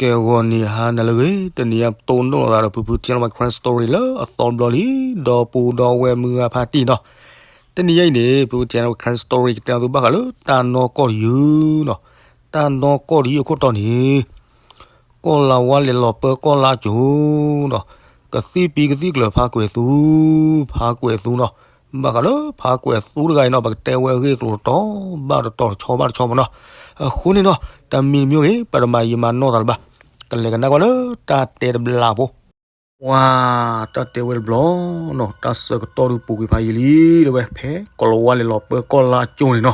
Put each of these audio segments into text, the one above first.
ကဲ ဂီၤနံၤဟါနၤလၢအဂ့ၤ, တနံၤအံၤပတိၢ်နီၣ်လိာ်သးဒီးဖုဖု ထံလီၤဝဲ Karen Story လၢအသီတဘျီလံ, ဒီပုၢ်ဒီဝဲၢ်မုၢ်ဂၤဖါတံၢ်နီၤ. တနံၤအံၤန့ၣ် ဖုဖု ထံလီၤဝဲ Karen Story ကတဲအီၤသုဘၣ်ဃးလၢတၢ်နီၢ်ကီၢ်တယုၢ်နီၤ. တၢ်နီၢ်ကီၢ်တယုၢ်အခိၣ်တီန့ၣ် ကီၢ်လါဝါလဲၤလီၤပၢကီၢ်လါကၠိၤနီၤ, ကသံၣ်ပံကသံၣ်ကျၢၤဖါကွဲးသူ, ဖါကွဲးသူနီၤ. ဘၣ်ဃးလၢဖါကွဲးသူတဂၤအံၤနီၤ ပကတဲဝဲအဂ့ၢ်အကျိၤတတီၤဘၣ်တတီၤတဆီဘၣ်တဆီမ့ၢ်နီၤ. အဃိန့ၣ်နီၤ တမံၤတမံၤဂ့ၤ ပတမၤယံာ်မၤနီၢ်သးလၢၤဘၣ်, ကလဲၤကနၣ်ကွၢ်လၢတၢ်တဲတဘျီဖိ. ပှၤ တၢ်တဲဝဲတဘျီနီၤ, တၢ်ဆၢကတီၢ်ဒုးပူၤကွံာ်ဖးယံာ်လံတဲဝဲ, ဖဲကီၢ်လါဝါလဲၤလီၤပၢကီၢ်လါကၠိၤန့ၣ်နီၤ.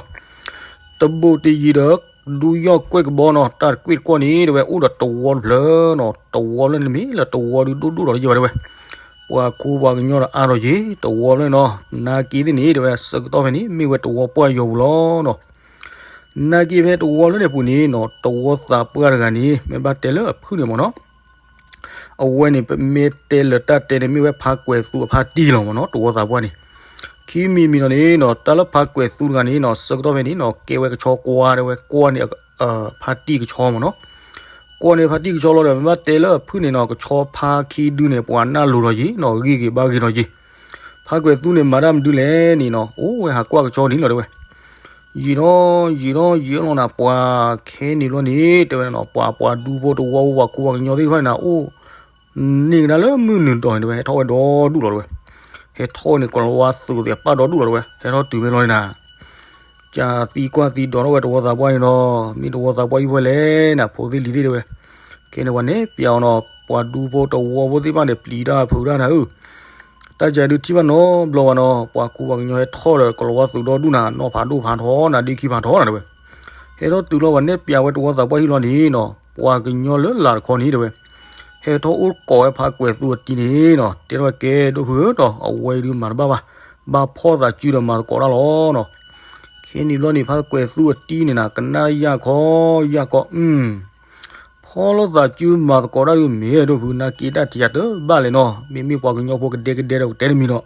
တဘိၣ်တယံၤဒီး ဒူယီၢ်ကွဲၢ်ကဘီနီၤ, တၢ်တကွံၣ်တကွီၢ်န့ၣ်တဲဝဲ အိၣ်ဒီးတဝီတဖျၢၣ်နီၤ, တဝီဖျၢၣ်န့ၣ်မ့ၢ်လၢတဝီဒုးဒိၣ်ဒိၣ်ဒီးယဲၢ်ဘၣ်တဲဝဲ. ပှၤခူပှၤကညီဒီးအါထီၣ်ယံၤ တဝီဖျၢၣ်နီၤ. နာ်က့သ့ၣ်န့ၣ်တဲဝဲ ဆၢကတီၢ်ဖဲန့ၣ် မ့ၢ်ဝဲတဝီပှၢ်ယီၤပူၤလီၤနီၤ. နာ်က့ဖဲတဝီဖျၢၣ်န့ၣ်အပူၤန့ၣ်နီၤ, တဝီသးပှၢ်တဂၤန့ၣ် မ့ၢ်ဘၣ်တဲလၢအဖုၣ်န့ၣ်မ့ၢ်နီၤ. အဝဲန့ၣ် ပမ့ၢ်တဲလၢတၢ်တဲန့ၣ် မ့ၢ်ဝဲဖါကွဲးသူအဖါတံၢ်လီၤမ့ၢ်နီၤ, တဝီသးပှၢ်န့ၣ်. ခံမံၤမံၤဒီးန့ၣ်နီၤ, တၢ်လၢဖါကွဲးသူတဂၤန့ၣ်နီၤ, ဆၢကတီၢ်ဖဲန့ၣ်နီၤ ကဲဝဲကဆီကွၢ်တဲဝဲ, ကွၢ်န့ၣ် ဖါတံၢ်ကဆီမ့ၢ်နီၤ. ကွၢ်န့ၣ်ဖါတံၢ်ကဆီလီၤဒီး မ့ၢ်ဘၣ်တဲလၢအဖုၣ်န့ၣ်နီၤ, ကဆီဖါခံဒုန့ၣ် ပှၤနၢ်လိၤထီၣ်ယံၤနီၤ, ဂ့ၢ်ဂ့ၤဘၣ်ဂ့ၤထီၣ်ယံၤ. ဖါကွဲးသူန့ၣ် မၤတၢ်မနုၤလဲၣ်န့ၣ်နီၤ, အိၣ်ဝဲဟးကွၢ်ကဆီန့ၣ်လီၤတဲဝဲ. ယံာ်ထီၣ်ယံာ်ထီၣ်ယံာ်လီၤနၤ, ပှၤခဲန့ၣ်ဘျီန့ၣ် တဲဝဲနီၤ, ပှၤ ပှၤဒူဖိတဝီဖိ ပှၤခူပှၤကညီသ့ၣ်တဖၣ်န့ၣ်နၤ အိၣ် န့ၢ်ကဒါလၢမုၢ်နုာ်တီၤန့ၣ်တဲဝဲ, ဟဲထီၣ်ဝဲဒီဒူၣ်လီၤတဲဝဲ. ဟဲထီၣ်န့ၣ် ကီၤလၤဝါသုးသ့ၣ်အပၢ်ဒီဒူၣ်လီၤတဲဝဲ, ဟဲထီၣ်တုၤဖဲလီၤန့ၣ်နၤ, ကသံကွၢ်သံဒိးထီၣ်ဝဲတဝီသးပှၢ်န့ၣ်နီၤ, မ့ၢ်တဝီသးပှၢ်ဟံၣ်ဖဲလဲၣ်နၤ, ဖိသ့ၣ်လံၤသ့ၣ်တဲဝဲ. ခဲန့ၣ်ပှၤနဲၣ်ပျးအီၤနီၤ, ပှၤဒူဖိတဝီဖိသ့ၣ်တဖၣ်န့ၣ် ပျံၤတၢ်ဖုးတၢ်နၤဧၢ. တၢ်ကဒုးထံၣ်ဘၣ်နီတဘျီဘၣ်နီၤ, ပှၤခူပှၤကညီဟဲထီၣ်ဒီး ကီၤလၤဝါသုးဒီဒူၣ်နၤ, နီၢ်ဖးဒိၣ်ဖးထီနၤ, ဒ့ခံဖးထီနၤတဲဝဲ. ဟဲထီၣ်တုၤလီၤ ပှၤနဲၣ်ပျးဝဲတဝီသးပှၢ်ဟံၣ်လီၤန့ၣ်နီၤ, ပှၤကညီလၢလာ်တခီန့ၣ်တဲဝဲ, ဟဲထီၣ်အိၣ်ကိးဝဲဖါကွဲးသူအတံၤန့ၣ်နီၤ, တဲထီၣ်ဝဲကဲဒိၣ်ဖုဧၢနီၤ, အဝဲဒုးမၤတဘၣ်ဘၣ်, ဘၣ်ဖီၣ်သးစုဒီးမၤသကိးတၢ်လီၤနီၤ. ခဲန့ၣ်ဘျီန့ၣ် ဖါကွဲးသူအတံၤန့ၣ်နၤ ကနၣ်ယၢ်ခီယၢ်ခီ, အု ဖီၣ်လိာ်သးစုမၤသကိးတၢ်ဒုးမ့ၢ်ဒိၣ်ဖု နာ်က့တၢ်ထံၣ်ယၤတဘၣ်လဲၣ်နီၤ, မ့မ့ၢ်ပှၤကညီဖိကဒဲကဒဲဒီးပတဲတမံၤဒီး,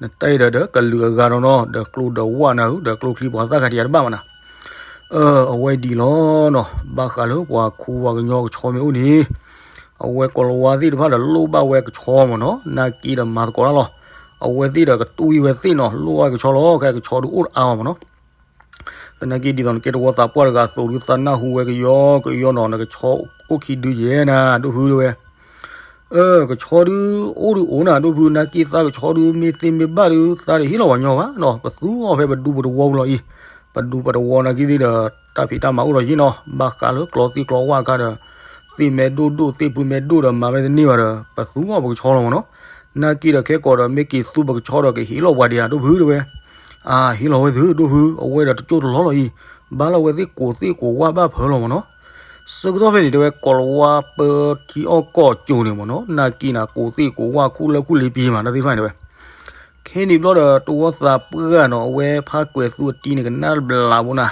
နတၢ်အံၤဒီး ဒီးကလုာ်အဂၤဒီးနီၤ, ဒီးကျိဒီးဝၣ်နၤဧၢ, ဒီးကျိချံပှၤသၣ်ခါထံၣ်ယၤတဘၣ်မးနၤ. အၢ အဝဲဒ်လီၤနီၤ, ဘၣ်ဃးလၢပှၤခူပှၤကညီကဆီမ့ၢ်အိၣ်န့ၣ်, အဝဲကီၤလၤဝါသ့ၣ်တဖၣ်ဒီးလိၣ်ဘၣ်ဝဲကဆီမ့ၢ်နီၤ, နာ်က့ဒီးမၤသကိးတၢ်လီၤ. အဝဲသ့ၣ်ဒီးကတူၢ်ဝဲသ့ၣ်နီၤ, လိၣ်ဘၣ်ကဆီလီၤ, ခဲကဆီဒုးအိၣ်တအါဘၣ်မ့ၢ်နီၤ. သနာ်က့ဒ်သိးနကဲတဝီသးပှၢ်တဂၤအသိးဒုး သးနၢ်ဟူဝဲကယီကယီနီၤ, နကဆီအိၣ်ခံဒုယဲၢ်နၤ ဒိၣ်ဖုတဲဝဲ. အၢ ကဆီဒုးအိၣ်ဒုးအိၣ်နၤ ဒိၣ်ဖု, နာ်က့သးကဆီဒုး မ့ၢ်သ့မ့ၢ်ဘၣ်ဒုး သးတဟ့ၣ်လီၤပှၤညီဘၣ်နီၤ, ပသူအီၤဖဲပဒူပတဝီပူၤလီၤအံၤ, ပဒူပတဝီနာ်က့သ့ၣ်ဒီး တၢ်ဖံးတၢ်မၤအိၣ်ဒီးယံၤနီၤ, ဘၣ်ဃးလၢကျီသ့ၣ်ကျီဝၣ်အခါဒီး သ့ၣ်မဲဒိၣ်ဒိၣ် သ့ၣ်ဖုမဲဒိၣ်ဒီးမၤဝဲတန့ၢ်ဘၣ်ဒီး ပသူအီၤပကဆီလီၤမ့ၢ်နီၤ. နာ်က့ဒီးခဲကိးဒီး မ့ၢ်က့ၤသူပကဆီဒီးကဟ့ၣ်လီၤပှၤဒံးဧါ ဒိၣ်ဖုတဲဝဲ. အၢ ဟ့ၣ်လီၤဝဲသု ဒိၣ်ဖု, အဝဲဒီးတကၠိၢ်တလီၢ်လီၤအံၤ, ဘၣ်လီၤဝဲသ့ၣ်ကိးသ့ၣ်ကိးဝၣ်ဘၣ်ဖၢလီၤမ့ၢ်နီၤ. ဆၢကတီၢ်ဖဲန့ၣ်တဲဝဲ ကီၤလၤဝါပၢထံအီၣ်ကီၢ်ကၠိန့ၣ်မ့ၢ်နီၤ, နာ်က့နၤ ကိးသ့ၣ်ကိးဝၣ် ခူၣ်လၢခူၣ်လ့ပံၤမး တၢ်သ့ၣ်တဖၣ်န့ၣ်တဲဝဲ. ခဲန့ၣ်ဘျီဒီး တဝီသးပှၢ်နီၤ အဝဲဖးကွဲးသူအတံၤန့ၣ် ကနၣ်တဘျးဖိနၤ,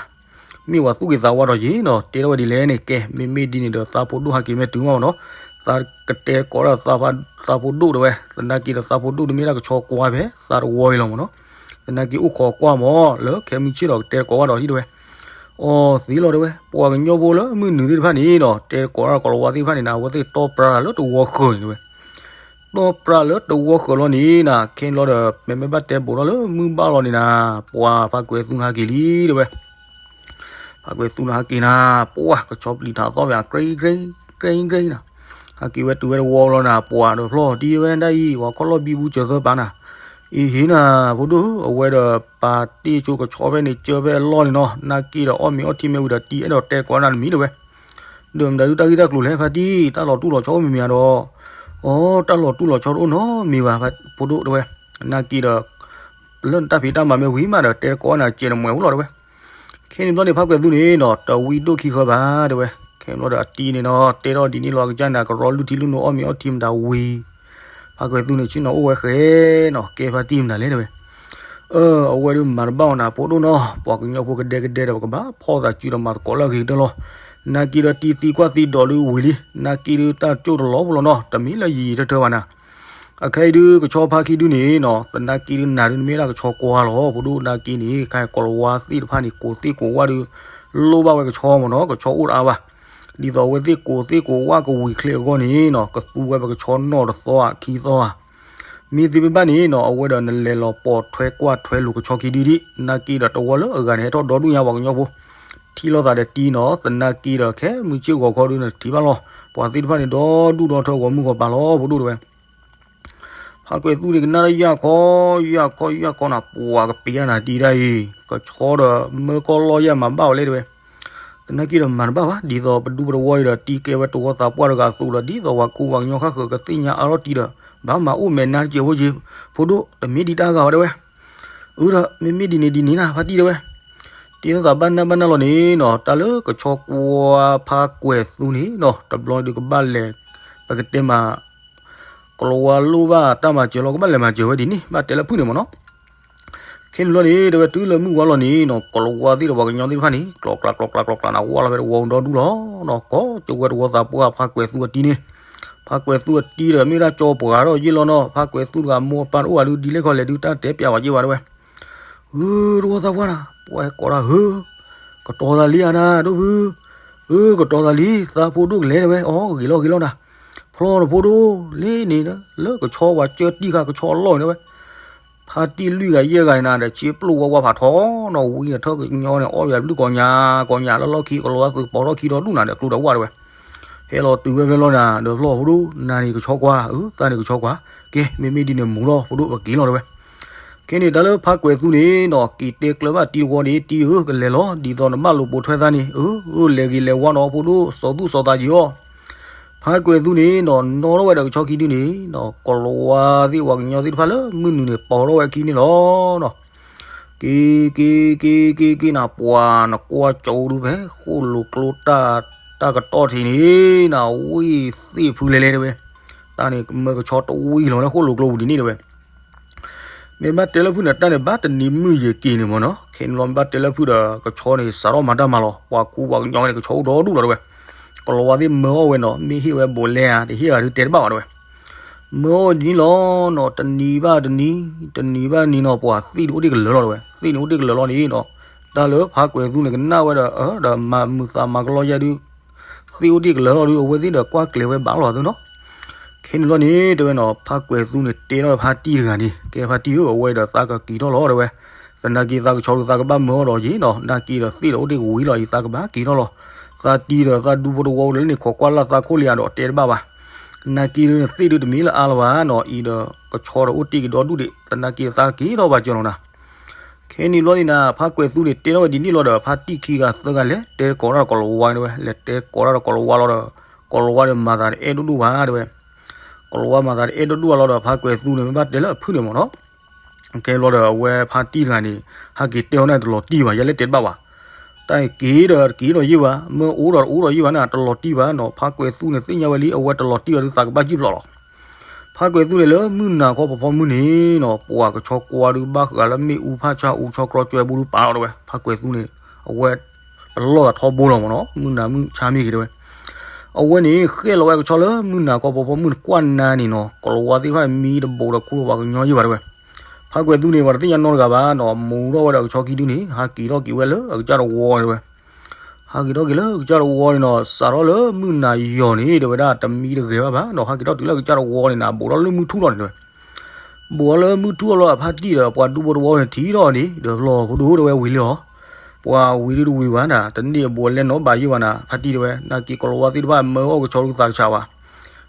မ့ၢ်ပှၤသူၣ်က့ၤသးဝါဒီးယံၤနီၤ, တဲထီၣ်ဝဲဒ်လဲၣ်န့ၣ် ကဲ မ့မ့ၢ်ဒ်န့ၣ်ဒီး သးဖိဒိၣ်ဟးက့ၤမ့ၢ်တုၤမးမ့ၢ်နီၤ, သးကတဲကိးဒၣ် သးဖိဒိၣ်တဲဝဲ, သနာ်က့ဒီးသးဖိဒိၣ်တမ့ၢ်ဒၣ်ကဆီကွၢ်ဖဲ သးတဝီအံၤလီၤမ့ၢ်နီၤ, သနာ်က့အိၣ်ခိးကွၢ်မး လၢခဲမုၢ်ဆ့ၣ်ဒီးကတဲကိးဘၣ်ဒီးဒ်တဲဝဲ. အီ သ့လီၤတဲဝဲ, ပှၤကညီဖိလၢမုၢ်နုာ်သ့ၣ်တဖၣ်န့ၣ်နီၤ, တဲကိးဒၣ်ကီၤလၤဝါသ့ၣ်တဖၣ်န့ၣ်နၤ အဝဲသ့ၣ်တီပြါလၢတဝီဃၢၤန့ၣ်တဲဝဲ. တီပြါလၢတဝီဃၢၤလီၤန့ၣ်နၤ, ခဲန့ၣ်ဘျီဒီး မ့မ့ၢ်ဘၣ်တဲဘူးထီၣ်လၢမုၢ်ဘၣ်လီၤန့ၣ်နၤ, ပှၤဖးကွဲးသူန့ၣ်ဟးက့ၤလံတဲဝဲ. ဖးကွဲးသူန့ၣ်ဟးက့ၤနၤ, ပှၤကဆီပျံၤထးသီၣ်ဝဲ အကြ့ကြ့ ကြ့ကြ့နၤ, ဟးက့ၤဝဲတုၤဝဲတဝီလီၤနၤ, ပှၤဒီးဖျီၣ်တံၢ်ဝဲဒၣ်အံၤ ပှၤခီၣ်လီၢ်ဘံဘူစၢၤသၢပာ်နၤ, အံၤဟ့ၣ်နၤ ဖိဒိၣ်ဧၢ, အဝဲဒီးပာ်တ့ၢ်ဆိကဆီဖဲန့ၣ် ကၢဖဲအလီၢ်န့ၣ်နီၤ, နာ်က့ဒီးအီၣ်မ့ၤအီထံမ့ၢ်ဝံၤဒီးတံၢ်အဲၣ်ဒိးတဲကိးနၤတမံၤတဲဝဲ. ဒီးမတၤဒုးတၢ်ဂ့ၢ်တၢ်ကျိၤလဲၣ် ဖါတံၢ်, တၢ်လီၤတူၢ်လီၤဆီအိၣ်မ့ၢ်မ့ၢ်ဧါဒီး, အီ တၢ်လီၤတူၢ်လီၤဆီတအိၣ်နီတမံၤဘၣ် ဖိဒိၣ်တဲဝဲ, နာ်က့ဒီး လၢနတၢ်ဖံးတၢ်မၤမ့ၢ်ဝံၤမးဒီး တဲကိးနၤစဲးနမှဲၤအိၣ်လီၤတဲဝဲ. ခဲန့ၣ်ဘျီန့ၣ် ဖးကွဲးသူန့ၣ်နီၤ တဝံဒိၣ်ခံဃၢၤဘၣ်တဲဝဲ, ခဲန့ၣ်ဘျီဒီးအတံၤန့ၣ်နီၤ တဲထီၣ်ဒ်န့ၣ်လီၤ အကစၢ်န့ၣ် ကရီလုၢ်ထံလုၢ်နိအီၣ်မ့ၤအီထံမတၤဝံၤ, ဖးကွဲးသူန့ၣ် ဆ့ၣ်နီၤအိၣ်ဝဲဃဲနီၤ ကဲဖါတံၢ်မတၤလဲၣ်တဲဝဲ. အၢ အဝဲဒုးမၤတဘၣ်အီၤနၤ ဖိဒိၣ်နီၤ, ပှၤကညီဖိကဒဲကဒဲဒီး ပကဘၣ်ဖီၣ်သးစုဒီးမၤသကိးလၢအဂ့ၤကတၢၢ်လီၤ. နာ်က့ဒီးတံၤသံကွၢ်သံဒိးဒုးဝံၤလံ, နာ်က့ဒုးတၢ်ကၠိၣ်တလီၤဖိလီၤနီၤ, တမ့ၢ်လၢယံာ်ယံာ်ထၢထၢဘၣ်နၤ. အခဲအံၤဒုးကဆီဖါခံဒုန့ၣ်နီၤ, သနာ်က့ဒုးနၤဒုးနမ့ၢ်ဒၣ်ကဆီကွၢ်လီၤ, ဖိဒိၣ်နာ်က့န့ၣ် ခဲအံၤကီၤလၤဝါသ့ၣ်တဖၣ်န့ၣ် ကိးသ့ၣ်ကိးဝၣ်ဒုး လိၣ်ဘၣ်ဝဲကဆီမ့ၢ်နီၤ, ကဆီအိၣ်တအါဘၣ်. ဒ်သိးအဝဲသ့ၣ်ကိးသ့ၣ်ကိးဝၣ်ကဝံၤချ့အဂီၢ်န့ၣ်နီၤ ကသူဝဲပကဆီနီၣ်တသီဧါခံသီဧါ. မ့ၢ်သ့မ့ၢ်ဘၣ်န့ၣ်နီၤ အဝဲဒီးနလဲၤလီၤပိာ်ထွဲကွၢ်ထွဲလိာ်ကဆီခံဒုဒံး နာ်က့ဒီးတဝီလၢအဂၤန့ၣ် ဟဲထီၣ်ဒီဒူၣ်ညါပှၤကညီဖိ ထံၣ်လိာ်သးဒီးတံၤနီၤ သနာ်က့ဒီးခဲမုၢ်ဆ့ၣ်ဂီၤခီဒုန့ၣ်ထံၣ်ဘၣ်လီၤ ပှၤသ့ၣ်တဖၣ်န့ၣ် ဒီဒူၣ်ဒီထၢဂီၤမုၢ်ဂီၤပၤလီၤ ဖိဒိၣ်တဲဝဲ ဖးကွဲးသူန့ၣ်ကနၣ်တၢ်ယၢ်ခီ, ယၢ်ခီ ယၢ်ခီနၤ ပှၤကပ့ၤအါနၤတံၤဒၣ်အံၤ, ကဆီဒီးမၢကီၢ်လီၢ်ယၢ်မၤဘၣ်ဝဲလဲၣ်တဲဝဲ. သနာ်က့ဒီးမၤတဘၣ်ဘၣ်, ဒ်သိးပဒူပတဝီအံၤဒီး တံၤကဲဝဲတဝီသးပှၢ်တဂၤအသိးဒီး ဒ်သိးပှၤကူပှၤကညီဃၣ်ဃၢၤကသ့ၣ်ညါအါထီၣ်တံၤဒီး ဘၣ်မၤအိၣ်မဲာ်နါတစဲးဖိက့ၤ, ဖိဒိၣ် တမ့ၢ်ဒံးတၢ်ဂၤဘၣ်တဲဝဲ. အၢဒီး မ့မ့ၢ်ဒ်န့ၣ်ဒ်န့ၣ်နၤ ဖါတံၢ်တဲဝဲ. တ့ထီၣ်သးဘၣ်နၢ်ဘၣ်နၢ်လီၤန့ၣ်နီၤ, တၢ်လၢကဆီကွၢ်ဖးကွဲးသူန့ၣ်နီၤ, တဘျီဒုးကဘၣ်လဲၤ, ပကတဲမး ကလၤဝါလိၣ်ဘၣ်တၢ်မၤစၢၤလီၤ ကဘၣ်လဲၤမၤစၢၤဝဲဒ်န့ၣ် ဘၣ်တဲလၢဖုၣ်န့ၣ်မ့ၢ်နီၤ. ခဲန့ၣ်ဘျီန့ၣ် တဲဝဲတုၤလၢမုၢ်ဝါလီၤန့ၣ်နီၤ, ကလၤဝါသ့ၣ်ဒီးပှၤကညီသ့ၣ်တဖၣ်န့ၣ် ကျီကျါကျီကျါကျီကျါနၤ ဝါလီၤဖဲတဝီဒီဒူၣ်လီၤနီၤ, ကီကၠိဝဲတဝီသးပှၢ်ဖးကွဲးသူအတံၤန့ၣ်, ဖးကွဲးသူအတံၤဒီး မ့ၢ်ဒၣ်ကၠီပှၤဒီးယ့ၢ်လီၤနီၤ, ဖးကွဲးသူတဂၤမိၢ်အပၢ်တအိၣ်ဘၣ်ဒုး ဒ်လဲၣ်ခီလဲၣ်ဒုး တၢ်တဲပျးဝဲယ့ၢ်ဘၣ်တဲဝဲ. ဧၢ တဝီသးပှၢ်နၤ ပှၤကိးတၢ်ဧၢ, ကတီၤသးလံဧါနၤ ဒိၣ်ဖု, ဧၢ ကတီၤသးလံ သးဖိဒိၣ်ကလဲၤတဲဝဲ, အီ ဂ့ၤလီၤဂ့ၤလီၤနၤ, ဖျီနဖိဒိၣ် လ့န့ၣ် လၢကဆီဝဲကၢတံၢ်ဃာ်ကဆီအလီၢ်န့ၣ်တဲဝဲ. ဖါတံၢ်လွံၢ်ဂၤယဲၢ်ဂၤန့ၣ်နၤဒီး ဆ့ပျိၢ်ဝါဝါဖးထီနီၤ, ဝံၤန့ၣ်ထၢၣ်ကညီန့ၣ် အီၣ်ယၤဘျုးကိးညါ, ကိးညါလၢလီၢ်ခံ ကလၤဝါသုးပိာ်ထီၣ်ခံဒီဒူၣ်နၤဒီးကျိဒီးဝၣ်တဲဝဲ. ဟဲလီၤတုၤဝဲဖဲလီၤနၤ ဒီးဖျီဖိဒိၣ် နၤန့ၣ်ကဆီကွၢ်, အၢ သးန့ၣ်ကဆီကွၢ်, ကဲ မ့မ့ၢ်ဒ်န့ၣ်မူလီၤ ဖိဒိၣ်ပက့ၤလီၤတဲဝဲ. ခဲန့ၣ်တၢ်လၢဖးကွဲးသူန့ၣ်နီၤ က့ၤတဲကျၢၤဘၣ်တံၤတဝီန့ၣ် တံၤဧၢ ကလဲၤလီၤ ဒ်သိးနဘၣ်လိာ်ပိာ်ထွဲသးန့ၣ်, အၢ လဲၤဂ့ၤလဲၤဝါနီၤ ဖိဒိၣ် စီၤသူၣ်စီၤသးက့ၤအီၤ. ဖးကွဲးသူန့ၣ်နီၤ နီၣ်ထီၣ်ဝဲဒီးကဆီခံဒုန့ၣ်နီၤ ကလၤဝါသ့ၣ်ပှၤကညီသ့ၣ်တဖၣ်လၢမုၢ်နုာ်န့ၣ် ပိာ်ထီၣ်ဝဲအခံန့ၣ်လီၤနီၤ. က့ၤ က့ၤ က့ၤ က့ၤ က့ၤနၤ ပှၤနကွၢ်ကၠိဒုဖဲ ဃိၣ်လိာ်ကျိတၢ် တၢ်ကတီၢ်ထံးန့ၣ်နၤ ဝံၣ်သ့ၣ်ဖုလဲၤလဲၤတဲဝဲ. တၢ်န့ၣ် မၢကဆီတဝံၣ်လီၤလၢဃိၣ်လိာ်ကျိပူၤဒ်န့ၣ်တဲဝဲ. မ့ၢ်ဘၣ်တဲလၢဖုၣ်န့ၣ် တၢ်န့ၣ် ဘၣ်တနံၤမုၢ်ယံၤက့ၤန့ၣ်မ့ၢ်နီၤ, ခဲန့ၣ်လီၤ မ့ၢ်ဘၣ်တဲလၢဖုၣ်ဒီး ကဆီန့ၣ် စးထီၣ်မၤတၢ်မၤလီၤ, ပှၤကူပှၤကညီန့ၣ် ကဆီအိၣ်ဒီဒူၣ်လီၤတဲဝဲ. ကလၤဝါသ့ၣ်မၢအီၣ်ဝဲနီၤ, မ့ၢ်ဟ့ၣ်ဝဲဘူးလဲဧါ တဟ့ၣ်ဧါဒုးတဲတဘၣ်ဘၣ်တဲဝဲ. မၢအီၣ်ဝဲဒ်န့ၣ်လီၤနီၤ, တနံၤဘၣ်တနံၤ, တနံၤဘၣ်တနံၤနီၤ ပှၤသ့ၣ်ဒုးအိၣ်တ့ၢ်ကလၢာ်လီၤတဲဝဲ, သ့ၣ်န့ၣ်အိၣ်တ့ၢ်ကလၢာ်လီၤန့ၣ်နီၤ, တၢ်လၢဖးကွဲးသူန့ၣ်ကနၣ်ဝဲဒီး အၢ ဒီးမၤမုာ်သးမၤကလီယဲၢ်ဒုး သ့ၣ်အိၣ်တ့ၢ်ကလၢာ်လီၤဒုး အဝဲသ့ၣ်ဒီးကွၢ်ကျဲၤဝဲဘၣ်လီၤသုနီၤ. ခဲန့ၣ်လီၤန့ၣ် တဲဝဲနီၤ ဖးကွဲးသူန့ၣ် တဲထီၣ်ဖါတံၢ်တဂၤန့ၣ် ကဲဖါတံၢ်ဧၢ အဝဲဒီးသးကက့ၤထီၣ်လီၤတဲဝဲ. သနာ်က့သးကဆီဒုးသးကဘၣ်မၢအီၣ်ဒီးယ့ၣ်နီၤ, နာ်က့ဒီးသ့ၣ်ဒီးအိၣ်တ့ၢ်ကဝံၤလီၤအံၤ သးကဘၣ်က့ၤထီၣ်လီၤ. သးတံၢ်ဒီးသးဒူဖိတဝီအိၣ်လၢန့ၣ် ခိးကွၢ်လၢ်သးခိၣ်လံဧါဒီးတဲတဘၣ်ဘၣ်. နာ်က့ဒုးန့ၣ်သ့ၣ်ဒုးတမ့ၢ်လၢအါလၢၤဘၣ်နီၤ, အံၤဒီးကဆီဒီးအိၣ်တ့ၢ်ကဒီဒူၣ်ဒံး, သနာ်က့သးက့ၤထီၣ်ဘၣ်ကၠီလီၤနၤ. ခဲန့ၣ်ဘျီန့ၣ်နၤ ဖးကွဲးသူန့ၣ် တဲထီၣ်ဝဲဒ်န့ၣ်လီၤဒီး ဖါတံၢ်ခံဂၤသၢဂၤလဲၤတဲကိးတၢ်ဒီးကလၤဝါတဲဝဲ, လဲၤတဲကိးတၢ်ဒီးကလၤဝါလီၤဒီး ကလၤဝါဒီးမၤသးတအဲၣ်ဒိၣ်ဒိၣ်ဘၣ်တဲဝဲ. ကလၤဝါမၤသးတအဲၣ်ဒိၣ်ဒိၣ်ဘၣ်လီၤဒီး ဖးကွဲးသူန့ၣ် မ့ၢ်ဘၣ်တဲလၢအဖုၣ်န့ၣ်မ့ၢ်နီၤ. ခဲဘျီဒီးအဝဲဖါတံၢ်တဂၤန့ၣ် ဟးက့ၤတဲအီၤန့ၣ်တလီၤတံၢ်ဘၣ်, ယဲလဲၤတဲတဘၣ်ဘၣ်. တၢ်က့ၤဒီးတက့ၤဒီးယ့ၢ်ဘၣ်, မၢအိၣ်ဒီးတအိၣ်ဒီးယ့ၢ်ဘၣ်န့ၣ် တလီၤတံၢ်ဘၣ်နီၤ, ဖးကွဲးသူန့ၣ်သ့ၣ်ညါဝဲလံ အဝဲတလီၤတံၢ်ဘၣ်ဒုးသးကဘၣ်ကံၣ်ဖျိးလီၤ. ဖးကွဲးသူန့ၣ်လၢမုၢ်နၤခီဖီဖီမုၢ်န့ၣ်နီၤ ပှၤကဆီကွၢ်ဒုးဘၣ်ဃးလၢမ့ၣ်အူဖးဆါအူဆီကျီကွဲပူၤဒုးပာ်လီၤတဲဝဲ, ဖးကွဲးသူန့ၣ် အဝဲ ပလီၢ်သးထီဘိလီၤမ့ၢ်နီၤ, မုၢ်နၤမုၢ်ဆါမ့ၢ်ဂ့ၤတဲဝဲ. အဝဲန့ၣ် ဃဲၣ်လီၤဝဲကဆီလၢမုၢ်နၤခီဖီဖီမုၢ်န့ၣ် ကွၢ်နါန့ၣ်နီၤ ကလၤဝါသ့ၣ်တဖၣ်မံတဘိးဒီးခူဒီးပှၤကညီယ့ၢ်ဘၣ်တဲဝဲ. ဖးကွဲးသူန့ၣ် ပှၤတသ့ၣ်ညါနီတဂၤဘၣ်နီၤ, မူထီၣ်ဝဲဒီးကဆီခံဒုန့ၣ် ဟးက့ၤထီၣ်က့ၤဝဲလၢအကစၢ်တဝီတဲဝဲ. ဟးက့ၤထီၣ်က့ၤလၢအကစၢ်တဝီန့ၣ်နီၤ စးထီၣ်လၢမုၢ်နၤယီၤန့ၣ် တဲဝဲဒၣ်တမံတဂဲၤဘၣ်ဘၣ်နီၤ, ဟးက့ၤထီၣ်တုၤလၢအကစၢ်တဝီန့ၣ်နၤ ဘူးထီၣ်လၢမုၢ်ထူၣ်လီၤန့ၣ်တဲဝဲ. ဘူးထီၣ်လၢမုၢ်ထူၣ်အလီၢ် ဖါတံၢ်ဒီးပှၤဒူဖိတဝီန့ၣ်ထံၣ်ထီၣ်န့ၣ် ဒီးလီၤဖိဒိၣ်တဲဝဲဝံၤလံလီၤ. ပှၤဝံၤဒုတဝံၤဘၣ်နၤ တန့ၢ်အဘူးအလဲနီတဘ့ၣ်ယ့ၢ်ဘၣ်နၤ ဖါတံၢ်တဲဝဲ, နာ်က့ကလၤဝါသ့ၣ်တဖၣ်မၢအီၣ်ကဆီဒုးသးတဆးဘၣ်.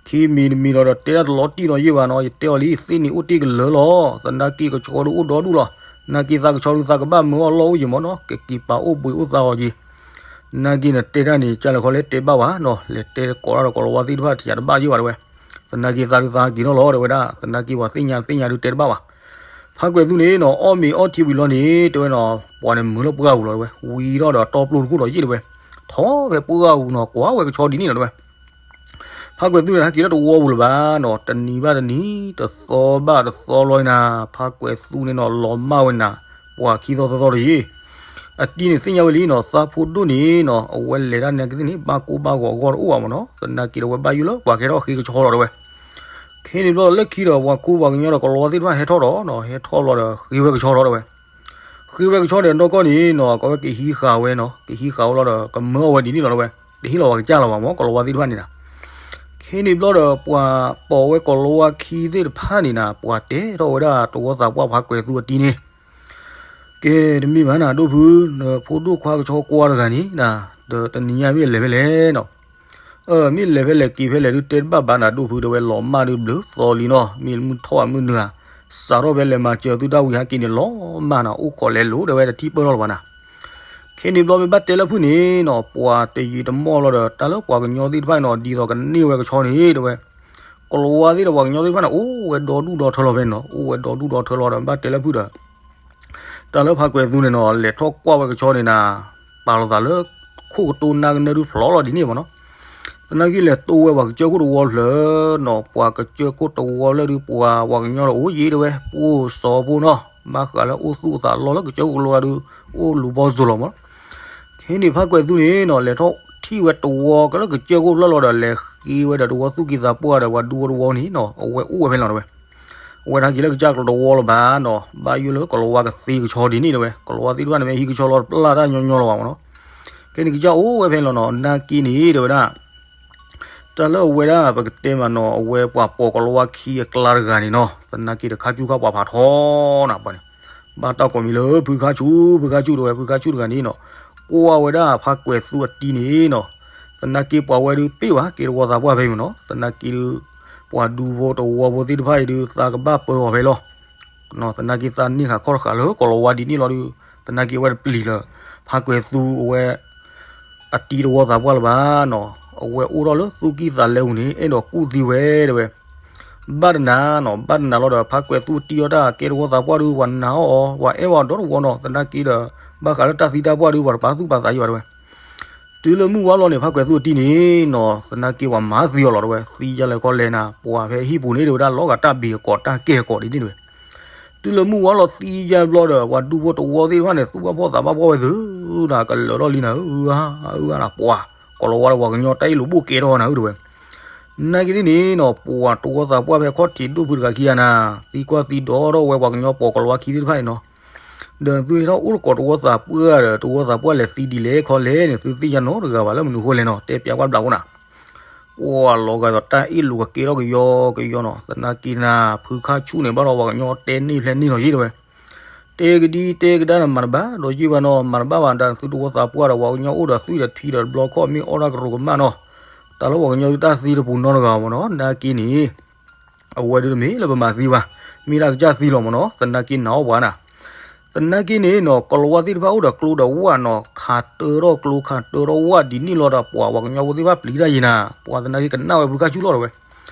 ခံမံၤတမံၤဒီး ဒီးတဲဒၣ်တလီၤတံၢ်ဒီးယ့ၢ်ဘၣ်နီၤ, ယတဲအီၤလံ သ့ၣ်န့ၣ်အိၣ်တ့ၢ်ကလၢာ်လီၤ, သနာ်က့ကဆီဒုးအိၣ်ဒီဒူၣ်လီၤ, နာ်က့သးကဆီဒုးသးကဘၣ်မၢအီၣ်လီၢ်အိၣ်ယံၤမ့ၢ်နီၤ, ကက့ၤပာ်အိၣ်ဘှံးအိၣ်သါအီၤယံၤ. နာ်က့နတဲတၢ်န့ၣ် ကၢ်လဲၤခီလဲၣ်တဲဘၣ်ဝဲနီၤ, လဲၤတဲကိးတၢ်ဒီးကလၤဝါသ့ၣ်တဖၣ်ထံၣ်ယၤတဘၣ်ယ့ၢ်ဘၣ်တဲဝဲ. သနာ်က့သးဒုးသးက့ၤထီၣ်လီၤတဲဝဲဒၣ်, သနာ်က့ပှၤသ့ၣ်ညါသ့ၣ်ညါဒုးတဲတဘၣ်ဘၣ်. ဖးကွဲးသူန့ၣ်နီၤ အီၣ်မ့ၤအီထံဝံၤလီၤန့ၣ် တဲဝဲနီၤ ပှၤန့ၣ်မုာ်လၢပှၢ်ပူၤလီၤတဲဝဲ, ဝံၤထီၣ်ဒီးတီပျိတခိၣ်ဒီးယ့ၢ်တဲဝဲ, ထီၣ်ဖဲပှၢ်ပူၤနီၤ ကွၢ်ဝဲကဆီဒ်န့ၣ်လီၤတဲဝဲ. ဖးကွဲးသူန့ၣ် ဟဲက့ၤထီၣ်တဝီပူၤလၢၤဘၣ်နီၤ, တနံၤဘၣ်တနံၤ တသီဘၣ်တသီလီၤနၤ, ဖးကွဲးသူန့ၣ်နီၤ လီၤမၢ်ဝဲနၤ ပှၤခံသီသီသီဒီးယ့ၢ် အတံၤန့ၣ်သ့ၣ်ညါဝဲလံနီၤ, သးဖိဒိၣ်န့ၣ်နီၤ အဝဲလဲၤတၢ်နာ်က့သ့ၣ်န့ၣ် ဘၣ်ကိၢ်ဘၣ်ဂီၤအဂီၢ်တအိၣ်ဘၣ်မ့ၢ်နီၤ, သနာ်က့ဒီးအဝဲဘၣ်ယိၣ်လၢပှၤကဟဲထီၣ်ဃ့ကဆီလီၤတဲဝဲ. ခဲန့ၣ်ဘျီလၢခံဒီး ပှၤကူပှၤကညီဒီးကလၤဝါသ့ၣ်တဖၣ်ဟဲထီၣ်ဒီးနီၤ, ဟဲထီၣ်လီၤဒီးဃ့ဝဲကဆီလီၤတဲဝဲ. ဃ့ဝဲကဆီဒီးနီၢ်ကီၢ်န့ၣ်နီၤ ကဝဲကဟံးဃာ်ဝဲနီၤ, ကဟံးဃာ်ဝဲလီၤဒီး ကမၢအီၣ်ဝဲဒ်န့ၣ်လီၤတဲဝဲ. တဟ့ၣ်လီၤပှၤကစၢ်လီၤဘၣ်မ့ၢ် ကိၤလၤဝါသ့ၣ်တဖၣ်န့ၣ်နီၤ. ခဲန့ၣ်ဘျီဒီး ပှၤပိာ်ဝဲကိၤလၤဝါခံသ့ၣ်တဖၣ်န့ၣ်နီၤ ပှၤတဲထီၣ်ဝဲဒၣ်တဝီသးပှၢ်ဖးကွဲးသူအတံၤန့ၣ် ကဲ တမ့ၢ်ဘၣ်နၤဒိၣ်ဖု, နဖိဒိၣ်ခွါကဆီကွၢ်တဂၤန့ၣ်နၤ, ဒီးတနံၤညါမ့ၢ်လဲၤဖဲလဲၣ်နီၤ, မ့ၢ်လဲၤဖဲလဲၣ်က့ၤဖဲလဲၣ်ဒုးတဲတဘၣ်ဘၣ်နၤဒိၣ်ဖု တဲဝဲလီၤမၢ်ဒုးဘျုးသီလံနီၤ, မ့ၢ်မုၢ်ထီၣ်အမုၢ်နုာ်ဧါ, စးထီၣ်ဖဲလဲၤမၤစၢၤသုတၢ်ဝံၤဟဲက့ၤန့ၣ်လီၤမၢ်နၤ အိၣ်ခိးလဲၤလိၤတဲဝဲတထံၣ်ပၢၢ်ထီၣ်လၢၤဘၣ်နၤ. ခဲန့ၣ်ဘျီမ့ၢ်ဘၣ်တဲလၢဖုၣ်န့ၣ်နီၤ ပှၤတယံာ်တမီၢ်လီၤဒီး တၢ်လၢပှၤကညီသ့ၣ်တဖၣ်န့ၣ်နီၤ ဒ်သိးကန့ၢ်ဝဲကဆီန့ၣ်တဲဝဲ ကိၤလၤဝါသ့ၣ်ဒီးပှၤကညီသ့ၣ်တဖၣ်န့ၣ် အိၣ်ဝဲဒီဒူၣ်ဒီထၢလီၤဖဲန့ၣ်နီၤ, အိၣ်ဝဲဒီဒူၣ်ဒီထၢလီၤဒီး ဘၣ်တဲလၢဖုၣ်ဒီး တၢ်လၢဖးကွဲးသူန့ၣ်နီၤ လဲၤထီၣ်ကွၢ်ဝဲကဆီန့ၣ်နၤ, ပာ်လီၤသးလၢ ခိၣ်ကတိၢ်နၢ်ကနၢၢ်ဒုးဖျိးလီၤဒ်န့ၣ်မ့ၢ်နီၤ. သနာ်က့လဲၤတိဝဲပှၤကစၢၢ်ခိၣ်တဝီဖျၢၣ်နီၤ, ပှၤကစၢၢ်ခိၣ်တဝီဖျၢၣ်ဒုး ပှၤပှၤကညီဒီးအိၣ်ယံၤတဲဝဲ ပှိၢ်စီၤဖိနီၤ, ဘၣ်ဃးလၢအိၣ်သူၣ်အသးလီၤလၢကစၢၢ်ခိၣ်ကလိဒုး အိၣ်လူၤဘီစိၤလီၤမ့ၢ်နီၤ. ခဲန့ၣ်ဖးကွဲးသူန့ၣ်နီၤ လဲၤထီၣ်ထံၣ်ဝဲတဝီကလၢကစၢၢ်ခိၣ်ဖျၢၣ်လီၤဒီး လဲၤဃ့ဝဲဒီးတဝီသူၣ်ကံၢ်သးပှၢ်ဒီးပှၤဒူဖိတဝီန့ၣ်နီၤ အဝဲအိၣ်ဝဲဖဲလီၤတဲဝဲ အဝဲတဟဲက့ၤလၢကစၢ်ကျိၤတဝီလၢၤဘၣ်နီၤ, ဘၣ်ယိၣ်လၢကိၤလၤဝါကသ့ကဆီဒ်န့ၣ်တဲဝဲ ကိၤလၤဝါသ့ၣ်တဖၣ်န့ၣ်မ့ၢ်ဟံးကဆီလီၤတပျၢ်တၢ်ညီညီလီၤဘၣ်မ့ၢ်နီၤ. ခဲန့ၣ်ကစၢ်အိၣ်ဝဲဖဲလီၤနီၤ နာ်က့န့ၣ်တဲဝဲဒၣ် တၢ်လၢအဝဲဒၣ်ပကတဲမးနီၤ အဝဲပှၤပိာ်ကိၤလၤဝါခံအကျါတဂၤန့ၣ်နီၤ သနာ်က့တခါဆူၣ်ခါပှၤဖးထီနီၤပှၤန့ၣ် ဘၣ်တၢ်ကိးမံၤလၢ ဖုခါဆူၣ် ဖုခါဆူၣ်တဲဝဲ ဖုခါဆူၣ်တဂၤန့ၣ်နီၤ ကွၢ်ဝဲဒၣ်ဖးကွဲးသူအတံၤန့ၣ်နီၤ သနာ်က့ပှၤဝဲဒုးပ့ၢ်ဘၣ် ကဲတဝီသးပှၢ်ဖဲမ့ၢ်နီၤ သနာ်က့ဒုး ပှၤဒူဖိတဝီဖိသ့ၣ်တဖၣ်အံၤဒုး သးကဘၣ်ပၢအီၤဖဲလီၤ သနာ်က့သးန့ၢ်ဃာ်ခီၣ်ဃာ်လၢကိၤလၤဝါဒ်န့ၣ်လီၤဒုး သနာ်က့ဝဲတပျံၤလၢ ဖးကွဲးသူအဝဲ အတံၤတဝီသးပှၢ်လၢၤဘၣ်နီၤ အဝဲအိၣ်ထီၣ်လၢသူၣ်ကံၢ်သးလဲပူၤန့ၣ် အဲၣ်ဒိးကူၣ်သံဝဲတဲဝဲ ဘၣ်တနၤနီၤ ဘၣ်တနၤလီၤဒီး ဖးကွဲးသူတံၤအီၣ်တၢ်ကဲတဝီသးပှၢ်ဒုး ပှၤနာ်အီၤအီၤ ပှၤအဲၣ်ဝဲအီၤဒီတဝီနီၤ သနာ်က့ဒီး ဘၣ်ဃးလၢတၢ်သံတၢ်ပှၢ်ဒုး ပှၤတပာ်သူၣ်ပာ်သးယံၤဘၣ်တဲဝဲ တုၤလၢမုၢ်ဝါလီၤန့ၣ် ဖးကွဲးသူအတံၤန့ၣ်နီၤ သနာ်က့ပှၤမၤသံအီၤလီၤတဲဝဲ သံယါလဲၤခီလဲၤနၤ ပှၤဖဲဟံၣ်ပူၤန့ၣ်တဲဝဲဒၣ် လီၤဂာ်တၢ်ဘ့ၣ်အကိာ်တၢ်ကဲၢ်အကိာ်ဒ်န့ၣ်တဲဝဲ တုၤလၢမုၢ်ဝါလီၤသံယါဘျီဒီး ပှၤဒူဖိတဝီသ့ၣ်တဖၣ်န့ၣ် သူၣ်ဘၣ်ဖှီၣ်သးဘၣ်ဖှီၣ်ဝဲသုနၤ ကလၢာ်ထီၣ်လံနၤဧၢ ဧၢနၤ ပှၤ ကိၤလၤဝါဒီးပှၤကညီတၢ်အ့ၣ်လိာ်ဘိၣ်ကဲထီၣ်နၤဧၢတဲဝဲ နာ်က့သ့ၣ်န့ၣ်နီၤ ပှၤတဝီသးပှၢ်ဖဲခီၣ်ထံးဒိၣ်ဖုတဂၤခံဂၤနၤ သံကွၢ်သံဒိးထီၣ်ဝဲပှၤကညီပိာ်ကိၤလၤဝါခံသ့ၣ်တဖၣ်န့ၣ်နီၤ ဒီးသုဟဲထီၣ်အိၣ်တကိးတဝီသးပှၢ်ဒီး တဝီသးပှၢ်လဲၤသံဒ်လဲၣ်ခီလဲၣ်န့ၣ် သုသ့ၣ်ညါနီတဂၤဘၣ်လၢမနုၤအဃိလဲၣ်နီၤ တဲပျးကွၢ်ဘျးအိၣ်နၤ ပှၤလီၤဂာ်ဒီးတၢ်အ့ၣ်လိာ်ကကဲထီၣ်ကယီကယီနီၤ သနာ်က့နၤ ဖုခါဆူၣ်န့ၣ် ဘၣ်ဒီးပှၤကညီတဲန့ၢ်ဖျဲးန့ၢ်လီၤယံၤတဲဝဲ တဲကဒံတဲကဒါနမၤတဘၣ်ဒီးယံာ်ဘၣ်နီၤ မၤတဘၣ်ဘၣ်ဒီးသုတဝီသးပှၢ်ဒီး ပှၤကညီအိၣ်ဒီးသွံၣ်ဒီးထံဒီးတဘျီခီၣ်မ့ၢ်အီၣ်တၢ်ကရူၢ်ကမၣ်နီၤ တၢ်လၢပှၤကညီသုတၢ်သံတပူၤနီတဂၤမ့ၢ်နီၤ နာ်က့န့ၣ် အဝဲဒၣ်တမ့ၢ်လၢပမၤသံဘၣ် မ့ၢ်ဒၣ်ကစၢ်သံလီၤမ့ၢ်နီၤ သနာ်က့နာ်အီၣ်ပှၤနၤ သနာ်က့န့ၣ်နီၤ ကိၤလၤဝါသ့ၣ်တဖၣ်အိၣ်ဒီးကျိဒီးဝၣ်နီၤ ခးတၢထီၣ်ကျိခးတၢထီၣ်ဝၣ်ဒ်န့ၣ်လီၤဒီး ပှၤပှၤကညီဖိသ့ၣ်တဖၣ်ပျံၤတၢ်ယံၤနၤ ပှၤသနာ်က့ကနၣ်ဝဲဖုခါဆူၣ်လီၤတဲဝဲ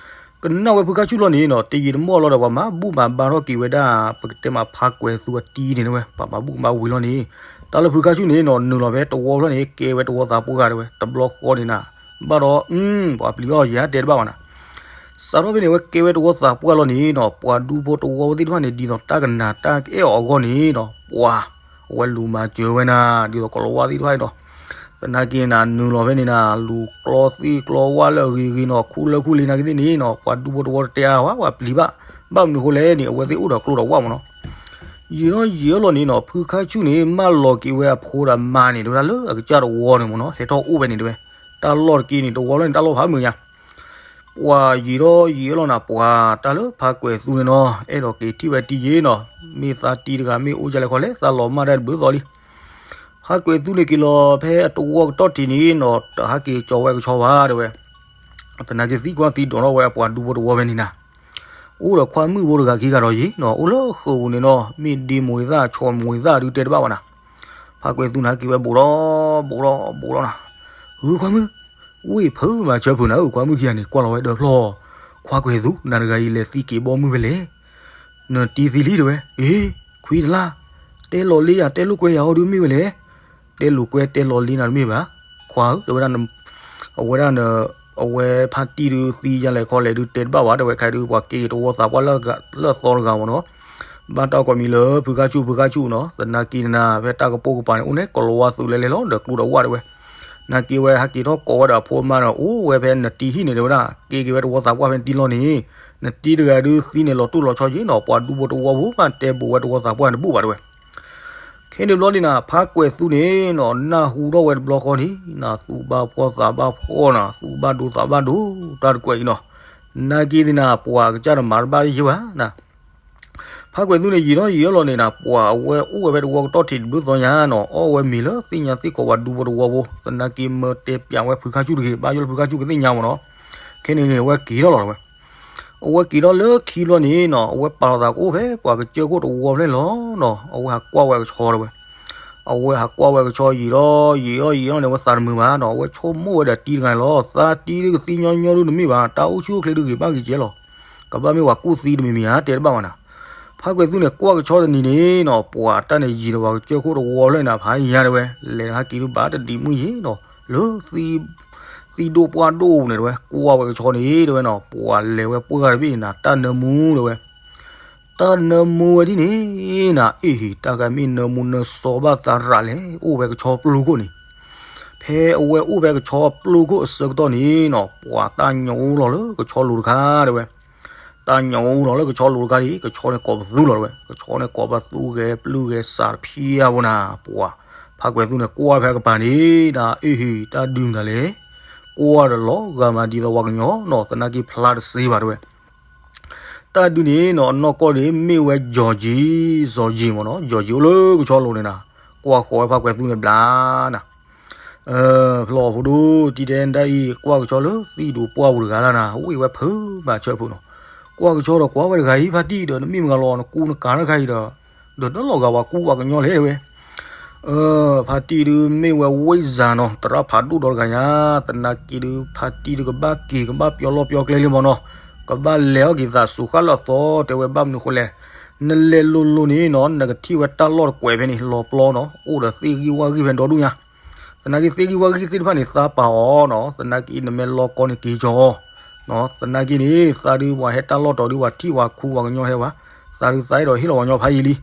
ကနၣ်ဝဲဖုခါဆူၣ်လီၤန့ၣ်နီၤ တယံာ်တမီၢ်လီၤဒီး ပှၤမၤဘူၣ်မၤဘါထီၣ်က့ၤဝဲဒၣ် ပကတဲမးဖးကွဲးသူအတံၤန့ၣ်ဝဲ ပှၤမၤဘူၣ်မၤဘါဝံၤလီၤန့ၣ် တၢ်လၢဖုခါဆူၣ်န့ၣ်နီၤ နုာ်လီၤဖဲတဝီဖျၢၣ်န့ၣ် ကဲဝဲတဝီသးပှၢ်တဲဝဲ တဘျီဃီန့ၣ်နၤ ဘၣ်ဒီး ပှၤပျံၤဘၣ်အီၤယၤတဲတဘၣ်ဘၣ်နၤ စးထီၣ်ဖဲန့ၣ် အဝဲကဲဝဲတဝီသးပှၢ်လီၤန့ၣ်နီၤ ပှၤဒူဖိတဝီဖိသ့ၣ်တဖၣ်န့ၣ် ဒ်သိးတၢ်ကနၤတၢ်ကအဲၣ်အီၤအဂီၢ်န့ၣ်နီၤ ပှၤ အဝဲလူၤမၤစၢၤဝဲနၤ ဒ်သိးကိၤလၤဝါသ့ၣ်တဖၣ်န့ၣ်နီၤ သနာ်က့နၤ နုာ်လီၤဖဲန့ၣ်နၤ လူၤကျီသ့ၣ်ကျီဝၣ်လၢအဂ့ၤဂ့ၤနီၤ ခူလၢခူလံနာ်က့သ့ၣ်န့ၣ်နီၤ ပှၤဒူဖိတဝီတတဲအါဝဲ ပှၤပျံၤဘၣ် ဘၣ်မနုၤအဃိလဲၣ်န့ၣ် အဝဲသ့ၣ်အိၣ်ဒီးကျိဒီးဝၣ်မ့ၢ်နီၤ ယံာ်ထီၣ်ယံာ်အလီၤန့ၣ်နီၤ ဖုခါဆူၣ်န့ၣ် မၢလီၤက့ၤဝဲအဖိဒီးမါန့ၣ် တဲဝဲဒၣ်လၢအကစၢ်တဝီန့ၣ်မ့ၢ်နီၤ ဟဲထီၣ်အိၣ်ဖဲန့ၣ်တဲဝဲ တၢ်လီၢ်တက့ၢ်န့ၣ် တဝီလီၤန့ၣ် တၢ်လီၢ်ဖးမုာ်ညါ ပှၤယံာ်ထီၣ်ယံာ်အလီၤနၤ ပှၤတၢ်လၢဖးကွဲးသူန့ၣ်နီၤ အဲၣ်ဒိးက့ၤထံၣ်ဝဲတံၤယ့ၢ်နီၤ မ့ၢ်သးတံၤတဂၤ မ့ၢ်အိၣ်ကလဲၤခီလဲၣ် သးလီၤမၢ်တၢ်တဘျုးသီလံ ဖးကွဲးသူန့ၣ်က့ၤလီၤဖဲအတဝီကတီၢ်ထံးန့ၣ်နီၤ တဟးက့ၤကၠီၤဝဲကဆီဘၣ်တဲဝဲ သနာ်က့သံကွၢ်သံဒိးထီၣ်ဝဲအပှၤဒူဖိတဝီဖဲန့ၣ်နၤ အိၣ်ဒီးခွါမုၣ်ဖိတဂၤခံဂၤဒီးယ့ၢ်နီၤ အိၣ်လၢဃုာ်ပူၤန့ၣ်နီၤ မ့ၢ်ဒ့မွေသၣ် ဆီၣ်မွေသၣ်ဒုးတဲတဘၣ်ဘၣ်နၤ ဖးကွဲးသူန့ၣ်ဟဲက့ၤဝဲဘူးဒီး ဘူးဒီး ဘူးဒီးနၤ ဧၢ ခွါမုၣ် အိၣ်ဖုမၤဆၢဖုးနၤဧၢ ခွါမုၣ်ခံဂၤန့ၣ် ကွၢ်လီၤဝဲဒီးဖျီၣ် ခွါကွဲးသူ နၤတဂၤအံၤလဲၤသံက့ၤဘီမုၢ်ဖဲလဲၣ် နတံၤသံလံတဲဝဲ အ့ ခွံတလါ တဲလီၤလ့ယၤ တဲလိာ်ကွဲယၤဟီဒုးမ့ၢ်ဝဲလဲၣ် တဲလိာ်ကွဲတဲလီၤလ့နၤတမ့ၢ်ဘၣ် ခွါဧၢ တဲဝဲဒၣ် အဝဲဒၣ်န အဝဲဖါတံၢ်ဒုးသံယါလဲၣ်ခီလဲၣ်ဒုးတဲတဘၣ်ဘၣ် တဲဝဲခဲဒုးပှၤက့ၤတဝီသးပှၢ်လၢအသီတဂၤမ့ၢ်နီၤ ဘၣ်တၢ်ကိးမံၤလၢ ဖုခါဆူၣ် ဖုခါဆူၣ်နီၤ သနာ်က့နၤ ဖဲတၢ်ကပိာ်ကပၤန့ၣ် အိၣ်န့ၣ် ကလီၤဝါသုးလဲၤလဲၤလီၤ ဒီးကျိဒီးဝၣ်တဲဝဲ နာ်က့ဝဲဟဲက့ၤထီၣ်ကိးဝဲဒီးအဖိအမါဒီး အိၣ်ဝဲဖဲနတံၤဟံၣ်န့ၣ်တဲဝဲဒၣ် က့ၤက့ၤဝဲတဝီသးပှၢ်ဖဲနတံၤလီၢ်န့ၣ် နတံၤတဂၤဒုးသံန့ၣ်လီၤတိၢ်လီၤဆီယ့ၢ်နီၤ ပှၤဒူဖိတဝီဖိဘၣ်တဲဘူးဝဲတဝီသးပှၢ်န့ၣ်တဘူးဘၣ်တဲဝဲ ခဲ ခဲန့ၣ်ဘျီဒ်နၤ ဖးကွဲးသူန့ၣ်နီၤ နၢ်ဟူထီၣ်ဝဲတဘျီဃီန့ၣ် နသူၣ်ဘၣ်ဖှီၣ်သးဘၣ်ဖှီၣ်နၤ သူၣ်ဘၣ်ဒိသးဘၣ်ဒိ တၢ်တကွဲးအံၤနီၤ. နာ်က့သ့ၣ်နၤ ပှၤကစၢ်တမၤတဘၣ်ယဲဘၣ်နၤ. ဖးကွဲးသူန့ၣ် ယံာ်ထီၣ်ယံာ်ထီၣ်လီၤန့ၣ်နၤ ပှၤအဝဲအိၣ်ဝဲဖဲတဝီကတီၢ်ထံးတဘျုးသီညါနီၤ အီၣ်ဝဲမ့ၤလၢသ့ၣ်ညါသ့ၣ်ကိးပှၤဒူဖိတဝီဖိ သနာ်က့မၢတဲပၠးဝဲဖုခါဆူၣ်တဂ့ၤ ဘၣ်ယိၣ်လၢဖုခါဆူၣ်ကသ့ၣ်ညါမ့ၢ်နီၤ. ခဲန့ၣ်န့ၣ် အဝဲက့ၤထီၣ်လီၤဝဲ အဝဲက့ၤထီၣ်လၢခံဘျီန့ၣ်နီၤ အဝဲပာ်လီၤသးကအိၣ်ဖဲပှၤကစၢၢ်ခိၣ်တဝီဖျဲၣ်လီၤနီၤ အဝဲဟးကွၢ်ဝဲကဆီတဲဝဲ အဝဲဟးကွၢ်ဝဲကဆီယံာ်ထီၣ်ယံာ်ထီၣ်ယံာ်ထီၣ်န့ၣ် အဝဲသးတမုာ်ဘၣ်နီၤ အဝဲဆိကမိၣ်ဝဲဒီးတံၤတဂၤန့ၣ်လီၤ သးတံၤဒုကသံညီညီဒုတမ့ၢ်ဘၣ် တၢ်အိၣ်ဆူၣ်အိၣ်ချ့ဒုဂ့ၤဘၣ်ဂ့ၤကဲလီၤ ကဘၣ်မ့ၢ်ပှၤကူၣ်သံတမံၤမံၤဧါ တဲတဘၣ်ဘၣ်နၤ. ဖးကွဲးသူန့ၣ် ကွၢ်ကဆီတနံၤန့ၣ်နီၤ ပှၤတၢ်န့ၣ်ယံာ်ဒီးပှၤကစၢၢ်ခိၣ်တဝီဖျဲၣ်န့ၣ် ဖးယံာ်ညါတဲဝဲ လဲၤဟးက့ၤဒုဘၣ်တဒံးမုၢ်ယံာ်နီၤ လၢ သံဒိၣ်ပှၢ်ဒိၣ်န့ၣ်တဲဝဲ ကွၢ်ဝဲကဆီန့ၣ်တဲဝဲနီၤ ပှၤလဲၤဝဲပှၢ်တဘ့ၣ်န့ၣ်နၤ တၢ်နၢမူတဲဝဲ တၢ်နၢမူဝဲဒ်န့ၣ်နၤ အ့ၣ်ဟ့ၣ် တၢ်ကမ့ၢ်နၢမူနၢစီဘၣ်သးရးလဲၣ် အိၣ်ဖဲကဆီပျိခိၣ်န့ၣ် ဖဲအဝဲအိၣ်ဖဲကဆီပျိခိၣ်အဆၢကတီၢ်န့ၣ်နီၤ ပှၤတၢ်ညိးလီၤလၢကဆီလိၤတခါတဲဝဲ တၢ်ညိးလီၤလၢကဆီလိၤတခါန့ၣ် ကဆီန့ၣ်ကိးပသူလီၤတဲဝဲ ကဆီန့ၣ်ကိးပသူဂဲၤပျုၢ်ဂဲၤစးတဖျၢၣ်ဖိနၤ ပှၤ ဖးကွဲးသူန့ၣ် ကွၢ်ဖဲကပၤန့ၣ် နၤ အ့ၣ်ဟ့ၣ် တၢ်ဒုမတၤလဲၣ် ကွၢ်ဒီးလီၤဂာ်မးဒ်သိးပှၤကညီနီၤ သနာ်က့ဖျါတစ့ဘၣ်တဲဝဲ တၢ်ဒုန့ၣ်နီၤ အနီၢ်ကီၢ်န့ၣ် မ့ၢ်ဝဲ Georgie စီၤယံၤမ့ၢ်နီၤ Georgie အိၣ်လၢကဆီလိၤန့ၣ်နၤ ကွၢ်ဃီၤဝဲဖးကွဲးသူန့ၣ်ဘျါနၤ ဖျီၣ်ဖိဒိၣ် တံၤတဲဒၣ်အံၤ ကွၢ်ကဆီလၢသံၣ်ဒိးပှၢ်ပူၤတဂၤလၢနၤ ဝ့ၢ်ဝဲဖုးဘၣ်ဆၢဖုးနီၤ ကွၢ်ကဆီဒီးကွၢ်ဝဲတဂၤအံၤ ဖါတံၢ်ဒီး နမ့ၢ်မတၤလီၤ နကူနကၤတခါအံၤဒီး ဒီးတလီၤဂာ်ပှၤကူပှၤကညီလဲၣ်တဲဝဲ ဖါတံၢ်ဒုမ့ၢ်ဝဲဝ့ၢ်စၢ်နီၤ သရၣ်ဖးဒိၣ်ဒီးတဂၤညါ သနာ်က့ဒု ဖါတံၢ်ဒုကဘၣ်က့ၤ ကဘၣ်ပျီလီၢ်ပျီကျဲလံမ့ၢ်နီၤ ကဘၣ်လဲၤအီၣ်က့ၤသးစူၤဃၣ်လၢအသီ တဲဝဲဘၣ်မနုၤဃိလဲၣ် နလဲၤလိၤလိၤန့ၣ်နီၤ နကထံၣ်ဝဲတၢ်လီၢ်တကွဲးဖဲန့ၣ် လီၤပျီနီၤ အိၣ်ဒီးသ့ၣ်ဂံၢ်ဝၣ်ဂံၢ်ဖဲဒီဒူၣ်ညါ သနာ်က့သ့ၣ်ဂံၢ်ဝၣ်ဂံၢ်သ့ၣ်တဖၣ်န့ၣ် သးပာ်အီၤနီၤ သနာ်က့နမ့ၢ်လီၤကီန့ၣ်က့ၤကီၤအီၤ သနာ်က့န့ၣ် သးဒုပှၤဟဲတၢ်လီၢ်တီၤဒုပှၤထံၣ်ပှၤခူပှၤကညီဟဲဝဲ သးဒုသးအဲၣ်ဒိးဟ့ၣ်လီၤပှၤကညီဖးယံာ်လံ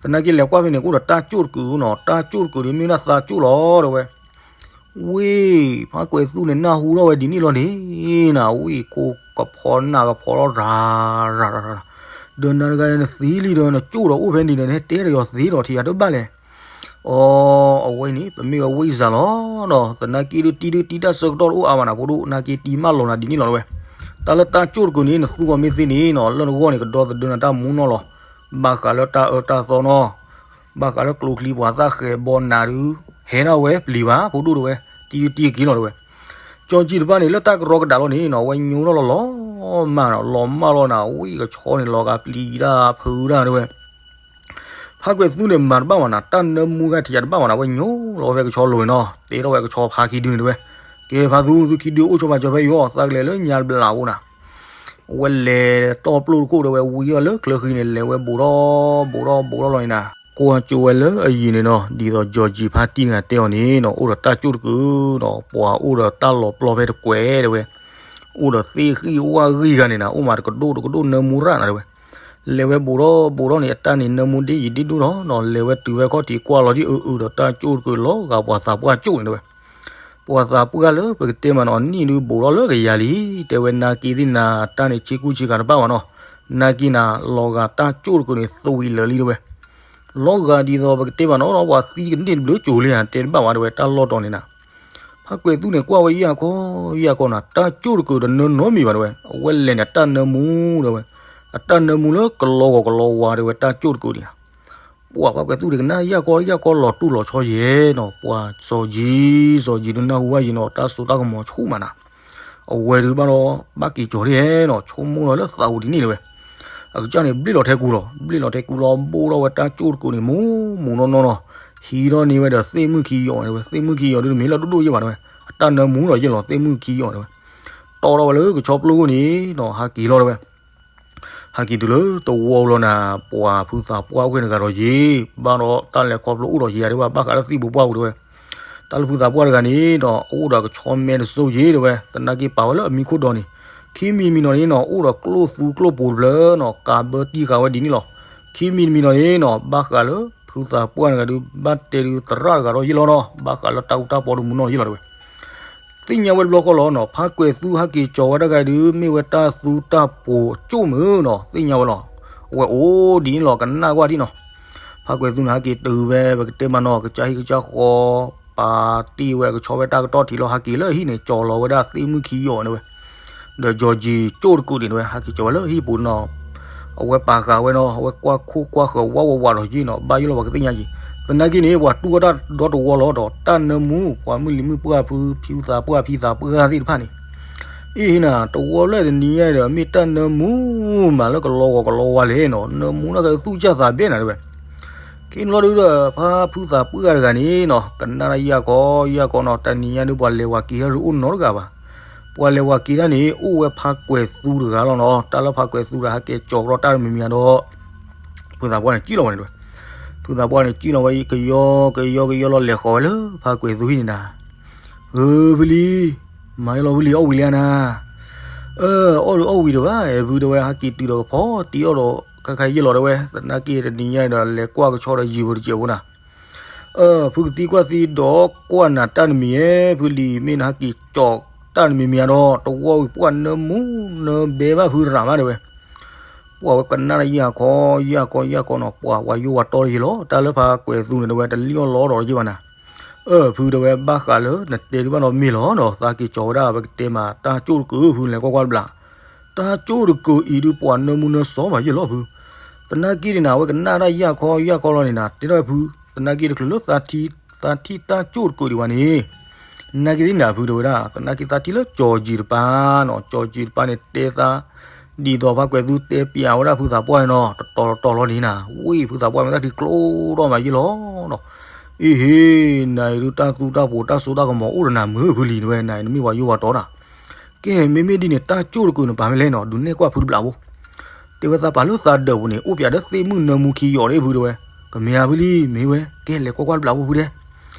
သနာ်က့လဲၤကွၢ်ဖဲန့ၣ် ကအိၣ်ဒီးတၢ်ကၠိၣ်တကုာ်နီၤ တၢ်ကၠိၣ်တကုာ်န့ၣ် မ့ၢ်ဝဲဒၣ်သးကၠိၣ်လီၤတဲဝဲ ဝ့ၢ် ဖးကွဲးသူန့ၣ် နၢ်ဟူထီၣ်ဝဲဒ်န့ၣ်လီၤန့ၣ် နၤဝ့ၢ်ကိးကဖီနၢ်ကဖီလီၤရၤရၤရၤရၤ ဒီးနၤတဂၤန့ၣ်နသံလံဒီး နကၠိၣ်ဒီးအိၣ်ဖဲန့ၣ်ဒီး နဟဲတဲဒီးယီၤသ့ဒီးထံၣ်ယၤတဘၣ်လဲၣ် အီ အဝဲန့ၣ် ပမ့ၢ်ဝဲဝ့ၢ်စၢ်လီၤနီၤ သနာ်က့ဒုတံၤဒုတံၤတၢ်ဆၢကတီၢ်တအိၣ်အါဘၣ်နၤ ဖိဒိၣ် နာ်က့တံၤမၢလီၤနၤဒ်န့ၣ်လီၤတဲဝဲ တၢ်လၢတၢ်ကၠိၣ်တကုာ်န့ၣ် နသူကီၢ်မ့ၢ်သ့န့ၣ်နီၤ လၢနဂီၢ်န့ၣ် ကဒီသဒၢနၤတၢ်မူနီၢ်လီၤ ဘၣ်ဃးလၢတၢ်အၢတၢ်သီနီၤ ဘၣ်ဃးလၢကျိချံပှၤသၣ်ဃဲၤဘီနၤဒု ဟဲဒၣ်ဝဲပျံၤဘၣ် ဖိဒိၣ်တဲဝဲ တံၤဒုတံၤက့ၤလီၤတဲဝဲ ကၠီကံတဖၣ်န့ၣ် လၢတၢ်ကရီကဒးလီၤန့ၣ်နီၤ အဝဲညိထီၣ်လီၤလီၤမၢ်နီၤ လီၤမၢ်လီၤနၤ ဝ့ၢ်ကဆီန့ၣ် လီၤဂာ်ပျံၤတၢ်ဖုးတၢ်တဲဝဲ ဖးကွဲးသူန့ၣ်မၤတဘၣ်ဘၣ်နၤ တၢ်နၢမူဂၤထံးယၤတဘၣ်ဘၣ်နၤ အဝဲညိလီၤဝဲဖဲကဆီလိၤန့ၣ်နီၤ တဲထီၣ်ဝဲကဆီဖါခံဒုန့ၣ်တဲဝဲ ကဲဖါသူ သုခံဒုအိၣ်ဆိးဘၣ်ကၠီဖဲယိၤ သးကလဲၤလၢညါတဘျီအိၣ်နၤ အဝဲလဲၤတီၢ်ပျိၢ်တခိၣ်ဒီးဝဲဝံၤထီၣ်လၢချၢဃံန့ၣ် လဲၤဝဲဘူးထီၣ်ဘူးထီၣ်ဘူးထီၣ်လီၤန့ၣ်နၤ ကွၢ်ကၠိဝဲလၢအယံၤန့ၣ်နီၤ ဒ်သိးကၠီကံဖါတံၢ်တဂၤတဲအီၤန့ၣ်နီၤ အိၣ်ဒီးတၢ်ကၠိၣ်တကုာ်နီၤ ပှၤအိၣ်ဒီးတၢ်လီၤပျီဖဲတကွဲးတဲဝဲ အိၣ်ဒီးသ့ၣ်ဂံၢ်ဝၣ်ဂံၢ်ဂၤန့ၣ်နၤ အိၣ်မးတကဒိၣ်တကဒိၣ်နၢမူရၣ်နၤတဲဝဲ လဲၤဝဲဘူးထီၣ်ဘူးထီၣ်န့ၣ် အတၢ်န့ၣ်နၢမူဒ့ယံာ်ဒ့ဒိၣ်ထီၣ်နီၤ လဲၤဝဲတုၤဝဲခီၣ်ထံးကွၢ်လီၤဒ်အုးအုးဒီးတၢ်ကၠိၣ်တကုာ်လီၤဂာ်ပှၤသးပှၢ်ကၠိၣ်န့ၣ်တဲဝဲ ပှၤသးပှၢ်လၢပကတဲမးနီၤ နံၣ်ဒုဘူးထီၣ်လၢကယၤလံ တဲဝဲနာ်က့သ့ၣ်နၤ တၢ်န့ၣ်ဆ့ကူဆ့ကၤတဘၣ်ဘၣ်နီၤ နာ်က့နၤ လီၤဂာ်တၢ်ကၠိၣ်တကုာ်န့ၣ် သွံၣ်လၢာ်လံတဲဝဲ လီၤဂာ်ဒ်သိးပကတဲမးနီၤ ပှၤသံကန့ၢ်တဘျုးကၠိၤလံဧါ တဲတဘၣ်ဝဲတဲဝဲ တၢ်လီၢ်တီၤန့ၣ်နၤ ဖးကွဲးသူန့ၣ် ကွၢ်ဝဲယၢ်ကီယၢ်ကီနၤ တၢ်ကၠိၣ်တကုာ်တနၢနီတမံၤဘၣ်တဲဝဲ အဝဲလဲၤန့ၣ် တၢ်နၢမူတဲဝဲ အတၢ်နၢမူလၢကလီဂီၤကလီဝါတဲဝဲ တၢ်ကၠိၣ်တကုာ်န့ၣ် ပှၤဖးကွဲးသူတကနၣ်ယၢ်ကီယၢ်ကီလီၤတူၢ်လီၤဆီယဲနီၤ ပှၤစီၤယံၤ စီၤယံၤဒုနၢ်ဟူဘၣ်ယံၤနီၤ တၢ်စိတၢ်ကမီၤဆူၣ်မးနၤ အဝဲဒုဘၣ်ဒီး ဘၣ်က့ၤကၠီၤဒ်နီၤ ဆိကမိၣ်လီၤလၢသးပူၤဒ်န့ၣ်တဲဝဲ အကစၢ်န့ၣ် ဘျ့ၣ်လီၤထဲကူလီၤ ဘျ့ၣ်လီၤထဲကူလီၤ ဘိၣ်ထီၣ်ဝဲတၢ်ကၠိၣ်တကုာ်န့ၣ် မူးမူးနီၢ်နီၢ်နီၤ ဟံးထီၣ်န့ၢ်ဝဲဒီးသ့ၣ်မုၣ်ခံယီၤတဲဝဲ သ့ၣ်မုၣ်ခံယီၤဒုတမ့ၢ်လၢဒိၣ်ဒိၣ်ယဲၢ်ဘၣ်တဲဝဲ အတၢ်နၢမူလီၤယဲၢ်လီၤ သ့ၣ်မုၣ်ခံယီၤတဲဝဲ တီၢ်ထီၣ်ဝဲလၢကဆီပျိခိၣ်န့ၣ်နီၤ ဟးက့ၤလီၤတဲဝဲ ဟဲက့ၤတုၤလၢတဝီလီၤနၤ ပှၤဖုသးပှၢ်အိၣ်ဃ့ၢ်တဂၤဒီးယ့ၤ ဘၣ်ဒီးတၢ်လဲၤခီဖျိအိၣ်ဒီးယ့ၤ တဲဝဲ ဘၣ်ဃးလၢသံၣ်ပူၤပှၢ်ပူၤတဲဝဲ တၢ်လၢဖုသးပှၢ်တဂၤန့ၣ်ဒီး အိၣ်ဒီးကဆီမဲတစိၢ်ယ့ၤတဲဝဲ သနာ်က့ပာ်ဝဲလၢအမံခိၣ်ဒီးန့ၣ် ခံမံၤတမံၤနီၤန့ၣ်နီၤ အိၣ်ဒီးကျိၣ်သူကျိၣ်ပူၤတဖျၢၣ်နီၤ ကးဘၢတံၢ်ဃာ်ဝဲဒ်န့ၣ်လီၤ. ခံမံၤတမံၤနီၤန့ၣ်နီၤ ဘၣ်ဃးလၢဖုသးပှၢ်တဂၤဒုး ဘၣ်တဲဒုးသရၣ်တဂၤဒီးယ့ၤလီၤနီၤ ဘၣ်ဃးလၢတၢ်အူတၢ်ပီဒုးမူနီၢ်ယ့ၤလီၤတဲဝဲ သ့ၣ်ညါဝဲတဘျီဃီလီၤနီၤ ဖးကွဲးသူဟဲက့ၤကၠီၤဝဲတၢ်ဂၤဒုး မ့ၢ်ဝဲတၢ်သူတၢ်ပှိၤအကၠိၣ်မုၢ်နီၤ သ့ၣ်ညါဝဲလီၤ. အဝဲအိၣ်ဒ်န့ၣ်လီၤ ကနၣ်ကွၢ်ဒ်နီၤ. ဖ ဖးကွဲးသူန့ၣ် ဟဲက့ၤတုၤဝဲ ပကတဲမးနီၤ ကစၢ်ဟံၣ်ကစၢ်ဃီ ပာ်တ့ၢ်ဝဲ ကဆီဝဲတၢ်ကတီၢ်ထံးလီၤ ဟဲက့ၤလၢဟံၣ်န့ၣ် ကၠီၤလီၤဝဲဒၣ်သ့ၣ်မုၣ်ခံယီၤန့ၣ်ဝဲ, ဒီးကၠီၤကၠံၤကၠိၣ်တကူာ်န့ၣ်ဝဲ ဟဲက့ၤကၠီၤဝဲလၢဟံၣ်ပူၤနီၤ, အဝဲပာ်ဃာ်ဝဲနီၤ အဝဲကွၢ်ခိၣ်ကွၢ်ဃၢၤဝးဝးဝးဒီးယ့ၢ်နီၤ ဘၣ်ယိၣ်လီၤပှၤကသ့ၣ်ညါက့ၤ, သနာ်က့န့ၣ် ပှၤတူၢ်ဝဲတၢ်ဒီတဝီလီၤဒီး တၢ်နၢမူ ပှၤမုၢ်လံၤမုၢ်ပှၢ်ဖု ဖံသးပှၢ်ဖံသးပှၢ်သ့ၣ်တဖၣ်န့ၣ် အ့ၣ်ဟ့နၤ တဝီလၢတနံၤညါဒီး မ့ၢ်တၢ်နၢမူမးလၢကလီဂီၤကလီဝါလဲၣ်နီၤ, နၢမူန့ၣ်ကသူၣ်စၢ်သးဘဲနၤတဲဝဲ. ခ့န့ၣ်လီၤဒုဒီး ဖါဖုသးပှၢ်တဂၤန့ၣ်နီၤ ကနၣ်တၢ်ယၢ်ကီယၢ်ကီနီၤ, တနံၤညါဒု ပှၤလဲၤဝၤက့ၤတၢ်ဒု အိၣ်နီတဂၤဘၣ်. ပှၤလဲၤဝၤက့ၤတၢ်န့ၣ် အိၣ်ဝဲဖါကွဲးသူတဂၤလီၤနီၤ, တၢ်လၢဖါကွဲးသူတဂၤ ဟဲက့ၤကၠီၤကဒီးတၢ်တမံၤမံၤဒီး ဖုသးပှၢ်န့ၣ် ကံၣ်လီၤဝဲန့ၣ်တဲဝဲ. ဖုသးပှၢ်န့ၣ် ကံၣ်လီၤဝဲ ကယီကယီကယီလီၤ လဲၤဃီၤဝဲလၢဖါကွဲးသူဟံၣ်န့ၣ်နၤ, ဧၢ ဖုလံၤ, မၤယလီၤဖုလံၤ အီၣ်ဝံၤလံဧါနၤ, အၢ အီၣ်ဒုအီၣ်ဝံၤတဘၣ် ဖုတဲဝဲ ဟဲက့ၤတုၤဒီးကဖီတံၢ်အီၣ်ဒီး ခါခါယဲၢ်လီၤတဲဝဲ, သနာ်က့တနံၤညါအံၤဒီး လဲၤကွၢ်ကဆီဒီးယံၤဖိတစဲးဖိနၤ, အၢ ဖုကသံကွၢ်သံဒီးကွၢ်နၤတၢ်တမံၤဧဲ ဖုလံၤ မ့ၢ်နဟဲက့ၤကၠီၤတၢ်တမံၤမံၤဧါဒီး တဝီဝံၤပှၢ်နၢမူနၢဘဲဘၣ်ဖုရၤမးတဲဝဲ. ပှၤဝဲကနၣ်တၢ်ယၢ်ခီယၢ်ခီယၢ်ခီနီၤ ပှၤဝဲယိၣ်ဝဲတီယ့ၢ်လီၤ တၢ်လၢဖါကွဲးသူန့ၣ်တဲဝဲ တလံၣ်အီၣ်လီအီၣ်ဒီးယ့ၢ်ဘၣ်နၤ, အၢ ဖုတဲဝဲ ဘၣ်ဃးလၢနတဲတဘၣ်နီတမံၤလီၤနီၤ သးက့ၤကၠီၤဝဲဒၣ် ပကတဲမး တၢ်ကၠိၣ်တကူာ် ဖုလဲၤကွၢ်ကွၢ်တဘျီ တၢ်ကၠိၣ်တကူာ်အံၤဒု ပှၤနၢမူနၢစီၤဘၣ်ယ့ၢ်လီၤဖု, သနာ်က့န့ၣ်နၤ အဝဲကနၣ်တၢ်ယၢ်ခီယၢ်ခီလီၤန့ၣ်နၤ တဲထီၣ်ဝဲဖု, သနာ်က့တချုးလၢ သးထံၣ်တၢ်ကၠိၣ်တကူာ်ဒံးဘၣ်န့ၣ်, သနာ်က့သ့ၣ်နၤဖုတဲဝဲဒၣ် သနာ်က့သးထံၣ်လၢကၠီၤကၠံၤတပၤနီၤ ကၠီၤကၠံၤတပၤန့ၣ် တဲသး ဒ်သိးဖါကွဲးသူတဲပျးဝဲဒၣ်ဖုသးပှၢ်န့ၣ်နီၤ တတီၤတတီၤလီၤန့ၣ်နၤ ဝံၤဖုသးပှၢ်မ့ၢ်တၢ်ထံကျိထီၣ်မးယ့ၢ်လီၤနီၤ, အ့ၣ်ဟ့ နၤအံၤဒု တၢ်သူတၢ်ပိးတၢ်စိတၢ်ကမီၤအိၣ်ဒီးနၤမုာ်ဖုလံၤတဲဝဲ နၤအံၤနမ့ၢ်ပှၤယိၣ်ပှၤတီတၢ် ကဲ မ့မ့ၢ်ဒ်န့ၣ် တၢ်ကၠိၣ်တကူာ်န့ၣ် ပာ်ဖဲလဲၣ်နီၤ ဒုးနဲၣ်ကွၢ်ဖုတဘျီဖိ, တဲဝဲသးပာ်လၢသးဒၢးပူၤန့ၣ် အိၣ်ပၠးဒီးသ့ၣ်မုၣ်နၢမူခံယီၤဒၣ်ဖုတဲဝဲ, ကမ့ၢ်ဧါဖုလံၤ မ့ၢ်ဝဲ ကဲလဲၤကွၢ်ကွၢ်တဘျီဖိဖုတဲ,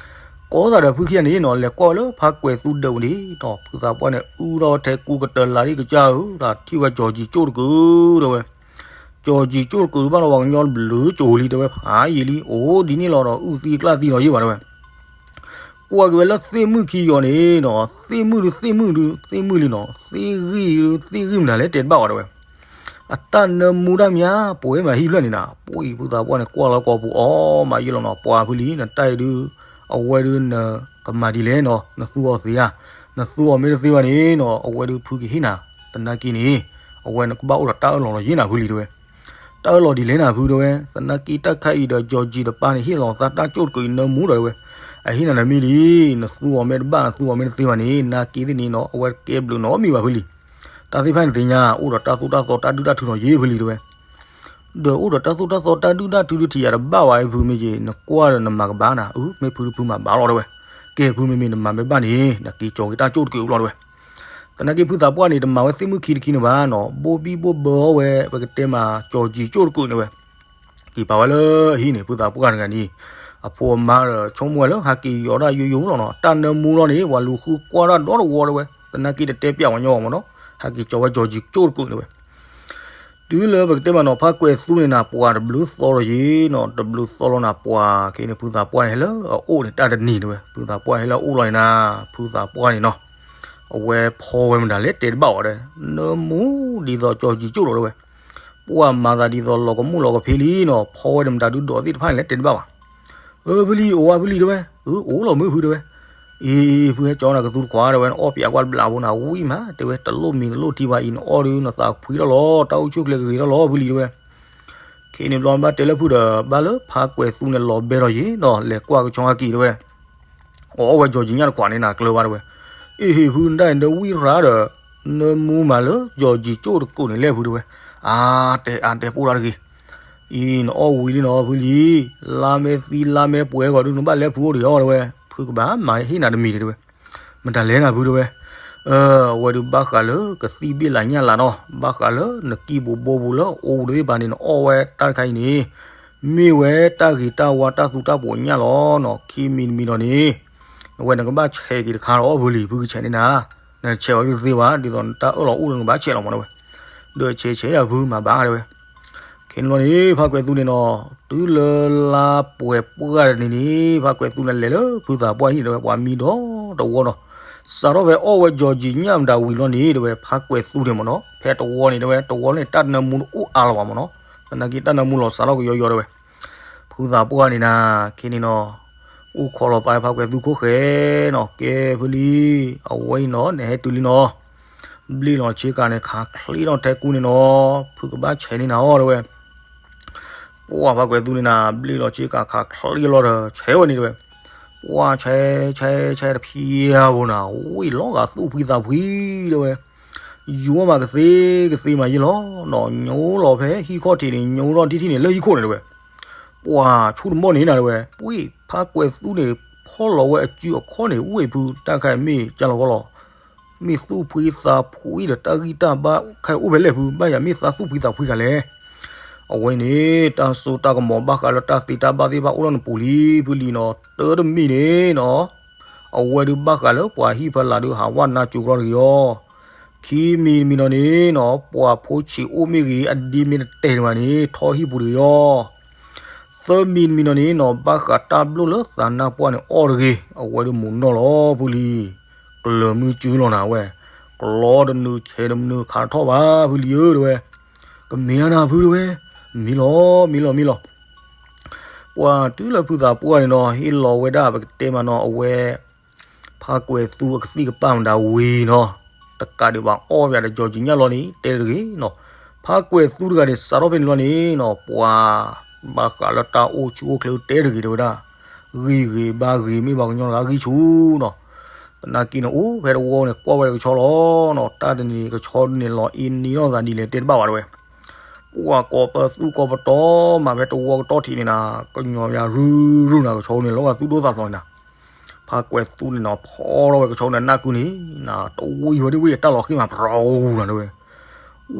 ကိးသးဒီးဖုခံဂၤန့ၣ်နီၤ လဲၤကွၢ်ဝဲလၢဖါကွဲးသူဒၢးပူၤန့ၣ်ဒီး ဖုသးပှၢ်န့ၣ် အုၣ်ထီၣ်ဝဲထဲကူကတၢၢ်လၢ်ဒ်ကစၢ်ဧၢ တၢ်ထံၣ်ဝဲကၠီၤကၠံၤကၠိၣ်တကူာ်တဲဝဲ, ကၠီၤကၠံၤကၠိၣ်တကူာ်ဘၣ်လီၤပှၤကညီတဘျုးကၠိၤလံတဲဝဲ ဖးယံာ်လံ အိၣ်ဒ်န့ၣ်လီၤဒီး အုၣ်သံကျၢ်သံလီၤယ့ၢ်ဘၣ်တဲဝဲ ကွၢ်က့ၤဝဲလၢသ့ၣ်မုၣ်ခံယီၤန့ၣ်နီၤ သ့ၣ်မုၣ်ဒု သ့ၣ်မုၣ်ဒု သ့ၣ်မုၣ်လံနီၤ သ့ၣ်ဂံၢ်ဒု သ့ၣ်ဂံၢ်မနုၤလဲၣ်တဲတဘၣ်ဝဲတဲဝဲ, အတၢ်နၢမူတၢ်မံၤ ပှဲၤမးဟံၣ်ဖျၢၣ်န့ၣ်နၤ ပှၤဖုသးပှၢ်န့ၣ် ကွၢ်လီၤကိာ်ပူၤအီၤမးယ့ၢ်လီၤနီၤ ပှၤဖုလံၤ နတၢ်အံၤဒု အဝဲဒု နကမၤဒ်လဲၣ်နီၤ နသူအီၤသ့ဧါ, နသူအီၤမ့ၢ်တသ့ဘၣ်န့ၣ်နီၤ အဝဲဒုဖုကဟ့ၣ်နၤ, သနာ်က့န့ၣ် အဝဲနကဘၣ်အိၣ်ဒီးတၢ်အၢၣ်လီၤလီၤယ့ၢ်နၤဖုလံၤတဲဝဲ တၢ်အၢၣ်လီၤဒ်လဲၣ်နၤဖုတဲဝဲ, သနာ်က့တၢ်ခါအံၤဒီး ကၠီၤကၠံၤတပၤန့ၣ် ဟ့ၣ်လီၤသးတၢ်ကၠိၣ်တကူာ်အံၤနၢမူဒီးတဲဝဲ, အဟ့ၣ်နၤတမံၤလံ, နသူအီၤမ့ၢ်တဘၣ် နသူအီၤမ့ၢ်တသ့ဘၣ်န့ၣ် သနာ်က့သ့ၣ်န့ၣ်နီၤ အဝဲတကဲဘျုးနီတမံၤဘၣ်ဖုလံၤ, တၢ်သ့ၣ်တဖၣ်န့ၣ်သ့ၣ်ညါ အိၣ်ဒီးတၢ်သိၣ်တၢ်သီတၢ်ဒုၣ်တၢ်ထုးလီၤယ့ၢ်ဖုလံၤတဲဝဲ ဒီးအိၣ်ဒီးတၢ်သိၣ်တၢ်သီတၢ်ဒုၣ်တၢ်ထုးဒုး ထံၣ်ယၤတဘၣ်ဝဲဖုမ့ၢ်ယ့ၢ် နကွၢ်ဒီးနမၤကဘၣ်နၤ, အၢ မ့ၢ်ဖုဖုမၤဘၣ်လီၤတဲဝဲ, ကဲဖုမ့မ့ၢ်နမၤမ့ၢ်ဘၣ်န့ၣ် နက့ၤကၠီၤက့ၤတၢ်ကၠိၣ်တကူာ်ဘျီတဲဝဲ, သနာ်က့ဖုသးပှၢ်န့ၣ် တမၤဝဲသ့ၣ်မုၣ်ခံတခံန့ၣ်ဘၣ်နီၤ ဘိဘံၣ်ဘိဘၢအီၣ်ဝဲ ပကတဲမး ကၠီၤကၠံၤကၠိၣ်တကူာ်န့ၣ်ဝဲ က့ၤပာ်ဝဲလၢဟံၣ်န့ၣ် ဖုသးပှၢ်တဂၤန့ၣ် အဖိအမါဒီး ဆိကမိၣ်ဝဲလၢဟးက့ၤယီၤဒၣ်ယိယိလီၤနီၤ တၢ်နၢမူလီၤန့ၣ် ပှၤလူၤဃုကွၢ်တၢ်ဒီတဝီတဲဝဲ, သနာ်က့တတဲပျးဝဲညီဘၣ်မ့ၢ်နီၤ ဟးက့ၤကၠီၤဝဲကၠီၤကၠံၤကၠိၣ်တကူာ်န့ၣ်ဝဲ တုၤလၢပကတဲမးနီၤ ဖါကွဲးသူန့ၣ်နၤ ပှၤတဘျုးသီလီၤယ့ၢ်နီၤ တဘျုးသီလီၤနၤ ပှၤက့ၤန့ၣ် ဖုသးပှၢ်န့ၣ် ဟဲလၢအအိၣ်န့ၣ် တၢ်တနံၤတဲဝဲ ဖုသးပှၢ်ဟဲလၢအအိၣ်လီၤန့ၣ်နၤ ဖုသးပှၢ်န့ၣ်နီၤ အဝဲဖီဝဲမတၤလဲၣ်တဲတဘၣ်ဝဲဒီး နၢမူဒ်သိးကၠီၤကၠံၤကၠိၣ်လီၤတဲဝဲ, ပှၤမၤသးဒ်သိးလီၤကမူၣ်လီၤကဖ့လံနီၤ ဖီဝဲဒီးမတၤဒုးဒီးသ့ၣ်တဖၣ်န့ၣ်လဲၣ်တဲတဘၣ်ဘၣ် အၢ ဖုလံၤ အိၣ်ဝဲဖုလံၤတဲဝဲ, အၢ အိၣ်လီၤမုၢ်ဖုတဲဝဲ, အံၤ ဖုဟဲကၠီနၤကသူတခွးတဲဝဲ နအီၣ်ပၠးကွၢ်တဘျီဖိနၤ ဝံၤမး တဲဝဲ တလိၣ်မံၤတလိၣ်ထံဘၣ်အံၤ နအီၣ်ဒုးနသးဖှံထီၣ်လီၤ တၢ်အိၣ်ဆူၣ်အိၣ်ချ့ကဂ့ၤထီၣ်လီၤဖုလံၤတဲဝဲ, ခဲန့ၣ်ဘျီဘၣ်တဲလၢဖုဒီး ဘၣ်လၢဖါကွဲးသူန့ၣ်လီၤဘဲထီၣ်ယ့ၢ်နီၤ လဲၤကွၢ်ကဆီဟဲက့ၤတဲဝဲ အီၣ်ဝဲကၠီၤကၠံၤညၣ်တခွးန့ၣ်နၤ ကျၢၤဘၣ်တဲဝဲ, အ့ၣ် ဟ့ၣ် ဖု နတၢ်အံၤဒီးဝံၣ်ရၤဒီး နၢမူမးလၢကၠီၤကၠံၤကၠိၣ်တကူာ်န့ၣ်လဲၣ်ဖုတဲဝဲ, အါ တဲအါတဲပိၢ်တၢ်တဂ့ၤ, အံၤ နအီၣ်ဝံၤလံနီၤဖုလံၤ, လါမ့ၢ်သံလါမ့ၢ်ပှဲၤဂီၤဒုး နဘၣ်လဲၤဖုအိၣ်တယီတဲဝဲ, ဖုကဘၣ်မၤဟ့ၣ်နၤတမံၤတဲဝဲ, မတၤလဲၣ်နၤဖုတဲဝဲ, အဝဲဒုးဘၣ်ဃးလၢကသံၣ်ဘ့ၣ်လးညၣ်လးနီၤ, ဘၣ်ဃးလၢနကံၢ်ပူၤဘိပူၤလၢအအိၣ်တသ့ၣ်တဖၣ်န့ၣ် နအီၣ်ဝဲတၢ်တခါအံၤန့ၣ် မ့ၢ်ဝဲတၢ်ဂ့ၤတၢ်ဝါတၢ်သူတၢ်ပိးညၣ်လီၤနီၤ, ခံမံၤတမံၤဒီးန့ၣ် အဝဲနကဘၣ်ဆဲးက့ၤတခါလီၤဖုလံၤ, ဖုကဆဲးန့ၢ်နၤ, နဆဲးဝဲဒုးတသ့ဘၣ်, ဒ်သိးနတၢ်အၢၣ်လီၤအိၣ်ဒီးနကဘၣ်ဆဲးလီၤမးတဲဝဲ, ဒီးဆဲးဆဲးယၤဖုမၤဘၣ်တဲဝဲ, ခဲန့ၣ်လီၤန့ၣ် ဖါကွဲးသူန့ၣ်နီၤ, တုၤလၢလါပှဲၤပှၢ်တနံၤန့ၣ် ဖါကွဲးသူန့ၣ်လဲၤလၢဖုသးပှၢ်ဟံၣ်တဲဝဲ ပှၤမံဒီတဝီနီၤ, စးထီၣ်ဖဲအီၣ်ဝဲကၠီၤကၠံၤညၣ်မတၤဝံၤလီၤန့ၣ်တဲဝဲ ဖါကွဲးသူန့ၣ်မးနီၤ, ဖဲတဝီန့ၣ်တဲဝဲ တဝီန့ၣ်တၢ်နၢမူတအိၣ်အါလီၤဘၣ်မးနီၤ, သနာ်က့တၢ်နၢမူလီၤစးထီၣ်ကယီယီတဲဝဲ, ဖု ဖုသးပှၢ်န့ၣ်နၤ, ခဲန့ၣ်နီၤ, အိၣ်ခိးလီၤပာ်ဖးကွဲးသူခိၣ်ဃဲနီၤ, ကဲဖုလံ, အဝဲအံၤနီၤ နဟဲတုၤလံနီၤ, ဘျ့ၣ်လီၤဆ့ကၤန့ၣ် ခးချ့ထီၣ်ထဲကူန့ၣ်နီၤ, ဖုကဘၣ်ဆဲးန့ၢ်နၤအီၤတဲဝဲ. ပှၢ်ဖးကွဲးသူန့ၣ်နၤ, ဘျ့ၣ်လီၤဆ့ကၤခးချ့လီၤဒီး ဆဲးဝဲန့ၣ်တဲဝဲ. ပှၢ်ဆဲး ဆဲး ဆဲးတဖျဲဖိနၤ, ဝ့ၢ်လီၤဂာ်သူၣ်ဖှံသးဖှံတဲဝဲ. ယူၤအီၣ်မးကသ့ကသ့မးယ့ၢ်လီၤနီၤ, ညိလီၤဖဲဟံၣ်ခီၣ်ထံးန့ၣ် ညိထီၣ်ထံၣ်ထံၣ်န့ၣ် လၢဟံၣ်ခိၣ်န့ၣ်တဲဝဲ. ပှၢ်ဆူတမီၢ်န့ၣ်နၤတဲဝဲ, ဝ့ၢ်ဖးကွဲးသူန့ၣ် ဖီၣ်လီၤဝဲအစုအခီၣ်န့ၣ် ဝ့ၢ်ဖုတၢ်ခါအံၤမ့ၢ်ကၢ်လီၤကီလီၤ, မ့ၢ်သူၣ်ဖှံသးဖှံဒီးတၢ်ဂံၢ်တၢ်ဘါခဲအိၣ်ဖဲလဲၣ်ဖု, ဘၣ်ယၤမ့ၢ်သးသူၣ်ဖှံသးဖှံဂၤလဲၣ်. အဝဲန့ၣ် တၢ်စိတၢ်ကမီၤဘၣ်ဃးလၢတၢ်သ့တၢ်ဘၣ်သ့ၣ်တဖၣ်အိၣ်လီၤနပူၤလံဖုလံနီၤ, တၢ်တမံၤန့ၣ်နီၤ, အဝဲဒုးဘၣ်ဃးလၢပှၤဟံၣ်ဖီလာ်ဒုးဟးဝဲနါစိၤကရီတဂ့ၤအီၤ, ခံမံၤတမံၤနီၤန့ၣ်နီၤ, ပှၤဖိဆံးအိၣ်မ့ၢ်ဂ့ၤ အဒ့မ့ၢ်တတဲာ်န့ၣ်ဘၣ်န့ၣ် ထီၣ်ဟံၣ်ပူၤတဂ့ၤအီၤ, သၢမံၤတမံၤနီၤန့ၣ်နီၤ, ဘၣ်ဃးတၢ်ဘျိၣ်လၢသးနါပှၢ်န့ၣ်အီၣ်တဂ့ၤ, အဝဲဒုးမူးနီၢ်လီၤဖုလံ. ကျၢၤမုၢ်စုလီၤနၤဝဲ, ကျီတနုာ်ဆဲးတနုာ်ခးထီၣ်ဘၣ် ဖုလံဧၢတဲဝဲ. ကမ့ၢ်ဧါနၤဖုတဲဝဲ. မ့ၢ်လီၤ မ့ၢ်လီၤ မ့ၢ်လီၤ. ပှၤတုၤလၢဖုသးပှၢ်န့ၣ်နီၤ ဟ့ၣ်လီၤဝဲဒၣ်ပကတဲမးနီၤ အဝဲ ဖးကွဲးသူအကသံၣ်ကပၣ်မတၤဝံၤနီၤ, တကးဒံးဘၣ်အီၣ်ဝဲဒၣ်ဒီးကၠီၤကံညၣ်လီၤန့ၣ် တဲတဂ့ၤနီၤ. ဖးကွဲးသူတဂၤန့ၣ် စးထီၣ်ဖဲန့ၣ်လီၤန့ၣ်နီၤ ပှၤ ဘၣ်ဃးလၢတၢ်အိၣ်ဆူၣ်အိၣ်ချ့တဲတဂ့ၤတဲဝဲဒၣ်. ဂံၢ်ဂ့ၤဘါဂ့ၤမ့ၢ်ပှၤကညီတဂၤဂံၢ်ဆူၣ်နီၤ. သနာ်က့န့ၣ် အိၣ်ဖဲတဝီန့ၣ် ကွၢ်ဝဲဒၣ်ကဆီလီၤနီၤ. တၢ်တနံၤန့ၣ် ကဆီန့ၣ်လီၤအ့န့ၢ်နီၢ်သးဒ်လဲၣ်တဲတဘၣ်ဘၣ်တဲဝဲ. ပှၤကိးပသူကိးပတီၤမးဖဲတဝီကတီၢ်ထံးန့ၣ်နၤ, ကညီယၤရုၢ်ရုၢ်နၤ ကဆီန့ၣ် လီၤဂာ်သူၣ်ဒိၣ်သးဖျိးန့ၣ်နၤ. ဖးကွဲးသူန့ၣ်နီၤ ဖီထီၣ်ဝဲကဆီန့ၣ်နၢ်ကုန့ၣ်နၤ, တဝံၤဝဲဒ်ဝံၤအတၢ်လီၤဃံၤမး ပရီၤအူလီၤတဲဝဲ.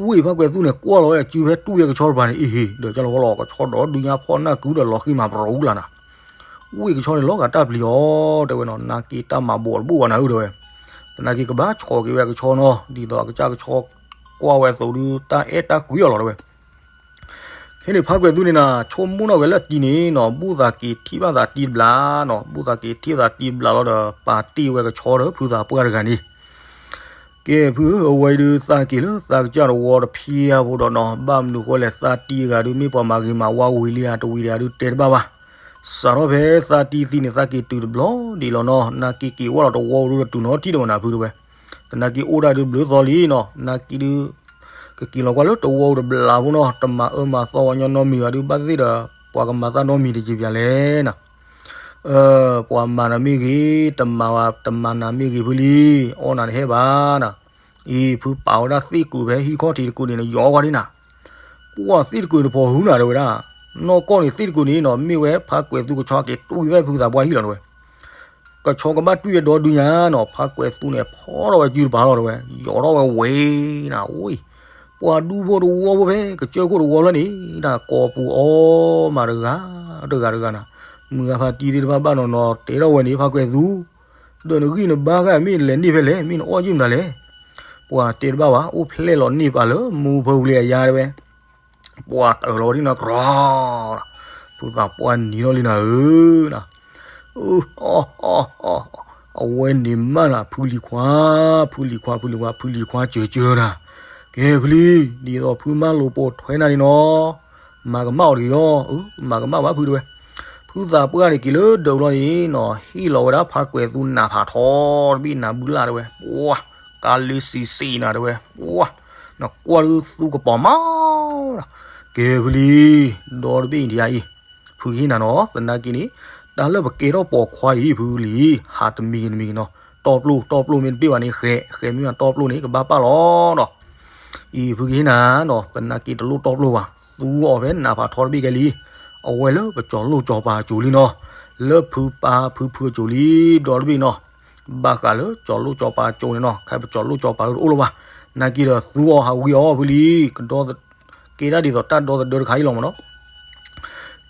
ဝ့ၢ်ဖးကွဲးသူန့ၣ် ကွၢ်လီၤဝဲအစုဖဲတူၢ်ဝဲကဆီတပၤန့ၣ် အ့ဟ့ၣ် ဒီးကၠီလီၤဃီလီၤ ကဆီဒီးဒုးညါဖီၣ်နၢ်ကုဒီးလီၤဃံၤမး ပရီၤအူလီၤနၤ. ဝ့ၢ်ကဆီန့ၣ် လီၤဂာ်တၢ်ပျံၤအီၤတဲဝဲနီၤ, နာ်က့တၢ်မၤဘိးတဘိးဘၣ်နၤဧၢတဲဝဲ. သနာ်က့ကဘၣ်ဆီးက့ၤဝဲကဆီနီၤ, ဒ်သိးအကစၢ်ကဆီကွၢ်ဝဲအသိးဒုး တၢ်အဲၣ်တၢ်ကွံအီၤလီၤတဲဝဲ. ခဲန့ၣ် ဖးကွဲးသူန့ၣ်နၤ ဆိကမိၣ်နီၣ်ဝဲလၢတံၤန့ၣ်နီၤ ဘူၣ်သးက့ၤထံၣ်ဘၣ်သးတံၤတဘျီနီၤ, ဘူၣ်သးက့ၤထံၣ်သးတံၤတဘျီလီၤဒီး ပာ်တ့ၢ်ဝဲကဆီဒီးဖုသးပှၢ်တဂၤန့ၣ် ကဲဖုဧၢ အဝဲအံၤဒုးသးက့ၤလၢသးကစၢ်တဝီတဖၠါဖိဒီးနီၤ, ဘၣ်မနုၤဃိလဲၣ် သးတံၤတဂၤဒုး မ့ၢ်ပှၤမၤဂ့ၤမၤဝါဝံၤလံဧါ တဝံၤဒီးဒုးတဲတဘၣ်ဘၣ်. စးထီၣ်ဖဲသးတံၤသံန့ၣ် သးက့ၤတုၤတဘျီဒံးလီၤနီၤ, နာ်က့က့ၤဝဲလီၤတဝီဒုးတတုၤနီတထံၣ်ဒံးဘၣ်နၤဖုတဲဝဲ. သနာ်က့အိၣ်ဒၣ်ဒုးတဘျုးသီလံနီၤ, နာ်က့ဒုး ကက့ၤလီၤကွၢ်လၢတဝီတဘျီဖိနီၤ, တမၤအၢမၤသီဝဲညီနီတမံၤဘၣ်ဒုး ဘၣ်သ့ၣ်သ့ၣ်ဒီး ပှၤကမၤသးနီတမံၤတယံာ်ပၠးလဲၣ်နၤ. ပှၤမၤနၤမ့ၢ်ဂ့ၤ, တမၤဝဲ တမၤနၤမ့ၢ်ဂ့ၤဖုလံ, အီၣ်နၤတဟဲဘၣ်နၤ. အံၤ ဖုပာ်ဝဲဒၣ်သ့ၣ်ကူးဖဲဟံၣ်ခီၣ်ထံးတကူးန့ၣ် နယီၤကွၢ်ဒ်နၤ. ပှၤသ့ၣ်တကူးန့ၣ်ဖီၣ်ဟုနၤတဲဝဲဒၣ်. နီၢ်ကီၢ်န့ၣ်သ့ၣ်တကူးန့ၣ်နီၤ မ့ၢ်ဝဲဖးကွဲးသူကဆီက့ၤတွံၢ်ဖဲဖုသးပှၢ်ဟံၣ်လီၤတဲဝဲ. ကဆီကဘၣ်တွံၢ်ဝဲဒီဒုညါနီၤ, ဖးကွဲးသူန့ၣ် ဖီထီၣ်ဝဲစုတပၤလီၤတဲဝဲ, ယီၤထီၣ်ဝဲဝ့ၤနၤ, အိၣ် ပှၤဒူဖိတဝီဖိဖဲ ကစၢၢ်ခိၣ်တဝီဖျၢၣ်န့ၣ် တၢ်ကိးပူၤအီၤမးတဂၤ တဂၤတဂၤနၤ, မုၢ်ဂၤဖါတံၢ်သ့ၣ်တဖၣ်ဘၣ်နီၤနီၤ တဲထီၣ်ဝဲန့ၣ် ဖးကွဲးသူ ဒီးနဂံၢ်နဘါဂၤမ့ၢ်လဲၤန့ၢ်ဖဲလဲၣ်, မ့ၢ်နအီၣ်ယုၢ်မနုၤလဲၣ်. ပှၤတဲတဘၣ်ဘၣ်, အိၣ်ဖျဲၣ်လီၤန့ၢ်ပာ်လၢမူဖၢပူၤလံအယါတဲဝဲ. ပှၤတအၢၣ်လီၤဝဲဒ်နီၤ ကြီ, ဖုသးပှၢ်နံၤထီၣ်လံနၤဧၢ, အဝဲန့ၣ်မးနၤ ဖုလံၤခွါ, ဖုလံၤခွါ ဖုလံၤခွါ ဖုလံၤခွါစၢၤစၢၤနၤ, ကဲဖုလံၤ, ဒ်သိးဖုမၢလိာ်ပိာ်ထွဲနၤန့ၣ်နီၤ မၤကမၣ်အီၤတဂ့ၤအီၤ, မၤကမၣ်ဘၣ်ဖုတဲဝဲ. ဖုသးပှၢ်န့ၣ်က့ၤလၢဒၢးလီၤန့ၣ်နီၤ ဟ့ၣ်လီၤဝဲဒၣ်ဖးကွဲးသူနးဖးထီတဘ့ၣ်နၤဘုလၣ်တဲဝဲ, ပှၤ ကါလ့စံးစံးနၤတဲဝဲ, ပှၤ နကွၢ်ဒုးသူကပီၤမး, ကဲဖုလံၤ, ဒီတဘ့ၣ်အံၤဒံးအံၤ, ဖုကဟ့ၣ်နၤနီၤ သနာ်က့န့ၣ်, တၢ်လၢပကဲထီၣ်ပိာ်ခွါအံၤဖုလံၤ, ဟးတမံၤဂ့ၤတမံၤဂ့ၤနီၤ, တီပျိ တီပျိမ့ၢ်တဘ့ၣ်ဘၣ်န့ၣ် ဃဲး ဃဲးမ့ၢ်ဘၣ်တီပျိန့ၣ် ကဘၣ်ပာ်လီၤနီၤ. အံၤဖုကဟ့ၣ်နၤနီၤ သနာ်က့တလိၣ်တီပျိဘၣ်, သူအီၤဖဲနးဖးထီတဘ့ၣ်ကဲလံ, အဝဲလၢပကၠီၤလိၣ်ကၠီၤပၤအစိၤလံနီၤ, လၢဖုပၢ်ဖုဖုအစိၤလံ, ဒီတဘ့ၣ်နီၤ, ဘၣ်ဃးလၢကၠီၤလိၣ်ကၠီၤပၤအစိၤန့ၣ်နီၤ, ခဲပကၠီၤလိၣ်ကၠီၤပၤတအိၣ်လၢၤဘၣ်, နာ်က့ဒီးသူအီၤဟးဝံအီၤဖုလံၤ, ကဒီ ကဲဒၣ်ဒ်သိးတၢ်ဒီသဒၢတခါအံၤလီၤမးနီၤ.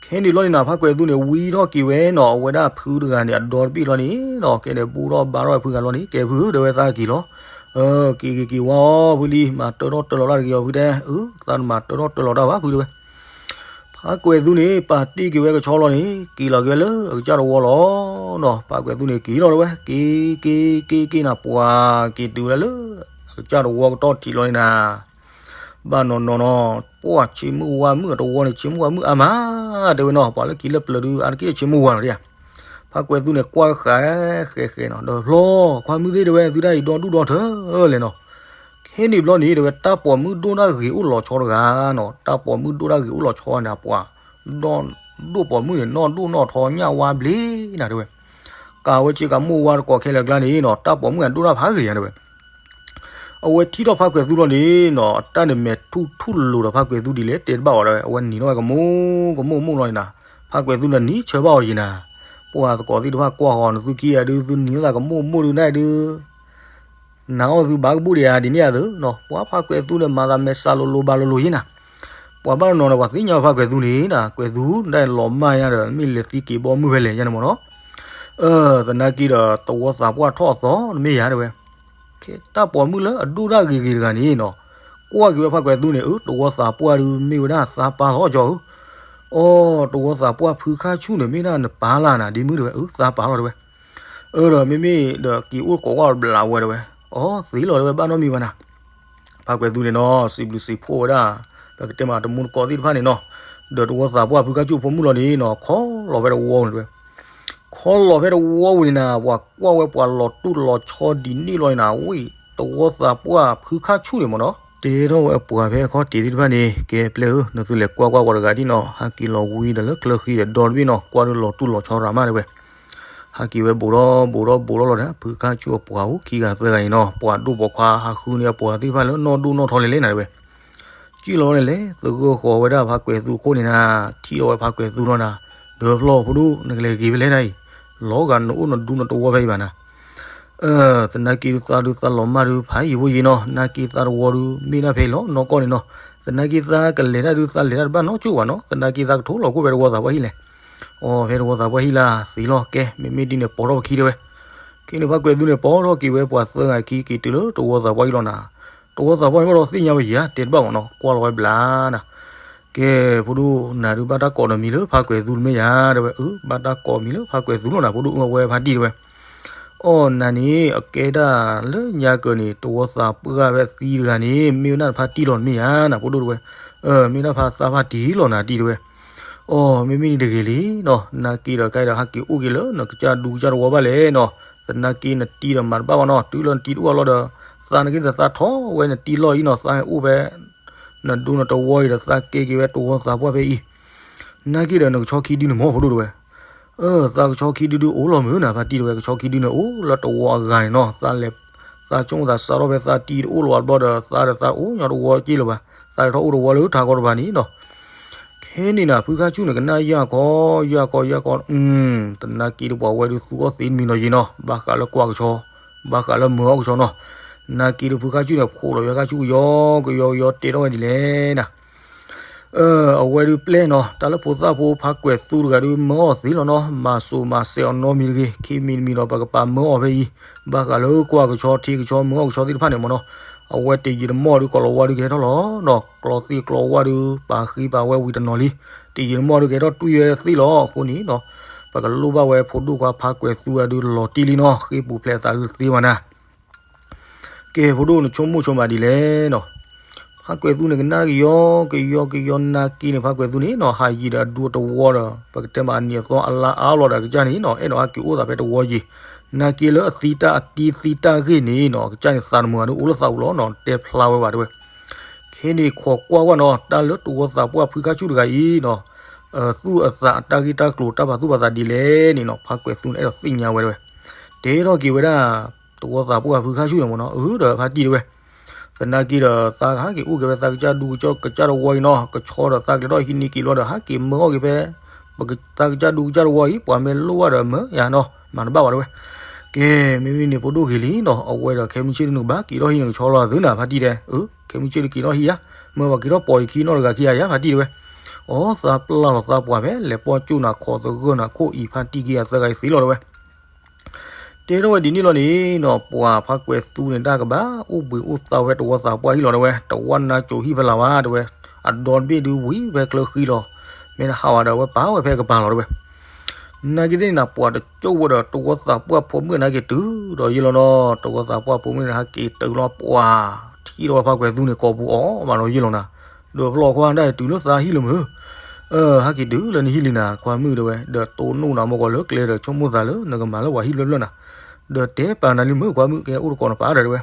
ခဲန့ၣ်လီၤန့ၣ်နၤ ဖးကွဲးသူန့ၣ် ဝံထီၣ်က့ၤဝဲနီၤ အဝဲဒၣ်ဖုတဂၤန့ၣ် အဒီတဘ့ၣ်လီၤန့ၣ်နီၤ, ကဲဒီးဘူၣ်ထီၣ်ဘါထီၣ်ဝဲဖုဂၤလီၤန့ၣ် ကဲဖုဧၢ တဲဝဲသးက့ၤလီၤ, က့ၤက့ၤက့ၤဝဲအီၤဖုလံၤ မၤတၢထီၣ်တၢလီၤတၢ်တဂ့ၤအီၤဖုတဲ, အၢ သးတမၤတၢထီၣ်တၢလီၤတၢ်ဘၣ်ဖုတဲဝဲ. ဖးကွဲးသူန့ၣ် ပာ်တ့ၢ်က့ၤဝဲကဆီလီၤန့ၣ် က့ၤလီၤက့ၤဝဲလၢအကစၢ်တဝီလီၤနီၤ, ဖးကွဲးသူန့ၣ်က့ၤလီၤတဲဝဲ က့ၤက့ၤက့ၤက့ၤနၤ ပှၤက့ၤတုၤဝဲဒၣ်လၢ အကစၢ်တဝီကတီၢ်ထံးလီၤန့ၣ်နၤ ဘၣ်နီၢ်နီၢ်နီၤ, ပှၢ်ဆ့မုၢ်ဝါမုၢ်အတဝီန့ၣ် ဆ့မုၢ်ဝါမုၢ်အါမး, တဲဝဲနီၤ, ပှၤလၢခံလၢပျၢၤဒုး အါတက့ၢ်ဆ့မုၢ်ဝါနီၤဒ်ဧါ. ဖါကွဲၤသူန့ၣ် ကွၢ်ဃဲဃဲနီၤ, ဒီးဖျီ, ခွါမုၢ်သ့ၣ်တဲဝဲ သုတၢ်အံၤဒီဒူၣ်ဒီထၢလဲၣ်နီၤ. ခဲန့ၣ်ဘျီန့ၣ် တဲဝဲ တၢ်ပိာ်မုၣ်ဒိၣ်တၢ်ဂ့ၤအိၣ်လီၤဆီတဂၤနီၤ, တၢ်ပိာ်မုၣ်ဒိၣ်တၢ်ဂ့ၤအိၣ်လီၤဆီန့ၣ် ပှၤ ဒိၣ်ပိာ်မုၣ်န့ၣ် နီၢ်ဒိၣ်နီၢ်ထီညၣ်ဝါဘျ့နၤတဲဝဲ, ကးဝဲဆ့ကၤမိၢ်ဝါတကိးခဲလၢာ်အကျါန့ၣ်နီၤ, တၢ်ပိာ်မုၣ်အဒိၣ်တၢ်ဖးဂ့ၤယါတဲဝဲ. အဝဲထံၣ်ထီၣ်ဖါကွဲၤသူလီၤန့ၣ်နီၤ, အတၢ်န့ၣ်မဲာ်ထူၣ်ထူၣ်လိၤဒီးဖါကွဲၤသူဒ်လဲၣ်တဲတဘၣ်အီၤတဲဝဲ, အဝဲနံၤထီၣ်ဝဲကမိၢ်ကမိၢ်မိၢ်လီၤန့ၣ်နၤ, ဖါကွဲၤသူန့ၣ်နံၤဆၢဘၣ်အီၤယံၤနၤ, ပှၤသကိးသ့ၣ်တဖၣ်ကွၢ်ဃီၤနသုခံဂၤဒုး သုနံၤသးကမိၢ်မိၢ်ဒုးနၤဒုး နၤအီၣ်သုဘၣ်ကဘူၣ်ဒံးဧါဒ်န့ၣ်ဧါသုနီၤ, ပှၤဖါကွဲၤသူန့ၣ် မၤသးမဲာ်ဆှးလိၤလိၤဘၣ်လိၤလိၤယံၤနၤ, ပှၤဘၣ်နီၤန့ၣ် ပှၤသ့ၣ်ညါဖါကွဲၤသူန့ၣ်နၤ, ကွဲၤသူ နတၢ်လီၤမၢ်ယါဒီး မ့ၢ်လဲၤသံက့ၤဘီမုၢ်ဖဲလဲၣ်ယါန့ၣ်မ့ၢ်နီၤ, သနာ်က့ဒီး တဝီသးပှၢ်ထီၣ်အသီတမ့ၢ်ယါတဲဝဲ, တၢ်ပိာ်မုၣ်လၢအဒိၣ်တၢ်ဂ့ၤဂ့ၤတဂၤန့ၣ်နီၤ, ကွၢ်က့ၤဝဲဖါကွဲၤသူန့ၣ် အၢ တဝီသးပှၢ်ဒုး မ့ၢ်ဝဲဒၣ်သးပၢ်လီၤကၠီဧၢ, အီ တဝီသးပှၢ်ဖုခါဆူၣ်န့ၣ် မ့ၢ်ဒၣ်နပၢ်လၢ်နၤ ဒ်မုၢ်တဲဝဲ, အၢ သးပၢ်လီၤတဲဝဲ အၢဒီးမ့မ့ၢ်ဒီးက့ၤအိၣ်ကိးကွၢ်ဘျးဝဲတဲဝဲ, အီ သ့လီၤတဲဝဲ ဘၣ်နီတမံၤဘၣ်နၤ, ဖါကွဲၤသူန့ၣ်နီၤ စံးဘျုးစံးဖှိၣ်ဝဲဒၣ် ပကတဲမးတမူတကိးသ့ၣ်တဖၣ်န့ၣ်နီၤ, ဒီးတဝီသးပှၢ်ဖုခါဆူၣ်အဖိမုၣ်လီၤန့ၣ်နီၤ ခီလီၤဖဲတဝီဝံၤတဲဝဲ, ခီလီၤဖဲတဝီဝံၤန့ၣ်နၤ ပှၤကွၢ်ဝဲပှၤလီၤတူၢ်လီၤဆီဒ်န့ၣ်လီၤန့ၣ်နၤ ဝံၤ တဝီသးပှၢ်ဖုခါဆူၣ်န့ၣ်မ့ၢ်နီၤ တဲထီၣ်ဝဲအပှၤဖဲအခီၣ်ထံးသ့ၣ်တဖၣ်န့ၣ် ကဲပျဲၢ်ဧၢ နသုလဲၤကွၢ်ကွၢ်ပှၤတဂၤဒ်နီၤ ဟးက့ၤလီၤဝံၤဒီးလၢချၢဃံဒီးဒီတဘ့ၣ်နီၤ ကွၢ်ဒုးလီၤတူၢ်လီၤဆီရၤမးတဲဝဲ ဟဲက့ၤဝဲဘူးဒီးဘူးဒီးဘူးဒီးလီၤဒီး ဖုခါဆူၣ်အပှၤအိၣ်ခံဂၤသၢဂၤန့ၣ်နီၤ ပှၤဒိၣ်ပိာ်ခွါဟးဃုန့ၢ်အပှၤသ့ၣ်တဖၣ်လၢနီၢ်ဒိၣ်နီၢ်ထီလဲၣ်လဲၣ်နၤတဲဝဲ စံၣ်လီၤဝဲန့ၣ်လဲၣ် သဂၢၢ်ဃီၤဝဲဒၣ်ဖါကွဲၤသူအခိၣ်န့ၣ်နၤ ထံၣ်လီၤဝဲဖါကွဲၤသူနီၤနၤ ဒီးဖျီဖိဒိၣ် နကလဲၤဂ့ၤဖဲလဲၣ်နၤအံၤ လီၤဂာ်နအိၣ်နဒူနတဝီဖဲအံၤဘၣ်နၤ သနာ်က့ဒုးသးဒုးသးလီၤမၢ်ဒုးဖးယံာ်ဖိယံာ်နီၤ နာ်က့သးတဝီဒုး မ့ၢ်ဒၣ်ဖဲအံၤလီၤနီၢ်ကီၢ်န့ၣ်နီၤ သနာ်က့သးကလဲၤတၢ်ဒုးသးလဲၤတၢ်တဘၣ်နီတစိၢ်ဘၣ်နီၤ သနာ်က့သးကထိလီၤကိၣ်ဖဲတဝီသးပှၢ်ဟံၣ်လဲၣ် အီ ဖဲတဝီသးပှၢ်ဟံၣ်လၢသ့လီၤ ကဲ မ့မ့ၢ်ဒ်န့ၣ်ပိာ်ထီၣ်ပခံတဲဝဲ ခဲန့ၣ်ဖါကွဲၤသူန့ၣ် ပိာ်ထီၣ်က့ၤဝဲပှၤသၢဂၤခံက့ၤတုၤလၢတဝီသးပှၢ်ဟံၣ်လီၤနၤ တဝီသးပှၢ်ဟံၣ်ဘၣ်ဒီးသ့ၣ်ညါဝဲယံၤဧါ တဲတဘၣ်မ့ၢ်နီၤ ကွၢ်လီၤဝဲဘျါနၤ ကဲ ဖိဒိၣ်နၤဒုးဘၣ်တၢ်ကိးနမံၤလၢဖါကွဲၤသူတမ့ၢ်ဧါ တဲဝဲ အၢ ဘၣ်တၢ်ကိးမံၤလၢဖါကွဲၤသူလီၤနၤ ဖိဒိၣ်အဝဲဖါတံၢ်တဲဝဲ အီၣ်နၤန့ၣ် အကဲဒၣ်လၢညါကၢၤန့ၣ် တဝီသးပှၢ်ဖဲသံတဂၤန့ၣ် မ့ၢ်ဝဲဒၣ်နဖါတံၢ်လီၤနမ့ၢ်ဧါနၤ ဖိဒိၣ်တဲဝဲ အၢ မ့ၢ်ဒၣ်ဖါသးဖါတံၢ်လီၤနၤတံၢ်တဲဝဲ အီၣ် မ့မ့ၢ်န့ၣ်တဂ့ၤလံနီၤ နာ်က့ဒီးကဲဒီးဟးက့ၤအိၣ်က့ၤလၢနကစၢ်ဒူကစၢ်တဝီဘၣ်လဲၣ်နီၤ သနာ်က့နတံၢ်ဒီးမၤတဘၣ်ဘၣ်နီၤ တုၤလၢနတံၢ်တအိၣ်အလီၢ်ဒီး သးနာ်က့ဒီးသးထီၣ်ဝဲနတံၢ်လီၢ်အံၤနီၤ သးအိၣ်ဖဲ နဒူနတဝီအံၤဒီးသးကဲက့ၤဝဲတဝီသးပှၢ်ဖဲအံၤ နာ်က့ဒီးနကဆီခံဒုန့ၣ်မ့ၢ်ဖိဒိၣ်တဲဝဲ အၢ သးကဆီခံဒုဒုအိၣ်လီၤမုၢ်နၤဖါတံၢ်တဲဝဲ ကဆီခံဒုန့ၣ်အိၣ်လၢတဝီအဂၤန့ၣ်နီၤ သးလဲၤ သးဆိကမိၣ်သးစးထီၣ်ဖဲသးတံၢ်တအိၣ်လီၤအဘျီဒီး သးဒီးသးအိၣ်ညီတဝီက့ၢ်လၢၤဘၣ် သးလဲၤထီၣ်အိၣ်တဝီလၢထးခီတဖၣ်န့ၣ်နီၤ ခဲန့ၣ်နၤ ဖုခါဆူၣ်န့ၣ် ကနၣ်ယၢ်ခီ ယၢ်ခီ ယၢ်ခီ သနာ်က့ဒီးပှၤဝဲဒုးသူအီၣ်သ့တမံၤနီၤယံၤနီၤ ဘၣ်ဃးလၢကွၢ်ကဆီ ဘၣ်ဃးလၢမၢအီၣ်ကဆီနီၤ နာ်က့ဒီးဖုခါဆူၣ်န့ၣ် ဖိးလီၤဝဲခါဆူၣ်ကယီကယီကယီတဲထီၣ်ဝဲဒ်လဲၣ်နၤ အဝဲဒုးပျဲၢ်နီၤ တၢ်လၢဖိသၣ်ဖိဖါကွဲၤသူတဂၤဒုးမၢအီၣ်သ့လီၤနီၤ မၤစိာ်မၤစဲးအီၤနီတမံၤတဂ့ၤ ခံမံၤတမံၤဒီးပကပာ်မၢအီၣ်ဖဲအံၤ ဘၣ်ဃးလၢကွၢ်ကဆီထံကဆီမၢအီၣ်ကဆီသ့ၣ်တဖၣ်န့ၣ်မ့ၢ်နီၤ အဝဲတယံာ်တမီၢ်ဒုးကိးလီၤဝါဒုးကဟဲထီၣ်လီၤနီၤ ကျီသ့ၣ်ကျီဝါဒုး ပာ်ဃ့ပာ်ဝဲဝံၤတနီၤလံ တယံာ်တမီၢ်ဒုးကဟဲထီၣ်တွံၢ်ဝဲသ့ၣ်လီၤ အဃိန့ၣ်နီၤ ပကလိၣ်ဘၣ်ဝဲဖိဒိၣ်ခွါဖါကွဲၤသူအဒုးလီၤတံၢ်လံနီၤ ဃ့ပူၤဖျဲးအသးဒုးတသ့ဘၣ်နၤ ကဲ ဖိဒိၣ်နဆိကမိၣ်ဆိကမးဒ်လဲၣ်နီၤ ဖါကွဲၤသူန့ၣ် ကနၣ်ကယီကယီကယီနာ်က့န့ၣ် ဖါကွဲၤသူန့ၣ်နီၤ ဟးယံၤဒီးအဒူအတဝီဒီး ပကတဲမးအနံၤအသီအလါအါလီၤဒီးအကစၢ်န့ၣ်နီၤ အဲၣ်ဒိးဟဲက့ၤအိၣ်သးဖဲတဝီယံၤ နာ်က့လၢအသံတၢ်အတံၢ်သံတၢ်ဂ့ၢ်န့ၣ်နီၤ အကစၢ်န့ၣ်သးတမုာ်အဒုးအိၣ်လၢသးပူၤလီၤနီၤ တဲဖျါဝဲဘၣ်တဲဝဲ ခဲန့ၣ်ခိးကွၢ်ကွၢ်နီၤ တၢ်လၢတဝီသးပှၢ်ဖုခါဆူၣ်တဂၤအံၤနီၤ သူၣ်အသးအတၢ်ဂ့ၢ်တၢ်ကျိၤတၢ်ပာ်သူၣ်ပာ်သးဒ်လဲၣ်န့ၣ်နီၤ ဖါကွဲၤသူန့ၣ်အဲၣ်ဒိးသ့ၣ်ညါဝဲတဲဝဲ တဲထီၣ်က့ၤဝဲဒၣ် တဝီသးပှၢ်ဖုခါဆူၣ်န့ၣ်မ့ၢ်နီၤ အၢဒီးဖါတံၢ်တဲဝဲ သနာ်က့ဒီး သးကဟဲက့ၤအိၣ်က့ၤဖဲသးကစၢ်ဒူကစၢ်တဝီအံၤနီၤ ကဆီဒီးသးကလဲၤထီၣ်ဟံးန့ၢ်က့ၤဘျီဒီး ဟဲက့ၤမၢအီၣ်က့ၤဖဲ ပကသးကစၢ်ဒူကစၢ်တဝီအံၤ ပှၤမ့ၢ်လိၣ်ဘၣ်ဒီးမၢယၤနီၤ မၤတဘၣ်ဘၣ်တဲဝဲ ကဲ မ့မ့ၢ်န့ၣ်ဖိဒိၣ်ဂ့ၤလံနီၤ အဝဲဒီးခဲမုၢ်ဆ့ၣ်ဒုးနကဘၣ်က့ၤထီၣ်ဟံးန့ၢ်ကဆီလီၤသုနၤ ဖါတံၢ်တဲ အၢ ခဲမုၢ်ဆ့ၣ်ဒုးက့ၤထီၣ်ဟံးယၤ မၢပှၤက့ၤထီၣ်ပိာ်ယခံနီတဂၤခံဂၤယၤ ဖါတံၢ်တဲဝဲ အီ သးပျၢ်လီၤသးပှၢ်ဖဲ လဲၤပိာ်ကၠိၣ်နၤခိးသဂၢၢ်နၤခိၣ်အံၤ ဖါတံၢ်က့ၤအသၢဂၤအံၤသ့လီၤတဲဝဲ တဲထီၣ်ဝဲဒ်န့ၣ်လီၤန့ၣ်နီၤ ပှၤဖါကွဲၤသူန့ၣ်တၢ်ကဘၣ်အိၣ်ဘှံးအိၣ်သါဝဲတဝီသးပှၢ်ဟံၣ်လီၤတဲဝဲ တဝီနါစိၤဟံၣ်ဖဲလၢၤဘၣ်တဲဝဲ အဒီတဘ့ၣ်ဒုးဝံၤဖဲချၢဃံလီၤ မ့ၢ်တဟးဝဲဒီးဝဲပာ်ဝဲဖဲကပၤလီၤတဲဝဲ နာ်က့သ့ၣ်န့ၣ်နၤ ပှၤတကၠိၣ်ဝဲဒီးတဝီသးပှၢ်ဖိမုၣ်နာ်က့တုၤဒီးယံာ်လီၤနီၤ တဝီသးပှၢ်ဖိမုၣ်န့ၣ် ဟဲက့ၤတုၤလီၤပှၤ ထံၣ်ထီၣ်ဝဲဖးကွဲးသူန့ၣ် ကိာ်ပူၤအီၣ်မးနီၤယ့ၢ်လီၤနၤ, ဒီးဖျီၣ်ခွါဒၣ်တုၤလၢသးဟံၣ်လၢမုၢ်, အၢ ဟဲက့ၤတုၤလၢနဟံၣ်လံနၤ ခွါမုၣ်တဲဝဲ, ဒီးတိၢ်နီၣ်နၤမ့ၢ်ကီးလၢကျဲဒီး ဆိကမိၣ်သးလၢနကမၤလၢပှၤဟံၣ်ဖျၢၣ်ဖျၢၣ်နၤ, ဒီးတဲပာ်နၤလံမုၢ် ခွါမုၣ် ကဲအိၣ်တကိးနပၢ်ဒီးတဲဝဲ,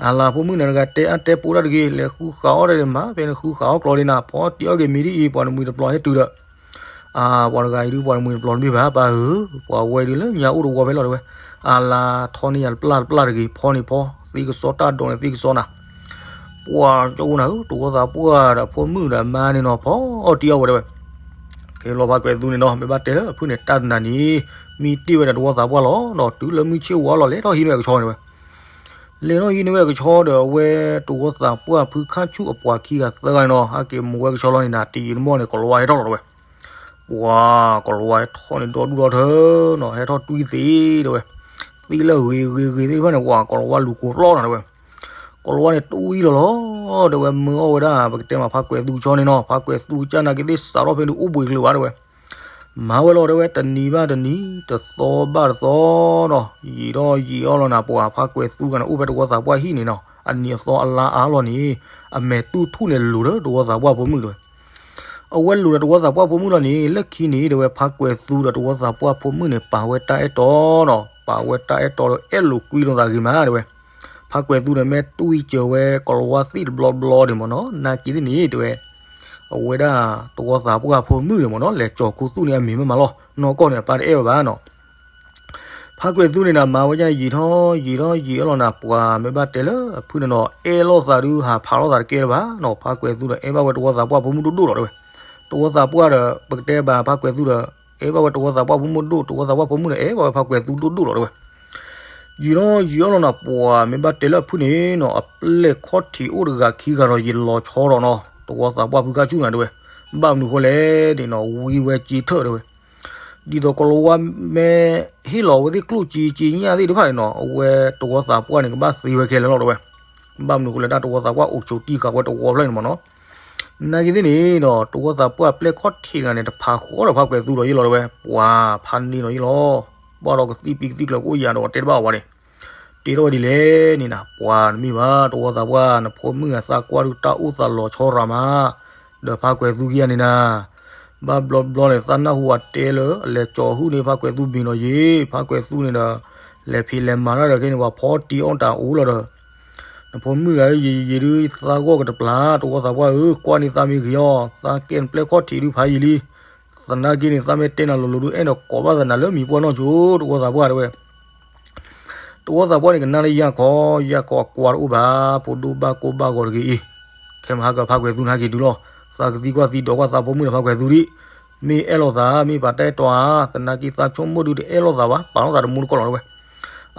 အလၤဖိမုၣ်နၤတဂၤတဲအါတဲပိာ်တၢ်တဂ့ၤ လဲၤဃုဃာ်အီၣ်တၢ်ဒံးမး ဖဲနဃုဃာ်အီၣ်ကျီဒံးနၤ ဖီတံၢ်အီၣ်က့ၤမ့ၤဒ်အံၤ ပှၤနမှံၤတပျီၤဟဲတုၤဒီး အၢ ပှၤတဂၤအံၤဒုး ပှၤတမှံၤတပျီၤတမ့ၢ်ဘၣ် ပၢ်ဧၢ, ပှၤဝဲဒုးလၢညါအိၣ်တဝီဖဲလီၤတဲဝဲ, အလၤထီန့ၢ်ယၤတပျၢ်တပျၢ်တဂ့ၤ ဖီန့ၢ်ဖီ, သ့ကစီတၢ်ဒိးန့ၣ်သ့ကစီနၤ, ပှၤကၠီအိၣ်နၤဧၢ တဝီသးပှၢ်ဒီးဖိမုၣ်ဒီးမါန့ၣ်နီၤ ဖီတံၢ်အီၣ်ဝဲတဲဝဲ, ကဲလီၤဖးကွဲးသူန့ၣ်နီၤ မ့ၢ်ဘၣ်တဲလၢအဖုၣ်န့ၣ် တၢ်တနၤန့ၣ် မံတ့ၢ်ဝဲဒီးတဝီသးပှၢ်လီၤနီၤ တုၤလၢမုၢ်ဆ့ၣ်ဝါလီၤ လဲၤထီၣ်ဟံးန့ၢ်ဝဲကဆီန့ၣ်ဝဲ လဲၤထီၣ်ဟံးန့ၢ်ဝဲကဆီဒီး အဝဲတဝီသးပှၢ်ဖုခါဆူၣ်အပှၤခံဂၤသၢဂၤန့ၣ်နီၤ ဟဲက့ၤမူဝဲကဆီလီၤန့ၣ်နၤ တယံာ်တမီၢ်န့ၣ် ကိၤလၤဝါဟဲထီၣ်လီၤတဲဝဲ, ပှၤကိၤလၤဝါဟဲထီၣ်န့ၣ်ဒီဒူၣ်ဒီထၢနီၤ ဟဲထီၣ်တွံၢ်သ့တဲဝဲ, သ့ၣ်လၢဂ့ၤဂ့ၤဂ့ၤသ့ၣ်တဖၣ်န့ၣ် ပှၤကိၤလၤဝါလူၤကိၤလီနၤတဲဝဲ, ကိၤလၤဝါန့ၣ်တွံၢ်လီၤလီၤ တဲဝဲ မၢအီၣ်ဝဲဒၣ် ပကတဲမးဖးကွဲးသူကဆီန့ၣ်နီၤ ဖးကွဲးသူကစၢ်နာ်က့သ့ၣ်စးထီၣ်ဖဲဒုးအိၣ်ဘှံးချုးဘၣ်တဲဝဲ မၤဝဲလီၤတဲဝဲ တနံၤဘၣ်တနံၤ တသီဘၣ်တသီနီၤ ယံာ်ထီၣ်ယံာ်အီၣ်လီၤနၤ ပှၤဖးကွဲးသူဂၤန့ၣ် အိၣ်ဖဲတဝီသးပှၢ်ဟံၣ်န့ၣ်နီၤ အနံၤအသီအလါအါလီၤန့ၣ် အမဲာ်တူၢ်ထူၣ်န့ၣ်လိၤလၢတဝီသးပှၢ်ဖိမုၣ်တဲဝဲ, အဝဲလိၤဒီးတဝီသးပှၢ်ဖိမုၣ်လီၤန့ၣ် လၢခံန့ၣ်တဲဝဲ ဖးကွဲးသူဒီးတဝီသးပှၢ်ဖိမုၣ်န့ၣ် ပာ်ဝဲတၢ်အဲၣ်တီနီၤ ပာ်ဝဲတၢ်အဲၣ်တီလၢအဲၣ်လိာ်ကွံလိာ်သးဂ့ၤမးတဲဝဲ, ဖးကွဲးသူန့ၣ်မ့ၢ်တွံၢ်စၢၤဝဲကိၤလၤဝါသ့ၣ်တဘျီဘျီဒံးမ့ၢ်နီၤ နာ်က့သ့ၣ်န့ၣ်တဲဝဲ အဝဲဒၣ်တဝီသးပှၢ်ဖိမုၣ်န့ၣ်မ့ၢ်နီၤ လဲၤကၠီၤခူသူၣ်န့ၢ်အမံၤမ့ၢ်မးလီၤ နီၢ်ကီၢ်န့ၣ် အပၢ်တအဲၣ်ဝဲဘၣ်နီၤ ဖးကွဲးသူန့ၣ်နၤ မၤဝဲဒ်န့ၣ် ယံာ်ထီၣ်ယံာ်ထီၣ်ယံာ်အီၣ်လီၤနၤ ပှၤမ့ၢ်ဘၣ်တဲလၢအဖုၣ်န့ၣ်နီၤ အဲၣ်လိာ်သးဒုးဟးဖးလိာ်သးတကဲလၢၤဘၣ်နီၤ ဖးကွဲးသူဒီးအဲၣ်ဘၣ်ဝဲတဝီသးပှၢ်ဖိမုၣ်ဒိၣ်ဒိၣ်လီၤတဲဝဲ, တဝီသးပှၢ်ဒီး ပကတဲဘၣ်ဖးကွဲးသူဒီး အဲၣ်ဘၣ်ဝဲတဝီသးပှၢ်ဖိမုၣ်ဒိၣ် တဝီသးပှၢ်ဖိမုၣ်ဒီးအဲၣ်ဘၣ်ဝဲဖးကွဲးသူဒိၣ်ဒိၣ်လီၤတဲဝဲ ယံာ်ထီၣ်ယံာ်အီၣ်လီၤနၤ ပှၤမ့ၢ်ဘၣ်တဲလၢအဖုၣ်န့ၣ်နီၤ အပျဲၢ်ခီၣ်ထံးအိၣ်တဂၤခံဂၤဒီး ယလီၤဆီဒီးနီၤ တဝီသးပှၢ်ဖုခါဆူၣ်နၤတဲဝဲ, ဘၣ်မနုၤဃိလဲၣ်န့ၣ်နီၤ ဝံဝဲစ့ထၢၣ်တဲဝဲ, ဒ်သိးကိၤလၤဝါမ့ၢ်ဟ့ၣ်လီၤအဝဲသ့ၣ်ကျိၣ်စ့စ့ညၣ်သ့ၣ်တဖၣ်န့ၣ်နီၤ အဝဲတဝီသးပှၢ်န့ၣ် ကဘၣ်သ့ဝဲခဲလၢာ်လီၤတဲဝဲ, ဘၣ်မနုၤဃိလဲၣ် တၢ်တဝီသးပှၢ်အိၣ်ဆိးတံၢ်ဃာ်ဝဲတဝီဖျၢၣ်န့ၣ်မ့ၢ်နီၤ နာ်က့သ့ၣ်န့ၣ်နီၤ တဝီသးပှၢ်ပျဲၢ်ခီၣ်ထံးတဂၤန့ၣ် တဖးဃီဒီးဖးကွဲးသူဒီးယ့ၢ်လီၤတဲဝဲ ပှၤဖးန့ၢ်ဒီးယ့ၢ်လီၤ, ဘၣ်ဒီးကသံၣ်ပံကသံၣ်ကျၢၤကအိၣ်ယၤဒီးတဲတဘၣ်အီၤဘၣ်န့ၣ်, တဲထီၣ်ဝဲဒ်လဲၣ်န့ၣ်နၤ ပှၤတမ့ၢ်ဘၣ် တဝီသးပှၢ် နဖိမုၣ်အသးကွၢ်ဒုးတၢ်အိၣ်သးလီၤဆီရၤမး, ဒီးဖးကွဲးသူခံဂၤန့ၣ်နၤ ဘၣ်ဘျီဘျီန့ၣ် သးနၢ်ဟူအတဲလၢ အလဲၤကၠီၤဟုၣ်န့ၢ်ဖးကွဲးသူဘ့ၣ်နီၤယ့ၢ်, ဖးကွဲးသူန့ၣ်ဒီး လဲၤဖံးလဲၤမၤတၢ်ဒီးခဲန့ၣ် ပှၤဖီတံၢ်အီၣ်တၢ်အိၣ်လီၤဒီး နဖိမုၣ်ဂၤဧၢ ယံာ်ယံာ်ဒုး သးဂီၢ်ကတပျၢ် တဝီသးပှၢ်ဧၢ, ကွၢ်န့ၢ်သးမ့ၢ်ဂ့ၤအီၤ, သးကဲနပျဲၢ်ခီၣ်ထံးဒုးဖးယံာ်လံ, သနာ်က့န့ၣ် သးမ့ၢ်တဲနၤလိၤလိၤဒုး အဲၣ်ဒိးကိးဘၣ်သးနၤလၢမံၤပှၢ်နီၢ်ဆိ တဝီသးပှၢ်တဲဝဲ တဝီသးပှၢ်န့ၣ် ကနၣ်လၢယၢ်ခီ, ယၢ်ခီအကွၢ်တအိၣ်ဘၣ်, ဖိဒိၣ်ဘၣ်ကိၢ်ဘၣ်ဂီၤတဂ့ၤအံၤ, ခဲမဟါကဖးကွဲးသူန့ၣ် ဟဲက့ၤတုၤလီၤ, သးကသံကွၢ်သံဒိးကွၢ်သးဖိမုၣ်ဒီးဖးကွဲးသူဒံး, မ့ၢ်အဲၣ်လိာ်သး မ့ၢ်ပာ်တၢ်အဲၣ်တီဧါ, သနာ်က့သးဆိကမိၣ်ဒုးတအဲၣ်လိာ်သးဘၣ်, ပာ်လိာ်သးတမူတကိးလီၤတဲဝဲ,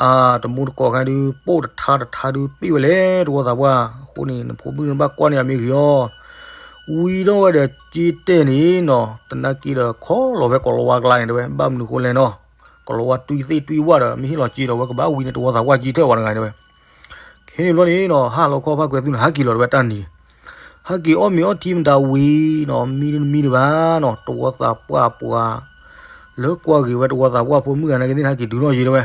အါ တမူတကိးခါဒုး ပိၢ်တထါတထါဒုးပ့ၢ်ဝဲလဲၣ် တဝီသးပှၢ်, အဃိန့ၣ် နဖိမုၣ်န့ၣ်ဘၣ်ကွၢ်န့ၢ်အမ့ၢ်ဂ့ၤအီၤ, ဝံၤဒီးဝဲဒီးစ့တဲာ်န့ၣ်နီၤ, သနာ်က့ဒီးခီလီၤဝဲကိၤလၤဝါကျါန့ၣ်တဲဝဲ, ဘၣ်မနုၤဃိလဲၣ်နီၤ, ကိၤလၤဝါတွံၢ်သ့ၣ်တွံၢ်ဝၣ်ဒီး မ့ၢ်ဟ့ၣ်လီၤစ့ဒီး ဝဲကဘၣ်ဝံၤန့ၣ် တဝီသးပှၢ်ကံထၢၣ်ဝဲတဂၤန့ၣ်တဲဝဲ ခဲန့ၣ်ဘျီန့ၣ်နီၤ ဟါလီၤခီဖးကွဲးသူန့ၣ် ဟဲက့ၤလီၤတဲဝဲတၢ်နံၤ, ဟဲက့ၤအီၣ်မ့ၤအီထံမတၤဝံၤနီၤ မံတမံတဘၣ်နီၤ တဝီသးပှၢ်ပှၤ လၢကွၢ်ဂ့ၤဝဲတဝီသးပှၢ်ဖိမုၣ်ဂၤနာ်က့သ့ၣ်န့ၣ် ဟဲက့ၤတုၤနီၤယ့ၢ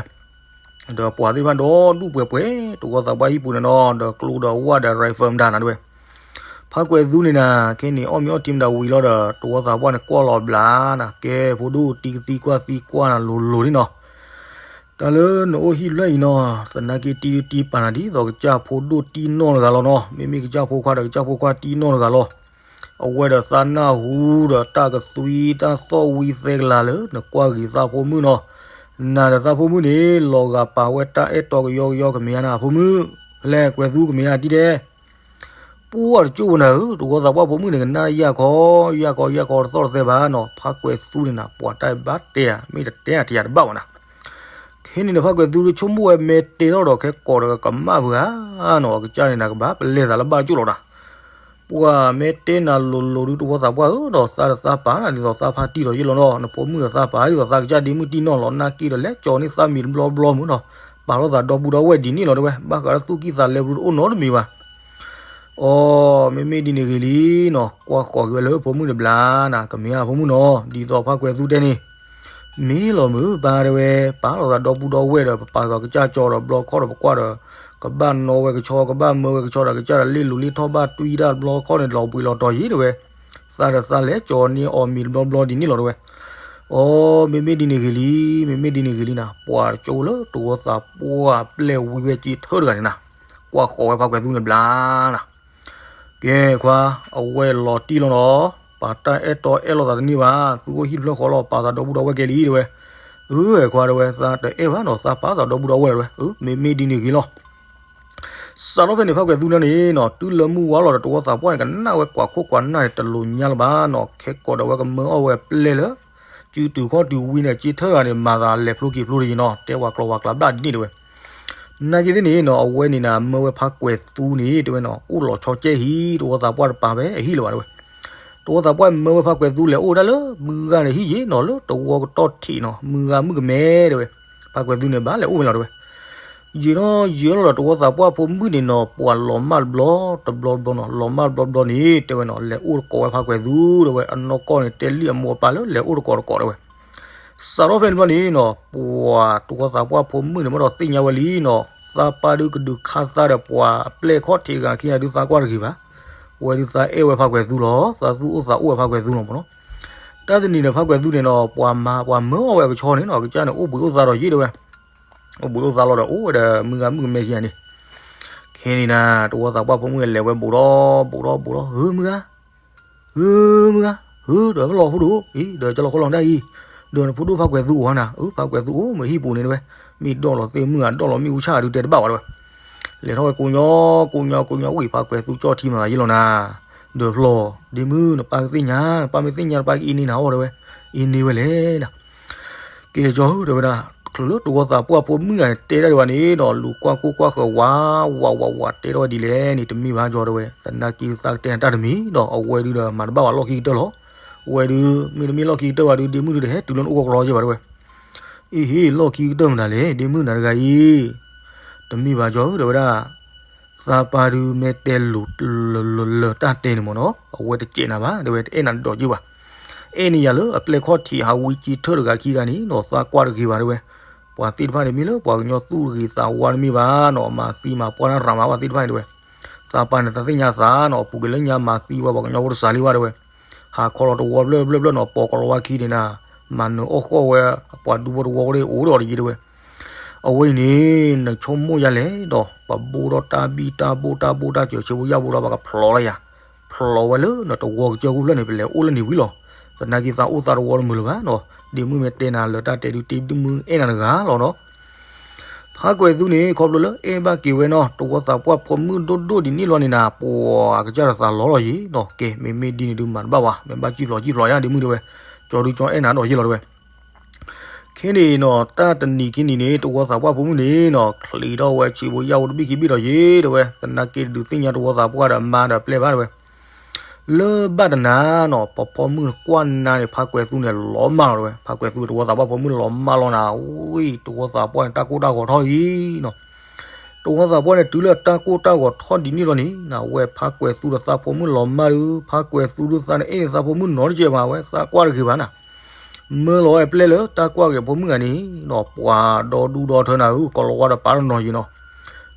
်တဲဝဲ, ဒီးပှၤသ့ၣ်တဖၣ်ဒီဒူၣ်ပှဲၤပှဲၤ တဝီသးပှၢ်ဟံၣ်ပူၤန့ၣ်နီၤ ဒီးကျိဒီးဝၣ်ဒီး rifle မတၤနၤတဲဝဲ ဖးကွဲးသူန့ၣ်နၤ ခဲန့ၣ် အီၣ်မ့ၤအီထံမတၤဝံၤလီၤဒီး တဝီသးပှၢ်န့ၣ်ကွၢ်လီၤဘျးနၤ ကဲဖိဒိၣ်တံၤကသံကွၢ်သံကွၢ်နၤလိၤလိၤန့ၣ်နီၤ တၢ်လၢနအိၣ်ဟံၣ်ဖျၢၣ်အံၤနီၤ သနာ်က့တံၤတံၤပာ်နၤဒ်သိးကစၢ်ဖိဒိၣ်တံၢ်နီၢ်တဂၤလီၤနီၤ မ့မ့ၢ်ကစၢ်ဖိခွါဒီးကစၢ်ဖိခွါတံၢ်နီၢ်တဂၤလီၤ အဝဲဒီးသးနၢ်ဟူဒီးတၢ်ကသွံတၢ်သီၣ်ဝံသဲကလၤလၢ နကွၢ်ဂ့ၤသးဖိမုၣ်နီၤ နၤဒီးသးဖိမုၣ်န့ၣ် လီၤဂာ်ပာ်ဝဲတၢ်အဲၣ်တီကယီကယီကမ့ၢ်ဧါနၤဖိမုၣ် ဖဲလဲၣ်ကွဲးသူကမ့ၢ်ဧါတံၤတဲ ပှၢ်တကၠိၢ်ဝဲနၤဧၢ တဝီသးပှၢ်ဖိမုၣ်န့ၣ် ကနၣ်ယၢ်ခီ ယၢ်ခီယၢ်ခီတသီၣ်တသဲဘၣ်နီၤ ဖးကွဲးသူန့ၣ်နၤ ပှၤတၢ်ဘၣ်တဲဧါ မ့ၢ်တတဲဧါတယၤတဘၣ်ဝဲနၤ ခဲန့ၣ်ဒီးဖးကွဲးသူဆိကမိၣ်ဝဲ မ့ၢ်တဲထီၣ်ဒီးခဲကိးဒီးကမၣ်ဘၣ်ဧါနီၤ အကစၢ်န့ၣ်နၤကဘၣ်ပလဲၤသးလၢဘၣ်တကၠိၢ်လီၤနၤ ပှၤမ့ၢ်တဲနၤလိၤလိၤဒုးတဝီသးပှၢ်ဧၢ ဒီးသးဒီးသးပာ်နၤဒ်သိးသးဖါတံၢ်ဒီးယ့ၢ်လီၤနီၤ နဖိမုၣ်ဒီးသးပာ်ဒ်သိးသးကစၢ်ဒ့မုၢ်တံၢ်နီၢ်လီၤ နာ်က့ဒီးလဲၤကၠီၤန့ၢ်သးမံၤတဘျီဘျီမုၢ်နီၤ ပာ်ထီၣ်သးဒီပုၢ်ဒီဝဲၢ်ဒ်န့ၣ်လီၤတဲဝဲ ဘၣ်ဃးလၢသူၣ်ကံၢ်သးလဲပူၤတအိၣ်နီတမံၤဘၣ် အီ မ့မ့ၢ်ဒ်န့ၣ်ဂ့ၤလံနီၤ ကွၢ်ဃီၤက့ၤဝဲလၢဖိမုၣ်တဘျီနၤ ကမ့ၢ်ဧါဖိမုၣ်နီၤ ဒ်သိးဖးကွဲးသူတဲန့ၣ် မ့ၢ်လီၤမုၢ်ပၢ်တဲဝဲ ပာ်လီၤသးဒီပုၢ်ဒီဝဲၢ်ဒီး ပပာ်သးကစၢ်ကၠီဒီးဘျီခီၣ်ဒီးပကွၢ်ဒီး ကဘၣ်နီၣ်ဝဲကဆီ ကဘၣ်မၢဝဲကဆီဒီး ကစၢ်ဒီးလ့ၣ်လူၤလ့ၣ်ထီၣ်ဘၣ်တွံၢ်တၢ်တဘျီခီၣ်န့ၣ် လီၤပှံၤလီၤတီၤယံၤတဲဝဲ, သးဒီးသးလဲၤကၠီၤန့ၢ်အီၤမံၤတဘျီဘျီဒ်န့ၣ်လီၤတဲဝဲ, အီ မ့မ့ၢ်ဒ်န့ၣ်ဂ့ၤလံ, မ့မ့ၢ်ဒ်န့ၣ်ဂ့ၤလံနၤ, ပှၤကၠိလၢတဝီသးပှၢ်ပျဲၢ်ဝံဝဲက့ထၢၣ်တဂၤန့ၣ်နၤ, ကွၢ်ဃီၤဝဲဖါကွဲၤသူန့ၣ်ဘျါနၤ ကဲခွါ, အဝဲလီၤတံၢ်လီၤနီၤ, ပာ်တၢ်အဲၣ်တီအဲၣ်လိာ်သးတန့ၢ်ဘၣ်, သုအိၣ်ဟံၣ်တဖျၢၣ်ဃီလီၤ ပာ်သးဒီပုၢ်ဒီဝဲၢ်ကဲလံတဲဝဲ, အၢခွါတဲဝဲ သးတအဲၣ်ဘၣ်နီၤ သးပာ်သးဒီပုၢ်ဒီဝဲၢ်တဲဝဲ, မ့မ့ၢ်ဒ်န့ၣ်ဂ့ၤလီၤ စးထီၣ်ဖဲန့ၣ် ဖါကွဲၤသူန့ၣ်နီၤ တုၤလၢမုၢ်ဝါလီၤဒီးတဝီသးပှၢ်န့ၣ် ကနၣ်ဝဲကွၢ်ခိၣ်ကွၢ်နၢ်န့ၣ် တလိၤညါလၢၤဘၣ်နီၤ, ခဲကိးဒီးဝဲကမၢအီၣ်ဝဲပျဲၢ်လၢ စုတုၤခီၣ်တုၤဝံၤန့ၣ် က့ထၢၣ်ဂၤန့ၣ် မၤသးလဲၤဖျိက့ၤဖျိတယံၤနီၤ, တဲဝၤကျိၤဝၤကျါဘျၣ်ဒ်န့ၣ်တဲဝဲ, နာ်က့သ့ၣ်န့ၣ်နီၤ အဝဲန့ၣ်နၤ မၢဝဲဖါကွဲၤသူန့ၣ် တဲဝဲနီၤ အိၣ်လီၤဆီကဲဟံၣ် တဝီသးပှၢ်တပာ်ဖဲအဟံၣ်လၢၤဘၣ်တဲဝဲ, တဝီသးပှၢ်မၢဝဲဖါကွဲၤသူလဲၤအိၣ်ဒၣ်လၢ မုၢ်ဂၤန့ၣ်ဟံၣ်ယံၤနီၤ လၢတဝီကတီၢ်ထံးနီၤ မုၢ်ဂၤမုၣ်ကမဲတဲဝဲ, ဖါကွဲၤသူန့ၣ်ဘၣ်လဲၤအိၣ်ဖဲလီၤတဲဝဲ ယံာ်ထီၣ်ယံာ်ထီၣ်လီၤဒီး တဝီသးပှၢ်ဖိမုၣ်န့ၣ်နီၤ ပှၤလီၤမၢ်တဘျီတဘျီတဘျီနီၤ, လီၤမၢ်တဘျီတဘျီန့ၣ် တဲဝဲနီၤ လဲၤအိၣ်တကိးဝဲဖါကွဲၤသူတဲဝဲ, အနီၢ်ကီၢ်န့ၣ် တဲလံၣ်အမိၢ်အပၢ်လၢ လဲၤအိၣ်တကိးတကိးတဲဝဲ, စးထီၣ်ဖဲန့ၣ်တဘျီန့ၣ်နီၤ ပှၤတဝီသးပှၢ်ဖိမုၣ်န့ၣ် မ့ၢ်ဒီးသ့ၣ်ညါဝဲလံနီၤ, သးပၢ်ဒုးကဒုးခးသးဒီးပှၤအပျဲၢ်ခီၣ်ထံးတဂၤခံဂၤဒုး သးကွၢ်တဂ့ၤဘၣ်, ဝဲဒုးသးအဲၣ်ဝဲဖါကွဲၤသူလီၤ, သးသူၣ်အိၣ်သးအိၣ်ဝဲဖါကွဲၤသူလီၤမ့ၢ်နီၤ, တၢ်တနံၤန့ၣ် ဖါကွဲၤသူန့ၣ်နီၤ ပှၤမၤပှၤမၢအီၣ်ဝဲအကဆီန့ၣ်နီၤ ကစၢ်န့ၣ် အိၣ်ဘှံးအိၣ်သါဒီးယံၤတဲဝဲ အိၣ်ဘှံးအိၣ်သါလီၤဒီး အိၣ်ဝဲဒီးမုၢ်ဂၤမုၣ်ကမဲခံဂၤန့ၣ်, ခဲန့ၣ်နၤ တဝီသးပှၢ်ဖိမုၣ်လဲၤဝဲဘူးဒီးဘူးဒီးဘူးဒီး ဧၢမုၢ်ဂၤ, ဧၢမုၢ်ဂၤ, ဧၢဒီးဖဲလီၤဖိဒိၣ်အံၤ ဒီးကၠီလီၤဃီလီၤဒၣ်အံၤ, ဒီးနဖိဒိၣ်ဖါကွဲၤသူအိၣ်ဧါနၤ, ဧၢဖါကွဲၤသူအိၣ်မ့ၢ်ဟံၣ်ပူၤန့ၣ်တဲဝဲ, မ့ၢ်ဒီၣ်လီၤသ့ၣ်မုၢ်ဧါ ဒီၣ်လီၤမ့ၣ်အူဆၣ်ဒုးတဲတဘၣ်ဘၣ်တဲဝဲ, လဲၤထီၣ်ဝဲကိးညီကိးညီကိးညီ ဝံၣ်ဖါကွဲၤသူကၠီၣ်ထံမၤသးယံၤလီၤနၤ, ဒီးဖျီၣ် ဒ့မုၢ် နပၢ်ကသ့ၣ်ညါ နပၢ်မ့ၢ်သ့ၣ်ညါ နပၢ်ကအံးန့ၢ်နၤအီၣ်တဲဝဲ, အံးန့ၢ်ဝဲလဲၣ်နၤ ကဲကၠီဧၢ တဲဝဲဒၣ်, ချုးလၢတဝီသးပှၢ်ဖိမုၣ်ဂၤန့ၣ် တဲဒၣ်ဒံးဘၣ်န့ၣ်ဒီး လူၤကွၢ်ကိၢ်ကွၢ်ဃၢၤဝး ဝးဝးဝး တဲထီၣ်ဝဲဒ်လဲၣ်န့ၣ် တမ့ၢ်ဘၣ်ကၠီတဲဝဲ, သနာ်က့သးကတဲနၤတၢ်တမံၤဒီး အဝဲဒုးဒီးမၤတဘၣ်ဝဲလီၢ်ခံကတၢၢ်လီၤ. အဝဲဒုး မ့တမ့ၢ်လီၢ်ခံကတၢၢ်ဘၣ်ဒုး ဒ့မုၢ်ဒုးတဟဲတုၤလၢနအိၣ်ကီးကလီယဲၢ်ဘၣ်တဲဝဲ. အ့ဟ့ၣ် လီၢ်ခံကတၢၢ်မတၤလဲၣ် ဒ့မုၢ်နၤတဂၤအံၤ တမ့ၢ်ဘၣ်ကၠီဧၢ တဲဝဲဒၣ်, သးပၢ်ဒုးမ့ၢ်တဲလိၤလၢတၢ်တဲန့ၣ်မ့ၢ်နီၤ အဝဲတစဲးနၤဘၣ် တဲဝဲ တအဲၣ်နၤဒီးက့ဘၣ်. အဲၣ်န့ၢ်ယၤလၢအပျဲၢ်ခီၣ်ထံးဟးဝံက့ထၢၣ်တဂၤခံဂၤန့ၣ်နီၤ သးကွၢ်တဂ့ၤဘၣ်တဲဝဲ. ပှၤသ့ၣ်တဖၣ်န့ၣ်မ့ၢ်လၢပှၤကညီသူၣ်တဂ့ၤသးဝါတမ့ၢ်ဘၣ်နီၤ မၤသံမၤပှၢ်တၢ်ရၤမၤဘၣ်သ့ၣ်တဖၣ်န့ၣ်တဲဝဲ. သးပၢ်န့ၣ်သးသ့ၣ်ညါသးနီၤ ပူၤကွံာ်လၢညါမၤသံဝဲပှၤကညီဖိတစးလံဘၣ်တဲဝဲ. ဟးခီလီၤတဝီဘျၢဘျၢဘျၢနီၤ ပိာ်ကလီၤဝါခံန့ၣ်နၤ မၤနၢၤအီၣ်ဃီၣ်ဝဲ ပှၤဒူဖိတဝီဝဲအိၣ်ဒီးတယံၤတဲဝဲ. အဝဲအံၤန့ၣ် နဆိကမိၣ်ယၤလဲၣ်ဒီး ပဘိၣ်ထီၣ်တၢ်ဘံၣ်တၢ်ဘိၣ်တၢ်ဘိၣ်တၢ်စၢၤ ဆ့ဖိယာ်ဖိဒီးပှၤကဖျိးလီၤယၤ, ဖျိးဝဲလၢနတဝီကစၢၢ်ခိၣ်ဖျၢၣ်န့ၣ် ပလဲၤအိၣ်လၢန့ၣ်ဝံၤလီၤ. သနာ်က့သးအိၣ်သးတဝီတမုာ်လၢၤဘၣ်နီၤ ဒ့မုၢ်မ့ၢ်တဲနၤလၢတၢ်တဲဒုး ဒ့မုၢ်အဲၣ်နၤတဂၤလီၤနီၤ. ဖါကွဲၤသူန့ၣ် ခီဖျိလၢအဲၣ်ဘၣ်က့ၤဝဲနီၤ တဝီသးပှၢ်ဖိမုၣ်ဒိၣ်ဒိၣ်ဒ်န့ၣ်လီၤန့ၣ်နၤ ပှၤကစၢ်ဒီးသးလီၤလီၤယံၤနီၤ ကဲ မ့မ့ၢ်ဒ်န့ၣ်ဒုးမၤတဘၣ်ဝဲ မ့ၢ်ဘၣ်စံၣ်ဖျိးစံၣ်ဖျိးယါဒ့မုၢ်တဲဝဲ. ကၠီဒုးကၠီအဲၣ်နၤဒီးယံၤလီၤတဲဝဲ. ခဲန့ၣ်နီၤ တၢ်တနံၤခံနံၤန့ၣ် တဝီသးပှၢ်ဖိမုၣ်န့ၣ်နီၤ ချံးထီၣ်ဝဲဆံးဖိယာ်ဖိတဘ့ၣ်ခံဘ့ၣ်ဒီးယံၤတဲဝဲ. သနာ်က့တဒုးသ့ၣ်ညါတဝီသးပှၢ်ဒီးမါဒီးပျဲၢ်ဘၣ်တဲဝဲ. လၢဘၣ်တနၤနီၤ ပှၤဖိမုၣ်ကွၢ်နၤန့ၣ် ဖါကွဲၤသူန့ၣ်လီၤမၢ်လီၤတဲဝဲ. ဖါကွဲၤသူတဝီသးပှၢ်ဖိမုၣ်လီၤမၢ်လီၤနၤ အံၤ တဝီသးပှၢ်န့ၣ် တၢ်ကိၢ်တၢ်ဂီၤထီၣ်လံနီၤ. တဝီသးပှၢ်န့ၣ် တုၤလၢတၢ်ကိၢ်တၢ်ဂီၤထီၣ်ဒ်န့ၣ်လီၤန့ၣ် နဝဲဖါကွဲၤသူဒီးသးဖိမုၣ်လီၤမၢ်ဒုး ဖါကွဲၤသူဒုးသးန့ၣ်အဲၣ်န့ၢ်သးဖိမုၣ်နီတစဲးဘၣ်ဝဲ သးကွၢ်တဂ့ၤဘၣ်နၤ မၢလီၤဝဲပျဲၢ်လၢတၢ်ကွၢ်က့ၤဖိမုၣ်ဂၤန့ၣ်နီၤ ပှၤဒီဒူၣ်ဒီထၢနၤဧၢ ကိးလီၤဝါဒီးပာ်တနီၤယံၤနီၤ.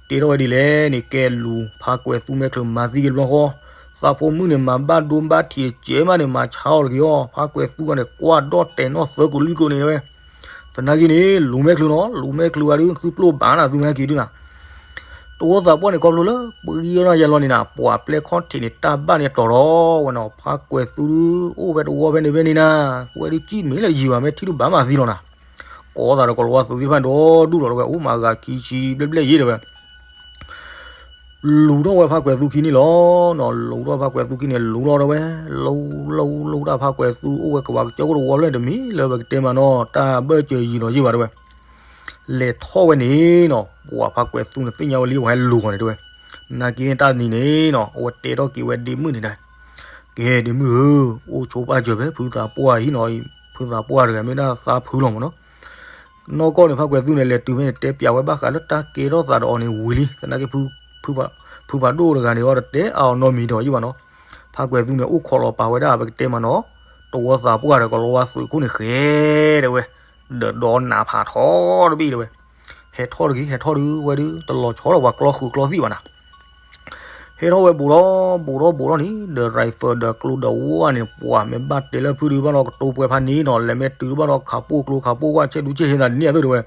တဲထီၣ်ဝဲဒ်လဲၣ်န့ၣ် ကဲလူၤဖါကွဲၤသူမဲာ်ချၢမၤသံက့ၤတဘျီဃီ သးဖိမုၣ်န့ၣ် မၤဘၣ်ဒိဘၣ်ထံးတစဲးမးန့ၣ် မၤဆါအီၤတဂ့ၤအီၤ ဖါကွဲၤသူဂၤန့ၣ် ကွၢ်ဒီၣ်တဲာ်နီၣ်သၢကိးလွံၢ်ကိးန့ၣ်ဝဲ. သနာ်က့န့ၣ် လူၤမဲာ်ချၢနီၤ လူၤမဲာ်ချၢဝဲဒုး သုပျိၢ်ဘၣ်နၤ သုမၤဟဲက့ၤဒုးနၤ တဝီသးပှၢ်န့ၣ် ခီဖျိလၢပှဲၤအီၣ်နၤယဲလီၤန့ၣ်နၤ ပှၤပျဲၢ်ခီၣ်ထံးန့ၣ် တၢ်ဘၣ်န့ၣ်တီၤထီၣ်ဝဲနီၤ ဖါကွဲၤသူဒုး အိၣ်ဖဲတဝီဖဲန့ၣ်ဖဲန့ၣ်နၤ ကွဲၤဒုးကံၣ်မ့ၢ်လၢယံၤဘၣ် မ့ၢ်ထံၣ်ဒုးဘၣ်မၤသံလီၤနၤ ကိးသးဒီးကိးလီၤဝါသုးသ့ၣ်တဖၣ်န့ၣ် ဒီဒူၣ်လီၤတဲဝဲ အိၣ်မၤဂၤခံဆံဘျဲၣ်ဘျဲၣ်ယံၤတဲဝဲ လူၤထီၣ်ဝဲဖါကွဲၤသူခံန့ၣ်လီၤနီၤ လူၤထီၣ်ဖါကွဲၤသူခံန့ၣ် လူၤထီၣ်တဲဝဲ လူၤလူၤလူၤတၢ်ဖါကွဲၤသူ အိၣ်ဝဲကဝီၤကစၢၢ်ခိၣ်တဝီဖျၢၣ်န့ၣ် တမံၤလၢပကတဲမးနီၤ တၢ်ဘၢၣ်စၢၤယံၤဒီးယံၤဘၣ်တဲဝဲ လဲၤထီၣ်ဝဲန့ၣ်နီၤ ပှၤဖါကွဲၤသူန့ၣ် သ့ၣ်ညါဝဲလံ ပှၤဟဲလူၤဃီၤန့ၣ်တဲဝဲ နာ်က့တၢ်တနံၤန့ၣ်နီၤ အဝဲတဲထီၣ်က့ၤဝဲဒ့မုၣ်န့ၣ်ဒၣ် ကဲဒ့မုၣ်ဧၢ အိၣ်ဆိပာ်စၢၤဖဲဖုသးပှၢ်အံၤနီၤ ဖုသးပှၢ်တဂၤမ့ၢ်ဒၣ်သးဖုလီၤမးနီၤ နီၢ်ကီၢ်န့ၣ် ဖါကွဲၤသူန့ၣ် လဲၤတုၤဖဲန့ၣ် တဲပျးဝဲဘၣ်ဃးလၢတၢ်ကဲထီၣ်သးဒီးအီၤန့ၣ်ဝံၤလံ သနာ်က့ ဖုဖးဒိၣ်တဂၤန့ၣ်အီၤ တတဲအါအီၤနီတမံၤဒီးယံၤဘၣ်နီၤ ဖါကွဲၤသူန့ၣ် အိၣ်ခိးလီၤပာ်ဝဲဒၣ် ပကတဲမးနီၤ တဝီသးပှၢ်ဒီးကလီၤဝါသုးခိၣ်န့ၣ်ဃဲတဲဝဲ ဒီးဒီးနးဖးထီတဘ့ၣ်တဲဝဲ ဟဲ ဟဲထီၣ်တဂ့ၤ ဟဲထီၣ်ဒုး ဝဲဒုး တလီၤဆီလီၤပှၤကျီဃုာ်ကျီသံၣ်ဘၣ်နၤ. ဟဲထီၣ်ဝဲဘူးထီၣ်ဘူးထီၣ်ဘူးထီၣ်န့ၣ် ဒီး rifle ဒီးကျိဒီးဝၣ်န့ၣ် ပှၤမ့ၢ်ဘၣ်တဲလၢဖုဒုးဘၣ်ဒီးကတိၤပှဲၤဖးန့ၣ်နီၤ လဲၤမ့ၢ်တုၤတဘၣ်ဒီးခးပိၢ်ကျိခးပိၢ်ဝၣ် ဆဲးဒူဆဲးဟ့သးဒ်န့ၣ်အသိးတဲဝဲ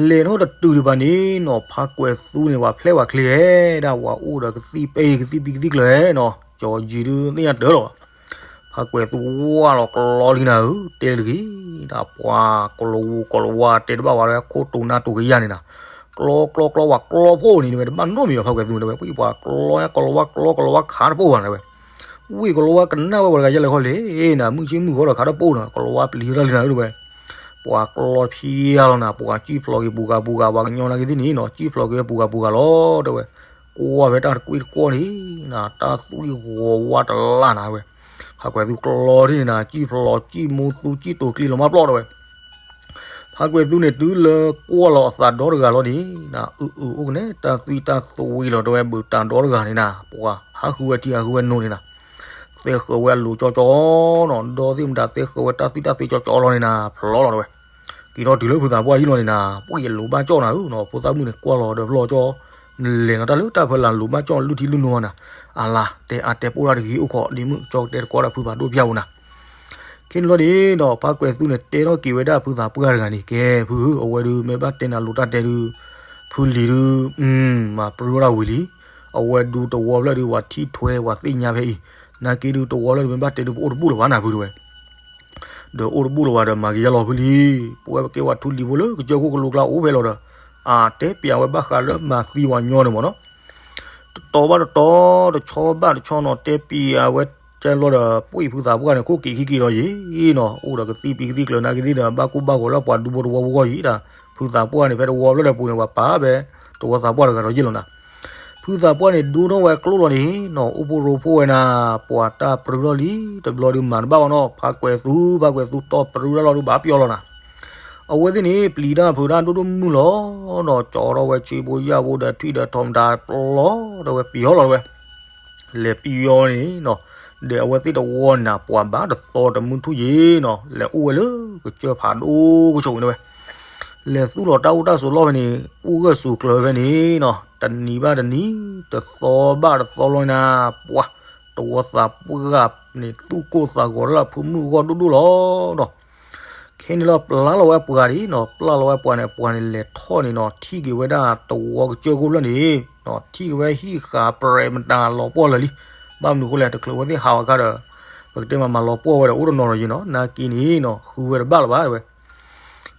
လဲၤထီၣ်တတုၤဒံးဘၣ်န့ၣ်နီၤ ဖါကွဲၤသူန့ၣ် ပှၤဖျဲၣ်ပှၤချ့ဟဲဒၣ် ပှၤအိၣ်ဒီးကသံၣ်ပဲကသံၣ်ပံကသံၣ်ကျၢၤနီၤ ကၠီၤယံၤဒုးသ့ၣ်ညါတၢ်လီၤ. ဖါကွဲၤသူဝၣ်လီၤကျီလံနၤဧၢ တဲတဂ့ၤ ဒ်ပှၤကလီၤဝူၤကလီၤဝါတဲတဘၣ်ဝဲ ခိၣ်တိၤနါတိၤကယၢ်န့ၣ်နၤ ကျီကျီကျီဝဲကျီဖိန့ၣ်ဝဲ တဘၣ်နီတမံၤဘၣ် ဖါကွဲၤသူတဲဝဲ ပှၤကျီကလီၤဝါကျီကလီၤဝါခးတပိၢ်ဘၣ်တဲဝဲ ဝ့ၢ်ကလီၤဝါကနၣ်ဝဲပှၤတဂၤယဲလဲၣ်ခီလဲၣ်နၤ မုၢ်ဆ့မုၢ်ဂီၤဒီးခးတပိၢ်နီၤ ကလီၤဝါပျံၤတၢ်လံနၤဧၢတဲဝဲ ပှၤကျီဖျဲလီၤနၤ ပှၤကံၣ်ဖျိးက့ၤပူၤဂၤပူၤဂၤ ပှၤကညီနာ်က့သ့ၣ်န့ၣ်နီၤ ကံၣ်ဖျိးက့ၤဝဲပူၤဂၤပူၤဂၤလီၤတဲဝဲ ကွၢ်ဖဲတၢ်တကွ့ၢ်တကွီၢ်န့ၣ်နၤ တၢ်သွံၣ်ဂီၤဝါတလၢ်နၤဝဲ ဖါကွဲၤသူကျီဒ်န့ၣ်နၤ ကံၣ်ဖျိးကံၣ်မူသူကံၣ်တိၤကျံလီၤမၢ်ပျီၢ်တဲဝဲ ဖါကွဲၤသူန့ၣ် တုၤလၢကွၢ်လီၤအသးဒီတဂၤလီၤန့ၣ် အုးအုးအိၣ်ကနဲ တၢ်သွံၣ်တၢ်သွံၣ်လီၤတဲဝဲ ဘုးတၢ်ဒီတဂၤန့ၣ်နၤ ပှၤဟးဃုဝဲထံဟးဃုဝဲနိန့ၣ်နၤ သဲဃုာ်ဝဲအလိၤကၠီကၠီနီၤ ဒီသ့ၣ်မတၤသဲဃုာ်ဝဲတၢ်သွံၣ်တၢ်သွံၣ်ကၠီကၠီလီၤန့ၣ်နၤ ဖျီလီၤတဲဝဲ က့ၤထီၣ်တုၤလၢဖုသးပှၢ်ဟံၣ်လီၤန့ၣ်နၤ ပှၤအလိၤဘၣ်ကၠီနၤဧၢနီၤ ဖိသၣ်မုၣ်န့ၣ် ကွၢ်လီၤဒီးဖျီကၠီ လဲၤနၤတၢ်လၢတၢ်ဖဲလၢလိၤဘၣ်ကၠီ လုၢ်ထံလုၢ်နိနၤ အလၤ တဲအါတဲပိၢ်တၢ်တဂ့ၤအိၣ်ခိး ဒ်မုၢ်ကၠီကတဲတကွၢ်ဒီးဖုဖးဒိၣ်ဖျါပူၤနၤ ခဲန့ၣ်လီၤန့ၣ်ဒီး ဖါကွဲၤသူန့ၣ် တဲထီၣ်က့ၤဝဲဒၣ်ဖုသးပှၢ်တဂၤန့ၣ် ကဲဖုဧၢ အဝဲဒုးမ့ၢ်ဘၣ်တဲနၤလိၤတၢ်တဲဒုး ဖုလံၤဒုး မၤပြၢထီၣ်တၢ်ဝံၤလံ အဝဲဒုးတဝီဖျၢၣ်ဒုး ပှၤထံၣ်ထွဲပှၤသ့ၣ်ညါဖဲအံၤ နာ်က့ဒုးတဝီဖျၢၣ်ဒုး မ့ၢ်ဘၣ်တဲဒုး ပအိၣ်တဘူၣ်လၢၤဘၣ်နၤဖုတဲဝဲ ဒီးအိၣ်တဘူၣ်လၢၤဘၣ်ဒီး မၤက့ၤယါလီၤဖုလံၤ ပဝဲပကဲပှၤထူလံၤဖိလၢကစၢၢ်ခိၣ်ကလိကျါအိၣ်ဖဲလီၤဒီး အတဲပျးဝဲဘၣ်ဃးလၢမၤသံပှၤညီန့ၣ်မ့ၢ်နီၤ တတီဘၣ်တတီ တဆီဘၣ်တဆီနီၤ တဲပျးဝဲကဲလီၤဒီး ပှၤဖုသးပှၢ်န့ၣ် ခိၣ်က့ၤခံက့ၤဒီးယံၤနီၤ အိၣ်ဒီးကသံၣ်ပံၤကသံၣ်ကျၢၤနာ်က့သ့ၣ်ဒီး ဘၣ်ကိၢ်ဘၣ်ဂီၤလၢပှၤဒူဖိတဝီဖိဂီၢ်ယံၤဒၣ် ဖုသးပှၢ်န့ၣ် ဖဲတဝီဖျၢၣ်ဒီးပူၤန့ၣ် ပှၤပာ်ဖဲ တဝီသးပှၢ်တဂၤဒီးယံၤလီၤနၤ ဖုသးပှၢ်န့ၣ် ဒိထီၣ်ဝဲကျိလီၤန့ၣ်နီၤ အိၣ်ဖိရိဖှိၣ်ဝဲနၤ ပှၤတၢ်ပြၢထီၣ်လံ တဘျီဒုးမၤတဘၣ်ဘၣ်နီၤ ဖါကွဲၤသူ ဖါကွဲၤသူတီပြၢတၢ်လီၤဒုး ဘၣ်ပျီလီၤနၤ အဝဲသ့ၣ်န့ၣ် ပျံၤတၢ်ဖုးတၢ်ဒိၣ်ဒိၣ်မုၢ်လီၤနီၤ ကၠီထီၣ်ဝဲဆံးဖိယာ်ဖိဒီးထွံၣ်ဒီးထီးမတၤပျီ တဲဝဲပျီလီၤတဲဝဲ လဲၤပျီန့ၣ်နီၤ ဒီးအဝဲသ့ၣ်တဝီန့ၣ်နၤ ပှၤဘၣ်တသီတမုၢ်ထူၣ်ယံၤနီၤ လဲၤအိၣ်ဝဲလၢကစၢၢ်ဖးဒိၣ်ကဆိးန့ၣ်ဝဲ လဲၤသူၣ်လီၤတၢ်အိၣ်တၢ်ဆိးလီၢ်ဖဲန့ၣ် အိၣ်ဂၢၢ်ဆိးကျၢၤဖဲန့ၣ်နီၤ တနံၤဘၣ်တနံၤ တသီဘၣ်တသီလီၤနၤ ပှၤ တဝီသးပှၢ်န့ၣ် သူၣ်ကိၢ်သးဂီၤလၢအဖုမုၢ်အဂီၢ်ဒိၣ်ဒိၣ်လီၤနီၤ ခဲန့ၣ်လီၤ ပျၢ်လီၤဝဲပှၤဒ်နီၤ ပျၢ်လီၤဝဲပှၤန့ၣ် ပှၤန့ၣ်လဲၤထီၣ်န့ၣ်နီၤ ထံၣ်က့ၤဝဲဒၣ်တဝီကစၢၢ်ခိၣ်ဖျၢၣ်န့ၣ်နီၤ ထံၣ်က့ၤဝဲဟံၣ်ဃာ်ပြဲးမတၤလီၤပှီၢ်လၢာ်လံ ဘၣ်မနုၤအဃိလဲၣ် တချုးဝဲသ့ၣ်ဟးဝဲခါဒီး ပကတဲမးမၤလီၤပှီၢ်ဝဲဒီး အိၣ်တနီၤဒီးယံၤနီၤ နာ်က့န့ၣ်နီၤ ဃုဝဲတဘၣ်လၢၤဘၣ်တဲဝဲ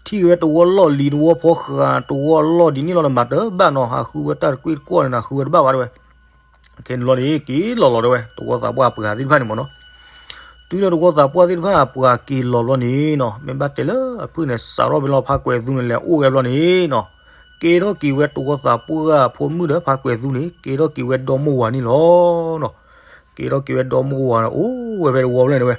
ထံၣ်က့ၤဝဲတဝီလီၢ်လံၤ တဝီဖီဃာ် တဝီလီၢ်ဒ်န့ၣ်လီၤ နမၤတဘၣ်နီၤ ဟးဃုဝဲတၢ်တကွ့ၢ်တကွီၢ်န့ၣ် နဃုဝဲတဘၣ်ဘၣ်တဲဝဲ ခဲန့ၣ်လီၤန့ၣ် က့ၤလီၤလီၤတဲဝဲ တဝီသးပှၢ်ပှၤသ့ၣ်တဖၣ်န့ၣ်မ့ၢ်နီၤ တုၤလၢတဝီသးပှၢ်သ့ၣ်တဖၣ် ပှၤက့ၤလီၤဘျီန့ၣ်နီၤ မ့ၢ်ဘၣ်တဲလၢအဖုၣ်န့ၣ် စးထီၣ်ဖဲလီၤ ဖါကွဲၤသူန့ၣ် လဲၤအိၣ်ဝဲဘျီန့ၣ်နီၤ ကဲထီၣ်က့ၤဝဲတဝီသးပှၢ်ဖိမုၣ်ဒီးဖါကွဲၤသူန့ၣ် ကဲထီၣ်က့ၤဝဲဒီမိၢ်ဝၤန့ၣ်လီၤနီၤ ကဲထီၣ်က့ၤဝဲဒီမိၢ်ဝၤန့ၣ် အိၣ်ဝဲဖဲတဝီဖျၢၣ်န့ၣ်တဲဝဲ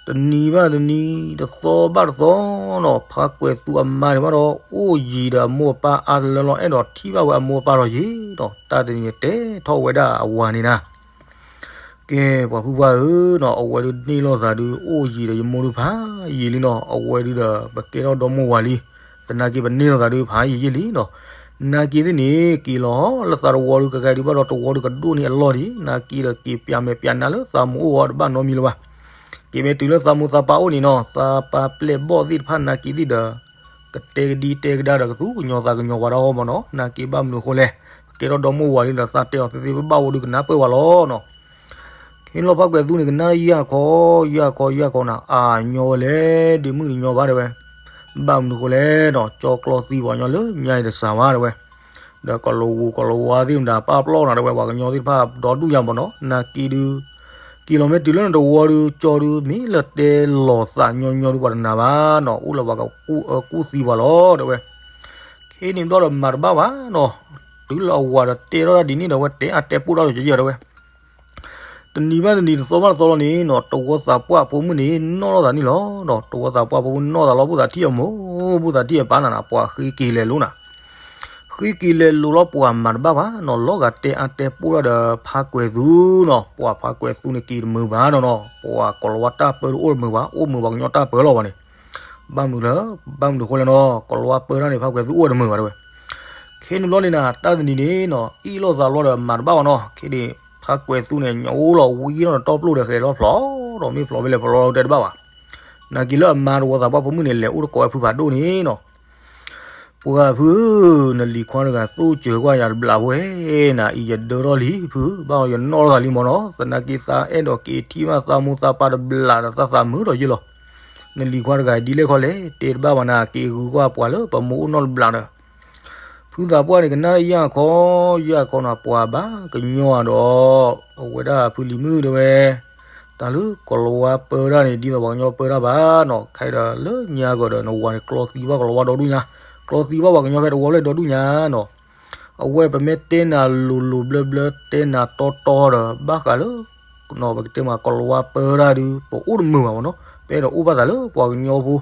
တနံၤဘၣ်တနံၤ တသီဘၣ်တသီနီၤ ဖါကွဲၤသူအမါန့ၣ်ဘၣ်ဒီး အိၣ်ယံၤဒီးအမိၢ်အပၢ်အါတလၢလီၤ အဲၣ်ဒိးထံၣ်ဘၣ်ဝဲအမိၢ်အပၢ်လီၤယံၤနီၤ တၢ်တနံၤန့ၣ် တဲထီၣ်ဝဲဒၣ်အဝၤန့ၣ်နၤ ကဲ ပှၤဖုပှၢ်ဧၢနီၤ အဝဲဒုးန့ၢ်လိာ်သးဒုး အိၣ်ယံၤဒီးယမိၢ်ဒုးဖးယံၤလံနီၤ အဝဲဒုးဒီး ပကဲထီၣ်ဒီမိၢ်ဝၤလံ သနာ်က့ပန့ၢ်လိာ်သးဒုး ဖးယံၤယံၤလံနီၤ နာ်က့သ့ၣ်န့ၣ် က့ၤလီၤလၢသးတဝီဒုး ကကဲဒုးဘၣ်ဒီး တဝီဒုးကဒိၣ်န့ၢ်အလီၢ်ဒံး နာ်က့ဒီး က့ၤပျးမဲာ်ပျးနါလၢသးမိၢ်အိၣ်အီၤတဘၣ်နီတမံၤလၢၤဘၣ် က့ၤမ့ၢ်တုၤလၢသးမိၢ်သးပၢ်အိၣ်န့ၣ်နီၤ သးပၢ်ပျဲၢ်ဘီၣ်သ့ၣ်တဖၣ်နာ်က့သ့ၣ်ဒီး ကတဲကဒံတဲကဒါဒီးကသူၣ်ကညီၤသးကညီၤပှၤတၢ်ဟီမ့ၢ်နီၤ နာ်က့ဘၣ်မနုၤအဃိလဲၣ် ပကဲထီၣ်ဒီမိၢ်ဝၤလံဒီး သးတဲအီၤသ့သ့ဘၣ်ဘၣ်အိၣ်ဒုးကနၢ်ပၢၢ်ဝဲလီၤနီၤ ခဲလီၤဖါကွဲၤသူန့ၣ် ကနၣ်ယၢ်ခီ ယၢ်ခီယၢ်ခီနၤ အညီဝဲလဲၣ် ဒ့မုၣ်တညီဘၣ်တဲဝဲ ဘၣ်မနုၤဃိလဲၣ်နီၤ ကၠီကျီသံပှၤကညီလၢညါအံၤတစှၤဘၣ်တဲဝဲ ဒီးကလီၤဝူၤကလီၤဝါသ့ၣ်မတၤပာ်ပျီနၤတဲဝဲ ပှၤကညီသ့ၣ်တဖၣ်ဒီဒူၣ်ညါမ့ၢ်နီၤ နာ်က့ဒုး က့ၤလီၤမ့ၢ်တုၤလၢနတဝီဒုး ကၠီဒုး မ့ၢ်လၢတဲလီၤသးညီညီဒုး ပှၤတနာ်ဘၣ်နီၤ အိၣ်လၢပှၤကကူၣ်အၢကူၣ်သံပှၤလီၤတဲဝဲ ခဲန့ၣ်ဘျီဒီးမၤတဘၣ်ဘၣ်နီၤ တုၤလၢအဝၤဒီးတဲထီၣ်တၢ်ဒ်န့ၣ်ဒီး အဝဲတဲအါတဲပိၢ်တၢ်လီၤကယဲၢ်တဲဝဲ တနံၤဘၣ်တနံၤ တသီဘၣ်တသီလီၤန့ၣ်နီၤ တဝီသးပှၢ်အဖိမုၣ်န့ၣ် နီၢ်လိာ်သးန့ၣ်လီၤနီၤ တဝီသးပှၢ်အဖိမုၣ်နီၢ်သးလီၤ ဖိသးထံၣ်အမိၢ် ဖိသးထံၣ်အပၢ်နၤနၤ ပှၤဃ့က့ၤလဲၤလိၤနၤ ဃ့က့ၤလဲၤလိၤလီၤ ပှၤမၤတဘၣ်ဘၣ်နီၤ လီၤဂာ်တဲအါတဲပိၢ်တၢ်ဒီး ဖါကွဲၤသူနီၤ ပှၤဖါကွဲၤသူန့ၣ် က့ၤတမုာ်ဘၣ်နီၤနီၤ ပှၤကိၤလၤဝါတၢ်ပၢတအိၣ်တမုာ်ဘၣ် အိၣ်မုာ်ပှၤကညီတၢ်ပၢလီၤဘၣ်န့ၣ် ဘၣ်မနုၤလၢ ဘၣ်မနုၤဃိလဲၣ်နီၤ ကီၤလၤဝါပၢတၢ်န့ၣ် ဖးကွဲးသူအိၣ်ဝဲတမုာ်ဘၣ်တဲဝဲ. ခဲန့ၣ်ဘျီန့ၣ်နၤ တၢ်တနံၤန့ၣ်နီၤ အ့ၣ်လိာ်သးလီၤဒီးမၤတဘၣ်ဘၣ်နီၤ. ခဲန့ၣ် ဖးကွဲးသူန့ၣ် ညိလီၤဝံၤဒီးတီပျိၣ်ဒီးဃဲၤလီၤဖျိးဒီး မ့ၢ်ဖျိးဖဲလဲၣ်ဖျိးလီၤတဲတဘၣ်ဘၣ်. နာ်က့ၤလၢအမါတဝီသးပှၢ်ဖိမုၣ်န့ၣ် လဲၤအိၣ်တကိးဝဲဖုဖးဒိၣ်န့ၣ်နီၤ ပှၤဖုဧၢ, နလံၤခွါတဂၤသိၣ်စၢၤကွၢ်ယၤတဘျီဖိဧၢ, နအံၤယဒၢထီၣ်လံဖု, ဘၣ်ယနီၣ်ထီၣ်သးလံမ့ၢ်နီၤ, သနာ်က့သးအဲၣ်ဒိးက့ၤထံၣ်ဘၣ်သးမိၢ်သးပၢ်တဘျီဒီးသးသးမုာ်ဒီးယ့ၢ်လီၤ. နလံၤခွါတဂၤဒ်လဲၣ်ခီလဲၣ် တဲတဘၣ်ဘၣ်နၤ က့ၤဂုၤကွၢ်ပှၤလၢပမိၢ်အိၣ်နီတဘျီဒီး ဖုသးပှၢ်န့ၣ် ကနၣ်ယၢ်ခီ ယၢ်ခီနီၤ ပှၤဘၣ်ကညီဒီး အဝဲဒၣ်ဖုလံၤမုၣ်တဲဝဲ တၢ်လၢကီၤလၤဝါပၢတၢ်န့ၣ် ဒ်သိးပှၤကညီပၢတၢ်ဘၣ်နီၤ, ခဲဒီးလၢညါကီးဒီး နဝၤန့ၣ် ကျီသံဘၣ်ကီၤလၤဝါဒီဒူၣ်ညါ, ကျီသံဘၣ်ပှၤကညီဖဲတဝီဖျၢၣ်ဒီဒူၣ်ညါနီၤ. အဝဲပမ့ၢ်တဲနၤလိၤလိၤဘျၢဘျၢ တဲနၤတီတီဒီး ဘၣ်ဃးလၢ ပကတဲမးကီၤလၤဝါပၢတၢ်ဒုး ပအိၣ်တမုာ်ဘၣ်မ့ၢ်နီၤ, ပအဲၣ်ဒိးအိၣ်ဘၣ်သးလၢပှၤကညီဖိ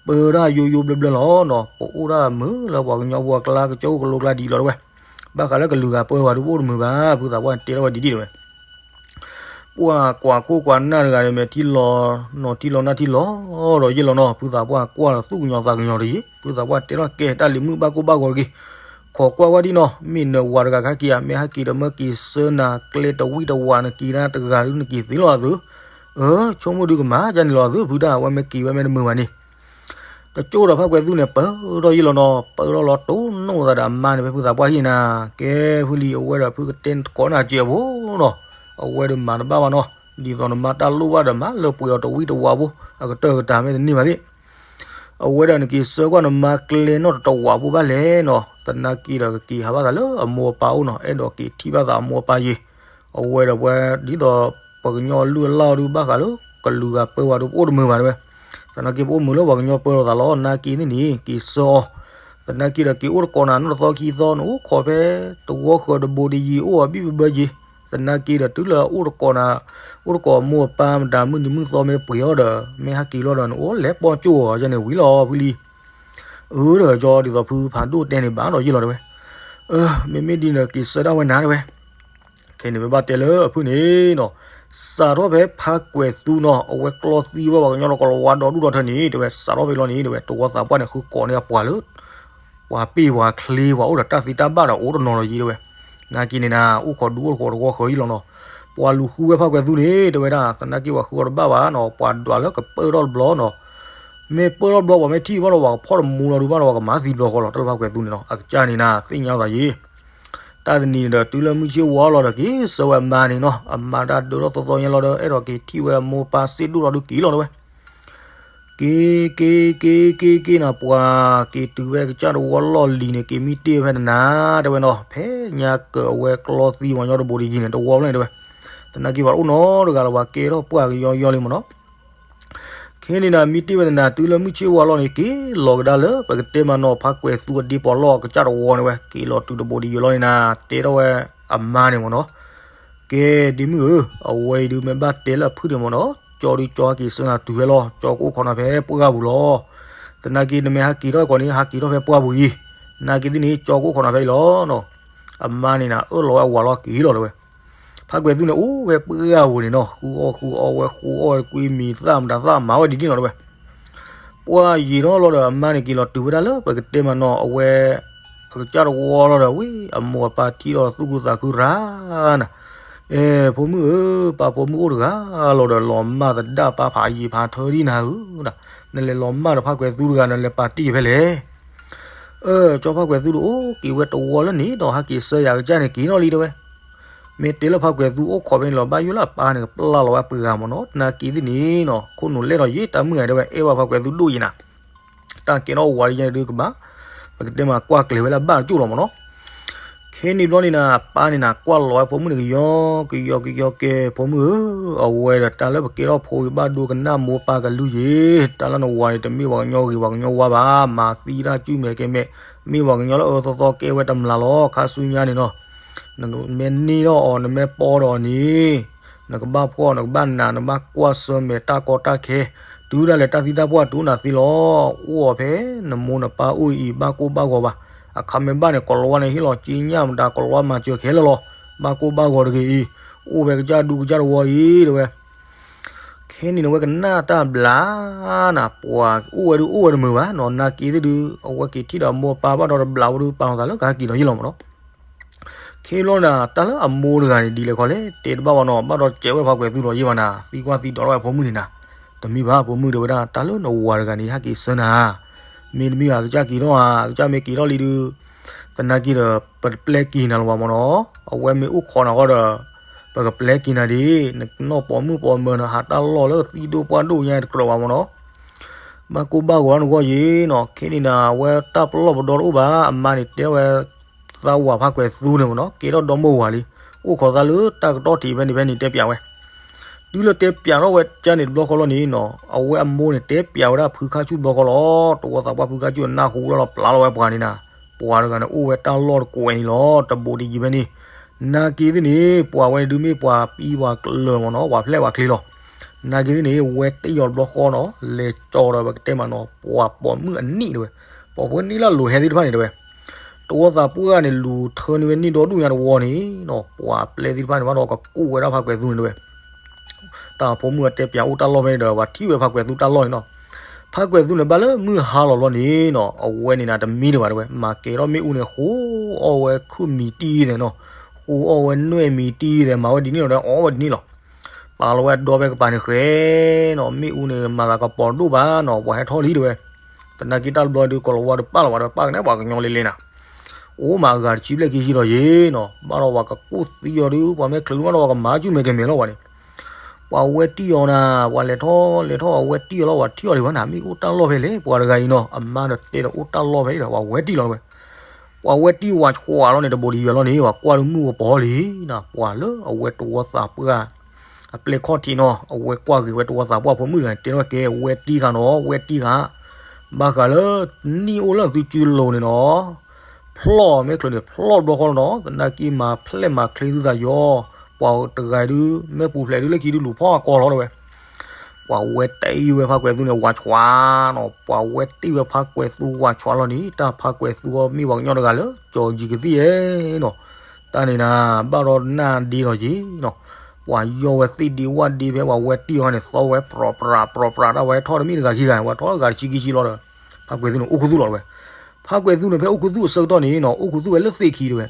ပၢတၢ်ယိယိဘျၢဘျၢလီၤနီၤ, ပအိၣ်တၢ်မုာ်လၢပှၤကညီဖိအကျါ ကစၢၢ်ခိၣ်ကလိကျါဒ်အံၤလီၤတဲဝဲ. ဘၣ်ဃးလၢကလုာ်ဂၤပၢဝဲဒုး ပအိၣ်တမုာ်ဘၣ်, ဖုသးပှၢ်န့ၣ်တဲထီၣ်ဝဲဒ်ဒ်တဲဝဲ ပှၤကွၢ်ခိၣ်ကွၢ်နၢ်တဂၤန့ၣ် မဲာ်ထံလီၤ နီၢ်ထံလီၤ နၢ်ထံလီၤဒီးယ့ၢ်လီၤနီၤ, ဖုသးပှၢ်ကွၢ်လီၤသူၣ်ကညီၤသးကညီၤတယံၤ, ဖုသးပှၢ်တဲထီၣ်ကဲတၢ်လံၤမုၣ်ဘၣ်ကိၢ်ဘၣ်ဂီၤတဂ့ၤ, ခိးကွၢ်ဝဲဒ်နီၤ, မ့ၢ်နဝၤတဂၤကဟဲက့ၤဧါ, မ့ၢ်ဟဲက့ၤဒီးမၢက့ၤဆှၢနၤကျဲတဝံၣ်တဝး နက့ၤနၤတဂၤဒုး နက့ၤသ့လီၤအသု, အၢ ဆိကမိၣ်ဒုးကမၤဒ်န့ၣ်လီၤအသု ဖုတၢ် အဝဲမ့ၢ်က့ၤဝဲမ့ၢ်တမုာ်ဘၣ်န့ၣ် ကကၠိဒီးဖးကွဲးသူန့ၣ် ပၢထီၣ်ယ့ၢ်လီၤနီၤ, ပၢထီၣ်လီၤတိၢ်နီၣ်သးဒီးအမါန့ၣ် ဖဲဖုသးပှၢ်ဟံၣ်နၤ, ကဲဖုလံၤ အဝဲဒီးဖုကတဲကိးနၤစဲးဖိနီၤ, အဝဲဒီးမၤတဘၣ်ဘၣ်နီၤ, ဒ်သိးနမါတၢ်လိၣ်ဘၣ်ဒီးမၤလၢပှဲၤအီၤတဝံၣ်တဝးဖိ အကတၢၢ်ကတၢၢ်မ့ၢ်တန့ၢ်ဘၣ်သ့ၣ်, အဝဲဒၣ်နက့ၤဆှၢကွၢ်နမါကျဲနီၣ်တတဝးဖိဘၣ်လဲၣ်နီၤ, သနာ်က့ဒီးကက့ၤဟးဘၣ်သးလၢအမိၢ်အပၢ်အိၣ်နီၤ, အဲၣ်ဒိးက့ၤထံၣ်ဘၣ်သးအမိၢ်အပၢ်ယ့ၤ အဝဲဒီးပှၤဒ်သိး ပှၤကညီလုၢ်အလၢ်အီၤဒုး ဘၣ်ဃးလၢကလုာ်ဂၤပၢဝဲဒုး ပအိၣ်တမုာ်ဘၣ်တဲဝဲ, သနာ်က့ပအိၣ်မုာ်လၢပှၤကညီပၢလီၤသးလီၤ, နာ်က့သ့ၣ်န့ၣ် က့ၤဆှၢအီၤ, သနာ်က့ဒီးက့ၤအိၣ်တကိးနၤနီၢ်တသီခံသီ နအိၣ်ခိးဖဲတဝီဃၢၤတဘိးတယံၤ အိၣ်အဘံၣ်ဘဘၢယ့ၤ, သနာ်က့ဒီးတုၤလၢအအိၣ်တကိးနၤ အိၣ်တကိးမိၢ်အပၢ်မတၤ မုၢ်နံၤမုၢ်သီမ့ၢ်ပှဲၤအီၤဒီး မ့ၢ်ဟဲက့ၤလီၤဒီး နအိၣ်လဲၤပိာ်ကၠိအီၤယဲန့ၣ်ဝံၤလီၤဖုလံၤ, အၢ ဒီးကၠီဒ်သိးဖုဖးဒိၣ်တဲန့ၣ်ဘၣ်ဒီးယ့ၢ်လီၤတဲဝဲ မ့မ့ၢ်ဒ်န့ၣ် က့ၤဆှၢဒၣ်ဝဲနၤတဲဝဲ, ခဲန့ၣ် ပဘၣ်တဲလၢအဖုန့ၣ်နီၤ, စးထီၣ်ဖဲဖးကွဲးသူနီၤ အဝဲကျီသံဝဲပှၤကညီဒီးကီၤလၤဝါဒီဒူၣ်ဒီထၢန့ၣ် တဲဝဲ စးထီၣ်ဖဲလီၤန့ၣ် တဲဝဲ တဝီသးပှၢ်န့ၣ် ဃုကိးန့ၢ်အပှၤလၢ ပှၤပ့ၢ်ပှၤချ့ ပှၤအိၣ်ဒီးတၢ်သံတၢ်ဘၣ်ဒီးအိၣ်တနီၤဒီးယံၤတဲဝဲ, နာ်က့န့ၣ်နၤ အိၣ်ခိးဒူအိၣ်တကိးတဝီဃၢၤယံၤလီၤနီၤ, ပှၤလူၤဃုဝဲဖးကွဲးသူန့ၣ် တဲဝဲဒၣ် သနာ်က့ပှၤဃုအီၤတဘၣ်ဘၣ်နီၤ ပှၤဒွးလၢကပၢထီၣ်တဘျီနီၤ မ့ၢ်ပၢထီၣ်တဘျီ ပှၤမ့ၢ်ထံၣ်ဘၣ်ဒီး ပှၤကဖီၣ်တမူလီၤဒုးဘၣ်ဒီး ပှၤကမၤသံတဘျီဃီလီၤ တၢ်လၢဖးကွဲးသူန့ၣ်နီၤ အကစၢ်န့ၣ်နၤ သ့ၣ်ညါသးယံၤ, တၢ်တနံၤန့ၣ်ဒီး တုၤလၢမုၢ်ဆ့ၣ်ဝါလီၤဒီး က့ၤဆှၢဝဲအမါန့ၣ်နီၤ အမါတၢ်ဒၢထီၣ်သီသီညါလီၤဒီး အဲၣ်ဒိးက့ၤထံၣ်ဝဲအမိၢ်ပၢ်စ့ၢ်ဒိၣ်လီၤဒုးက့ၤလီၤတဲဝဲ က့ၤ က့ၤ က့ၤ က့ၤ က့ၤ က့ၤနၤ ပှၤက့ၤတုၤဝဲကစၢ်တဝီလီၢ်လံၤန့ၣ် က့ၤမံတ့ၢ်ဝဲဖဲနနၤ တဲဝဲနီၤ ဖဲညါကၢးအဝဲကျီသံပှၤကညီတဘိးတယံၤန့ၣ် တဝီဖျၢၣ်န့ၣ်တဲဝဲ, သနာ်က့ပှၤတအိၣ်နီတဂၤလၢၤ ပှၤကဲထီၣ်ပှၢ်ကယီယီလံမ့ၢ်နီၤ ခဲန့ၣ်နၤ မံတ့ၢ်ဝဲနနၤ တုၤလၢမုၢ်ဆ့ၣ်ဝါလီၤန့ၣ် က့ၤလီၤကဒါလၢ ပကတဲမးနီၤ ဖးကွဲးသူအဒ့ပီးလီၢ်အကစၢ်တဝီန့ၣ်ဝဲ က့ၤလီၤတုၤတဘိးတယံၤလီၤန့ၣ်နၤ တဲထီၣ်ဝဲအမါန့ၣ်မ့ၢ်နီၤ ကဲ ဒ့မုၣ်ဧၢ, အဝဲအံၤဒုးမ့ၢ်ဘၣ်တဲလၢအဖုန့ၣ်မ့ၢ်နီၤ, ကၠီဒုးကၠီဟဲက့ၤဆှၢနၤတုၤဖဲလီၤ, ကၠီကအိၣ်ခိးနၤဖဲပှၢ်ပူၤလီၤ. သနာ်က့နမ့ၢ်ဟဲက့ၤထီၣ်ကိးန့ၣ် ဟဲက့ၤထီၣ်ဖဲပှၢ်ပူၤအံၤ, နာ်က့သ့ၣ်န့ၣ် ကၠီကအိၣ်ခိးနၤဖဲအံၤလီၤနီၤ. အမါန့ၣ်နၤ အၢၣ်လီၤဝဲအဝၤလီၤက့ၤလီၤတဲဝဲ. ဖးကွဲးသူန့ၣ် အိၣ်ဝဲပှၢ်ပူၤန့ၣ်နီၤ, ဃုအီၣ်ဃုအီဝဲ ဃုအီၣ်ဝဲကွံမံၤသၣ်မတၤသၣ်မၤဝဲဒ်န့ၣ်လီၤတဲဝဲ. ပှၢ်ယံာ်ထီၣ်လီၤဒီး အမါန့ၣ်က့ၤလီၤတုၤဝဲဒၣ်လၢပကတဲမးနီၤ အဝဲ အကစၢ်တဝီလီၤဒီး ဝံၤအမိၢ်အပၢ်ထံၣ်ဒီးသူၣ်ခုသးခုရၤနၤ, အဲ ဖိမုၣ်ဧၢ, ပၢ်ဖိမုၣ်အိၣ်တဂၤလီၤဒီး လီၤမၢ်သဒၣ်ပၢ်ဖးယံာ်ဖးထၢဒ်နၤဧၢ, နလဲၤလီၤမၢ်ဒီးဖးကွဲးသူတဂၤ နလဲၤပာ်တ့ၢ်ဖဲလဲၣ်. အၢ ကၠီဖးကွဲးသူဒီး အိၣ်က့ၤဝဲတဝီလၢန့ၣ်ဒီး ဟဲက့ၤဆှၢယၤကစၢ်န့ၣ်က့ၤနီၣ်လံတဲဝဲ. မ့ၢ်တဲလၢဖးကွဲးသူအိၣ်ခိးဖဲန့ၣ်လီၤ ဘၣ်ယိၣ်လၢအပၢ်န့ၣ်ကပျၢ်လီၤဝဲအပှၤဂၤမ့ၢ်နီၤ, သနာ်က့သ့ၣ်န့ၣ်နီၤ ခိၣ်နူာ်လဲၢ်ထီၣ်ယံာ် တၢ်မုၢ်ဂၤတဲဝဲ အဲၣ်ဘၣ်ဖးကွဲးသူဒိၣ်ယံာ်နၤ တၢ်ကဲထီၣ်ဝးလံယဲန့ၣ်ဒုးကဘၣ်, ပကတဲမးကွၢ်ကျဲၤဝဲလၢအဘၣ်တကၠိၢ်လီၤမ့ၢ်နီၤ. ခဲန့ၣ်ဘျီန့ၣ်နၤ ပၢ်န့ၣ်နၤ ကွၢ်လီၤဝဲဖိမုၣ်န့ၣ်ကယီကယီကယီကဲ ဖိမုၣ်ဧၢ, အဝဲဒီးတၢ်လၢပကဲထီၣ်ဖိအံၤဘၣ်ဒိကနၣ်မိၢ်ပၢ်ကလုၢ်ယ့ၣ်, တၢ်လၢနဝၤန့ၣ် တမ့ၢ်ပှၤကညီဂ့ၤပှၤကညီဝါဘၣ်, မၤသံတၢ်ကုမဲာ်ကဲမဲာ်, မ့ၢ်ပှၤကညီလၢအအၢသီသီကဲဝဲတမျးလီၤ. ခါဆူညါန့ၣ်နီၤ နမ့ၢ်န့ၢ်ထီၣ်အီၤ နမ့ၢ်ပီၢ်ဒီးအီၤန့ၣ် နကဘၣ်ဖှီၣ် နကဘၣ်နာ် နဘၣ်ကွၢ်ဆၢၣ်မဲာ်တၢ်ကီတၢ်ခဲ, တုၤဒၣ်လဲာ်တၢ်သံတၢ်ပှၢ်တူၢ်နၤသ့လီၤ. အိၣ်အီၤဖဲနမိၢ်နပၢ်အိၣ်အံၤ ဘၣ်ကိၢ်ဘၣ်ဂီၤဘၣ်. အခါမ့ၢ်ဘၣ်န့ၣ် ကိၤလၤဝါန့ၣ်ဟ့ၣ်လီၤက့ညၣ်မတၤ ကိၤလၤဝါမၤစၢၤခဲလၢာ်လီၤ. ဘၣ်ကိၢ်ဘၣ်ဂီၤတဂ့ၤအံၤ, အိၣ်ဖဲကစၢ်ဒူကစၢ်တဝီအံၤ တဲဝဲ. ခဲ ခဲန့ၣ်န့ၣ် အဝဲကနၣ်တၢ်ဘျးနၤ, ပှၤအိၣ်ဝဲဒုးအိၣ်ဝဲတမုာ်ဘၣ်နီၤ, နာ်က့သ့ၣ်ဒုး အဝဲက့ၤထံၣ်ဒီးအမိၢ်အပၢ်ဘၣ်ဒီးတဘျးဝဲဒုး ပာ်လီၤသးလၢကဟဲက့ၤဒီးယ့ၢ်လီၤမးနီၤ. ခဲဘျီနၤ တၢ်လၢအမိၢ်တဂၤန့ၣ် ဒ်လဲၣ်ခီလဲၣ် တဲတဘၣ်ဘၣ်နီၤ, ဘၣ်ဒီးစဲးဝဲဖါကွဲးသူဒီးယ့ၢ်ဘၣ်နၤ, သံကွၢ်သံဒိးထီၣ်ဝဲဖိမုၣ်န့ၣ်နၤ, တမ့ၢ်ဘၣ်ဖိမုၣ်တဲဝဲဒၣ် တၢ်လၢနဝၤတဂၤန့ၣ် ဟဲက့ၤဆၢနၤ, မ့တမ့ၢ်ဘၣ် အကစၢ်က့ၤထီၣ်ဧါ, အကစၢ်မ့ၢ်က့ၤထီၣ်လံဒုး သနာ်က့ဒီး ပတပျဲက့ၤနၤလၢၤဘၣ်မးနီၤ, အဝဲမ့ၢ်အိၣ်ခိးနၤဃီဒီး ပကပျဲက့ၤနၤဒံး, နကနီၢ်ပိာ်မုၣ်ပိာ်မၢၤ နဟးတၢ်လီၢ်လၢသံဒိၣ်ပှၢ်ဒိၣ်ညါတကြၢးဘၣ်မးနီၤ. ဘၣ်ကိၢ်ဘၣ်ဂီၤနဂီၢ်ယံၤနီၤ, ခဲန့ၣ်နၤ အဝဲတၢ်ပလီၢ်ပဒီတအိၣ်ဘၣ်, အမါန့ၣ်တဲဝဲ သးဝၤဖါကွဲးသူန့ၣ်မးနီၤ, ကဲထီၣ်ဒီမိၢ်ဝၤလံ, အိၣ်ခိးသးလၢတၢ်ကတီၢ်ထံးဖဲန့ၣ်ဖဲန့ၣ်တဲပျးဝဲ တုၤလၢတဲပျးထီၣ်ဝဲကၢန့ၣ်တဘျီဃီလီၤန့ၣ်နီၤ, အဝဲအမိၢ်န့ၣ်တဲပျးဝဲဒၣ်ဖုခါဆူၣ်တဘျီဃီလီၤ, တဝီသးပှၢ်ဖုခါဆူၣ်အနၢ်ဟူလီၤပျးလီၤဝဲပှၤန့ၣ်နၤ, ပှၤတဂၤန့ၣ်အိၣ်ဝဲတၢ်လီၢ်တကိးဝဲန့ၣ်လီၤ, တဘူးတယံၤဖဲန့ၣ်, နာ်က့သ့ၣ်န့ၣ် ပှၤဝဲန့ၣ်ဒုးမ့ၢ်ပှၤပံပှၤကျၢၤမးနီၤ, ပှၤဖျဲၣ်ပှၤချ့လီၤ. နာ်က့သ့ၣ်န့ၣ် ဝဲတ့ၢ်အီၤတဘျီဃီနီၤ, လဲၤကၠီဒီးပကတဲမးနီၤ ပှၤပိာ်မုၣ်အနံၣ်တဲဝဲ, ပိာ်မုၣ်အနံၣ်လၢအလိၤဟဲသ့ၣ်တဖၣ်န့ၣ်တဲဝဲ တဝီသးပှၢ်န့ၣ် လူၤထၢန့ၢ်ဝဲန့ၢ်ဒီဒူၣ်ညါတဝီန့ၣ်နီၤ, ပှၤပျဲသ့ၣ်တဖၣ်န့ၣ် ဘၣ်ဒီးကကူးဝဲဒၣ်ဖါကွဲးသူန့ၣ်တဲဝဲ, တၢ်ဖိမုၣ်အတဲပျးအိၣ်တၢ်လီၢ်ဖဲန့ၣ်ဒီး ပှၤထံၣ်ဝဲဖါကွဲးသူတၢ်လီၢ်န့ၣ်နီၤ, ဖါကွဲးသူန့ၣ်ဘၣ်လၢမုၢ်ဟါလီၤလီၤန့ၣ်နီၤ, အဝဲန့ၣ်နၤတမံတဘၣ်တဲဝဲ, မၤကဲၤထီၣ်မ့ၣ်အူန့ၣ် ဃိအီၣ်ဝဲခုၣ်မံၤတံၢ်သဲးနီၤ, ဃိအီၣ်ဝဲနွဲၣ်မံၤတံၢ်သဲး, မၤဝဲဒ်န့ၣ်လီၤဒီး အီၣ်ဝဲဒ်န့ၣ်လီၤ. ပာ်လီၤဝဲအဒီဖဲကပၤန့ၣ်ဃဲနီၤ, မ့ၣ်အူန့ၣ် မၤသးကပီၤဒိၣ်ဘၣ်နီၤ, ပှၤဟဲထီၣ်လံတဲဝဲ. သနာ်က့တၢ်တဘျီဒုး ကိၤလၤဝါတပာ်လီၤဘၣ်ဒီး ပာ်ကနဲပှၤကညီလ့လ့နၤ, အိၣ်မးအဂၤတဆံဘျဲၣ်ခံဆံလီၤယံၤနီၤ, ဘၣ်ဒီးပှၤကကူၣ်သံအီၤဒုး ပှၤမ့ၢ်ချုးဒုးဘၣ်ဒီး ပှၤကမၤစူၣ်မဲာ်ကမဲာ်လီၤပှၤန့ၣ် ပှၤဝဲတံၢ်အီၤနၤ, ပှၤလဲၤထီၣ်လဲၤထီၣ် အဝဲတံၢ်အီၤလီၤ, ပှၤထံၣ်အီၤဒံးဘၣ်နၤ, မ့ၢ်အိၣ်တၢ်လီၢ်ဖဲလဲၣ် ပှၤတဂၤအံၤနီၤ, အမါဒီးတဲဒီးအိၣ်တၢ်လီၢ်ဖဲအံၤဒီး ပှၤဝဲတံၢ်လီၤတဲဝဲ. ပှၤဝဲတံၢ်ဝးဆှးလီၤန့ၣ် တဘူးတယံၤလီၤန့ၣ် ပှၤကွၢ်ဒုးမုၢ်ကပီၤလံနၤ, ပှၤလၢအဝဲတဝီသးပှၢ် အပျဲၢ်ခီၣ်ထံးနီၤ, အဝဲကွၢ်ဂ့ၤဝဲတဝီသးပှၢ်ဖိမုၣ်တဂၤန့ၣ် တဲထီၣ်က့ၤ ဝဲတံၢ်ဃာ်နီၤ, ဝဲတံၢ်ဃာ်, ဘၣ်ဃးလၢနံၣ်အိၣ်လၢသုစုလိၤန့ၣ်နီၤ ဖျီၣ်မ့ၢ်ချုးန့ၣ် ဖျီၣ်တဘျီဃီလီၤနီၤ, သနာ်က့မၤဖျဲၣ်မၤချ့သုသးယီၤ, ပှၤတဂၤဒုး မ့ၢ်ပူၤဖျဲးဒုးလၢခံဒုးလူၤဖီၣ်အကီၢ်လီၤတဲဝဲ. ပှၤဝဲတံၢ်ဝဲဖါကွဲးသူန့ၣ် ဝးဆှးနီၤ, ပှၤဝဲတံၢ်ဝဲဖါကွဲးသူဝးဆှးလီၤန့ၣ် တၢ်ဖါကွဲးသူအီၤမ့ၢ်ပှၤကညီတဂၤလၢ ကၠီၤယံၤကသံၣ်ယဲနီၤ, တၢ်န့ၣ်နၤ ဘၣ်ဒီးနၢ်ဒ့လီၤယံၤနီၤ, ပှၤယီၢ်ဝဲသ့ၣ်ဒ့ဝၣ်ဒ့ဖဲ ပှၤဝဲတံၢ်အီၤန့ၣ် သီဝဲပြီၤပြးပြီၤပြး တၢ်ဝဲထီၣ်တမ့ၢ်တဂၤခံဂၤ ပှၤထီၣ်ဂၤတဆံခံဆံလီၤဒီး ဖါကွဲးသူန့ၣ် အိၣ်ခူသူၣ်လီၤတဲဝဲ. ဖါကွဲးသူန့ၣ် ဖဲအိၣ်ခူသူၣ်အဆၢကတီၢ်န့ၣ်နီၤ အိၣ်ခူသူၣ်ဝဲလၢသ့ၣ်ခံတဲဝဲ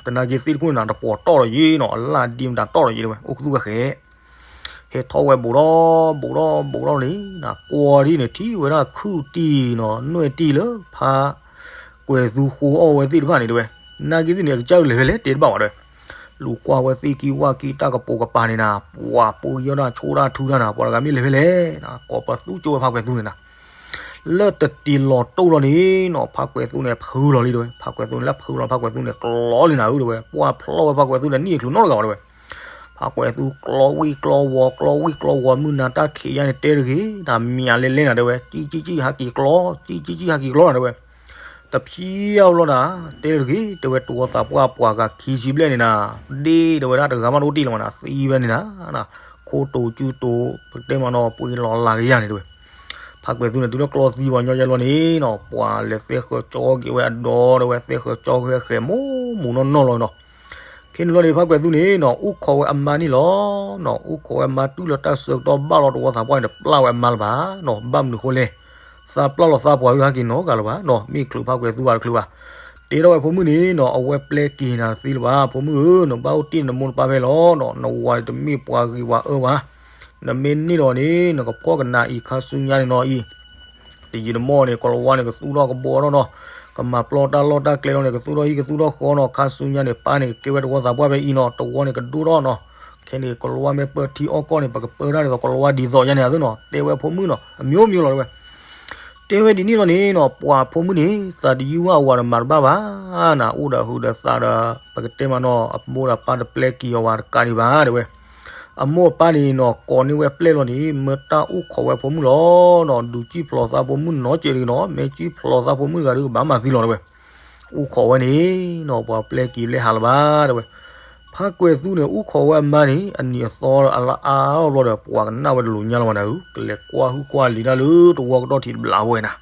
သနာ်က့သ့ၣ်တခိၣ်န့ၣ်နၤ တပှီၤတီၢ်လီၤယံၤနီၤ, အလၢ်ဒ့မတၤတီၢ်လီၤယံၤတဲဝဲ, အိၣ်ခူသူၣ်ဝဲဃဲ ဟဲထီၣ်ဝဲဘူးဒီးဘူးဒီးဘူးဒီးန့ၣ် နကွၢ်ဒ်န့ၣ် ထံၣ်ဝဲဒၣ်ခုၣ်တံၢ်နီၤ နွဲၣ်တံၢ်လၢဖါကွဲးသူဃိအီၣ်ဝဲသ့ၣ်တဖၣ်န့ၣ်တဲဝဲ. နာ်က့သ့ၣ်န့ၣ် အကစၢ်လဲၤဖဲလဲၣ်တဲတဘၣ်ဘၣ်တဲဝဲ. လူၤကွၢ်ဝဲသ့ၣ်ကံဝၣ်ကံတၢ်ကပိာ်ကပၤန့ၣ်နၤ ပှၤပူယီၢ်ဒၣ်ဆိၣ်ဒၣ်ထုတၢ်နၤ ပှၤတဂၤမ့ၢ်လဲၤဖဲလဲၣ်နၤ ကိးပသူကၠိဝဲဖါကွဲးသူန့ၣ်နၤ လၢတတံၤလီၤတိၢ်လီၤန့ၣ်နီၤ ဖါကွဲးသူန့ၣ် ဖုလီၤလံတဲဝဲ. ဖါကွဲးသူန့ၣ် လၢဖုလီၤ ဖါကွဲးသူန့ၣ် ကျီလံနၤဧၢတဲဝဲ. ပှၤဖျီၣ်ဝဲဖါကွဲးသူန့ၣ် နံၣ်အချုးနီတဂၤဘၣ်တဲဝဲ. ဖါကွဲးသူကျီဝံၣ်ကျီဝီၤ ကျီဝံၣ်ကျီဝီၤ မုၢ်နၤတၢ်ခံးယါန့ၣ် တဲတဂ့ၤ နၤမံၤလဲၤလဲၤနၤတဲဝဲ. ကံကံကံ ဟးက့ၤကျီ ကံကံကံ ဟးက့ၤကျီနၤတဲဝဲ. တဖျီဘျီနၤ တဲတဂ့ၤ တဲဝဲ တဝီသးပှၢ်ပှၤဂၤခံဆံဘျဲၣ်န့ၣ်နၤ ဒ့တဲဝဲဒၣ် တဂၤမးတအိၣ်တ့ၢ်လၢၤမးနၤ သံဝဲန့ၣ်နၤ ခိတိၤကၠူတိၤ ပကတဲမးနီၤ ပှ့ၤလီၤလၤကယၤန့ၣ်တဲဝဲ. ဖါကွဲးသူန့ၣ် တုၤလၢကျီသံပှၤညီယဲလီၤန့ၣ်နီၤ ပှၤလဲၤသဲဃၢၤကၠီက့ၤဝဲအဒီတဲဝဲ သဲဃၢၤကၠီက့ၤဝဲဃဲၤမူမူနီၢ်နီၢ်လီၤနီၤ. ခဲန့ၣ်လီၤန့ၣ် ဖါကွဲးသူန့ၣ်နီၤ အိၣ်ခိးဝဲအမါန့ၣ်လီၤနီၤ အိၣ်ခိးဝဲအမါတုၤလၢတၢ်ဆၢကတီၢ်ဘၣ်လီၤ တဝီသးပှၢ်န့ၣ် တပျၢ်ဝဲအမါလၢၤဘၣ်နီၤ ဘၣ်မနုၤဃိလဲၣ် သးပျၢ်လီၤသးပှၢ် ဟဲက့ၤနီတဂၤလၢၤဘၣ်နီၤ မ့ၢ်ချုးဖါကွဲးသူဂၤတချုးဘၣ် တဲထီၣ်ဝဲဖိမုၣ်န့ၣ်နီၤ အဝဲပျဲက့ၤနၤသ့လၢၤဘၣ် ဖိမုၣ်ဧၢ နဘၣ်အိၣ်တ့ၢ်နမိၢ်နပၢ်ဖဲလီၤနီၤ နဝၤတမ့ၢ်ပှၤဂ့ၤဝၤအၢဘၣ် နမ့ၢ်န့ၢ်လီၤန့ၣ် နကဖှီၣ်ကနၤအံၤ ခါဆူညါန့ၣ်နီၤအံၤ တယံာ်တမီၢ်န့ၣ် ကိၤလၤဝါန့ၣ် ကသူၣ်ထီၣ်ကဘီထီၣ်နီၤ ကမၤပျီတၢ်လီၢ်တၢ်ကျဲလီၤန့ၣ် ကသူၣ်ထီၣ်ဟံၣ်ကသူၣ်ထီၣ်ဃီနီၤ ခါဆူညါန့ၣ် ပၢ်န့ၣ် ကကဲဝဲတဝီသးပှၢ်ဖဲအံၤနီၤ တဝီန့ၣ်ကဒိၣ်ထီၣ်နီၤ ခဲန့ၣ် ကိၤလၤဝါမ့ၢ်ပၢထံအီၣ်ကီၢ်န့ၣ် ပကပၢတၢ်န့ၣ်သိး ကိၤလၤဝါဒ်သိးယါန့ၣ်အသိးနီၤ တဲဝဲဖိမုၣ်နီၤ အမျိုးမျိုးလီၤတဲဝဲ တဲဝဲဒ်န့ၣ်လီၤန့ၣ်နီၤ ပှၤဖိမုၣ်န့ၣ် သးတယုၢ်ဝဲအဝၤဒီးမၤတဘၣ်ဘၣ်နၤ အိၣ်ဒီးဟုးဒီးသးဒီး ပကတဲမးနီၤ အမိၢ်ဒီးပၢ်တပျဲက့ၤအီၤဝဲတကးဒံးဘၣ်တဲဝဲ အမိၢ်အပၢ်န့ၣ်နီၤ ကိးန့ၢ်ဝဲပျဲၢ်လီၤန့ၣ် မၢတၢ်အိၣ်ခိးဝဲဖိမုၣ်လီၤနီၤ ဒုးစံၣ်ဖျိးသးဖိမုၣ်နီၤကဲးတဂ့ၤနီၤ မ့ၢ်စံၣ်ဖျိးသးဖိမုၣ်တဂၤဒီး ကဘၣ်မၤသံလီၤတဲဝဲ အိၣ်ခိးဝဲန့ၣ်နီၤ ပှၤပျဲက့ၤလၢဟးလၢၤဘၣ်တဲဝဲ ဖါကွဲးသူန့ၣ် အိၣ်ခိးဝဲအမါန့ၣ် အနံၤအသီအလါအါထီၣ်ဘျီဒီး ပှၤကနၣ်ဝဲတလိၤညါလီၤဘၣ်နၤဧၢ ကလဲၤကွၢ်ဟုၣ်ကွၢ်လံၤတၢ်လၢတဝီကတီၢ်ထံးတဘျီဝဲနၤ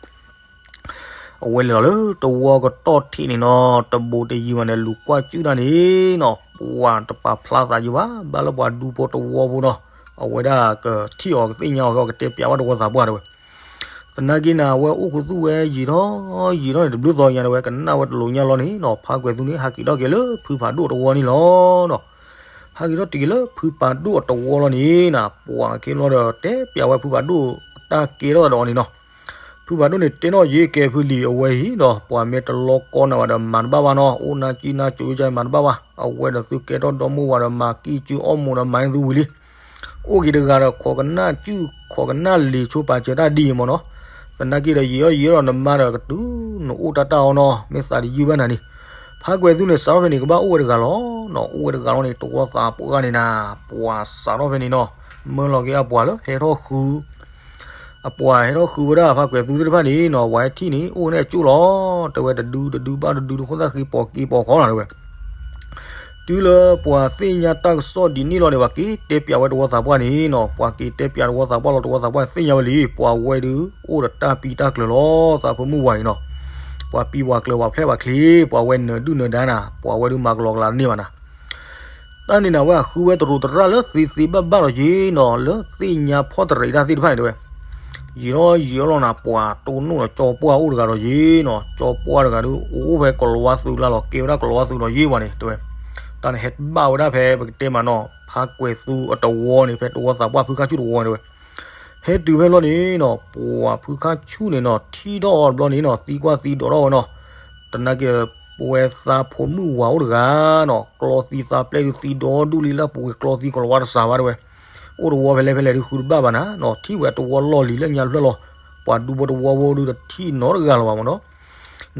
အဝဲလဲၤလီၤလၢတဝီကတီၢ်ထံးန့ၣ်နီၤ တဘူးတယံၤဘၣ်န့ၣ် လူၤကွၢ်စုၣ်တၢ်န့ၣ်နီၤ ပှၤတပာ်ဖျါသးယံၤဘၣ် ဘၣ်လၢပှၤဒူဖိတဝီဖိနီၤ အဝဲဒၣ်ကထံၣ်အီၤကသ့ၣ်ညါအီၤ ကတဲပျးဝဲတဝီသးပှၢ်တဲဝဲ. သနာ်က့န့ၣ် အဝဲအိၣ်ခူသူၣ်ဝဲယံာ်ထီၣ်ယံာ်ထီၣ်န့ၣ် တဘျုးသီညါတဲဝဲ ကနၣ်ဝဲတလိာ်ညါလီၤန့ၣ်နီၤ ဖါကွဲၤသူန့ၣ် ဟးက့ၤထီၣ်က့ၤလၢဖုဖးဒိၣ်တဝီန့ၣ်လီၤနီၤ. ဟးက့ၤထီၣ်တုၤက့ၤလၢဖုဖးဒိၣ်အတဝီလီၤန့ၣ်နီၤ ပှၤက့ၤလီၤဒီးတဲပျးဝဲဖုဖးဒိၣ်အတၢ်ကဲထီၣ်သးဒီးအီၤန့ၣ်နီၤ. ဖုဖးဒိၣ်န့ၣ်တဲနီၣ်ယ့ကဲဖုလံၤအဝဲအံၤဒီး ပှၤမ့ၢ်တလီကီနၤဘၣ်ဒီးမၤတဘၣ်ဘၣ်နီၤ အိၣ်နါကံနါကိၤဝဲကမၤတဘၣ်ဘၣ် အဝဲဒီးသုကဲထီၣ်ဒီမိၢ်ဝၤဒီးမၤကံၢ်ကၠူအီၣ်မိၢ်ဒီးမၤန့ၢ်သုဝံၤလံ အိၣ်က့ၤတဂၤဒီးခိးကနၣ်ကၠူၣ်ခိးကနၣ်လံာ်ဆိပာ်စၢၤတၢ်ဒ်အံၤမ့ၢ်နီၤ. သနာ်က့ဒီးယံာ်အီၣ်ယံာ်အီၣ်ဒီးနမါဒီးကတုၤနအိၣ်တၢ်တၢ်အီနီၤ မ့ၢ်သးတယုၢ်ဘၣ်နၤန့ၣ်. ဖါကွဲၤသူန့ၣ် စးထီၣ်ဖဲန့ၣ် ကဘၣ်အိၣ်ဝဲတဂၤလီၤနီၤ အိၣ်ဝဲတဂၤလီၤန့ၣ် တဝီသးပှၢ်န့ၣ်နၤ ပှၤစးထီၣ်ဖဲန့ၣ်နီၤ မၢလီၤက့ၤအပှၤလၢဟဲထီၣ်ဃု အပှၤဟဲထီၣ်ဃုဝဲဒၣ်ဖါကွဲၤသူသ့ၣ်တဖၣ်န့ၣ်နီၤ ဝဲထံၣ်န့ၣ် အိၣ်န့ၣ်အကၠိၣ်လီၤ တဲဝဲတဒုတဒုဘၣ်တဒုတခိၣ်သၣ်ဃ့ပိာ်က့ၤပိာ်ခီနီၤတဲဝဲ တုၤလၢပှၤသ့ၣ်ညါတၢ်ကစီၣ်ဒ်န့ၣ်လီၤန့ၣ် ပှၤက့ၤတဲပျးဝဲတဝီသးပှၢ်န့ၣ်နီၤ ပှၤက့ၤတဲပျးတဝီသးပှၢ်လီၤ တဝီသးပှၢ်န့ၣ်သ့ၣ်ညါဝဲလံ ပှၤဝဲဒုး အိၣ်ဒီးတၢ်ပံတၢ်ကျၢၤလီၤ သးဖိမုၣ်ဝၤအံၤနီၤ ပှၤပံပှၤကျၢၤပှၤဖျဲၣ်ပှၤချ့ ပှၤဝဲနၢၤဒုၣ်နၢၤဒါနၤ ပှၤဝဲဒုးမၤကလီကလီတန့ၢ်ဘၣ်နၤ တၢ်န့ၣ်နၤဝဲအဃုဝဲတရူးတရၣ်လၢသ့သ့ဘၣ်ဘၣ်ဒီးယ့ၤနီၤ လၢသ့ၣ်ညါဖီၣ်တရံးတၢ်သ့ၣ်တဖၣ်န့ၣ်တဲဝဲ ယံာ်ထီၣ်ယံာ်အီၣ်လီၤနၤ ပှၤတိၢ်နီၣ်ဒီးကၠီပှၢ်အိၣ်တဂၤဒီးယ့ၤနီၤ ကၠီပှၢ်တဂၤဒုး အိၣ်ဖဲကလီဝါသုးလၢလီၤ ကဲဝဲဒၣ်ကလီဝါသုးဒီးယ့ၤဝဲန့ၣ် တဲဝဲ တၢ်န့ၣ်ဟဲဘၣ်ဝဲဒၣ်ဖဲပကတဲမးနီၤ ဖါကွဲၤသူအတဝီန့ၣ် ဖဲတဝီသးပှၢ်ဖုခါဆူၣ်တဝီန့ၣ်တဲဝဲ ဟဲတုၤဖဲဘျီန့ၣ်နီၤ ပှၤဖုခါဆူၣ်န့ၣ်နီၤ ထံၣ်ထီၣ်အီၤတဘျီန့ၣ်နီၤ သံကွၢ်သံဒိးထီၣ်ဝဲနီၤ သနာ်က့ ပဝဲသးဖိမုၣ်ဝၤအိၣ်တဂၤနီၤ ကျီသံသးပျဲၢ်ဒုးသံဒီဒူၣ်လံလၢပူၤကွံာ်ကျီသံကလီဝါတစှၤဘၣ်တဲဝဲ အိၣ်တဝီဖဲလဲၣ်ဖဲလဲၣ်ဒုးဃုတဘၣ်ဘၣ်နၤနီၤ ထံၣ်ဝဲတဝီလီၢ်လံၤလၢညါဖျၢၣ်လီၤ ပှၤဒူဖိတဝီဖိဒုးတထံၣ်နီတဂၤလၢၤဘၣ်မ့ၢ်နီၤ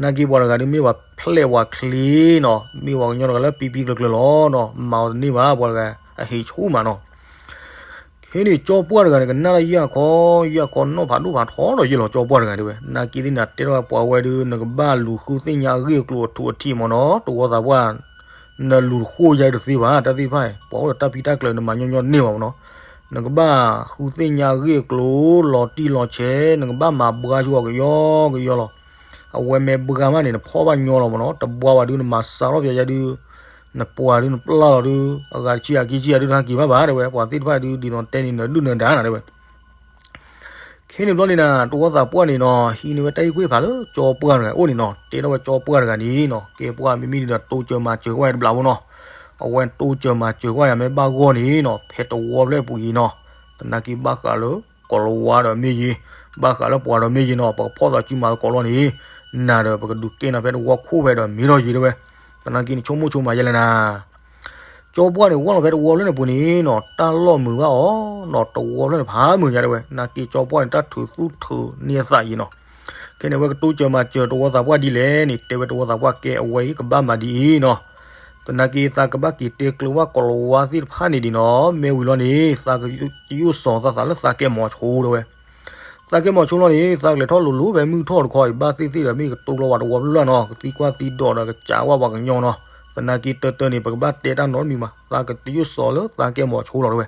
နာ်က့ပှၤတဂၤဒုးမ့ၢ်ပှၤဖျဲၣ်ပှၤချ့နီၤ မ့ၢ်ပှၤကညီတဂၤလၢပံပံကျၢၤကျၢၤလီၤနီၤ မၤအီၤတန့ၢ်ဘၣ် ပှၤတဂၤအဟံးဆူၣ်မးနီၤ ခဲန့ၣ်ကၠီပှၢ်တဂၤန့ၣ် ကနၣ်တၢ်ယၢ်ခီ ယၢ်ခီနီၣ်ဖးဒိၣ်ဖးထီဒီးယ့ၢ်လီၤ ကၠီပှၢ်တဂၤတဲဝဲ နာ်က့သ့ၣ်နၤတဲထီၣ်ပှၤဝဲဒုး နကဘၣ်လူၤဃုသ့ၣ်ညါအဂ့ၢ်အကျိၤအထူအထံးမ့ၢ်နီၤ တဝီသးပှၢ် နလူၤတဃိယၤတသ့ဘၣ် တၢ်သ့ၣ်တဖၣ် ပှၤအိၣ်ဒီးတၢ်ပံတၢ်ကျၢၤ နမၤညီညီတန့ၢ်ဘၣ်မ့ၢ်နီၤ နကဘၣ်ဃုသ့ၣ်ညါအဂ့ၢ်အကျိၤ လီၤတံၢ်လီၤဆဲး နကဘၣ်မၤဘှါဆိအီၤကယီကယီလီၤ အဝဲမ့ၢ်ဘှါမးန့ၣ် နဖီၣ်ဘၣ်ညီလီၤမ့ၢ်နီၤ တဘှါဝဲဒုး နမၤစးထီၣ်ပျဲယၤဒုး နပှၤဒုးနပျၢ်လီၤဒုး အဂၤတဆံအခံဆံယၤဒုး တဟဲက့ၤဘၣ်ဘၣ်တဲဝဲ ပှၤသ့ၣ်တဖၣ်ဒုး ဒ်သိးတဲန့ၣ် နဒုၣ်နဒါနၤတဲဝဲ ခဲန့ၣ်ဘျီန့ၣ်နၤ တဝီသးပှၢ်န့ၣ်နီၤ ဟံးန့ၢ်ဝဲတၢ်အုၣ်က့ၢ်ဖးလၢကၠီပှၢ်တဂၤအိၣ်န့ၣ်နီၤ တဲထီၣ်ဝဲကၠီပှၢ်တဂၤန့ၣ်နီၤ ကဲပှၤမ့မ့ၢ်ဒ်ဒီး တိစၢၤမၤစၢၤကွၢ်ယၤတဘျီဖိနီၤ အဝဲတိစၢၤမၤစၢၤကွၢ်ယၤမ့ၢ်ဘၣ်ဂီၢ်န့ၣ်နီၤ ဖဲတဝီဖျၢၣ်ပူၤအံၤနီၤ သနာ်က့ဘၣ်ဃးလၢ ကီၤလၤဝါဒီးမ့ၢ်ယ့ၤ ဘၣ်ဃးလၢပှၤဒီးမ့ၢ်ယ့ၤနီၤ ပကဖီၣ်သးစုမၤသကိးလီၤန့ၣ် နၤဒီးပကဒုးကဲနၤဖဲတဝီခိၣ်ဖဲဒီးမ့ၢ်ထီၣ်ယ့ၤတဲဝဲ သနာ်က့နဆိကမိၣ်ဆိကမးယဲလဲၣ်နၤ ကၠီပှၢ်န့ၣ် ဝၢ်လီၤဖဲတဝီဖျၢၣ်န့ၣ်ပူၤန့ၣ်နီၤ တၢ်လီၢ်မုာ်ဘၣ်အီၤနီၤ တဝီဖျၢၣ်န့ၣ် ဖးမုာ်ယါတဲဝဲ နာ်က့ကၠီပှၢ်န့ၣ် တၢ်ထုးသူၣ်ထုးန့ၢ်အသးယံၤနီၤ ခဲန့ၣ် အဝဲကတိစၢၤမၤစၢၤတဝီသးပှၢ်ဒ်လဲၣ်န့ၣ် တဲဝဲတဝီသးပှၢ်ကဲအဝဲအံၤကဘၣ်မၤဒ်အံၤနီၤ သနာ်က့သးကဘၣ်က့ၤတဲကျၢၤဝဲကီၤလၤဝါသ့ၣ်တဖၣ်န့ၣ်ဒ်နီၤ မ့ၢ်ဝံၤလီၤန့ၣ် သးကတယိၣ်စီၤသးသးလၢသးကဲမီၤဆိတဲဝဲ သးကဲမီၤဆိလီၤန့ၣ် သးကလဲၤထီၣ်လိၤလိၤဖဲမုၢ်ထီၣ်တခီအံၤ ဘၣ်သ့ၣ်သ့ၣ်ဒီးမ့ၢ်ကတိကျိၤဝဲတဝီဖျၢၣ်နီၤ ကသံကွၢ်သံဒိးဒီးကစးဝဲပှၤကညီနီၤ သနာ်က့တၢတၢန့ၣ် ပကဘၣ်တဲတၢ်နီတမံၤမး သးကတယိၣ်စီၤလၢသးကဲမီၤဆိလီၤတဲဝဲ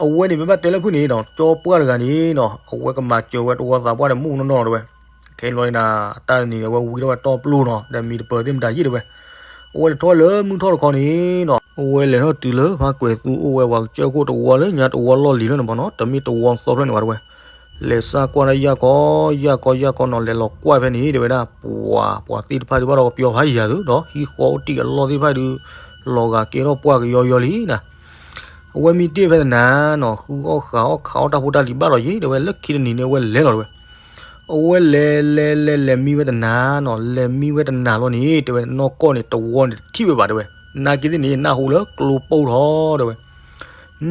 အဝဲန့ၣ်မ့ၢ်ဘၣ်တဲလၢဖုၣ်န့ၣ်နီၤ ကၠီပှၢ်တဂၤန့ၣ်နီၤ အဝဲကမၤစၢၤဝဲတဝီသးပှၢ်ဒီးမုၢ်နီၢ်နီၢ်လီၤတဲဝဲ ခဲလီၤန့ၣ် အတၢ်န့ၣ် အဝဲဝံထီၣ်ဝဲတီပျိနီၤ ဒီးမံၤတပၢၤသ့ၣ်မတၤယ့ၣ်တဲဝဲ အဝဲလဲၤထီၣ်လၢမုၢ်ထီၣ်တခီန့ၣ်နီၤ အဝဲလဲၤထီၣ်တုၤလၢဖါကွဲၤသူအိၣ်ဝဲပှၤကစၢၢ်ခိၣ်တဝီလၢညါတဝီလီၢ်လံၤလီၤန့ၣ်မ့ၢ်နီၤ တမ့ၢ်တဝီသီဖျၢၣ်န့ၣ်ဘၣ်တဲဝဲ လဲၤစၢ်ကွၢ်တၢ်ယၢ်ခီ ယၢ်ခီယၢ်ခီနီၤ လဲၤလီၤကွၢ်ဖဲန့ၣ် တဲဝဲဒၣ် ပှၤ ပှၤသ့ၣ်တဖၣ်ဒုးဘၣ်ဒီးကပျီဖးယံၤယၤသုဒီး ဟံၣ်ဃီအိၣ်တ့ၢ်အလီၢ်သ့ၣ်တဖၣ်ဒုး လီၤဂာ်ကဲထီၣ်ပှၢ်ကယီယီလံနီၤ အဝဲမံတ့ၢ်ဖဲတနၤနီၤ ဃုအီၣ်ဃုအီၣ်ခးအီၣ်တၢ်ဖိတၢ်လံၤဘၣ်ဒီးယ့ၣ် တဲဝဲလၢခံတနံၤန့ၣ် အဝဲလဲၤလီၤတဲဝဲ အဝဲလဲၤလဲၤလဲၤလဲၤမံဝဲတနၤနီၤ လဲၤမံဝဲတနၤလီၤန့ၣ် တဲဝဲနီၢ်ကီၢ်န့ၣ် တဝီန့ၣ်တထံၣ်ဝဲဘၣ်တဲဝဲ နာ်က့သ့ၣ်န့ၣ် နၢ်ဟူလၢကျိပိၢ်ထီၣ်တဲဝဲ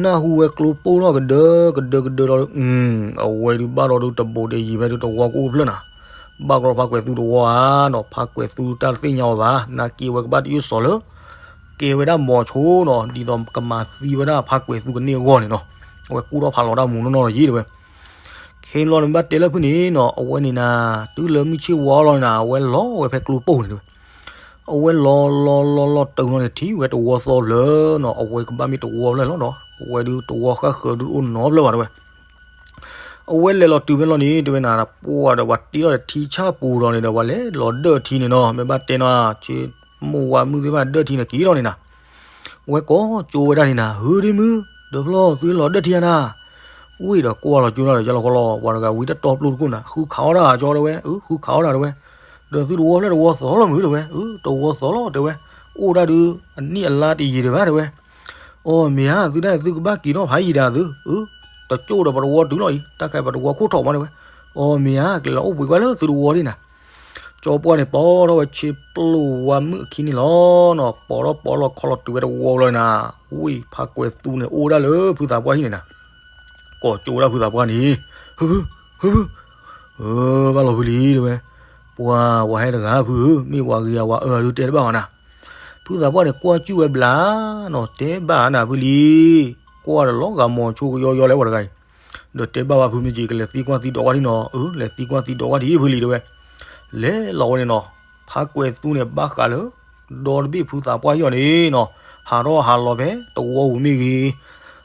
နၢ်ဟူဝဲကျိပိၢ်ထီၣ်ကဒၢကဒၢကဒၢလီၤဒီး အဝဲဒုးဘၣ်ဒီးဒုးတဘူးတယံၤဖဲဒုးတဝီကအိၣ်ဖျၢၣ်နၤ ဘၣ်ကလီဖါကွဲၤသူတဝီဧါနီၤ ဖါကွဲၤသူတၢ်တသ့ၣ်ညါဝဲဘၣ် နာ်က့ဝဲကဘၣ်တယုၢ်စီၤလၢ ကဲဝဲဒၣ်မီၤဆိနီၤ ဒ်သိးကမၤသံဝဲဒၣ်ဖါကွဲၤသူကန့ၢ်အဂီၢ်န့ၣ်နီၤ အဝဲကူၣ်ထီၣ်ဖးလီၤတၢ်မူနီၢ်နီၢ်လီၤယ့ၣ်တဲဝဲ ခဲလီၤန့ၣ်ဘၣ်တဲလၢဖုၣ်န့ၣ်နီၤ အဝဲန့ၣ်နၤ တုၤလၢမုၢ်ဆ့ၣ်ဝါလီၤန့ၣ်နၤ အဝဲလီၤဝဲဖဲကျိပိၢ်န့ၣ်တဲဝဲ အဝဲလီၤလီၤလီၤလီၤတုၤလီၤန့ၣ် ထံၣ်ဝဲတဝီသီဖျၢၣ်နီၤ အဝဲကဘၣ်မ့ၢ်တဝီဖျၢၣ်လီၤနီၤ အဝဲဒုးတဝီဃၣ်ဃၢၤဒုးအိၣ်နီတဖျၢၣ်ဘၣ်တဲဝဲ အဝဲလဲၤလီၤတုၤဖဲလီၤန့ၣ် တဲဝဲနၤ ပှၢ်ဒီးပှၤတ့ထီၣ်ဒီးထံဆၣ်ပူၤဒီးန့ၣ်ဒီး ပှၤလဲၤလီၤဒၢၣ်ထံန့ၣ်နီၤ မ့ၢ်ဘၣ်တဲနီၤ ဆ့မိၢ်ဝါမုၣ်သ့ၣ်တဖၣ်ဒၢၣ်ထံန့ၣ်က့ၤလီၤန့ၣ်နၤ ဝဲကိးကၠိဝဲဒၣ်န့ၣ်နၤ ဟုဒ့မုၢ် ဒီးဖျီသုလီၤဒၢထံဧါနၤ, ဝံၤဒီးကွၢ်လီၤကၠိနၤဒီး ယလီၤဃီလီၤ ပှၤတဂၤဝံၤတတီၤပျိတခိၣ်နၤ ဃုခးအီၣ်တၢ်ကၠီတဲဝဲ, အဃုခးအီၣ်တၢ်တဲဝဲ, ဒီးသုတဝီဖျၢၣ်တဝီသီလီၤမုၢ်တဲဝဲ, တဝီသီလီၤတဲဝဲ, အိၣ်ဒၣ်ဒုး အနံၣ်အလါတယံာ်ဒံးဘၣ်တဲဝဲ, အီ မ့ၢ်ဧါ သုတၢ်သုကဘၣ်က့ၤထီၣ်ဖးယံာ်ဒၣ်သု, တကၠိၣ်ဒီးပတဝီတုၤလီၤအံၤ တၢ်ခါပတဝီခိၣ်ထီၣ်မးတဲဝဲ, အီ မ့ၢ်ဧါ ကလဲၤလီၤအိၣ်ဘှံးကွၢ်လၢသုတဝီဒံးနၤ ကၠီပှၢ်န့ၣ် ပိာ်ထီၣ်ဝဲဆ့ပျိဝါမုၣ်အခံန့ၣ်လီၤနီၤ, ပိာ်ထီၣ်ပိာ်လီၤခီလီၤတုၤဝဲတဝီလီၤနၤ, ဝံၤဖးကွဲၤသူန့ၣ် အိၣ်ဝဲဒၣ်လၢဖုသးပှၢ်ဟံၣ်န့ၣ်နၤ, ကိးကၠိဝဲဒၣ်ဖုသးပှၢ်န့ၣ်, ဖုဖု, ဖုဖု, ဘၣ်လီၤဖုလံတဲဝဲ, ပှၤဝၤဟဲတဂၤဖုဧၢ, မ့ၢ်ပှၤဂ့ၤအဝၤအၢအဒုးတဲတဘၣ်အီၤနၤ, ဖုသးပှၢ်န့ၣ် ကွၢ်ကၠူၣ်ဝဲဘျါနီၤ, တဲဘၣ်နၤဖုလံ, ကွၢ်ဒီးလီၤဂာ်မိၤဆိကယီယီလၢပှၤတဂၤအံၤ ဒီးတဲဘၣ်ဝဲဖုမ့ၢ်က့ၤ ကလဲၤသံကွၢ်သံဒိးဝဲဒံးနီၤ, အၢ လဲၤသံကွၢ်သံဒိးဝဲဒံးဖုလံတဲဝဲ, လဲၤလီၤဝဲန့ၣ်နီၤ, ဖးကွဲၤသူန့ၣ် ဘၣ်ဃးလၢ ဒီတဘ့ၣ်ဖုသးပှၢ်ဟံၣ်အီၤန့ၣ်နီၤ, ဟးထီၣ်ဟးလီၤဖဲတဝီပူၤမ့ၢ်ဂ့ၤ, ဟးထီၣ်ဟးလီၤဖ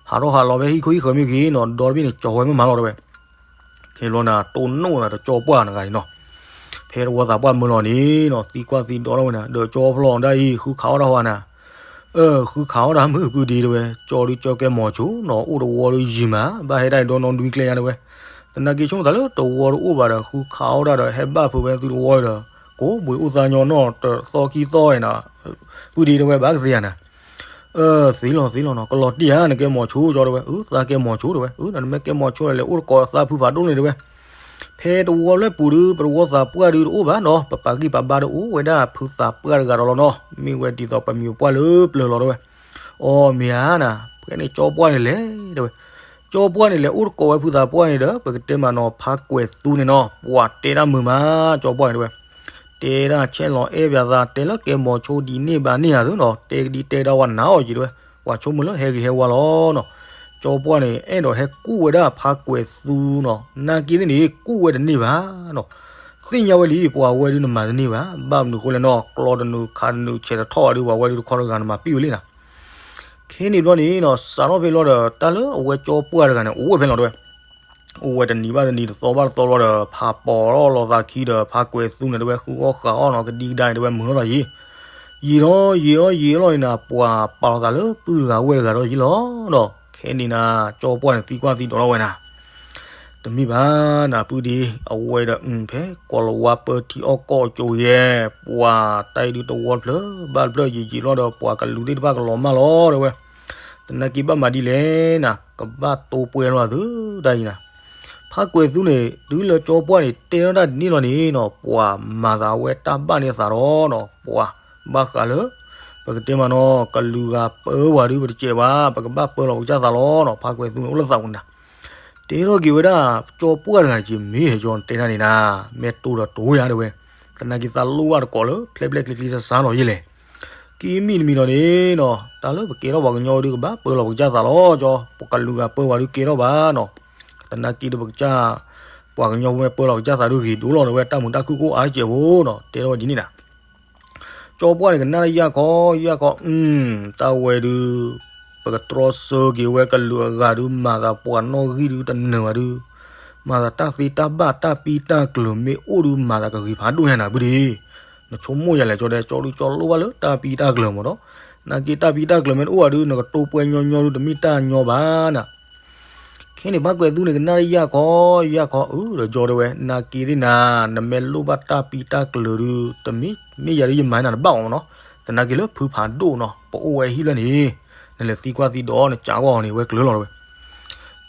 ဲဟံၣ်ခိၣ်ဟံၣ်ဃၢၤမ့ၢ်ဂ့ၤနီၤ, ဒီတဘ့ၣ်န့ၣ် ကၠီၤဝဲမ့ၢ်မၤလီၤတဲဝဲ ခဲဘျီန့ၣ် တိၢ်နီၣ်သးဒီးကၠီပှၢ်တဂၤန့ၣ်နီၤ, ဖဲတဝီသးပှၢ်မၢလီၤန့ၣ်နီၤ, သံကွၢ်သံဒိးထီၣ်ဝဲန့ၣ် ဒီးကၠီဖျီဒၣ်အံၤ ဃုခးအီၣ်တၢ်ဟီဧါနၤ, အၢ ဃုခးအီၣ်တၢ်မုၢ်ပုၢ်ဒ့တဲဝဲ, ကၠီဒုးကၠီကဲမိၤဆိနီၤ, အိၣ်တဝီဒီးယံာ်မး ဘၣ်ဟဲဒၣ်အံၤဒီနီဒွံကျဲညါတဲဝဲ, သနာ်က့ဆိကမိၣ်သးလၢတဝီတအိၣ်ဘၣ်ဒီး ဃုခးအီၣ်တၢ်ဒီး ဟဲဘၣ်ဖုးဝဲသုတဝီဒီး ကိးဘှံးအိၣ်သးညီနီၤ တသီခံသီနီၤ, ပုၢ်ဒ့တဲဝဲ ဘၣ်ကသ့ဧါနၤ အၢ သ့လီၤသ့လီၤနီၤ, ကလီၤတံၢ်ဧါ နကဲမိၤဆိကၠီတဲဝဲ, အၢ သးကဲမိၤဆိတဲဝဲ, အၢ နမ့ၢ်ကဲမိၤဆိလဲၣ် အိၣ်တကိးသးဖုဖးဒိၣ်န့ၣ်တဲဝဲ, ဖဲတဝီလၢပူၤဒုး ပတဝီသးပှၢ်ဒုးတအိၣ်ဘၣ်နီၤ, ပပာ်ဂံၢ်ပာ်ဘါတအိၣ်ဝဲဒၣ်ဖုသးပှၢ်တဂၤဒီးလီၤနီၤ, မ့ၢ်ဝဲဒ်သိးပမိၢ်ပှၢ်လၢပျၢၤလီၤတဲဝဲ, အီ မ့ၢ်ဧါနၤ, ဖဲန့ၣ်ကၠီပှၢ်န့ၣ်လဲၤတဲဝဲ, ကၠီပှၢ်န့ၣ်လဲၤအိၣ်တကိးဝဲဖုသးပှၢ်န့ၣ်ဒီး ပကတဲမးနီၤ ဖးကွဲၤသူန့ၣ်နီၤ, ပှၤတဲတၢ်မုာ်မး ကၠီပှၢ်န့ၣ်တဲဝဲ တဲဒၣ်ဆဲးလီၤအဲၣ်ပၠးသး တဲလၢကဲမိၤဆိဒ်န့ၣ်ဘၣ်န့ၣ်ဧါသုနီၤ, တဲကဒံတဲဒၣ်ဝဲနၤအီၤက့ၤတဲဝဲ, ပှၤဆိကမိၣ်လၢဟဲဂ့ၤဟဲဝါလီၤနီၤ, ကၠီပှၢ်န့ၣ် အဲၣ်ဒိးဟဲကူၣ်ဝဲဒၣ်ဖးကွဲၤသူနီၤ, နာ်က့သ့ၣ်န့ၣ် ကူၣ်ဝဲတန့ၢ်ဘၣ်နီၤ, သ့ၣ်ညါဝဲလံ ပှၤဝဲဒုးနမၤတန့ၢ်ဘၣ်, ဘၣ်မနုၤဃိလဲၣ်နီၤ, ကျီတနုာ်ခးတနုာ်ဆဲးတထီၣ်ဝဲဒုး ပှၤဝဲဒုးတခီတဂၤနမၤပံၣ်ဝဲလံနၤ, ခဲန့ၣ်ဘျီန့ၣ်နီၤ စးထီၣ်ဖဲလီၤဒီး တၢ်လၢအဝဲကၠီပှၢ်တဂၤန့ၣ် အိၣ်ဝဲဖဲလီၤတဲဝဲ အိၣ်ဝဲတနံၤဘၣ်တနံၤတသီဘၣ်တသီလီၤဒီး ဖးပိာ်ထီၣ်လီၤသးခံဒီး ဖးကွဲၤသူန့ၣ်တဲဝဲ ဃုအီၣ်ဃးအီၣ်နီၤ ကဒံကဒါန့ၣ်တဲဝဲ မုာ်ထီၣ်သးယံာ်, ယံာ်ထီၣ်ယံာ်ထီၣ်ယံာ်လီၤန့ၣ်နၤ ပှၤပာ်လီၤသးလၢပုၢ်တဂၤဝဲၢ်တဂၤဒီးယံာ်လီၤနီၤ, ခဲန့ၣ်နၤ ကၠီပှၢ်န့ၣ်သံကွၢ်သံဒိးထီၣ်ဝဲနၤ တမ့ၢ်ဘၣ်နၤ ပုၢ်ဒ့ အဝဲဒီး ဖဲကိးလၤဝါပၢထံအီၣ်ကီၢ်ကၠိယဲၢ် ပှၤတၢ်အံၤဒုးတဝီတဖျၢၣ်ဘၣ်တဖျၢၣ်ယံာ်ယံာ်လီၤဒီး ပှၤကလူးသ့ၣ်တဖၣ်ကလီၤမၢ်လီၤတဲဝဲ, သနာ်က့ဘၣ်မၤဒ်လဲၣ်နၤ ကဘၣ်တိပှဲၤလီၤသုတၢ်အံၤနၤ, ဖးကွဲၤသူန့ၣ် တုၤလၢကၠီပှၢ်န့ၣ် တဲထီၣ်တၢ်ဒ်န့ၣ်လီၤန့ၣ်နီၤ ပှၤမၤသးဝဲတၢ်ဘၣ်န့ၢ်အသးဒီးနီၤ ပှၤဘၣ်ဃးလၢ ပကတဲမးနီၤ ကလူးဂၤပၢဝဲဒုး ပတစဲးဘၣ် ပကဘၣ်ပၢလီၤပကစၢ်သးလီၤနီၤ ဖးကွဲၤသူန့ၣ် အိၣ်လၢသးပူၤန့ၣ်နၤ တဲထီၣ်က့ၤဝဲဒၣ် ကၠီပှၢ်တဂၤက့ၤ မ့ၢ်ဟဲကၠီတဲတၢ်န့ၣ်နၤ မ့ၢ်တိၢ်ဒီးတိၢ်ယါတဲဝဲ, သနာ်က့သးလိၣ်ဘၣ်တကိးလၢ ဖျဲၣ်ဖျဲၣ်ချ့ချ့ဆါဆါလီၤယဲၢ်လဲၣ်, ခံမံၤတမံၤဒီးန့ၣ်နီၤ တၢ်လၢပကဲထီၣ်ပှၤကညီဒုး ကဘၣ်ပၢလီၤပကစၢ်သးလီၤကၠီ, ပကလူးဂၤပၢဝဲဒုးကဲထီၣ်ဘၣ်နီၤ, သနာ်က့ဒီးပကစၢ် ပှၤကညီဖိမ့ၢ်ပၢလီၤပကစၢ်သးဒုးဂ့ၤဒိၣ်လီၤတဲဝဲ တၢ်မုာ်တၢ်ခုၣ်ကိၣ်အါစဲးဖိနီၤ တဲထီၣ်ဝဲဒ်န့ၣ်နၤ ကၠီပှၢ်န့ၣ် ကနၣ်တၢ်ယၢ်ခီ ယၢ်ခီ အု တၢ်ဝဲဒုး ပကတြီဆၢက့ၤဝဲကလုာ်အဂၤဒုး မၤသးပှၤနီၣ်ဂံၢ်ဒုးတနၢၤဘၣ်ဒုး, မၤသးတၢ်သ့တၢ်ဘၣ်တၢ်ပံတၢ်ကျၢၤမ့ၢ်အိၣ်ဒုး မၤသးကဂ့ၤဖးဒိၣ်ညါနၤ ပုၢ်ဒ့, နဆိကမိၣ်ယၤလဲၣ် ကၠီဒဲး ကၠီဒုးကၠီလိၣ်ဘၣ်လၢတၢ်ပံတၢ်ကျၢၤမးဒီး, နာ်က့တၢ်ပံတၢ်ကျၢၤမ့ၢ်တအိၣ်ဘၣ်ဒုး နကတိၢ်ပှဲၤညီညီဒုး တမ့ၢ်တၢ်ညီဘၣ်နၤ ခဲန့ၣ် ဖးကွဲၤသူန့ၣ် ကနၣ်တၢ်ယၢ်ခီ ယၢ်ခီ အု ဒီးကၠီတဲဝဲ နာ်က့သ့ၣ်နၤ နမ့ၢ်လိၣ်ဘၣ်တၢ်ပံတၢ်ကျၢၤဒုး တမ့ၢ် မ့ၢ်ယၤဒုးယမၤနၤတဘၣ်အီၤမးနီၤ, သနာ်က့လၢဖုဖးဒိၣ်နီၤ ပအိၣ်ဝဲဟံၣ်ဖျၢၣ်န့ၣ် နလဲၤသံကွၢ်သံဒိး နကးကွၢ်အီၤန့ၣ် ဝဲကျၢၤလီၤတဲဝဲ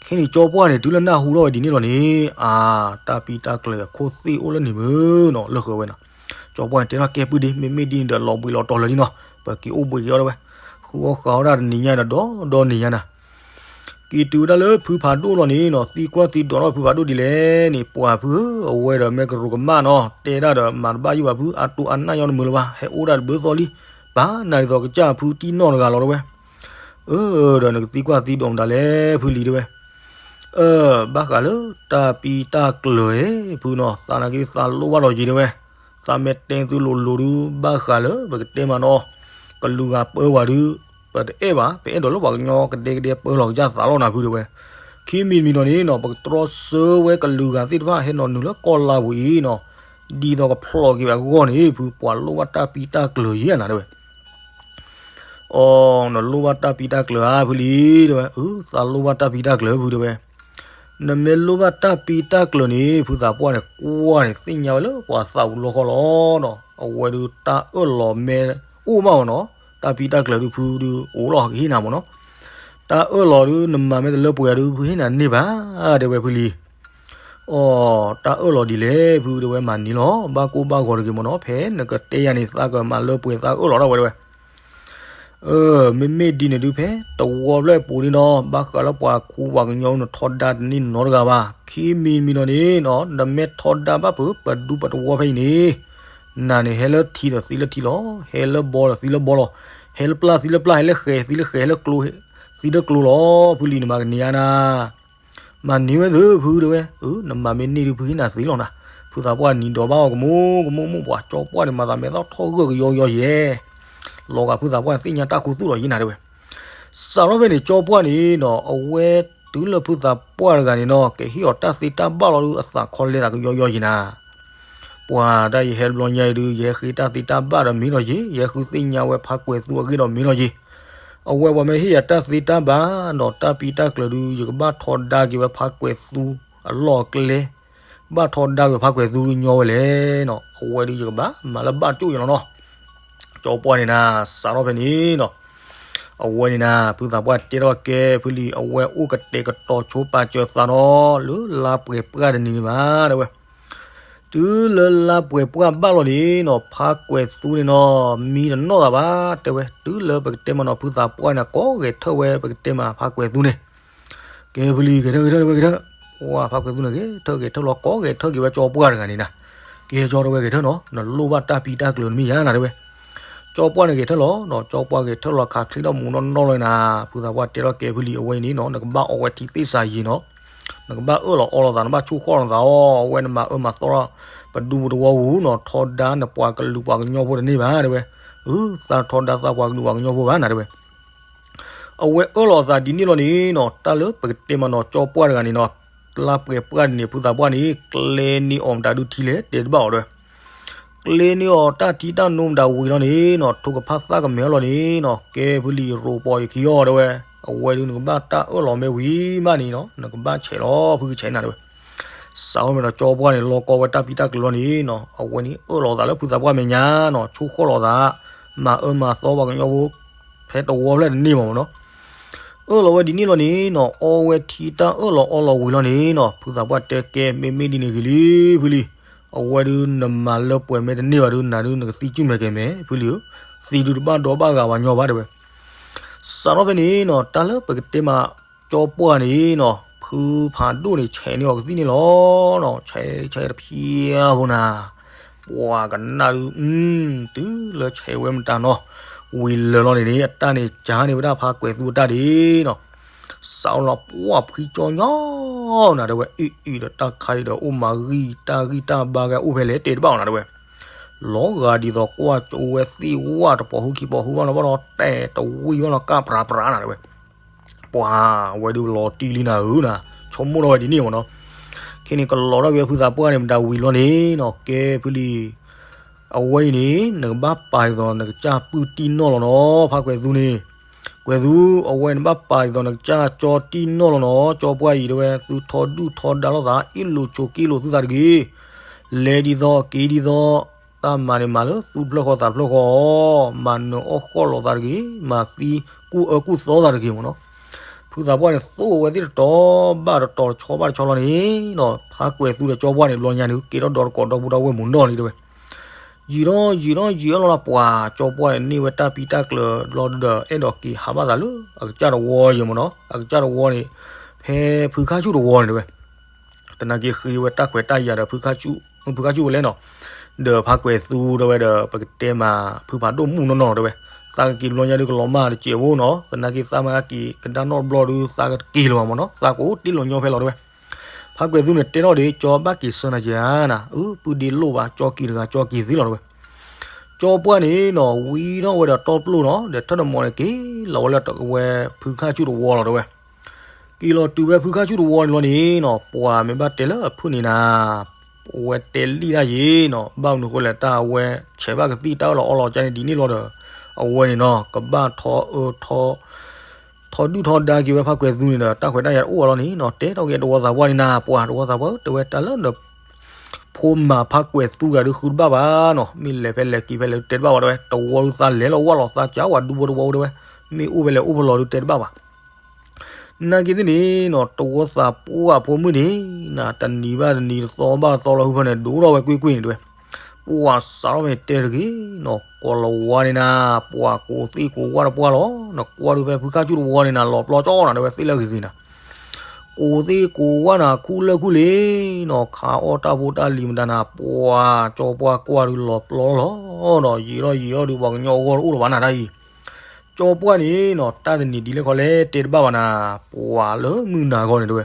ခဲန့ၣ် ကၠီပှၢ်န့ၣ် တုၤလၢနၢ်ဟူထီၣ်ဝဲဒ်န့ၣ်လီၤန့ၣ် အါ တၢ်ပံတၢ်ကျၢၤအခိၣ်သ့ၣ်အိၣ်လၢန့ၣ်မုၢ်နီၤ လၢဃၢၤဝဲနီၤ, ကၠီပှၢ်န့ၣ် တဲထီၣ်ကဲပုၢ်ဒ့ မ့မ့ၢ်ဒ်န့ၣ်ဒီးလီၤဘှံးလီၤတီၤလၢာ်လံနီၤ ပက့ၤအိၣ်ဘှံးက့ၤအီၤတဲဝဲ, ဃုအီၣ်ဃးအီၣ်ဒၣ်တနံၤညါဒီး ဒီဒီနံၤညါနၤ က့ၤတုၤဝဲဒၣ်လၢဖုဖးဒိၣ်လီၤန့ၣ်နီၤ သံကွၢ်သံဒိးထီၣ်ဖုဖးဒိၣ်ဒ်လဲၣ်န့ၣ် ပှၤဖုဧၢ အဝဲဒီးမ့ၢ်ကရူၢ်ကမၣ်နီၤ တဲဒၣ်ဒီးမၤတဘၣ်ယိၣ်ဘၣ်ဖု အတိၢ်အနၢ်ညီနမုာ်လၢၤဘၣ် ဟဲအိၣ်ဒၣ်တဘျုးသီလံ, ဘၣ်နၤဒ်သိးကစၢ်ဖုတံၢ်နီၢ်တဂၤလီၤတဲဝဲ, အၢ ဒီးနကသံကွၢ်သံဒိးမတၤလဲၣ်ဖုလံၤတဲဝဲ အၢ ဘၣ်ဃးလၢတၢ်ပံတၢ်ကျၢၤဧၢ ဖုနီၤ သးနာ်က့သးလိၣ်ဘၣ်ဒီးက့ၤတဲဝဲ, သးမ့ၢ်တဲသုလိၤလိၤဒုး ဘၣ်ဃးလၢပကတဲမးနီၤ ကလုာ်ဂၤပၢဝဲဒုး ပတအဲၣ်ဘၣ် ပအဲၣ်ဒိးလၢပှၤကညီကဒဲကဒဲပၢလီၤကစၢ်သးလီၤနၤဖုတဲဝဲ, ခံမံၤတမံၤနီၤန့ၣ်နီၤ ပကတြီဆၢဝဲကလုာ်ဂၤသ့ၣ်တဖၣ် ဟဲနီၤနုာ်လၢကီၢ်လါပူၤအံၤနီၤ, ဒ်သိးကဖျိးက့ၤဝဲအဂီၢ်န့ၣ် ဖုပှၤလိၣ်ဘၣ်တၢ်ပံတၢ်ကျၢၤယဲၢ်နၤတဲဝဲ အၢ အီ နလိၣ်ဘၣ်တၢ်ပံးတၢ်ကျၢၤဧါ ဖုလံၤ တဲဝဲ. အု သးလိၣ်ဘၣ်တၢ်ပံးတၢ်ကျၢၤ ဖု တဲဝဲ. နမ့ၢ်လိၣ်ဘၣ်တၢ်ပံးတၢ်ကျၢၤန့ၣ် ဖုသးပှၢ်န့ၣ် ကွၢ်န့ၣ် သ့ၣ်ညါဝဲလၢပှၤသးပူၤလီၢ်ဃီလီၤနီၤ. အဝဲဒုးတၢ်အၢၣ်လီၤမ့ၢ်အိၣ်မးမ့ၢ်နီၤ, တၢ်ပံးတၢ်ကျၢၤဒုး ဖုဒုးအိၣ်လီၤကဟ့ၣ်နၤမ့ၢ်နီၤ. တၢ်အၢၣ်လီၤဒုး နမၤမ့ၢ်တလၢပှဲၤဒုး ဖုဟ့ၣ်နၤန့ၢ်ဘၣ် တဲဝဲ ဖုလံၤ. အီ တၢ်အၢၣ်လီၤဒ်လဲၣ် ဖု တဲဝဲ. မၤန့ၢ်လီၤ ဘၣ်ကိၢ်ဘၣ်ဂီၤတဂ့ၤမ့ၢ်နီၤ, ဖဲနကတဲယၤန့ၣ် သးကမၤလၢပှဲၤသးအၢၣ်လီၤဒၣ်ဝဲ တဲဝဲ. အၢ မ့မ့ၢ်ဒ်န့ၣ်ဒုး ဖဲတဝီဖျၢၣ်အပူၤန့ၣ်နီၤ, ဘၣ်ဃးလၢပှၤခူပှၤကညီနထီဒါတန့ၢ်နီတဂၤဘၣ်. ခံမံၤမံၤနီၤန့ၣ်နီၤ, နမ့ၢ်ထီဒါဘၣ်ဖုး ပဒူပတဝီဖဲအံၤန့ၣ်, နၤန့ၣ်ဟဲလၢထံဒီးသံလၢထံလီၤ, ဟဲလၢဘီဒီးသံလၢဘီလီၤ, ဟဲလၢပျၢ်သံလၢပျၢ်, ဟဲလၢဃဲၤသံလၢဃဲၤ, ဟဲလၢကျိသံလၢကျိလီၤ. ဖုလံၤ နမၤကန့ၢ်ဧါနၤ. မၤန့ၢ်ဝဲသ့ ဖု တဲဝဲ. အၢ နမၤမ့ၢ်န့ၢ်ဒုး ဖုဟ့ၣ်နၤသ့လီၤနၤ. ဖုသးပှၢ်နံၤဒီးဘၣ်အီၤ ကမူကမူမူ, ပှၤကၠီပှၢ်န့ၣ် မၤသးမဲာ်သၣ်ထီၣ်ဂၢၢ်ကယီယီယဲၢ်, လီၤဂာ်ဖုသးပှၢ်န့ၣ် သ့ၣ်ညါတၢ်ခူသူၣ်လီၤယဲၢ်နၤ တဲဝဲ. စးထီၣ်ဖဲန့ၣ် ကၠီပှၢ်န့ၣ်နီၤ, အဝဲတုၤလၢဖုသးပှၢ်တဂၤန့ၣ်နီၤ ကဟ့ၣ်အီၤတၢ်သ့တၢ်ဘၣ်လီၤဒုး အသးခီလဲသးကယီယီယဲၢ်နၤ. ပှၤတၢ်ယဟဲတဘျီညါအံၤဒုး ယဟဲဃ့တၢ်သ့တၢ်ဘၣ်ဒီးမ့ၢ်နီၤယ့ၢ်, ယဟဲဃုသ့ၣ်ညါဝဲဖးကွဲးသူအဂ့ၢ်ဒီးမ့ၢ်နီၤယ့ၢ်. အဝဲပှၤမ့ၢ်ဟ့ၣ်ယၤတၢ်သ့တၢ်ဘၣ်နီၤ, တၢ်ပံးတၢ်ကျၢၤဒုး ယကဘၣ်ထီဒါက့ၤဝဲဖးကွဲးသူအလီၢ်အကျဲ, ဘၣ်ထီဒါက့ၤဖးကွဲးသူဒုးညီဝဲလဲၣ်နီၤ. အဝဲဒုးယကဘၣ်မၤလၢဘၣ်ကၠိၣ်ယဲၢ်လီၤနီၤ. ကၠီပှၢ်န့ၣ်နၤ စးထီၣ်ဖဲန့ၣ်နီၤ, အဝဲန့ၣ်နၤ ဖုသးပှၢ်တဲထီၣ်ကဲ ဖုလံၤ အဝဲအိၣ်ကတဲာ်ကတီၤဆိပာ်စၢၤသးနီၤ လၢလါပှဲၤပှၢ်တနံၤန့ၣ်ဘၣ် တဲဝဲ. တုၤလၢလါပှဲၤပှၢ်ဘၣ်လီၤန့ၣ်နီၤ, ဖးကွဲးသူန့ၣ်နီၤ မံတနီၣ်သးဘၣ် တဲဝဲ. တုၤလၢပကတဲမးနီၤ ဖုသးပှၢ်န့ၣ် ကိးဂဲၤထၢၣ်ဝဲ ပကတဲမး ဖးကွဲးသူန့ၣ်. ကဲ ဖုလံၤ ဂဲၤထၢၣ် ဂဲၤထၢၣ် တဲဝဲ ဂဲၤထၢၣ်. ပှၤဖးကွဲးသူန့ၣ် ဂဲၤထၢၣ် ဂဲၤထၢၣ်လီၤ ကိးဂဲၤထၢၣ်က့ၤဝဲကၠီပှၢ်တဂၤန့ၣ်နၤ. ကဲ ကၠီ တဲဝဲ ဂဲၤထၢၣ်နီၤ, နလိၣ်ဘၣ်တၢ်ပံးတၢ်ကျၢၤန့ၣ်မ့ၢ်ဧါနၤ တဲဝဲ. ကၠီပှၢ်န့ၣ်ဂဲၤထၢၣ်လီၤနီၤ, ကၠီပှၢ်ဂဲၤထၢၣ်လီၤ ခးချ့ထီၣ်မူနီၢ်နီၢ်လီၤနၤ. ဖုသးပှၢ်တဲထီၣ်ကဲ ဖုလံၤ အဝဲအံၤန့ၣ်နီၤ နကဘၣ်အီဝဲထံသ့ၣ်စးယံၤနီၤ, နကဘၣ်အၢၣ်လီၤအီလီၤသး နဘၣ်ဆိၣ်ဃီလီၤသးအီၤ, အဝဲနမၤအၢမၤသီထီၣ် ပဒူပတဝီပူၤနီၤ, ထီဒါနပှၤကလုာ်ပှၤကညီဖိတန့ၢ်ဘၣ် တဲဝဲ. အု သးထီဒါသးပှၤကလုာ်ပှၤကညီဖိဘၣ်နၤ တဲဝဲ. အဝဲအၢၣ်လီၤသးဒ်န့ၣ်လီၤန့ၣ်နီၤ, တၢ်လၢပကတဲမးနီၤ ကၠီပှၢ်တဂၤန့ၣ်နီၤ, လါပှဲၤပှၢ်န့ၣ် ဖုသးပှၢ်န့ၣ် ကျဲန့ၢ်အီၤမတၤဒုးထံလဲၣ် တဲတဘၣ်အီၤ တဲဝဲ. ကျဲန့ၢ်အီၤတၢ်ထံတၢ်နိမတၤဝံၤလီၤန့ၣ်နီၤ, ထိၣ်ကဖၣ်သၣ်ကမဲာ်လီၤန့ၣ်နီၤ, ကဲ ဖုလံၤ ရိးပီၤယခံအီၤ တဲဝဲ. အဝဲဒုးနကဘၣ်တၢ်အၢၣ်လီၤမ့ၢ်ဝံၤမးန့ၣ်နီၤ, နကဘၣ်ဆဲးလီၤ ဖုကဆဲးနၤ တဲဝဲ. စးထီၣ်ဖဲန့ၣ်ဒီး ကၠီပှၢ်န့ၣ် လီၤကီဝဲတၢ်ပံးတၢ်ကျၢၤလီၤန့ၣ်နီၤ, အဝဲန့ၣ်အၢၣ်လီၤသးလၢဖုသးပှၢ်မဲာ်ညါနီၤ, ဆိၣ်ဃီလီၤသး, မၤအၢမၤသီပှၤကညီဖိ ဖဲတဝီဖျၢၣ်တန့ၢ်မးနီၤ. အၢၣ်လီၤဝဲဒ်န့ၣ်လီၤန့ၣ်နီၤ, အီဝဲထံတၢ်အၢၣ်လီၤအီလီၤဝံၤလီၤန့ၣ်နီၤ, ဖုသးပှၢ်တဲကဲ မ့မ့ၢ်ဒ်န့ၣ်ဂ့ၤလံ ဖုလံၤ, အဝဲဒုးနမၤလၢပှဲၤမ့ၢ်တန့ၢ်ဘၣ်ဒုး နၤဒုးနကသံကၠူၣ်မဲာ်ကဲၤမဲာ် ဖုလံၤဧၢ, သံဒုးတဘၣ်ဒီဘၣ်ဂာ်ပှၤညီဘၣ် တဲဝဲ. စးထီၣ်ဖဲန့ၣ်နီၤ, တၢ်လၢပကတဲမး ကၠီပှၢ်န့ၣ်နီၤ, ဖုဖးဒိၣ်န့ၣ် ဆဲးန့ၢ်အီၤကသံၣ်န့ၣ်လီၤနီၤ, ဆဲးဆဲးတဖျၢၣ်ဖိနၤ, ပှၤကနၣ်ဒုး, တုၤလၢဆဲးဝဲမတၤနီၤ, ဝံၤလၢာ်လီၤန့ၣ်န့ၣ် အတၢ်န့ၣ်ကၢန့ၢ်ဝဲဒၣ်ဖးကွဲးသူအတၢ်ဒ်နီၤ, စးလီၤပှၢ်ဖှံကၠီညီနၤ တဲဝဲ, အံၤအံၤဒီးတၢ်ခါအံၤဒီးအိၣ်မၤဂံၢ်တၢ်ဂံၢ်တၢ်ဘါဂဲၤအိၣ်ဖဲလဲၣ်တဲတဘၣ်အီၤနၤ တဲဝဲ. လီၤဂာ်ဒ်သိးကွၢ်ကၠိဝဲသ့ၣ်ဝၣ်တပီၤဟူခံပီၤဟူဘၣ်နီၤ ဘၣ်ဒီးတဲတဝံၣ်ဘၣ်နီၤ ကၢ်ပြးပြးနၤ တဲဝဲ. ပှၤဝဲဒုးလီၤတံၢ်လံနၤဧၢနၤ, ဆိကမိၣ်ထီၣ်ဝဲဒ်န့ၣ်မးနီၤ. ခဲန့ၣ်ကလီၤထီၣ်က့ၤဝဲဖုသးပှၢ်န့ၣ် မတၤဝံၤလီၤန့ၣ်နီၤ, ကဲဖုလံၤ, အဝဲအံၤန့ၣ် နကဘၣ်ပာ်ဒ်သိးနကစၢ်ပုၢ်တံၢ်နီၢ်လီၤနီၤ, ဖးကွဲးသူန့ၣ်, ကွဲးသူ, အဝဲနဘၣ်ပာ်ဒ်သိးနကစၢ်ကၠီတံၢ်နီၢ်လီၤနီၤ, ကၠီပှၢ်အံၤ တဲဝဲ, သုထီဒုၣ်ထီဒါလိာ်သး အ့ၣ်လိာ်ဆိးက့လိာ်သုသးတဂ့ၤ, လဲၤဒ်သိးက့ၤဒ်သိး တၢ်မၤန့ၣ်မၤလၢသူၣ်တဖျၢၣ်ဃီသးတဖျၢၣ်ဃီ, မၤနၢၤအီၣ်ဃီၣ်လိာ်သးတဂ့ၤ, မၤသံကူၣ်အၢကူၣ်သီသးတဂ့ၤမးနီၤ. ဖုသးပှၢ်န့ၣ် သိၣ်ဝဲသ့ၣ်တတီၤဘၣ်တတီၤ တဆီဘၣ်တဆီလီၤန့ၣ်နီၤ, ဖးကွဲးသူဒီးကၠီပှၢ်န့ၣ် ဘျီညါန့ၣ် က့ၤထီၣ်ဒီတကိးဒီပုၢ်ဒီဝဲၢ်မုၢ်နီၢ်လံတဲဝဲ. ယံာ်ထီၣ်ယံာ်ထီၣ်ယံာ်အလီၤလီၤ ပှၤကၠီပှၢ်န့ၣ် န့ၢ်ဝဲတၢ်ပံတၢ်ကျၢၤဘျီဒုဒီး အဲၣ်ဒိးက့ၤဟးဘၣ်သးလၢအကစၢ်တဝီယဲမးနီၤ. အကစၢ်တဝီန့ၣ် ဖဲဖုခါဆူၣ်တဝီန့ၣ်တဲဝဲ. သနာ်က့ဃ့ဝဲတၢ်ခွဲးတၢ်ယာ်ဒီး ဖုခါဆူၣ်ဝဲလဲၣ်နီၤ, ဒီးဖးကွဲးသူတဲဝဲဒီး ပကတဲမး ဖုဖးဒိၣ်မုၣ်နီၢ်နီၢ်တဲဝဲ. သးကက့ၤဘျီညါဒုးကလီၤမၢ်တစဲးဖိနီၤ, သနာ်က့သးမ့ၢ်က့ၤကဒါနီၣ်တဘျီဒုး သးကတက့ၤလၢၤဘၣ်မးနီၤ, သးကအိၣ်တ့ၢ်လီၤညီဖဲလီၤတဲဝဲ. ဖးကွဲးသူန့ၣ်တဲထီၣ်ဒီး ကၠီဘၣ်က့ၤဆၢနၤက့ၤဧါနၤ, အု ပုၢ်ဒ့လိၣ်ဘၣ် ကၠီက့ၤတဂၤ ကၠီက့ၤသ့လီၤတဲဝဲ. ကၠီပှၢ်န့ၣ်နီၤ ဝံထီၣ်ဝဲဒီးတီပျိၢ်နီၤ, ဒီးထၢၣ်တမီၤန့ၣ် က့ၤလီၤဝဲလၢဝဲဖုခါဆူၣ်တဝီလီၤတဲဝဲ. က့ၤလီၤတုၤဝဲဖုခါဆူၣ်တဝီန့ၣ်လီၤန့ၣ်နီၤ, ပှၤမ့ၢ်ဘၣ်တဲလၢအဖုၣ်န့ၣ်နၤ, အဝဲတဲလံၣ်တၢ်ယ့ၤနီၤ, ဘၣ်မနုၤဃိလဲၣ် တၢ်အဝဲဆဲးဘၣ်ကသံၣ်တၢ်အၢၣ်လီၤအီလီၤကန့ၣ်ဒ်န့ၣ်လီၤဒီး အဝဲန့ၣ်နီၤ ကဘၣ်ထီၣ်အၢထီၣ် ထီၣ်ဒုၣ်ထီၣ်ဒါက့ၤဝဲဖါကွဲၤသူန့ၣ်ဒီး တၢ်ခွဲးတၢ်ယာ်တအိၣ်အလီၢ်န့ၣ်နီၤ တဲထီၣ်က့ၤတဝီသးပှၢ်န့ၣ်နၤ ပှၤတဝီသးပှၢ်ဧၢ တဲဝဲတၢ်လၢန ဖိမၤဖါကွဲၤသူဂၤဒုးဃုတဘၣ်ဘၣ်နီၤ မ့ၢ်လဲၤဖဲလဲၤက့ၤဖဲလဲၣ်ဒုးတဲတဘၣ်ဘၣ်တဲဝဲ တဝီဒုးသးလဲၤလီၤဝၢ်လီၤသးကးဝဲဒူဖိတဝီဒုးတဲဝဲ မ့ၢ်အိၣ်ဖဲလဲၣ်အိၣ်ဖဲလဲၣ်ဒုးတဲတဘၣ်ဘၣ် နာ်က့သ့ၣ်န့ၣ်နီၤ တဝီသးပှၢ်အဖိမုၣ်န့ၣ် နၤတနံၤဘၣ်တနံၤတသီဘၣ်တသီလီၤဟုဖၢန့ၣ် ဒိၣ်ထီၣ်ဝဲကွ့ၢ်ကွ့ၢ်န့ၣ်တဲဝဲ ပှၤစးထီၣ်ဖဲန့ၣ်တဲတဂ့ၤနီၤ ကိးလၤဝါန့ၣ်နၤ ပှၤကိးသ့ၣ်ကိးဝၣ်တပှၢ်လီၤ နကွၢ်ဒုးဖဲဖုခါဆူၣ်တဝီန့ၣ်နၤ လီၤပျီကၠီနၤတဲဝဲသ့ၣ်လၢဂ့ၤဂ့ၤနၤ ကိးသ့ၣ်ကိးဝၣ်နၤ ခူၣ်လၢခူၣ်လ့နီၤ ခးအီၣ်တၢ်ဖိတၢ်လံၤမတၤနၤ ပှၤကၠီပှၢ်ကွၢ်ဒုးလီၤပျီလီၤနီၤ ယံာ်ထီၣ်ယံာ်ထီၣ်ဒုး ပှၤကညီအဂီၢ်တအိၣ်လၢၤဘၣ်နၤတၢ်အံၤ ကၠီပှၢ်န့ၣ်နီၤ တၢ်တနံၤဒ်လဲၣ်ခီလဲၣ်တဲတဘၣ်ဘၣ်နၤ ပှၤလၢမုၢ်နၤဂီၢ်န့ၣ်တဲဝဲ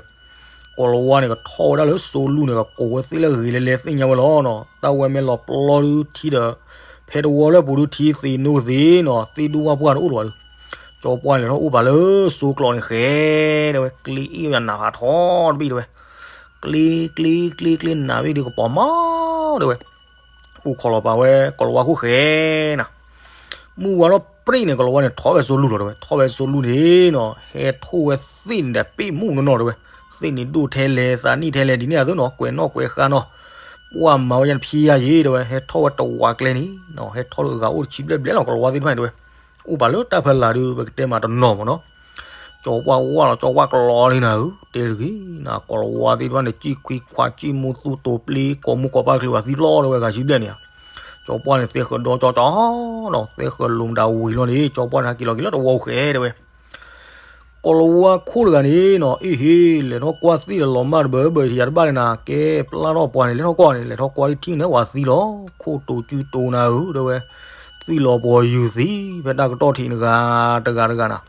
ကိးလၤဝါန့ၣ် ကထီၣ်ဝဲဒၣ်လၢစိလူၢ်န့ၣ် ကကိးဝဲသ့ၣ်လၢဂ့ၤလဲၤလဲၤသ့ၣ်ညါဝဲလီၤနီၤ တၢ်ဝဲမ့ၢ်လီၤပျီဒုးထံဒီး ဖဲတဝီလၢပူၤဒုးထံသ့နိသ့ၣ်နီၤ သ့ၣ်ဒိၣ်ဝၣ်ပှၢ်န့ၣ်အိၣ်လီၤဒုး ကၠီပှၢ်န့ၣ်ထီၣ်အိၣ်ပာ်လၢစိကျိးန့ၣ်ဃဲ တဲဝဲ ကျ့အ့ၣ်ဝဲနၤဖးထီတဘ့ၣ်တဲဝဲ ကျ့ကျ့ကျ့ကျ့နၤဘ့ၣ်ဒုး ကပီၤမီၤတဲဝဲ အိၣ်ခိးလီၤပာ်ဝဲ ကိးလၤဝါခိၣ်ဃဲနၤ မုၢ်ဝါထီၣ်ပြံၣ်န့ၣ် ကိးလၤဝါန့ၣ် ထီၣ်ဝဲစိလူၢ်လီၤတဲဝဲ ထီၣ်ဝဲစိလူၢ်န့ၣ်နီၤ ဟဲထိၣ်ဝဲသ့ၣ်န့ၣ်ဒီး ပ့ၣ်မူၣ်နီၢ်နီၢ်တဲဝဲ သ့ၣ်န့ၣ်ဒိၣ်ထဲလဲၣ် သးနံၣ်ထဲလဲၣ် ဒ်န့ၣ်အသိးနီၤ ကွဲးနီၣ်ကွဲးဃါနီၤ ပှၤမၤဝဲယါတဖံးယါယံၤတဲဝဲ ဟဲထီၣ်ဝဲတဝးကျဲန့ၣ်နီၤ ဟဲထီၣ်လၢအဂၤအိၣ်တဆံဘျဲၣ်ဘျဲၣ်လီၤ ကိးလၤဝါသ့ၣ်တဖၣ်န့ၣ်တဲဝဲ အိၣ်ပာ်လၢတၢ်ဖဲလာ်ဒုး ပကတဲမးတနီၤမ့ၢ်နီၤ ကၠီပှၢ်ဝၣ်လီၤ ကၠီပှၢ်ကလီလံနၤဧၢ တဲတဂ့ၤနၤ ကိးလၤဝါသ့ၣ်တဖၣ်န့ၣ် စံၣ်ခွံခွါ စံၣ်မူသူတိၤပျ့ ကိးမူကိးပၢ်ချံဝဲသံလီၤတဲဝဲ ဂၤဆံဘျဲၣ်န့ၣ်ဧါ ကၠီပှၢ်န့ၣ် သဲဃၢၤဒီကၠီကၠီနီၤ သဲဃၢၤလိၤမတၤဝံၤလီၤန့ၣ် ကၠီပှၢ်န့ၣ် ဟဲက့ၤလီၤက့ၤလၢတဝီဃဲတဲဝဲ ကိးလၤဝါခိၣ်တဂၤန့ၣ်နီၤ အ့ၣ်ဟ့ၣ် လဲၤထီၣ်ကွၢ်သ့ၣ်ဒီးလီၤမၢ်တဘၢဘၢ ယၤတဘၣ်န့ၣ်နၤ ကဲပျၢ်ထီၣ်ပှၤန့ၣ် လဲၤထီၣ်ကွၢ်န့ၣ် လဲၤထီၣ်ကွၢ်ဒ်ထံၣ်န့ၣ် ဝဲသံလီၤ ခိၣ်တိၤကုတိၤနၤဧၢ တဲဝဲ သံလီၤပှၤယူၤသံ ဖဲတၢ်ကတီၢ်ထံးနဂၤတဂၤတဂၤနၤ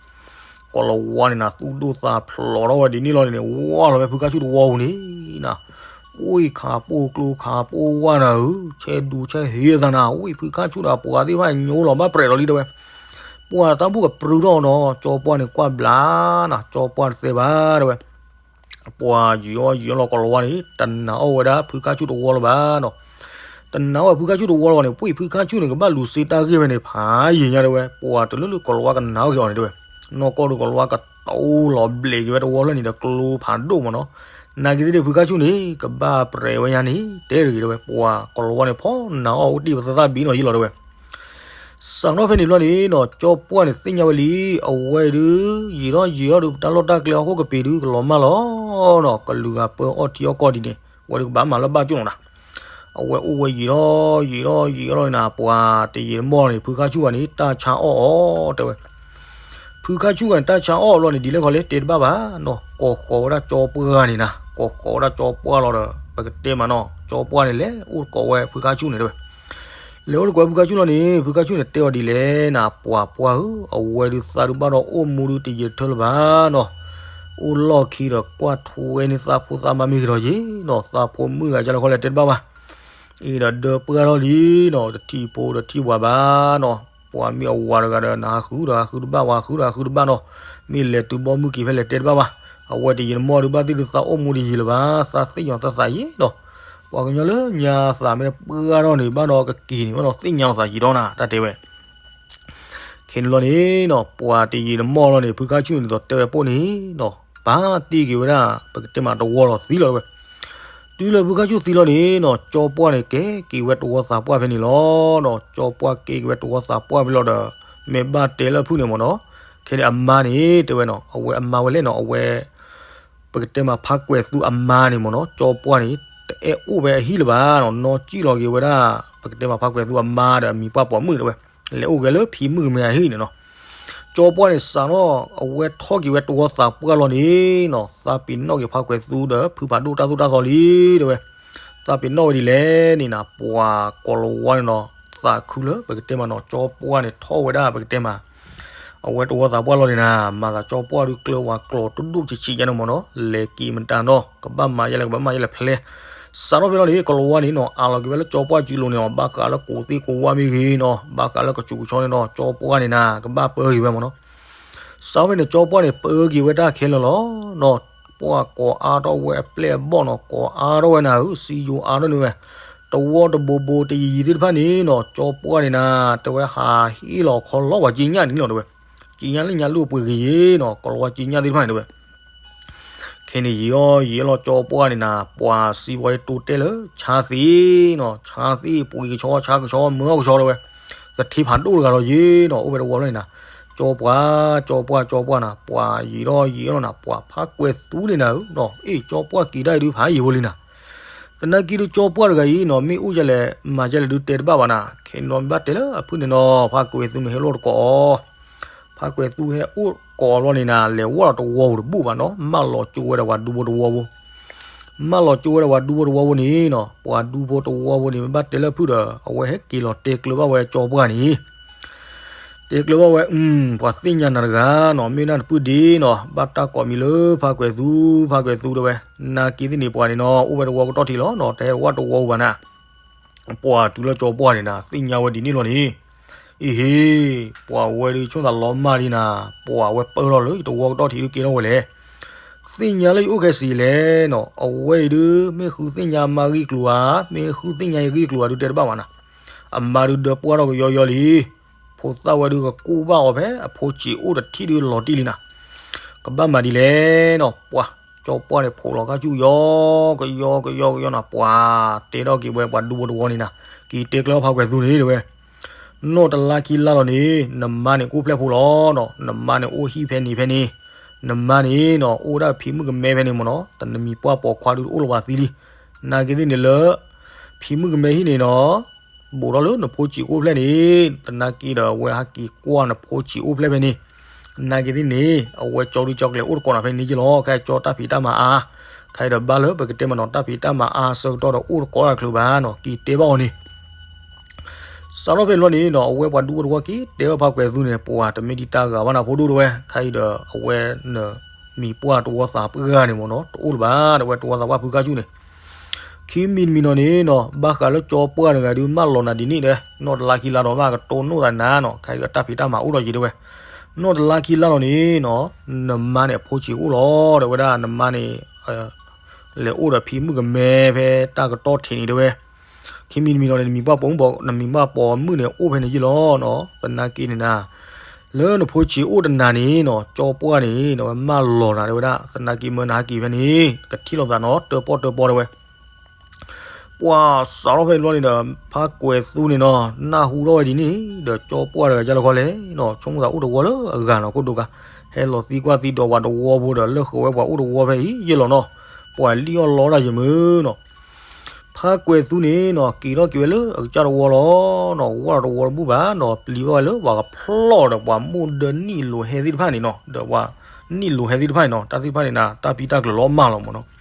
ကိးလၤဝါန့ၣ်နၤ သူၣ်ဒိၣ်သးဖျိးထီၣ်ဝဲဒ်န့ၣ်လီၤန့ၣ် ဝၢ်လီၤဖဲဖုခါဆူၣ်တဝီပူၤန့ၣ်နၤ ဝ့ၢ်ခးပိၢ်ကျိခးပိၢ်ဝၢ်နၤဧၢ ဆဲးဒူဆဲးဟ့အသးနၤ ဝ့ၢ်ဖုခါဆူၣ်ဒီးပှၤသ့ၣ်တဖၣ်ညိလီၤဘၣ်ပြဲးလီၤလံတဲဝဲ ပှၤတၢ်ဘူၣ်ကပြုထီၣ်နီၤ ကၠီပှၢ်န့ၣ်ကွၢ်ဘျါနၤ ကၠီပှၢ်တသဲဘၣ်တဲဝဲ ပှၤယံာ်အီၣ်ယံာ်အီၣ်လီၤ ကိးလၤဝါန့ၣ် တနာ်အီၣ်ဝဲဒၣ်ဖုခါဆူၣ်တဝီလၢၤဘၣ်နီၤ တနာ်အီၣ်ဝဲဖုခါဆူၣ်တဝီလၢၤဘၣ်န့ၣ် ပှ့ၢ်ဖုခါဆူၣ်န့ၣ် ကဘၣ်လူၤစ့တၢ်ဂ့ၢ်ဝဲန့ၣ် ဖးယံာ်ညါတဲဝဲ ပှၤတလၢလၢကိးလၤဝါကနာ်အီၣ်က့ၤအီၤန့ၣ်တဲဝဲ နီၢ်ကီၢ်ဒုးကိးလၤဝါကတိၤလီၤဘျဲးက့ၤဝဲတဝီလၢန့ၣ်ဒီး ကျိဖးဒိၣ်မ့ၢ်နီၤ နာ်က့သ့ၣ်ဖုခါဆူၣ်န့ၣ် ကဘၣ်ပြဲးဝဲညါန့ၣ် တဲတဂ့ၤတဲဝဲ ပှၤကိးလၤဝါန့ၣ် ဖီနာ်အီၣ်အိၣ်တ့ၢ်ပသးသၣ်ဘံနီၤယ့ၢ်လီၤတဲဝဲ စးထီၣ်ဖဲန့ၣ်ဘျီန့ၣ်နီၤ ကၠီပှၢ်န့ၣ်သ့ၣ်ညါဝဲလံ အဝဲဒုး ယံာ်ထီၣ်ယံာ်ထီၣ်ဒုး ပတၢ်လီၢ်တၢ်ကျဲဟီၣ်ခိၣ်ကပ့ၤဒုး ကလီၤမၢ်လီၤနီၤ ကလုာ်ဂၤပၢအီၣ်ထံအီၣ်ကီၢ်ဒ်န့ၣ် ဝဲဒုးကဘၣ်မၤလၢဘၣ်ကၠိၣ်နီၤနၤ အဝဲအိၣ်ဝဲယံာ်ထီၣ်ယံာ်ထီၣ်ယံာ်ထီၣ်လီၤနၤ ပှၤတယံာ်တမီၢ်န့ၣ် ဖုခါဆူၣ်ဂၤန့ၣ် တၢ်ဆါအီၣ်အီၤတဲဝဲ ဖုခါဆူၣ်ဂၤန့ၣ် တၢ်ဆါအီၣ်အီၤလီၤန့ၣ် ဒ်လဲၣ်ခီလဲၣ်တဲတဘၣ်ဘၣ်နီၤ ကိးဃီၤဝဲဒၣ်ကၠီပှၢ်န့ၣ်နၤ ကိးဃီၤဝဲဒၣ်ကၠီပှၢ်လီၤဒီး ပကတဲမးနီၤ ကၠီပှၢ်န့ၣ် လဲၤအိၣ်တကိးဝဲဖုခါဆူၣ်န့ၣ်တဲဝဲ လဲၤအိၣ်တကိးဝဲဖုခါဆူၣ်လီၤန့ၣ် ဖုခါဆူၣ်န့ၣ်တဲအီၤဒ်လဲၣ်နၤ ပှၤပှၢ်ဧၢ အဝဲဒုးသးဒုးဘၣ်ဒီးအိၣ်မူဒုးတယံာ်တထၢလၢၤဘၣ်နီၤ အိၣ်လီၢ်ခံဒီးကွၢ်ထွဲန့ၢ်သးဖိသးမါမ့ၢ်ဂ့ၤဒီးယ့ၣ်နီၤ သးဖိမုၣ်ဂၤကလဲၣ်ခီလဲၣ်တဲတဘၣ်ဘၣ် အံၤဒီးဒၢပှၢ်ထီၣ်လံနီၤ တထံၣ်ဖိတထံၣ်ဝၤဘၣ်နီၤ ပှၤမ့ၢ်အဝၤတဂၤဒီး နဟးဃုဒီးဟးဃုတဘၣ် ဝၤဃုဒီးဟးဃုတဘၣ်နီၤ မ့ၢ်လဲၤတုၤဘီမုၢ်က့ၤဖဲလဲၣ်တဲတဘၣ်ဘၣ် အဝဲတယံာ်တမီၢ်ဒုးဘၣ်သ့ၣ်ဒုးသးအိၣ်မူတယံာ်လၢၤဘၣ် သးသ့ၣ်ညါသးသးယ့ၣ်နီၤ ပှၤကညီလၢညါသးမ့ၢ်ပှၢ်ထီၣ်န့ၣ် ဘၣ်ဒီးကက့ၤန့ၣ် ဘၣ်ဒီးသ့ၣ်ညါလီၤသးယံာ်ဒီးနၤ တၢ်တဲဝဲ ခဲန့ၣ်လီၤန့ၣ်နီၤ ပှၤတယံာ်တမီၢ်လီၤန့ၣ် ဖုခါဆူၣ်န့ၣ်ဒီးတဲဝဲပိၢ်န့ၣ်နီၤ ပာ်တ့ၢ်က့ၤဝဲဒၣ် ပကတဲမးတဝီလီၤသံလီၤတဲဝဲ တုၤလၢဖုခါဆူၣ်သံလီၤန့ၣ်နီၤ ကၠီပှၢ်န့ၣ် ကဲက့ၤဝဲတဝီသးပှၢ်ဖဲန့ၣ်လီၤနီၤ ကၠီပှၢ်ကဲက့ၤဝဲတဝီသးပှၢ်ဖဲလီၤဒီး မ့ၢ်ဘၣ်တဲလၢဖုၣ်န့ၣ်မ့ၢ်နီၤ ခဲန့ၣ်အမါန့ၣ် တဲဝဲနီၤ အဝဲအမါဝဲလဲၣ်နီၤ အဝဲ ပကတဲမးဖါကွဲၤသူအမါန့ၣ်မ့ၢ်နီၤ ကၠီပှၢ်န့ၣ် တအဲၣ်အိၣ်ဖဲအဟံၣ်လၢၤဘၣ်နီၤ နီၢ်ကံၣ်လီၤက့ၤဝဲဒၣ် ပကတဲမးဖါကွဲၤသူအမါဒီးအမံၤပှၢ်ပိာ်မုၣ်တဲဝဲ လဲၤအိၣ်ဂဲၤလၢဖံမုၣ်ကမဲအဟံၣ်န့ၣ်နီၤ ကၠီပှၢ်န့ၣ်စးထီၣ် အဝဲထီၣ်က့ၤဝဲတဝီသးပှၢ်လီၤန့ၣ်နီၤ သးပ့ၤနီၣ်က့ၤဖါကွဲၤသူဒီးဖုဖးဒိၣ်တၢ်သိၣ်တၢ်သီလံတဲဝဲ သးပ့ၤနီၣ်ဝဲဒ်လဲၣ်န့ၣ်နၤ ပှၤကိးလၤဝါန့ၣ်နီၤ သးခုလၢပကတဲမးနီၤ ကၠီပှၢ်န့ၣ် ထီၣ်ဝဲဒၣ်ပကတဲမး အဝဲတဝီသးပှၢ်လီၤန့ၣ်နၤ မၤသးကၠီပှၢ်ဒုးကျၢၤဝၤကျိၤတဒူၣ်ဆံးဆံးယါန့ၣ်မ့ၢ်နီၤ လဲၤက့ၤမတၤနီၤ ကဘၣ်မၤယါလဲၣ် ကဘၣ်မၤယါလဲၣ်ဖဲလဲၣ် စးထီၣ်ဖဲလီၤန့ၣ် ကိးလၤဝါန့ၣ်နီၤ အးလီၤက့ၤဝဲလၢကၠီပှၢ်စုလိၤန့ၣ်နီၤ ဘၣ်ဃးလၢကိးသ့ၣ်ကိးဝၣ်မ့ၢ်ဂ့ၤနီၤ ဘၣ်ဃးလၢကဆူးကဆါန့ၣ်နီၤ ကၠီပှၢ်န့ၣ်နၤ ကဘၣ်ပၢက့ၤဝဲမ့ၢ်နီၤ စးထီၣ်ဖဲန့ၣ် ကၠီပှၢ်န့ၣ် ပၢက့ၤဝဲတၢ်ခဲလၢာ်လီၤနီၤ ပှၢ်ကိးအါထီၣ်ဝဲအပျဲၢ်အဘီၣ်နီၤ ကိးအါထီၣ်ဝဲနၤဧၢ စံယိၤအါထီၣ်န့ၢ်ဝဲ တဝီတဘိဘိတယံၤယံၤသ့ၣ်တဖၣ်န့ၣ်နီၤ ကၠီပှၢ်န့ၣ်နၤ တဲဝဲဟးဟ့ၣ်လီၤခီလီၤပှၤက့ညၣ်န့ၣ်နီၤ တဲဝဲ, က့ညၣ်လၢညါလၢပှ့ၤဂ့ၤယ့နီၤ ကီၤလၤဝါက့ညၣ်သ့ၣ်တဖၣ်န့ၣ် တဲဝဲ. ခဲန့ၣ်ယံၤအီၤယံၤအလီၤကၠီပှၢ်န့ၣ်နၤ ပှၤစံးပှၤယတိတဲလၢ ဆါသ့ၣ်နီၤ ဆါသ့ၣ်ပှ့ၤကဆီ ဆါကဆီ မၢအီၣ်ကဆီ တဲဝဲ, သထ့ဖးဒိၣ်တဂၤလီၤယ့နီၤ အိၣ်ဝဲတဝီဖျၢၣ်န့ၣ်နၤ, ကၠီပှၢ် ကၠီပှၢ် ကၠီပှၢ်နၤ ပှၤယံၤဒီးယံၤအလီၤနၤ ပှၤဖးကွဲၤသူန့ၣ်နၤဧၢနီၤ အ့ၣ် ကၠီပှၢ်က့ၤတၢ်အံၤဒုးဖးယံၤဝဲလံနၤ သနာ်က့ဒုးကၠီပှၢ်တဂၤအံၤနီၤ မ့ၢ်အိၣ်ယလဲၣ် မၤယလဲၣ်ဒုးတဲတဘၣ်ဘၣ်နၤ ခဲန့ၣ်ဘၣ်တဲလၢအဖုၣ်န့ၣ်နီၤ ဖးကွဲၤသူန့ၣ်ဟဲလီၤတကိးအီၤ, ဖးကွဲၤသူဟဲအိၣ်ကိးအီၤဘျီန့ၣ်နၤ လဲၤဝဲဒီးတဝီပူၤတဘူၣ်ဘၣ်နီၤ မၢလီၤကၠိဝဲဒီးပှၤဒူဖိတဝီဖိ, မၢလီၤကၠိဝဲဒီးပှၤဒူဖိတဝီဖိန့ၣ်နီၤ ပှၤဒူဖိတဝီဖိန့ၣ် မ့ၢ်ဘၣ်တဲလၢဖုၣ်ဒီး အဝဲဟဲက့ၤလီၤတဲကျၢၤဘၣ်ဝဲကၠီပှၢ်န့ၣ် တဲကျၢၤဘၣ်ဝဲ ပှၤသ့ၣ်ညါနၤတဂၤနီၤ မ့ၢ်နၢ်တပုၢ်ဒ့နီၤ ဘၣ်တၢ်ကိးမံၤလၢဖးကွဲၤသူ ဖးကွဲၤသူတဲဝဲ, နာ်က့သ့ၣ်န့ၣ်ပှၤန့ၣ်နီၤ အိၣ်ဝဲတဝီကတီၢ်ထံးလီၤနီၤ တဟဲဝဲတဝီဘၣ်နၤ, ပှၤတုၤလၢကၠီပှၢ်န့ၣ်နၤ သ့ၣ်ညါဝဲဒ်န့ၣ်လီၤန့ၣ်, အ့ဟ့, ပှၤဝဲဒုးဆိၣ်သးလီၤမၢ်ဒံးနၤ, ပှၤဝဲပၢၢ်ထီၣ်လၢတဝီကတီၢ်ထံးဒုးကဲထီၣ်ဝဲလဲၣ် သ့ၣ်ညါလၢယအိၣ်ခဲစံးလဲၣ်နီၤ, အဝဲအံၤဒုး မ့ၢ်ဃုသ့ၣ်ညါမါဂ့ၢ်ကျိၤဧါ, မ့ၢ်ဃုသ့ၣ်ညါယဂ့ၢ်ကျိၤဧါဒုးတဲတဘၣ်ဘၣ်နၤ, အမါဒုးဒၢပှၢ်ထီၣ်ကယီယီလံ, ဖိသၣ်ဝဲဒုးကကူၣ်ဘၣ်အီၤဖဲအဖိဆံးအိၣ်တထံၣ်ဒုးလီၤတံၢ်လံနၤ, ကဘၣ်မၤဒ်လဲၣ်နီၤ, ပှၤကၠီပှၢ်န့ၣ် ဖိးလီၤခါဆူၣ်ယီ, ကယီကယီကယီနၤ, ပှၤတဲထီၣ်က့ၤဝဲပှၤဒူဖိတဝီန့ၣ်နၤ, က့ၤတဲကျၢၤဖးကွဲၤသူန့ၣ်တဲဝဲ နီၢ်တလါခံလါလီၤန့ၣ် နမါန့ၣ်ကအိၣ်ဖျဲၣ်ဖိလီၤနီၤ, နမါန့ၣ်အိၣ်ဟံၣ်ဖဲန့ၣ်ဖဲန့ၣ်, နမါန့ၣ်နီၤ အိၣ်ဒၣ်ဖံမုၣ်ကမဲဖဲန့ၣ်မ့ၢ်နီၤ, တနမံၤပှၢ်ပိာ်ခွါဒုးတအိၣ်လၢၤဘၣ်သံလံ, နာ်က့သ့ၣ်န့ၣ်လၢ ဖံမုၣ်ကမဲဟံၣ်န့ၣ်နီၤ, ဘူးထီၣ်လၢနဖိဆံးအိၣ်ဖျဲၣ်န့ၣ်, သနာ်က့ဒီးအဝဲဟဲက့ၤကွၢ်နဖိဆံးအိၣ်ဖျဲၣ်ဖဲန့ၣ်, နာ်က့သ့ၣ်န့ၣ် အဝဲကၠီဒုးကၠီကျဲၤအိၣ်တကိးနၤဖဲန့ၣ်ယ့ၢ်လီၤ, ခဲကၠီတၢ်ဖံးတၢ်မၤအါ, ခဲအံၤဒီးဘၣ်လၢပကတဲမ့ၢ်နီၤ တၢ်ဖံးတၢ်မၤအါဆၢကတီၢ်ဒီးအိၣ်တကိးတၢ်တချုးဘၣ်နီၤ, က့ၤတဲဘၣ်အီၤန့ၣ် စးထီၣ်ဖဲန့ၣ်လီၤန့ၣ်နီၤ အဝဲပှၤဒူဖိတဝီက့ၤတဲဘၣ်ဖးကွဲၤသူန့ၣ် ပှၤတမ့ၢ်ဒံးတၢ်ဂၤဘၣ်နၤဖိဒိၣ်တဲဝဲ, ခဲအံၤဒီးအဝဲန မံၤပှၢ်တဝီသးပှၢ်န့ၣ်မ့ၢ်နီၤ တအိၣ်လၢၤဘၣ် တဲဝဲတဝီသးပှၢ်ဖုခါဆူၣ်န့ၣ်, ခံမံၤတမံၤနီၤန့ၣ်နီၤ ဘၣ်ဃးလၢကၠီပှၢ်တဂၤဒုးမၢလီၤနၤဒ်န့ၣ်ဒီး နီၢ်တလါခံလါဒီးဘၣ်ကတိၢ်နီၣ်သးနၤနီၤ ခဲအံၤဒီးတၢ်ဖံးတၢ်မၤအိၣ်ဒီးယံၤတဲဝဲ, နီၢ်တလါခံလါလီၤန့ၣ်နီၤ နမါန့ၣ်အဖိဆံးအိၣ်လီၤ တဲဝဲဒၣ် နမါန့ၣ် လဲၤအိၣ်ဒီးဖံမုၣ်ကမဲဖဲတၢ်ကတီၢ်ထံးန့ၣ်တဲဝဲ, ခံမံၤတမံၤနီၤန့ၣ် နမံၤပှၢ်ပိာ်မုၣ် နမံၤပှၢ်ပိာ်မုၣ်န့ၣ်အိၣ်ဖဲန့ၣ်ယ့ၢ်လီၤနီၤ သနာ်က့န့ၣ်နၤ လၢနဖိဆံးအိၣ်တနၤန့ၣ်နီၤ ကၠီပှၢ်န့ၣ် နဝဲမၢလီၤနၤတဲဝဲဒၣ် သနာ်က့မၢနဟးက့ၤဖဲန့ၣ် ကထံၣ်လိာ်သးနီၤ တၢၣ်ပီၣ်တၢၣ်ပီတဲဝဲ ပှၤစးထီၣ်ဖဲန့ၣ်ဘျီန့ၣ်ဒီး ဖးကွဲၤသူန့ၣ်နီၤ နၢ်ဟူထီၣ်ဝဲဒ်န့ၣ်ဒီး ကၠီပှၢ်တဂၤယါလီၤခီလဲၣ်နီၤ ဆိကမိၣ်သးအိၣ်တဝီလၢအဂၤနီၤ ခိၣ်ဒိကါ ဟဲလီၤသံကွၢ်သံဒိးပှၤတဝီဖိဒီး လၢဃုာ်ဝဲပှၤအိၣ်တဝီဖဲအံၤယ့ၢ်လီၤနီၤ ပှၤလံၣ်အီၣ်လီတၢ်ယမုၢ်နီၤ ဖးကွဲၤသူန့ၣ်နီၤ က့ၤထီၣ်က့ၤဝဲလၢအကစၢ်တဝီလီၤနီၤ ဝဲလီၤတဝီတဘူၣ်ဘၣ်နီၤ ပျံၤဘၣ်ဝဲလၢပှၤကဖျီၣ်ဒီးပှၤမိၢ်ဒၢနံၣ်လိၤဟဲသ့ၣ်တဖၣ်န့ၣ်နီၤ ဒီးပှၤနံၣ်လိၤဟဲသ့ၣ်တဖၣ်န့ၣ်နီၤ တၢ်သ့ၣ်တဖၣ်န့ၣ်နၤ တၢ်ပံတၢ်ကျၢၤလီၤမၢ်လီၤမ့ၢ်နီၤ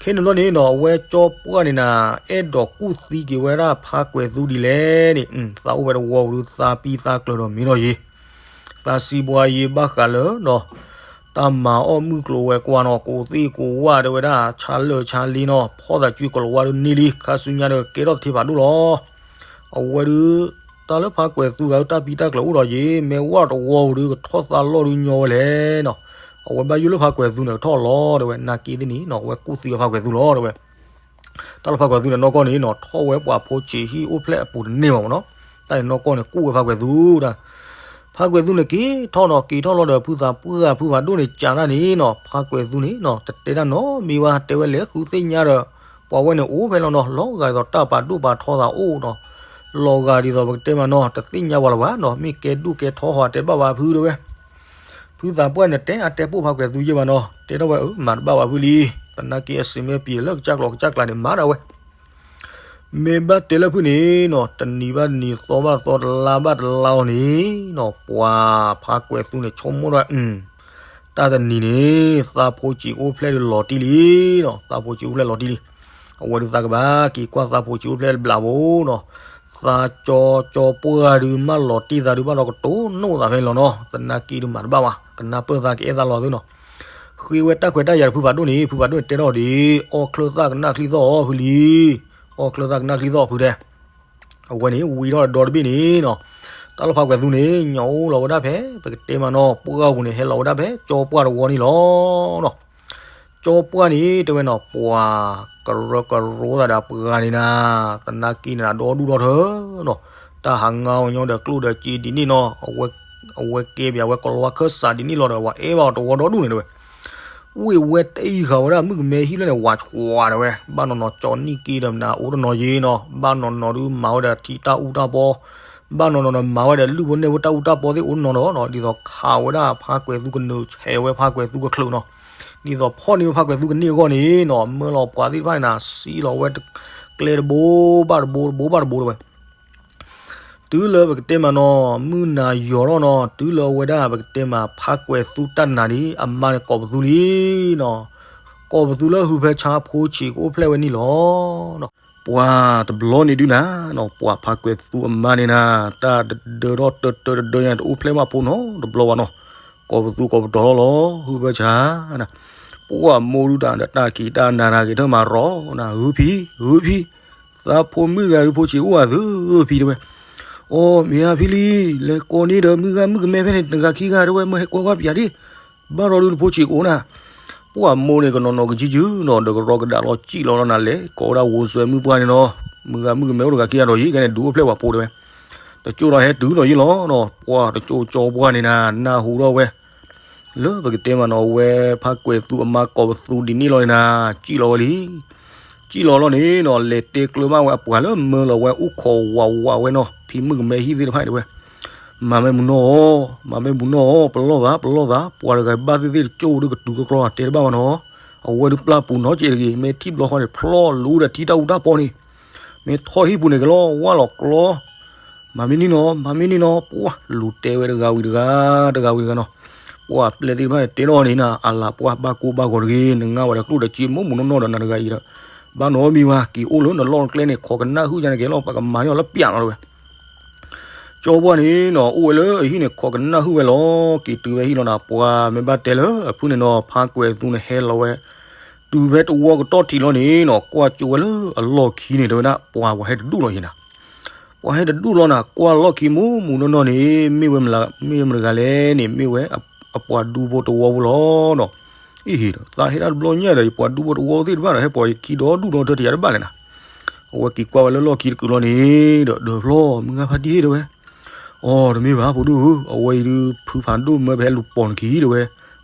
ခဲန့ၣ်ဘျီန့ၣ်နီၤ အဝဲကၠီပှၢ်န့ၣ်နၤ အဲၣ်ဒိးကူၣ်သံက့ၤဝဲဒၣ်ဖးကွဲၤသူဒ်လဲၣ်န့ၣ် သးအိၣ်ဝဲတဝီပူၤဒုး သးပံသးကျၢၤဒီးမ့ၢ်နီၤယံၤ သးစံးပှၤယံၤဘၣ်ဃးလၢနီၤ တၢ်မၤအီၣ်မုၢ်ကျိၤဝဲၤကွာ်နီၤ ကိးသ့ၣ်ကိးဝၣ်တဲဝဲဒၣ် ဆါလၢာ်ဆါလ့နီၤ ဖီၣ်သးကွံကိၤလၤဝါဒုးန့ၢ်လံ ခါဆူညါဒီးကကဲထီၣ်သထ့ဖးဒိၣ်လီၤ အဝဲဒုး တၢ်လၢဖးကွဲၤသူဂၤဒုး တၢ်ပံတၢ်ကျၢၤအိၣ်ဒီးယံၤ မ့ၢ်ဝဲတဝီပူၤဒုး ကထီၣ်သါလီၢ်ဒုးညီဝဲလဲၣ်နီၤ အဝဲဘၣ်ယိၣ်လၢဖးကွဲၤသူန့ၣ် ကထီၣ်လီၤတဲဝဲ နာ်က့သ့ၣ်န့ၣ်နီၤ အဝဲကူၣ်သံအဖးကွဲၤသူလီၤတဲဝဲ တၢ်လၢဖးကွဲၤသူန့ၣ် နီၢ်ကီၢ်န့ၣ်နီၤ ထီၣ်ဝဲပှၤဖိဆံးဟံၣ်အိၣ်ဖျဲၣ်အပူၤတန့ၢ်ဘၣ်မ့ၢ်နီၤ, တၢ်န့ၣ်နီၢ်ကီၢ်န့ၣ် ကူၣ်ဝဲဖးကွဲၤသူတၢ်, ဖးကွဲၤသူန့ၣ်က့ၤထီၣ်နီၤ က့ၤထီၣ်လီၤဒီး ဖုသးပှၢ်ဖုဖးဒိၣ်န့ၣ် ကးတၢ်န့ၣ်နီၤ ဖးကွဲၤသူန့ၣ်နီၤ တတဲတၢ်နီတမံၤဘၣ် တဲဝဲလဲၤဃုသ့ၣ်ညါဒီး ပှၤဝဲန့ၣ်အိၣ်ဖဲလီၤနီၤ လီၤဂာ်ဒ်သိးတၢ်ပာ်ဒိၣ်ပာ်ထီသးအိၣ်နီၤ, လီၤဂာ်ဒ်သိးပကတဲမးနီၤ တသ့ၣ်ညါပှၤလၢၤဘၣ်နီၤ မ့ၢ်ကဲဒိၣ်ကဲထီဟီတဲဘၣ်ဘၣ်ဖုတဲဝဲ ဖုသးပှၢ်န့ၣ် တဲအတဲပိၢ်ဖးကွဲၤသူယဲၢ်ဘၣ်နီၤ တဲထီၣ်ဝဲအၢ မၤတဘၣ်ဘၣ်ဖုလံ, သနာ်က့အစံးမ့ၢ်ပျံၤလၢကစၢ်ကျိၤကစၢ်ကျါန့ၣ် မၤဒၣ်ဝဲ, မ့ၢ်ဘၣ်တဲလၢဖုန့ၣ်နီၤ တနံၤဘၣ်တနံၤ သီဘၣ်သီ တလါဘၣ်တလါအီၤန့ၣ်နီၤ ပှၤဖးကွဲၤသူန့ၣ် ဆိကမိၣ်ဒၣ်အု တၢ်တနံၤန့ၣ် သးဖိဆံးအိၣ်ဖျဲၣ်ဒုးလီၤတံၢ်လံနီၤ သးဖိဆံးအိၣ်ဖျဲၣ်လီၤတံၢ်လံ, အဝဲဒုးသးကဘၣ်က့ၤကွၢ်သးဖိဆံးအိၣ်ဖျဲၣ်တဘျးဖိနီၤ သးကၠီကၠီပှၢ်ဒုးမၢလီၤတံၢ်သးဒုးဘၣ်ဒီးကတိၤနိၣ်သးဖဲန့ၣ်လီၤနီၤ သနာ်က့ဒုးမၤတဘၣ်ဘၣ် ကနၢ်ပၢၢ်သးကအဲၣ်သးလီၤသုနီၤ, ဃ့ဝဲတၢ်ခွဲးတၢ်ယာ်ဒီးဖုဖးဒိၣ်န့ၣ် ဖုဖးဒိၣ်န့ၣ်တဲထီၣ်ဒ် အီၣ်ချၢၣ်သၣ်ကနၣ်ချံသီၣ်အီၤဖုလံ, အီၣ်ချၢၣ်သၣ်ကနၣ်ချံသီၣ်ဖုတဲ အဝဲန့ၣ် ဝံထီၣ်ဒီတဘ့ၣ်န့ၣ်နီၤ, တၢ်လၢဖးကွဲၤသူန့ၣ် ညၣ်အိၣ်လီၤဝဲဒၣ်ဖဲ ပကတဲမးနီၤ ပှၢ်ပူၤန့ၣ် ဟဲလီၤဝဲဒၣ်ဖဲ ကၠီပှၢ်တဝီန့ၣ်လီၤနီၤ, ကၠီပှၢ်န့ၣ် တဲဝဲနီၤ ပှၤ ကရၢကရိသးဒီးအပှၤန့ၣ်နၤ, သနာ်က့န့ၣ်ဒီဒူၣ်ဒီထၢနီၤ, တၢ်ဟးငါဝဲညီဒီးကျိၣ်ဒီးစ့ဒ်န့ၣ်နီၤ, အဝဲကဲပၠးဝဲကလီၤဝါခၢၣ်စးဒ်န့ၣ်လီၤဒီး ဝဲအဲၣ်ဘၣ်အီၤတဝီဒီဒူၣ်န့ၣ်တဲဝဲ ဝ့ၢ်ဝဲတအံၤဃာ်ဝဲဒၣ်မုၣ်ကမဲဟံၣ်လၢန့ၣ် ဝးဆှးတဲဝဲ, ဘၣ်နီၤနီၤကၠီနံၣ်က့ဒီးမနုၤအိၣ်တနီၤယ့နီၤ, ဘၣ်နီၤနီၤဒုးမၤဝဲဒီးထံတၢ်အူတၢ်ပီ, ဘၣ်နီၤနီၤဒီးမၤဝဲဒီးလုၢ်ဖိနဲၣ်ဖိတၢ်အူတၢ်ပီသ့ၣ်အိၣ်တနီၤနီၤ, ဒ်သိးခးဝဲဒၣ်ဖါကွဲၤသူကနုာ်ဆဲးဝဲဖါကွဲၤသူကချုးနီၤ, ဒ်သိးဖီၣ်န့ၢ်ဝဲဖါကွဲၤသူကန့ၢ်အဂီၢ်န့ၣ်နီၤ, မၢလီၤပှၤသ့ၣ်တဖၣ်န့ၣ်နၤ စံးလီၤဝဲကျဲတဘိဘၣ်တဘိတဘိဘၣ်တဘိတဲဝဲ တုၤလၢပကတဲမးနီၤ မုၢ်နၤယီၤထီၣ်နီၤ, တုၤလၢအဝဲဒၣ်ပကတဲမး ဖါကွဲၤသူတၢ်နာ်ဒ်အမါန့ၣ်ကိးပသူလံနီၤ, ကိးပသူလၢဟုဖဲဆါဖိဆံးကအိၣ်ဖျဲၣ်ဝဲန့ၣ်လီၤ. ပှၤတဘျီန့ၣ်ဒုးနၤနီၤ, ပှၤဖါကွဲၤသူအမါန့ၣ်နၤ, တၢ်တဒၢထီၣ်တၢတၢတဒၢညါတအိၣ်ဖျဲၣ်ဘၣ်ဖိနီတဘျီဘၣ်နီၤ, ကိးပသူကိးပတီၤလီၤလီၤ ဟုဖဲဆါနၤ, ပှၤမိၢ်ဒုးတၢ်ဒီးတၢ်ခံးတၢ်နၤတၢ်က့ၤ ထၢၣ်မၤရီနၤ ဂုၢ်ဖံ ဂုၢ်ဖံ သးဖိမုၣ်ဂၤဒုးဖိဆံးအိၣ်ဧါသုဖံတဲဝဲ, အိ မ့ၢ်ဧါဖံလံ, လဲၤကိးန့ၢ်ဒီးမုၢ်ဂၤမုၣ်ကမဲဖဲန့ၣ် တဂၤခံဂၤတဲဝဲ မ့ၢ်ဟဲကွၢ်ကွၢ်ပၠးဒၣ်, ဘၣ်ဒီးဒုးနဖိဆံးကအိၣ်နၤ, ပှၤမိၢ်န့ၣ်ကနီၤနီၤကစုစုနီၤ ဒီးကရီကဒါလီၤစံၣ်လီၤလီၤနၤ လဲၤကိးဝဲဒၣ်ဝိစွဲမုၣ်ပှၢ်န့ၣ်နီၤ, မုၢ်ဂၤမုၣ်ကမဲအိၣ်တဂၤခံဂၤဒီးယံၤ ကဲန့ၣ်ဒုးအိၣ်ဖျဲၣ်ပှၤဖိတဲဝဲ, တကၠိဒီးဟဲတုၤဒီးယံၤလီၤနီၤ, ပှၤတကၠိကၠီပှၢ်န့ၣ်နၤ နၢ်ဟူထီၣ်ဝဲ လၢပကတဲမးနီၤ အဝဲဖါကွဲၤသူအမါကိးပသူဒ်န့ၣ်လီၤန့ၣ်နၤ, စံၣ်လီၤဝဲလံ, စံၣ်လီၤလီၤန့ၣ်နီၤ လဲၤတဲကျၢၤဘၣ်ဝဲအပှၤလၢမၢလီၤဝဲအိၣ်ခိးဝးဝးဝဲနီၤ ဖံမုၣ်ကမဲဟံၣ်သ့ၣ်တဖၣ်န့ၣ်တဲဝဲ, မၤမ့ၢ်မုာ်နီၢ်အီၤ, မၤမ့ၢ်မုာ်နီၢ်အီၤ ပလီၢ်သး ပလီၢ်သး ပှၤတဂၤဘၣ်သ့ၣ်သ့ၣ်တကၠိဒုးကတုၤကကျီတဲတဘၣ်ဘၣ်နီၤ, အဝဲဒုးပျၢ်ပူၤနီတစဲးတဂ့ၤ မ့ၢ်ထံၣ်ဘျီဃီန့ၣ် ဖျီၣ်လူဒီးထံတၢ်အူတၢ်ပီန့ၣ်, မ့ၢ်ထီၣ်ဟံၣ်ပူၤန့ၣ်ကလီၤဝါလီၤကျီ မၤမ့ၢ်န့ၢ်နီၤ မၤမ့ၢ်န့ၢ်နီၤ ပှၤလူၤတဲဝဲတဂၤဝံၤတဂၤ တဂၤဝံၤတဂၤနီၤ, ပှၤပျဲၢ်သ့ၣ်တဖၣ်န့ၣ် တဲထီၣ်န့ၣ်နၤ အလၤပှၢ်ဘၣ်ကိၢ်ဘၣ်ဂီၤတဂ့ၤ နငါဝဲဒီးကျိၣ်ဒီးစ့မိၢ်မုၢ်နီၢ်နီၢ်ဒီးနၤတဂၤအံၤဒီး, ဘၣ်နီတမံၤဘၣ် က့ၤအိၣ်လၢနလီၢ်နကျဲန့ၣ် ခိးကနၣ်ဟုၣ်ယါန့ၣ်ကဲလီၤ ပကမၤန့ၢ်အီၤလၢပျၢ်လီၤတဲဝဲ ကၠီပှၢ်န့ၣ်နီၤ အိၣ်ဝဲလၢအဟံၣ်န့ၣ် ခိးကနၣ်ဟုၣ်ဝဲလီၤ က့ၤတုၤဝဲဟံၣ်လီၤနၤ ပှၤမ့ၢ်ဘၣ်တဲလၢအဖုၣ်န့ၣ်နီၤ ဖါကွဲၤသူန့ၣ်ဟဲလီၤဝဲ တုၤဖဲတဝီကတီၢ်ထံးလီၤန့ၣ်နီၤ ကွၢ်ကၠိဝဲလၢအလီၢ်ခံန့ၣ် တဲဝဲဒၣ် ပှၤပှၤဟဲတဒူၣ်လီၤယံၤနၤ, ပှၤဟဲတဒူၣ်လီၤနၤ ကွၢ်လီၢ်ခံမိၢ်မုၢ်နီၢ်နီၢ်န့ၣ် မ့ၢ်ဝဲမတၤဂၤလဲၣ်န့ၣ် မ့ၢ်ဝဲအပှၤဒူဖိတဝီဖိလီၤနီၤ, အံၤဒီး သးဟဲဒၣ်တဘျီညါဒီး ယပှၤဒူဖိတဝီသ့ၣ်တဖၣ်ဒီး ဟဲပှၤခံဒီဒူၣ်ဒီထၢတယၤတဘၣ်လဲၣ်နၤ, အဝဲက့ၤကွၢ်ဝဲလၢလီၢ်ခံတကုာ်လီၤန့ၣ်ဒီး ဒီးဖျီၣ် မုၢ်ဂၤဖါတံၢ်တဲဝဲ အိ တမ့ၢ်ဘၣ်ဖိဒိၣ်ဧၢ အဝဲအံၤဒုး ဖုဖးဒိၣ်မၢဖဲလူၤပိာ်နခံတဲဝဲ,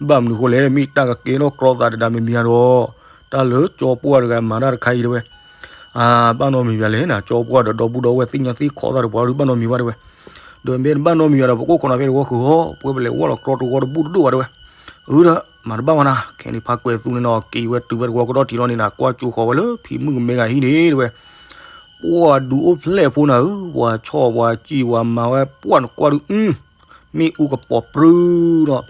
ဘၣ်မနုၤဃိလဲၣ် မ့ၢ်တၢ်ကကဲထီၣ်ကြီသးတဒါမ့မ့ၢ်ဧါဒီး, တၢ်လၢကၠီပှၢ်တဂၤမၤတၢ်တခါအံၤတဲဝဲ, အၢ ဘၣ်နီတမံၤဘၣ်လဲၣ်နၤ ကၠီပှၢ်ဒီးဒီပုၢ်ဒီဝဲၢ်သ့ၣ်ညါသ့ၣ်ခိးသးဒီးပှၤဒုးဘၣ်နီတမံၤဘၣ်တဲဝဲ, ဒီးမ့ၢ်တဘၣ်နီတမံၤဘၣ်ဒီး ပကအိၣ်ခိးနၤဖဲတဝီဃုာ်ဃီ ပဝဲပလဲၤဝဲလီၤကြီတဝီတဘူၣ်တဒိၣ်ဘၣ်တဲဝဲ, အၢ ဒီး မၤတဘၣ်ဝဲနၤ ခဲန့ၣ်ဖးကွဲၤသူန့ၣ်နီၤ က့ၤဝဲတုၤဖဲတဝီကတီၢ်ထံးလီၤန့ၣ်နၤ ကွၢ်ကၠိဃီၤဝဲလၢဖံမုၣ်ကမဲဂၤဟံၣ်န့ၣ်တဲဝဲ ပှၤဒူအိၣ်ဖျဲၣ်ဖိနၤဧၢ ပှၤဆီၣ်ပှၤစံၣ်ပှၤမၤဝဲပှၢ်နကွၢ်ဒုး မ့ၣ်အူကပီၤပြူဒီး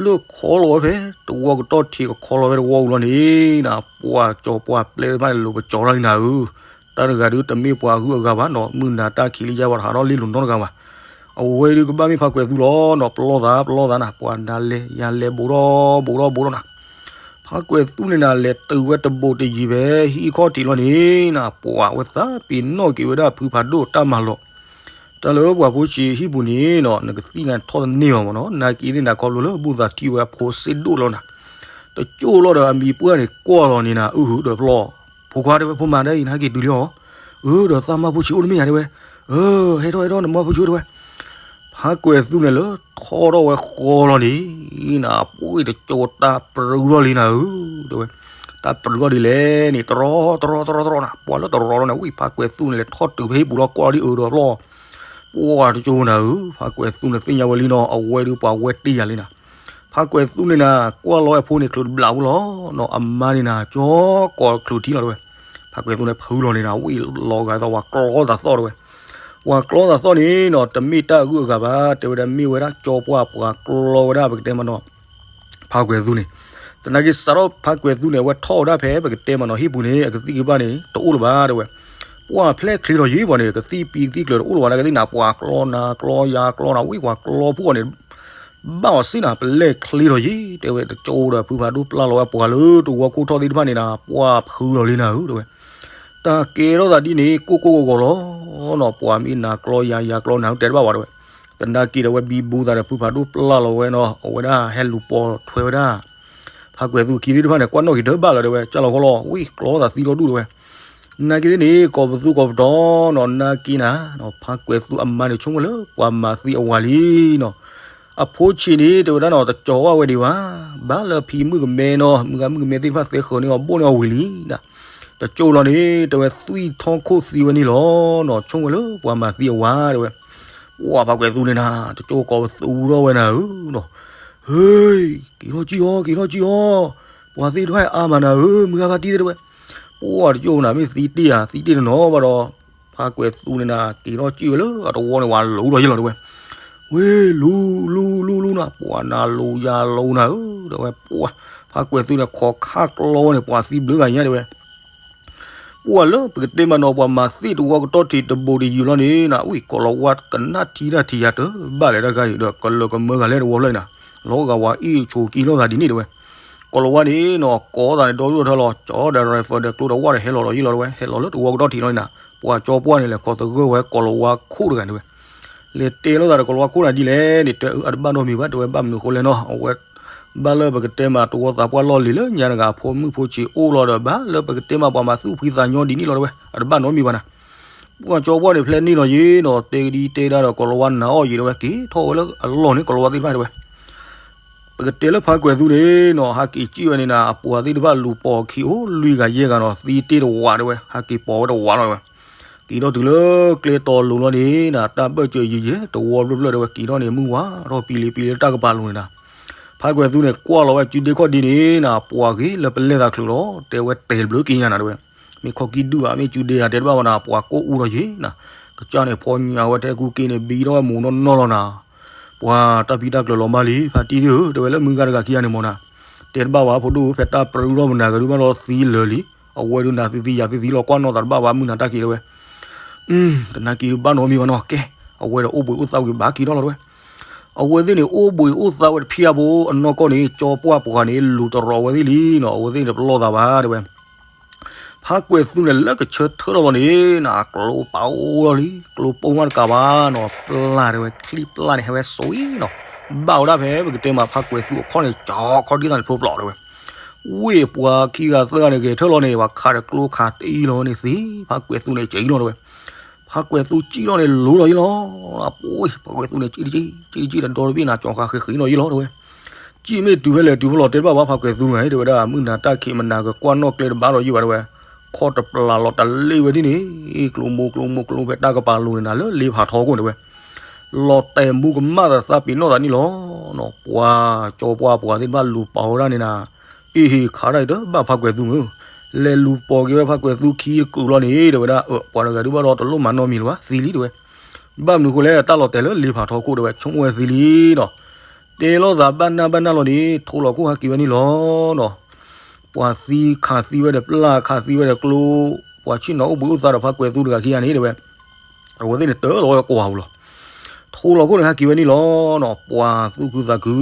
လၢခီလီၤဝဲဖဲ တဝီကတီၢ်ထံးကခီလီၤဝဲတဝီအူလီၤန့ၣ်နၤ ပှၤကၠီပှၢ်ပျဲၢ်သ့ၣ်တဖၣ်န့ၣ် လိၤပကၠီထီၣ်လံနၤဧၢ, တၢ်တဂၤဒုးတမ့ၢ်ပှၤဂုၤအဂၤဘၣ်နီၤ မုၢ်နၤတၢ်ခံးလံယါဝဲတဟးထီၣ်လံလိၤနီတဂၤဘၣ်, အဝဲဒုးကဘၣ်မ့ၢ်ဖးကွဲၤသူလီၤနီၤ ပလီၢ်သး ပလီၢ်သးနၤ ပှၤနၤလဲၤယၤလဲၤဘူးထီၣ်ဘူးထီၣ်ဘူးထီၣ်နၤ ဖးကွဲၤသူန့ၣ်နၤ လဲၤတုၤဝဲတဘိးတယံၤဖဲဟံၣ်ခီၣ်ထံးလီၤန့ၣ်နၤ ပှၤဝဲသးပ့ၤနီၣ်က့ၤဝဲဒၣ်ဖုဖးဒိၣ်တၢ်မၤလီၤ, တၢ်လၢပှၤဖိဆံးဟံၣ်ပူၤန့ၣ်နီၤ နကသံၣ်ညါထီၣ်တန့ၢ်ဘၣ်မ့ၢ်နီၤ နာ်က့သ့ၣ်နၤခီဖျိလၢဘူၣ်သးထံၣ်ဝဲအဖိစ့ဒိၣ်လီၤနၤ, တကၠိလီၤဒီးအမံၤပှၢ်န့ၣ်ကွၢ်လီၤန့ၣ်နၤ အုဟူဒီးပလီၢ်, ဖိခွါတဲဝဲဖိမါဒ်အံၤနဟဲက့ၤတုၤလံအီၤ, အၢ ဒီးသးမါဖိဆံးအိၣ်တမ့ၢ်ယၤတဲဝဲ, အၢ ဟဲထီၣ်ဟဲထီၣ်နမါဖိဆံးအိၣ်တဲဝဲ ဖးကွဲၤသူန့ၣ်လၢထီၣ်ထီၣ်ဝဲဃီလီၤန့ၣ် နၤ ပှ့ၤတကၠိတၢ်ပြူထီၣ်လံနၤဧၢ, တဲဝဲ, တၢ်ပြူထီၣ်ဒ်လဲၣ်န့ၣ် တရီတရီတရီတရီနၤ ပှၤလၢတရီလီၤန့ၣ် ဝံၤဖးကွဲၤသူန့ၣ်လဲၤထီၣ်တုၤဖဲဟံၣ်ပူၤလီၤကွၢ်လီၤဒ်အၢဒီးပလီၢ်, ပှၤတကၠိနၤဧၢ, ဖးကွဲၤသူန့ၣ်သ့ၣ်ညါဝဲလံနီၤ အဝဲဒုးပှၤဝဲတ့ၢ်ယၤလံနၤ, ဖးကွဲၤသူန့ၣ်နၤ ကွၢ်လီၤဝဲအဖိန့ၣ်ချုးတဘျးဝံၤလီၤနီၤ အမါန့ၣ်နၤ ကၠီကိးချုးထံလီၤတဲဝဲ, ဖးကွဲၤသူန့ၣ်ဖုလီၤန့ၣ်နၤ ဝံၤလီၤဂာ်သိးပှၤကျီသးသီၣ်တဲဝဲ ပှၤကျီသးသီၣ်န့ၣ်နီၤ တမ့ၢ်တၢ်ဂုၤအဂၤဘၣ် တဲဝဲဒၣ်မ့ၢ်ဝဲဒၣ်ကၠီပှၢ်ပှၤကျီဝဲဒၣ်ပကတဲမးနီၤ ဖးကွဲၤသူန့ၣ်, သနာ်က့စးထီၣ်ဖးကွဲၤသူန့ၣ် အဝဲထီၣ်ဝဲဒၣ်ဖဲပကတဲမးနီၤ ဟံၣ်ပူၤန့ၣ် အကသံၣ်ကဘၣ်န့ၣ် တအိၣ်လၢၤဘၣ်တဲဝဲ, ပှၤဖျဲၣ်ချ့လီၤယံၤပှၤန့ၣ် ကသံၣ်ပံသံၣ်ကျၢၤတအိၣ်လၢၤဘၣ် နာ်က့သ့ၣ်နၤ ပှၤကျီနၤကျီယၤကျီနၤ ဝံၤပှၤကျီဖိအီၤန့ၣ် ဘၣ်အီၤစ့ၢ်နၤ ပလဲၣ်ချ့လီၤယံၤ တဲဝဲ တကၠိဒီးဖုဖးဒိၣ်ပျၢ်လီၤဝဲပှၤလၢတဝီခိၣ်ထီၣ်သ့ၣ်တဖၣ်န့ၣ်နၤ ပှၤဖုလီၤလံနၤဧၢ တဲဝဲ, တၢ်ကဲထီၣ်သးဒ်န့ၣ် ကိၢ်ကိၢ်ဂီၤဂီၤလီၤနီၤ ပှၤမ့ၢ်နၤကျီယၤယၤကျီနၤ တဲတဘၣ်ဝဲတဲဝဲ, သနာ်က့ဒီးဝဲဘံဘူသးဒီးဖုဖးဒိၣ်ပျၢ်လီၤဝဲနီၤ အဝဲဒၣ်ဟဲလူၤပိာ်ထွဲဝဲဒၣ် ဖးကွဲးသူခံသ့ၣ်တဖၣ်န့ၣ် ကွၢ်နီၣ်က့ၤတဘၣ်လီၤတဲဝဲ, ကၢ်လီၤဃီလီၤ ဝံၣ်ကျီသးသံဒီဒူၣ်တဲဝဲ. နာ်က့သ့ၣ်န့ၣ် ကိးပသူကိးပတီၤနီၤ, နာ်က့နၤ, ဖးကွဲးသူအမါန့ၣ် ဆိကမိၣ်လၢပှၤမၤသံအဝၤလံနီၤ. အဖိဆံးန့ၣ် တဲဝဲဒၣ်နီၤ တကၠီၤဝဲဒံးဘၣ်, ဘၣ်လၢဖံမုၣ်ကမဲနီၤ, မုၢ်ဂၤမုၣ်ကမဲသ့ၣ်တဖၣ်သဲဃၢၤန့ၢ်အီၤဘိၣ်န့ၢ်အီၤဝံၤလံနီၤ. တကၠိလီၤန့ၣ် တဲဝဲသွံၣ်ထီၣ်ခိၣ်သံဝဲန့ၣ်လီၤနီၤ, ဆိကမိၣ်လၢပှၤမၤသံအဝၤတဲဝဲ. ပှၤဖးကွဲးသူန့ၣ်နၤ တကၠိကိးပသူထီၣ်ဝဲနၤဧၢနီၤ, ဟ့ၣ် က့ၤထီၣ်ကံၣ်အီၤ က့ၤထီၣ်ကံၣ်အီၤ, ပှၤသ့ၣ်တဖၣ်အါမးနၤဧၢ, မုၢ်ဂၤဖါတံၢ်တဲဝဲ. ပှၤတကၠိနၤ မ့ၢ်သံတ့ၢ်ဧါ သံတ့ၢ်တနီၤဘၣ်ဒီး ဖးကွဲးသူန့ၣ်နၤ က့ၤထီၣ်ကံၣ်ဝဲလၢအတဝီန့ၣ် ဝၤလူၤဒီးယ့ၢ်လီၤတဲဝဲ. ဝ့ၢ်လူၤလူၤလူၤလူၤနၤ, ပှၤနၤလူၤယၤလူၤနၤဧၢ တဲဝဲ. ပှၤဖးကွဲးသူန့ၣ် ခိးခၣ်ကျီဝဲန့ၣ် ပှၤသံဘျုးဂၤညါတဲဝဲ. ပှၤလၢပကတဲမးနီၤ ပှၤမၤသ့ၣ်တဝီကတီၢ်ထံးတဘိးတယုာ်လီၤန့ၣ်နၤ, ဝံၣ် ကိးလီၤဝါကနၣ်ထံတၢ်ထံးယၤတဘၣ်လဲၣ်တၢ်ခါအံၤဒီး ကလၢကမၢဂၤလဲၣ်တဝီဖျၢၣ်အံၤနၤ, လီၤဂာ်ဝၤအ့ၣ်ဆိးကံလိာ်သးဒ်န့ၣ်တဲဝဲ. ကိးလီၤဝါန့ၣ်နီၤ ကိးသးန့ၣ် ဒီဒူၣ်ထီၣ်လီၤ ကၠီဒီး rifle ဒီးကျိဒီးဝၣ်ဒီးဟဲလီၤဒီးယ့ၢ်လီၤတဲဝဲ, ဟဲလီၤလၢတဝီကတီၢ်ထံးလီၤန့ၣ်နၤ, ပှၤကၠီပှၢ်န့ၣ် လဲၤခိးသဂၢၢ်ဝဲကိးလီၤဝါခိၣ်တဂၤန့ၣ်တဲဝဲ. လဲၤတဲလိာ်သးဒီးကိးလီၤဝါခိၣ်နၤဒ်လဲၣ်န့ၣ် တဲအတဘၣ်နီတမံၤဘၣ်တဲဝဲ, ဘၣ်မနုၤဃိလဲၣ်နီၤ အဝဲ ဘၣ်လၢပကတဲမးတဝီသးပှၢ်လီၢ်လံၤလၢညါတဂၤ ဖိမုၣ်ဖိဆံးအိၣ်လီၤဒီး ဘၣ်လၢပကတဲမးပှၤမၤသူၣ်ဖှံသးညီဒ်န့ၣ်လီၤတဲဝဲ, အတဘၣ်နီတမံၤဘၣ်နၤ. ပှၤကၠီပှၢ်န့ၣ် ဖျဲးန့ၢ်လီၤယ့ၢ်နီၤ, တဲကဒံတဲဒါဒီးကိးလီၤဝါနၤအီၣ်ယံၤတဲဝဲ, က့ၤထီၣ်ဝဲလၢအလီၢ်န့ၣ် ကိးလီၤဝါသ့ၣ်တဖၣ်တဲဝဲ. ပကတဲလၢဖးကွဲးသူန့ၣ်နီၤ ဟးက့ၤစံၣ်ဝဲန့ၣ်နၤ အပှၤသ့ၣ်တဖၣ်လူၤပိာ်ခံအိၣ်လွံၢ်ဂၤယဲၢ်ဂၤနီၤ, သံတ့ၢ်တဝးတဲဝဲ, ဟးက့ၤပိာ်ဝဲတဝးလီၤတဲဝဲ. က့ၤထီၣ်တုၤလၢကျဲတီၤလိၤလီၤန့ၣ်နၤ တၢ်ဘၢၣ်စၢၤယံၤယဲၢ်တဝီဘျၢဘျၢတဲဝဲ, က့ၤထီၣ်န့ၣ် မုၢ်ဝါထီၣ်ပံၤလံပံၤလံတၢ်ကပၤလိၤန့ၣ်နၤ. ဖးကွဲးသူန့ၣ် ကွၢ်လီၤဝဲစုဒ့ခီၣ်ဒ့န့ၣ်နၤ ပှၤဂ့ၤလၢပလဲၢ်သးချုးလီၤ, တဲဝဲတဲဘျုးက့ၤညါနၤတဲဝဲ. မ့ၢ်ခီၣ်ကံၢ်ဒုၣ်ဧါ မ့ၢ်စုဒ့ဧါ တဲတဘၣ်ဘၣ်နၤ, ပှၤကိၢ်အူထီၣ်ယ့ၢ်နၤ. ကစၢ်န့ၣ်ဖီညါဝဲထဲကူက့ၤန့ၣ် ဘံထီၣ်ဝဲမူးနီၢ်နီၢ်လီၤနၤ. ပှၤတၢ်ဖံးတၢ်ကျၢၤလီၤမၢ်လံ ဖါတံၢ်ဧၢ တဲဝဲလၢမုၢ်ဂၤတဂၤခံဂၤန့ၣ်မ့ၢ်နၤ. တဲတဘၣ်ဘၣ်ဖိဒိၣ်ဧၢ ဖဲတၢ်ပြၢအူထီၣ်မနၤဂ့ၤဒုးဘၣ်ဒီးသံလၢာ်လံ. အဝဲဒုးနၤသံသံယၤသံသံလီၤ ကွၢ်နီၣ်သးတဘၣ်ဘၣ် မုၢ်နၤတၢ်ခံးတဲဝဲ. တနာ်က့ၤဘၣ်နီတမံၤဘၣ်နီၤ ကဲ, အဝဲဒီးအိၣ်ဘှံးအိၣ်သါဝံၤဘၣ်က့ၤထီၣ်လီၤတဲဝဲ. အဝဲသ့ၣ်န့ၣ် အိၣ်ဘှံးအိၣ်သါဝဲတဖျၢၣ်ဖိ အနီၢ်ကီၢ်န့ၣ် ကၠီပှၢ်ပှၤန့ၣ် လူၤတရီၤဝဲသ့ၣ်လံနီၤ, အဝဲသ့ၣ်န့ၣ်တပလီၢ်သးဘၣ်တဲဝဲ. ဖးကွဲးသူန့ၣ် လၢကဆၢထၢၣ်ထီၣ်လီၤန့ၣ်နၤ ကျိပာ်အိၣ်လီၤလံ ကျိပိၢ်မးတကးဘၣ်နီၤ, ပျၢ်တဲဝဲ ချံပျၢ်န့ၣ် ဟဲဝဲစွံနီၤ, ဘၣ်ဝဲဒၣ်ဖဲပကတဲမးဖးကွဲးသူအခီၣ်န့ၣ် ကၠီခီၣ်ဒ်သးန့ၣ်ဖိပျီၢ်တဲဝဲ. ဝ့ၢ်ပှၤခံဂၤသၢဂၤန့ၣ် ဂဲၤထၢၣ်လီၤန့ၣ် ပှၤခးဒီးကျိခးတအံၤလီၤန့ၣ်သ့, ဖးကွဲးသူန့ၣ် ကၠံလီၤတဲဝဲ. ဖးကွဲးသူကၠံလီၤန့ၣ် လူၤလီၤယ့ၢ်လီၤ, ပှၤ ဖးကွဲးသူန့ၣ် ကၠံတကၠံ ကၠံတကၠံဒီးဒီတဘ့ၣ်နၤ ကၠီဃာ်ဃ့ဃ့လီၤယ့ၢ်လီၤတဲဝဲ. ကၠံမ့ၢ်တုၤဖဲလဲၣ်တုၤဖဲလဲၣ်တဲတဘၣ်ဘၣ် ဖးကွဲးသူန့ၣ် တဲဝဲဒၣ် မုၢ်နၤတၢ်ခံးမနၤကကွၢ်နီၣ်ကျဲတဘၣ်ဒီးယ့ၢ်ဘၣ်တဲဝဲ, ခီၣ်တပျၢ်လီၤတလ့ၢ်ဝဲဒ်န့ၣ်, ကျိမိၢ်ကျိမိၢ်ကျိဖဲတၢ်ကပၤလိၤန့ၣ်နၤ လၢလ့ဖးထီခိၣ်တဲဝဲ. လီၤတဲာ်မူကမၣ်သးသးပ့ၤနီၣ်သးန့ၣ်လီၤနီၤ, ပှၤကၠီပှၢ်ပှၤသ့ၣ်တဖၣ်လူၤပိာ်ဝဲဒၣ်န့ၣ်နၤ, အ့ဟ့ၣ်ခးတၢ်အံၤတဘၣ်ဖးကွဲးသူမုၢ်, လဲၤလူၤပိာ်က့ၤဝဲဖးကွဲးသူခံတကုာ်လီၤန့ၣ် တဲဝဲဒၣ်, ပှၤတဂၤဒုးဘၣ်ဒီးတလိၣ်မၤနီတမံၤလၢၤဘၣ် သံလံတဲဝဲ. ဘၣ်မနုၤဃိလဲၣ် တၢ်လီၤတဲာ်လၢလ့ဖးထီခိၣ်တဲဝဲ ဆိကမိၣ်ဝဲသံလံနီၤ, တဲလိာ်သးဘၣ်နၢ်ဘၣ်နၢ်လီၤန့ၣ် ထိလီၤခိၣ်ဟးက့ၤဝဲန့ၣ်လီၤနီၤ. ပှၤသံခးသံဝဲဒီးပျၢ်ခးသံဝဲဒီးကျိ, ပှၤဆ့ၣ်နီၤအိၣ်ဘှံးအိၣ်သါဒီးဖးကွဲးသူတဂၤခံဂၤန့ၣ်တဲဝဲ, အဝဲသ့ၣ်န့ၣ်တၢ်လီၤဝဲကွၢ်ပူၤလီၤ. ထိလီၤခိၣ်န့ၣ်ဟဲက့ၤဝဲန့ၣ်လီၤနီၤ, ပှၤသူၣ်ခုသးခု,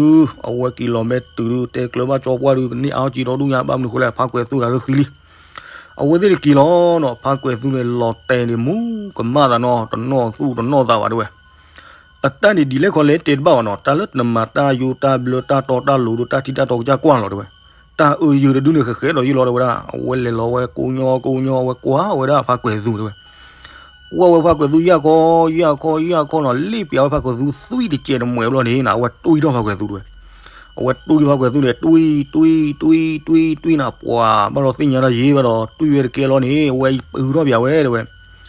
အဝဲက့ၤလီၤမဲာ်တုၤဒုး တဲကျၢၤဘၣ်ကၠီပှၢ်ဒုး ကန့ၢ်အါအီၣ်ကံဒီဒူၣ်ညါ ဘၣ်မနုၤဃိလဲၣ် ဖးကွဲးသူတဂၤဒုးသံလံ. အဝဲသ့ၣ်န့ၣ်က့ၤလီၤနီၤ, ဖးကွဲးသူန့ၣ်လီၤတဲာ်န့ၣ်မူကမၣ်သးနီၤ, တနီၣ်သူၣ်တနီၣ်သးဘၣ်တဲဝဲ. အတၢ်န့ၣ်ဒ်လဲၣ်ခီလဲၣ်တဲတဘၣ်ဘၣ်နီၤ, တၢ်လၢနမၤတၢ်ယိတၢ်ဘျၢတၢ်တီတၢ်လိၤဒီးတၢ်ထံတၢ်တီကစၢ်ကွၢ်လီၤတဲဝဲ. တၢ်အၢယၢၤတဒုန့ၣ်ဃဲးဃဲးဒီးယ့ၢ်လီၤတဲဝဲဒၣ်, အဝဲလဲၤလီၤဝဲကိညီကိညီ အဝဲကွၢ်ဝဲဒၣ်ဖးကွဲးသူတဲဝဲ. ကွၢ်ဝဲဖးကွဲးသူယၢ်ခီ ယၢ်ခီ ယၢ်ခီနီၤ, လ့ၣ်ပျးဝဲဖးကွဲးသူသွံၣ်တစဲးတမှဲးဘျီန့ၣ်နၤ အဝဲတွံၢ်ထီၣ်ဖးကွဲးသူတဲဝဲ. အဝဲတွံၢ်ဖးကွဲးသူန့ၣ် တွံၢ် တွံၢ် တွံၢ် တွံၢ် တွံၢ်နၤ, ပှၤဘၣ်ဒီးသ့ၣ်ညါတၢ်ယ့ၢ်ဘၣ်ဒီး တွံၢ်ဝဲတကဲလီၤန့ၣ် အဝဲပုၢ်ထီၣ်ပျးဝဲတဲဝဲ.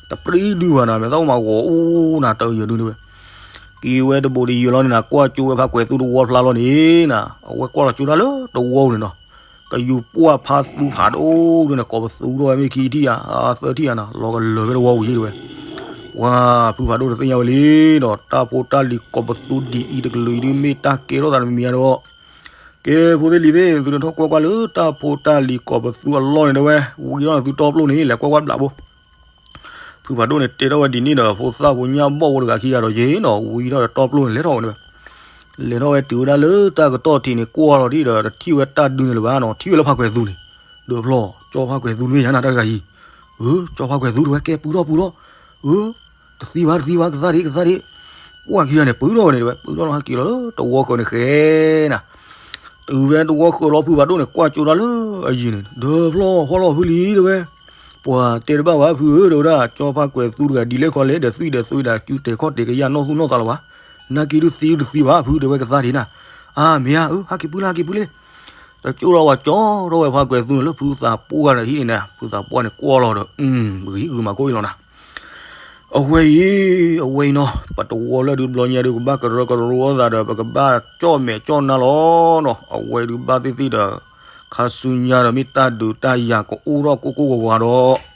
တပြံဒုဘၣ်နၤ မ့ၢ်သးအိၣ်မးဂီၤအူနၤ တၢ်အၢယၢၤဒုတဲဝဲ. က့ၤဝဲတဘိးတယၢၤလီၤန့ၣ်နၤ, ကွၢ်ကၠိဝဲဖးကွဲးသူတဝီဖျါလီၤန့ၣ်နၤ, အဝဲကွၢ်လီၤကၠိတၢ်လၢတဝီန့ၣ်နီၤ, ကယူၤပှၢ်ဖးသူဖးဒိၣ်ဒုန့ၣ် ကိးပသူထီၣ်ဝဲမ့ၢ်ခံထံၣ်ဧါ သၢထံၣ်ဧါနၤ လီၤကလၢၤဖဲတဝီဝံၤယ့ၢ်တဲဝဲ. ပှၤဖုဖးဒိၣ်တသ့ၣ်ညါဝဲလံဒီး တၢ်ဖိတၢ်လံၤကိးပသူဒ်အံၤတကလုာ်အံၤဒုး မ့ၢ်တၢ်ကဲထီၣ်သးတမံၤမံၤဧါဒီး ကဲဖိသ့ၣ်လံၤသ့ၣ် သုတထီၣ်ကွၢ်ကွၢ်လၢတၢ်ဖိတၢ်လံၤကိးပသူအလီၢ်န့ၣ်တဲဝဲ, ဝံၤထီၣ်န့ၣ်သုတီပျိၢ်န့ၣ် လဲၤကွၢ်ကွၢ်ဘျးဘိ ဖုဖးဒိၣ်န့ၣ် တဲထီၣ်ဝဲဒ်န့ၣ်ဒီး ဖိသၣ်ဖိညၣ်ဘီၣ်ဖိတဂၤခံဂၤဒီးယ့ၢ်နီၤ ဝံၤထီၣ်ဒီးတီပျိၢ်န့ၣ် လဲၤထီၣ်ဝဲန့ၣ်ဝဲ. လဲၤထီၣ်ဝဲတုၤဝဲဒၣ်လၢတၢ်ကတီၢ်ထံးန့ၣ် ကွၢ်လီၤဒံးဒီး တထံၣ်ဝဲတၢ်ဒုန့ၣ်လၢၤဘၣ်နီၤ ထံၣ်ဝဲလၢဖးကွဲးသူန့ၣ်, ဒီးဖျီၣ် ကၠီဖးကွဲးသူမ့ၢ်ယၤနၤတၢ်တဂၤအံၤ, အၢ ကၠီဖးကွဲးသူတဲဝဲ ကဲပုၢ်ထီၣ်ပုၢ်ထီၣ်, အၢ တသံဘၣ်တသံဘၣ် ကသါဒံးကသါဒံး, ပှၢ်ခံဂၤန့ၣ် ပုၢ်ထီၣ်ဝဲန့ၣ်တဲဝဲ ပုၢ်ထီၣ်လီၤဟဲက့ၤလီၤလၢတဝီဃၢၤန့ၣ်ဃဲနၤ တုၤဝဲတဝီဃၢၤလီၤ ဖုဖးဒိၣ်န့ၣ် ကွၢ်ကၠိတၢ်လၢအယံၤန့ၣ် ဒီးဖျီၣ်ဖီလီၤဖုလံတဲဝဲ, ပှၤတဲတဘၣ်ဘၣ်ဖုဧၢ တဲဝဲဒၣ် ကၠီဖးကွဲးသူတဂၤ ဒ်လဲၣ်ခီလဲၣ်ဒီး သွံၣ်ဒီးသွံၣ်ဒီးကၠူတဲာ်ခီၣ်တဲာ်ကယၢ်နီၢ်သူၣ်နီၢ်သးလီၤဘၣ်, နာ်က့ဒုးသံတသံဘၣ်ဖု တဲဝဲကသါဒံးနၤ, အါမ့ၢ်ဧါ အၢ ဟးက့ၤပုၢ်လၢ ဟးက့ၤပုၢ်လၢ တကၠိလီၤဝဲကၠီထီၣ်ဝဲဖးကွဲးသူန့ၣ်လၢဖုသးပှၢ်ဒီးဟံၣ်န့ၣ် ဖုသးပှၢ်န့ၣ်ကွၢ်လီၤဒီး ပဂံၢ်ဂုာ်မၤခိၣ်အံၤလီၤနၤ အဝဲအံၤ အဝဲအံၤနီၤ ပတဝီလၢဒုးဘျီညါဒုး ကဘၣ်ကရၢကရိအသးဒီး ပကဘၣ်ကၠီၣ်မဲာ်ကၠီၣ်နါလီၤနီၤ အဝဲဒုးဘၣ်သ့ၣ်သ့ၣ်ဒီး ခါဆူညါဒီးမ့ၢ်တၢ်ဒုးတၢ်ယၤကအိၣ်ထီၣ်ကိၢ်ကိၢ်ဂီၤဂီၤဒီး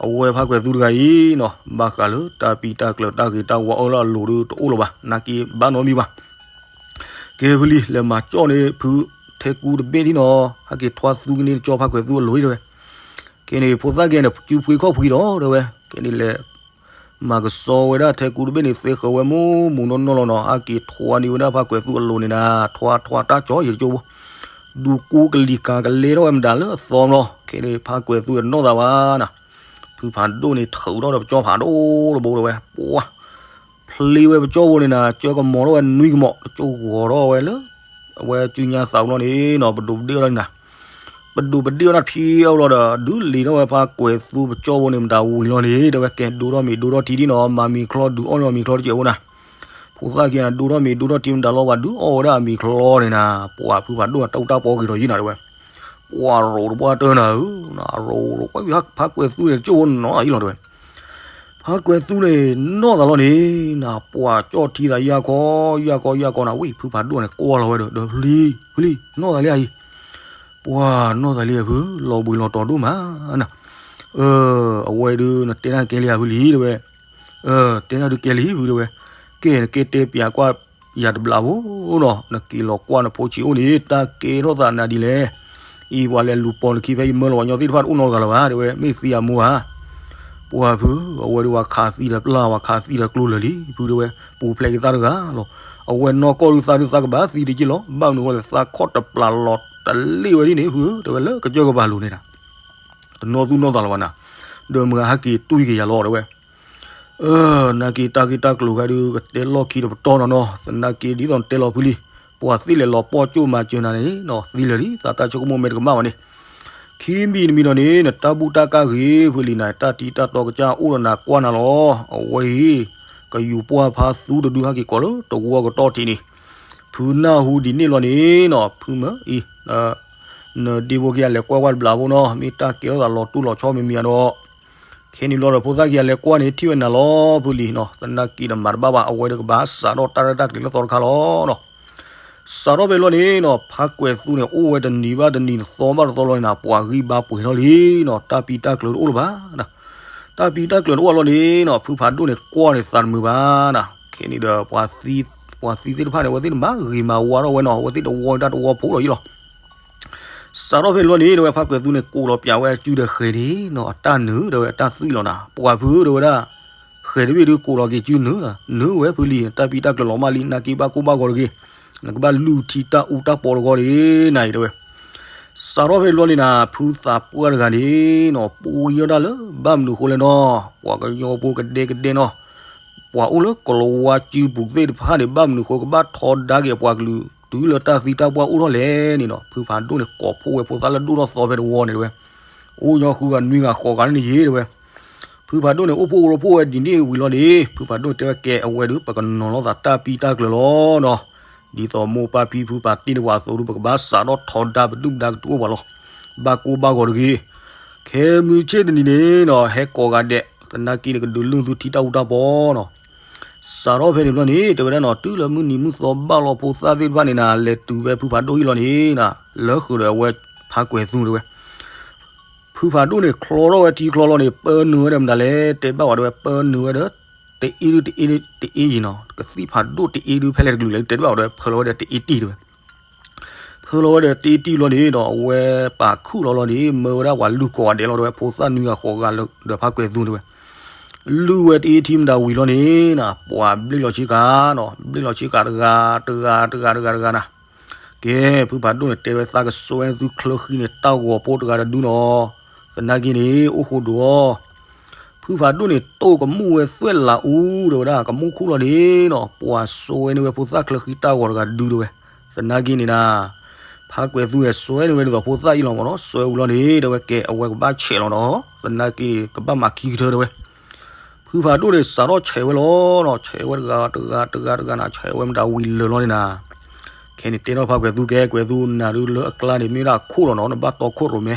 အဝဲဖးကွဲးသူတဂၤအံၤနီၤ ဘၣ်ဃးလၢတၢ်ပံတၢ်ကျၢၤတၢ်ဂ့ၤတၢ်ဝါအၢလၢအလိၤဒုးတအိၣ်လၢၤဘၣ် နာ်က့ဘၣ်နီတမံၤဘၣ် ကဲဖုလံ လဲၤမၤကၠီၣ်န့ၣ်ဖုထဲကူတဘ့ၣ်ဒ်နီၤ ဟဲက့ၤထွါသူကန့ၢ်ကၠီဖးကွဲးသူအလိၤဒ်တဲဝဲ ကဲန့ၣ် ဖိသၣ်ကဲန့ၣ် စုဖှ့ခီၣ်ဖှံဒီးတဲဝဲ ကဲန့ၣ်လဲၤ မၤကဆှီဝဲဒၣ်ထဲကူတဘ့ၣ်န့ၣ် သ့ဃၢၤဝဲမူမူနီၢ်နီၢ်လီၤနီၤ ဟဲက့ၤထွါန့ၢ်ဝဲဒၣ်ဖးကွဲးသူအလိၤန့ၣ်နၤ ထွါထွါတၢ်ကၠီယကၠိဖိ ဒူကူကလံၤကၤကလဲထီၣ်ဝဲမတၤလၢအသီလီၤ ကဲန့ၣ် ဖးကွဲးသူအနီၢ်သးဝဲနၤ ဖုဖးဒိၣ်န့ၣ် ထုးထီၣ်ဒီးပကၠီဖးဒိၣ်တဘိတဲဝဲ ပှၤ ဖျ့ဝဲပကၠီဖိန့ၣ်နၤ ကၢကမီၤထီၣ်ဝဲနွံကမီၤ တကၠိဂီၤထီၣ်ဝဲလၢ အဝဲစုညါသးလီၤန့ၣ်နီၤ ပဒိးပဒ့ၣ်အီၤဒၣ်နၤ ပဒိးပဒ့ၣ်အီၤဒၣ်ဖံအီၤလီၤဒီး ဒုးလ့ၤထီၣ်ဝဲဖးကွဲးသူပကၠီဖိန့ၣ် မတၤဝံၤလီၤန့ၣ် တဲဝဲကဲ ဒိထီၣ်မ့ၤဒိထီၣ်ထံဒ်နီၤ မၤမ့ၤချီဒုးအီၣ်န့ၢ်အီၤမ့ၤချီတစဲးဖိနၤ ဖိသၣ်ကဲနၤ ဒိထီၣ်မ့ၤဒိထီၣ်ထံမတၤလီၤ ပှၤဒုးအီၣ်ဝဲဒၣ်အမ့ၤချီန့ၣ်နၤ ပှၤဖုဖးဒိၣ်တၢ်အူတၢ်ပီက့ၤဒီးယံၤနၤတဲဝဲ ပှၤရိးတပှၢ်တၢၢ်နၤဧၢ ရိးဝဲဖးကွဲးသူန့ၣ် ကၠိဖိနီၤအံၤလီၤတဲဝဲ ဖးကွဲးသူန့ၣ် နီၢ်သးလီၤန့ၣ် နပှၤကၠီၣ်ထံသးယၢ်ခီ ယၢ်ခီ ယၢ်ခီနၤ ဝံၤ ဖုဖးဒိၣ်န့ၣ် ကွၢ်လီၤဝဲဒီး ဒီးဖုလံ ဖုလံ နီၢ်သးလံဧါအံၤ ပှၤနီၢ်သးလံဧါဖု လီၤဘှံးလီၤတီၤဒိၣ်မးနၤ အဝဲဒုး နတဲတၢ်ကဲလံဧါဖုလံတဲဝဲ တဲတၢ်ဒုးကဲလံဖုတဲဝဲ ကဲနကဲတဲပၠးကွၢ်ယၤတဘျးဖိနီၤ နက့ၤလီၤကွၢ်နဖိဆံးအိၣ်န့ၣ် တၢ်ကဲထီၣ်သးနၤဒ်လဲၣ် အံၤပှၤလဲၤလူၤပိာ်နခံဖဲယမၢလီၤဝဲညီသ့ၣ်တဖၣ်တအိၣ်နီတဂၤလၢၤဘၣ်တဲဝဲ မ့ၢ်သံအမိၢ်ဧါ ပှၤဖု အဝဲဒုးဝဲခးသံဒီးပျၢ် ဝဲခးသံဒီးကျိလၢာ်လံ ဖုတဲဝဲ ပူၤဖျဲးက့ၤသးတဂၤလီၤ အဝဲနီၢ်ကီၢ်ဒုးသးဒုးသးကဘၣ်သံတက့ၢ်လီၤ ဘၣ်မနုၤဃိလဲၣ် သးခီၣ်တပျးလီၤတလ့ၣ်ဝဲဒ်န့ၣ် ဖုဧၢ တဲဝဲလၢကစၢၢ်ကပၤလိၤန့ၣ်နၤ တနီၢ်သူၣ်နီၢ်သးလၢၤဘၣ်နၤ ဒီးမုၢ်ဂၤဟဲက့ၤတွံၢ်က့ၤယၤလီၤတဲဝဲ အၢ နာ်က့တၢ်ဂ့ၢ်တၢ်ကျိၤဂၤဒုး ကတဲလီၢ်ခံတပတီၢ်နီၢ်နီၢ် သနာ်က့ဒ်သိးနတဲလီၤဖုလံ ပှၤသ့ၣ်လဲၤလီၤပီၢ်ကၠိမၤစၢၤနၤန့ၣ်နီၤ သံလၢာ်လံ သးတၢ်ဆိကမိၣ်မ့ၢ်တကမၣ်ဘၣ်န့ၣ် ခံမံၤတမံၤဒီးန့ၣ် နတၢ်ဘူၣ်တၢ်ကၢ်ဂ့ၤဖုလံနၤ တၢ်တံၢ်တၢ်တီကစၢ်အိၣ်ဒီးနၤကွၢ်နၤလီၤ အဝဲအံၤ ကယူၤပှၢ်ဖါသူတဒုဟဲက့ၤကိးလၢတဝီကတီၢ်ထံးန့ၣ် ဖုနၢ်ဟူဒ်န့ၣ်လီၤန့ၣ်နီၤ ဖုမၢအံၤ နဒ့ဖိက့ၤအလဲၤကွၢ်ဝဲတဘျးဖိနီၤ မ့ၢ်တၢ်ကဲထီၣ်သးလီၤတူၢ်လီၤဆီမံၤမံၤဒီး ခဲန့ၣ်ဘျီဒီးဖိသၣ်က့ၤအလဲၤကွၢ်န့ၣ် ထံၣ်ဝဲနၤလီၤဖုလံနီၤ သနာ်က့ဒီးမၤတဘၣ်ဘၣ် အဝဲဒီးကဘၣ်စးထီၣ်တၢ်ရဲၣ်တၢ်ကျဲၤလၢသီတခါလီၤနီၤ စးထီၣ်ဖဲလီၤန့ၣ်နီၤ ဖးကွဲးသူန့ၣ် အိၣ်ဝဲတနံၤဘၣ်တနံၤ တသီဘၣ်တသီလီၤန့ၣ်နၤ ပှၤဂံၢ်ဘါပှဲၤထီၣ်လံနီၤ တၢ်ပံတၢ်ကျၢၤတအိၣ်လၢၤဘၣ် တၢ်ပံတၢ်ကျၢၤတအိၣ်လီၤန့ၣ်နီၤ ဖုဖးဒိၣ်န့ၣ် ကွၢ်န့ၣ်သးတမုာ်ဘၣ်နၤ ခဲန့ၣ်ဒီး ပှၤသံသ့ၣ်တဖၣ်န့ၣ် အဝဲသ့ၣ်န့ၣ်မၤဂ့ၤမၤဝါထီၣ်ဝဲနီၤ အဝဲသ့ၣ်တဝီတၢ်တဝီဖိလီၤယံလီၤ စးထီၣ်ဖဲလီၤန့ၣ် တဲဝဲဖးကွဲးသူန့ၣ်ကိးလီၤပၠးဝဲအစုဒီးဃဲၤန့ၣ်နီၤ အတၢ်နုာ်ဒီးဝဲအတၢ်သွံၣ်လီၤနၤ ပှၤဖုဒီးဝဲဒၣ် ဃဲၤတဘ့ၣ်ဒုးကိးလီၤက့ၤစုနုာ် နုာ်ဝဲဖုလံ တၢ်ပံတၢ်ကျၢၤလီၤမၢ်လံ နာ်က့ဘၣ်ကိၢ်ဘၣ်ဂီၤတဂ့ၤ နကဘၣ်လုၢ်ထံတၢ်အူတၢ်ပီတဂီၤတဂ့ၤ နၤအံၤတဲဝဲ စးထီၣ်ဖဲလီၤန့ၣ်နၤ ဖုသးပှၢ်တဂၤန့ၣ်နီၤ ပူၤယီၢ်တၢ်လၢဘၣ်မနုၤဃိလဲၣ်နီၤ ပှၤကညီဖိကဒဲကဒဲနီၤ ပှၤအိၣ်လၢကလၤဝါစုပူၤသ့ၣ်တဖၣ်န့ၣ် ဘၣ်မနုၤဃိကဘၣ်ထီဒါက့ၤအပှၤကလုာ် တုၤလၢတၢ်သံတၢ်ပှၢ်အိၣ်ထီၣ်လဲၣ်န့ၣ်နီၤ ဖုဖးဒိၣ်န့ၣ် ကိးဖှိၣ်ဝဲဖိသၣ်လၢဒိၣ်ထီၣ်သီဖဲတဝီန့ၣ်တဲဝဲ အိၣ်ညီဃုဂၤနွံဂၤဃိးဂၤန့ၣ်ယံၤတဲဝဲ ဖုဖးဒိၣ်န့ၣ် အိၣ်ဖှိၣ်အိၣ်ရိဖှိၣ်ဝဲဒ်န့ၣ်ဝံၤလီၤန့ၣ် ဖုဖးဒိၣ်တဲဝဲကဲအဝဲဒုး ပကနီၤလီၤသးတၢ်ပံတၢ်ကျၢၤလီၤနီၤ ဒ်သိးမိၢ်ပၢ်ဖံဖုပာ်တ့ၢ်န့ၢ်ပှၤအသိးဒုး ပကဘၣ်စးထီၣ်ထီဒါပဒုၣ်ပဒါကတုၤအိၣ်ပှၤလီၤ ဘၣ်ကိၢ်ဘၣ်ဂီၤတဂ့ၤ ခဲမုၢ်ဆ့ၣ်တနံၤန့ၣ်နီၤ ဟဲကိးဂၤဒဲး သနာ်က့န့ၣ် ကဒုးလုၢ်သုထံတၢ်အူတၢ်ပီနီၤ စးထီၣ်ဖဲန့ၣ်ဘျီန့ၣ် တဲဝဲဒၣ်နီၤ တုၤလၢမုၢ်နံၤမုၢ်သီဘၣ်လီၤဖိသၣ်သ့ၣ်တဖၣ်န့ၣ်နၤ လဲၤတုၤဖဲဖုဖးဒိၣ်ဟံၣ်လီၤန့ၣ်နၤ လၢဃုာ်ဒီးအဝဲဖးကွဲးသူတဲဝဲ ဖုဖးဒိၣ်န့ၣ် ချီထီၣ်ဝဲထံချီလီၤန့ၣ် ပၢနုာ်ဝဲဒီးမတၤလဲၣ် တဲဘၣ်ဝဲတဲဝဲ ပၢနုာ်ဝဲဒီး တအ့ဒုတအ့တအ့ယံၤနီၤ ကသံၣ်ဖးဒိၣ်တအ့ဒုဖဲလဲၣ်တကလုာ်လဲၣ် တဲဘၣ်ဝဲတဲဝဲ ဖၢလီၤဝဲဒီးတအ့တံၢ်တဲဝဲ ဖၢလီၤဝဲဒီးတအ့တံၢ်လီၤန့ၣ်ဒီး အဝဲပာ်ခူၣ်လီၤလီၤန့ၣ် မၢဝဲဒၣ်ပှၤလုၢ်ကိးဂၤဒဲးလီၤတဲဝဲ ဖိသၣ်နွံဂၤဃိးဂၤလၢဒီးဖးကွဲးသူတဲဝဲ လုၢ်ဝဲတအ့ထံမတၤဝံၤလီၤန့ၣ်နၤ ပှၤဘျ့ၣ်လီၤဆ့ကၤနီၤ ဘျ့ၣ်လီၤဆ့ကၤတဂၤ တဂၤ တဂၤ တဂၤ တဂၤနၤ ကဲ ဖုဖးဒိၣ်န့ၣ် တဲဝဲသးကစွဲသုချၢဃံန့ၣ် တၢ်ဂီၤဖိတဂၤတဒုနီၤ သနာ်က့န့ၣ် အိၣ်ဃိဒိၣ်အီၤ ဖုဖးဒိၣ်န့ၣ် တိၢ်ကမူၣ်ဝဲသွဲၣ်လးအူ တဲဝဲဒၣ် ကမူၣ်ခူၣ်လီၤန့ၣ်နီၤ ပှၤစွဲန့ၢ်ဝဲဖိသၣ်ချၢဃံတၢ်ဂီၤတဂၤတဒုတဲဝဲ သနာ်က့န့ၣ်နၤ ဖးကွဲးသူန့ၣ် စွဲန့ၢ်ဝဲဒ်သိးဖိသၣ်အံၤလီၤမ့ၢ်နီၤ, စွဲဝံၤလီၤန့ၣ် တဲဝဲကဲ အဝဲကဘၣ်ဆဲးလီၤနီၤ, သနာ်က့ ကဘၣ်မၤခံကထၢတဲဝဲ. ဖုဖးဒိၣ်န့ၣ် စးထီၣ်ဆဲးဝဲလီၤနီၤ, ဆဲးဝဲတဂၤတဂၤတဂၤတဂၤနၤ, ဆဲးဝဲမတၤဝံၤလၢာ်လီၤန့ၣ်နၤ. ခဲန့ၣ်တဲထီၣ်ဖးကွဲးသူကဲ ကွဲးသူနၤဒုလၢအကျါန့ၣ် မ့ၢ်ဝဲဒၣ်အခိၣ်လီၤနီၤ, နဘၣ်တီခိၣ်ရိၣ်မဲ,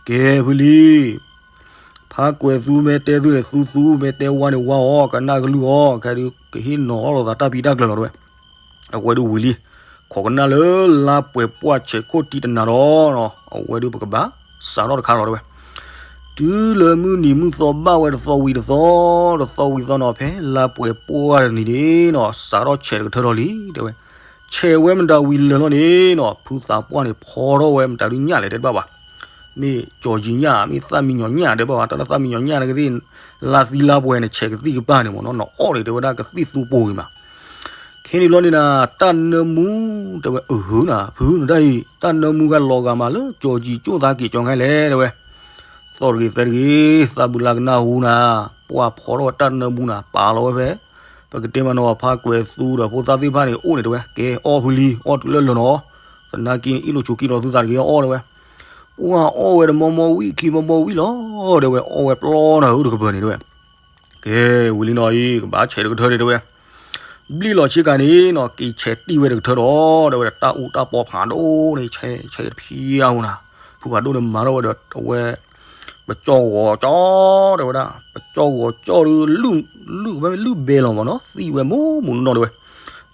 ကဲဖုလံ ဖးကွဲးသူမ့ၢ်တဲသူန့ၣ် သူသူ, မ့ၢ်တဲဝါန့ၣ်ဝါအီၤ, ကနၣ်ကလုၢ်အီၤ, ခဲဒုးကဟ့ၣ်နီၤအီၤလိာ်သးတၢ်ဖံးတၢ်ကျၢၤလီၤတဲဝဲ. အဝဲဒုးဝံၤလံ, ခိးကနၣ်လၢလါပှဲၤပှၢ်ဆဲးခိၣ်တံၢ်တနၤဒီး, အဝဲဒုးပကဘၣ်စးထီၣ်တခါလီၤတဲဝဲ. တုၤလၢမုၢ်နံၤမုၢ်သီဘၣ်ဝဲတသီဝံၤတသီ, တသီဝံၤသီနီၤ ဖဲလါပှဲၤပှၢ်တနံၤန့ၣ်နီၤ စးထီၣ်ဆဲးတကထၢထီၣ်လံတဲဝဲ. ဆဲးဝဲမတၤဝံၤလၢာ်လီၤန့ၣ်နီၤ ဖုသးပှၢ်န့ၣ်ဖီထီၣ်ဝဲမတၤဒုညၣ်လဲၣ်တဲတဘၣ်ဘၣ်. မ့ၢ်ကၠီၤကံၤညၣ် မ့ၢ်သၣ်မံညီၤညၣ်တဲဘၣ်ဘၣ်, တၢ်လၢသၣ်မံညီၤညၣ်န့ၣ်ကသ့ၣ် လါသံလါပှဲၤန့ၣ် ဆဲးကသံၣ်ကပၤန့ၣ်မ့ၢ်နီၤ နအီၣ်န့ၣ်တဲဝဲဒၣ်ကသံၣ်သူပူၤဂ့ၤမး. ခဲန့ၣ်လီၤန့ၣ်နၤ တၢ်နၢမူ တဲဝဲ အဟၢနၤ ဖုနတၢ်အံၤ တၢ်နၢမူဂၤလီၤဂာ်မးလၢကၠီၤကံၤကၠိၣ်သးက့ၤကၠီၤခါလဲၣ်တဲဝဲ. သီၣ်တဂ့ၤသဲတဂ့ၤ သးဘုလၢကနၢ်ဟူနၤ ပှၢ်ဖီထီၣ်ဝဲတၢ်နၢမူနၤ ပာ်လီၤဝဲဖဲ ပကတဲမးနီၤ ဖးကွဲးသူဒီးဖိသၣ်သ့ၣ်တဖၣ်န့ၣ် အိၣ်န့ၣ်တဲဝဲ ကဲအီၣ်ဖုလံ အီၣ်တုၤလၢလၢာ်နီၤ, သနာ်က့န့ၣ် အ့ၣ်လိာ်ဆိးက့လိာ်သုသးတဂ့ၤအီၣ်တဲဝဲ. ပှၢ်အီၣ်ဝဲတမီမီဝံၣ်ခံမီမီဝံၣ်လီၤ တဲဝဲ အီၣ်ဝဲပျီနၤဧၢတကပၤန့ၣ်တဲဝဲ. ကဲဝံၤလံနီၤအံၤ ကဘၣ်ဆဲးတကထၢန့ၣ်တဲဝဲ. ဘျံၣ်လီၤဆ့ကၤန့ၣ်နီၤ က့ၤဆဲးတံၢ်ဝဲတကထၢဒီး တဲဝဲဒၣ် တၢ်အူတၢ်ပီဖးဒိၣ်န့ၣ် ဆဲးဆဲးတဖံးအါဟူနၤ, ဖုဖးဒိၣ်န့ၣ်မၤထီၣ်ဝဲဒီး အဝဲ ပကၠီၣ်ဂီၤကၠီ တဲဝဲဒၣ် ပကၠီၣ်ဂီၤကၠီၣ်ဒု လုၢ် လုၢ်ဝဲလုၢ်ဘဲလီၤမ့ၢ်နီၤ သံၣ်ဝဲမူမူနီၢ်နီၢ်တဲဝဲ.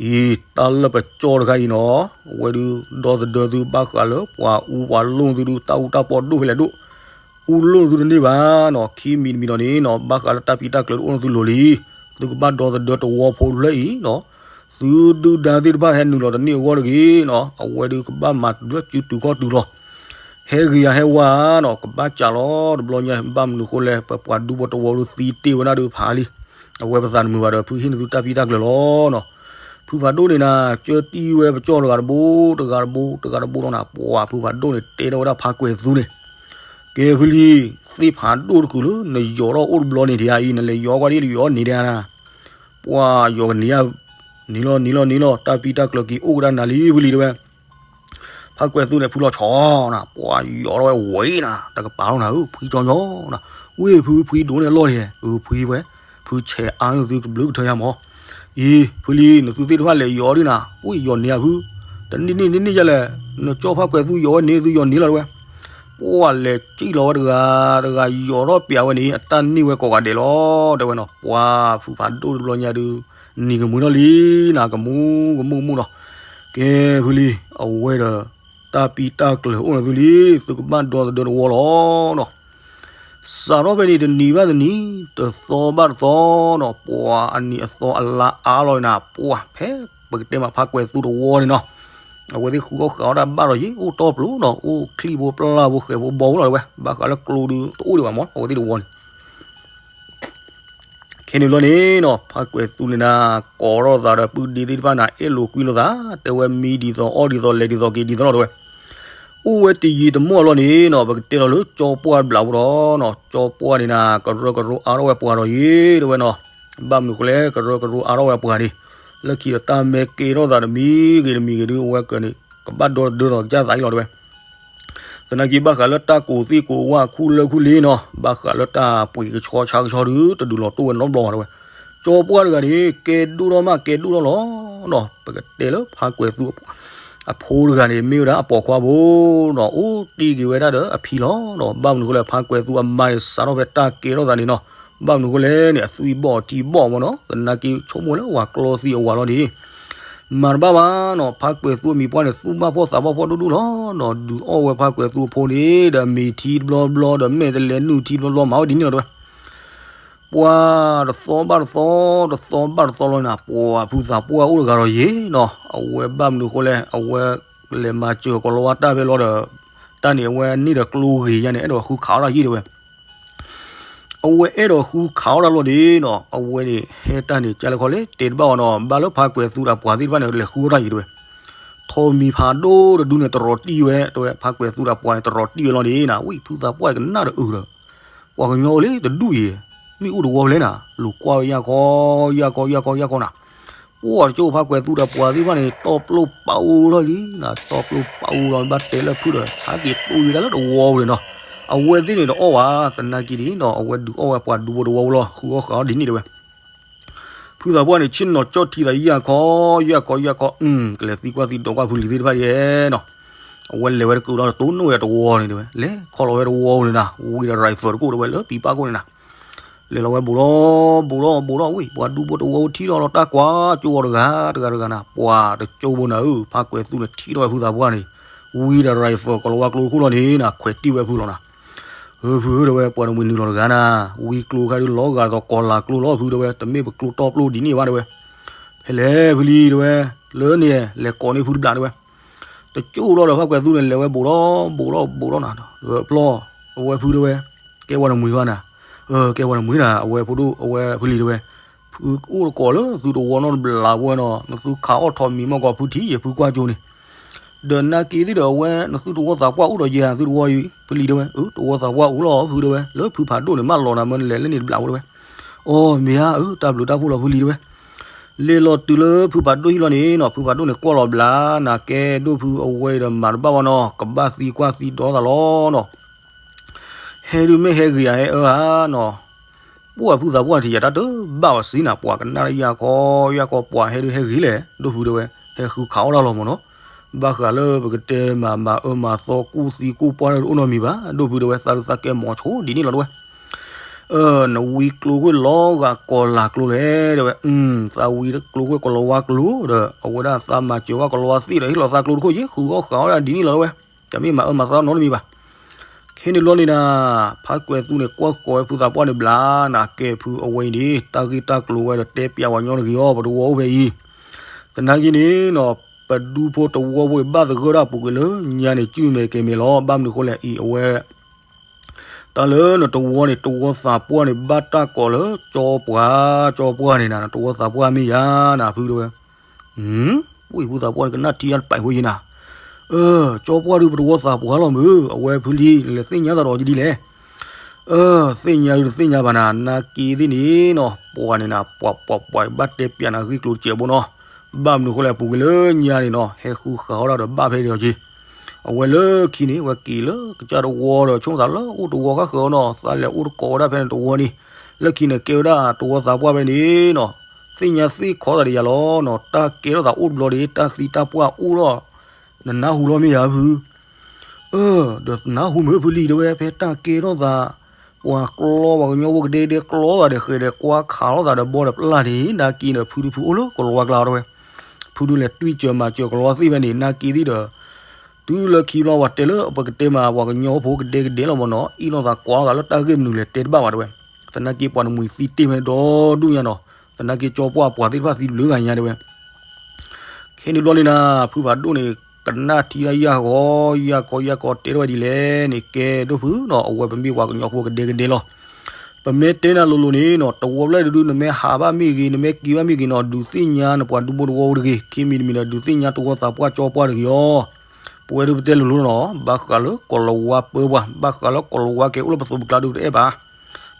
အံၤ တၢ်လၢပကၠီၣ်တခါအံၤနီၤ အဝဲဒု ဒီသဒၢသုဘၣ်ဃးလၢပှၤအူပှၤလိၣ်သုဒု တၢ်အူတၢ်ပီဒိၣ်ဖဲလဲၣ်ဒိၣ် အူလိၣ်သုတန့ၢ်ဘၣ်နီၤ ခံမံၤတမံၤဒီးန့ၣ်နီၤ ဘၣ်ဃးလၢတၢ်ပံးတၢ်ကျၢၤတအိၣ်န့ၣ်သုလိၤလံ, သုကဘၣ်ဒီသဒၢတဝီဖိလၢအံၤနီၤ, သုဒုၣ်ဒါသ့ၣ်တဖၣ်ဟဲနုာ်လီၤတန့ၢ်အဂီၢ်တဂ့ၤနီၤ အဝဲဒုကဘၣ်မၤတုၤလၢစုတုၤခီၣ်တုၤလီၤ. ဟဲဂ့ၤယၤဟဲဝါနီၤ ကဘၣ်စးလီၤတဘျီညါ ဘၣ်မနုၤဃိလဲၣ် ပပှၤဒူဖိတဝီဒုသံတ့ၢ်ဝဲဒၣ်ဒုဖးလံ, အဝဲပသးတမုာ်ဘၣ်ဒီး ဖုဟ့ၣ်နသုတၢ်ပံးတၢ်ကျၢၤလီၤနီၤ. ဖုဖးဒိၣ်န့ၣ်နၤ ကၢတံၢ်ဝဲပကၠီၣ်တဂၤတဘိ တဂၤတဘိ တဂၤတဘိလီၤနၤ ပှၤဖုဖးဒိၣ်န့ၣ် တဲထီၣ်ဝဲဒၣ်ဖးကွဲးသူန့ၣ် ကဲဖုလံ, သ့ၣ်ဖးဒိၣ်တကုာ်လၢ နယီၤထီၣ်အိၣ်တဘျီန့ၣ်ဒံးအံၤ နလဲၤယီၤကွၢ်ဒ်လၢယီၤန့ၣ်ဒံးနၤ, ပှၤယီၤကန့ၢ်ဧါ, န့ၣ်လီၤ န့ၣ်လီၤ န့ၣ်လီၤ တၢ်ပံးတၢ်ကျၢၤက့ၤအိၣ်ကဒါနၤလံဖုလံတဲဝဲ. ဖးကွဲးသူန့ၣ် ဖုလီၤဆီနၤ ပှၤယီၤထီၣ်ဝဲဝံၤနၤ တကပၤလီၤနၤဧၢ ဖှံကၠီညီနၤ, ဝ့ၢ်ဖုဖှံဒိၣ်န့ၢ်အလီၢ်န့ၣ် အဖှံဝဲ, ဖုဆဲးအါန့ၢ်သုကဘျုးကထၢယါမး, အံၤ ဖုလံ နသုသ့ၣ်တဖၣ်လဲၤယီၤဒ်နၤ ပှၤယီၤန့ၢ်ဧါဖု, တန့ၢ်န့ၢ်န့ၢ်န့ၢ်ယဲလဲၣ်, နကၠီၣ်ဖးကွဲးသူယီၤဝဲန့ၣ် သုယီၤန့ၢ်လီၤတဲဝဲ. ပှၤလဲၤစံၣ်လီၤဝဲတဂၤ တဂၤယီၤထီၣ်ပျးဝဲန့ၣ် အတၢ်န့ၢ်ဝဲကိးဂၤဒဲးလီၤ တဲဝဲနီၤ, ပှၤဖုဖးဒိၣ်တဘျီညါဒု နံၤကမုာ်ထီၣ်လံနၤ ကမူကမူကမူနီၤ, ကဲဖုလံ, အဝဲဒီး တၢ်ပံးတၢ်ကျၢၤအိၣ်န့ၣ်သုလံ, သုကဘၣ်ဒီသဒၢတဝီလီၤနီၤ. စးထီၣ်ဖဲန့ၣ် တနံၤဘၣ်တနံၤ တသီဘၣ်တသီနီၤ ပှၤအနံၤအသီအလါအါလီၤနၤ ပှၤဖဲပကတဲမးဖးကွဲးသူတဝီန့ၣ်နီၤ, အဝဲသ့ၣ်ဃုအီၣ်ဃုအီတၢ်ဘၣ်ဒီးယံၤ အိၣ်တီပျိနီၤ အိၣ်ချံၣ်ဖိပျၢ်ဖိဃဲးဖိဘီဖိလီၤတဲဝဲ, ဘၣ်ဃးလၢကျိဒုတအိၣ်ဒံးဘၣ်မး အဝဲသ့ၣ်တဝီန့ၣ် ခဲန့ၣ်ဘျီန့ၣ်နီၤ ဖးကွဲးသူန့ၣ်နၤ ကိးထီၣ်သးဒီးပုၢ်ဒ့သ့ၣ်တဖၣ်နၤ အဲၣ်လိာ်ကွံလိာ်သး တဲဝဲမံဒ်သိးအီၣ်ဒ်သိးလဲၤဒ်သိးက့ၤဒ်သိးလီၤ တဲဝဲ. အိၣ်ဝဲတယံာ်တမီၢ်လီၤန့ၣ်နီၤ ပကတဲလီၤလၢကၠီပှၢ်တဘျီဖိဒီးနီၤ ကၠီပှၢ်န့ၣ်နၤ ကရၢကရိအါထီၣ်ဝဲပှၤဒီးယံၤ တဲဝဲနီၤ, ဘၣ်မနုၤဃိလဲၣ် ကရၢကရိအါထီၣ်ဝဲပှၤန့ၣ် လၢခံဒီးတၢ်မဲကဲထီၣ်သးတမံၤဂ့ၤတမံၤဂ့ၤဒု အဝဲကန့ၣ် ကဘၣ်ဒီသဒၢဒီးကစၢ်သးအံၤလီၤတဲဝဲ. သနာ်က့ဘၣ်ဃးလၢတၢ်ကိးသ့ၣ်ကိးဝၣ်ခူၣ်လၢခူၣ်လ့နီၤ ဘၣ်ဃးလၢတၢ်ပှ့ၤကဆှီဆါကဆှီဒု တဒုးလီၤတိၢ်ဝဲနီတဘျီဘၣ်တဲဝဲ. ကၠီပှၢ်တဂၤန့ၣ် ကဲဒိၣ်ထီၣ်မးကဲဒိၣ်ထီၣ်လီၤနီၤ ပကတဲလၢဖးကွဲးသူ အဖိတဂၤန့ၣ် မ့ၢ်ဝဲဒၣ်အပိာ်ခွါဖိနီၤ အိၣ်တ့ၢ်က့ၤဝဲဒၣ်ဒီးအဖံလီၤနီၤ ဘၣ်မနုၤဃိလဲၣ် ဖးကွဲးသူအမါန့ၣ် စးထီၣ်ဖဲတၢ်ကဲထီၣ်သးန့ၣ်နီၤ ဘၣ်မနုၤဃိလဲၣ်န့ၣ် အသွံၣ်ဘီၣ်အထံဘီၣ်မးနီၤ သနာ်က့ဆိကမိၣ်လၢဝၤကျီသံအဝၤလီၤန့ၣ် မၤတဘၣ်ဘၣ်နီၤ ဖးကွဲးသူအမံၤပှၢ်န့ၣ် သူၣ်ဘၣ်ဖှီၣ်သးဘၣ်ဖှီၣ်ဒိၣ်ဒိၣ်လီၤနီၤ ဒုးအီၣ်ဝဲဖးကွဲးသူအဖိန့ၣ် ဒီးမ့ၤထံတဘျီဘျီ ဒီးမဲာ်တလဲနုၢ်ထံတဘျီဘျီ မၤဝဲဒ်န့ၣ်လီၤတဲဝဲ. ပှၤတသီဘၣ်တသီ တသီဘၣ်တသီလီၤန့ၣ် ပှၤဖုသးပှၢ်အိၣ်တဂၤဒီးယံၤနီၤ အဝဲဘၣ်မနုၤဃိလဲၣ် အဝဲလဲၤမၤစၢၤကီၤလၤဝါတၢ်ဖဲလီၤဒီး တၢ်န့ၣ်အဝဲန့ၢ်ဒီးကျိဂ့ၤညါန့ၣ် အဲၣ်ဒိးဃုခးအီၣ်တၢ်ယံၤတဲဝဲ အဝဲအဲၣ်ဒိးဃုခးအီၣ်တၢ်လီၤဒ်နီၤ အဝဲန့ၣ် ဟဲတၢ်န့ၣ် ကၢ်လဲၣ်ခီလဲၣ် တဲတဘၣ်အီၤနီၤ ဘၣ်လၢဖးကွဲးသူဒီးပှၤသ့ၣ်တဖၣ်န့ၣ် လဲၤဃုအီၣ်တၢ်ယံၤတဲဝဲ. ထိးမံၤဖးဒိၣ်တဒုန့ၣ် တရီးတံၢ်ဝဲ တဲဝဲ ဖးကွဲးသူဒီးပှၤန့ၣ် တရီးတံၢ်ဝဲလီၤဒ်နီၤ ဝံၣ်ဖုသးပှၢ်ကနၣ်တအုးဒီး ပှၤကညီအိၣ်လၢတဒူၣ်အံၤ မ့ၣ်အူတဝီဖဲလဲၣ်နၤ လူၤကွၢ်ဝဲယၢ်ခီ ယၢ်ခီ ယၢ်ခီ ယၢ်ခီနၤ ပှၢ်တကၠိဖါကွဲၤသူဒီးပှၤသ့ၣ်တဖၣ်န့ၣ် တီၢ်ပျိၢ်ပာ်အူထီၣ်လံနီၤ, တီၢ်ပျိၢ်ပာ်အူလီၤ ဘၣ်တဲလၢဖုဒီး ဟးက့ၤတူၢ်ယံၤဒၣ်လၢတဝီပူၤန့ၣ်နီၤ, အဝဲသ့ၣ်န့ၣ်တအီၣ်ဘၣ် သနာ်က့န့ၣ်နီၤ, အဝဲဒုးအီၣ်ဝဲပှၤဒူဖိတဝီပူၤလီၤ, ဃုအီၣ်ဃုအီၣ်ဒ်န့ၣ်တဲဝဲ ဖုသးပှၢ်န့ၣ် ဆ့ၣ်နီၤကၠီၣ်ထံသးယၢ်ခီ ယၢ်ခီ ယၢ်ခီ, ကလဲၤသံကွၢ်သံဒိးကွၢ်ဖုလံၤသ့ၣ်တဖၣ်ယဲနီၤ, အဝဲလဲၤဝဲတကူာ်ဒီးတိၢ်နီၣ်ဝဲတဝီန့ၣ်တဲဝဲ, လဲၤခီလီၤဝဲတဝီန့ၣ်နၤ, ဝံဒီး rifle တကိၣ်တဲဝဲလၢပံပာ်ကိၣ်န့ၣ်နၤ လဲၤလီၤဝဲဘူးဒီး ဘူးဒီး ဘူးဒီး ဝံၤ ပှၤဒူဖိတဝီပူၤထံၣ်ထီၣ်လီၤတၢ်ကွၢ်ကၠိဝီတဂၤ တဂၤတဂၤနၤ, ပှၢ်တကၠိဖိနၤဧၢ, ဖါကွဲၤသူန့ၣ်ထံၣ်ထီၣ်ဝဲဖုသးပှၢ်န့ၣ် ဝံဒီး rifle ကီၤလၤဝါကျိတခိၣ်လီၤန့ၣ်နၤ, ခွဲးတံၢ်ဝဲဖုလီၤနၤ, ဧၢ ဖုဧၢ တဲဝဲ ပှၤတမှံၤနုာ်လီၤတဂၤနၤ, ဝံကျိခါဒုးလီၤဂာ်ဒီးကီၤလၤကျိလီၤဖုတဲဝဲ, တမ့ၢ်ပကျိတီပျိဒ်န့ၣ်ဘၣ်တဲဝဲ, ဖဲလဲၣ်ဖုလံၤတဲဝဲ, လၢန့ၣ် လဲၤကိးန့ၢ်ဖုတဘျီတဲဝဲ, တကၠိလီၤဒီးဖါကွဲၤသူန့ၣ် လဲၤဝဲဘူးဒီး ဘူးဒီး ဘူးဒီးနၤ, ဒီးပျီၢ် အဝဲဖုတဲဝဲ, ကဲပှၤတမှံၤဘၣ်နၤ, အၢ ကဲပှၤတမှံၤနၤ, အဝဲဖိဒိၣ် အဝဲဖုလံၤတဲဝဲ, ဖုအိၣ်တကိးလၢသုတဝီနီတဘျီဝဲနီၤ, နသုခးအီၣ်ထီးမံၤမီၢ်ကီးဖုထံၣ်ယဲၢ်ဖုကွၢ်ကၠိန့ၣ်, ဒီးနာ်က့သ့ၣ်ဒီးအဝဲ နသုတဝီသးပှၢ်အိၣ်ဒီးယဲၢ်သုတဝီအံၤ, ဖုလံၤတဲဝဲ, အၢ တဝီသးပှၢ်အိၣ်လီၤဖုတဲဝဲ, လၢဖုဖးဒိၣ်န့ၣ် မၢလီၤနၤမ့ၢ်နလဲၤလၢန့ၣ်တဘျီဖိတဲဝဲ, အီ မ့ၢ်ဧါ အၢ တၢ်ဘျုးတၢ်ဖှိၣ်လီၤဖုလံၤတဲဝဲ လဲၤလီၤတုၤလၢဖုဖးဒိၣ်ဟံၣ်လီၤန့ၣ်နီၤ, ဖုဖးဒိၣ်န့ၣ်ကွၢ်လီၤဘျါ, နကဲဒိၣ်ဖုအဝဲအံၤဒီးမၤတဘၣ်ဘၣ်နီၤ, ကဘၣ်သံကွၢ်သံဒိးသးလီၤနီၤ, ဟဲဒုးမ့ၢ်ဟဲဂ့ၤဧါ ဟဲအၢဧါနီၤ, ပှၢ်ဖုသးပှၢ်ထံးယၤတၢ်တဘၣ်ဘၣ်စံနၤ, ပှၤကနၣ်ယၢ်ခီ ယၢ်ခီ ပှၤဟဲဒုးဟဲဂ့ၤလဲၣ် ဒိၣ်ဖုတဲဝဲ, ဟဲဃုခးအီၣ်တၢ်လီၤမ့ၢ်နီၤ, ဘၣ်ဃးလၢပကတဲမၤမၤအၢမၤသီကူၣ်သံကူၣ်ပှၢ်တအိၣ်နီတမံၤဘၣ်, ဒိၣ်ဖုတဲဝဲ သးဒုးသးကဲမီၤဆိဒ်န့ၣ်လီၤတဲဝဲ နဝံကျိခိၣ်လီၤဂာ်ကီၤလၤကျိလဲၣ် တဲဝဲ, သးဝံကျိခိၣ်ကီၤလၤဝါကျိဒီး အဝဲဒၣ်သးမၤစၢၤဝဲကီၤလၤဝါသ့ၣ်ဒီး ဟ့ၣ်လီၤသးကျိတခိၣ်ယ့ၢ် ဃုအီၣ်ဃုအီၣ်ဒၣ်ဒ်န့ၣ်လီၤတဲဝဲ, တမ့ၢ်မၤအၢမၤသီနီတမံၤဘၣ်. ခဲန့ၣ်ဘျီန့ၣ်နၤ ဖါကွဲၤသူန့ၣ် ကွၢ်ဃီၤဝဲဖုသးပှၢ်န့ၣ်ဘျါ, နကဲဖုအဝဲအံၤန့ၣ် တၢ်ဂ့ၢ်တၢ်ကျိၤဝဲဒီးတဲပျးဝဲညီတဂ့ၤအီၤ ပတဝီအိၣ်ဖဲအံၤ, သနာ်က့န့ၣ်နီၤ ပဒူဖိတဝီဖိအံၤဘၣ်သဂၢၢ်ဒၣ်ပူၤကွံာ်လၢညါန့ၣ် စုမဲာ်ကဲၤမဲာ်လီၤ. ဘၣ်မနုၤဃိလဲၣ်အံၤ အဝဲ တၢ်လၢနတဝီန့ၣ် တဝီသးပှၢ်န့ၣ် ဘၣ်တၢ်ကိးလၢကၠီပှၢ်, ကၠီပှၢ်န့ၣ်နၤ နတဝီသးပှၢ်မ့ၢ်ယၤနၤ ဖုတဲဝဲ, ပှၢ်ဖုသးပှၢ်န့ၣ် ကနၣ်ထံတၢ်တပာ်ဖိယံၤနၤ, အၢ ကၠီပှၢ်ဒုး ပတဝီသးပှၢ်လီၤမုၢ်, အဝဲဖုလံၤ နလဲၤသ့ၣ်ညါသးဒီးယဒ်လဲၣ် အၢ သ့ၣ်ညါဒုးတသ့ၣ်ညါဘၣ်နၤ, နာ်က့သ့ၣ်န့ၣ်နီၤ ပှၤန့ၣ်နၤ ပှၤပှၤပှၤ ဘၣ်တဲပျးနၤဂ့ၢ်ကျိၤတစဲးဘိနီၤ, ဘၣ်မနုၤဃိလဲၣ် ပူၤကွံာ်လၢညါန့ၣ်နီၤ ဟဲဃုဃာ်အီၣ်ဒၣ်ဒီးဘၣ်ဖဲဒီးက့ၤ, အဝဲလၢခံန့ၣ် အဝဲက့ၤလၢကစၢ်တဝီဒီး ဆိကမိၣ်သးလၢအိၣ်တဝီဃၣ်ဃၢၤနီၤ သးလဲၤအိၣ်တကိးဝဲဒၣ်ဖဲန့ၣ်တဝီန့ၣ်, လၢခံန့ၣ်ကဲဝဲဒၣ်တဝီသးပှၢ်ဖဲန့ၣ်နီၤ, သ့ၣ်ညါသ့ၣ်ခီသးဒီးယၤလီၤနီၤ, တၢ်ကဲထီၣ်သးအိၣ်တဘျီဒီး တၢ်သံတၢ်ပှၢ်အိၣ်လီၤ နနၢ်ဟူလီၤမ့ၢ်ယၤဖု အၢ ဒီးနၢ်ဟူမုၢ်ဖုလံၤတဲဝဲ ဖဲတၢ်ကဲထီၣ်သး, ပှၤကျီပှၤကညီဖိကဒဲကဒဲ ကျီသးဒီးဃဲၤဒီးကွၢ်ခးလိာ်သးဒီးဘီဒီးပျၢ်န့ၣ် နာ်က့ဒီးဖုဒုးဖုအိၣ်လၢကီၤလၤဝါကျါတဲဝဲ, ဖုဒုးလဲၤတွံၢ်စၢၤမၤစၢၤကီၤလၤဝါသ့ၣ်ဖဲန့ၣ် နာ်က့သ့ၣ်ဒီး တုၤလၢခံဘျီပှၤတဲလၢပကတဲမး ပှၤကညီဖိကဒဲကဒဲလီၤမ့ၢ်နီၤ အ့ၣ်လိာ်သးကွၢ်လိာ်သးလၢတၢ်ဂ့ၢ်မနုၤလဲၣ်တဲတဘၣ်ဘၣ်တဲဝဲ, သနာ်က့ပှၤတမှံၤသံတ့ၢ်ဖဲန့ၣ်ဒီဒူၣ်ညါနီၤ, သနာ်က့ကၠီပှၢ်ပှၤသ့ၣ်တဖၣ်သံတဘျုးဂၤညါတဲဝဲ ခဲန့ၣ်ဘျီန့ၣ်နၤ ဖုဖးဒိၣ်န့ၣ် ကနၣ်ထံတၢ်ယၢ်ဃီ ယၢ်ခီယၢ်ခီတဲထီၣ်ဝဲဒ်လဲၣ်န့ၣ် ကဲဒိၣ်ဖုနီၤ အဝဲပမ့ၢ်ပှၤကညီဖိကဒဲကဒဲလီၤ. ပမ့ၢ်တဲနၤလိၤလိၤန့ၣ်နီၤ တဝီဖျၢၣ်ဒုး နမ့ၢ်ဟးဘၣ်မ့ၢ်ဂ့ၤ နမ့ၢ်က့ၤဘၣ်မ့ၢ်ဂ့ၤနီၤ ဒုးသ့ၣ်ညါနပှၤဒူဖိတဝီဖိတဂ့ၤ ခံမံၤတမံၤဒီး ဒုးသ့ၣ်ညါတဝီသးပှၢ်ကၠီပှၢ်တဂ့ၤအီၤ ပဝဲဒုးပတဲလိၤလိၤနီၤ ဘၣ်ဃးလၢကီၤလၤဝါပၢပှၤ ဘၣ်ဃးလၢကီၤလၤဝါကဲအိၣ်လၢပသိးပကျါဒုးပတအဲၣ်ဘၣ်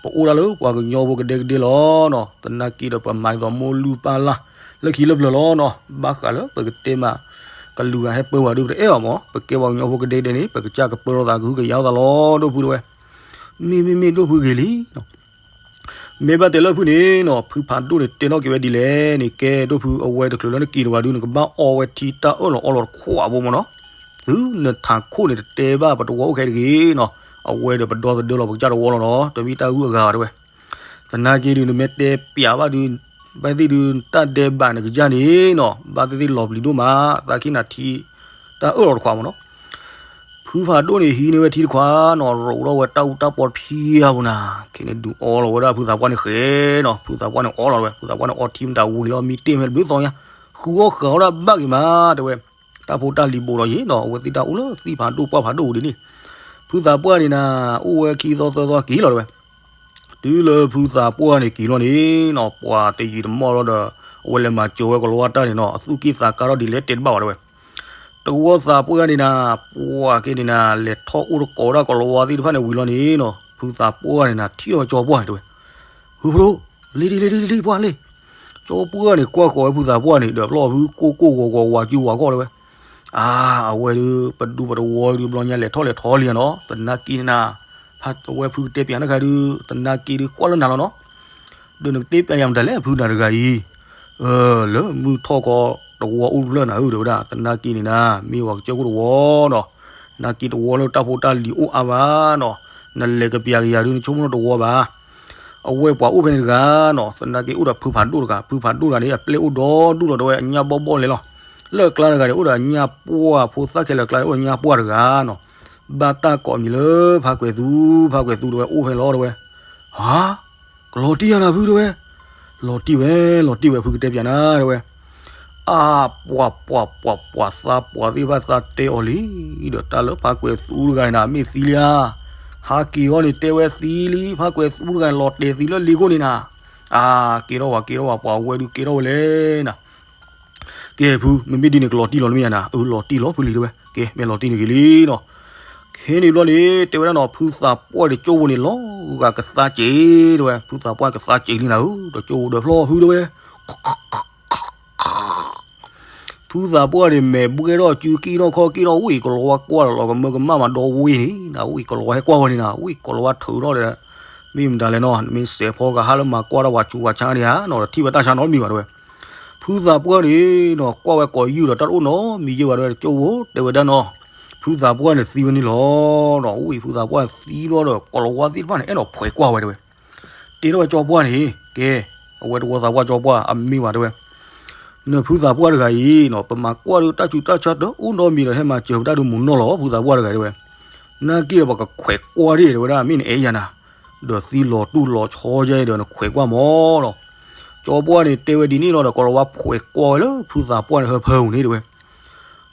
ပအိၣ်ဒၣ်လၢပှၤကညီဖိကဒဲကဒဲလီၤနီၤ သနာ်က့ဒီးပမၤဒ်သိးမိၢ်လုၢ်ပၢ်လၢ် လၢခံလၢပျၢၤလီၤနီၤ ဘၣ်ဃးလၢပကတဲမး ကလုာ်ဂၤဟဲပၢပှၤဒုးပတအဲၣ်ဘၣ်မး ပကဲပှၤကညီဖိကဒဲကဒဲန့ၣ် ပကစၢ်ကပၢထီၣ်သးကဟုကယာ်ထီၣ်သးလီၤ ဒိၣ်ဖုတဲဝဲ မ့မ့မ့ၢ်ဒိၣ်ဖုဂ့ၤလံ မ့ၢ်ဘၣ်တဲလၢဖုန့ၣ်နီၤ ဖုဖးဒိၣ်န့ၣ်တဲထီၣ်က့ၤဝဲဒ်လဲၣ်န့ၣ် ကဲ ဒိၣ်ဖုအဝဲတချုးလၢနက့ၤတဝၤဒုး နကဘၣ်အီဝဲထံတၢ်အၢၣ်လီၤအီလီၤတခွးဘိမ့ၢ်နီၤ သုနထးခိၣ်န့ၣ်တတဲဘၣ်ပတဝီအိၣ်ခဲတဂ့ၤနီၤ အဝဲဒီးပဒီသဒၢလီၤပကစၢ်တဝီလီၤနီၤ တမ့ၢ်တၢ်ဂုၤအဂၤဘၣ်တဲဝဲ သနာ်က့ဒုး နမ့ၢ်တဲပျးဘၣ်ဒုး ဘၣ်သ့ၣ်ဒုး တၢ်ဒဲးဘးနကစၢ်န့ၣ်နီၤ ဘၣ်သ့ၣ်သ့ၣ်လီၤပျံၤဒိၣ်မး သးခ့နၤထံ တၢ်အၢၣ်လီၤတခွးမ့ၢ်နီၤ ဖုဖးဒိၣ်န့ၣ် ဟံးန့ၢ်ဝဲထံတခွးနီၤ ရိးထီၣ်ဝဲတၢ်အူတၢ်ပီတဖံးအါပူၤနၤ ခဲန့ၣ်ဒုးအီလီၤဝဲဒၣ်ဖုသးပှၢ်န့ၣ်ဃဲနီၤ ဖုသးပှၢ်န့ၣ်အီလီၤဝဲ ဖုသးပှၢ်န့ၣ်အီထံမတၤဝံၤလီၤ မံတ့ၢ်မဲာ်တဘျုးသီညါ ဃုအီၣ်ဃုအီၣ်ဒၣ်ဘၣ်က့ၤမး တဲဝဲ တၢ်ဖိတၢ်လံၤဘူးဒီးယံၤနီၤ အဝဲသ့ၣ်တၢ်အိၣ်လၢသံၣ်ဖးဒိၣ်ပှၢ်ဖးဒိၣ်ပူၤဒ်န့ၣ် ဖုသးပှၢ်န့ၣ်နၤ အိၣ်ဝဲခံသီသၢသီက့ၤလီၤတဲဝဲ တုၤလၢဖုသးပှၢ်န့ၣ်က့ၤလီၤန့ၣ်နီၤ ပှၤတယံာ်တမီၢ်လီၤဒီး အဝဲလဲၤမၤစၢၤဝဲကီၤလၤဝါတၢ်န့ၣ်နီၤ အသူၣ်က့ၣ်သးကါထီၣ်ဒ်လဲၣ်တဲတဘၣ်ဘၣ်တဲဝဲ တဝီသးပှၢ်န့ၣ်နၤ ပှၤက့ၤန့ၣ်နၤ လဲၤထီၣ်အိၣ်တကိးဝဲဒၣ်ကီၤလၤဝါသ့ၣ်တဖၣ်န့ၣ်ဝံၤလီၤန့ၣ်နီၤ ဖုသးပှၢ်န့ၣ်နၤ ထံၣ်ထီၣ်ကၠီပှၢ်န့ၣ်တဲဝဲ ဖုဖဒိၣ် လံလံလံလံလံပှၢ်လံ ကၠီပှၢ်န့ၣ် ကွၢ်ဃီၤဝဲဖုသးပှၢ်န့ၣ် ဒီးပျီၢ်ဖုကိၢ်ကိၢ်ဂီၤဂီၤဝးကုဝးခီၣ်တဲဝဲ, အါ အဝဲဒုး ပဒူပတဝီဒုး ဘျီညါလဲၤထီၣ်လဲၤထီလံဧါနီၤ, သနာ်က့န့ၣ်နၤ, ဖးဝဲဖုကတဲပၠးနခါဒုး သနာ်က့ဒုးကွၢ်လၢနၤလီၤနီၤ, ဒီးနကတဲပၠးယၤမတၤလဲၣ်ဖုနၤတဂၤအံၤ, လၢမုၢ်ထီၣ်ကီတဝီအိၣ်လၢနၤဧၢ တဲဝဲဒၣ်, သနာ်က့န့ၣ်နၤ မ့ၢ်ဝဲကစၢၢ်ခိၣ်တဝီနီၤ, သနာ်က့တဝီလၢတၢ်ဖိတၢ်လံၤအိၣ်အါဘၣ်နီၤ, နလဲၤကပျးကယၤဒုး နဆိကမိၣ်နီတဝီဘၣ် အဝဲပှၤအိၣ်ဖဲန့ၣ်တဂၤနီၤ, သနာ်က့အိၣ်ဒီးဖုဖးဒိၣ်တဂၤ, ဖုဖးဒိၣ်တဂၤန့ၣ် အပျဲၢ်အိၣ်ဒီဒူၣ်လီၤတဲဝဲ အညၣ်ဘီၣ်ဘီၣ်လဲၤလီၤ, လၢအကျါတဂၤန့ၣ် အိၣ်ဒီးအညၣ်ပှၢ်ဖိသၣ်ခဲလၢာ်အကျါန့ၣ် အိၣ်ဒီးညၣ်ပှၢ်တဂၤနီၤ, ဘၣ်တၢ်ကိးမံၤလၢဖးကွဲၤသူ, ဖးကွဲၤသူတဲဝဲအိၣ်ဖဲန့ၣ်လီၤတဲဝဲ, ဟါ, ကလီၤတံၢ်ယၤနၤဖုတဲဝဲ, လီၤတံၢ်ဝဲ, လီၤတံၢ်ဝဲဖုကတဲပၠးနၤတဲဝဲ အါ ပှၤပှၤပှၤပှၤ သးပှၢ်သ့ၣ်တဖၣ်သးတဲအီၤလံ, ဒီးတၢ်လၢဖးကွဲၤသူတဂၤန့ၣ်နၤ မ့ၢ်သံလံဧါ, ဟးက့ၤအီၤန့ၣ်တဲဝဲသံလံ, ဖးကွဲၤသူတဂၤန့ၣ် လီၤတဲာ်သံလၢလ့ကိၣ်န့ၣ်နၤ, အါ ကဲထီၣ်ဝဲကဲထီၣ်ဝဲ ပှၤဝဲဒုးကဲထီၣ်ဝဲလဲၣ်နၤ, ကဲဖု မ့မ့ၢ်ဒ်န့ၣ် ကလီၤတံၢ်လီၤမ့ၢ်ယၤနၤ, အၢ လီၤတံၢ်လီၤဖုလံတဲဝဲ, ကဲ မ့ၢ်လီၤတံၢ်န့ၣ်ဂ့ၤလံနီၤ ခဲန့ၣ်ဘျီန့ၣ် တဲဝဲဒၣ်နီၤ ဖုသးပှၢ်ဒီးကၠိဖိန့ၣ် လီၤဂာ်ကသါစ့းတဲဝဲ, ဖုသးပှၢ်ကသါစ့းလံနၤဧၢ, ဒီးကၠိဖိဒီးဖျီၣ်ဖုတဲဝဲ, ဖုသးပှၢ်န့ၣ် မဲာ်ဘှဲထီၣ်စုကံၢ်ထီၣ်ခီၣ်ကံၢ်ထီၣ် ဝံၣ်ကလီၤဝါကွၢ်ဒီးလီၤကမၢကမၣ်မးဒီဝ့ၢ်န့ၣ်နၤ, ဝံၣ်ကလီၤဝါဟဲကွၢ်ဝဲန့ၣ်နၤ, ဝံၣ်ကလီၤဝါထုးထီၣ်ဒီး မ့ၢ်မတၤလဲၣ်နီၤ, မ့ၢ်စဲးဖီကဟးလၢမၤကွၢ်ထီၣ်ဝဲဆူးဝဲဆါန့ၣ်ဧါနီၤ, ဒီးထံၣ်ဝဲတၢ်ဆါနီတမံၤဘၣ်တဲဝဲ ဖုသးပှၢ်န့ၣ်နီၤ ကွၢ်ဝဲကိးယုၢ်ဒီးတၢ်တအိၣ်နီတမံၤယဲၢ်ဘၣ်တဲဝဲ, ကၠိဖိတဲဝဲဒၣ်နီၤ, ဖုသးပှၢ်န့ၣ်သံဝဲန့ၣ်လီၤနီၤ, ဝံၣ်ဖုသးပှၢ်သံလီၤဒီး ကလီၤဝါသ့ၣ်တဖၣ်န့ၣ် အဲၣ်ဒိးဖှဲးကွၢ်ဝဲတဲဝဲ, တဲထီၣ်ဝဲကၠီပှၢ်န့ၣ်, ကဲ, အဝဲတဝီသးပှၢ်ကၠီပှၢ်အမ့ၢ်ဘၣ်တဲဝဲ, နဖုသးပှၢ်တဂၤအံၤနီၤ ပမၤကွၢ်ဒုးတၢ်ဆူးတၢ်ဆါတအိၣ်နီတမံၤဒီး ဟဲမၤစၢၤပတၢ်ဒုးမုာ်နီၢ်လီၤ ဖုသးပှၢ်တဂၤတဲဝဲ, နာ်က့ဒီးပကခွဲးကွၢ်ဒၣ်တဲဝဲဒၣ် မ့ၢ်နအဲၣ်ယၤနၤ, ဒီးသံလီၤတူၢ်လီၤဆီယဲဒီးနခွဲးကွၢ်မၢ်နီၤ, ကၠီပှၢ်န့ၣ်တဲဝဲဒ်န့ၣ်လီၤဒီး ကလီၤဝါဖှဲးကွၢ်ဝဲလၢဖုသးပှၢ်န့ၣ်ဟၢဖၢပူၤန့ၣ်တဲဝဲ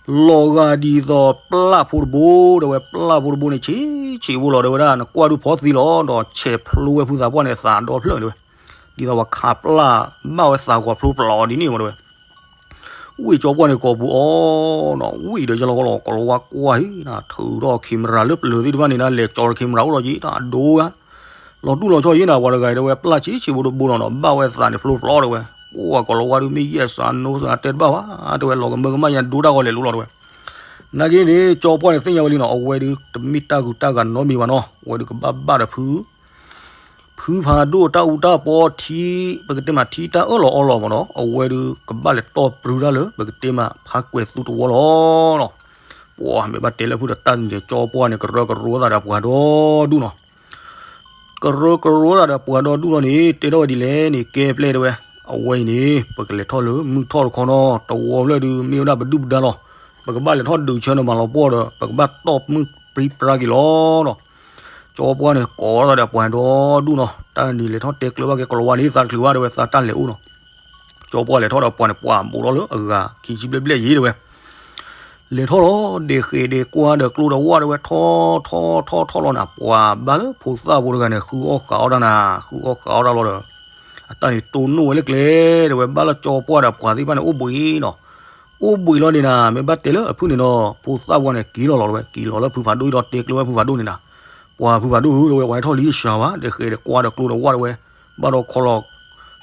လီၤဂာ်ဒ်သိးပျၢ်ဖိတဘိ, တဲဝဲပျၢ်ဖိတဘိန့ၣ် ဆံးဆံးဖိလီၤ တဲဝဲဒၣ် နကွၢ်ဒုးဖီသံလီၤ ဒီးဆဲးဖျိဝဲဖုသးပှၢ်န့ၣ်သးဒီဖျၢၣ်တဲဝဲ, ဒ်သိးပှၤခးပျၢ်ဘၣ်ဝဲသးဂီၤဖျိပျီဒ်န့ၣ်မၢ်တဲဝဲ, ဝံၣ်ကၠီပှၢ်န့ၣ်ကိာ်ပူၤအီၤနီၤ, ဝံၣ်ဒီးယလီၤကလီၤ ကလီၤဝါကွၢ်အံၤနၤ ထုးထီၣ် camera လၢပျၢၤသ့ၣ်တဖၣ်န့ၣ်နၤ လဲၤကၠီ camera အိၣ်လီၤက့ၤ တၢ်ဒိဝဲ လီၤတူၢ်လီၤဆီယဲနၤ ပှၤတဂၤတဲဝဲ ပျၢ်ဆံးဆံးဖိတဘိလီၤနီၤ ဘၣ်ဝဲသးန့ၣ်ဖျိပျီတဲဝဲ, အိၣ်ကလီၤဝါဒုးမ့ၢ်ယဲၢ်စးနိစးတဲတဘၣ်ဘၣ် တဲဝဲ လီၤကမၢကမၣ်ယဲဒိတၢ်ဂီၤလဲၤလိၤလီၤတဲဝဲ, နာ်က့န့ၣ် ကၠီပှၢ်န့ၣ်သ့ၣ်ညါဝဲလံနီၤ အဝဲဒုးတမ့ၢ်တၢ်ဂုၤတၢ်ဂၤနီတမံၤဘၣ်နီၤ အဝဲဒုးကဘၣ်ဘၣ်ဒီးဖု ဖုဖးဒိၣ်တၢ်အူတၢ်ပီထံ ပကတဲမးထံတၢ်အၢၣ်လီၤအီလီၤမၢ်နီၤ အဝဲဒုးကဘၣ်လဲၤတီၢ်ပြူတၢ်လၢ ပကတဲမးဖးကွဲၤသူတဝီလီၤနီၤ, ပှၤမ့ၢ်ဘၣ်တဲလၢဖုဒီးတၢ်န့ၣ် ကၠီပှၢ်န့ၣ် ကရၢကရိသးဒီးပှၤဒီဒူၣ်နီၤ ကရၢကရိသးဒီးပှၤဒီဒူၣ်လီၤန့ၣ် တဲထီၣ်ဝဲဒ်လဲၣ်န့ၣ် ကဲပျဲၢ်တဲဝဲ, အဝဲအံၤန့ၣ် ပကလဲၤထီၣ်လၢမုၢ်ထီၣ်တခီနီၤ တဝီဖျၢၣ်ဒုးမ့ၢ်ဝဲဒၣ်ပဒုၣ်ပဒါလီၤ, ပကဘၣ်လဲၤထီၣ်ဒုးဆၢနမၤလီၤပှီၢ်ဒီး ပကဘၣ်တီၢ်မုၢ်ပြံပြါက့ၤလီၤနီၤ, ကၠီပှၢ်န့ၣ် ကိးသးဒီးပှၤဒီဒူၣ်နီၤ တၢ်န့ၣ်လဲၤထီၣ်တဲကျၢၤဘၣ်က့ၤကလီၤဝါန့ၣ် သးတချုးဘၣ်တဲဝဲ သးတၢ်လဲၤအိၣ်နီၤ ကၠီပှၢ်လဲၤထီၣ်ဒီးပှၤန့ၣ် ပှၤဘူးထီၣ်လၢအဂၤခံဆံဘျဲၣ်ဘျဲၣ်ယဲတဲဝဲ, လဲၤထီၣ်လီၤ ဒဲးဃဲးဒဲးကွၢ်ဒီးကျိဒီးဝၣ်တဲဝဲ ထီၣ်ထီၣ်ထီၣ်ထီၣ်လီၤနၤ ပှၤဘၣ်လၢဖိသၣ်ဖိတဂၤန့ၣ် ဃုအီၣ်ဃးအီၣ်တၢ်နၤ ဃုအီၣ်ဃးအီၣ်တၢ်လီၤဒီး အတၢ်န့ၣ်တိၢ်နီၣ်ဝဲလၢကျဲတဲဝဲ ဘၣ်လၢကၠီပှၢ်ဒီးပှၤသ့ၣ်တဖၣ်န့ၣ် အိၣ်ဘှံးနီၤ အိၣ်ဘှံးလီၤန့ၣ်နၤ မ့ၢ်ဘၣ်တဲလၢအဖုၣ်န့ၣ်နီၤ ဖိသၣ်ပှၢ်န့ၣ် က့ၤလီၤလီၤတဲဝဲ က့ၤလီၤလၢဖုဖးဒိၣ်အံၤဒီးတဲကျၢၤဝဲဖုဖးဒိၣ်န့ၣ်နၤ, ပှၤဖုဖးဒိၣ်ဧၢတဲဝဲ ပှၤဟဲထီၣ်လံတစှၤဘၣ် ဒဲးဃဲးဒဲးကွၢ်ဒီးကျိဒီးဝၣ်တဲဝဲ, ဘၣ်ဒီးခီလီၤ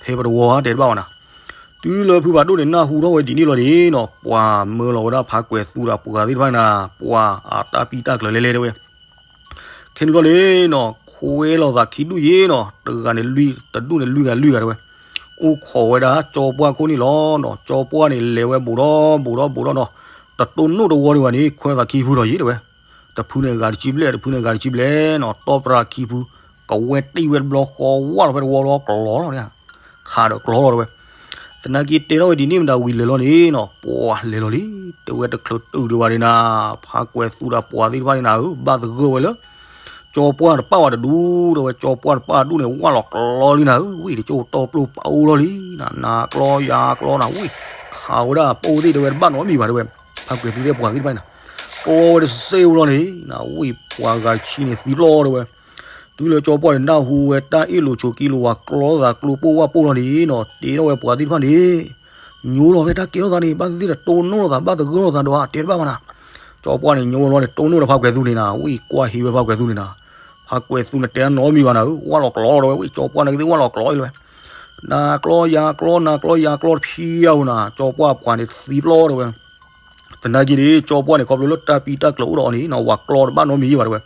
ဖဲပတဝီဘၣ်တဲတဘၣ်ဘၣ်နၤ, တုၤလၢဖုဖးဒိၣ်န့ၣ် နၢ်ဟူထီၣ်ဝဲဒ်န့ၣ်လီၤန့ၣ်နီၤ ပှၤမၢလီၤဝဲဒၣ်ဖးကွဲၤသူဒီးပှၤသ့ၣ်တဖၣ်နၤ ပှၤအတၢ်ပံတၢ်ကျၢၤလဲၤလဲၤတဲဝဲ ခဲန့ၣ်ဘျီန့ၣ်နီၤ ခွဲးလီၤသးခံဒူၣ်ယဲနီၤ တဂၤန့ၣ်လွံၢ် တဒူၣ်န့ၣ်လွံၢ်ဂၤလွံၢ်ဂၤတဲဝဲ, အိၣ်ခိးဝဲဒၣ်ကၠီပှၢ်ခိၣ်န့ၣ်လီၤနီၤ ကၠီပှၢ်န့ၣ်လဲၤဝဲဘူးဒီးဘူးဒီးဘူးဒီးနီၤ, တတိၢ်နီၣ်တဝီန့ၣ်ဘၣ်န့ၣ် ခွဲးသးခံဖုဒီးယဲတဲဝဲ, တဖုန့ၣ်ဂၤတဆံဘျဲၣ် တဖုန့ၣ်ဂၤတဆံဘျဲၣ်နီၤ တီၢ်ပြၢခံဖု, ကဝဲတံၢ်ဝဲတဘျီဃီဝၣ်လီၤဖဲတဝီလီၤကျီလီၤန့ၣ် ခးဒီးကျီလီၤတဲဝဲ သနာ်က့တဲထီၣ်ဝဲဒ်န့ၣ်မတၤဝံၤလဲၤလီၤန့ၣ်နီၤ ပှၤလဲၤလီၤလံ တဲဝဲတချုးတုၤဒံးဘၣ်န့ၣ်နၤ ဖးကွဲၤသူဒီးပှၤသ့ၣ်တဖၣ်န့ၣ်နၤဧၢ ဘၣ်သဂၢၢ်ဝဲလၢ ကၠီပှၢ်တပၣ်ဝဲတဒူၣ် တဲဝဲ ကၠီပှၢ်တပၣ်ဒူၣ်န့ၣ် ဝၣ်လီၤကျီလံနၤဧၢ ဝံၣ်တကၠိၢ်တီၢ်ပျိၢ်ပာ်အိၣ်လီၤလံနၤ နၤကျီယၤကျီနၤ ဝံၣ်ခးဝဲဒၣ်ပိၢ်သ့ၣ်တဲဝဲတဘၣ်နီတမံၤဘၣ်တဲဝဲ ဖးကွဲၤသူသ့ၣ်ပှၤသ့ၣ်တဖၣ်န့ၣ်နၤ ကျီဝဲတစဲးအိၣ်လီၤန့ၣ်နၤ ဝံၣ်ပှၤဂၤဆံန့ၣ်သံပျီၢ်တဲဝဲ တုၤလၢကၠီပှၢ်န့ၣ် နၢ်ဟူဝဲတၢ်အ့ၣ်လိာ်ဆိးက့လိာ်ဝဲကျီသးကျိပိၢ်ဝၣ်ပိၢ်လီၤန့ၣ်နီၤ တဲထီၣ်ဝဲပှၤသ့ၣ်တဖၣ်န့ၣ် ညိလီၤဖဲတၢ်ကဲထီၣ်သးန့ၣ် ဘၣ်သ့ၣ်သ့ၣ်ဒီးတိၢ်နီၣ်လိာ်သး ဘၣ်သဂၢၢ်လိာ်သးဒီးတဲတဘၣ်ဘၣ်နၤ ကၠီပှၢ်န့ၣ် ညိလီၤန့ၣ် တိၢ်နီၣ်ဒီးဖးကွဲၤသူန့ၣ်နၤ ဝံၣ်ကွၢ်ဟံးဝဲဖးကွဲၤသူန့ၣ်နၤ ဖးကွဲၤသူန့ၣ် တဲနီတမံၤဘၣ်နၤဧၢ ဝၣ်လီၤကျီလီၤတဲဝဲ ဝံၣ်ကၠီပှၢ်န့ၣ်ကသ့ၣ်ဝၣ်လီၤကျီလီၤတဲဝဲ နၤကျီယၤကျီ နၤကျီယၤကျီတဖံးအဃိနၤ ကၠီပှၢ်ပှၤန့ၣ်သံပျီတဲဝဲ. သနာ်က့န့ၣ် ကၠီပှၢ်န့ၣ် ခီဖျိလၢတၢ်ပံတၢ်ကျၢၤအိၣ်ဒီးအီၤန့ၣ်နီၤ ဝၤကျီတဘၣ်နီတမံၤယဲၢ်ဘၣ်တဲဝဲ.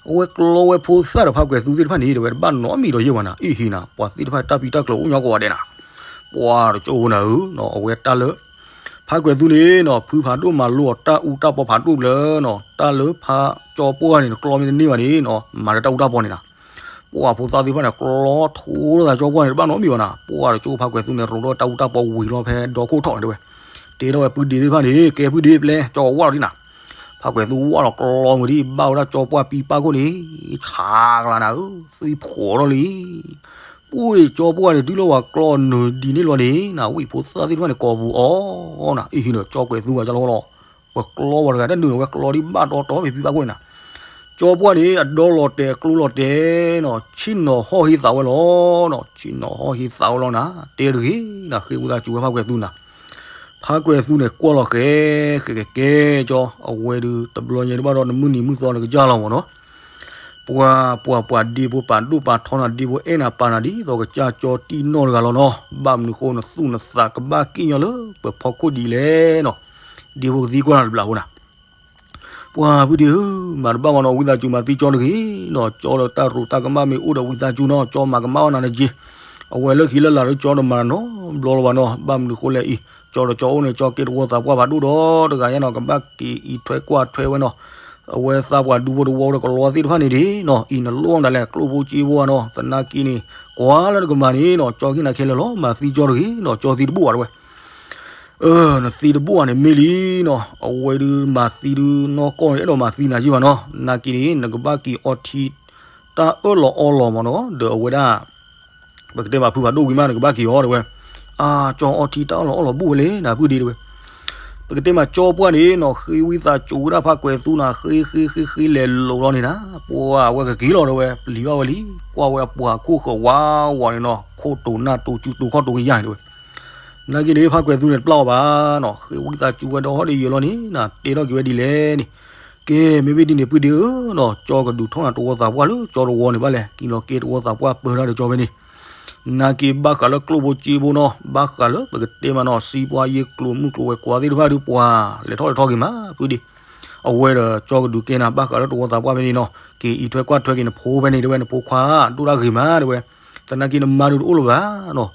အဝဲကျီဝဲဖိသၣ်ဒီးဖးကွဲးသူသ့ၣ်တဖၣ်န့ၣ် တဲဝဲတဘၣ်နီတမံၤဒီးယဲၢ်ဘၣ်နၤ အ့ၣ်ဟ့နၤ ပှၤသ့ၣ်တဖၣ်တၢ်ပံတၢ်ကျၢၤအိၣ်ညီကိးဂၤဒဲးနၤ. ပှၤတကၠိနၤဧၢနီၤ အဝဲတၢ်လၢ ဖးကွဲးသူန့ၣ်နီၤ ဖုဖးဒိၣ်မၤလိအီၤတၢ်အူတၢ်ပီဖးဒိၣ်လၢနီၤ တၢ်လၢဖးကၠီပှၢ်န့ၣ် နကျီမ့ၢ်တန့ၢ်ဘၣ်န့ၣ်နီၤ မၤလၢတၢ်အူတၢ်ပီန့ၣ်နၤ. ပှၤဖိသၣ်သ့ၣ်တဖၣ်န့ၣ် ကျီထိလိာ်သးကၠီပှၢ်န့ၣ် တဘၣ်နီတမံၤဘၣ်နၤ. ပှၤတကၠိဖးကွဲးသူန့ၣ် ရိးထီၣ်တၢ်အူတၢ်ပီဝံၤလီၤဖဲဒီခိၣ်ထီၣ်န့ၣ်တဲဝဲ. တဲထီၣ်ဝဲပုၢ်ဒ့သ့ၣ်တဖၣ်န့ၣ် ကဲပုၢ်ဒ့ပျဲ ကၠီဝဲဝၢ်လီၤဒံနၤ. ဖးကွဲးသူဝၢ်လီၤကျီဝံၤဒံး ဘၣ်ဝဲဒၣ်ကၠီပှၢ်ပံပၢ်ခိၣ်န့ၣ် ဆါကလၤနၤဧၢ သွံဖှီၣ်ထီၣ်လံ. ပှၢ်ကၠီပှၢ်န့ၣ် တုၤလၢဝၤကျီနုာ်ဒ်န့ၣ်လီၤန့ၣ် နဝံၣ်ဖိသၣ်သ့ၣ်တဖၣ်န့ၣ် ကိးပူၤအီၤနၤ အ့ၣ်ဟ့ဒီး ကၠီကွဲးသူဂၤကလီလီၤ. ပကျီဝဲတဂၤတနုာ်န့ၣ် ဝဲကျီဒံးဘၣ်တီတီဖဲပံပၢ်ခိၣ်န့ၣ်နၤ. ကၠီပှၢ်န့ၣ် အဒီလီၤတဲာ်အကျိလီၤတဲာ်နီၤ ဆ့ၣ်နီၤဟီၣ်ဟ့သးဝဲလီၤနီၤ ဆ့ၣ်နီၤဟီၣ်ဟ့သးဝဲလီၤနၤ တဲတဂ့ၤနၤ ဃ့ဝံသးစူၤဝဲဖးကွဲးသူနၤ. ဖးကွဲးသူန့ၣ် ကွၢ်လီၤဃဲ ဃဲကကဲကၠီ အဝဲဒုး တဘျီညါတဘၣ်ဒီး နမုၢ်နံၤမုၢ်သီနကစၢ်လီၤမ့ၢ်နီၤ. ပှၤ ပှၤ ပှၤဒ့ဖိပာ်ဒိၣ်ပာ်ထီနၤ ဒ့ဖိအဲၣ်နၤပာ်နၤဒ်သိးကစၢ်ကၠီတံၢ်နီၢ်တဂၤလီၤနီၤ. ဘၣ်မနုၤဃိနသူၣ်နသးကဘၣ်က့ၣ်ညီလၢ ပဖီခိၣ်ဒ်လဲၣ်နီၤ. ဒ့ဖိကသံကွၢ်နၤတဘျီအဃိနၤ ပှၤဖုဒ့ဧၢ, မၤတဘၣ်မနီၤ ဝံသးစူၤမၤသံကၠီတဂ့ၤနီၤ, ကၠီလၢတၢ်ရူးတၢ်ကမၣ်မ့ၢ်အိၣ်ဒီးဝံသးစူၤနီၤ, ကၠီမၤကမၣ်အီၣ်နၤနက့ၤ, အဝဲလၢခံလၢလာ်ဒီးကၠီတမၤနီတဘျီလၢၤဘၣ်နီၤ, ဘၣ်မနုၤဃိလဲၣ်အံၤ, ကၠီဒီးကၠီအိၣ်န့ၣ် ကၠီကဲတဝီသးပှၢ်ဖးဒိၣ်ဒီးတဂၤညါနီၤ, ကဘၣ်က့ၤအံးထွဲကွၢ်ထွဲဝဲနီၤ, အဝဲသးပှၢ်ဒူဖိတဝီဒီးကလီသ့ၣ်တဖၣ်န့ၣ်ဒ်နီၤ, အံၤနလိၣ်အီၣ်ဒၣ်လဲာ်ကျိၣ်ဖိစ့ဖိဧါနီၤ, သနာ်က့န့ၣ် ကွၢ်လၢနကမၤန့ၣ်နီၤ, ကၠီက့ၤနၤခဲလၢာ်လီၤ, မၤသံကၠီတဂ့ၤနီၤ, ကၠီသံတဘိၣ်ဧါတဲဝဲ အၢ နသံတဘိၣ်ဧါန့ၣ်မ့ၢ်လံနီၤ, အဝဲဒုးမၤသံဒုးနီၢ်ကီၢ်န့ၣ် အဲၣ်ဒိးမၤသံနၤယ့ၢ်ဘၣ်နီၤ, နာ်က့န့ၣ် နကဘၣ်က့ၤအီထံတၢ်အၢၣ်လီၤအီလီၤမ့ၢ်နီၤ, ဒီးအဝဲဒၣ် ပကတဲမးဖုဖးဒိၣ်ဝံၤမး နကဘၣ်က့ၤအီၤတဲဝဲ, အၢ ကၠီအီထံတၢ်အၢၣ်လီၤအီလီၤဘိၣ်ဝဲလဲၣ် နၤပုၢ်ဒ့တဲဝဲ, ပကတဲမးကၠီပှၢ်န့ၣ်နီၤ, ဃ့ဝံသးစူၤဝဲဒၣ်ဖးကွဲးသူနၤ, ဃ့ဃ့ဃ့ဃ့လဲၤလိာ်လီၤန့ၣ်နၤ, ပှၤအဝဲကက့ၤလီၤတဲဝဲ, ပျံၤဘၣ်ဝဲလံ, ကွၢ်ဝဲအပှၤခိၣ်ဃၢၤဝါဝါန့ၣ်နီၤ, ခိၣ်တိၤနၢ်တိၤစုတိၤခီၣ်တိၤကယၤန့ၣ်တဲဝဲ နာ်က့န့ၣ် ဖးကွဲးသူန့ၣ်တပျၢ်အီၤဘၣ်နီၤ, ဃ့ဝံသးစူၤဝဲဒီးဟီၣ်ဒ့ယဲၤလီၤန့ၣ်နၤ, တဲထီၣ်က့ၤဝဲဒ်လဲၣ်န့ၣ်, ကဲ မ့မ့ၢ်ဒ်န့ၣ် ပုၢ်ဒ့ဧၢနီၤ, ကၠီကဒုးထီၣ်နၤတဝီသးပှၢ်လၢကၠီတဝီန့ၣ်ဘၣ်လဲၣ်, က့ၤလီၤကဲတဝီသးပှၢ်ပၢတၢ်ဒီးကၠီဖဲန့ၣ်, နာ်က့ဘၣ်ဃးလၢကျိၣ်ဖိစ့ဖိနီၤ, ဘၣ်ဃးလၢပကတဲမးနီၤ, စံးပှၤယ့ၢ်ကျိၤမုၢ်ကျိၤဝဲၤကွာ်သ့ၣ်တဖၣ်ဒုးပှၤ လဲၤထီၣ်လဲၤထီၣ်ဂ့ၤမး ပုၢ်ဒ့, အဝဲဒီးကၠီကဒုးကဲနၤ ဘၣ်ဃးလၢတဝီသးပှၢ်ဖဲန့ၣ်နီၤ, က့ၤအံးထွဲကွၢ်ထွဲက့ၤနဖိဖဲန့ၣ်တဲဝဲ, နဖိခွါဒိၣ်တၢ်ဂ့ၤမးတဲဝဲ, သနာ်က့နမါဒုးတအိၣ်လၢၤဘၣ်နီၤ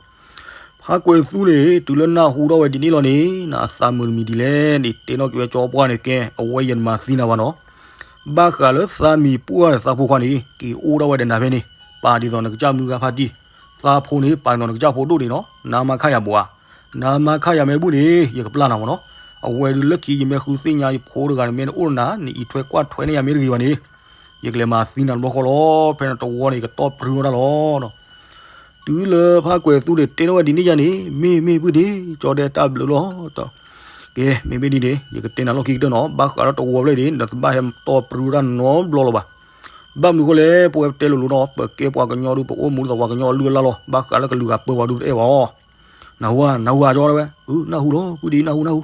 ဖးကွဲးသူန့ၣ် တုၤလၢနၢ်ဟူထီၣ်ဝဲဒ်န့ၣ်လီၤန့ၣ် နအသးမုာ်တမံၤဒ်လဲၣ်န့ၣ် တဲနီၣ်က့ၤဝဲကၠီပှၢ်န့ၣ် ကဲ အဝဲယတမၤသံနၤဘၣ်နီၤ, ဘၣ်ဃးလၢသးမံၤပှၢ်ဒီးသးဖိခွါန့ၣ် က့ၤအိၣ်ဒၣ်ဝဲဒီးနၤဖဲန့ၣ်, ပာ်ဒ်သိးနကစၢ်မုၢ်ဂၤဖါတံၢ်, သးဖိန့ၣ် ပာ်ဒ်သိးနကစၢ်ဖိဒိၣ်န့ၣ်နီၤ, နါမါခါယၤဘိဧါ, နါမါခါယၤမ့ၢ်ဘူၣ်န့ၣ် ယကပျၢ်နၤမ့ၢ်နီၤ, အဝဲဒုးလၢခံယမ့ၢ်ဃုသ့ၣ်ညါယဖိတဂၤန့ၣ် မ့ၢ်တအိၣ်နၤ နအံးထွဲကွၢ်ထွဲန့ၢ်ယၤမ့ၢ်တဂ့ၤဘၣ်န့ၣ်, ယကလဲၤမၤသံနၤတဘျီဃီလီၤ, ဖဲနတဝီန့ၣ် ယကတီၢ်ပြူထီၣ်တၢ်လီၤနီၤ တုၤလၢဖးကွဲးသူန့ၣ် တဲထီၣ်ဝဲဒ်န့ၣ်ယါန့ၣ် မ့ၢ်မ့ၢ်ပုၢ်ဒ့ ကၠီတဲတၢ်ဘျုးလီၤ, ကဲ မ့မ့ၢ်ဒ်န့ၣ် ယကတဲနၤလီၢ်ခံကတၢၢ်နီၤ, ဘၣ်ဃးလၢတဝီဖျၢၣ်န့ၣ် နတဘၣ်ဟဲတီၢ်ပြူတၢ်နီတဘျီလၢၤဘၣ်, ဘၣ်မနုၤဃိလဲၣ် ပဝဲပတဲလိၤလိၤနီၤ, ပကဲပှၤကညီဒုး ပအိၣ်မူဒ်သိးပှၤကညီအလုၢ်အလၢ်လီၤ, ဘၣ်ဃးလၢကလုာ်ဂၤပၢၤပှၤဒုးတအဲၣ်ဘၣ်အီၤ, နၢ်ဟူဧါ နၢ်ဟူဧါကၠီတဲဝဲ, အၢ နၢ်ဟူလီၤ ပုၢ်ဒ့ နၢ်ဟူ နၢ်ဟူ,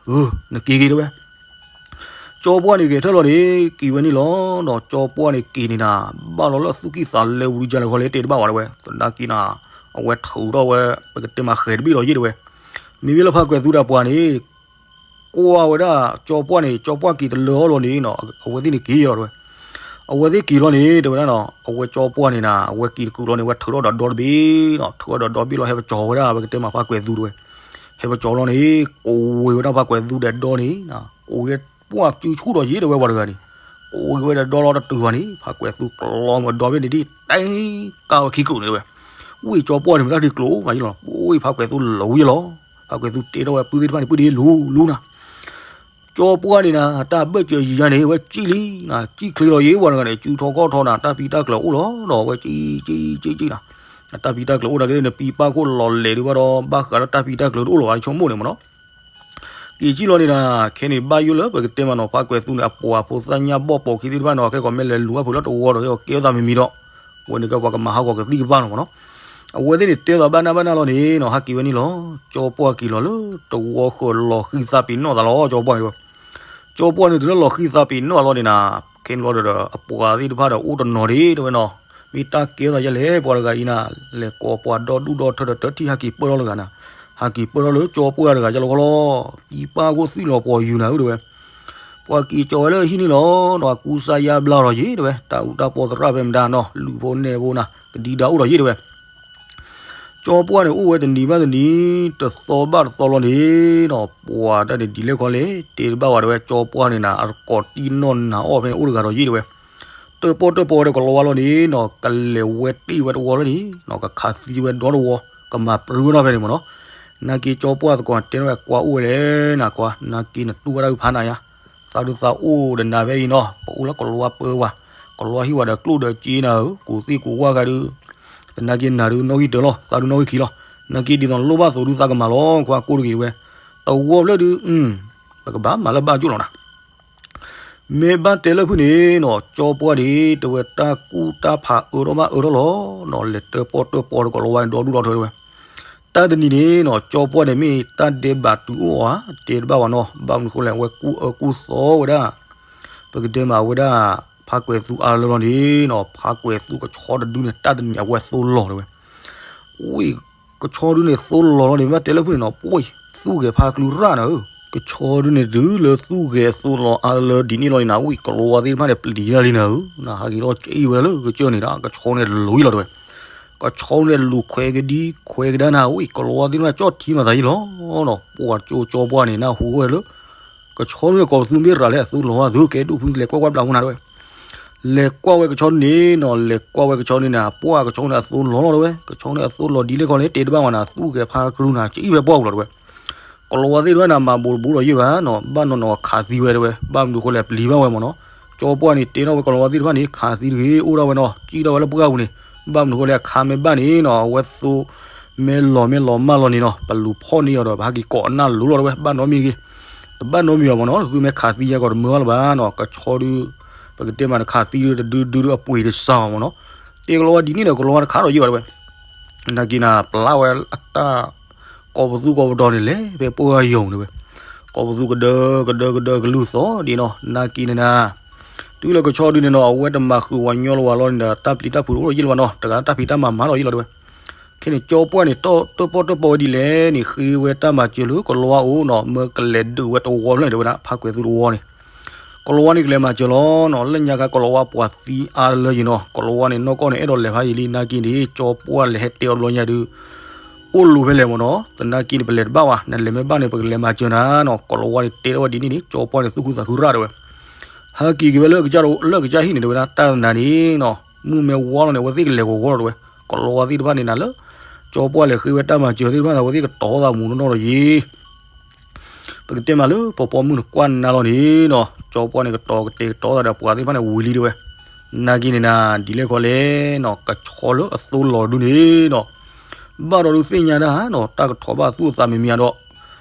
အၢ နက့ၤက့ၤတဲဝဲ ကၠီပှၢ်န့ၣ်ဂဲၤထၢၣ်လီၤန့ၣ် က့ၤဝဲန့ၣ်လီၤနီၤ, ကၠီပှၢ်န့ၣ်က့ၤန့ၣ်နၤ, ဘၣ်လီၤလၢအသူၣ်ကံၢ်သးလဲဝံၤဒ်လဲၣ်ဃီလဲၣ် တဲတဘၣ်ဝဲတဲဝဲ, သနာ်က့နၤ, အဝဲထုးထီၣ်ဝဲ ပကတဲမးဃဲၤတဘ့ၣ်လီၤယ့ၢ်တဲဝဲ, မ့မ့ၢ်လၢဖးကွဲးသူဒီးပှၤန့ၣ် ကွၢ်ဝဲဒၣ်ကၠီပှၢ်န့ၣ် ကၠီပှၢ်က့ၤတလၢအီၤလီၤန့ၣ်နီၤ, အဝဲသ့ၣ်န့ၣ်က့ၤလီၤတဲဝဲ, အဝဲသ့ၣ်က့ၤလီၤန့ၣ် တဲဝဲဒၣ်နီၤ, အဝဲကၠီပှၢ်န့ၣ်နၤ အဝဲက့ၤတကူာ်လီၤန့ၣ် အဝဲထုးထီၣ်ဒီးဒီတဘ့ၣ်နီၤ, ထုးထီၣ်ဒီးဒီဘ့ၣ်လီၤ ဟဲပကၠီၤဝဲဒၣ် ပကတဲမးဖးကွဲးသူတဲဝဲ ဟဲပကၠီၤလီၤန့ၣ် ကိးဝဲဒၣ်ဖးကွဲးသူဒီးဒီန့ၣ်, ကိးဝဲပှၢ်စုဆူၣ်ဒီးယ့ၢ်တဲဝဲပှၤတဂၤန့ၣ်, ကိးဝဲဒီးဒီလီၤတတုၤဘၣ်န့ၣ် ဖးကွဲးသူကျီမ့ၢ်ဒီဘ့ၣ်န့ၣ်ဒ် တဲကါဝဲခံကုာ်န့ၣ်တဲဝဲ, ဝံၣ်ကၠီပှၢ်န့ၣ် မတၤဒုးကျိာ်မးယ့ၢ်လီၤ, ဝံၣ်ဖးကွဲးသူလီၤဝံၣ်လီၤ, ဖးကွဲးသူတဲထီၣ်ဝဲပုၢ်သ့ၣ်တဖၣ်န့ၣ် ပုၢ်ဒ့လူလူနၤ ကၠီပှၢ်န့ၣ်နၤ တၢ်ဘၢၣ်စၢၤယံၤယါန့ၣ် ဝဲကံၣ်လံနၤ, ကံၣ်ချ့လီၤယ့ၢ်ပှၤတဂၤန့ၣ် စုထီခီၣ်ထီနၤ တၢ်ပံတၢ်ကျၢၤအိၣ်လီၤနီၤ, ဝဲကံၣ်ကံၣ်ကံၣ်ကံၣ်နၤ, တၢ်ပံတၢ်ကျၢၤအိၣ်တၢ်က့ၤ နပံပၢ်ခိၣ်လီၤလဲၤဒုးဘၣ်ဒီး ဘၣ်ဃးဒီးတၢ်ပံတၢ်ကျၢၤတအိၣ်လၢၤဘၣ် ဆိကမိၣ်န့ၣ်မ့ၢ်နီၤ, က့ၤကံၣ်လီၤန့ၣ်နၤ, ခဲန့ၣ်ဘၣ်ယိၣ်လၢပကတဲမးနီၤ ဖးကွဲးသူန့ၣ် အပှၤဖိသၣ်ညၣ်ဘီၣ်ပိာ်ခံသ့ၣ်တဖၣ်နီၤ ခဲကီးမ့ၢ်လဲၤလူၤဘၣ်ဖုးလၢတဝီဒီး ကဲအသးမံၤမံၤဒီး ဝဲန့ၣ်ကဲပှၤကမၤဟးဂီၤကသံၣ်ကပၤလီၤမ့ၢ်နီၤ, အဝဲသ့ၣ်န့ၣ်တဲသိးဘၣ်နၢ်ဘၣ်နၢ်လီၤန့ၣ်နီၤ ဟးက့ၤဝဲန့ၣ်လီၤ, ကၠီပှၢ်က့ၤလီၤလၢတဝီဃၢၤလီၤဃံသးပ့ၤနီၣ်သးလီၤ ကၠီပှၢ်န့ၣ်, ကၠီပှၢ်န့ၣ်တုၤလၢလီၤဃံသးပ့ၤနီၣ်လီၤန့ၣ်နၤ, ခဲန့ၣ်လီၤဒီး အပှၤသ့ၣ်တဖၣ်ဒီးအိၣ်တနီၤဒ့တဲဝဲနီၤ, မ့ၢ်တၢ်ကဲထီၣ်ယဲလဲၣ် ပှၤတဂၤအံၤနၤ, လဲၤကိးပှၤဒီဒူၣ်ဒီထၢဒီးတထံၣ်ဟဲက့ၤပၢၢ်ထီၣ်တဂၤနၤ, ဟဲက့ၤပၢၢ်ထီၣ်လၢကၠီပှၢ်တဂၤယဲလီၤခီလီၤ, သံပၢ်ခိၣ်သွံၣ်လီၤပှီၤယူၤနၤဧၢတဲဝဲ. ပှၤက့ၤကၠီဝဲလၢဟံၣ်န့ၣ်လီၤ, ဒီးအကူစါယါဘျါလီၤယ့တဲဝဲ, တၢ်အူတၢ်ပီသရၣ်ဖဲမတၤနီၤ, လုၢ်ဖိနဲၣ်ဖိနၤ, ကဒံဒါအိၣ်ဒီးယ့တဲဝဲ. ကၠီပှၢ်န့ၣ် အိၣ်ဝဲတနံၤဘၣ်တနံၤ, တသီဘၣ်တသီလီၤန့ၣ်နီၤ, ပှၤတၢ်န့ၣ်ဒ်လဲၣ်ခီလဲၣ် တဲတဘၣ်ဝဲတဲဝဲ, ကၠီပှၢ်န့ၣ်နၤ အတကိးတံၢ်နီၢ်နၤအီၣ်ဖဲန့ၣ်အိၣ်တဂၤဒီးယ့တဲဝဲ. တၢၣ်ပီၣ်တၢၣ်ပီဝဲဒီးကလီၤဝါလီၤန့ၣ်နီၤ, ကလဲၤဝဲတ့ၢ်ဝဲတဝီလီၤန့ၣ်နီၤ, ကခးသံဝဲဒီတဝီ, ကမၤပြူဝဲနီၤဖဲန့ၣ်မ့ၢ်နီၤ. နာ်က့ကၠီပှၢ်သကိးတဲဝဲကွၢ်အိၣ်ဝဲလဲၣ်နၤကွၢ်, နာ်က့နတူၢ်ဘၣ်တၢ်ဖးနၤယါ, သးဒုးသးအိၣ်ဒီးနၤဖဲအံၤနီၤ, ပအိၣ်လၢကလီၤဝါပၢဝဲ, ကလီၤဝါဟံၣ်ဝဲဒီးကျိၣ်ဒီးစ့နၤဧၢ, ကူးသ့ၣ်ကူးဝၣ်ဂၤဒုး, သနာ်က့နၤဒုးနီၣ်ဂံၢ်တၢလီၤ, သးဒုးနီၣ်ဂံၢ်ခံလီၤ, နာ်က့ဒ်သိးနလိၣ်ဘၣ်သိးဒုးသးကမၤလီၤ, ကွၢ်ကိၢ်တဂ့ၤဝဲ, တဝီဖျၢၣ်ဒုး, ပကဘၣ်မၤလၢဘၣ်ကၠိၣ်လီၤနၤ. မ့ၢ်ဘၣ်တဲလၢဖုၣ်န့ၣ်နီၤ, ကၠီပှၢ်ဒၣ် တဝဲတၢ်ကူၣ်တၢ်ဖးအၢထီၣ်ဘၣ်အၢထီၣ်လီၤနီၤ, လဲၤတၢၣ်ပီၣ်တၢၣ်ပီဒီးကလီၤဝါန့ၣ်ဒီဒူၣ်ဒီထၢတဲဝဲ. တၢ်တနံၤန့ၣ်နီၤ, ကၠီပှၢ်န့ၣ်မ့ၢ်တၢ်ဒဲးဘးတုၤအိၣ်ဧါ, တဲတဘၣ်ဝဲနီၤ, ဘၣ်မနုၤဃိလဲၣ် အဝဲကူၣ်အၢကူၣ်သီဝဲဒၣ်, ပကတဲမးဝဲဒၣ်, ဖးကွဲးသူအါလၢလီၤန့ၣ်နီၤ, ဖးကွဲးသူကဆီတဒုန့ၣ် တၢ်တနံၤအဝဲသိလီၤတဲဝဲ. ဝံၣ်, ကဆီဒုန့ၣ်သိလီၤလီၤန့ၣ် ဘၣ်တဲလၢဖုၣ်န့ၣ်နီၤ, ပှၤသူၣ်ဂဲၤဖးကလုၢ်ရၣ်နၤဧၢ, ကဆီဒုန့ၣ်တုၤလၢသူၣ်ဂဲၤသိလီၤအါလၢဒ်န့ၣ်လီၤန့ၣ်နၤ, ဝံၣ်ကလီၤဝါသ့ၣ်တဖၣ်န့ၣ် ပျံၤတၢ်လံနၤဧၢ, နဟးက့ၤထီၣ်ကအံၣ်ဝဲဒၣ်လၢကစၢၢ်န့ၣ်ဒီး ကဆီန့ၣ်လူၤလီၤတဲဝဲ. ကဆီန့ၣ်လူၤခွဲးကဒံခွဲးကဒါနၤ, ဝံၣ်ကလီၤဝါသ့ၣ်တဖၣ်ကၠီၣ်ထံမၤသးယံလီၤနီၤ, ပှၤကၠိကၠီပှၢ်န့ၣ် နၢ်ဟူဝဲလၢ ကဆီန့ၣ်ကိးပသူမ့ၢ်ရၤလဲၣ်အသိလီၤဧါ, သုကဲဒိၣ်ဖုလဲၤကွၢ်ကွၢ်ဘျးဖိနၤတဲဝဲ. လဲၤကွၢ်ဝဲကဆီန့ၣ်နီၤ, လဲၤကွၢ်ဝဲကဆီန့ၣ်နၤ, ပှၤကဆီန့ၣ်အသိလီၤလီၤတဲဝဲ, ကဆီန့ၣ်အသိလီၤဒ်လဲၣ်ခီလဲၣ် တဲတဘၣ်ဝဲနၤ, သူၣ်ဂဲၤဖးကလုၢ်နၤ ကအံၣ်ဝဲပှၢ်ပူၤလီၤတဲဝဲ. ကလီၤဝါသ့ၣ်တဖၣ်န့ၣ် မၤဘူးတဘူးဒီးယ့ၢ်ဘၣ်နီၤ, ဘၣ်နီၤနီၤခးသံဝဲတဲဝဲ, ဘၣ်မနုၤဃိလဲၣ် ပျံၤဘၣ်ဝဲမ့ၢ်နီၤ. ကၠီပှၢ်န့ၣ်တဲထီၣ်ဝဲကလီၤဝါသ့ၣ်တဖၣ်န့ၣ် ခးသံတဂ့ၤ အိၣ်ဒၣ်ဝဲနီၤ, ကံၣ်ထီၣ်ဝဲလၢပှၢ်ပူၤန့ၣ်, ဘၣ်မနုၤဃိလဲၣ် ခးမ့ၢ်ဘၣ်န့ၣ်နီၤ, အဝဲသိ မ့ၢ်လီၤမ့ၢ်လီၤမၢ်လီၤန့ၣ်နီၤ, ပလူၤဖီၣ်န့ၢ်အီၤဒီး ပဟဲက့ၤကိးအနၢ်လိၤလီၤတဲဝဲ, ဘၣ်နီတမံၤတဂ့ၤ, တဘၣ်နီတမံၤအီၤမ့ၢ်နီၤ, သုမ့ၢ်ခးသံယဲကီးတမၢဘၣ်လၢၤဘၣ်နီၤ, ကဆီဒု ပကတဲမးတခးသံဒုတဒုဒုဒုအပှ့ၤတစှၤအီၤမ့ၢ်နီၤ, တဲကလီၤဝါဒ်န့ၣ်ဒီး ကလီၤဝါတခးဒီးယ့ၢ်ဘၣ်တဲဝဲ. နာ်က့နၤ ပျၢ်ဝဲအတၢ် ကိးပသူကိးပဒီးန့ၣ် လဲၤဖဲပှၢ်ယိာ်တဲဝဲ, ကိးပသူကဒၢကဒၢကဒၢကလုၢ်သီၣ်ဒ်နီၤ, နာ်က့န့ၣ်နၤ တုၤလၢကဆီဒုန့ၣ်နီၤ အဝဲတမၤဃုာ်ဝဲညီလၢၤဝဲလီၤန့ၣ်ဒီး တၢ်ပျံၤတၢ်ဖုးတအိၣ်ဒီးယ့ၢ်လၢၤဘၣ်နီၤ, တဂၤတၢ်ဖံးတၢ်မၤမၤဒီးယ့ၢ်လီၤတဲဝဲ. ခဲန့ၣ် ကၠီပှၢ်န့ၣ် တၢၣ်ပီၣ်တၢၣ်ပီဝဲဒ်လဲၣ်န့ၣ် ဃ့ဝဲတၢ်မၤစၢၤလၢကလီၤဝါအအိၣ်နီၤ, မၢကလဲၤဒုးဝဲတဝီဖျၢၣ်န့ၣ်တဲဝဲဒၣ် ဖးကွဲးသူတဝီန့ၣ် ကလီၤဝါန့ၣ်ကလဲၤမၤစၢၤလီၤနီၤ, လၢညါခါကလီၤဝါပှၤသံအါလၢယံၤနီၤ, ကလီၤဝါန့ၣ်နီၢ်ကီၢ်န့ၣ် အဲၣ်ဒိးလဲၤဖးယံၤလံ, နာ်က့န့ၣ် ကၠီပှၢ်လဲၤဟဲတဲအီၤဘျီညါဒုး အိၣ်လူၤဖဲလဲၣ်မ့ၢ်နီၤ, သနာ်က့န့ၣ် ပလဲၤတဘၣ်ဘၣ်, နလဲၤမ့ၢ်ဘၣ်န့ၣ် ပကလဲၤမၤစၢၤနၤနီၤ, ကလီၤဝါန့ၣ်တဲထီၣ်ဝဲဒ်န့ၣ်န့ၣ် ကၠီပှၢ်န့ၣ်သူၣ်ခုသးခုရၣ်တဲဝဲ. ဟဲက့ၤက့ၤဝဲလၢကစၢ်လၢကစၢ်ဟံၣ်န့ၣ်တဲဝဲဒၣ် တၢ်တနၤန့ၣ်နီၤ, မုၢ်မ့ၢ်ဝါလီၤန့ၣ် အဝဲသ့ၣ်ကလဲၤဂီၤဂီၤလီၤတဲဝဲ, ကလီၤဝါသ့ၣ်တဖၣ်န့ၣ်နၤလၢ ကၠီပှၢ်လဲၤဃ့ဝဲတၢ်မၤစၢၤသ့ၣ်တဖၣ်န့ၣ် အဝဲသ့ၣ်ကတီၤသးမူးနီၢ်နီၢ်ဒီးယ့ၢ် ပကတဲမးလၢပှၤပိာ်မုၣ်န့ၣ်ကွၢ်နၤလီၤန့ၣ်နီၤ, ကၠီပှၢ်န့ၣ်ကတီၤကတဲာ်ကတီၤသးဒီးပှၤသ့ၣ်တဖၣ်န့ၣ်ဝံၤလံတဲဝဲ. နာ်က့န့ၣ်နၤ ဒ်လဲၣ်ခီလဲၣ်နီၤ, ကဆီလၢအသိလီၤဒုန့ၣ်နီၤ, ဘၣ်ဒီးဒုးသ့ၣ်ညါဒၣ်နီၤ, တၢ်ကထီၣ်ဘၣ်သူၣ်အသးမံၤမံၤဒီး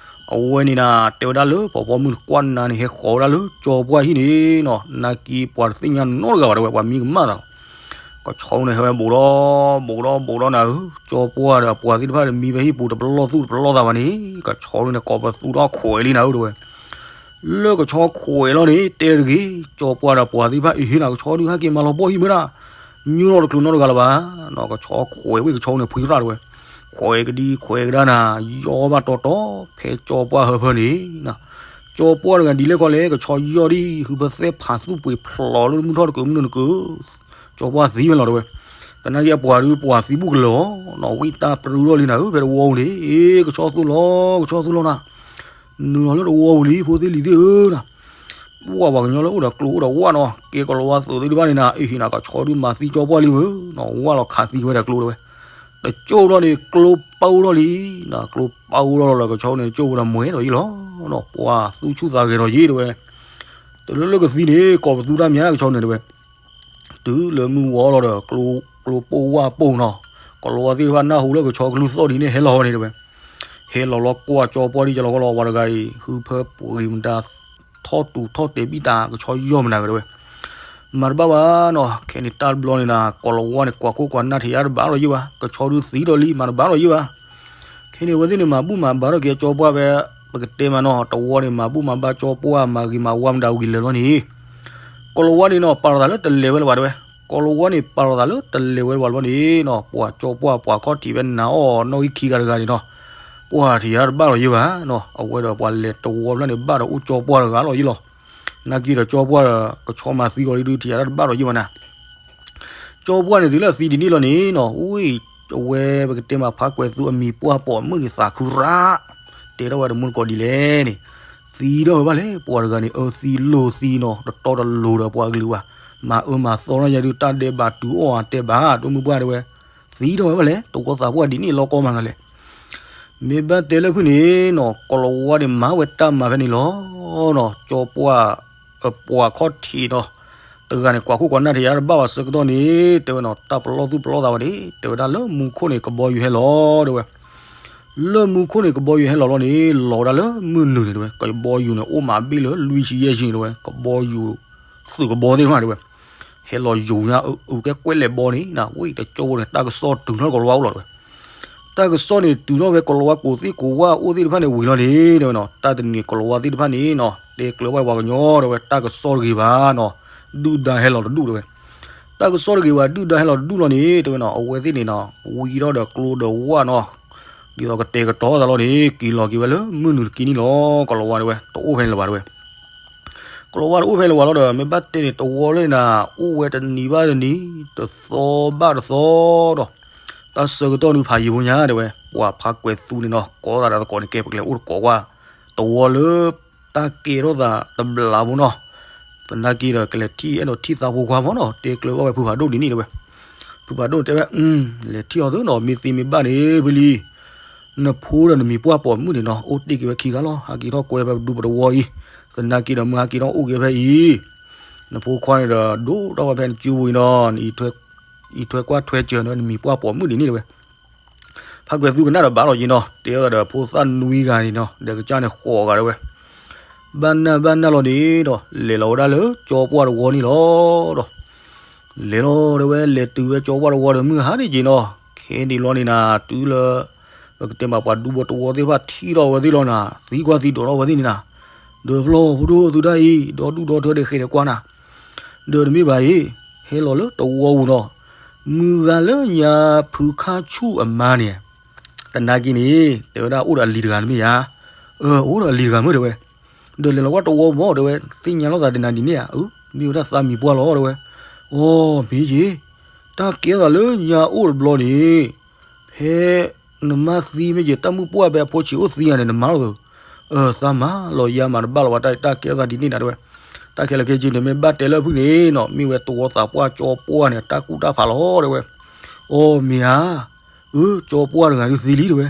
အဝဲန့ၣ်နၤ တဲဝဲဒၣ်လၢပှၤပိာ်မုၣ်န့ၣ်ကွၢ်နၤန့ၣ် ဟဲဃီၤဝဲဒၣ်လၢကၠီပှၢ်ဟံၣ်န့ၣ်နီၤ, နာ်က့ပှၤတသ့ၣ်ညါနီတဂၤဘၣ်တဲဝဲ, ပှၤမံကမၣ်သးလီၤ. ကဆီန့ၣ်ဟဲဝဲဘူးဒီး ဘူးဒီး ဘူးဒီးနၤဧၢ, ကၠီပှၢ်ဒီးပှၤသ့ၣ်တဖၣ်န့ၣ် မံဖဲဟံၣ်ပူၤတပလီၢ်သူၣ်တပလီၢ်သးဘၣ်န့ၣ်, ကဆီန့ၣ်ကိးပသူထီၣ်ခွဲးလံနၤဧၢတဲဝဲ. လၢကဆီခွဲးလီၤန့ၣ် တဲတဂ့ၤ, ကၠီပှၢ်ဒီးပှၤသ့ၣ်တဖၣ်အံၤဟ့ၣ်နၤ ကဆီဒုးဟဲက့ၤမၤလီၤပှီၢ်ဟံၣ်မ့ၢ်ဒၣ်, ညိထီၣ်တချုးနီတဂၤလၢၤဘၣ်နီၤ, ကဆီခွဲးဝဲကဆီန့ၣ်ဖှံရၣ်တဲဝဲ. ခွဲးကဒံခွဲးကဒါနၤ, ယီၢ်ဘၣ်တီတီ ဖဲကၠီပှၢ်ဟၢဖၢန့ၣ် ကၠီပှၢ်တဂၤဒ်လဲၣ်ခီလဲၣ် ကဆီယီၢ်ဒံး ဟုဖၢသဲဖးသူၣ်ပှ့ၤဖျိးလၢမုၢ်ထီၣ်တကုးမုၢ်နုာ်တကုး, ကၠီပှၢ်သံဝဲလီၤတဲဝဲ. သနာ်က့အပှၤဒုးပှၤသံဘူးကလၢာ်အီၤနီၤ, ဝံၣ်တၢ်ပြူထီၣ်လံနၤဧၢ, ဖဲတဝီပူၤန့ၣ် ကဆီသိလီၤ ကဆီသိလီၤနၤ, နုာ်လီၤလၢတဝီပူၤလံ ဖိသ့ၣ်လံၤသ့ၣ်ဧၢနၤ, ပှၤပှၤကညီလၢအိၣ်ဒီးကျိအိၣ်ဒီးဝၣ်နီၤ, ကဲကလီၤဝါသိးသ့ၣ်တဖၣ်န့ၣ်နၤ, အဟ့ၣ်နၤကဆီဒုးမၤသံကၠီပှၢ်လံဧၢနီၤ, ဝၣ်လီၤခးသံဝဲဒီးကျိတဲဝဲ. တကၠိၢ်ထီၣ်န့ၣ် ကျိပၢထီၣ်လံနၤ, ကျိပၢထီၣ်လီၤလၢကဆီန့ၣ် တကၠိၢ်ဝဲဒီးမွဲဒီးယ့ၣ်လီၤနီၤ, ပှၤသူၣ်ဆူၣ်သးဂဲၤဒီးယ့ၣ်တဲဝဲ. တလၢလၢကသံန့ၣ် ကိးပသူတၢ်မးကဆီန့ၣ်တဲဝဲ. တုၤလၢမုၢ်ဝီလီၤဒီး ကျိပိၢ်ဝၣ်ပိၢ်နီၤ, ကလီၤဝါသ့ၣ်တဖၣ်နၢ်ဟူလၢကဆီကလုၢ်သီၣ်ဒ်န့ၣ် ဟဲလီၤဝဲန့ၣ်တဲဝဲ. ဟဲလီၤလီၤကွၢ်ကၠီပှၢ်ဒ်ကလီၤကလီၤ ပှၤတဂၤအံၤ ဟုဖၢပှ့ၤမတၤ ထီၣ်တူာ်ထီၣ်တဲာ်ဘံၣ်တၢ် ကဆီယီၢ်မနၤဂ့ၤတဲဝဲ. မၤတဘၣ်ဘၣ်နီၤ, ခဲန့ၣ်တၢ်တဘျီန့ၣ်နၤ ကလီၤဝါန့ၣ် ကွၢ်ခိၣ်ကွၢ်နၢ်ထံးယါတဘၣ်ဒီးယ့ၣ်ဘၣ်, ကဆီဒုးသံဒီးလံ မၤတဘၣ်ဒီးယ့ၣ်ဘၣ်. ခဲန့ၣ်အဝဲသ့ၣ်န့ၣ် မၤဘူၣ်မၤဘါထီၣ်က့ၤကၠီပှၢ်ဖဲ ပကတဲမးနီၤ တဝီန့ၣ် မၤဘူၣ်မၤဘါကၠီပှၢ် မၤဂ့ၤမၤဝါမတၤဝံၤလၢာ်လီၤန့ၣ် ကလီၤဝါန့ၣ်နီၤ ပာ်လီၤသးလၢတလဲၤဝဲလၢၤဘၣ်တဲဝဲ. ကိၤလၤဝါန့ၣ် ပာ်လီၤသးလၢတလဲၤဝဲဘၣ်လီၤန့ၣ်နီၤ, ပှၤကၠီပှၢ်ပှၤခီၣ်ထံးဖဲနၤအီၣ်နီၣ်ဂံၢ်ခံဂၤတဂၤန့ၣ်နီၤ, ပှၤထံၣ်ယၤတဘၣ်လီၤယဲဘၣ်နီၤ, အဝဲဒီးပှၤလဲၤတဝီဖျၢၣ်န့ၣ် ဘၣ်ဒီးအိၣ်ကၠီပှၢ်တဂၤလီၤယဲလီၤ. နာ်က့ဒီးကၠီပှၢ်ဒီး ကဆီမၤသံဂီၤလံဒုး ထံၣ်ယၤတဘၣ်လီၤယဲဘၣ်နၤ. ကၠီပှၢ်န့ၣ်တုၤလၢအသံဒ်န့ၣ်လီၤန့ၣ်နီၤ, အဝဲ အဝဲပကတဲမးဖးကွဲးသူအမံၤပှၢ်ပိာ်မုၣ်န့ၣ်သးခုရၣ်, တဲထီၣ်ဝဲတမူတကိးဒ်လဲၣ်န့ၣ်, သံထီၣ်ဝဲဘၣ်လဲၣ် ပှၤတဂၤန့ၣ် အၢသံလိာ်သံနီၤ, တတီတလိၤဒီးပှၤကလုာ်ဘၣ်, မၤအၢမၤသီထီၣ်ယၤဒုး တၢ်ဒဲးဘးတုၤအီၣ်အတဲဘၣ် ဒိၣ်မုၢ်ပှၢ်တဲဝဲ, သံထီၣ်ဝဲဘၣ်လဲၣ် တဝီသးပှၢ်ဒ်န့ၣ်လီၤကီမးလီၤလဲၣ်. မ့ၢ်ဘၣ်တဲလၢဖုၣ်န့ၣ်နီၤ, ကိၤလၤဝါန့ၣ်မၤဝဲတၢ်မၤဖဲန့ၣ်လီၤနီၤ, ကၠီပှၢ် အပှၤခီၣ်ထံးနီၤ, တဂၤန့ၣ် ကွၢ်ခိၣ်ကွၢ်နၢ်ထံၣ်ယၤတဘၣ်ဘၣ်ဆၢကတီၢ်န့ၣ် တဲဝဲနီၤ, တၢ်ပလီၢ်သူၣ်ပလီၢ်သးဘၣ်န့ၣ် တဲဝဲဒၣ်လၢမူခိၣ်န့ၣ် ကဘီယူၤဟဲလီၤ တဲဝဲ လၢမူခိၣ်န့ၣ် ကဘီယူၤဟဲလီၤလီၤန့ၣ် လီၤဝဲဒၣ်လၢမုၢ်နုာ်န့ၣ် တဲဝဲ, ကဘီယူၤန့ၣ် အိၣ်မးဘ့ၣ်လၢလွံၢ်ဆံယဲၢ်ဆံန့ၣ် တဲဝဲ, ကဘီယူၤ သုးကဘီသ့ၣ်တဖၣ် တဲဝဲ, ဟဲလီၤယူၤညါအုးကဲကွဲးလဲၣ်ဘီန့ၣ် ဝံၤတကၠိဖိန့ၣ် တၢ်ကစီၣ်တုၤထီၣ်ကိၤလၤဝါအိၣ်လီၤ တဲဝဲ. တၢ်ကစီၣ်န့ၣ် တုၤထီၣ်ဖဲကိၤလၤဝါကိးသ့ၣ်ကိးဝၣ်အိၣ်သ့ၣ်တဖၣ်န့ၣ်ဝံၤလီၤန့ၣ် တဲဝဲနီၤ, တၢ်တနံၤကိၤလၤဝါသ့ၣ်တဖၣ်န့ၣ်နီၤ တဲကျၢၤဝဲပှၤကညီ တဲဝဲ, တၢ်ကစီၣ်တဂ့ၤဘၣ်နီၤ, ဒုၣ်ဒါဟဲလီၤတဒူၣ် တဲဝဲ. တၢ်ကစီၣ်တဂ့ၤဘၣ် ဒုၣ်ဒါဟဲလီၤတဒူၣ်လီၤန့ၣ် တဲဝဲနီၤ, အဝဲသ့ၣ်န့ၣ်နီၤ ဝံထီၣ်ဒီးကျိဒီးဝၣ်နီၤ, ဒ်သိးကတဲာ်ကတီၤသးလီၤန့ၣ် က့ၤလီၤက့ၤဝဲလၢမုၢ်နုာ်တက့ၢ်န့ၣ်လီၤ, ကိၤလၤဝါ တဲဝဲ, တအိၣ်ဖဲန့ၣ်လၢၤဘၣ် တဲဝဲ. ကိၤလၤဝါတအိၣ်ဖဲလၢၤဘၣ်လီၤဒီး မ့ၢ်ဘၣ်တဲန့ၣ် တဝီလၢန့ၣ် အိၣ်ဝဲတနံၤဘၣ်တနံၤ တသီဘၣ်တသီဒီး တၢ်ဆၢကတီၢ်ဒုးဖးယံာ်ဖိညါ တဲဝဲ, ပှၤဖးကွဲးသူန့ၣ်နီၤ ကိးသးဒီးသကိးန့ၣ် ကဲပကလဲၤအိၣ်တကိးဝၣ် တဝီလၢ တၢ်ကဲထီၣ်သးတဘျီဖိနီၤ, သနာ်က့ဒီး ကလဲၤထံၣ်အဲၣ်ဒိးထံၣ်သးဖိခွါမးနီၤ, တဲကျၢၤဘၣ်ဝဲဖုဖးဒိၣ်ဒ်န့ၣ် တဲဝဲ. ဖုဖးဒိၣ်တဲဝဲ, လဲၤထံၣ်အီၤသုနီၤ, မ့ၢ်သ့မ့ၢ်ဘၣ်န့ၣ် ဖုလံ နဖိဒီးနမံၤပှၢ်ပိာ်မုၣ်န့ၣ်နီၤ အိၣ်တ့ၢ်က့ၤဝဲခံဂၤလီၤ, ဟးက့ၤထီၣ်ကွဲဖဲပဒူပတဝီအံၤ, သနာ်က့ဒီး မုၢ်ဟါက့ၤထီၣ်အိၣ်က့ၤဖဲအံၤ, နဖိခွါန့ၣ်ဒီး ဒိၣ်ထီၣ်ဝဲဖဲနစုပူၤအံၤနီၤ, အံးထွဲကွၢ်ထွဲစၢၤန့ၣ် နမံၤပှၢ်ပိာ်မုၣ်ဒ်န့ၣ် တဲဝဲ. ဖးကွဲးသူကနၣ်ဒီးဘၣ်လီၤယံၤနီၤ, တဲဝဲဒီး ဖိသၣ်နွံဂၤန့ၣ်နီၤ ဒီးကစၢ်န့ၣ်ဃိးဂၤ တဲဝဲ. ဘၣ်နၢ်ဘၣ်နၢ်လီၤန့ၣ်ဒီး လဲၤလီၤဝဲဒၣ်လၢကၠီပှၢ်တဝီန့ၣ်လီၤဒီး လဲၤလီၤ တဲဝဲ, လဲၤတုၤဝဲကၠီပှၢ်တဝီဒီး မုၢ်ဟါန့ၣ်က့ၤနီၤ, ခဲန့ၣ်လီၤန့ၣ်နၤ တုၤလၢ ပကတဲမးပှၤဒူဖိတဝီသ့ၣ်တဖၣ်ထံၣ်ထီၣ်ဝဲသ့ၣ်လီၤနၤ, သံကွၢ်သံဒိးထီၣ်ဝဲသ့ၣ်န့ၣ်နၤ, ဒီးဖျီၣ်ဖိဒိၣ်သုဒၣ်အံၤ ဒီဒူၣ်ဒီထၢဒီးဃဲၤဒီးကွၢ်နၤ, ဒီးတမ့ၢ်ဘၣ်အံၤ, ဟဲလီၤလၢတဝီပူၤနီၤ, မုၢ်ဂၤလၢညါဖုခါဆူၣ်အမါန့ၣ် သနာ်က့န့ၣ် တဲဝဲဒၣ်အိၣ်ဒီးအလံၤတဂၤတမ့ၢ်ဧါ, အၢ အိၣ်ဒီးအလံၤတဂၤမ့ၢ် တဲဝဲ, ဒီးလဲၤလီၤဝဲတဝီမး တဲဝဲ, သ့ၣ်ညါလိာ်သးဒ်နၤဒ်န့ၣ်ဧါ, အၢ မ့ၢ်ဝဲဒၣ်သးမံၤပှၢ်လီၤ တဲဝဲ, အိ မ့ၢ်က့ၤ, တၢ်ကဲထီၣ်သးလၢညါအိၣ်တဘျီန့ၣ် ဖဲနမါသံမ့ၢ်က့ၤ တၢ်မုၢ်ပှၢ်ဖဲအဖိဆံးအိၣ်သံယၤန့ၣ် နမါလီၤသး, အၢ သးမၤလီၤယၤမးတဘၣ်လီၤဝဲ တၢ်ကဲထီၣ်သးဒ်န့ၣ်နၤ တဲဝဲ, တၢ်ခဲလၢာ်ခဲဆ့န့ၣ် မ့ၢ်ဘၣ်တဲလၢဖုၣ်န့ၣ်နီၤ မ့ၢ်ဝဲတဝီသးပှၢ်ကၠီပှၢ်န့ၣ် တၢ်ကူၣ်တၢ်ဖးလီၤ တဲဝဲ, အိ မ့ၢ်ဧါ အၢ ကၠီပှၢ်တဂၤဒုးသံလံ တဲဝဲ,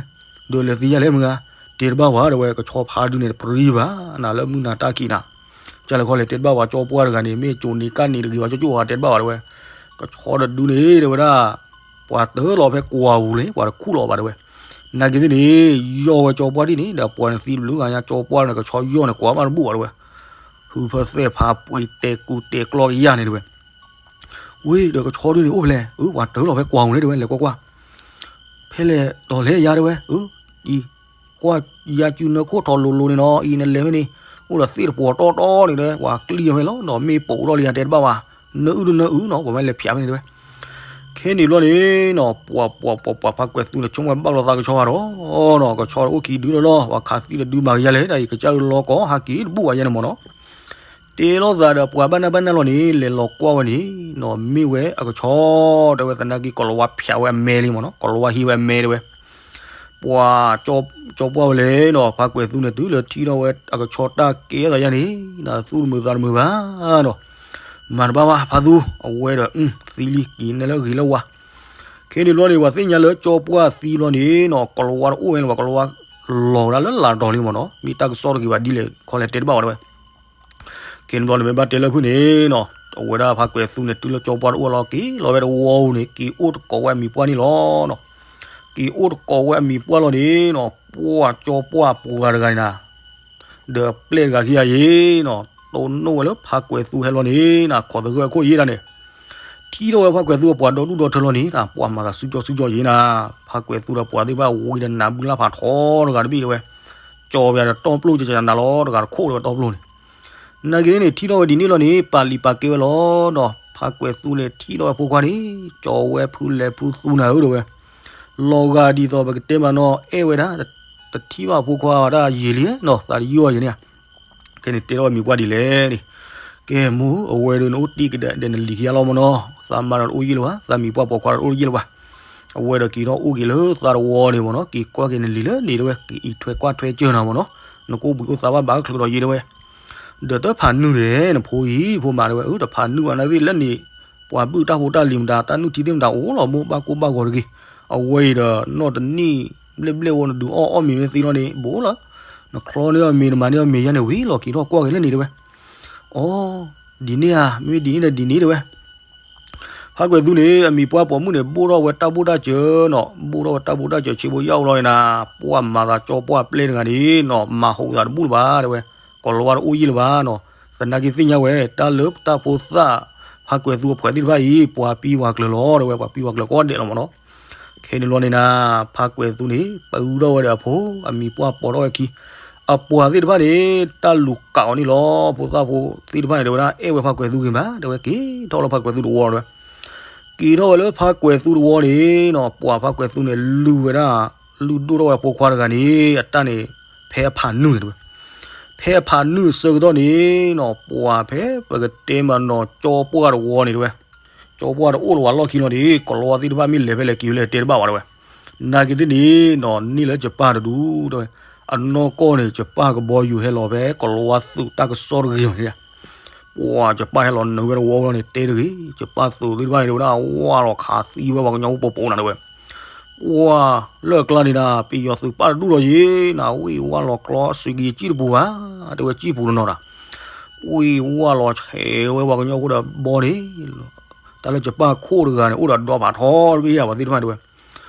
ဒီးလဲၤသံယၤလဲၣ်မုၢ်ဂၤ, တဲတဘၣ်ဝဲ တဲဝဲ, ကဆီဖါဒုန့ၣ် တပြံဘၣ်, နၤလၢမုၢ်နၤတၢ်က့ၤနၤ, ကၢ်လဲၤခီလဲၤတဲတဘၣ်ဝဲ ကၠီပှၢ်တဂၤန့ၣ် မ့ၢ်ကိၤန့ၣ်ကၣ်န့ၣ်တဂ့ၤဝဲ ကၠီကၠိၣ်ဝဲတဲတဘၣ်ဝဲ တဲဝဲ, ကဆီတဒုန့ၣ် တဲဝဲဒၣ် ပှၤတၢလီၤဖဲကွၢ်ပူၤလံ ပှၤတခူၣ်လီၤဘၣ် တဲဝဲ, နာ်က့သ့ၣ်န့ၣ် ယီၢ်ဝဲကၠီပှၢ်ဒ်န့ၣ် ဒီးပှၤန့ၣ်သံတဘျုးဂၤညါ ကၠီပှၢ်န့ၣ် ကဆီယီၢ်န့ၣ် ကွၢ်မးတဘူၣ်ဘၣ် တဲဝဲ, ဟုဖၢသဲၣ်ဖးပှ့ၤတဲာ်ကူၣ်တဲာ်ကျီကယၢ်န့ၣ် တဲဝဲ ဝ့ၢ်ဒီးကဆီဒုန့ၣ်အိၣ်ဖဲလဲၣ်, အၢ ပှၤတၢလီၤဖဲကွၢ်ပူၤန့ၣ် တဲဝဲ, လဲၤကွၢ်ကွၢ်, ဖဲလဲၣ်တီၤလဲၣ်ယၤ တဲဝဲ, အၢ အံၤ ကွၢ်ယၤစုနၢခိၣ်ထီၣ်လိၤလိၤန့ၣ်နီၤ, အံၤနလဲၤဖဲန့ၣ် အိၣ်ဒီးသ့ၣ်တပှီၤတီတီန့ၣ် တဲဝဲ, ပှၤကျံၢ်အီၤဖဲလီၤ ဒီးမ့ၢ်ပိာ်အိၣ်ထီၣ်လံယၤ တဲတဘၣ်ဝဲ, နအုၣ်တနၢအုၣ်နီၤ ပှၤမ့ၢ်လဲၤဖျးဖဲန့ၣ် တဲဝဲ, ခဲန့ၣ်ဘျီန့ၣ်နီၤ ပှၤပှၤပှၤပှၤဖးကွဲးသူန့ၣ် ဆိကမိၣ်ဝဲဘၣ်လိာ်သးကဆီဂၤဒီးနီၤ, ကဆီအိၣ်ခံဒုလီၤလီၤ ပှၤခးသံတဒုမၤကယၤလဲၣ် တၢ်အံၤကစၢ်အၢလီၤကီၢ် ဟးက့ၤတဘူၣ်ဘၣ်ယဲန့ၣ်မ့ၢ်နီၤ တဲလိာ်သးဒီးပှၤဘၣ်နၢ်ဘၣ်နၢ်လီၤန့ၣ် လဲၤလီၤကွၢ်ဝဲန့ၣ်နီၤ မ့ၢ်ဝဲအကဆီ တဲဝဲ သနာ်က့ ကိၤလၤဝါဖျးဝဲအမဲလံမ့ၢ်နီၤ ကိၤလၤဝါဟံးဝဲအမဲ တဲဝဲ, ပှၤကၠီပှၢ်ဝဲလဲၣ်နီၤ ဖးကွဲးသူန့ၣ် တုၤလၢထံၣ်ထီၣ်ဝဲအကဆီတၢ်ကဲထီၣ်သးယါန့ၣ် သူၣ်တမုာ်သးတမုာ်ဘၣ်နီၤ, မၤတဘၣ်ဘၣ် ဖးသူ အဝဲဒီး သံလံ က့ၤနဲၣ်လၢဂ့ၤလၢဝါ ခဲန့ၣ်ဘျီန့ၣ် ပှၤသ့ၣ်ညါလၢကၠီပှၢ်သံလီၤန့ၣ်နီၤ ကိၤလၤဝါတအိၣ်ဝဲန့ၣ် ပှၤကိၤလၤဝါလီၤဝဲဒၣ်လၢလၢ်တီၤလံမ့ၢ်နီၤ မ့ၢ်တၢ်ကစီၣ်တဂ့ၤဘၣ်ဒ်လဲၣ် ခီလဲၣ်တဲတဘၣ်ဝဲ တဲဝဲ, ခဲန့ၣ်ဘျီန့ၣ် မ့ၢ်ဘၣ်တဲလၢဖုၣ်န့ၣ်နီၤ အဝဲဒၣ်ဖးကွဲးသူန့ၣ် တုၤလၢကၠီပှၢ်တအိၣ်လီၤ က့ၤလီၤဝဲတဝီပူၤန့ၣ် က့ၤအိၣ်တကိးဝဲအမံၤပှၢ်န့ၣ်လီၤနီၤ, က့ၤအိၣ်တကိးဝဲအမံၤပှၢ်လီၤန့ၣ်နီၤ ပှၢ်ကၠီပှၢ်ပှၤတဂၤန့ၣ်နၤ ဒီးပျဲၢ်တဂၤခံဂၤယ့ၤနီၤ တိၢ်နီၣ်ဝဲလၢဖးကွဲးသူဟဲလီၤန့ၣ်နၤ ခိးသဂၢၢ်အခိၣ်ယ့ၣ်တၢ်န့ၣ်, ထံၣ်ထီၣ်ဝဲဖးကွဲးသူအပှၤဒီဒူၣ်ဒီထၢလီၤန့ၣ် ပှၤမၤသးဆူကၠီဆူကၠီယ့ၤနၤ, ဖးကွဲးသူဒီးပှၤသ့ၣ်တဖၣ်ဝံၤဒီးနးဘုလၢ်ဖးထီတဂၤတဘ့ၣ်တဲဝဲ, ကၠီပှၢ်ဒီးတီပျိၢ်ကကနၤလီၤ တဂၤတခိၣ်တဲဝဲတီပျိၢ်န့ၣ်, နာ်က့န့ၣ် ထံၣ်ထီၣ်ဝဲဒ်န့ၣ်လီၤန့ၣ် ပာ်လံာ်ပာ်ကဲဝဲလီၤနီၤ, ဖးကွဲးသူန့ၣ်ထံၣ်ထီၣ်ဝဲဖိခွါန့ၣ် ကၠီဝဲဖုလဲၤဖုသူနၤဧၢ တဲဝဲ, လီၤဂာ်ဒ်သိးပကတဲမးနီၤ အဲၣ်ဝဲဒၣ်, တထံၣ်ဘၣ်ဖိခွါတၢ်ယံာ်လံနီၤ သးတယုၢ်အီၤယဲန့ၣ်ဧါ. ခဲန့ၣ်တဲထီၣ်ဝဲမံၤပှၢ်ဒ်လဲၣ်န့ၣ်, ကဲမိၢ် အဝဲဒီးနအိၣ်တ့ၢ်ကဒီးနလံၤခံဂၤလီၤမးနီၤ, သးမါဒီးတအိၣ်ယံာ်လၢၤဘၣ်, သးမံၤပှၢ်ပိာ်ခွါဒီးတအိၣ်ယံာ်လၢၤဘၣ်. အဝဲဒီးက့ၤထီၣ်အိၣ်က့ၤလၢသးတဝီန့ၣ်မးနီၤ, က့ၤကွၢ်က့ၤနလံၤလၢန့ၣ် တဲဝဲ, ကအံးထွဲကွၢ်ထွဲစၢၤနၤမးနီၤ, နကအိၣ်ဘှံးအိၣ်သါဘၣ်ဘၣ်ကချုးဒီးယဲ တဲဝဲ. ဒီးတဖးနုာ်န့ၣ် နဖိအံၤ ဖိမး တဲဝဲ, အၢ တဖးနုာ်ဘၣ်နာ်သ့ၣ်လၢန့ၣ်, ပှၤဘုၣ်တၢ်ဖိတၢ်လံၤမတၤ တၢ်နုာ်ထံသ့ၣ်မတၤအိၣ်လီၤ မိၢ် ဘၣ်ကိၢ်ဘၣ်ဂီၤတဂ့ၤ. အဝဲအံၤဒီးနီၢ်တနံၣ်ဘျဲၣ်ဘျဲၣ်ဝဲ နဒုးအီၣ်အီၣ်မ့ၤမ့ၢ်သ့လီၤန့ၣ် ဘူးလီၤ, နချီန့ၢ်အီၤမ့ၤ နမၤန့ၢ်အီၤမ့ၤယါန့ၣ်ဝံၤလီၤ က့ၤထီၣ်ကွၢ်က့ၤလၢန့ၣ် တဲဝဲ. အိ ဒ်န့ၣ်ဧါ, မ့မ့ၢ်ဒ်န့ၣ်ဒီးဒ်န့ၣ် တဲဝဲ. ဖးကွဲးသူန့ၣ် အမံၤပှၢ်ပိာ်မုၣ်န့ၣ် ဘိၣ်ထီၣ်ဝဲတၢ်ဘိၣ်တၢ်စၢၤနီၤ, ဘိၣ်ထီၣ်ဝဲတၢ်ဘိၣ်တၢ်စၢၤ ဆ့ဘိယၣ်အိၣ်လီၤန့ၣ်နၤ, ပှၢ်မၤသးကၠီပှၢ်ပျဲၢ်တဂၤန့ၣ်နီၤ မၤဟူးသးတဘူၣ်လၢၤဘၣ် တဲဝဲ, ကိးလီၤဝါတအိၣ်ယံာ်လၢၤဘၣ်နီၤ, သနာ်က့သ့ၣ်ညါဝဲ တၢ်လၢတၢ်ဖိသၣ် ဖးကွဲးသူအဖှဲးသ့ၣ်တဖၣ်အံၤ ပှၤပံဝၤကျၢၤလီၤ တဲဝဲ, ပှၤပံဝၤကျၢၤကိးဂၤဒဲးလီၤမးနီၤ. ခဲန့ၣ်လီၤန့ၣ်နၤ, ဖးကွဲးသူန့ၣ် ပၢထီၣ်ဝဲဒီးအဖိ, အမံၤပှၢ်ပိာ်ထီၣ်ဝဲခံ, အပှၤသ့ၣ်တဖၣ်န့ၣ် တၢ်လူၤကးအီၤန့ၣ်လီၤ, ဖိသၣ်ဖိသ့ၣ်တဖၣ်န့ၣ် တဲဝဲဒၣ် အဲၣ်ဝဲဖးကွဲးသူဂ့ၤမး တဲဝဲ, က့ၤထီၣ်လၢဖးကွဲးသူတဝီ တဲဝဲ, က့ၤထီၣ်ဝဲလၢဖးကွဲးသူတဝီန့ၣ်နီၤ, ပှၤဖးကွဲးသူန့ၣ် လုၢ်ဝဲဒၣ်, လုၢ်ဒိၣ်ထီၣ်ဝဲဖိခွါတဂၤန့ၣ် အတၢ်န့ၣ် ဖဲအဖးနုာ်န့ၣ် တဲဝဲ, ဖဲအဖးနုာ်အဆၢကတီၢ်န့ၣ်နီၤ, ပှၤဖဲပကတဲမးနီၤ ကၠီပှၢ်တဝီန့ၣ် တဲဝဲ, ကၠီပှၢ်တအိၣ်လၢၤဝဲလီၢ်ခံလီၤန့ၣ် ကိးလီၤဝါသ့ၣ်တဖၣ်မ့ၢ်လဲၤဖဲလဲၣ်က့ၤဖဲလဲၣ်တဲတဘၣ်ဝဲ တဲဝဲ, နာ်က့သ့ၣ်န့ၣ်နီၤ န့ၢ်လၢကပၢ်တဒူၣ် တဲဝဲ, အနီၢ်ကီၢ်န့ၣ် ကပၢ်ကဘီယူၤဟဲလီၤဖဲကိးလီၤဝါသုးတၢ်ကစီၣ်တဂ့ၤန့ၣ် ပှၤကပၢ်ဟဲလီၤနုာ်ဝဲတဝီလီၤန့ၣ် တဲတဂ့ၤ, ကပၢ်သုးသ့ၣ်တဖၣ်န့ၣ် တဲဝဲဒၣ် ဝၢ်လီၤခးသံဝဲပှၤကညီဖိပိာ်ပိာ်နၤ တဲဝဲ, ပှၤလၢအကျါန့ၣ်နၤ ပယီၤသုးပၢ်တဒူၣ်လီၤယ့ၤနၤ ဝံၢ်ဝၢ်လီၤကျီ စံးက့ၤယစံၣ်တပူၤဘၣ် တဲဝဲ စံၣ်ပူၤတနီၤနၤ, ဝံၢ်ဝၢ်လီၤဆဲးဝဲပှၤကညီဖိဒီးဘီန့ၣ်, တၢ်လၢကပၢ်ခိၣ်တဂၤန့ၣ် အိၣ်ဒီးဒီဖးထီတဘ့ၣ်ယါပှၤသ့ၣ်တဖၣ်တဲဝဲ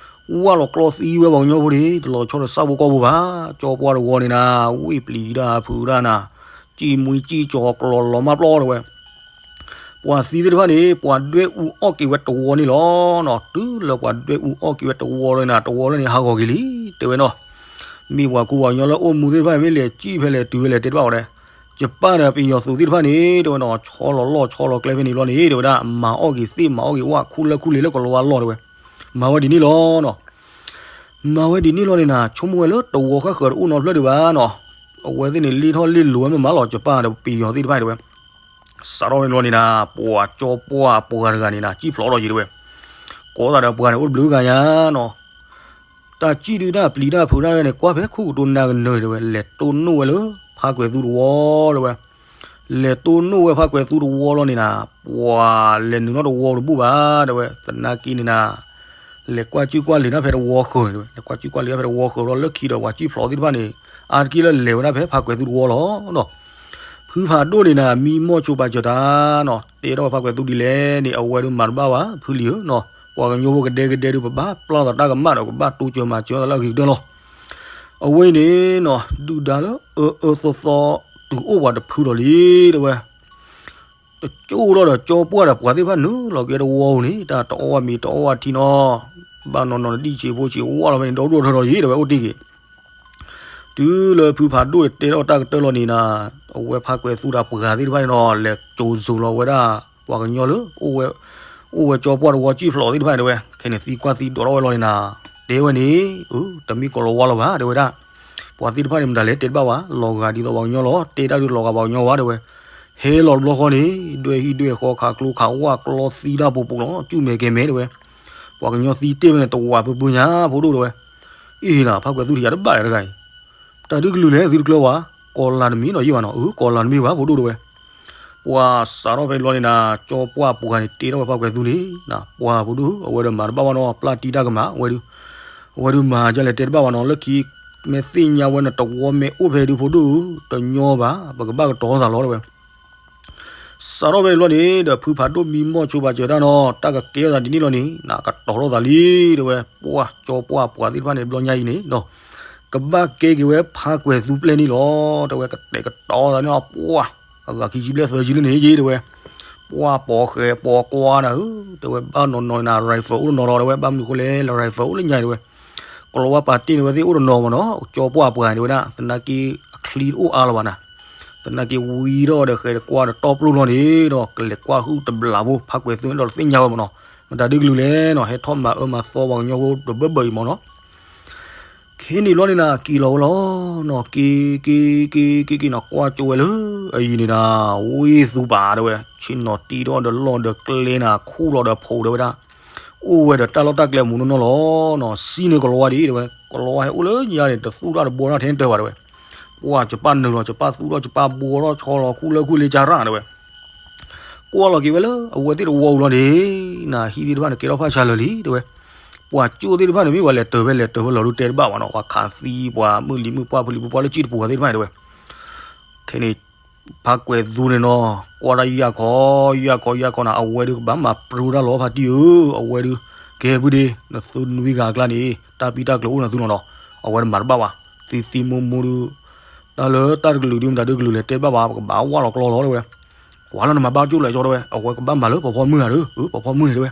ဝၢ်လီၤကျီသံဝဲပှၤကညီဖိန့ၣ် တလီၤဆီဒီးဆၣ်ဖိကီၢ်ဖိဘၣ်, ကၠီပှၢ်တဝီန့ၣ်နၤ ဝံၢ်ပျံၤတၢ်ဖုးတၢ်နၤ, စံၣ်မှံစံၣ်ကၠီၤကျီၤလီၤမၢ်ပျီတဲဝဲ, ပှၤသံသ့ၣ်တဖၣ်န့ၣ် ပှၤဒွဲၣ်အူအီၣ်က့ၤဝဲတဝီန့ၣ်လီၤနီၤ, တုၤလၢပှၤဒွဲၣ်အူအီၣ်က့ၤဝဲတဝီလီၤန့ၣ်နၤ တဝီလၢန့ၣ်ဟးဂီၤက့ၤလံ တဲဝဲနီၤ, မ့ၢ်ပှၤကူပှၤကညီလၢအိၣ်မူသ့ၣ်တဖၣ်န့ၣ် မ့ၢ်လဲၤစံၣ်ဖဲလဲၣ်တုၤဖဲလဲၣ်တဲတဘၣ်ဝဲဒၣ်, ကပၢ်ဒီးပယီၤသုးသ့ၣ်တဖၣ်န့ၣ် တဲဝဲနီၤ ဆီလီၤလီၢ်ဆီလီၤကျဲဖဲန့ၣ်ဘျီန့ၣ် တဲဝဲဒၣ် မၤအီၣ်က့ၤသ့ၣ်မၤအီၣ်က့ၤဝၣ်ခူလၢခူလ့လၢကိးလီၤဝါလီၢ်တဲဝဲ, မၤဝဲဒ်န့ၣ်လီၤနီၤ မၤဝဲဒ်န့ၣ်လီၤန့ၣ်နၤ ဆိကမိၣ်ဝဲလၢတဝီဃၣ်ဃၢၤတအိၣ်နီတဖျၢၣ်ဒံးဘၣ်နီၤ, အဝဲသ့ၣ်န့ၣ်လ့ၣ်ထီၣ်လ့ၣ်လိၤဝဲမးမးလီၤ ကပၢ်ဒီးပယီၤသ့ၣ်တဖၣ်တဲဝဲ, စးထီၣ်ဖဲန့ၣ်လီၤန့ၣ်နၤ ပှၤကၠီပှၢ်ပှၤတဂၤန့ၣ်နၤ စံၣ်ဖျိးထီၣ်ယံၤတဲဝဲ, ကိးသးဒီးပှၤန့ၣ်အိၣ်တဘျုးဂၤညါနီၤ တၢ်စံၣ်ဒုးတၢ်ပျံၤတၢ်ဖုးတၢ်န့ၣ် ကွၢ်ဖဲခိၣ်ကတိၤနၤကနၢၤတဲဝဲ လဲၤတိၢ်နီၣ်ဝဲလၢ ဖးကွဲးသူတဝီတဲဝဲ, လဲၤတိၢ်နီၣ်ဝဲဖးကွဲးသူတဝီလီၤန့ၣ်နၤ, ပှၤလဲၤနုာ်နီၣ်တဝီတဘူၣ်ဘၣ်တဲဝဲ သနာ်က့န့ၣ်နၤ လဲၤကွၢ်စုကွၢ်လံာ်တၢ်ဖဲတဝီဃၢၤတဲဝဲ, လဲၤကွၢ်စုကွၢ်လံာ်တၢ်ဖဲတဝီဃၢၤလီၤ လၢခံဒီးပှၤစံၣ်ဖျိးသ့ၣ်တဖၣ်န့ၣ် အါတက့ၢ်လၢလဲၤဝဲဒၣ်ဖဲဖးကွဲးသူတဝီလီၤနီၤ ဖုဖးဒိၣ်န့ၣ်နၤ မံမီၢ်ဆိပာ်စၢၤတၢ်နီၤ တဲထီၣ်ဖးကွဲးသူဒ်လဲၣ်န့ၣ် အဝဲဒုးမၤတဘၣ်ဝဲ ဖုလံၤဧၢနီၤ ပှၤကညီဖိကဒဲကဒဲဒုး ပဘၣ်ပျၢ်သးတၢ်ကမၣ်ဒီး ကဘၣ်တိစၢၤမၤစၢၤသးလၢအဂ့ၤကတၢၢ်လီၤ. အဝဲအံၤန့ၣ်နီၤ ဒုၣ်ဒါလၢအအၢအၢသီသီ တုၤအိၣ်ပှၤတဖုလီၤလံ တဲဝဲ တကၠိၢ်ထီၣ်ဒီးကၠီပှၢ်ဒီးပှၤသ့ၣ်တဖၣ်နုာ်လီၤက့ၤတဝီဧိၤန့ၣ် တၢ်တအီၣ်ဝဲမ့ၤတအီၣ်ဝဲထံနီၤ ဘၣ်နီၢ်နီၢ်နဒံၣ်ဆံးဖိဆံး ဝၢ်လီၤဖဲန့ၣ် ဒီဒိၣ်ထီၣ်ထီယံၤ တဲဝဲအိၣ်တ့ၢ်က့ၤ တုၤလၢဖုဖးဒိၣ်တဲထီၣ်တၢ်ကတၢၢ်လီၤန့ၣ်နၤ အဝဲဖးကွဲးသူဒီးပှၤသ့ၣ်တဖၣ်န့ၣ်နီၤ လဲၤကိၤစိၤလီၤဝဲဒၣ် ပှၤကညီလၢ အိၣ်ဝဲကၠီပှၢ်တဝီစံၣ်ဖျိးသ့ၣ်တဖၣ်န့ၣ်တဲဝဲ ခဲန့ၣ်သံကွၢ်သံဒိးထီၣ်ဝဲလီၤန့ၣ်နၤ တဲဝဲန့ၣ် အၢ တမ့ၢ်ကိးလီၤဝါလီၤဘၣ် တဲဝဲဒၣ် ပှၤသ့ၣ်တဖၣ်န့ၣ်မတၤလဲၣ်တဲတဘၣ်ဝဲ လီၤဂာ်ဒ်သိးပှၤကညီလီၤ တဲတၢ်ဒုးလီၤဂာ်ပှၤကညီဝဲတဲဝဲ ဟဲလီၤတဘျီဃီန့ၣ် ဒွဲၣ်ဟံၣ်ဒွဲၣ်ဃီခးကျိခးဝၣ်ကျီသံတၢ်ပူၤပူၤလီၤ ကၠူၣ်မဲာ်ကဲမဲာ်တဲဝဲ ပှၤကညီသံတ့ၢ်ဝဲန့ၣ် တဝးပၢပၢညါဖိဒိၣ်တဲဝဲ အ့ၣ်နၤ ဖးကွဲးသူထံၣ်ယၤတဘၣ်လၢတဂၤအံၤ တၢ်ဒုးကလုၢ်လဲၣ်သုတကျၢၤဝဲ ကီၤလၤတမ့ၢ်နီၤယ့ၢ်ဘၣ်နီၤ အၢ ကီၤလၤတမ့ၢ်ဘၣ်ဖိဒိၣ်တဲဝဲ ပှၤစးထီၣ်ဖဲန့ၣ်လီၤန့ၣ်နၤ ကၠီပှၢ်ပှၤန့ၣ် တဲထီၣ်ဝဲဖးကွဲးသူန့ၣ် ပှၤဖိဒိၣ် အဝဲဒီးမၤတဘၣ်ဘၣ်နီၤ ပျၢ်တံၢ်တၢ်ကမၣ် အဝဲဒုး အဝဲဒုးမၤဒ်လဲၣ်တဲတဘၣ်ဘၣ်နီၤ လၢခံ မ့ၢ်သ့ၣ်ညါဝဲန့ၣ် တဝီမ့ၢ်အိၣ်ဖဲဒုးဖိဒိၣ် တညီဘၣ် ပကဘၣ်ကတီၤသးလီၤတဲဝဲ စးထီၣ်ဖဲန့ၣ်လီၤန့ၣ် ဒီးဖုဖးဒိၣ်မံမီၢ်ဆိပာ်စၢၤတၢ်နီၤ တၢ်ကကဲထီၣ်သးဒ်န့ၣ်လီၤန့ၣ် နကတီၤထီၣ်သးလံတဲဝဲ ပှၢ်ကၠီပှၢ်ပှၤသ့ၣ်တဖၣ်န့ၣ် ဘျီညါအံၤန့ၣ် ကဘၣ်ကဲက့ၤဝဲဖးကွဲးသူပျဲၢ်န့ၣ်လီၤ တဲဝဲ ကတဲာ်ကတီၤသးန့ၣ်လီၤ ပှၢ် အဂၤခံဆံဘျဲၣ်သၢဆံလၢန့ၣ်ယ့ၢ်တဲဝဲ ပှၢ်ပိာ်ဃဲပိာ်ကွၢ်နၤဧၢ တဲဝဲ ဘၣ်နီၢ်နီၢ်နၤ rifle အိၣ်တနီၤလီၤ တဲဝဲ ဘၣ်မနုၤဃိလဲၣ် rifle အိၣ်လၢညါတဲဝဲ ကလီၤဝါပာ်တ့ၢ်န့ၢ်ဝဲသ့ၣ်အိၣ်တနီၤမးနီၤ ကၠီပှၢ်ပှၤတဲဝဲဒၣ် သနာ်က့အချံတအိၣ်အါလၢၤဘၣ်နၤ သနာ်က့ဝံၤဒီးဒီးဃဲၤတကွၢ်ဒီးတီပျိၢ်လီၤန့ၣ်ဒီး ကလဲၤကွၢ်ဟုၣ်တဘျီဖိ ဖးကွဲၤသူန့ၣ်ဒီးတသ့ၣ်ညါဝဲမ့ၢ်နီၤ, မတၤဒုကလုာ်လဲၣ်နီၤ, ဟဲထီၣ်မၤအၢမၤသီပှၤကညီဖိဒီးဘၢဘၢအံၤမ့ၢ်နီၤ. ခဲန့ၣ်ဘျီန့ၣ်နၤ က့ၤလီၤဝဲလီၤနီၤ, က့ၤ က့ၤ က့ၤ က့ၤ က့ၤနီၤ, ကွၢ်ကၠိဝဲလၢအယံၤန့ၣ်နၤ, ဝံသူပာ်တဲဝဲ, ဆ့ၣ်နီၤတံထီၣ်ဒီးလီၢ်ဒီးကျဲနၤ ခူၣ်လီၤဒီးဖိတဲဝဲဒၣ်, အိၣ်ဝဲဒီးတၢ်လီၢ်တၢ်ကျဲမူးနီၢ်နီၢ်လီၤနီၤ, စံးန့ၣ်ကလီၤဝါဒံးတဲဝဲ, ကလီၤဝါဟဲအိၣ်လၢညါန့ၣ် တသူၣ်တၢ်တဘီတၢ်ထဲတၢၤဘၣ်တဲဝဲ, ပှၤကပၢ်နုာ်လီၤ ကပၢ်သူၣ်ထီၣ် ကပၢ်ဘှီထီၣ်ဆီလီၤ ခူၣ်လၢခူၣ်လ့ကၢ်ရၣ်တဲဝဲ ကွၢ်လီၤက့ၤဝဲလၢအဝဲသ့ၣ်တဝီပူၤလီၤန့ၣ်, နဟံၣ်သ့ၣ်တဖၣ်န့ၣ် ကဲထီၣ်ဖးဆါလၢာ်လံတဲဝဲ, ပှၤကၠိသ့ၣ်တဖၣ်န့ၣ် မ့ၢ်ပှၤလဲၤတၢၤဖဲလဲၤတၢၤဖဲလီၤဒုးတဲတဘၣ်ဘၣ်နီၤ, ပှၤခးသံ ပှၤမုၢ်လံၤမုၢ်ပှၢ် ဖုလံၤဖုပှၢ်လၢကၠံၣ်တပူၤသ့ၣ်တဖၣ်န့ၣ်တဲဝဲ, ခဲန့ၣ် ဖးကွဲၤသူန့ၣ်နီၤ, ကွၢ်တၢ်ယၢ်ခီ ယၢ်ခီ ယၢ်ခီနၤ, အဝဲဒုးကဘၣ်မၤပြူတၢ်လီၤဖးတံၢ်ဧၢ, အဝဲဒုး ကဲဖုဒ့ နသုနွံဂၤအကျါန့ၣ် တၢ်ပံတၢ်ကျိၤအိၣ်နသုလီၤနီၤ, အဝဲတမၤတဘၣ်ဘၣ်, သံသံမူမူဒုး တၢ်လၢတၢ်တကလုာ်ဒုး မတၤဒုကလုာ်လဲၤတဲတဘၣ်ဘၣ်, ပကဘၣ်ဝၢ်လီၤကျီလီၤတဲဝဲ, ကွၢ်လၢနမၤဘၣ်ကၠိလဲၤကၠီတဲဝဲ, အဝဲကဘၣ်မၤလၢပှၤဖီမုၢ်ဧါဒီး, ပှၤဖီမုၢ်န့ၣ်တဲဝဲ,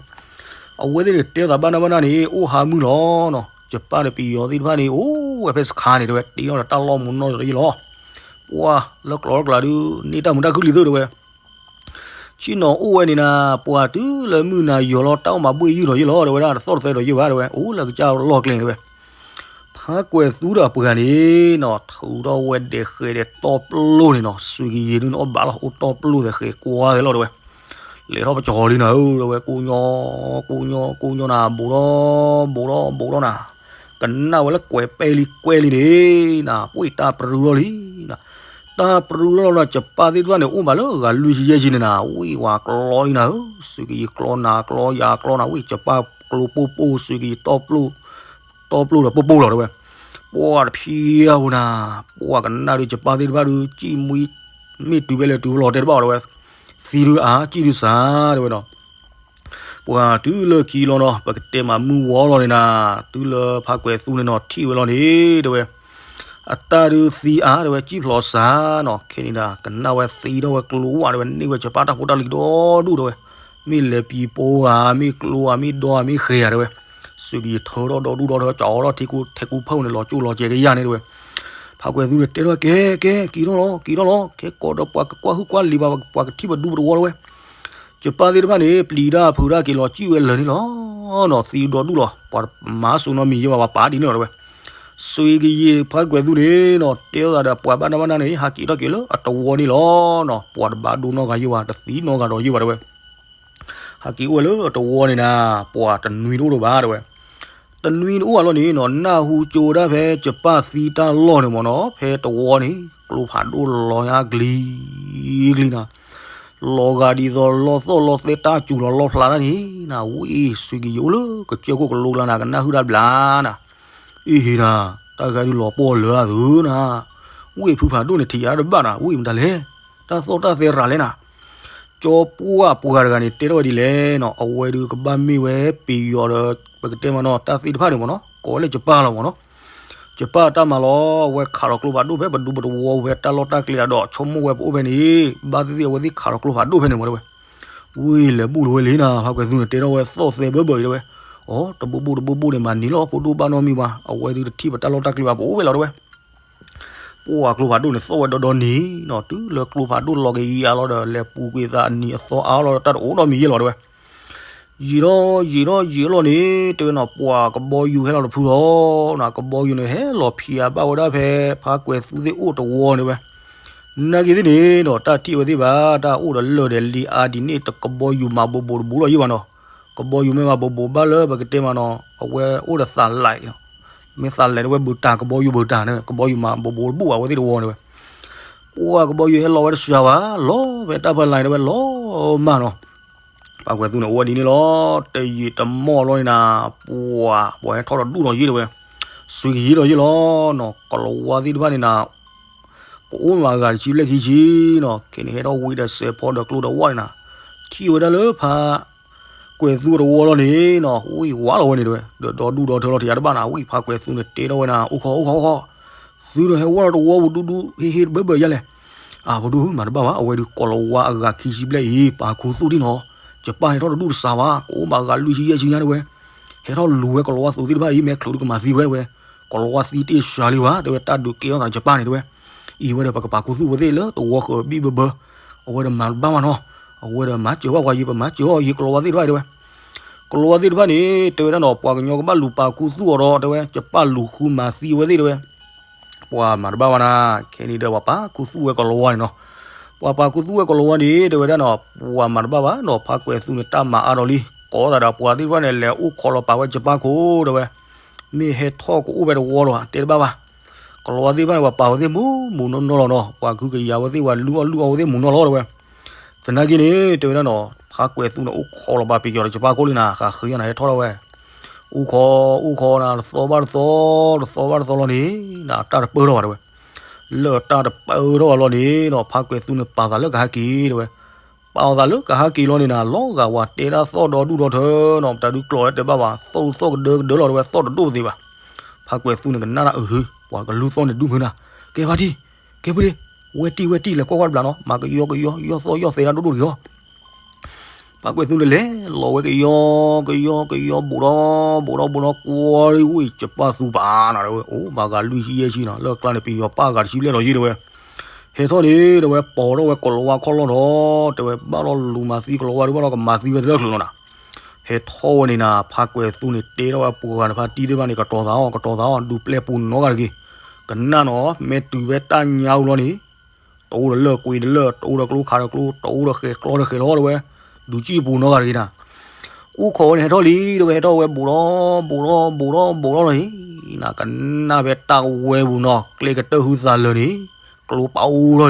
အဝဲသ့ၣ်န့ၣ်တဲသးဘၣ်နၢ်ဘၣ်နၢ်န့ၣ် အိၣ်ဟါမုၢ်လီၤနီၤ, ကပၢ်ဒီးပယီၤသ့ၣ်တဖၣ်န့ၣ် အိၣ်ဝဲဖဲစခါန့ၣ်တဲဝဲ, တ့ထီၣ်ဒီးတၢ်လီၢ်မူးနီၢ်ယံၤလီၤ, ပှၤလၢကျီလၢကျါဒုး န့ၢ်တၢ်မုာ်တၢ်ခုၣ်လံသုတဲဝဲ ဆ့ၣ်နီၤအိၣ်ဝဲန့ၣ်နၤ, ပှၤတုၤလၢမုၢ်နၤယီၤလီၤ တၢ်အိၣ်မၤဘှ့ၣ်ယုၢ်ထီၣ်ယုၢ်လီၤတဲဝဲဒၣ်, တသီၣ်တသဲထီၣ်ယုၢ်ဘၣ်တဲဝဲ, အိၣ်လၢကစၢ်လီၢ်ကျဲန့ၣ်တဲဝဲ, ဖးကွဲၤသူဒီးပှၤန့ၣ်နီၤ, ထုးထီၣ်ဝဲဒဲးဃဲးဒဲးတီပျိၢ်န့ၣ်နီၤ, စွ့ၤကယံၤဒုးန့ၣ်အီၣ်ဘၣ်လီၤ အိၣ်တီပျိၢ်သဲးဃဲးကွၢ်သဲးလီၤတဲဝဲ, လဲၤထီၣ်ပကၠီၤလံနၤဧၢတဲဝဲ, ကိညိ ကိညိ ကိညိနၤ, ဘူးဒီး ဘူးဒီးနၤ, ကနၣ်ဝဲလၢကွဲးပဲလံကွဲလံန့ၣ်နၤ, ပှ့ၢ်တၢ်ပြူထီၣ်လံနၤ တၢ်ပြူထီၣ်လီၤနၤ, ယပၢ်သ့ၣ်တဖၣ်န့ၣ် အိၣ်မးလၢအဂၤလွံၢ်ဆံယဲၢ်ဆံန့ၣ်နၤ, ဝံၢ်ဝၤကျီလံနၤဧၢ, စွ့ၤကယံၤကျီနၤကျီယၤကျီနၤ, ဝံၢ်ယပၢ်ကျိပိၢ်ပိၢ် စွ့ၤကယံၤတီပျိၢ်, တီပျိၢ်ဒီးပိၢ်ပိၢ်လီၤတဲဝဲ, ပှၤတဖံးအပူၤနၤ, ပှၤကနၣ်ဒုးယပၢ်သ့ၣ်တဖၣ်ဒုး ကံၣ်မှံ မ့ၢ်တုၤဖဲလဲၣ်တုၤဖဲလဲၣ်တဲတဘၣ်တဲဝဲ, သံဒုးအါ ကံၣ်ဒုးစှၤတဲဝဲဒီး ပှၤတုၤလၢခံလီၤနီၤ, ပကတဲမးမုၢ်ဝီလီၤန့ၣ်နၤ, တုၤလၢဖးကွဲၤသူန့ၣ်နီၤ ထံၣ်ဝဲလီၤန့ၣ်တဲဝဲ, အတၢ်ဒုးသံအါတဲဝဲ ကံၣ်ဖျိးစှၤနီၤ, ခဲန့ၣ်ဒၣ် ကနၣ်ဝဲသံဒီးဝဲကျိဝဲတဲဝဲ, န့ၢ်ဝဲယပၢ်တၢ်ဖိတၢ်လံၤဒီဒူၣ်တဲဝဲ, မ့ၢ်လဲၤပံၤပိဧါ မ့ၢ်ကျိဧါ မ့ၢ်ဒီဧါ မ့ၢ်ဃဲၤဧါတဲဝဲ, စွ့ၤကယံၤထၢထီၣ်ဒီဒူၣ်ဒီထၢ ကၠီထီၣ်ထံကူ ထဲကူဖၢၣ်န့ၣ် လီၤကၠိလီၤစဲးကယၢ်န့ၣ်တဲဝဲ, ဖးကွဲၤသူန့ၣ်တဲထီၣ်ကဲ ကဲ က့ၤထီၣ်လီၤ က့ၤထီၣ်လီၤ ခဲကိးဒီးပှၤကကွၢ်ဟုၣ်ကွၢ်လံၤဘၣ် ပှၤကထံၣ်ပဒူပတဝီတဲဝဲ ယပၢ်သ့ၣ်တဖၣ်န့ၣ် ပျံၤတၢ်ဖုးတၢ်က့ၤလီၤ ကံၣ်ဝဲလၢာ်န့ၣ်လီၤနီၤ, သံဒီဒူၣ်လီၤ, ပှၤမၤစိနီတမံၤယဲဘၣ် ပှၤပာ်ဒ်န့ၣ်လီၤတဲဝဲ, စွ့ၤကယံၤဖးကွဲၤသူန့ၣ်နီၤ တဲထီၣ်သးဒီးပှၤဘၣ်နၢ်ဘၣ်နၢ်န့ၣ် ဟးက့ၤထီၣ်က့ၤလၢအတဝီန့ၣ်လီၤနီၤ, ပှၤတဘၣ်ဒိနီတဂၤယဲဘၣ် တသံနီတဂၤဒီးယဲဘၣ်တဲဝဲ, ဟးက့ၤအိၣ်ဝဲလၢအတဝီန့ၣ်နၤ, ပှၤတနွံတအိၣ်လၢၤဘၣ်တဲဝဲ, တနွံတအိၣ်ဘၣ်လီၤန့ၣ်နီၤ, နၢ်ဟူကၠိဝဲဒၣ်ဖဲယပၢ်သံတၢ်လီၢ်န့ၣ်မ့ၢ်နီၤ, ဖဲတဝီန့ၣ် ကျိဖးဒိၣ်လီၤညါကလံၤကလံၤနၤ, လီၤဂာ်ဒ်သိးလီသီၣ်လီသဲတၢ်စူၤလီၤလီဖျးတၢ်န့ၣ်နၤ, ဝံၢ်စွ့ၤကယံၤအိၣ်လၢကစၢၢ်ခိၣ်ကလိကျါနၤ ကနၣ်ဟုၣ်တၢ်ဘျါနၤ, အ့ၣ်ဟ့နၤ, တၢ်ဂၤဒုးလီၤပှီၢ်လၢအသုနၤ, ဝံၢ်ဖုဖးဒိၣ်န့ၣ် ထံၣ်ယၤတဘၣ်နၤ, ဝံၢ်မတၤလဲၣ်, တၢ်သီၣ်တၢ်သဲရၤလဲၣ်နၤ ကၠီပှၢ်ပှၤတဂၤန့ၣ် တဲထီၣ်ဝဲဒ်လဲၣ်နီၤ, အဝဲဒုးကဘၣ်မ့ၢ်ဝဲပယီၤဒီး ပကတဲမးနီၤ တၢ်သ့ၣ်တဖၣ်န့ၣ်မ့ၢ်နီၤ ကိးဝဲလၢယပၢ်လီၤမ့ၢ်နီၤ, ယပၢ်တၢ်မၤလီၤ, အဝဲခးလီၤကျိဖးဒိၣ်ဖဲပဒူပတဝီ ဝဲတၢ်လီၢ်တၢ်ကျဲအဒီး ဆိကမိၣ်ဝဲပအိၣ်ဖဲန့ၣ်, ဘၣ်သ့ၣ်သ့ၣ်အဝဲသ့ၣ်ခးလီၤကျိဖးဒိၣ်ဖဲန့ၣ်မ့ၢ်တဲဝဲ, ဝံၢ်လဲၤဘူၣ်လီၤဝဲလံနၤ, ဖးကွဲၤသူန့ၣ် တဲထီၣ်ဝဲသီၣ်သဲဘၢဘၢအံၤတဲဝဲ, အိ တဘိဘိတဘိဘိန့ၣ် မၤန့ၢ်လီၤ ဖိဒိၣ်ဘၣ်နီတမံၤဘၣ်, အဝဲဒုးတထံၣ်ပတၢ်လီၢ်တၢ်ကျဲဘၣ် ပအိၣ်ဖဲလီၤတဲဝဲ ပှၢ်ကျိဖးဒိၣ်န့ၣ် သီၣ်ဝဲဒီဒီနံၤနီၤ, တုၤလၢကျိဖးဒိၣ်လီၤကယၤလီၤဒီး လဲၤပူၤကွံာ်သးအနံၤအသီအါလီၤဒီး တၢ်တအိၣ်နီတမံၤယဲလီၤတဲဝဲ, ယံာ်ထီၣ်ယံာ်ထီၣ်ယံာ်လီၤန့ၣ် တဲဝဲနီၤ, ပှၢ်ကဘီယူၤဟဲလီၤတဖုလီၤ, ကဘီယူၤန့ၣ် ဟဲလီၤဖံးအါဘၣ်ဝဲဒၣ်ဖဲ ဖးကွဲၤသူသ့ၣ်အိၣ်တဝီန့ၣ်ဝဲ, နာ်က့ၤသ့ၣ်န့ၣ်ဒီး တၢ်ထံၣ်ဝဲသ့ၣ်ဘၣ် တၢ်အိၣ်ဒီးလၢၢ်ဒီးလံအါဒ်န့ၣ် တကဘီယူၤမၤဘိးဘိးတဘူးလီၤယဲဘၣ်နီၤ, ကဘီယူၤမ့ၢ်မၤဘိးဘိးဘၣ်လၢပကတဲမးနီၤ အဝဲအိၣ်ဒီးသးလဲး မ့ၢ်သးလဲးန့ၣ်ဝဲဘုးတၢ် ကဘီယူၤဘုးတၢ်န့ၣ် ကဘီယူၤမၤဘိးဘိးတဘူးဘၣ်ဝဲသ့ၣ်တဝီန့ၣ်ဝဲ, ပှၢ်ကဘီယူၤဟဲလီၤဝဲတစှၤဘၣ် လီၤဖဲတၢ်ဖီလာ်န့ၣ်ဝဲလီၤမးနီၤ, ဖးကွဲၤသူန့ၣ် အိၣ်ဝဲဒ်န့ၣ်လီၤ, တယံာ်တမီၢ်လီၤန့ၣ်နၤ, ပှၢ် ပှၤဟဲထီၣ်ဒီးဒူၣ်ဒီးယဲတဲဝဲ, စွ့ၤကယံၤဒီးယဲလီၤနီၤ, ကလီၤဝါသ့ၣ်တဖၣ်န့ၣ်နၤ ကအိၣ်မးဂၤတဆံဘျဲၣ်ခံဆံနီၤ, ခဲန့ၣ်ဟဲထီၣ်ဝံၤဒီးစဲးဖီဒီးကျိဒီးဝၣ်န့ၣ်နၤ, ထံၣ်ဝဲဒၣ်လၢဖးကွဲၤသူတဝီလီၤန့ၣ်နီၤ, ဝံၣ်ဝါလီၤဝဲန့ၣ်တဲဝဲ, ဒီးဒီဒူၣ်ဒီထၢလီၤတယၤတဘၣ်နၤ, ဝံၣ်ဖးကွဲၤသူန့ၣ် တဲထီၣ်ဝဲနၤ, အိၣ်ခီ အိၣ်ခီ အိၣ်ခီ, သုဒီးဟဲဝဲလီၤတဝီပူၤဒူဒူ ဟ့ၣ်ဟ့ၣ်တဘၢဘၢယါလဲၣ်, အပဒိၣ်မၤတဘၣ်ဘၣ်, အဝဲဒုးကလီၤဝါအဂၤခံဆံဘျဲၣ်အံၤ ပာ်ခူသူၣ်ဒံးနီၤ, ယပၢ်ဟဲထီၣ်တဒူၣ်တစှၤဘၣ်, ကအိၣ်ဘၣ်ဂၤလွံၢ်ဆံယဲၢ်ဆံညါတဲဝဲ, ဟဲထီၣ်လူၤဝဲကလီၤဝါသူးသ့ၣ်တဖၣ်အံၤ မ့ၢ်ချုးဒုးကမၤသံဝဲတဲဝဲ, ကလီၤဝါသံတ့ၢ်စှၤလံဘၣ် တဲဝဲ, တၢ်ဒုးကဲထီၣ်သးယပၢ်န့ၣ်တဲဝဲ, အံၤဝဲဒီးပကပာ်ခူသူၣ်ဝဲသ့ၣ်လၢတဝီဃၢၤဘံၣ်ဘၢဘၢ, အဝဲဒီးမၤတဘၣ်မးနီၤ, အဝဲဒီးမၤစၢၤဘၣ်ပှၤယံၤ ပမၤစၢၤအီၤယံၤ ကလီၤဝါသ့ၣ်တဖၣ်တဲဝဲ, ကလီၤဝါသ့ၣ်တဖၣ်န့ၣ် တဲဝဲဒၣ်နီၤ ပှၤကညီကဘၣ်လူၤပာ်ခူသူၣ်အီၤဒီး တဲဝဲ ကပာ်လူၤဃုမၤသံဝဲသ့ၣ်တဲဝဲ ပှၤမၤတဘၣ်ဘၣ်နၤ, ခဲန့ၣ်ဒီးပှၤပာ်ခူသူၣ်ဝဲကလီၤဝါန့ၣ်နီၤ, ပှၤပာ်ခူသူၣ်ဝဲကလီၤဝါန့ၣ် တဲဝဲဒၣ်နီၤ ပှၤမၤတဘၣ်ဘၣ်နီၤ, ဖါကွဲၤသူန့ၣ် တၢ်မၤအါဒီးလံ, ကိးသးဒီးပှၤသ့ၣ်တဖၣ်န့ၣ် လဲၤအိၣ်ခိးလီၤပာ်ဝဲကပၢ်ခိၣ်တဲဝဲ, မ့ၢ်ဟဲထီၣ်ကအိၣ်ဖဲတဝီလီၤ တဲတဘၣ်ဘၣ်, ကလီၤဝါသ့ၣ်တဖၣ်န့ၣ် ပှၤပာ်ဝဲသ့ၣ်မူမူနီၢ်နီၢ်လီၤနီၤ, ပှၤကဟုကယာ်ဝဲသ့ၣ် ပှၤလုၢ်အီၣ်လုၢ်အီဝဲသ့ၣ်မူနီၢ်လီၤတဲဝဲ, သနာ်က့န့ၣ် တဲဝဲဒၣ်နီၤ ဖါကွဲၤသူန့ၣ် အိၣ်ခိးလီၤပာ်ပယီၤဒီးကပၢ်ခိၣ်လံနၤ, ဃးဃုညါနၤ ဟဲထီၣ်ထီၣ်ဝဲ အိၣ်ခိး အိၣ်ခိးနၤ တသီဘၣ်တသီ, တသီဘၣ်တသီလီၤန့ၣ် နတၢ်တပၢၢ်ထီၣ်ဘၣ်တဲဝဲ, လၢတၢ်တပၢၢ်ထီၣ်ဘၣ်လီၤန့ၣ်နီၤ ဖါကွဲၤသူန့ၣ် ပာ်သးလၢကဟးက့ၤတဲဝဲ, ပာ်အီၤသးလၢကဟးက့ၤလီၤန့ၣ်နၤ လီၤဂာ်ဝဲတဲဒၣ်သီၣ်ဒီဒူၣ်ဒီထၢနီၤ, ပတၢ်ဒုးကျိးလၢတဲဘၣ်ဘၣ် သီၣ်ဒူၣ်သီၣ်ကဒၢကဒၢလီၤတဲဝဲ သီၣ်တဒိၣ်ပသ့ဘၣ်, ဖါကွဲၤသူန့ၣ် ကနၣ်နၤအုးဟု ပှၤကလူသီၣ်န့ၣ်ဒူၣ်မုာ်နၤ, ကဲဖါတံၢ်, ကဲဖုဒ့, ဝဲတံၢ်ဝဲတံၢ် လဲၤကွၢ်ကွၢ်တဘျီနီၤ, မၤကယီကယီ ယီၢ်သီၣ်ယီၢ်သဲဒၣ်ဒိၣ်ဒိၣ်တဂ့ၤအီၤ ဖါကွဲၤသူန့ၣ်လဲၤလီၤဝဲကယီ ကယီ ကယီ ဘူးဒီး ဘူးဒီးဘူးဒီး ကွၢ်ဝံၣ်ကပၢ်သူပာ်နၤတဲဝဲ, အိၣ်ဘၣ်ဂၤလွံၢ်ဆံယဲၢ်ဆံနီၤ, လၢအကျါန့ၣ် ပယီၤပာ်ဂၤတဆံဘျဲၣ်ဒီးယ့ၢ်တဲဝဲ, ဟဲထီၣ်န့ၣ်တဲဝဲ ပိာ်ထီၣ်ဝဲကလီၤဝါခီၣ်လီၢ်ဒီး တဲဝဲ ဘၣ်လီၤလူၤမၤသံကလီၤဝါဒုး ဘၣ်လီၤကမၤသံဝဲတလၢာ်ချုးနီၤနၤ, ဟဲထီၣ်ဝဲန့ၣ်နၤ ဖါကွဲၤသူန့ၣ် တဲထီၣ်ဝဲပှၤဂၤန့ၣ် ဖါတံၢ်သ့ၣ်တဖၣ်န့ၣ် ကတီၤသးအီၤ ကတီၤသးအီၤ ဒူပျဲၢ်ပူၤနီတဂၤတဂ့ၤ, ကနၣ်နီၤ မ့ၢ်တုၤဖဲတၢ်ညါအူလီၤန့ၣ် တအိၣ်ဒီးလၢၢ်ကွံာ်ဒီးလၢၢ် တအိၣ်ဒီးကျိခးဒီးကျိ တအိၣ်ဒီးဃဲၤကျီဒီးဃဲၤလီၤတဲဝဲ, ဒူစံၣ်ပူၤနီတဂၤတဂ့ၤနၤ, အိၣ်ခိးဝဲန့ၣ် ဟဲထီၣ်လံတဲဝဲ ဟဲထီၣ်ဝဲဘူးဒီး ဘူးဒီး ဘူးဒီး ဘူးဒီးလီၤန့ၣ် နကနၣ်ဖဲတၢ်ဝဲပူၤနီၤ ကျဲကတၢၢ်ဟုသးလၢာ်န့ၣ် ကျိပာ်အိၣ်ထီၣ်လံ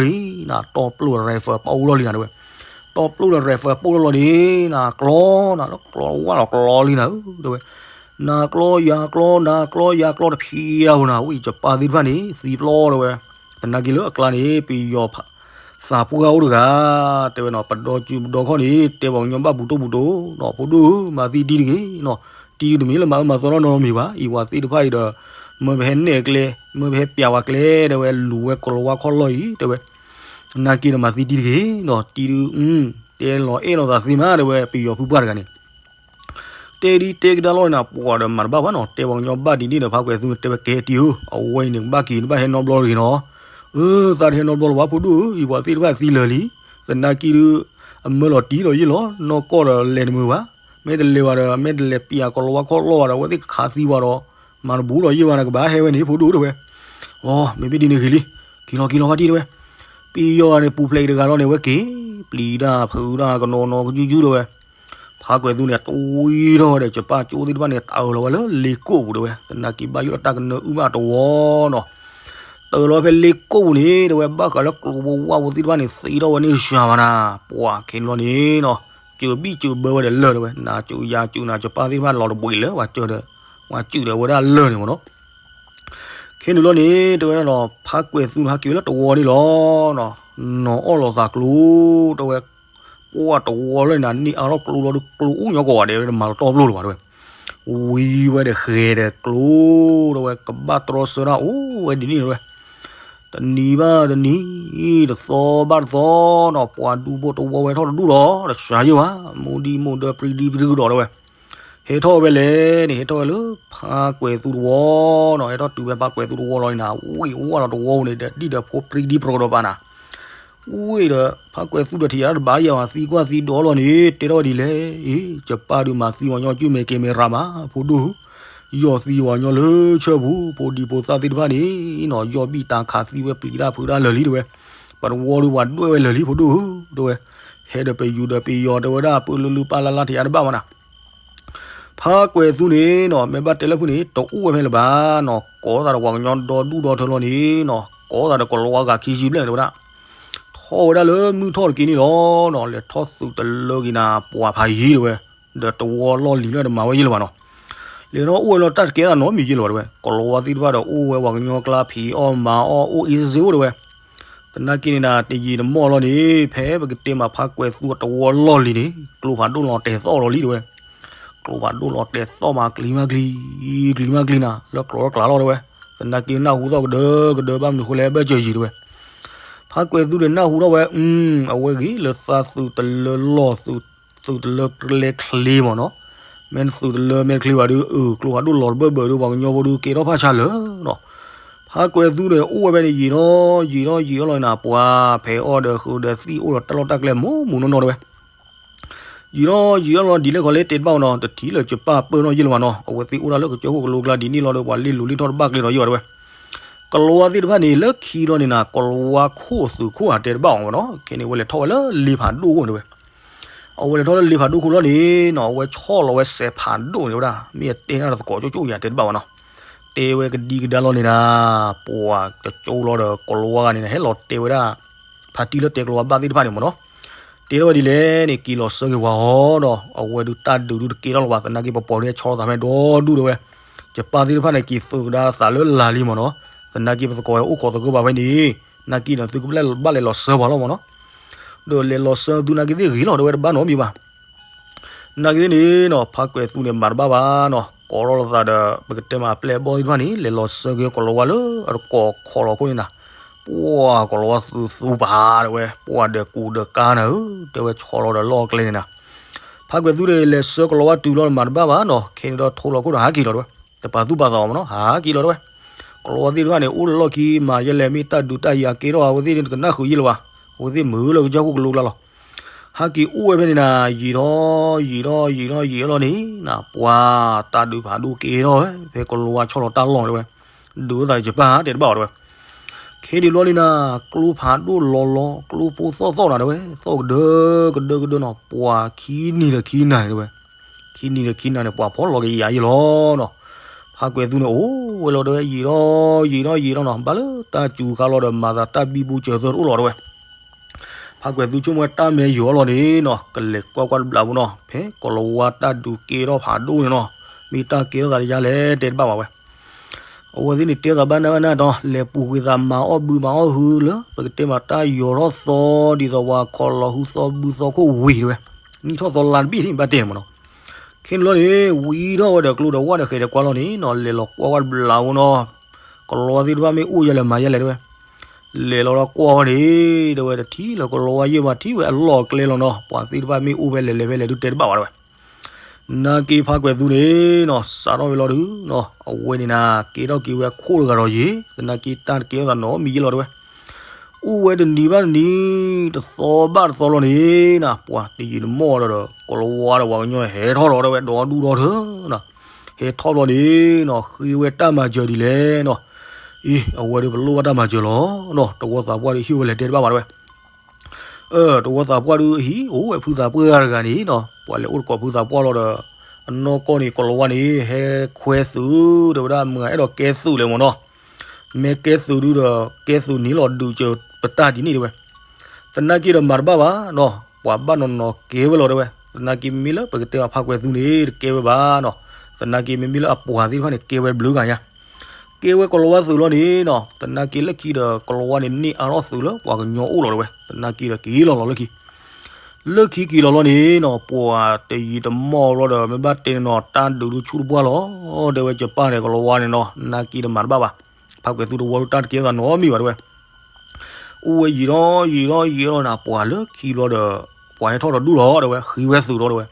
နၤ, တီပျိၣ်ဒီး rifle ပာ်အိၣ်ထီၣ်လံနၤတဲဝဲ, တီပျိၣ်ဒီး rifle ပာ်အိၣ်ထီၣ်လီၤန့ၣ် နကျီနၤလၢကျီဝါလီၤကျီလံနၤဧၢတဲဝဲ, နကျီယၤကျီ နကျီယၤကျီတဖံးယၤပူၤနၤ ဝံၣ်ကပၢ်သ့ၣ်တဖၣ်န့ၣ် သံပျီတဲဝဲ, သနာ်က့လၢအကျါန့ၣ် ပယီၤ သးပှၢ်အိၣ်တဂၤ တဲဝဲနီၤ ပဒီစုပဒီခီၣ်န့ၣ် တဲပှၤကညီဘၣ်ဘူးတိၢ်ဘူးတိၢ်နီၤ ဖိဒိၣ်ဧၢ မၤသံတံၢ်တဂ့ၤနီၤ, တံၢ်တမ့ၢ်လၢမၤအၢမၤသီနီတမံၤဘၣ်, အံၤပှၤသ့ၣ်တဖၣ်အံၤဒီး မၢပဟဲနဲၣ်ကျဲ မၢပဟဲပျးဝဲကျဲ တဲဝဲလူၤဝဲကလီၤဝါခီၣ်လီၢ်အံၤ တဲဝဲ, သနာ်က့ဒီးမၤသံတံၢ်တဂ့ၤနီၤ တံၢ်ဒု တဲလီၤအဲၣ်လီၤသးသ့မး တဲဝဲ ပယီၤဖုပှၢ်တဂၤန့ၣ် တဲဒ်တဲကဒါလီၤန့ၣ် ပှၤဒီးမၤတဘၣ်ဘၣ်နီၤ တဲပှၤကညီဘၣ်ဒ်န့ၣ်ဒီး ဖါကွဲၤသူန့ၣ် တဲဝဲကဲတံၢ်ဧၢ အဝဲအံၤန့ၣ် ကဘၣ်က့ၤနဘၣ်ဟဲနီတဘျီတဂ့ၤနီၤ, အၢ သးတဟဲနီတဘျီလၢၤဘၣ် ဖိဒိၣ်ဧၢ အံၤပှၤသ့ၣ်တဖၣ်သံလၢာ်လံ, သနာ်က့ဒု အမၢလီၤတံၢ်ဒီးယ့ၢ်လီၤ နီၢ်ကီၢ်ဒီးလဲၤတမုာ်ဘၣ်, မ့ၢ်တလဲၤဘၣ်ဒီး မ့ၢ်တလဲၤပျးကလီၤဝါခီၣ်လီၢ်ဘၣ်ဒီး အဝဲသ့ၣ်ကခးသံပှၤဒီး မၤတဘူးဒီးယ့ၢ်ဘၣ်န့ၣ် ကဘၣ်ဟဲဝဲန့ၣ် ဖိဒိၣ်ဧၢ တဲဝဲ, အီ မ့မ့ၢ်ဒ်န့ၣ်ဂ့ၤလံ, က့ၤလီၤက့ၤလီၤဖါတံၢ်တဲဝဲ, ပယီၤဂၤန့ၣ် ပူၤဖျဲးအံၤတဂၤလီၤန့ၣ် အဝဲက့ၤ ပျံၤတၢ်ဖုးတၢ်ကနီၤနီၤကယူၢ်ယူၢ်တဲဝဲ, ဖါကွဲၤသူန့ၣ် တွံၢ်ထီၣ်ဝဲဒီး ကပၢ်ကၠိသ့ၣ်တဖၣ်န့ၣ် တၢ်အၢၣ်လီၤဝဲလၢလ့ကိၣ်ပူၤတဲဝဲ, သနာ်က့ဘၣ်ယိၣ်ဒီးတၢ်ကနၢအုၣ်ဘၣ်တဝီနီၤ, တၢ်လီၤဖဲလ့ကိၣ်ပူၤန့ၣ် တဲဝဲ ဘၣ်ဃးလၢကျိဖိဝၣ်ဖိသ့ၣ်တဖၣ်န့ၣ် သံထီၣ်ဝဲန့ၣ်တစှၤဘၣ်နၤ, ပှၤခဲန့ၣ်လီၤန့ၣ်နီၤ, စၢၤဘံၣ်စၢၤဘၢဝဲဒီးလၢၢ်တဲဝဲ နၤစၢၤယၤစၢၤနၤ ကပၢ်သ့ၣ်တဖၣ်လီၤတဘှံးလၢၤ ပှၤစၢၤဒီး ပှၤစၢၤဒီးဝဲဒၣ်လၢၢ်န့ၣ်မ့ၢ်နီၤ ခဲန့ၣ်လီၤန့ၣ် တဲဝဲဒၣ်နီၤ ဖါကွဲၤသူန့ၣ် ဟဲက့ၤဝဲလၢတဝီန့ၣ်လီၤ. နီၤအီၣ်လီၤသးကျိ တဲဝဲ ပှၢ်တဝီလၢန့ၣ် န့ၢ်အါထီၣ်ကျိလီၤဒီး ကျိအိၣ်ညီကိးဂၤဒဲး တမၤလီၤတီပျိလၢၤဘၣ်တဲဝဲ, ဝံၤဝဲဒီးဃဲၤဒီးကျိ တဲဝဲ ကဘၣ်တြီဆၢတၢ်အိၣ်ဝဲဒ်န့ၣ်တဲဝဲ တနံၤဘၣ်တနံၤ တသီဘၣ်တသီနီၤ ပှၤဒူဖိတဝီဝဲထီၣ်တဒူၣ်ဒီး တစှၤယိၣ်ဘၣ် မိၢ်ဒံမိၢ်ဒၢပြံဒံပြံကဒီးတဲဝဲ ဟဲထီၣ်ဝဲလဲၣ်န့ၣ် ဟဲထီၣ်ဝဲလၢဖါကွဲၤသူတဝီနီၤ ဟဲထီၣ်တုၤဝဲဖါကွဲၤသူတဝီလီၤန့ၣ်နၤ ဝံၣ်ဝၣ်လီၤတဝီန့ၣ်ဒီး ဒံၣ်ဒီးဖိပြံဒံပြကဒီးပာ်နၤ ဝံၣ်ဒီး ဖါကွဲၤသူဒီးထံၣ်ယၤတဘၣ်ယၤဘၣ် သံကွၢ်သံဒိးလီၤန့ၣ် တဲထီၣ်ဝဲဒ်လဲၣ် အ့ ယပၢ်ဒုးမၤသံဝဲညီ ကၠူမဲာ်ကဲမဲာ်ရၤမး ဖိဒိၣ် ယီၢ်သံဝဲညီလၢဆၢပူၤ ဖိဒံဖိသၣ်သ့ၣ်တဖၣ်န့ၣ်နီၤ ယီၢ်ဘံၣ်တၢ်ခးသံဝဲပျံၤတၢ်ဖုးတၢ်လၢာ်လံတဲဝဲ ပတဝီဒုးပှၤဒွဲၣ်ဝဲလၢာ်လံ ဖိဒိၣ်ဧၢ တဲဝဲ ဟဲဒီးပယူၤဒီးပယီၤတဲဝဲဒၣ် ပလုၢ်လုၢ်ပၢ်လၢ်လၢ်ထံၣ်ယၤတဘၣ်မးနၤ ဖါကွဲၤသူန့ၣ်နီၤ မ့ၢ်ဘၣ်တဲလၢဖုန့ၣ် တအိၣ်ဝဲဖဲလၢၤဘၣ်နီၤ ကိးသးဒီးပှၤကညီဒီဒူၣ်ဒီထၢလီၤန့ၣ်နီၤ ကိးသးဒီးကလီၤဝါဂၤခံဆံဘျဲၣ်တဲဝဲဒၣ် ထီၣ်ဝဲဒၣ်လၢမုၢ်ထီၣ်တက့ၢ်န့ၣ်လီၤနီၤ လဲၤထီၣ်သုးတလၢက့ၤနၤ ပှၤဖးယံၤတဲဝဲ ဒီးတဝီလီၢ်လံၤလၢတမၤဝဲယဲၢ်လၢၤဘၣ်နီၤ လဲၤထီၣ်အိၣ်ဝဲလီၤတၢ်တကဲသးနီတမံၤယဲၢ်လၢၤဘၣ်တဲဝဲ ကလီၤဝါသ့ၣ်တဖၣ်ဒီးအိၣ်ဝဲပှၤကညီကျါဖံးအီၣ်မၤအီၣ်အိၣ်အ့စ့စ့အိၣ် တဲဝဲ သနာ်က့န့ၣ်ဒၣ် တယံာ်တမီၢ်လီၤန့ၣ် ဖဲပကတဲမးဖါကွဲၤသူအတဝီလီၢ်လံၤန့ၣ် ကျိဖးဒိၣ်လီၤတဲာ်သီၣ်လီၤလံတဲဝဲ ကျိဖးဒိၣ်လီၤတဲာ်သီၣ်မး ကလံၤမးကလံၤ ကလံၤမးကလံၤနၤ လၢကျိလၢကျါလီၤတဲဝဲ သနာ်က့နၢ်ဟူသီၣ်ကဒၢကဒၢဘၣ်မနုၤဃိလဲၣ် ဘၢၣ်စၢၤယံၤတဲဝဲ ဖါကွဲၤသူဒီးနၢ်ဟူထီၣ်ဝဲ အဝဲဂ့ၤလၢသးသုးတလၢလီၢ် သုးတလၢကျဲချ့မးနီၤ မ့ၢ်သုးတလၢမ့ၢ်ချ့ဘၣ်ဒီး အၢ ကျိဖးဒိၣ်လီၤတဘၢၣ်ဘၢၣ်ဒီး ပှၤကညီဖိဒီး ကဲထီၣ်ဖးဆါလၢာ်နီၤ ဖးကွဲးသူန့ၣ် အိၣ်ဝဲဖဲန့ၣ် ယံာ်ထီၣ်ယံာ်ထီၣ်ယံာ်ထီၣ်လီၤန့ၣ် ပှၤဖဲအီၣ်ဒီးဃုာ်ဒီးသံၣ်အိၣ်ဒီးတၢ်လီၢ်တၢ်ကျဲမူးမူးနီၢ်နီၢ်တဲဝဲ, ယံာ်ထီၣ်ယံာ်ထီၣ်လီၤ ဒ်လဲၣ်ခီလဲၣ်တဲတဘၣ်ဝဲနီၤ, တထံၣ်လၢယပၢ်ပၢၢ်နီၢ်ယ့ၢ်လၢၤဘၣ်နီၤ, အဝဲသ့ၣ်အိၣ်ဒၣ်လၢကစၢၢ်ခိၣ်ကလိကျါဒ်န့ၣ်လီၤဒီး ပှၤလ့လိၤလ့ထီၣ်တဘၣ်ကျဲဒီးယံာ်ဝဲတဲဝဲ, ကလီဝါသ့ၣ်တဖၣ်န့ၣ် လၢခံလီၤန့ၣ်နၤ ကလီဝါခိၣ်အသုးခိၣ်ဧါတဲတဘၣ်အီၤမ့ၢ်နီၤ, ခဲန့ၣ် အဝဲလဲၤထီၣ်ဝဲလၢလ့ဖးဒိၣ်ခိၣ်န့ၣ်တဲဝဲ အဝဲလဲၤထီၣ်လၢလ့ဖးဒိၣ်ခိၣ်လီၤန့ၣ်နီၤ, အဝဲဆီၣ်လီၤဝဲစဲးဖးဒိၣ်န့ၣ်ဝဲဒၣ်, မ့ၢ်အတဲနၢ်တသကိးကၠိကၠိယၤတဲတဘၣ်ဝဲနီၤ, တဲဝဲကဒံကဒါလီၤန့ၣ်နၤ, ပှၤတကၠိလီၤဒီးကလီဝါဂၤန့ၣ် ဟဲလီၤတဲဝဲဒၣ် ဖါတံၢ်လၢတဲကလီဝါဘၣ်သ့ၣ်တဖၣ်န့ၣ်မ့ၢ်နီၤ, တဲထီၣ်ဝဲဒ်လဲၣ်န့ၣ် က့ၤလီၤဆၢက့ၤဝဲအီၤဒီး အဝဲဒုးတၢ်ဒုးဒုးတကဲထီၣ်လီၤဘၣ်, သနာ်က့ပပှၤဒုးဟဲဆီလီၤသးဖဲဒိၣ်ဒူၣ်တဲဝဲ, ယပၢ်သ့ၣ်တဖၣ်န့ၣ် က့ၤသုးကဒါသးလၢလၤလံမ့ၢ်နီၤ, သနာ်က့ပသကိးဟဲအိၣ်ခိးသဂၢၢ်ဘၣ်ဖဲန့ၣ်, နာ်က့ဒီးသုကဘၣ်လဲၤလီၤဆၢပှၤလီၤမ့ၢ်နီၤ ဒီးလဲၤလီၤဆၢသုနာ်က့သ့ၣ်ဂ့ၤလီၤတဲဝဲတဘၣ်နီတမံၤဘၣ်. နာ်က့သ့ၣ်န့ၣ်နီၤ ဖးကွဲးသူန့ၣ် မၤတဘၣ်ဘၣ်နီၤ ကိးထီၣ်လိာ်သးဒီး ပကတဲမးအပျဲၢ်အဘီၣ်သ့ၣ်တဖၣ်န့ၣ် လဲၤလီၤဆၢက့ၤကလီဝါလၢအတကိးခီလီၤခိၣ်န့ၣ်နၤ, ပှၤကလီဝါသုသူပာ်တဲဝဲ ပှၤဒီးကူဒီးကါနၤဧၢ တဲဝဲဆီလီၤဒီးလီၢ်အကျဲန့ၣ်နၤ, ဖးကွဲးသူဒီးလဲၤဆၢကလီဝါတုၤလီၤမၤတဘၣ်ဘၣ်နီၤ ခဲန့ၣ်ဒီးထိလီၤခိၣ်ဒီးဟးက့ၤလီၤတဲဝဲ, တပာ်သူၣ်ပာ်သးအီၤမ့ၢ်နီၤ ဟးက့ၤလီၤတဲဝဲ ကလီဝါသ့ၣ်တဖၣ်န့ၣ် အိၣ်လၢလီၢ်ခံမၤယဲလဲၣ် မ့ၢ်တၢ်ဒုးတၢ်ယၤကဲထီၣ်အဝဲသ့ၣ်န့ၣ် တကနၣ်ဃုာ်ယဲလၢၤဘၣ်, အဝဲသ့ၣ်မုာ်လၢကစၢၢ်ခိၣ်ကလိကျါလီၤ. ဟးက့ၤအိၣ်ဝဲဖဲန့ၣ်နၤ ယံာ်ထီၣ်ယံာ်ထီၣ်ယံာ်ထီၣ်ယံာ်ထီၣ်လီၤန့ၣ်နၤ ပှၤတၢ်ဒုးဖးဒိၣ်ကဲထီၣ်ဝဲ ဖဲကလီဝါဆီၣ်လီၤတၢ်လီၢ်တဲဝဲ, ဒုးဝဲသးယပၢ်တဲတဘၣ်အီၤတဲဝဲ ခဲန့ၣ်ဘျီန့ၣ်နၤ ကျိဖးဒိၣ်လီၤလီၤ ကျိဖိသီၣ်သီၣ်နၤတဲဝဲ သီၣ်ကဒၢကဒၢကဒၢနီၤ ပှၤခံနံၤဒီးခံနၤန့ၣ်တဲဝဲ, ခံနံၤဒီးခံနၤန့ၣ် ပှၤဖီၣ်လီၤကယၤယံလီၤနီၤ, ဖးကွဲးသူန့ၣ် အိၣ်ဝဲလီၤတဲဝဲ ယံာ်ထီၣ်ယံာ်ထီၣ်ယံာ်ထီၣ်နီၤ ဘၣ်လၢတၢ်စူၤခါလီၤဒီး မၤသးတၢ်ဘံဘူစၢၤသၢတအိၣ်လီၤတဲဝဲ ဖးကွဲးသူဆိကမိၣ်ဝဲတၢ်မ့ၢ်ယိာ်အလီၢ်န့ၣ်နီၤ ကလဲၤကွၢ်ကွၢ်တဘျီဖိနီၤ ဖဲကလီဝါတၢ်ဒုးကဲထီၣ်ဖးဒိၣ်န့ၣ်နီၤ မ့ၢ်တၢ်ကဲထီၣ်သးတယါလဲၣ်တဲတဘၣ်ဘၣ်ဝဲ အဝဲသ့ၣ်န့ၣ်တဲသးဘၣ်နၢ်ဘၣ်နၢ်ဒီး လဲၤပူၤကွံာ်သးမၤအီၣ်ဘုမၤအီၣ်ဟုလၢ ပကတဲမးတၢ်ယိာ်ထီၣ်သီဒ်သိးပှၤခီလီၤဟုသီဘုသီခိၣ်ဝံၤတဲဝဲ, နံၣ်ထီၣ်သီလါတဘ့ၣ်န့ၣ် ဘၣ်တဲန့ၣ်မ့ၢ်နီၤ ခဲန့ၣ်လီၤန့ၣ် ဝံထီၣ်ဝဲဒီးကျိဒီးဝၣ်ဒီးဃဲၤဒီးကွၢ်လီၤန့ၣ်နီၤ လဲၤလီၤကွၢ်ဝဲတဘျီဖိနီၤ ကလီဝါသ့ၣ်တဖၣ်မ့ၢ်အိၣ်ယဲလဲၣ်မၤယဲလဲၣ်တဲဝဲ, လဲၤလီၤဒီးကွၢ်ဝဲန့ၣ် တဲဝဲတထံၣ်လၢကလီဝါယဲၢ်ဘၣ် ထံၣ်ဝဲအလီၢ်အကျဲလီၤနီၤ ပှၤသ့ၣ်တဖၣ်မ့ၢ်အိၣ်ဖဲလဲၣ်လဲၤဖဲလဲၣ်ဒုးတဲတဘၣ်ဘၣ်တဲဝဲ နာ်က့ဖးကွဲးသူန့ၣ်နီၤ စးထီၣ်ဝဲလီၤဒုးနီၤ အဝဲန့ၣ်နၤ ကဲထီၣ်က့ၤဝဲခိၣ်တဂၤဒီးယံၤ သနာ်က့တၢ်တကဲထီၣ်သးနီတမံၤယံလီၤတဲဝဲ, အိၣ်ဝဲတနံၤဘၣ်တနံၤ တသီဘၣ်တသီလီၤန့ၣ်နၤ ပှၤတယံာ်တမီၢ်လီၤဒီး ကလီဝါဒီးပှၤကညီဟဲထီၣ်ဒီးတဲဝဲ ဒီဒူၣ်ဒီထၢနီၤ, ဟဲထီၣ်ဘျီန့ၣ်နီၤ ဃ့ဝဲတၢ်မၤစၢၤဒ်လဲၣ်နီၤ, အံၤ အဝဲဒီးပလိၣ်ဘၣ်တၢ်မၤစၢၤလီၤနီၤ တဝီသးပှၢ်ဒီးဟံၣ်ဝဲလဲၤတဲတဘၣ်ဘၣ်တဲဝဲ တဝီသးပှၢ်ဒုးအဟံၣ် အိၣ်ဝဲဖုသးပှၢ်တဂၤန့ၣ်နီၤ ပှၤလဲၤအိၣ်တကိးဖုသးပှၢ်လီၤဒီး အနီၢ်ကီၢ်န့ၣ် ကလီဝါန့ၣ် ဟဲခွဲသုး တဲဝဲဒၣ်မုၢ်ဂၤအဲၣ်ဒိးကဲသုးလဲၣ်မ့ၢ်နီၤ မ့ၢ်ကဲသုးဒုးဒီး ကဲသုးန့ၣ်လီၤဒုးစၢၤပတၢ်ဒ်န့ၣ်တဲဝဲ သနာ်က့ဒီးမၤတဘၣ်ဘၣ်နီၤ ပှၤဘၣ်နီၢ်နီၢ်ကဲဝဲလီၤတဲဝဲ သနာ်က့မ့မ့ၢ်လၢပကတဲဘၣ်ဖးကွဲးသူန့ၣ် တကဲဝဲဘၣ်နီၤ သနာ်က့မ့မ့ၢ်လၢအပှၤသ့ၣ်တဖၣ်န့ၣ် ကဲဝဲဘျုးဂၤညါ ကဲဝဲကလီဝါသုးလီၤန့ၣ်နီၤ သနာ်က့လၢခံဒီးကလီဝါန့ၣ် န့ၢ်အါထီၣ်သုးလၢပှၤကညီအိၣ်လီၤတဲဝဲ သနာ်က့ဒီးက့ၤလီၤလီၤလၢခံ လၢခံက့ၤလီၤလီၤန့ၣ်နီၤ ပှၤတယံာ်တမီၢ်ဘျီဒီး မ့ၢ်ဘၣ်တဲန့ၣ်နီၤ တၢ်ဒုးဒုးဆူၣ်တပှၢ်လီၤ တဲဝဲ ယပၢ်န့ၣ်ကလီဝါန့ၣ်နီၤ နာ်က့ဒီးမၤတဘၣ်ဘၣ် ဖးကွဲးသူတဝီဒုးတၢ်တကဲထီၣ်သးနီတမံၤဘၣ်တဲဝဲ အိၣ်ဝဲယံာ်ထီၣ်ယံာ်ထီၣ်ယံာ်ထီၣ်နၤ ပှၤလၢခံဘျီဒီး ပှၤဟဲထီၣ်ဒီးဒူၣ်လီၤတဲဝဲ ဃ့ဝဲသုးလီၤတဲဝဲ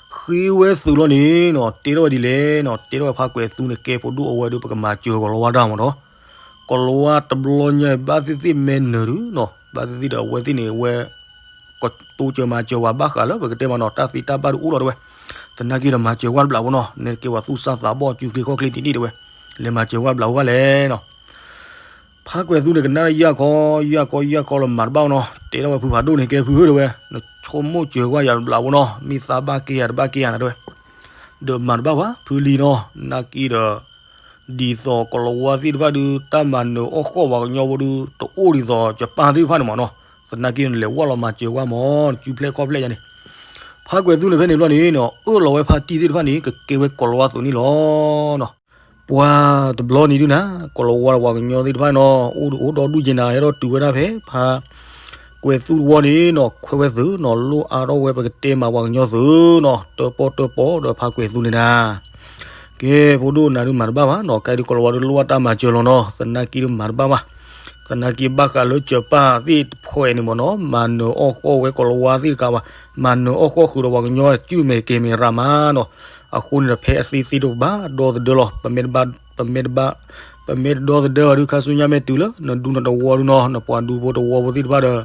ဃ့ဝဲသုးလီၤန့ၣ်နီၤ တဲထီၣ်ဝဲဒ်လဲၣ်နီၤ တဲထီၣ်ဝဲဖးကွဲးသူန့ၣ် ကဲဖိဒိၣ်အဝဲဒီး ပကမၤစၢၤကလီဝါတၢ်မ့ၢ်နီၤ ကလီဝါတဘျီညါအံၤ ဘၣ်သ့ၣ်သ့ၣ်မဲနၢၤဒုးနီၤ ဘၣ်သ့ၣ်သ့ၣ်ဒီးအဝဲသ့ၣ်န့ၣ် အဝဲ ကတိစၢၤမၤစၢၤဝဲဘၣ်ဃးလၢ ပကတဲမ့ၢ်နီၤ တၢ်သ့တၢ်ဘၣ်ဒုးအိၣ်လီၤတဲဝဲ သနာ်က့ဒီးမၤစၢၤဝဲတဘျီဖိနီၤ နဲကဲဝဲသူၣ်စၢ်သးဘီၣ် စုချ့ခီၣ်ချ့ဒ်န့ၣ်တဲဝဲ လဲၤမၤစၢၤဝဲတဘျီဖိဘၣ်လဲၣ်နီၤ ဖးကွဲးသူန့ၣ် ကနၣ်ယၢ်ခီ ယၢ်ခီ ယၢ်ခီလီၤမၤတဘၣ်နီၤ တဲထီၣ်ဝဲဖုဖးဒိၣ်န့ၣ် ကဲဖုဧၢတဲဝဲ နဆိကမိၣ်စၢၤကွၢ်ယၤတဘျီဖိနီၤ မ့ၢ်သးဘၣ်ကဲယၤတဘၣ်ကဲယၤနၤတဲဝဲ ဒီးမၤတဘၣ်ဘၣ် ဖုလံနီၤ နာ်က့ဒီး ဒ်သိးကလီဝါသ့ၣ်တဖၣ်ဒုး တၢ်မၤနၢၤအီၣ်ဃီၣ်ပှၤကညီဖိဒုး တအိၣ်ဒ်သိးယပၢ်သ့ၣ်တဖၣ်န့ၣ်မ့ၢ်နီၤ သနာ်က့န့ၣ်လဲၤဝဲလီၤမၤစၢၤကွၢ်မ့ၢ် စုဖျဲၣ်ခီၣ်ဖျဲၣ်ယါန့ၣ် ဖးကွဲးသူန့ၣ်ဖဲန့ၣ်ဘျီန့ၣ်နီၤ အၢၣ်လီၤဝဲဖါတံၢ်သ့ၣ်တဖၣ်န့ၣ် ကကဲဝဲကလီဝါသုးန့ၣ်လီၤနီၤ ပှၤတဘျီန့ၣ်ဒုးနၤ ကလီဝါဒီးပှၤကညီသ့ၣ်တဖၣ်နီၤ အိၣ်ဒီးအိၣ်ဒီဒူၣ်ယဲနၤ ဟဲထီၣ်တုၤဝဲဒၣ်ဖဲ ဖးကွဲးသူတဝီန့ၣ်နီၤ ခွဲးဝဲသုးနီၤ လိၣ်အါထီၣ်ဝဲပကတဲမးပှၤကညီသုးနီၤ တၢၣ်ပီၣ်တၢၣ်ပီဒီးဖးကွဲးသူန့ၣ်နၤ ကဲ ဖိဒိၣ်နၤဒုးမၤတဘၣ်ဘၣ်နီၤ ကဲဒုးကလီဝါဒုးလိၣ်ဘၣ်တၢ်မၤစၢၤလီၤနီၤ သနာ်က့ဒုးမၤတဘၣ်ဘၣ် သနာ်က့ဘၣ်ဃးလၢကၢၤပၢ်သ့ၣ်တဖၣ်န့ၣ်မ့ၢ်နီၤ မၤနၢၤအီၣ်ဃီၣ်ဝဲကလီဝါသ့ၣ်တကးဘၣ် မၤနၢၤအီၣ်ဃီၣ်ဃုာ်ဒီးပှၤကညီ စုၣ်မဲာ်ကဲၤမဲာ်ရၤမးနီၤ အဃိန့ၣ်ဒီးဖဲအသ့သ့တအိၣ်ဘၣ်ဒီသဒၢလီၤ ပမ့ၢ်တဘၣ် ပမ့ၢ်တဘၣ် ပ ပမ့ၢ်တဒီသဒၢဘၣ်ဒုး ခါဆူညါမ့ၢ်တုၤလၢ နဒူနတဝီဒုးနီၤ နပှၤဒူဖိတဝီဖိသ့ၣ်တဖၣ်ဒီး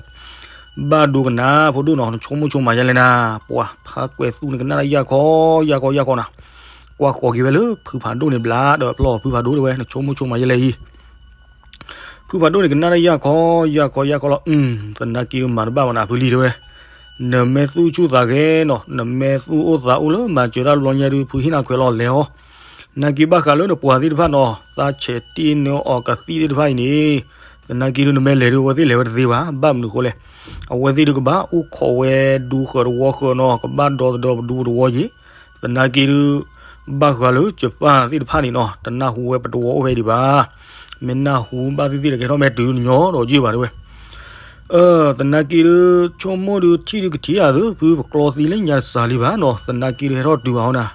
ဘၣ်ဒိကနၣ်ဖိဒိၣ်နီၤ နဆိကမိၣ်ဆိကမးယဲလဲၣ်နၤ, ပှၤဖးကွဲးသူန့ၣ်ကနၣ်တၢ်ယၢ်ခီယၢ်ခီယၢ်ခီနီၤ, ကွၢ်ဃီၤက့ၤဝဲလၢဖုဖးဒိၣ်န့ၣ်ဘျါဒီးဖျီၣ်ဖုဖးဒိၣ်တဲဝဲ နဆိကမိၣ်ဆိကမးယဲလဲၣ်အံၤ ဖုဖးဒိၣ်န့ၣ်ကနၣ်တၢ်ယၢ်ခီယၢ်ခီယၢ်ခီလီၤ, သနာ်က့မၤတဘၣ်ဘၣ်နၤဖုလံတဲဝဲ, နမ့ၢ်သူၣ်ဆူၣ်သးဂဲၤနီၤ နမ့ၢ်သူၣ်အိၣ်သးအိၣ်လၢမၤစၢၤတၢ်တဘျီညါဒုး ဖုဟ့ၣ်နၤခွဲးလီၤလဲၤအီၤ, နာ်က့ဘၣ်ဃးလၢနပှၤသ့ၣ်တဖၣ်နီၤ သးဆဲးတ့ၢ်နၢအီၤကသံၣ်သ့ၣ်တဖၣ်အံၤန့ၣ်, သနာ်က့ဒုးနမ့ၢ်လဲၤဒုးအဝဲသ့ၣ်လဲၤဝဲတသ့ဘၣ်, ဘၣ်မနုၤဃိလဲၣ်, အဝဲသ့ၣ်ဒုးကဘၣ်အိၣ်ခိးဝဲဒူဃၢၤတဝီဃၢၤနီၤ ကဘၣ်ဒီသဒၢပဒူပတဝီယ့ၤ, သနာ်က့ဒုး ဘၣ်ဃးလၢယပၢ်သ့ၣ်တဖၣ်န့ၣ်နီၤ တနၢ်ဟူဝဲပတဝီအိၣ်ဖဲဒံးဘၣ်, မ့ၢ်နၢ်ဟူဘၣ်သ့ၣ်သ့ၣ်ဒီးကဟဲထီၣ်မဲာ်တုၤနညီဒီးယ့ၢ်ဘၣ်တဲဝဲ, သနာ်က့ဒုး ဆိကမိၣ်ဒုးထံၣ်ဒုးကထံၣ်ဧါသု ဖုပကျီသံလၢညါတစှၤလံဘၣ်နီၤ သနာ်က့ဒုးဟဲထီၣ်တုၤဘၣ်ဟီနၤ,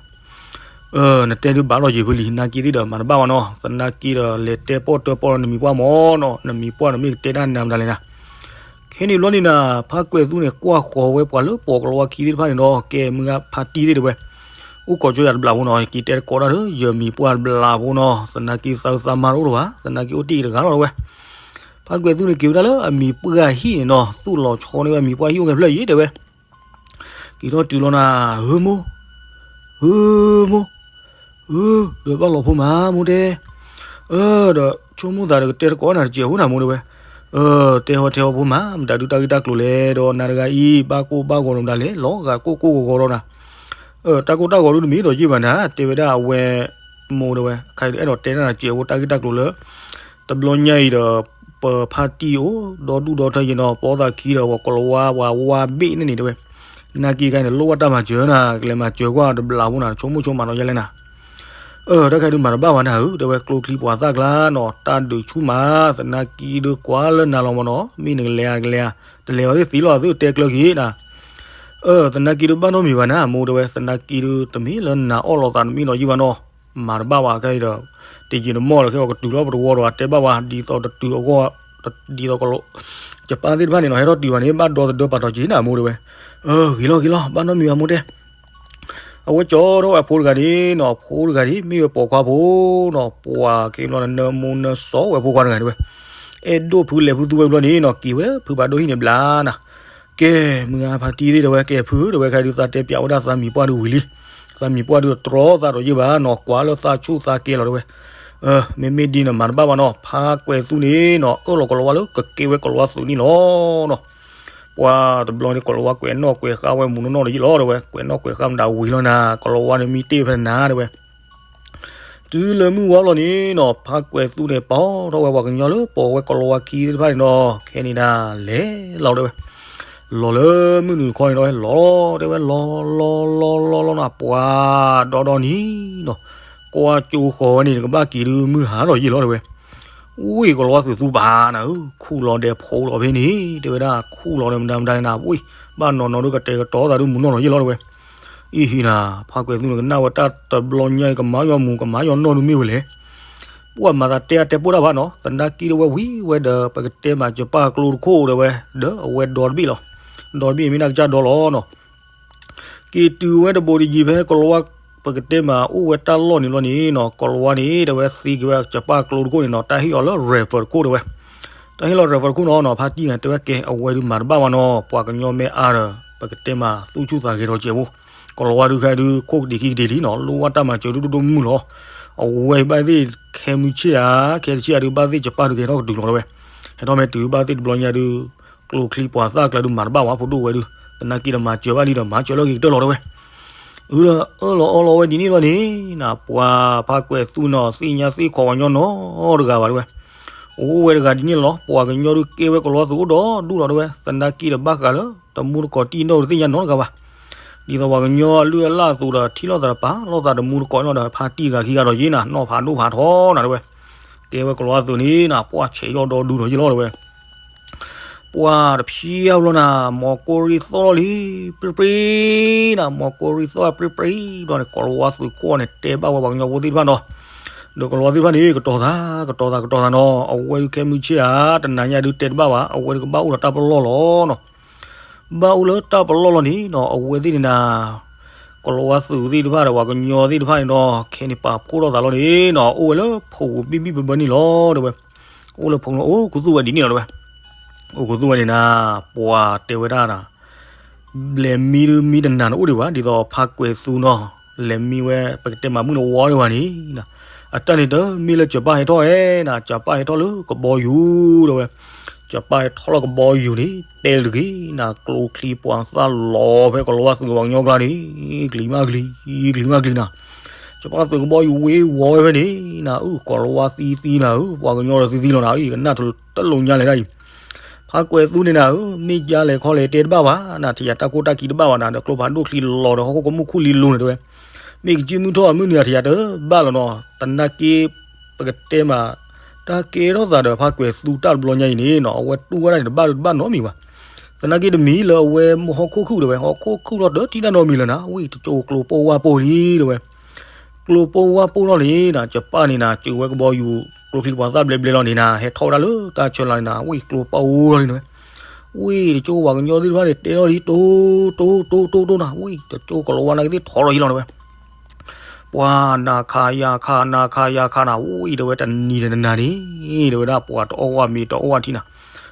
နတဲဒုးဘၣ်လီၤယ့ၤဖုလံ နာ်က့သ့ၣ်ဒီးမၤတဘၣ်ဘၣ်နီၤ သနာ်က့ဒီးလဲၤတဲပီၣ်တၢပီၣ်လီၤ နမံၤပှၢ်မၢ်နီၤ နမံၤပှၢ်န့ၣ်မ့ၢ်ကတဲတၢ်နၤမတၤလဲၣ်နၤ, ခဲန့ၣ်ဘျီန့ၣ်နၤ ဖးကွဲးသူန့ၣ် ကွၢ်ဃီၤဝဲပှၤလၢပိာ်ကလီဝါခံသ့ၣ်တဖၣ်န့ၣ်ဒီး ကဲမုၢ်ဂၤဖါတံၢ်သ့ၣ်တဲဝဲ, အိၣ်ခိးကၠီယၤတဘျးဖိနီၤ က့ၤတဲတကိးတၢ်ဒီး ယမံၤပှၢ်တဘျးဖိနီၤ သနာ်က့သးအုးသးမါတအိၣ်လၢၤဘၣ် သနာ်က့အိၣ်တ့ၢ်အံၤတဂၤလီၤတဲဝဲ, ဖးကွဲးသူန့ၣ်က့ၤဝဲဒၣ်လၢအမံၤပှၢ်ဟံၣ်န့ၣ်နီၤ သူၣ်လီၤဆီန့ၢ်ဝဲမံၤပှၢ်ဟံၣ်အိၣ်ကဲဖျၢၣ်ယ့ၤတဲဝဲ က့ၤထီၣ်တုၤလီၤနၤ, ဧၢမိၢ်, ဧၢမိၢ်, ဧၢ, ဒီးဘၣ်လီၤဖိမးမိၢ်တဲ, အၢ ဒီးဆိကမိၣ်သးဒီးကတဲတကိးနၤတစဲးဖိနၤမိၢ်တဲဝဲ, အၢ တဲဟီတဲဟီဖိမး မတၤဒုးတၢ်ဂ့ၢ်တၢ်ကျိၤလဲၣ် ဒီးနၤတဂၤအံၤ ဘၣ်ကိၢ်ဘၣ်ဂီၤဒီးမတၤလဲၣ် လီၤဂာ်ကိၢ်ကိၢ်ဂီၤဂီၤဒီးနၤ, အၢ တၢ်ကိၢ်တၢ်ဂီၤဒုးတမ့ၢ်ဒီးယ့ၢ်ဘၣ်နၤ တဲဝဲဒၣ်အဝဲ မိၢ်တဲဝဲ ခဲအံၤဒုးအဲၣ်ဒိးတဲနၤတစဲးဖိတၢ်ဂ့ၢ်တၢ်ကျိၤလၢ တဘျီညါအံၤဒီး ပဖါတံၢ်အိၣ် ဒီဒူၣ်ဒီထၢယ့ၤနီၤ ပိာ်သးခံဒီး ပှၤကိးလီၤဝါ ပှၤဝါဘ့ၣ်န့ၣ်န့ၣ်တဲဝဲ, နာ်က့ဂၤန့ၣ် လိၣ်ဘၣ်တၢ်မၤစၢၤနၤ ကလဲၤမၤစၢၤကွၢ်တဘျးဖိနၤ ဆိကမိၣ်ဆိကမးနီၤယဲလဲၣ်နၤ, အၢ တၢ်ခဲဒုးမၤတဘၣ်ဘၣ်နၤဧၢ တဲဝဲ ကျိချံပှၤသၣ်ကျါနီၤ တၢ်ဒုးဆူၣ်မး သနာ်က့ဒုးကွၢ်လၢနၤလီၤမၢ်နီၤ မ့ၢ်နကလဲၤဧါတကလဲၤဧါ, တလဲၤဘၣ်သ့ၣ်သ့လီၤသုတဲကျၢၤက့ၤနၤ အၢ သနာ်က့ဒုးဘၣ်နီတမံၤဘၣ်နၤ မိၢ်တဲဝဲ သနာ်က့ဒုး တမ့ၢ်လၢနၤအီၣ်လိာ်သးတမ့ၢ်နီၤယ့ၢ်ဘၣ်နီၤ, မၤတဘၣ်ဘၣ်ခဲအံၤဒီး တယံာ်တမီၢ်လၢခဲအံၤကတုၤလီၤပတဝီဒီး အတဲဘၣ်ဝဲ ဒ်သိးတတုၤအဂီၢ် ဒ်သိးကလီၤ ယပၢ်သ့ၣ်တဖၣ်န့ၣ်နီၤ ဟဲထီၣ်တုၤဘၣ်န့ၣ် ဘၣ်ဒီသဒၢပာ်ထီၣ်က့ၤနၤ မိၢ်တဲဝဲ, အၢ ဂ့ၤလီၤဂ့ၤလီၤ ဘၣ်နီတမံၤဘၣ်မိၢ်တဲ အဝဲကၠီထီၣ်ဝဲအဖိတဂၤန့ၣ်နီၤ အဖိတဂၤန့ၣ် မ့ၢ်ဝဲပိာ်ခွါဖိနီၤ ပှၤက့ၤဘျီနၢမူနၢစီၤဝဲဖိခွါတဂၤန့ၣ်ဝဲ, အဲၣ်ဒိၣ်ဖုလဲၤဖုသူဝဲဘျီန့ၣ်နီၤ က့ၤဝဲဖုဖးဒိၣ်ဟံၣ်န့ၣ်ဘျါနၤ, ကဲ မုၢ်ဂၤဖါတံၢ်သ့ၣ်တဲဝဲ ကဲဖုဧၢ တဲဝဲ ခဲဒုးသးတဲပၠးဝဲဒၣ်သးမံၤပှၢ်ဒုးဝံၤလံ, သးမံၤပှၢ်ဒုးတြီသးဒီးယ့ၢ်ဘၣ်နီၤ ကွၢ်လၢသးဆူၣ်သးကဲလီၤတဲဝဲ, မ့မ့ၢ်ဒ်န့ၣ်မၤတဘၣ်ဘၣ်နီၤ ဖးကွဲးသူန့ၣ်နီၤ အၢၣ်လီၤကိးလီၤဝါလၢကကဲဝဲကိးလီၤဝါသုးန့ၣ်လီၤနီၤ, ပှၤတဘျီန့ၣ်ကိးလီၤဝါကွဲးနီၣ်ကွဲးဃါဝဲမုၢ်နီၢ်နီၢ်ဒီးယ့ၢ်လီၤတဲဝဲ ကွဲးနီၣ်ကွဲးဃါမတၤဝံၤလီၤနၤ ကိးလီၤဝါန့ၣ်မံတ့ၢ်ဖဲနၤတဲဝဲ တုၤလၢမုၢ်ဝါလီၤန့ၣ်နီၤ ဖးကွဲးသူန့ၣ် ပိာ်ထီၣ်ဝဲပှၤကညီလၢပိာ်ဝဲကိးလီၤဝါခံသ့ၣ်တဖၣ်န့ၣ်နီၤ ခဲန့ၣ်ဒၣ်လဲၤလီၤတဲဝဲ, လီၤလၢမုၢ်နုာ်တခီန့ၣ်ဒီး လီၤတဲဝဲ လီၤလီၤလီၤလီၤလီၤနၤ ပှၤဒီဒီနံၤနီၤ, ကွၢ်ကၠိဃီၤဝဲန့ၣ် ကဘၣ်က့ၤဒုးမုၢ်ဟါလီၤယ့ၢ်လီၤတဲဝဲ, ဝ့ၢ်ကိးလီၤဝါသုးသူပာ်နၤဧၢ ခူၣ်လီၤဒဲးဖိးလီၤဖဲန့ၣ် တဲဝဲဒၣ် ခူၣ်လီၤဒီးမတၤမတၤန့ၣ်နၤ ဝ့ၢ် ဘၣ်နီၢ်နီၢ်ဒုးကတဲာ်ကတီၤသးဒုးမုၢ်နီၢ်နီၢ်ယ့ၢ်လီၤတဲဝဲ အံၤဟံၣ်နၤ ဖးကွဲးသူန့ၣ်ကနၣ်ဝဲတၢ်တဘျီညါအံၤ ကမၤယီၤမူၤကမၤယီၤနီၢ်ဒုးမ့ၢ်ဝဲလဲၣ်, ပှၤမၤသးတဲအတဲပိၢ်တၢ်ဘၣ်နီၤ သနာ်က့ဒီးဝဲဝံၤဝဲဒီး ပကတဲမးစပၢ်ကျိတခိၣ်တဲဝဲ ဒီးအဝဲဒီတဘ့ၣ်လီၤ, ဒီတဘ့ၣ်မ့ၢ်ဒၣ်ကစၢ်ဒီလီၤနီၤ, က့ၤတုၤဝဲတဘိးတယံၤဖဲကိးလီၤဝါ ပကတဲမးအိၣ်ဝဲတၢ်လီၢ်န့ၣ်လီၤန့ၣ်နီၤ ကိးလီၤဝါန့ၣ် တဲဝဲသ့က့ၤဝဲစပၢ်ကျိတခိၣ်န့ၣ်နီၤ တၢ်ဟ့ၣ်အီၤလၢ rifle တခိၣ်တဲဝဲ, တၢ်ဟ့ၣ်လီၤ rifle တခိၣ်နီၤနီၤ ဖါတံၢ်ဂၤတဲဝဲကဲ အဝဲဒုးမၤတဘၣ်ဘၣ်နီၤ ပှၤကညီမ့ၢ်အါဒီး ပကတဲမးသူၣ်ဆူၣ်သးဂဲၤထီၣ်စဲးဖိ, ကိးလီၤဝါဒုးခဲဒုး ခိၣ်ကဒံးခံကဒံးလံနီၤ လိၣ်ဝဲတၢ်မၤစၢၤဒိၣ်ဒိၣ်မုၢ်လီၤ, အဝဲဘၣ်သ့ၣ်ခဲမုၢ်ဆ့ၣ်ဧါ ခဲတဆ့ၣ်ဧါဒုး ဘၣ်သ့ၣ်စပၢ်ဒုးကဟဲထီၣ်ကတုၤလီၤတဲဝဲ, ဟဲထီၣ်မ့ၢ်တုၤဘၣ်သ့ၣ်တဘျီညါဒုး ကျိချံပှၤသၣ်ကျါဒုးမၤတဘၣ်ဝဲဖိဒိၣ်ဝဲဒုး, သနာ်က့ဒီးမၤစၢၤဘၣ်လံဒီးမၤစၢၤလၢဂ့ၤကတၢၢ်လီၤတဲဝဲ, အၢ ဒီးအၢၣ်လီၤအီလီၤဝဲဒ်န့ၣ်လီၤန့ၣ် နပှၤဖးကွဲးသူနီၤ သ့ၣ်ညါသ့ၣ်ခီပှၤကညီနီတဂၤဘၣ်တဲဝဲ, အိၣ်ဝဲတဂၤဒ်န့ၣ်လီၤ ပှၤကညီဒုးကဲဝဲကိးလီၤဝါသုးအိၣ်ဒီးဒူၣ်လီၤတဲဝဲ, သနာ်က့ဒီးဘၣ်ဃးလၢ တမူတကိးတံၢ်နီၣ်တသ့ၣ်ညါနီတဂၤဘၣ်, ဒ်သိးပှၤကညီအလုၢ်အလၢ်အသိးဒီး ထံၣ်လိာ်သးတပာ်လိာ်သးတမူတကိးနီၤဒီး ဖါတံၢ်တဂၤခံဂၤဒီးယ့ၢ်နၤ နီၢ်ဖးဒိၣ်ဖးထီနၤတဲဝဲ, ကဲဝဲကိးလီၤဝါသုးန့ၣ်နၤ ပှၤဆဲးယီၣ်ဒီဒူၣ်ဒီးယ့ၢ်လီၤတဲဝဲ ပှၤတဖျၢၣ်လီၤနၤ မီၤကိရံသီၣ်လီၤလံ ပြံပြံနၤ မီၤကိရံသီၣ်ပြံပြံဘျီန့ၣ် ကိးလီၤဝါသုးခိၣ်န့ၣ် တဲဘၣ်ဝဲပှၤကညီဖိသ့ၣ်တဖၣ်နီၤ, ဒီးကိးလီၤဝါသ့ၣ်တဖၣ်န့ၣ် ကတီၤသး ကတီၤသး ကတီၤသးနီၤ အဝဲဒုးခဲမုၢ်ဆ့ၣ်ဧါ တနၤညါဒုးတဲတဘၣ်ဘၣ် အဝဲဒုးကဘၣ်အိၣ်ဒီးတၢ်ပလီၢ်လီၤနီၤ, ဘၣ်အိၣ်လၢတၢ်ပလီၢ်လီၤန့ၣ်နီၤ အဝဲသ့ၣ်န့ၣ်နၤ ကလီၤဝါသုးသ့ၣ်တဖၣ်ဒီး ပှၤကညီသ့ၣ်တဖၣ်န့ၣ်ဒီး ခဲန့ၣ်ပာ်ဖှိၣ်ထီၣ်သးလီၤန့ၣ်နီၤ အိၣ်ဝဲလၢဖိးပူၤဘံၣ်ဘံၣ်ဘၢဘၢန့ၣ်လီၤ တဲဝဲ. အိၣ်လၢဖိးလီၤ အိၣ်ခူသူၣ်ဝဲဒ်န့ၣ်လီၤ တဲဝဲ. အိၣ်ခူသူၣ်ဝဲန့ၣ်နၤ ပှၤတဲဝဲဒၣ်နၤ လဲၤမံဒုးမံတနၤန့ၣ်အိၣ်ဒံးဘၣ် ဒ်သိးဖါကွဲၤသူနီၤ လဲၤမံဝဲ ပကတဲမးမုၢ်နဝီဒံးဘၣ်န့ၣ် အတၢ်န့ၣ်တမ့ၢ်လၢစီၤပၤဟဲထီၣ်ဧဲနၤ စီၤပၤဟဲထီၣ်လၢကဘီယူၤ တဲဝဲ. စီၤပၤဟဲထီၣ်လၢကဘီယူၤန့ၣ် တဲလၢဂ့ၤနၤ ကျိချံပှၤသၣ်လီၤဖဲကလီၤဝါသုးပှၤကညီကျါန့ၣ် ကလံၤမးကလံၤ ကလံၤမးကလံၤနၤ စီၤပၤသုးကဘီယူၤဝ့ၤဝီၤဝဲဖဲန့ၣ်နၤ အု ကလီၤဝါသံသံနၤ အု ပှၤကညီဒီးသံသံလီၤနၤ အု ယကနၣ်တလိာ်ညါလဲၣ်ဒၣ်အံၤ ဖါကွဲၤသူန့ၣ်နၤဧၢ မ့ၢ်ကလဲၤခီလဲၤတဲတဘၣ်ဘၣ်နၤ ထံၣ်ယၤတၢ်ကိၢ်တၢ်ခံတဘၣ်ဘၣ်နၤ ဒီးကျိဖးဒိၣ်ချံလီၤဒီးဟီၣ်ခိၣ်ကမူၣ်ခူၣ်လံလိၤန့ၣ်တဲဝဲ မ့ၢ်ကစုၣ်မုၢ်ထီၣ်အမုၢ်နံၤအထံၣ်ယၤတဘၣ်လီၤနီၤ သနာ်က့ ပကတဲမး တၢ်ကဲထီၣ်သးဒီးဖါကွဲၤသူတၢ်တဘျီညါအံၤန့ၣ်နီၤ အဝဲတူၢ်ဝဲဒၣ်န့ၣ်တဘၣ်ဒုးတဘၣ်နီတမံၤဘၣ် သနာ်က့တမံၤလၢအဝဲဟီၣ်ခိၣ်ခုၣ်တဲဝဲ ဟီၣ်ခိၣ်ခုၣ်လီၤတထံၣ်တၢ်နီတမံၤလၢၤနၤ ဝံၤတကၠိကျိပိၢ်ဝါပိၢ်လံတဲဝဲ ကျိပိၢ်ဝါပိၢ်လီၤန့ၣ်နၤ စီၤပၤန့ၣ်နၤ စၢၤဝဲကဘီယူၤ ကျိချံပှၤသၣ်ဘျဲဘျဲလီၤန့ၣ်နၤ ဟဲထီၣ်ဝဲဒၣ်လၢတၢ်ဆၢလီၤန့ၣ်နၤ ဝံၤကျိပိၢ်ဝါလီၤန့ၣ်ဝဲ ဝံၤတကၠိပှၤကညီသ့ၣ်တဖၣ်န့ၣ် တဲထီၣ်လံ တိတိတိတိတိနၤ ဝံၤတကၠိကလီၤဝါနာ်က့သ့ၣ်ထီၣ်လီၤယံလီၤတဲဝဲ ပှၤနၤခးယၤခး နၤခးယၤခးနၤ ဝံၤတဲဝဲ တနံၤဒီးတနၤန့ၣ် တဲဝဲဒၣ် ပှၤတအီၣ်ဝဲမ့ၤတအီၣ်ဝဲထံနၤ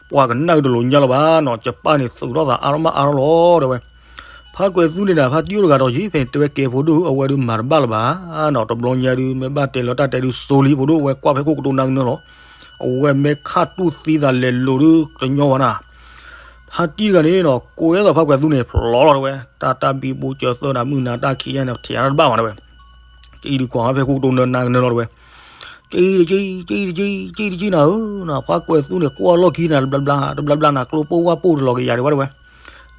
ပှၤကနၣ်ကတလိာ်ညါလီၤဘၣ်နီၤ စီၤပၤန့ၣ်သုးထီၣ်သးအါထီၣ်မးအါထီၣ်လီၤတဲဝဲ ဖါကွဲၤသူန့ၣ်နၤ ဖါတံၢ်အိၣ်တဂၤဒီးယံၤ ဖဲန့ၣ်တဲဝဲကဲဖိဒိၣ်ဧၢ အဝဲဒုးမၤတဘၣ်လၢၤဘၣ်နီၤ တဘျီညါဒုး မ့ၢ်ဘၣ်တဲလၢတၢ်တဲဒုးစိလံ ဖိဒိၣ် အဝဲကွၢ်ဖဲခိၣ်ကတိၤနၤကနၢလီၤ အဝဲမ့ၢ်ခးတူၢ်သံသးလဲၤလိာ်ဒုးတညီဘၣ်နၤ ဖါတံၢ်တဂၤန့ၣ်နီၤ ကိးဝဲသိးဖါကွဲၤသူန့ၣ် ဖျိလီၤတဲဝဲ တၢ်တၢ်ဘံဘူစၢၤသၢနၤ မုၢ်နၤတၢ်ခံးယါန့ၣ် ထံၣ်ယၤတၢ်တဘၣ်ဘၣ်တဲဝဲ ကအံၤဒုးကွၢ်ဖဲခိၣ်ကတိၤနၤကနၢလီၤတဲဝဲ ကအံၤတကံ ကအံၤတကံ ကအံၤတကံနၤဧၢ နၤ ဖါကွဲၤသူန့ၣ် ကွၢ်လီၢ်ခံနၤ တဘျီဘျီ တဘျီဘျီနၤ ကျိပိၢ်ဝါပိၢ်တလီၤကယၤတဲဝဲတဲဝဲ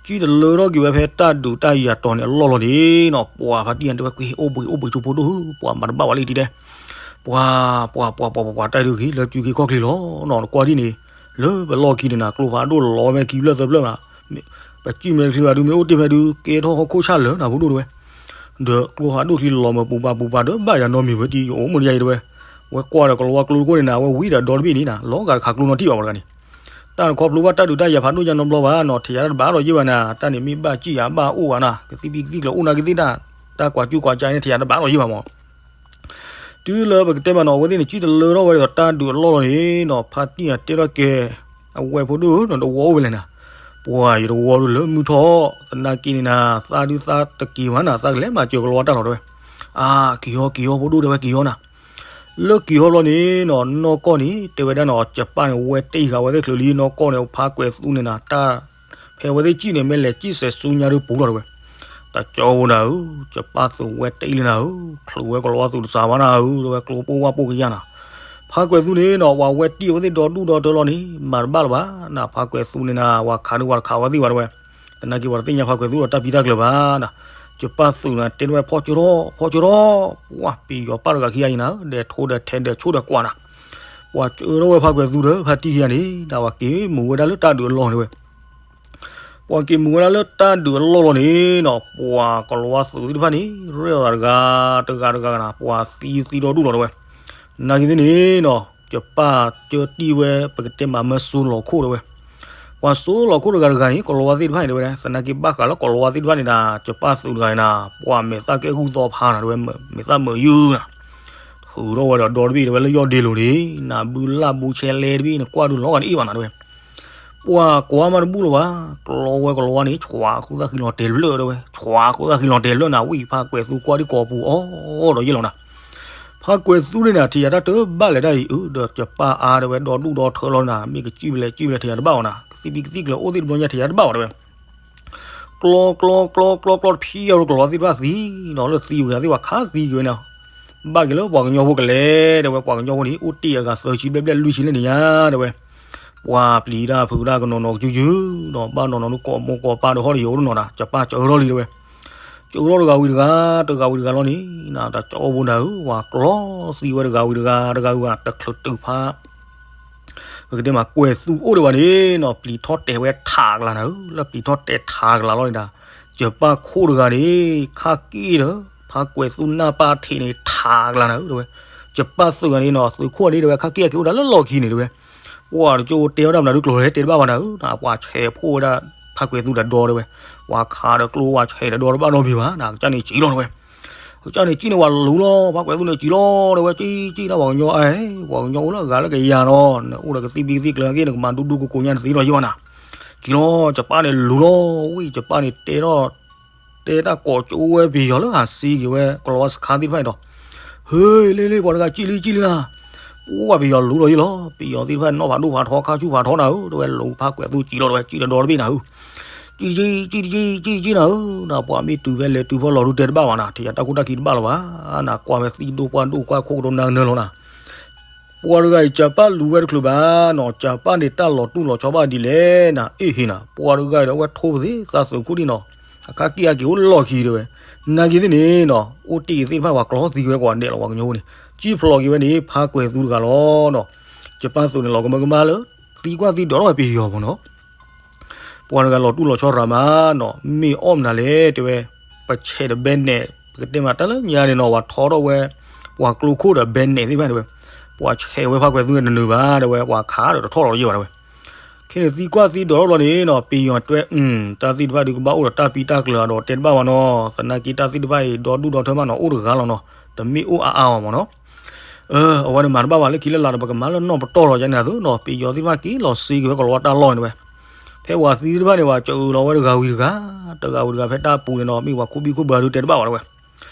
ကံၣ်တလၢထီၣ်က့ၤဝဲဖဲတၢ်ဒုးတၢ်ယၤတီၤန့ၣ် အလီၢ်လီၤန့ၣ်နီၤ ပှၤဖါတံၢ်န့ၣ်တဲဝဲ ကွံာ်အိၣ်ဘှံးအိၣ်ဘှံးဆိဖိဒိၣ်ဧၢ ပှၤမၤတဘၣ်ဝဲလၢတံၤဒဲး ပှၤ ပှၤ ပှၤ ပှၤ ပှၤ တၢ်ဒုးဂ့ၤ လၢစုခ့ခီၣ်ချ့လီၤနီၤ နကွၢ်ဒ်န့ၣ် လၢပလီၢ်ခံန့ၣ်နၤ ကျိဖးဒိၣ်လီၤဖဲခံဖျၢၣ်သၢဖျၢၣ်နၤ ပစုၣ်မဲာ်ချံဘၣ်ဒုး မ့ၢ်အိၣ်တ့ၢ်ဖဲဒုး ကဲထီၣ်ဟီၣ်ခိၣ်ဆၣ်လၢနၤ ဖိဒိၣ်တဲဝဲ ဒီးကျိဖးဒိၣ်ချံလီၤမၢပူၤပာ်ပူၤပာ်ဒီး ဘၣ်ယၤနီတမံၤဝဲ တံၤအိၣ်မူတယါအံၤတဲဝဲ ဝဲကွၢ်ဒီးကလီၤဝါကျိတခိၣ်န့ၣ်နၤ အဝဲဝံဒီးဒီတဘ့ၣ်န့ၣ်နၤ လီၤဂာ်တခးကျိနီၤထံၣ်ဘၣ်ဝဲတဂၤန့ၣ် တၢ်တခီဖျိဘၣ်တၢ်ဒုးတၢ်ယၤဖးဒိၣ်ညါနီတဘျီဘၣ်နီၤ ထံၣ်ယၤတၢ်တဘၣ်ဒီးယဲၢ်ဘၣ်နၤ တၢ်န့ၣ်မ့ၢ်ဘၣ်စံၣ်ယၤဘၣ်အိၣ်ဘၣ်နၤ ကသံၣ်ဘံၣ်ကသံၣ်ကျိၤအိၣ်နာ်က့သ့ၣ်တၢ် တၢ်ကွၢ်ကူကွၢ်ကါန့ၣ် ထံၣ်ယၤတဘၣ်ဒီးယဲၢ်ဘၣ်မး တုၤလၢပကတဲမးနီၤ အဝဲသ့ၣ်န့ၣ် ကံၣ်တလၢထီၣ်ဝဲဒီးတၢ်ဒုးအလီၢ်လီၤန့ၣ်နီၤ ဖါတံၢ်အတဲထီၣ်ကဲ အဝဲဖိဒိၣ်နီၤ တဝီအိၣ်ဝဲလဲၣ်နၤ ပှၤယတဝီဒုးလၢမုၢ်ထီၣ် သနာ်က့န့ၣ်နၤ သးဒုးသးတက့ၤဘၣ်နၤ သးကလဲၤမၤစၢၤကလီၤဝါတၢ်လီၤတဲဝဲ အါ က့ၤဟီ က့ၤဟီဖိဒိၣ်တဲဝဲ က့ၤဟီနၤ လၢက့ၤဟီဘျီန့ၣ်နီၤ နီၢ်ကီၢ်န့ၣ် တဲဝဲဒၣ်နီၤ စီၤပၤန့ၣ် ဝဲတ့ၢ်ဃာ်ဝဲသ့ၣ်ချုးလံ နီၢ်ကီၢ်န့ၣ် ဖါကွဲၤသူန့ၣ်နၤ တၢ် ဖဲအဝဲသ့ၣ်စံၣ်န့ၣ် မ့ၢ်လဲၤစံၣ်စဲးဆူညါဒုးပူၤလီၤတဲဝဲ တကၠီဝဲနၤဧၢ စီၤပၤသုးဝဲတ့ၢ်လံနၤဧၢ ချုးဝဲကလီၤဝါသုးတစှၤဘၣ်နၤဧၢ တဲဝဲကျိပိၢ်ဝါပိၢ်ကယါနၤ ဖါကွဲၤသူန့ၣ်နီၤ ပှၤဝဲတ့ၢ်အဝဲသ့ၣ်ဒီဒူၣ်ဒီတၢလီၤန့ၣ် မၤတဘၣ်လၢၤဘၣ်နၤ ဖါကွဲၤသူန့ၣ်နၤ ပှၤခးဒုးပှၤတခးဝဲသ့ၣ်ဘၣ်တဲဝဲ သနာ်က့ပှၤတသ့ၣ်ညါဖါကွဲၤသူဒီးတၢ်ဖံးတၢ်ကျၢၤဘၣ်နၤ စီၤပၤသုးနၤ တဲဝဲဖီၣ်ကၠိထီၣ် ဖီၣ်ကၠိထီၣ် ပှၤပယီၤပၢ်တဂၤခံဂၤအံၤနၤ ဒဲးထိဒီးထဲဒီး ဆိၣ်ဒီးကွၢ်နၤ ပှၤကၢထီၣ်ဝဲဖါကွဲၤသူဒီးဖါတံၢ်ခံဂၤန့ၣ် နၤ ပှၤက့ၤမုာ်ဝဲဒၣ်လၢတၢ်ဒုးအလီၢ်န့ၣ်ဝဲ ပှၤက့ၤမုာ်ဝဲဒၣ်လၢတၢ်ဒုးအလီၢ်လီၤန့ၣ်နီၤ ပှၤကလီၤဝါသုးသ့ၣ်တဖၣ်န့ၣ် ရဲၣ်လီၤသးတဂၤ တဂၤတဂၤနၤ ပှၤသံသံဒီဒူၣ်လီၤတဲဝဲ နာ်က့သ့ၣ်န့ၣ်နီၤ စီၤပၤကၢတံၢ်ဝဲ ပကတဲမးမၢစိလီၤခိၣ်တဲဝဲ ပှၤစိလီၤခိၣ်တဂၤတဂၤန့ၣ် ကလီၤဝါသ့ၣ်တဖၣ်န့ၣ်တဲဝဲ သနာ်က့ဘၣ်ဃးလၢကလီၤဝါသ့ၣ်တဖၣ်န့ၣ်နၤ စီၤပၤသုးတဂၤန့ၣ်နၤ ပှၤမဲာ်သၣ်ကဲကူၣ်သီဖးနၤတဲဝဲ မဲာ်သၣ်မုာ်ယုၢ်နၤ ထုးထီၣ်ဝဲဒီးဒီတဘ့ၣ်တဲဝဲ လၢယီၢ်ဒ့လိၤန့ၣ် နၤဘုလၢ်ဘုဆဲလဲတဘ့ၣ်န့ၣ် ကွၢ်ဒုးလီၤဂာ်တအ့ၣ်ဘၣ်နၤတဲဝဲ ပှၤကွၢ်မးတဘူၣ်လၢၤဘၣ် ကလီဝဲကလီဝါန့ၣ် ဆွးခိၣ်သၣ်ဃံလီၤတဲာ်ဖျၢၣ်တဲဝဲ ဆွးခိၣ်သၣ်ဃံလီၤတဲာ်ဖျၢၣ်နၤ ဝံၤဖါကွဲၤသူကွၢ်ဒံကိာ်ပူၤအီၤဒီးယဲၢ်လီၤနၤ ဖါကွဲၤသူန့ၣ်နၤ ထံၣ်ယၤတၢ်တဘၣ်လဲၣ်ဒၣ်အံၤ အၢ ဒီးစီၤပၤအါတဲဝဲ ဒီဒူၣ်ဒီထၢလီၤနၤ မ့ၢ်ကစံၣ်ဖဲလဲၣ်စံၣ်ဖဲလဲၣ် ထံၣ်ယၤတဘၣ်အီၤနၤ ကသံၣ်ဘံၣ်ကသံၣ်ကျၢၤအိၣ်သ့ၣ်တဘျီညါ ထံၣ်ယၤတဘၣ်အီၤတဲဝဲ ကျီကျီကျီကျီကျီတဖံးအီၤ ကလီၤဝါသ့ၣ်တဖၣ်သံနီၤ လၢသံဝဲသ့ၣ်ပှၤခးသံက့ၤဝဲန့ၣ် ဘၣ်က့ၤလၢပှၤကညီဖိကလဲၤတဲဝဲ ပှၤကညီဖိန့ၣ် အိၣ်တ့ၢ်အဂၤသၢဆံဘျဲၣ်ဘျဲၣ်လွံၢ်ဆံလၢန့ၣ်ညါတဲဝဲ ပှၤပျံၤတၢ်ဖုးတၢ်ကနီၤနီၤကစုကစုနီၤ ဘၣ်နီၤနီၤဒုးကိးမိၢ်ကိးပၢ်ဒီးဟီၣ်ဒီးယိၤဒ်နီၤနၤ စီၤပၤစၢထီၣ်လံတဲဝဲ စၢထီၣ်တဂၤဝံၤတဂၤ တဂၤဝံၤတဂၤလီၤန့ၣ် နၤ တၢ်ကၠီအိၣ်ဘိနၤဧၢ ပှၤကျီသံဝဲတဂၤဝံၤတဂၤ တဂၤဝံၤတဂၤ တချုးတုၤဖး ပကတဲမးကွဲၤသူအိၣ်ဒံးဘၣ်န့ၣ်နီၤ ပျံၤထီၣ်တဲာ်ဝဲထးကလၤနၤဧၢ လၢပျံၤထီၣ်တဲာ်ထးကလၤလီၤန့ၣ်ဒီး စီၤပၤခိၣ်တဂၤန့ၣ် ခါက့ၢ်ဒီး ဖါကွဲၤသူနၢ်ပၢ်ထံးန့ၣ်ထးကလၤနၤဧၢ တဲဝဲ စီၤပၤသုးဂၤန့ၣ်နီၤ သုးခိၣ်န့ၣ်တဲဝဲ ခါက့ၢ်အက့ၤအိၣ်ဒၣ်လၢလီၢ်ခံန့ၣ်တဲဝဲ ပှၤတကၠိတဲအီၣ်တၢ်မနုၤဒုးကျိၤလဲၣ်တဲတဘၣ်ဘၣ်နၤဧၢ ပှၤဆဲးဖှိၣ်ဝဲဒၣ် ဖါကွဲၤသူဒီးဒီတဲဝဲ, ပှၤခးဒီးကျိဝဲဆဲးဒီးဒီတဘၣ်နီတမံၤဘၣ်, နကစၢ်န့ၣ်စံးလီၤတဲဝဲ, ကစၢ်န့ၣ်စံးန့ၣ်ဝဲလူၤလီၤ, ဖါကွဲၤသူန့ၣ်စံးလီၤတဲဝဲ, ကံကံဒၣ်ပှၤကညီအံၤ, ပှၤကညီအိၣ်လၢအဂၤလၢကယၤနီၤ, နအိၣ်ဒီးကသံၣ်ဘံကသံၣ်ကျၢၤက့ နကမၤဒူဒူကိကိညါနသံလီၤယံဘၣ်နၤ, စံးလီၤ, ကပၢ်န့ၣ်လူၤလီၤ, ဝံၣ်ကပၢ်န့ၣ်တဲထီၣ် တဲတၢ်ကိးကၠိဝဲပယီၤလၢဟးစံက့ၤဝဲကလီၤဝါစခါသ့ၣ်တဖၣ်န့ၣ်ဒီး, ဟ့ၣ်လ့လ့ပှၤတဂၤကံလံကံလံနၤ, ပှၤပယီၤလူၤလီၤယံလီၤ, ပယီၤသ့ၣ်တဖၣ်နီၣ်ဖးဒိၣ်ဖးထီခါဆူၣ်ဖးထီနၤဧၢ, တဲဝဲလူၤဖါကွဲၤသူစံးလီၤတဲဝဲ, ကံတကံ, ကံတကံ, ကံတကံနၤဧၢ, နပှၤမ့ၢ်တုၤဖဲလဲၤတုၤဖီလီၤဒုတဲတဘၣ်ဘၣ်နၤ, ထံၣ်ယၤတၢ်ခိၣ်တၢ်ခံတဘၣ်လီၤဘၣ်, နကွၢ်ဖဲသံၣ်ဒိၣ်ပှၢ်ဒိၣ်ကွၢ်ခိၣ်ကတိၤနၤနၢလီၤနၤ ပှၤတဂၤအံၤ ကၢ်ပၢ်လူၤဝဲတချုးဘၣ်နီၤ, ကၢ်ပၢ်န့ၣ်တၢ်လီၤတူၢ်လီၤဆီဘၣ်ဒ်လဲၣ်နၤ, အ့ၣ်ဟ့ၣ်နၤ, ပှၤတဂၤအံၤဒီးအဝဲထိပသ့သးသုးခိၣ်ဒံနီၤ, အခါက့ၤအက့ၤအိၣ်လီၢ်ခံတဲဝဲ, နာ်က့သ့ၣ်န့ၣ်နီၤ, အိၣ်တ့ၢ်က့ၤသ့ၣ်တဖၣ်ပှၤကျီသံဝဲကွၢ်ဒဲးလီၤ ပှၤကညီဖိန့ၣ်, ကံၣ်ဖျိးက့ၤဝဲန့ၣ် ဖါကွဲၤသူတဂၤလီၤနီၤ, ကၢ်ပၢ်သုးန့ၣ်လီၤကမၢကမၣ်လၢ သံကွၢ်သံဒိးထီၣ်ဝဲပယီၤမ့ၢ်နီၤ ပှၤတဂၤလီၤတူၢ်လီၤဆီရၤမးနီၤ, မ့ၢ်အီၣ်မနုၤလဲၣ်တဲဝဲ, ပဆဲးဒီးဘဲနဲး, ပကတဲမးတၢ်လၢညါန့ၣ်နီၤ, ပှၤထီထီၣ်ဝဲ ပှၤကျိခိၣ်ဒီးဘဲနဲးသ့ၣ်တဖၣ်တဲဝဲ, ပှၤဆဲးဝဲဖါကွဲၤသူန့ၣ်တနုာ်ဘၣ်တဲဝဲ, ပှၤခးဒီးတထီၣ်လီၤယံဘၣ်တဲဝဲ, ခဲန့ၣ်သံကွၢ်သံဒိးထီၣ်ဘျီန့ၣ်နီၤ, ပယီၤတဲဝဲ, တၢ်သ့ၣ်တဖၣ်ဒုးကဘၣ်အိၣ်ဒီးတၢ်ပံတၢ်ကျၢၤဒီးတဲတဘၣ်ဘၣ်နီၤ, သနာ်က့တၢ်သ့ၣ်တဖၣ်အံၤဒီဒူၣ်ဒီထၢမးနီၤ, အိၣ်တဂၤလီၤနီၤ, တမ့ၢ်အိၣ်အါအါဘၣ်မ့ၢ်နီၤ အဝဲန့ၣ်မၤတဘၣ်ဘၣ်လၢခံလၢလာ်ဒီး ပကမၤလၢနီၢ်ပတီၢ်လီၤယါန့ၣ်အသိးနီၤ, ပယီၤသ့ၣ်တဖၣ်က့ၤလီၤစ့က့ၤဝဲကလီၤဝါတၢ်လီၢ်န့ၣ်ဝဲ, ဖဲပှၤသံသ့ၣ်တဖၣ်န့ၣ် ပှၤကအုးလီၤဝဲတဂၤဝံၤတဂၤ, တဂၤဝံၤတဂၤဖဲတၢ်ပူၤန့ၣ်နီၤ, မ့ၢ်ပှၤခူဘံၣ်ခူဘၢဒုးတဲတဘၣ်ဘၣ်တဲဝဲ,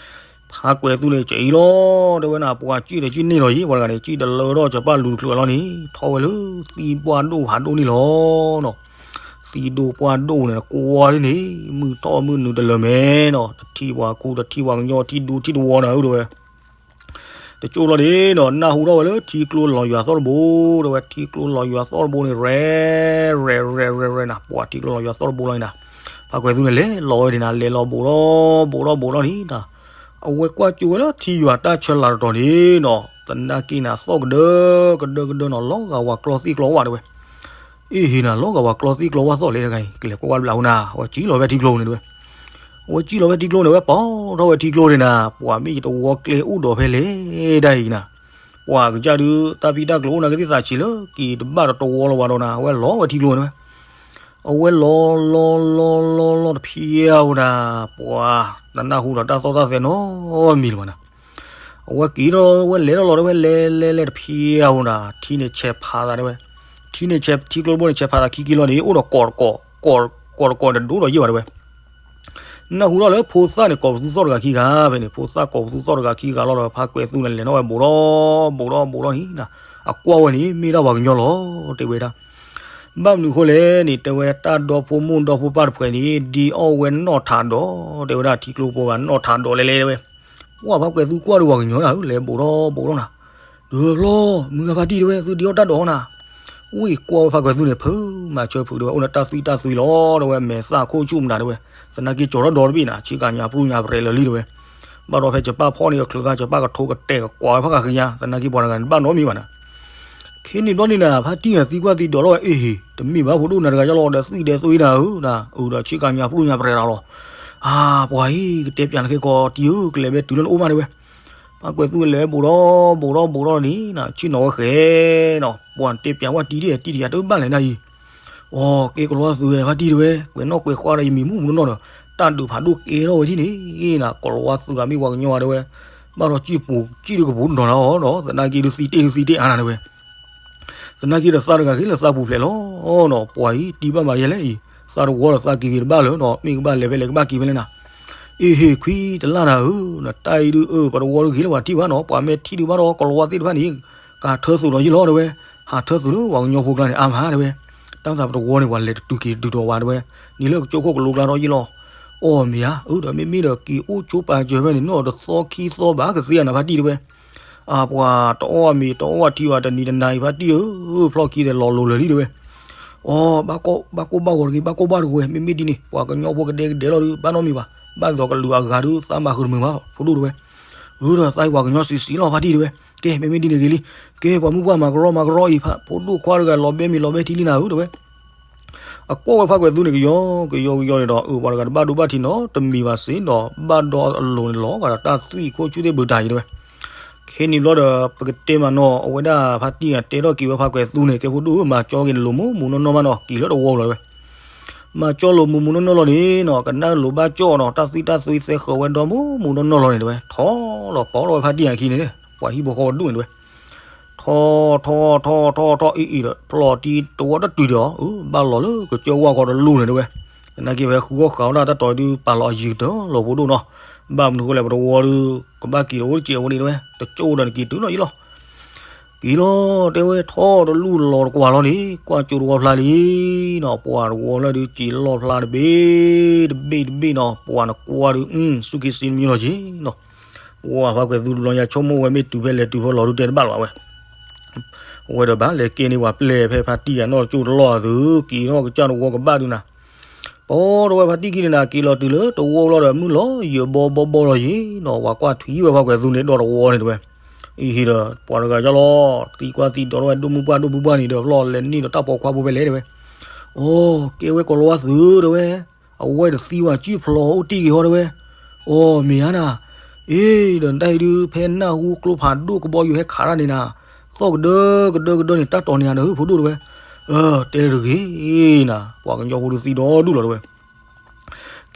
ဖါကွဲၤသူန့ၣ်ကံလီၤတဲဝဲနၤ, ပှၤကံၣ်ဒီးကံၣ်န့ၢ်လီၤယံ ပှၤတဂၤန့ၣ် ကံၣ်တလၢထီၣ်ကၢ်ပၢ်လူၤတချုးလီၤန့ၣ် ထီၣ်ဝဲလၢသံပှၢ်ဒိၣ်ဖးဒိၣ်န့ၣ်လီၤနီၤ, သံဒိၣ်ပှၢ်ဒိၣ်န့ၣ် ကွၢ်ဒ်န့ၣ် မုၢ်ထီၣ်မုၢ်နုာ်တလၢာ်မဲာ်နီၤ, တထံၣ်ပှၤခူတထံၣ်ပှၤကညီ ထံဒူထံတဝီနၤဧၢတဲဝဲ တကၠိလီၤဒ်နီၤ, နၢ်ဟူထီၣ်ဝဲလၢထံကျိလီၤယွၤသီၣ်တဘိ, တဲဝဲထံကျိလီၤယွၤသီၣ်တဘိန့ၣ် ရဲၣ်ရဲၣ်ရဲၣ်ရဲၣ်ရဲၣ်နၤ, ပှၤထံကျိလီၤယွၤသီၣ်တဘိလီၤန့ၣ်နၤ, ဖါကွဲၤသူန့ၣ်လဲၤလီၤဝဲဒ်နၤ, လဲၤလီၤဘိးထီၣ်ဘိးထီၣ်ဘိးထီၣ်န့ၣ်နၤ, အဝဲကွၢ်ကၠိဝဲလၢထံယွၤတၢ်ဆၢလၤတတီၤန့ၣ်နီၤ, သနာ်က့နၤ သီၣ်ကဒၢကဒၢကဒၢနီၤ, လီၤဂာ်ဝၤကျီသံကျီဝၣ်တဲဝဲ အ့ၣ်ဟ့ၣ်နၤ, လီၤဂာ်ဝၤကျီသံကျီဝၣ်သီၣ်လဲၣ်တဂၤအံၤ, ကလဲၤကွၢ်ကွၢ်ဘျးဟူနၤ, အဝဲကံလီၤဖဲထံကျိန့ၣ်တဲဝဲ, အဝဲကံလီၤဖဲထံကျိန့ၣ် အဝဲပိာ်ထီၣ်ဝဲထံကျိန့ၣ်နၤ, ပှၤမ့ၢ်ယတဝီကျဲအိၣ်ဒီးဖဲလဲၣ်ဒၣ်အံၤနၤ, ပှၤကစၢ်ဒုး တၢ်ပံတၢ်ကျိၤအိၣ်နာ်က့သ့ၣ်သးဆံးလၢက့ၤတဘၣ်ဒီးတဝီလီၤဝဲဒီးနၤ, အဝဲလီၤဝဲထံကျိန့ၣ်ဝဲ အဝဲလီၤလီၤလီၤလီၤလီၤတဖျဲးဧိၤနၤ, ပှၤတနၢ်ဟူဒီးတၢ်သီၣ်တၢ်သဲနီတမံၤလၢၤဘၣ်နၤ, အဝဲက့ၤထီၣ်ဝဲလဲၤထီၣ်လီၤတဲဝဲ လဲၤလဲၤလဲၤတဖျဲးဧိၤနၤ, ထံန့ၣ်ဆဲးဖးသးတဲဝဲ, ထံန့ၣ်ဆဲး ထံကျိတဘိန့ၣ် ဆဲးဖးသးခံက့ၤလီၤန့ၣ် အိၣ်ဒီးကိးတကိး, ကိးတကိးတဒိၣ်ဒီးယဲၢ်ဘၣ်တဲဝဲ နၢ်ဟူထီၣ်လၢဖိသၣ်န့ၣ် ကိးပသူသီၣ်တဂၤခံဂၤဖဲန့ၣ်, ဖိသၣ်ကိးပသူသီၣ်တဂၤခံဂၤလီၤဒီး ဖါကွဲၤသူန့ၣ် လဲၤထီၣ်ဝဲဘိးထီၣ်ဘိးထီၣ်ဘိးထီၣ်န့ၣ်, အကွၢ်ဝဲန့ၣ် မ့ၢ်ဒၣ်ပှၤကညီလီၤ တဲဝဲဒၣ်. ဘၣ်မနုၤအဃိလဲၣ်န့ၣ် တဲဝဲ တၢ်ဒီဖိမိၢ်ဒီဖိပၢ်တဖုန့ၣ် ဒ်အီၣ်ဝဲနီၣ်ထးဒီး တဲဝဲဒၣ် ထံကျိဖိဂၤနီၣ်ထးဒီးလဲၣ်လဲၣ်တဲဝဲ. ပှၢ်ဖါကွဲၤသူကွၢ်ဒီးပှၤကညီန့ၣ်ဧၢ လဲၤဘိးထီၣ်ဘိးထီၣ်နၤ ဒုးဖျီ မုၢ်ဂၤဖါတံၢ်တဲဝဲ သုဒ်အီၣ်တၢ်ဒီးနၤ. ဝံၢ်ကွၢ်ဝဲဖါကွဲၤသူန့ၣ် ဖုမၤဆၢဖုးတဲဝဲ အိၣ်လၢတၢ်သွံၣ်တၢ်သွံလီၤ တဲဝဲ မဲာ်သၣ်ခိၣ်ဆူၣ်မနုၤတဲဝဲ. သနာ်က့ကၠီၤထီၣ်ဒီတဘ့ၣ်နၤ ဆ့ကၤညါပြူၢ်ညါပြဲၤလၢာ်လံတဲဝဲ. ဘၣ်ဒီးဖဲကပၢ်ဖီၣ်န့ၢ်အချုးခါ ကပၢ်ကထိကတဲာ်ကကွၢ်ဝဲဖးကဃ့ညါ သနာ်က့ပှၤတဂၤန့ၣ် တဘၣ်နီတမံၤဘၣ်နၤ. ခဲန့ၣ်ဘျီန့ၣ်နၤ ဖါတံၢ်နၤသံကွၢ်သံဒိးထီၣ်ဝဲ အ့ၣ် တမ့ၢ်ဘၣ်ဖိဒိၣ်နၤတဂၤလီၤ ဒီးသွံၣ်ဒဲးသွံၣ်နၤဧၢ နၤ အၢ ဒီးဆ့ကၤညါပြူၢ်ညါပြဲၤလီၤလီၤ. အါ ပှၤအံၤ ကတဲပၠးနခ့ကီးတံၢ်ဧၢ ကလဲၤဘဲတုၤလၢနအိၣ်မးတဲဝဲ. ဖါကွဲၤသူလဲၤဘိးထီၣ်ဘိးထီၣ်ဘိးထီၣ်န့ၣ်နၤ ဆ့ၣ်နီၤဝဲဃဲနီၤ ပှၤတဲပၠးဝဲတံၢ်ဒ်တံၢ်တယၤတဘၣ်လဲၣ်နၤအံၤ. အိ ကဲကလီၤဝါသုးဝဲဖါတံၢ်တဲဝဲ ကွဲးနီၣ်ကွဲးဃါဒီးယမံၤမုၢ်မုၢ်နီၢ်နီၢ်ဒီး တၢ်ဒုးဖးဒိၣ်ကဲထီၣ်ဝဲဒ်န့ၣ်နၤ ကလီၤဝါသုးဂၤမ့ၢ်ပှၤကညီဧါတဲဝဲ. ဘၣ်ဒီးစံၣ်ပူၤစံၣ်ဒုကပူၤနီၢ်နီၢ်ဒီး သနာ်က့ဒုးသံတ့ၢ်ဒုးသံတ့ၢ်အါနၤတဲဝဲ. သနာ်က့ဒီးသးတဂၤက့ၤလၢသးပူၤဖျဲးလီၤနီၤ ပှၤအံၤတံၢ်ဘၣ်မၤယဲလဲၣ်အံၤ သးတဝီဒီးသးက့ၤဂ့ၤတဘၣ်လၢၤနီၤ မ့ၢ်ကဘၣ်လဲၤဖဲလဲၣ်ကဘၣ်က့ၤဖဲလဲၣ်နၤ. အ့ၣ်ဟ့ၣ်ခွံတလၢ်နၤဧၢ နတၢ်အံၤဒုးအၢ ပှၤတဝီဒုးဂ့ၤလၢပှၤထံၣ်ဘၣ်နီၤ ပှၤမ့ၢ်ထံၣ်ဒုးဘၣ်ဒီးကလီၤဝါသ့ၣ်တဖၣ်န့ၣ် ကဟးထၢသုးဒီးယ့ၢ်လီၤတဲဝဲ. ဟးထၢသုးလၢပှၤကညီဖိကျါန့ၣ် အါမးတဲဝဲ. တၢ်သးပတဝီန့ၣ် ပှၤလဲၤတတုၤက့ၤတတုၤဒီးဝဲတဲဝဲ. နံၤလၢကကၠိခိၣ်ကလိကျါဒီးယ့ၢ်လီၤ. အီၣ်မ့ၢ်ဧါ အၢ ဒီးမ့မ့ၢ်ဒီးက့ၤအိၣ်ကၠိပာ်စၢၤဖဲန့ၣ် နီၢ်တသီခံသီဘၣ်ကသ့ဧါနၤဖါတံၢ်တဲဝဲ. အပှၤတအီၣ်မ့ၤတအီၣ်ထံဘၣ်တနံၤတနၤအံၤဖါတံၢ်ဧၢ ဖျီၣ်ခံဒီးလီၤလိၤလၢာ်လံတဲဝဲ. အီ ဘၣ်ကိၢ်ဘၣ်ဂီၤတဂ့ၤ ဘၣ်ကိၢ်ဘၣ်ဂီၤတဂ့ၤ မ့မ့ၢ်ဒ်န့ၣ် ပှၤကညီဖိကဒဲကဒဲလီၤဒုး ဘၣ်နီတမံၤဘၣ်. ဘၣ်သီကလုာ်အဂၤဒုး သးမၤဃုာ်တမုာ်ဘၣ် ဖိဒိၣ်တဲဝဲ. အၢ ဒီးသးအံၤပှၤကညီစံးစံးလီၤဖါတံၢ်တဲဝဲ. ကဲ မ့မ့ၢ်ဒ်န့ၣ်ဂ့ၤလံ. ကဲ ပှၤမုၢ်ပှၢ်မၤကရီမၤကရီအံၤ ဖိဒိၣ်ခွါတဂၤလီၤဘဲမ့ၤလီၤဘဲထံလံနၤဧၢတဲဝဲ. အကွၢ်ဝဲဖါကွဲၤသူန့ၣ်ကယီကယီကယီန့ၣ်ဒီး အၢ ပှၤတဂၤတဘၣ်ဒိဘၣ်ထံးနီတမံၤဘၣ်စ့ၢ်ဒီး ဘၣ်ဒီးအလိၤန့ၣ်လီၤ ပှၤဒီးတၢ်သွံၣ်ခိၣ်ဆူၣ်သ့ၣ်ဘုတၢ်အံၤတဲဝဲ. ခဲန့ၣ်ဘျီဒီး ပကတဲမးနီၤ အဝဲဒၣ်ဖါတံၢ်အတဲထီၣ်က့ၤဝဲဖါကွဲၤသူန့ၣ် ကဲဖိဒိၣ်ဧၢ မၤကၠီက့ၤနလိၤမုၢ်မုၢ်နီၢ်နီၢ်မးနီၤ က့ၤလၢတဝီလီၤတဲဝဲ. မၤကၠီၣ်လိာ်မူးမူးနီၢ်နီၢ်လီၤန့ၣ်နီၤ, ကနၣ်လိာ်ဘၣ်ကၠီၣ်နီၤ, တၢ်သွံၣ်တၢ်သွံၣ်သဲဃၢၤဝဲဒီမူးမူးနီၢ်နီၢ်လီၤန့ၣ်တဲဝဲ, ထီၣ်လီၤပိာ်ထီၣ်ဝဲဖါတံၢ်အခံန့ၣ်, ပှၤဟံၣ်ဖိဃီဖိဒူၣ်န့ၣ်တဲဝဲ, ထီၣ်ထီၣ်ထီၣ်ထီၣ်ထီၣ်အံၤအံၤဒီး ဖျီၣ်တံၢ်တဝီတတုၤဒီး အၢ ဘၣ်လီၤလၢကစၢၢ်ဝါဃီတလူၢ်န့ၣ်တဲဝဲ, သနာ်က့ဝဲဃုအီၣ်ဃးအီၣ်တၢ်တတီၤဒုးပာ်လီၤအယံၤကတၢၢ်လီၤဖိဒိၣ်နီၤ, ဘၣ်မနုၤဃိလဲၣ် ပတဝီဒုး ကဘၣ်က့ၤတအိၣ်တစဲးဖိန့ၣ်တဲဝဲ, တကၠိၣ်ဒီးနက့ၤတုၤလီၤယံၤလီၤ က့ၤလီၤ တဲဝဲထီၣ်တလူၢ်လီၤတကွၢ်လီၤန့ၣ် ကွၢ်ကၠိတဝီဖျါလံနီၤ, ပှၤတဝီလၢဒုးက့ၤလီၣ်ဖျါတဘ့ၣ် တဘ့ၣ်တဘ့ၣ်နီၤ, ပှၤနကွၢ်ဒုး အု စူၢ်က့ၤစ့တမံၤလီၤက့ၤနီၤ, ပှၤဖါကွဲၤသူတဘျီညါဆိကမိၣ်ဝဲမ့ၢ်တုၤဖဲလဲၣ်တုၤဖဲလဲၣ်လီၤဒုးတဲတဘၣ်လၢၤဘၣ်ဝဲ, အဝဲဒီးဘၣ်လဲၤကဲန့ၢ်ပှၤပျဲၢ်ဖဲဖါတံၢ်အနီၢ်ကၠိတလီၢ်အသုး က့ၤထီၣ်ကစၢ်တဝီကဘၣ်ဒုးနၤ ပိာ်ထီၣ်ဝဲဖါတံၢ်ခံန့ၣ်နၤ က့ၤလီၤတုၤလၢတဝီလီၤဒီး မုၢ်လီၤယံာ်ဘီဘီဘီလီၤယံၤနီၤ, ပှၤကွၢ်ထွံၣ်ဝဲဖါကွဲၤသူန့ၣ်ဒီတဝီန့ၣ်တဲဝဲ, အံၤဟ့ၣ်ဒီး ပှၤတဂၤယါလီၤ သံကွၢ်သံဒိးထီၣ်ဝဲဒိၣ်မုၢ်ပှၢ်ဒိၣ်မုၢ်ပှၢ်န့ၣ်ဒီး ဖျီၣ်လဲၤန့ၢ်ဒီးတၢ်ပိာ်ခွါဖိဖဲလဲၣ်တဲဝဲ, အိ ကဲဝဲကိးလီၤဝါသုးတဲဝဲ, အဝဲတသံဝဲစုၣ်ဖျီအိၣ်တ့ၢ်က့ၤဟီတဲဝဲ, အိ မ့ၢ်ဧါနၤ, အ့ ဒီးနတၢ်အံၤဒုး ဖဲနၢ်ဟူကျိဖးဒိၣ်ကဘီယူၤဟဲခးတၢ်န့ၣ်နၤ, သီၣ်ကဒၢကဒၢကဒၢန့ၣ် တၢ်တီၤန့ၢ်ဧါဒီး ဖိဒိၣ်တဲဝဲ, အၢ တဲလၢတဂ့ၤနၤ, ပှၤကညီဖိဒုးသံဒီဒူၣ်လီၤတဲဝဲ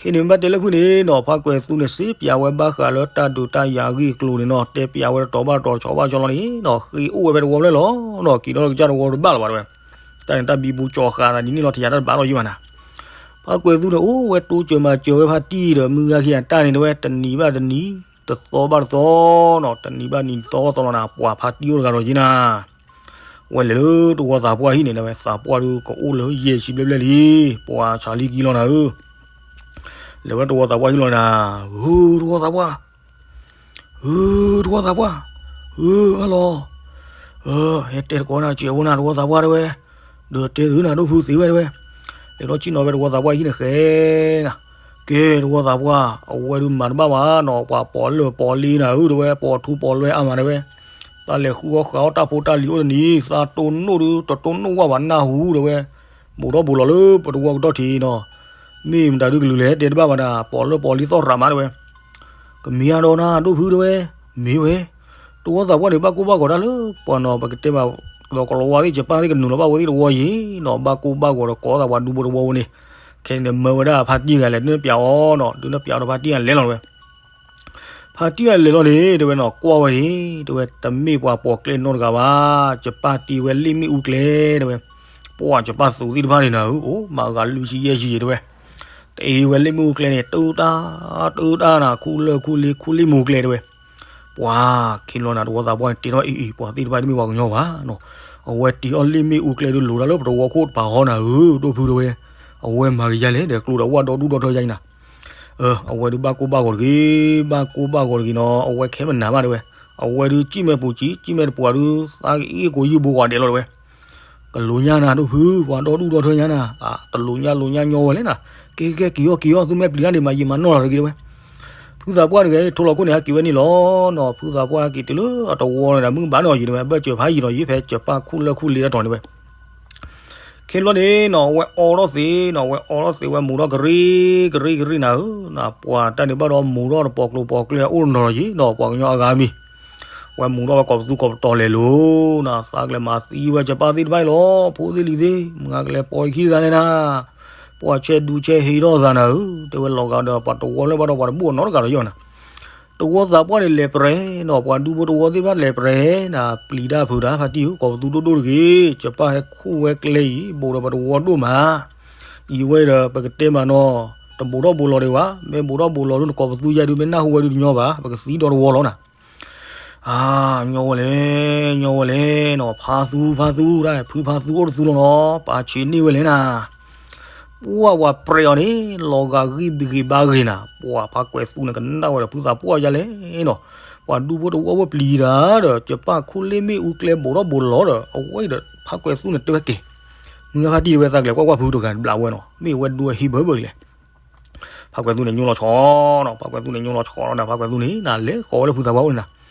ခဲန့ၣ်မ့ၢ်ဘၣ်တဲလၢဖုၣ်န့ၣ်နီၤ, ဖါကွဲၤသူန့ၣ် စ့ပျးဝဲဘၣ်ဃးလၢတၢ်ဒုးတၢ်ယၤအဂ့ၢ်အကျိၤန့ၣ်နီၤ, တဲပျးဝဲတတီၤဘၣ်တတီၤ တဆီဘၣ်ဆီလီၤန့ၣ်နီၤ, ဃ့အိၣ်ဝဲဖဲတဝီဖျၢၣ်လီၤနီၤ, က့ၤထီၣ်လၢကစၢ်တဝီတဘၣ်လၢၤဘၣ်တဲဝဲ, တၢ်န့ၣ်တၢ်ဘံဘူကၠီၤဃာ်သးဒ်န့ၣ်လီၤ ထံၣ်ယၤတၢ်တဘၣ်ထီၣ်ယံာ်ဘၣ်နၤ, ဖါကွဲၤသူန့ၣ် အိၣ်ဝဲတိစၢၤမၤစၢၤဝဲဖါတံၢ်ဒီး မုၢ်ဂၤခံဂၤတၢ်န့ၣ်တဲဝဲ တနံၤဘၣ်တနံၤ တသီဘၣ်တသီနီၤ, တနံၤဘၣ်နံၤတသီဘၣ်သီလီၤနၤ, ပှၤဖါတံၢ်အိၣ်တဂၤဒီးက့ၤနၤ ဝဲလဲၤလၢတဝီသးပှၢ်ဟံၣ်န့ၣ် ဝဲသးပှၢ်ဒုးကအိၣ်လၢယဲၢ်ဆံဘျဲၣ်ဘျဲၣ်လံ, ပှၤဆးလံကံလီၤနၤဧၢ, လဲၤဝဲတဝီသးပှၢ်ဟံၣ်လီၤနၤ, ဧၢ တဝီသးပှၢ်, ဧၢ တဝီသးပှၢ်, ဧၢ ဘၣ်လီၤ, ဟဲတဲတကိးနၤ စဲးဖိနၤ တဝီသးပှၢ်တဲဝဲ, ဒီးတဲသုနၤ ဒိၣ်ဖုသ့ဝဲတဲဝဲ, လဲၤထီၣ်ဆ့ၣ်နီၤဖဲတဝီသးပှၢ်ဟံၣ်န့ၣ်ဃဲနၤ, ကဲတဝီသးပှၢ် အဝဲဒုးမၤတဘၣ်ဘၣ်နီၤ, ပှၤပိာ်လၢာ်ပိာ်လံနၤဧၢတဲဝဲ, ပိာ်ထူပိာ်လွဲအါမးတဲဝဲ, တၢ်လဲၤဃုအီၣ်ဃးအီၣ်တၢ်ဖိတၢ်လံၤအိၣ်တနံၤ သးတိၢ်နီၣ်ဒုး တတိၢ်နီၣ်ဝဲဘၣ်နၢ်ဟူတဲဝဲ, ဘူးထီၣ်ဘူးလီၤလၢပတဝီကတီၢ်ထံးနီၤ, မ့ၢ်မတၤဒုးကလုာ်လဲၣ် တဲတဘၣ်ဘၣ်နၤ, ပိာ်လၢာ်ပိာ်လံသီၣ်ရးမးတဲဝဲ, ကမ့ၢ်အါဒီးနၤ ဒိၣ်ဖုတဲဝဲ, မ့ၢ်ဝဲ, တဝီသးပှၢ်န့ၣ် ဘၣ်ကိၢ်ဘၣ်ဂီၤတၢ်လၢပှၤနီၤ, ပကတဲဘၣ်ဒီးကလီၤဝါသ့ၣ် ယပၢ်သ့ၣ်ကနုာ်လီၤဘၣ်ဝဲသ့ၣ်တဝီယံၤနီၤ, ဘၣ်ကိၢ်ဘၣ်ဂီၤဒီးကိးသးပှၤဒူဖိတဝီဝဲန့ၣ်, ခဲန့ၣ်မၢဝဲဒၣ်ဖါတံၢ်ဂၤလဲၣ် ဒုးနပျးအီၤနီၤ, ဒုးနပျးအီၤဒီးဖါတံၢ်ဂၤလဲၤလီၤတဲဝဲ ဖါတံၢ်ဂၤလဲၤလီၤန့ၣ် တဲဝဲနီၤ, ကွၢ်ဝဲန့ၣ် တဲဝဲ တမ့ၢ်ပှၤပိာ်ကျဲနီတဂၤဘၣ်, ယပၢ်တ့ဝဲလ့ၣ်မ့ၣ်အူကျဲတဲဝဲ, ပှၤယပၢ်သူးသ့ၣ်တဖၣ်န့ၣ်နၤဧၢ, အိၣ်မးဂၤလွံၢ်ဆံယဲၢ်ဆံတဲဝဲ, တ့ဝဲလ့ၣ်မ့ၣ်အူကျဲန့ၣ် တၢတၢ် တၢတၢ်နၤ ခူၣ်လၢၢ်ခူၣ်လ့ ခူၣ်လ့ၣ်မ့ၣ်အူကျဲတဲဝဲ, ပှၤ ခဲလီၤနၤ တဝီသးပှၢ်န့ၣ် တဲထီၣ်အံၤအံၤ ပှၤသ့ၣ်တဖၣ်တမ့ၢ်ပှၤကညီဘၣ်နီၤ, အဝဲတ့အီၣ်လ့ၣ်မ့ၣ်အူကျဲဒုးလိၤတၢ်လၢပတဝီခိၣ်တပၤဃီနၤဧၢ, ဒိၣ်ဖုတဲဝဲ, အဝဲမၤကယၤလဲၣ်ဒီးကျိဒီးဝၣ်ဒီဒူၣ်ဒီထၢယါအံၤနၤ အဝဲဒုးဘၣ်ကိၢ်ဘၣ်ဂီၤတဂ့ၤ, ဘၣ်ကိၢ်ဘၣ်ဂီၤတဂ့ၤနီၤ, အဝဲခဲမနၤဘၣ်တဲဝဲ, အဝဲဒုးစံၣ်မဲာ်ပူၤစံၣ် စံၣ်မဲာ်တပှၤဒုး သးကအ့ၣ်ကိးယုၢ်ဘိဂီၤဒဲးလီၤတဲဝဲ, ကလိၤညါနၤ ဒိၣ်ဖု ပှၤဒီဒူၣ်ဒီထၢညါနၤ, တလိၤညါလိၤညါညီဝဲလဲၣ်နၤ, ကဲကဲက့ၤအီၣ်က့ၤအီၣ် သုမဲာ်ပျံၤတၢ်န့ၣ် မၤယံာ်မၤနီၢ်လီၤတဂ့ၤတဲဝဲ, ဖုသးပှၢ်တဂၤအံၤ ထိလီၤခိၣ်န့ၣ် ဟဲက့ၤဝဲန့ၣ်လီၤနီၤ, ဖုသးပှၢ်ဟဲက့ၤတုၤလၢအတဝီန့ၣ်ဒီး မုၢ်ဘၣ်န့ၢ်အီၤယံၤတဲဝဲ, ဘၢၣ်စၢၤဖးယံၤနီၤ ယဖဲစၢၤပၢ်ခူၣ်လၢၢ်ခူၣ်လ့တၢ်တီၤန့ၣ်ဝဲ ခဲလီၤန့ၣ်နီၤ အဝဲအိးထီၣ်သ့နီၤ အဝဲအိးထီၣ်သ့ ဝဲမူၤထီၣ်ကရံကရံကရံနၤဧၢ, ပှၤတၢ်န့ၣ်ဘၣ်ဒီးမူၤထီၣ်တပိာ်ကျိၤပိာ်ကျဲအိၣ်နီၤယံၤနီၤ ပှၤကညီအဂၤမံၤ, ဝဲမူၤထီၣ်ဝဲကိးပသူကိးပတီၤလဲၤလိၤနၤ သးကလဲၤမၤသံဝဲစၢၤပၢ်သ့ၣ်တဖၣ်အံၤလီၤ ဖိသ့ၣ်လံၤသ့ၣ် မုၢ်ဂၤကလဲၤပိာ်ယခံတဂၤလဲၣ်နၤ, ပှၤဆဲးဒူဆဲးဟ့ထီၣ်သးနၤဧၢ, တဲဝဲလီၤဂာ်ဒီးပှၤတဝီလၢဘၣ်ဒီးပှၤတဘူၣ်အီၤနီတဂၤဒီးယီၤနၤ တဝီသးပှၢ်န့ၣ်လဲၤပြဲၤနီၤ ပှၤဒူဖိတဝီသ့ၣ်တဖၣ်လဲၤပြဲၤနၤ ပျံၤတၢ်ဖုးတၢ်ဖါတံၢ်ဧၢ ကိးပသူဒိၣ်ဒိၣ်တဂ့ၤ စၢၤပၢ်ဟဲခူၣ်ဝဲကျဲအံၤ ဘူးဒီးပှၤတဝီဒိၣ်မး, အံၤဝဲဒီးပကတဲမးနီၤ တဘူးထီၣ်ဘူးလီၤဒံးဝဲ မ့ၢ်ဘူးထီၣ်ဘူးလီၤဒုးနကိးပသူယါဒုး မ့ၢ်နၢ်ဟူဝဲဒုးတညီဘၣ် ပကသံဒီးတဝီလီၤနၤ အါ ညီဝဲလဲၣ် ညီဝဲလဲၣ်နီၤ ဖါသူဖါသူတၢ် ဖုဖါသူအိၣ်တသူလီၤနီၤ ပာ်ဆံးန့ၢ်ဝဲလဲၣ်နၤ ပှၢ်ဝဲပြဲးအီၤန့ၣ် လီၤဂာ်ဂံၢ်ဘံၣ်ဂံၢ်ဘါဂ့ၤနၤ ပှၢ်ဖါကွဲးသူန့ၣ် ကနၣ်ဝဲဒီးဖုသးပှၢ်ယါလဲၣ်နီၤ ပှၤဒူဖိတဝီဖိပျံၤတၢ်ဒီး ကပၢ်ခူၣ်လ့ၣ်မ့ၣ်အူကျဲဘူးထီၣ်ဘူးလီၤဒီး အဝဲဒီးဖါကွဲးသူန့ၣ်တဲဝဲက့ၤ မုၢ်ဂၤဖါတံၢ်တဲဝဲသးကလဲၤကွၢ်ကွၢ်ဖုတဂၤတဘျီဝဲနီၤ မ့ၢ်အဝဲဒူအဟံၣ်ဘၢဘၢအံၤလဲၣ် ဖါကွဲးသူန့ၣ်ညိလီၤဆီနီၤ ဖါကွဲးသူန့ၣ်ညိလီၤဆီလီၤနၤ ဖါကွဲးသူန့ၣ် နလဲၤဃီၤဝဲလၢဖုသးပှၢ်အိၣ်န့ၣ်နၤ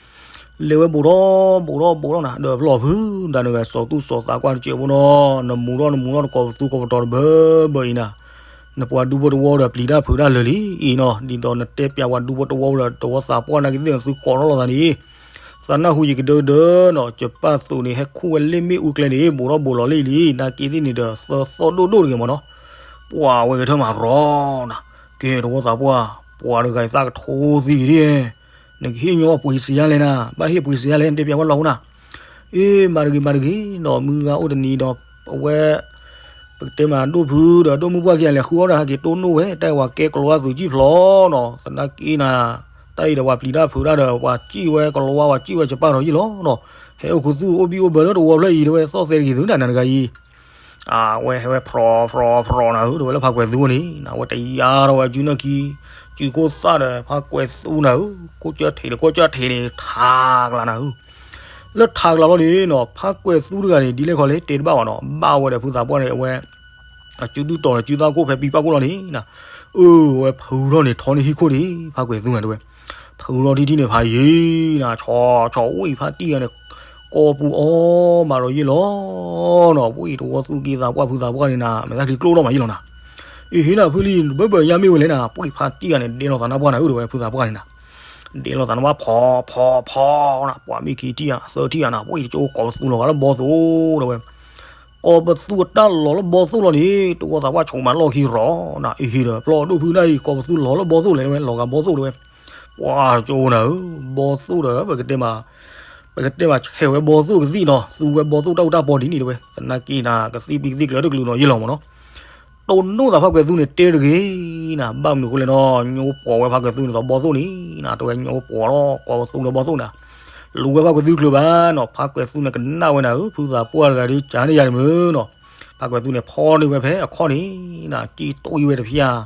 လဲၤဝဲဘူးထီၣ်ဘူးထီၣ်ဘူးထီၣ်နၤ ဒီးဖျီၣ်ဖု တၢ်နဂၤစီၤသူၣ်စီၤသးကွၢ်တစဲးဖိနီၤ နမူၤထီၣ်နမူၤထီၣ်နကိးပသူကိးပတီၤတဘၢဘၢအံၤနၤ နပှၤဒူဖိတဝီဒီးပျံၤတၢ်ဖုးတၢ်လၢာ်လံအံၤနီၤ ဒ်သိးနတဲပျးပှၤဒူဖိတဝီဒီး တဝီသးပှၢ်နာ်က့သ့ၣ်နသုကိးထီၣ်လိာ်သးန့ၣ် သးနၢ်ဟူယံၤကဒၢကဒၢနီၤ ကပၢ်သူန့ၣ် ဟဲခူၣ်ဝဲလ့ၣ်မ့ၣ်အူကျဲန့ၣ် ဘူးထီၣ်ဘူးလီၤလံလံ နာ်က့သ့ၣ်န့ၣ်ဒီး သၢသီၣ်ဒိၣ်ဒိၣ်တဂ့ၤမးနီၤ ပှၤဝဲကထၢၣ်မၤရီနၤ, ကဲတဝီသးပှၢ်, ပှၤတဂၤအံၤသးကထိသံက့ၤဒ်, နကဟ့ၣ်ညီပှ့ၤစံးယါလဲၣ်နၤ, ဘၣ်ဟ့ၣ်ပှ့ၤစံးယါလဲၣ် နတဲပျးဝဲလီၤအိၣ်နၤ, အ့ မၤတဂ့ၤမၤတဂ့ၤနီၤ, မုၢ်ဂၤအိၣ်တနံၤဒီး အဝဲ ပကတဲမးဒိၣ်ဖုဒီးဒိၣ်မုၢ်ပှၢ်ခံဂၤလဲၤဃုအီၣ်ဒီးဟဲက့ၤတိၢ်နီၣ်ဝဲ တၢ်အံၤဝဲကဲကလီဝါသုးကံၣ်ဖျီနီၤ, သနာ်က့နၤ, တၢ်အံၤဒီးပှၤပျံၤတၢ်ဖုးတၢ်ဒီး ပှၤစံၣ်ဝဲကလီဝါ ပှၤစံၣ်ဝဲကပၢ်ထီးယံာ်လီၤနီၤ, ဟဲအိၣ်ခူသူၣ်အိၣ်ဘံၣ်အိၣ်ဘၢလၢတဝီဖျၢၣ်အံၤ တဲဝဲသီၣ်သဲတဂ့ၤသုနၤ နတဂၤအံၤ အဝဲဟဲဝဲဖြီဖြီဖြီနၤဧၢ တဲဝဲလၢဖးကွဲၤသူန့ၣ်, အဝဲတယါထီၣ်ဝဲအစုနၢ်ခံ, စုခိၣ်သၣ်ဒီးဖးကွဲၤသူနၤဧၢ, ခိၣ်ကၢၢ်ထံးဒီးခိၣ်ကၢၢ်ထံးန့ၣ် ထးကလးနၤဧၢ, လၢထးကလးလီၤန့ၣ်နီၤ ဖးကွဲၤသူတဂၤန့ၣ် ဒ်လဲၣ်ခီလဲၣ် တဲတဘၣ်ဘၣ်နီၤ, ဘၣ်ဝဲဒီးဖုသးပှၢ်န့ၣ် အဝဲ အစုဒုၣ်တီၤဒီးစုသၣ်ခိၣ်ဖဲပံပၢ်ခိၣ်လီၤန့ၣ်နၤ, အၢ ဝဲဖုထီၣ်န့ၣ်ထီန့ၢ်ဟံၣ်ခိၣ်န့ၣ် ဖးကွဲၤသူနၤတဲဝဲ, ဖုထီၣ်ထံၣ်ထံၣ်န့ၣ်ဖးယံၤနၤ, ဆီဆီအိၣ်အံၤဖးတံၢ်ဂၤန့ၣ် ကိးပူၤအီၣ်မးဒီးယ့ၢ်လီၤနီၤ, ပှၤအံၤတဝီသူၣ်က့သးပှၢ်ဖုသးပှၢ်န့ၣ်နၤ မဲာ်သၣ်ချံကျိၣ်ထီၣ်မးယ့ၢ်လီၤနၤ, အ့ ဟ့ၣ်နၤဖုလံ ဘၢဘၢယါမ့ၢ်ဝဲလဲၣ်နၤ, ပှၤအံၤဖးတံၢ်ဂၤန့ၣ် ဒဲလီၤသးနါပှၢ်နၤဧၢ တဲဝဲဖုသးပှၢ်န့ၣ်နၤ, ဒဲလီၤသးနါပှၢ်ဖီဖီဖီနၤ, ပှၤမ့ၢ်ခံထံၣ်ဧါသၢထံၣ်ဧါနၤ, ပှၤအံၤတကၠိကိးပသူလီၤဂာ်လၢဘီသိၣ်တဲဝဲ ကိးပသူအတၢ်လီၤလၢဘီသိၣ်လီၤန့ၣ် တဝီသးပှၢ်ဆိးမးလီၢ်ခံရီၤနၤ, အ့ ဟ့ၣ်ဒီးဖျီဒိၣ်ဖုနၢ်အံၤ ကိးပသူလီၤလၢဘီသိၣ်လဲၣ်တဲဝဲ လီၤဂာ်ဘီသိၣ်တဲဝဲ, ပှၤကၠိနၤဧၢ, ဘီသိၣ်ဒီး ပကတဲမး ပကတဲမးဆဲးဝဲဘီသိၣ်ကသံၣ်နီၤ, သူဝဲဘီသိၣ်တၢ်အူတၢ်ပီဒ်န့ၣ်တဲဝဲ, သနာ်က့နၤ ကသံၣ်ပံၤကသံၣ်ကျၢၤတကလုာ်နီၤယ့ၢ်လီၤမးနီၤ, တိၢ်နီၣ်သးဖးကွဲၤသူန့ၣ်တဲတဂ့ၤနၤ, ဘၣ်မနုၤအဃိလဲၣ်နီၤ, ညိပှီၢ်ဝဲဖးကွဲၤသူန့ၣ်ဒီးဘီသိၣ်န့ၣ်နၤ, တဲဝဲညိပှီၢ်လီၤ ကိးပသူလၢဘီသိၣ်နၤ, လူၤဝဲဖးကွဲၤသူတချုးဘၣ်နီၤ, ဖးကွဲၤသူန့ၣ်ကနၣ်ဝဲနၤဧၢ, ဖုသးပှၢ်တဂၤဒ်ကးန့ၢ်ယၤန့ၣ်မုၢ်နီၤ, ဖးကွဲၤသူန့ၣ်ဖီန့ၢ်ဝဲဖဲအခီၣ်န့ၣ်နၤ, ကံၣ်တူၢ်ဝဲတဖျၢၣ်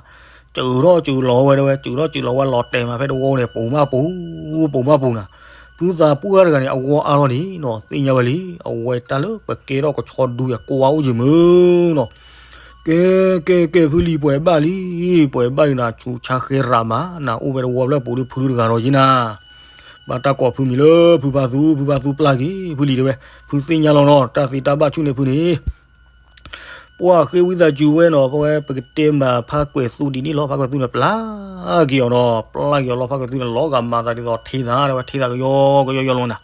စူၤထီၣ်စူၤလီၤဝဲတဲဝဲ, စူၤထီၣ်စူၤလီၤဝဲလီၤတဲာ်မးဖဲတဝီန့ၣ် ပူၤမးပူၤ, ပူၤမးပူၤနၤ, ဖုသးပှၢ်တဂၤန့ၣ် အဝီအါလီၤန့ၣ်နီၤ, သ့ၣ်ညါဝဲလံ, အဝဲတၢ်လၢပကဲထီၣ်ကဆီဒူယၤကွၢ်အိၣ်ယံၤမုၢ်နီၤ, ကဲ ကဲ ကဲ ဖုလံၤပှဲၤဘၣ်လံ, ပှဲၤဘၣ်လံနၤ, ဆူးဆါဃဲရးမးနၤ, အိၣ်ဝဲတဝီဖျၢၣ်ပူၤဒီးဖုတဂၤဒီးယ့ၢ်နၤ, ဘၣ်တၢ်ကိးဖုမံၤလၢဖုဖါသူ, ဖုဖါသူပျၢ်က့ၤ ဖုလံၤတဲဝဲ, ဖုသ့ၣ်ညါလီၤနီၤ, တၢ်သ့တၢ်ဘၣ်ဆူၣ်န့ၢ်ဖုန့ၣ် ပှၤဃ့ဝံသးစူၤဝဲနီၤ, ဖဲဝဲပကတဲမးဖးကွဲၤသူဒ်န့ၣ်လီၤ, ဖးကွဲၤသူန့ၣ် ပျၢ်က့ၤအီၤနီၤ, ပျၢ်က့ၤအီၤလီၤ, ဖးကွဲၤသူန့ၣ် လီၤဂာ်မၤသးဒ်သိးထံသးတဲဝဲ, ထံသးကယီကယီယီလီၤနၤ,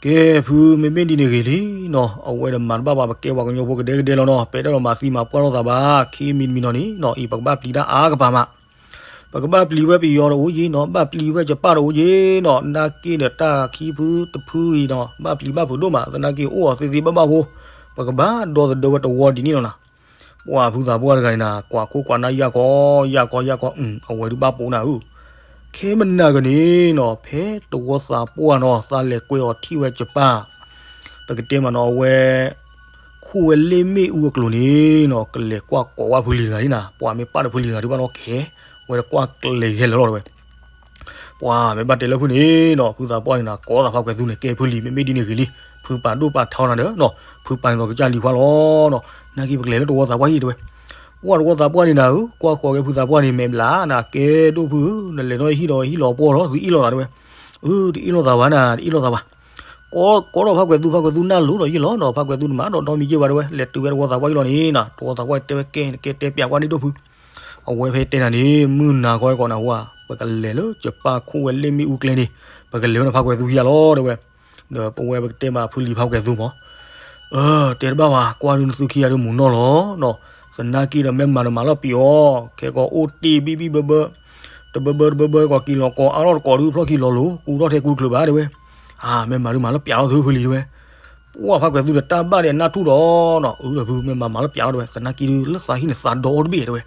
ကဲ ဖုမ့မ့ၢ်ဒ်န့ၣ်ဂ့ၤလံနီၤ, အဝဲဒီးမၤတဘၣ်ဘၣ်, ပကဲပှၤကညီဖိကဒဲကဒဲလီၤနီၤ, ပအဲၣ်ဒိးမၤသံမၤပှၢ်ထီၣ်သးဘၣ်, ခံမံၤတမံၤနီၤန့ၣ်နီၤ, အံၤပကဘၣ်ပျံၤတၢ်အါကပၤမး ပကဘၣ်ပျံၤဝဲပယီၤတအိၣ်ယ့ၢ်နီၤ, ဘၣ်ပျံၤဝဲယပၢ်တအိၣ်ယ့ၢ်နီၤ, နာ်က့ဒီးတၢ်ခံဖုတဖုအံၤနီၤ, ဘၣ်ပျံၤဘၣ်ဖုးဒိၣ်မး, သနာ်က့အိၣ်အီၤသ့သ့ဘၣ်ဘၣ်ဖိ, ပကဘၣ်ဒီသဒၢဝဲတဝီဒ်န့ၣ်လီၤနၤ, ပှၤဖုသးပှၢ်တဂၤန့ၣ်နၤ, ကွၢ်ခိၣ်ကွၢ်နၢ်ယၢ်ခီ, ယၢ်ခီယၢ်ခီ, အဝဲဒုးဘၣ်ပိာ်နၤဧၢ, ခဲမနၤကန့ၣ်နီၤ, ဖဲတဝီသးပှၢ်နီၤ, သးလဲၤကွဲအီၤထံၣ်ဝဲယပၢ်, ပကတဲမးနီၤ, အဝဲ ခူၣ်ဝဲလ့ၣ်မ့ၣ်အူအကျိၤန့ၣ်နီၤ, ကလဲၤကွၢ်ကိးဝဲဖုလံၤတဂၤန့ၣ်နၤ, ပှၤမ့ၢ်ပၢ်ဒီးဖုလံၤတဂၤဒုးဘၣ်နီၤ, ကဲ ဝဲတကွၢ်ကျဲၤဂဲၤလၢာ်လီၤတဲဝဲ, ပှၤမ့ၢ်ဘၣ်တဲလၢဖုန့ၣ်နီၤ, ဖုသးပှၢ်န့ၣ်နၤ, ကိးသးဖးကွဲၤသူန့ၣ် ကဲဖုလံၤ မ့မ့ၢ်ဒ်န့ၣ်ဂ့ၤလံ, ဖုပာ်ဒိၣ်ပာ်ထီနၤဒီးနီၤ, ဖုပာ်န့ၢ်သီးကစၢ်လံၤခွါလီၤနီၤ, နာ်က့ပကလဲၤလၢတဝီသးပှၢ်ဟံၣ်တဲဝဲ, ပှၤတဝီသးပှၢ်န့ၣ်နၤဧၢ, ကွၢ်ဃီၤက့ၤဖုသးပှၢ်န့ၣ် မဲာ်ဘျးနၤ, ကဲဒိၣ်ဖုဧၢ, နလဲၤဒီးဟံၣ်ဒီးဟံၣ်လီၤပှီၢ်လီၤ, သုအ့ၣ်လိာ်သးတဲဝဲ, အၢ တအ့ၣ်လိာ်သးဘၣ်နၤ, တအ့ၣ်လိာ်သးဘၣ် ကိးဒီးဖးကွဲၤသူ, ဖးကွဲၤသူနၢ်လိၤဒီးယ့ၢ်လီၤနီၤ, ဖးကွဲၤသူန့ၣ်မၤဒီးဒီမံၤယ့ၢ်ဘၣ်တဲဝဲ, လဲၤတုၤဝဲတဝီသးပှၢ်ဟံၣ်လီၤန့ၣ်နၤ, တဝီသးပှၢ်တဲဝဲ ကဲ နကဲတဲပျးကွၢ်န့ၣ်ဒိၣ်ဖု, အဝဲဖဲတဲနၤန့ၣ် မုၢ်နၤခီအံၤကိးနၤဟူဧါ, ပကလဲၤလၢယပၢ်ခူၣ်ဝဲလ့ၣ်မ့ၣ်အူကျဲန့ၣ်, ပကလဲၤဝဲဒီးဖးကွဲၤသူဟံၣ်ဧါလီၤတဲဝဲ, ဒီးပဝဲပကတဲမးဖုလံၤဖးကွဲၤသူမး အၢ တဲတဘၣ်ဘၣ်, ကွၢ်ဒုးနသုခံဂၤဒုးမုာ်နီၢ်လီၤနီၤ, သနာ်က့ဒီးမ့ၢ်မၤဒီးမၤလီၤပျံၤအီၤ, ခဲကိးအိၣ်တ့ၢ်ဘံၣ်ဘံၣ်ဘၢဘၢ, တဘၢဘၢတဘၢဘၢ ကိးက့ၤလီၤကိးအါထီၣ်တကိးဒုးဖျီၣ်ခံလီၤလိၤ ကူထီၣ်ထဲကူတချုးဘၣ်တဲဝဲ, အၢ မ့ၢ်မၤဒုးမၤလီၤပျံၤလီၤသုဖုလံၤတဲဝဲ, ပှၤဖးကွဲၤသူဒီးတၢ်ဘၣ်ဒီးအနၢ်ထူၣ်ဒီးနီၤ, အၢ ဒီးဖုမ့ၢ်မၤမၤလီၤပျံၤလီၤတဲဝဲ, သနာ်က့ဒုးလၢသးဟံၣ်န့ၣ်သးဒီအိၣ်တဘ့ၣ်တဲဝဲ,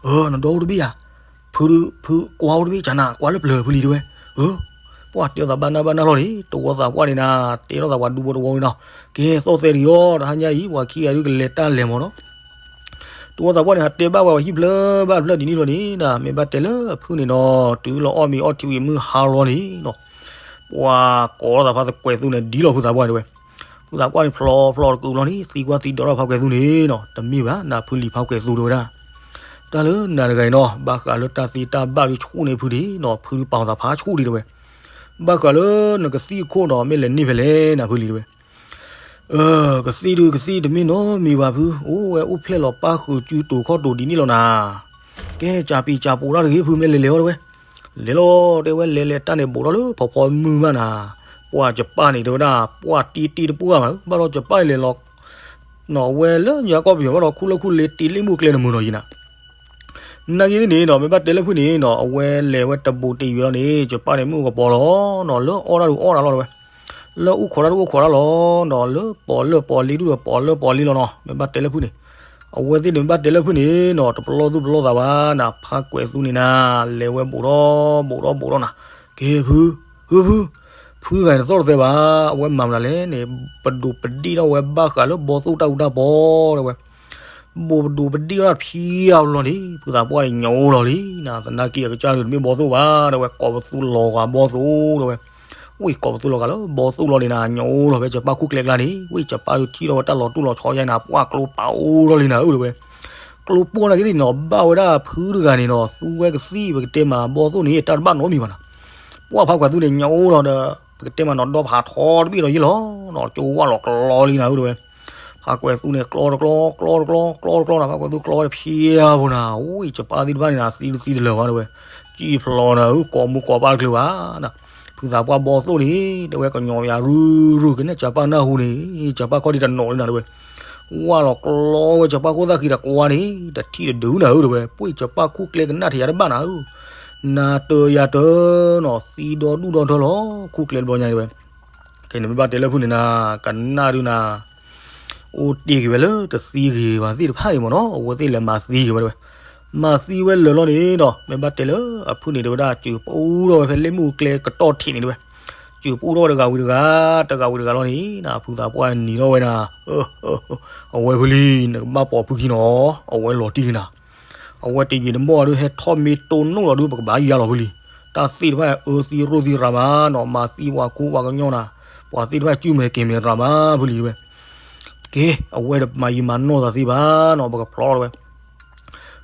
အၢ နဒီအိၣ်တဘ့ၣ်ဧါ ဖု ဖုကွၢ်အိၣ်တဘ့ၣ်ကနၤ ကွၢ်လၢပျၢၤဖုလံၤတဲဝဲ, အၢ ပှၤတဲအီၤသးဘၣ်နၢ်ဘၣ်နၢ်လီၤန့ၣ် တဝီသးပှၢ်န့ၣ်နၤ, တဲထီၣ်သးပှၤဒူဖိတဝီဝဲနီၤ, ကဲသီၣ်သဲတဂ့ၤအီၤ တဟါညါအံၤ ပှၤခံဂၤဒုးကလဲၤတၢ်လဲၤမးနီၤ, တဝီသးပှၢ်န့ၣ် ဟးတဲဘၣ်ဝဲပှၤဟံၣ်ဖျၢၣ်ဘၣ်ဖျၢၣ်ဒ်န့ၣ်လီၤန့ၣ်နၤ, မ့ၢ်ဘၣ်တဲလၢဖုန့ၣ်နီၤ, တုၤလီၤအီၣ်မ့ၤအီထံဝံၤမုၢ်ဟါလီၤန့ၣ်နီၤ, ပှၤကိးထီၣ်သးဖးကွဲၤသူန့ၣ် ဒ်လီၤဖုသးပှၢ်တဲဝဲ, ဖုသးပှၢ်န့ၣ်ဖျီဖျီတကူးလီၤန့ၣ် သံကွၢ်သံဒိးထီၣ်ဖးကွဲၤသူန့ၣ်နီၤ, တမ့ၢ်ဘၣ် နဖုလံၤဖးကွဲၤသူတဲဝဲဒၣ် တၢ်လၢနၤတဂၤအံၤနီၤ, ဘၣ်ဃးလၢတၢ်သ့တၢ်ဘၣ်ဒုးဆူၣ်န့ၢ်ဖုဒံးနီၤ, ဖုဒုးပာ်အသးဖးဆူၣ်ဒံးတဲဝဲ, ဘၣ်ဃးလၢနကသံၣ်ခိၣ်နီၤ မ့ၢ်လဲၤန့ၢ်ဖဲလဲၣ်နဖုလံၤတဲဝဲ, ကသံၣ်ဒုးကသံၣ်တမ့ၢ်နီတမံၤဘၣ်ဖု, အိၣ်ဝဲအိၣ်ဖျဲၣ်လီၤပၢ်ဃုာ်စုတိၤခီၣ်တိၤဒ်န့ၣ်လီၤနၤ, ကဲ ကၢပံၤကၢပူၤတၢ်တဂ့ၤ ဖုမ့ၢ်လဲၤလဲၤအီၤတဲဝဲ, လဲၤလီၤတဲဝဲ လဲၤလဲၤတၢ်န့ၣ်ဘူးထီၣ်လၢဖီဖီမုၢ်မးနၤ, ပှၤယပၢ်န့ၣ်တဲဝဲဒၣ် ပှၤတံၢ်တံၢ်တပှၢ်မး, ဘၣ်ဒီးယပၢ်န့ၣ်လဲၤလီၤ အဝဲလၢညါကီၢ်ပယီၤဘၣ်ဒီး ခူၣ်လၢခူၣ်လ့တ့လ့ၣ်မုၢ်ကျဲနမုာ်နီၤယံၤနၤ နာ်က့န့ၣ်နီၤ မ့ၢ်ဘၣ်တဲလၢဖုၣ်န့ၣ်နီၤ အဝဲလဲၤဝဲတဘူးတယံၤလီၤန့ၣ် ကပၣ်န့ၣ်မုၣ်ကပီၤလီၤနီၤ လၢအီၣ်တၢ်ဒုးအီၣ်တၢ်လီၤတဲဝဲ, လၢအူခိးတၢ်ဒုးအူခိးတၢ်လီၤနီၤ လၢပီးလၢပီးလ့ဒုးဒီးပီးလၢပီးလ့လီၤနီၤ မ့ၢ်ဘၣ်တဲလၢဖုၣ်န့ၣ်, အဝဲသ့ၣ်န့ၣ်မ့ၢ်ဘၣ်တဲလၢဖုၣ်န့ၣ်နီၤ တပလီၢ်သူၣ်ပလီၢ်သးဘၣ်နၤ ဖးကွဲးသူန့ၣ်နၤ လဲၤဝဲဘူးဒီးဘူးဒီးဘူးဒီးနၤ, ကဲဖု, ဖုဖု, ဖုတဂၤန့ၣ်သီၣ်တသဲဘၣ် အဝဲမၤမနုၤလဲၣ်န့ၣ် ပဒိးပဒ့ၣ်ထီၣ်ဝဲဘၣ်ဃးလၢဘီသိၣ်တၢ်အူတၢ်ပီတဲဝဲ ဘူးပဒိးပဒ့ၣ်ထီၣ်ဖံးအါလီၤန့ၣ် ဖုသးပှၢ်န့ၣ်ညိးလီၤလံနၤ သနာ်က့အကစၢ်ဒုးတမ့ၢ်ဘီသိၣ်ဘၣ်တဲဝဲ ကိးပသူလီၤဂာ်ဘီသိၣ်တဲဝဲ, ဝ့ၢ်ကိးပသူလီၤဂာ်လၢဘီသိၣ်လီၤန့ၣ်နၤ ညိးလီၤဖဲစီၤပၤခိၣ်ကျဲကျါန့ၣ် ဝ့ၢ်စီၤပၤဒုးထံၣ်ထီၣ်ဝဲတၢ်လီၤတူၢ်လီၤဆီယါနၤ ပှၢ်ကျိပာ်အိၣ်ထီၣ်လံနၤဧၢတဲဝဲ, ကျိပူၣ်နာ်က့သ့ၣ်နီၤ ဘၣ်ဝဲဒၣ်ဖုတဂၤန့ၣ်နီၤ သူဝဲကသံၣ်ပကတဲမးဘီသိၣ်န့ၣ် တၢ်တဘၣ်နီတမံၤဘၣ်နၤ, ပှၢ်ဖးကွဲးသူန့ၣ်ညိးလီၤဒီး ပကတဲမးနီၤဒီဖးထီတဘ့ၣ်ဒီးယ့ၢ်လီၤနီၤ ကၠိဝၢ်လီၤကျီလံနၤဧၢတဲဝဲ ဖးကွဲးသူန့ၣ် ကျီတကျီ ကျီတကျီ ကျီတကျီနၤ ဖးကွဲးသူကျီဝဲတဖျၢၣ်ဖိနၤ ဝ့ၢ်စီၤပၤသ့ၣ်တဖၣ်န့ၣ်နၤ သံတသံတလၢာ်ဘၣ်တဲဝဲ, ကံၣ်ဖျီနၤဧၢ ကိးမူကိးပၢ်တချုးဘၣ်နၤ, ဖုသးပှၢ်ဘီသိၣ်န့ၣ် တဲဝဲကညီယၤရုၢ်ရုၢ်ကနဲၣ်စီၤပၤနၢ်ဟူန့ၣ် စီၤပၤခီၣ်ဒံတနီၤလံနၤတဲဝဲ, ဝၢ်လီၤကျီဝဲစီၤပၤခိၣ်သၣ်ဃံတကွၢ်န့ၣ် တထံၣ်တဒုးနၤဧၢတဲဝဲ ပှၢ်စီၤပၤခိၣ်ကျဲကနၣ်ထဲယၤတဘၣ်နၤဧၢ နၤတၢၤယၤတၢၤနီၤ သံဒီဒူၣ်ဒီထၢလီၤ ခိၣ်ကျဲတဘျီညါတဲဝဲ, ခဲန့ၣ်မ့ၢ်ဘၣ်တဲလၢဖုၣ်န့ၣ်နၤ ကနၣ်ဒုးနၤ အိၣ်တ့ၢ်က့ၤဝဲလၢတသံဂ့ၤဘၣ်သ့ၣ်တဖၣ်န့ၣ်မ့ၢ်နီၤ အဝဲသ့ၣ်လဲၤမၤသံက့ၤဝဲတဲဝဲ, မၤသံဝဲလၢာ်လီၤန့ၣ်နီၤ မ့ၢ်ဘၣ်တဲလၢအဖုၣ်န့ၣ်တဲဝဲဒၣ် စၢၤပူထီၣ်ဝဲဖဲလ့ၣ်မုၢ်ကျဲကတီၢ်ထံးန့ၣ်တဲဝဲ, စၢၤပူထီၣ်ဝဲတဂၤဝံၤတဂၤ တဂၤဝံၤတဂၤလီၤန့ၣ်နၤ ဖုသးပှၢ်နံၤထီၣ်ဝဲနၤ အဝဲဖုလံ နကဘၣ်ပိာ်ဖုခံနီၤ အဝဲလီၤတံၢ်လံနၤ အဝဲတယံာ်တမီၢ်ဒုးဟဲထီၣ်မ့ၢ်တိၢ်နီၣ်လီၤဒုး ပကဘၣ်ယါလီၤဖုလံ, တၢ်သ့ၣ်တဖၣ်အၢသံရိၣ်သံရၤမးနီၤ မၤသံပှၤခိပှၤကညီနၤ, ပှၤသ့ၣ်တဖၣ်စုၣ်မဲာ်ကဲၤမဲာ်ရၤမးဖုလံတဲဝဲ, ကဲ အဝဲဒီးမၤယံာ်မၤနီၢ်သးသ့ဘၣ်နီၤ ပကဖျီတဲဝဲ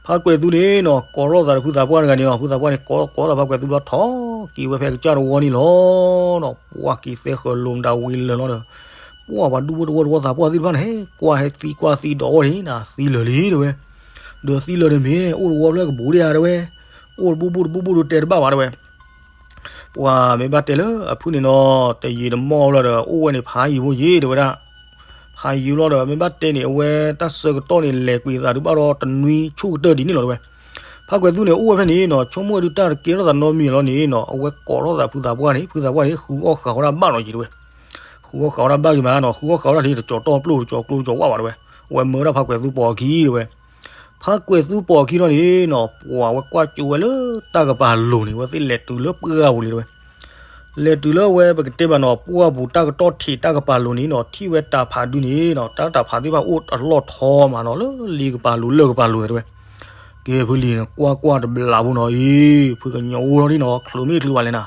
ဖးကွဲးသူန့ၣ်နီၤ ကိးထီၣ်သးဒီးဖုသးပှၢ်တဂၤန့ၣ်နီၤ ဖုသးပှၢ်န့ၣ် ကိးကိးသးဖးကွဲးသူဘျီထီၣ်က့ၤဝဲဖဲကစၢ်တဝီန့ၣ်လီၤ. ပှၢ်က့ၤသဲဃၢၤလိာ်မတၤဝံၤလၢာ်လီၤဒီး ပှၢ်ပှၤဒူဖိတဝီတဝီသးပှၢ်သ့ၣ်တဖၣ်န့ၣ် ကွၢ်ဟဲသံကွၢ်သံဒီးဝဲန့ၣ်နၤ သံလၢာ်လံတဲဝဲ, ဒီးသံလၢာ်န့ၣ်မ့ၢ် အိၣ်တဝီဖျၢၣ်ကဘူးဒံဧါတဲဝဲ, အိၣ်တဘူၣ်ဘူၣ်တဘူၣ်ဘူၣ်ဒုးတဲတဘၣ်ဘၣ်တဲဝဲ ပှၤမ့ၢ်ဘၣ်တဲလၢအဖုၣ်န့ၣ်နီၤ တယံာ်တမီၢ်လီၤဒီး အိၣ်ဝဲန့ၣ်ဖးယံာ်ဖိယံာ်တဲဝဲဒၣ်, ဖးယံာ်လီၤဒီး မ့ၢ်ဘၣ်တဲန့ၣ် အဝဲတၢ်ဆၢကတီၢ်န့ၣ် လဲၤကွံာ်သးဒုးဘၣ်ဒီးတနွံဆူၣ်ကတၢၢ်ဒ်န့ၣ်လီၤတဲဝဲ, ဖးကွဲးသူန့ၣ် အိၣ်ဝဲဖဲန့ၣ်နီၤ ဆိကမိၣ်ဝဲဒုးတၢ်တကဲထီၣ်သးနီတမံၤလီၤန့ၣ်နီၤ အဝဲကိးထီၣ်သးဖုသးပှၢ်န့ၣ် ဖုသးပှၢ်န့ၣ် ဃုအီၣ်ဃာ်ဝဲဒၣ်ဘၣ်နီၤယံၤတဲဝဲ, ဃုအီၣ်ဃာ်ဝဲဒၣ်ဘၣ်ဂ့ၤမးနီၤ ဃုအီၣ်ဃာ်ဝဲဒၣ်န့ၣ် တကၠီၤတီၢ်ပျိၢ်တကၠီၤကျိတကၠီၤဝၣ်ဘၣ်တဲဝဲ, အဝဲမၢဝဲဒၣ်ဖးကွဲးသူပိာ်အခံတဲဝဲ ဖးကွဲးသူပိာ်အခံထီၣ်န့ၣ်နီၤ ပှၤဝဲကွၢ်ကၠိဝဲလၢတၢ်ကပၤလိၤန့ၣ် အဝဲသ့ၣ်လဲၤတုၤလၢပှၢ်ပူၤလံတဲဝဲ, လဲၤတုၤလၢဝဲပကတဲဘၣ်နီၤ ပှၢ်ပူၤတၢ်ကတီၢ်ထံးတၢ်ကပၤလိၤန့ၣ်နီၤ ထံၣ်ဝဲတၢ်ဖးဒုန့ၣ်နီၤ တၢ်တၢ်ဖးသ့ၣ်တဖၣ်အိၣ်အလီၢ်ထီမးနီၤ လၢလ့ကပၤလိၤလၢကပၤလိၤတဲဝဲ, ကဲဖုလံၤနကွၢ်ကွၢ်တဘျီဖိနီၤအံၤ ဖုကညီအိၣ်ထီၣ်န့ၣ်နီၤ ချုးမ့ၢ်ချုးဘၣ်လဲၣ်နၤ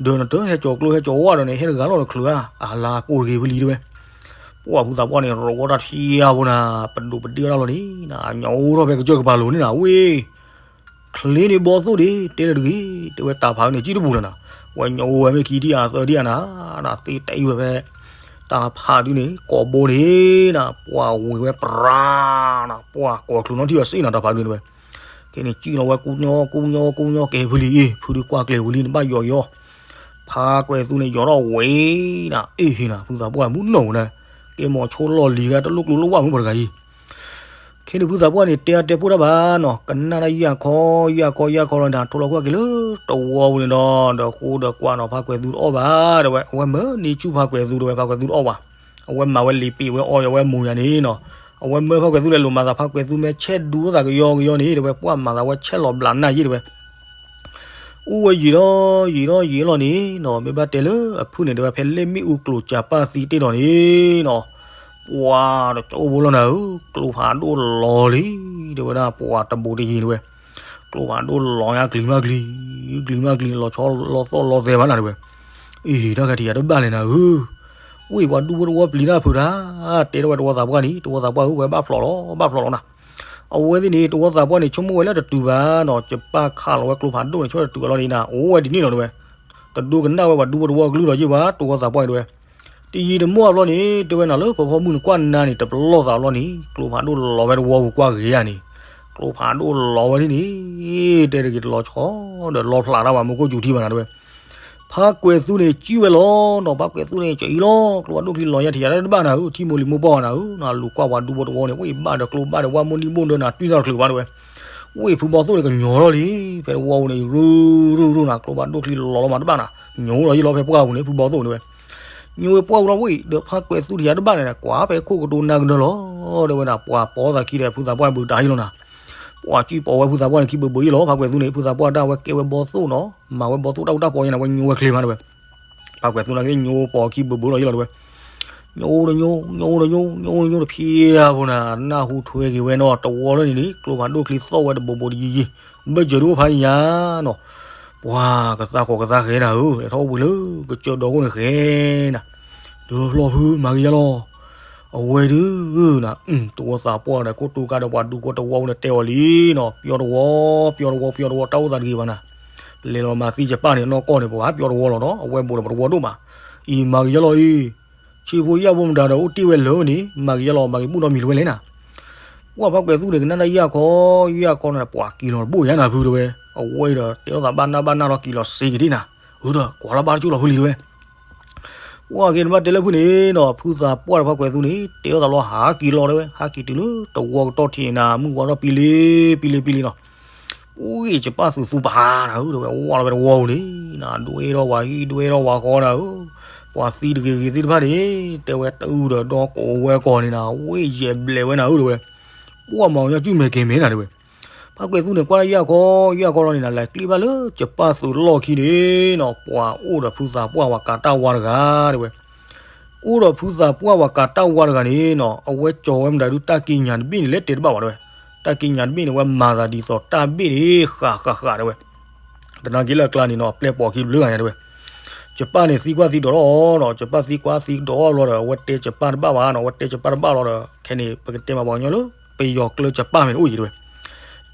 ဒီးနတဟဲကၠီၤကျိဟဲကၠီၤဝၣ်ဒီးန့ၣ် ဟဲတဂၤလီၤတချုးဧါ အလါကိၢ်တဂ့ၤဖုလံၤတဲဝဲ, ပှၢ်ဖုသးပှၢ်န့ၣ် ရိးဝီတၢ်ထံအါဖိနၤ ပဒိးပဒ့ၣ်ဝဲဒၣ်လီၤန့ၣ် နညီအိၣ်ထီၣ်ဖဲကစၢၢ်ကပၤလိၤန့ၣ်နၤ ဝ့ၢ် ချ့န့ၣ်ဘီသိၣ်ဒ့ တဲလၢတဂ့ၤ တဲဝဲတၢ်ဖးန့ၣ် ကံၣ်တပူၤလၢၤနၤ, ဝဲညီအိၣ်ဝဲမ့ၢ်ခံထံၣ်အသၢထံၣ်အနၤ, နသ့တအံၤဝဲဖဲ တၢ်ဖးဒုန့ၣ် ကိးဘိန့ၣ် နပှၢ်ဝ့ၤဝဲပြၤနၤ ပှၢ်ကိးချုးနီထံၣ်ဝဲစ့ၢ်နၤ တၢ်ဖးဒုန့ၣ်ဝဲ, ကဲန့ၣ်ကံၣ်လီၤဝဲကူညီကူညီကူညီ ကဲဖုလံၤအံၤ ဖုဒုးကွၢ်ကျဲၤဝံၤလံ နဘၣ်ယီၤယီၤ, ဖးကွဲးသူန့ၣ် ယီၤထီၣ်ဝ့ၤနၤ အ့ၣ်ဟ့နၤ ဖုသးပှၢ်မုၢ်နီၢ်ဝဲနၤ, ကဲမီၤဆိလီၢ်လံၤဂၤ တလိၣ်ကျိလၢဝၣ်မုၢ်ပှၤတဂၤအံၤ ခဲန့ၣ်ဖုသးပှၢ်န့ၣ် တဲအါတဲပိၢ်တၢ်ဘၣ်နီၤ ကနၣ်တၢ်ယၢ်ခီယၢ်ခီယၢ်ခီလီၤန့ၣ် ထိၣ်လီၤကွၢ်က့ၤလၢတဝီပူၤန့ၣ်ဒီး ဒီးဃိဒီးကွၢ်နီၤ ဖးကွဲးသူတအီၣ်ဘၣ် တဲဝဲ အဝဲမၢန့ၢ်ဆူၣ်ဖးကွဲးသူတဲဝဲ ဖးကွဲးသူတအီၣ်ဘၣ်, အဝဲမၤဝဲလံာ်ပ့ၤဝဲအီၣ်ဝဲမူၤယၤန့ၣ်နီၤ, အဝဲမၢဖးကွဲးသူလဲၤလိာ်မၤသး ဖးကွဲးသူမ့ၢ်ဆဲးဒူသးကယီကယီန့ၣ် တဲဝဲ ပှၢ်မၤသးဝဲဆဲးလီၤဘျးနၢ်ယ့ၢ်တဲဝဲ အိၣ်ဝဲယံာ်ဒီးယံာ်ဒီးယံာ်လီၤန့ၣ်နီၤ မ့ၢ်ဘၣ်တဲလၢအဖုၣ်န့ၣ် တဲဝဲဖဲလ့ၣ်မ့ၣ်အူကျိၤစၢ်ပၢ်သံတ့ၢ်လီၤန့ၣ်နီၤ, ပှၤတကၠိဖိလီၤနၤဧၢ, ကျိဖးဒိၣ်လီၤလံ, တဲဝဲဒၣ်ပှၤတဘူးတယံၤတဲဝဲ, ကျိဖးဒိၣ်လီၤညါကလံၤမးကလံၤ, ကလံၤမးကလံၤ လီၤဆီလီၤသီၣ်လီၤသဲဘၣ်နၤတဲဝဲ, အ့ၣ် တၢ်ခဲထံးယၤတဘၣ်လဲၣ်နၤဧၢ, ဝ့ၢ်ပှၤဒူဖိတဝီပျံၤတၢ်ဖုးတၢ်, တဲထီၣ်ဝဲတဝီသးပှၢ်န့ၣ် တဝီသးပှၢ်ဧၢ ဝဲဘၣ်ဖျိးလီၤ ဘၣ်ဖျိးလီၤနၤ အဝဲသ့ၣ်န့ၣ် တဝီသးပှၢ်န့ၣ် ဆိကမိၣ်ဝဲလၢတတုၤဘၣ်နီၤ, ကပာ်ခးလီၤဝဲကျိဖးဒိၣ်န့ၣ် ဆိတတုၤဝဲလီၤန့ၣ်နၤ, အိၣ်ဝဲဒ်န့ၣ်လီၤတဲဝဲ, တဒိကနၣ်ဝဲပှၤဒူဖိတဝီကလုၢ်လီၤယ့ၢ်ဘၣ်, တဝီသးပှၢ်န့ၣ်တဲဝဲ, တယံာ်တမီၢ်အဘျီန့ၣ် တဲဝဲနၤလၢဖီဖီမုၢ်နကွၢ်နၤန့ၣ် တပလီၢ်သးဘျီန့ၣ် ကျိဖးဒိၣ်လီၤဝဲတဝီပူၤကွၢ်ဂ့ၤဧါန့ၣ်, ကျိဖးဒိၣ်လီၤဝဲဒ်န့ၣ်, တဲတဂ့ၤတလီၤဆီ ဒီးလီဖျးတၢ်ဘၣ်မူခိၣ်စူၤထံဘၣ်နၤတဲဝဲ, ဖ ဖးကွဲးသူန့ၣ် ကံၣ်ဝဲလီၤနီၤ, ဖးကွဲးသူန့ၣ် ကအံၤလီၤ, ကျိဖးဒိၣ်ချံလီၤညါထံၣ်ယၤတဘၣ်နၤဧၢ, ထံမိၢ်လံၤမိၢ်ပှၢ်ဝဲနၤဧၢ, နလူၤကွၢ်ပှၤဒူဖိတဝီန့ၣ် ဝ့ၢ်ဘၣ်ဒီးကျိဘၣ်ဒီးဝါမိၢ်ဒံၣ်ဘိၣ်ဒၢနၤ တွံၢ်ထီၣ်တချုးဘၣ်တဲဝဲ, ဝ့ၢ်ဖုဘီသိၣ်န့ၣ် ကညီၤထီၣ်လံ, ဖဲတဝီပူၤန့ၣ် ရူၢ်ရူၢ်ရူၢ်နၤ, ကျိဖးဒိၣ်ချံလီၤလီၤမးတဘၣ်နၤ, ညိလီၤယံလီၤဖဲပှၢ်ပူၤန့ၣ် ဖုဘီသိၣ်န့ၣ်ဝဲ ညိဝဲပှၢ်ပူၤလီၤဝံၤဒီး ဖးကွဲးသူထံၣ်ယၤတဘၣ်န့ၣ် ကွၢ်ဖဲခိၣ်ကတိၤနၢ်ကနၢလီၤ, တဲဝဲဒၣ် ပှၤပိာ်သးခံဒီးဖုသးပှၢ်ဘုးတၢ်ဟံၣ်လီၤနၤ, ပှၤကံၣ်ပိာ်ဝဲဖုသးပှၢ်န့ၣ် ခံဘုးဘုးယံလီၤ, ဖးကွဲးသူန့ၣ် ဖုသးပှၢ်ဒၣ်ဝဲကဲဝဲဘီသိၣ်နီၤ, မၤဝဲဘီသိၣ်တၢ်အူတၢ်ပီညါန့ၣ် ဝဲညိဝဲချ့မးတဲဝဲ, ဖးကွဲးသူန့ၣ်က့ညိပိာ်ခံဘုးဘုးလီၤယံလီၤတဲဝဲ, ညိဒီးညိ ညိဒီးညိ ညိဒီးညိတဖျၢၣ်ဖိနၤ, နၢ်ဟူထွဲက့ၤဝဲနီၤ, တဝီလၢန့ၣ်န့ၣ် ကျိဖးဒိၣ်ချံသီၣ်ဝဲတဘိးဘိးတယံၤယံၤ, ဘၢၣ်စၢၤဒိၣ်ဖးယါနီၤ ပှၤကသးဃီၤကသးဃဲနၤဧၢ, လဲၤထီၣ်အိၣ်ဘှံးလၢကစၢၢ်ဒီခိၣ်န့ၣ်ဃဲနၤ, ဒီးဖျီဖုမၤဂ့ၤယါလီၤ, အဝဲဒုးနၤ, တဝီသးပှၢ်ဒီးခိၣ်တူၢ်ကါဒီးပှၤဒူဖိတဝီန့ၣ်တဲအီၤလံနီၤ, ပျီတဝီ, ပျီတဝီ, ပျီတဝီ, တၢ်အိၣ်သးတဂ့ၤဘၣ်နၤ, ပလဲၤလီၤမၤသံယပၢ်န့ၣ် နီၢ်ကီၢ်န့ၣ် ပှၤပျီတဝီလီၤဒီး အဝဲဘူးဒီးပတဝီဒိၣ်မး, အံၤမၤဂ့ၤယါလီၤအံၤ, ဆံဖိယၢ်ဖိမတၤဒီးအိၣ်တ့ၢ်ဝဲလၢန့ၣ် မၤဂ့ၤယါလီၤ, မၤဂ့ၤဘူၣ်ဒီးမံၤတဝဲလဲၣ်နၤ ပှၢ်ဖးကွဲးသူန့ၣ် ကနၣ်တၢ်ယၢ်ခီ, ယၢ်ခီန့ၣ် ပှၤက့ၤလီၤတဘိၣ်ယါနၤဖုတဲဝဲ, အဝဲဒီးတဲလိာ်သးဘၣ်နၢ်ဘၣ်နၢ်လီၤက့ၤလီၤစ့က့ၤဒ်နၤ, အၢဒီးကွၢ်လီၤဘၣ်တကၠိၢ်လီၤဖုလံတဲဝဲ, ပှၢ်က့ၤနဘၣ်တဲလၢဖုန့ၣ်နီၤ, ဖုသးပှၢ်ဒီးဖးကွဲးသူန့ၣ် တဲလိာ်သးလီၤဟးက့ၤလီၤတဲဝဲ, ဟးက့ၤတုၤလၢတဝီကတီၢ်ထံးနၤ, မုၢ်ဝါထီၣ်ပံလံ, ပံလံ, ပံလံနီၤ ပှၢ်ယပၢ်သုးသူပာ်နၤဧၢတဲဝဲ, ဝါလီၤဝဲတဝီပူၤန့ၣ်နၤ, ဒွဲထီၣ်ဝဲဟံၣ် ဒွဲထီၣ်ဝဲဃီနၤဧၢ, ပှၤသံတဂ့ၤဂ့ၤသ့ၣ်တဖၣ်န့ၣ် တဲဝဲတအုၣ်ဒီးဒီကိးဝဲကိးန့ၣ်နၤ, ဝ့ၢ်ယဲၢ်ဘျဲးဝဲနၤဧၢတဲဝဲ, ပှၢ်မၤအီၤညါစုမဲာ်ကဲၤမဲာ်နၤတဲဝဲ, ဖးကွဲးသူန့ၣ် ကွၢ်ယၢ်ခီ, ယၢ်ခီလီၤန့ၣ်နၤ, လဲၤကျံၣ်ဘၣ်လၢယပၢ်သုးလီၢ်ခံန့ၣ်နီၤ, ပှၤအိၣ်ဒီးဖုသးပှၢ်ဝဲကးတၢ်ဝါတဂၤတဲဝဲ အိၣ်ဒီးဖုသးပှၢ်ဝဲကးတၢ်ဝါတဂၤန့ၣ်နီၤ, အဝဲကၠီၤဝဲမတၤဒုးတၢ်ကံးညာ်တဘ့ၣ်န့ၣ် လဲၤတဲတဘၣ်ဘၣ်တဲဝဲ, တၢ်ကံးညာ်တဘ့ၣ်န့ၣ် အဝဲမၤသးဒ်သိးတၢ်ဘ့ၣ်န့ၣ် ဃးဃးဃးတဲဝဲ, သနာ်က့လၢအကျါန့ၣ်နီၤ, အပျဲၢ်ပိာ်ခံတဘျုးဂၤညါတဲဝဲ, ယပၢ်န့ၣ်သံကွၢ်သံဒိးထီၣ်နီၤ, ယပၢ်သံကွၢ်သံဒိးထီၣ်ဘျီဒီး အဝဲတဲယပၢ်တဘၣ်ဘၣ်နီၤ, အဝဲတဲယပၢ်တဘၣ်လီၤဒီး ခဲန့ၣ် ပကတဲမးပှၤကညီလၢ ပယီၤကျၢၤယပၢ်မ့ၢ်တအိၣ်ယံၤတဲဝဲ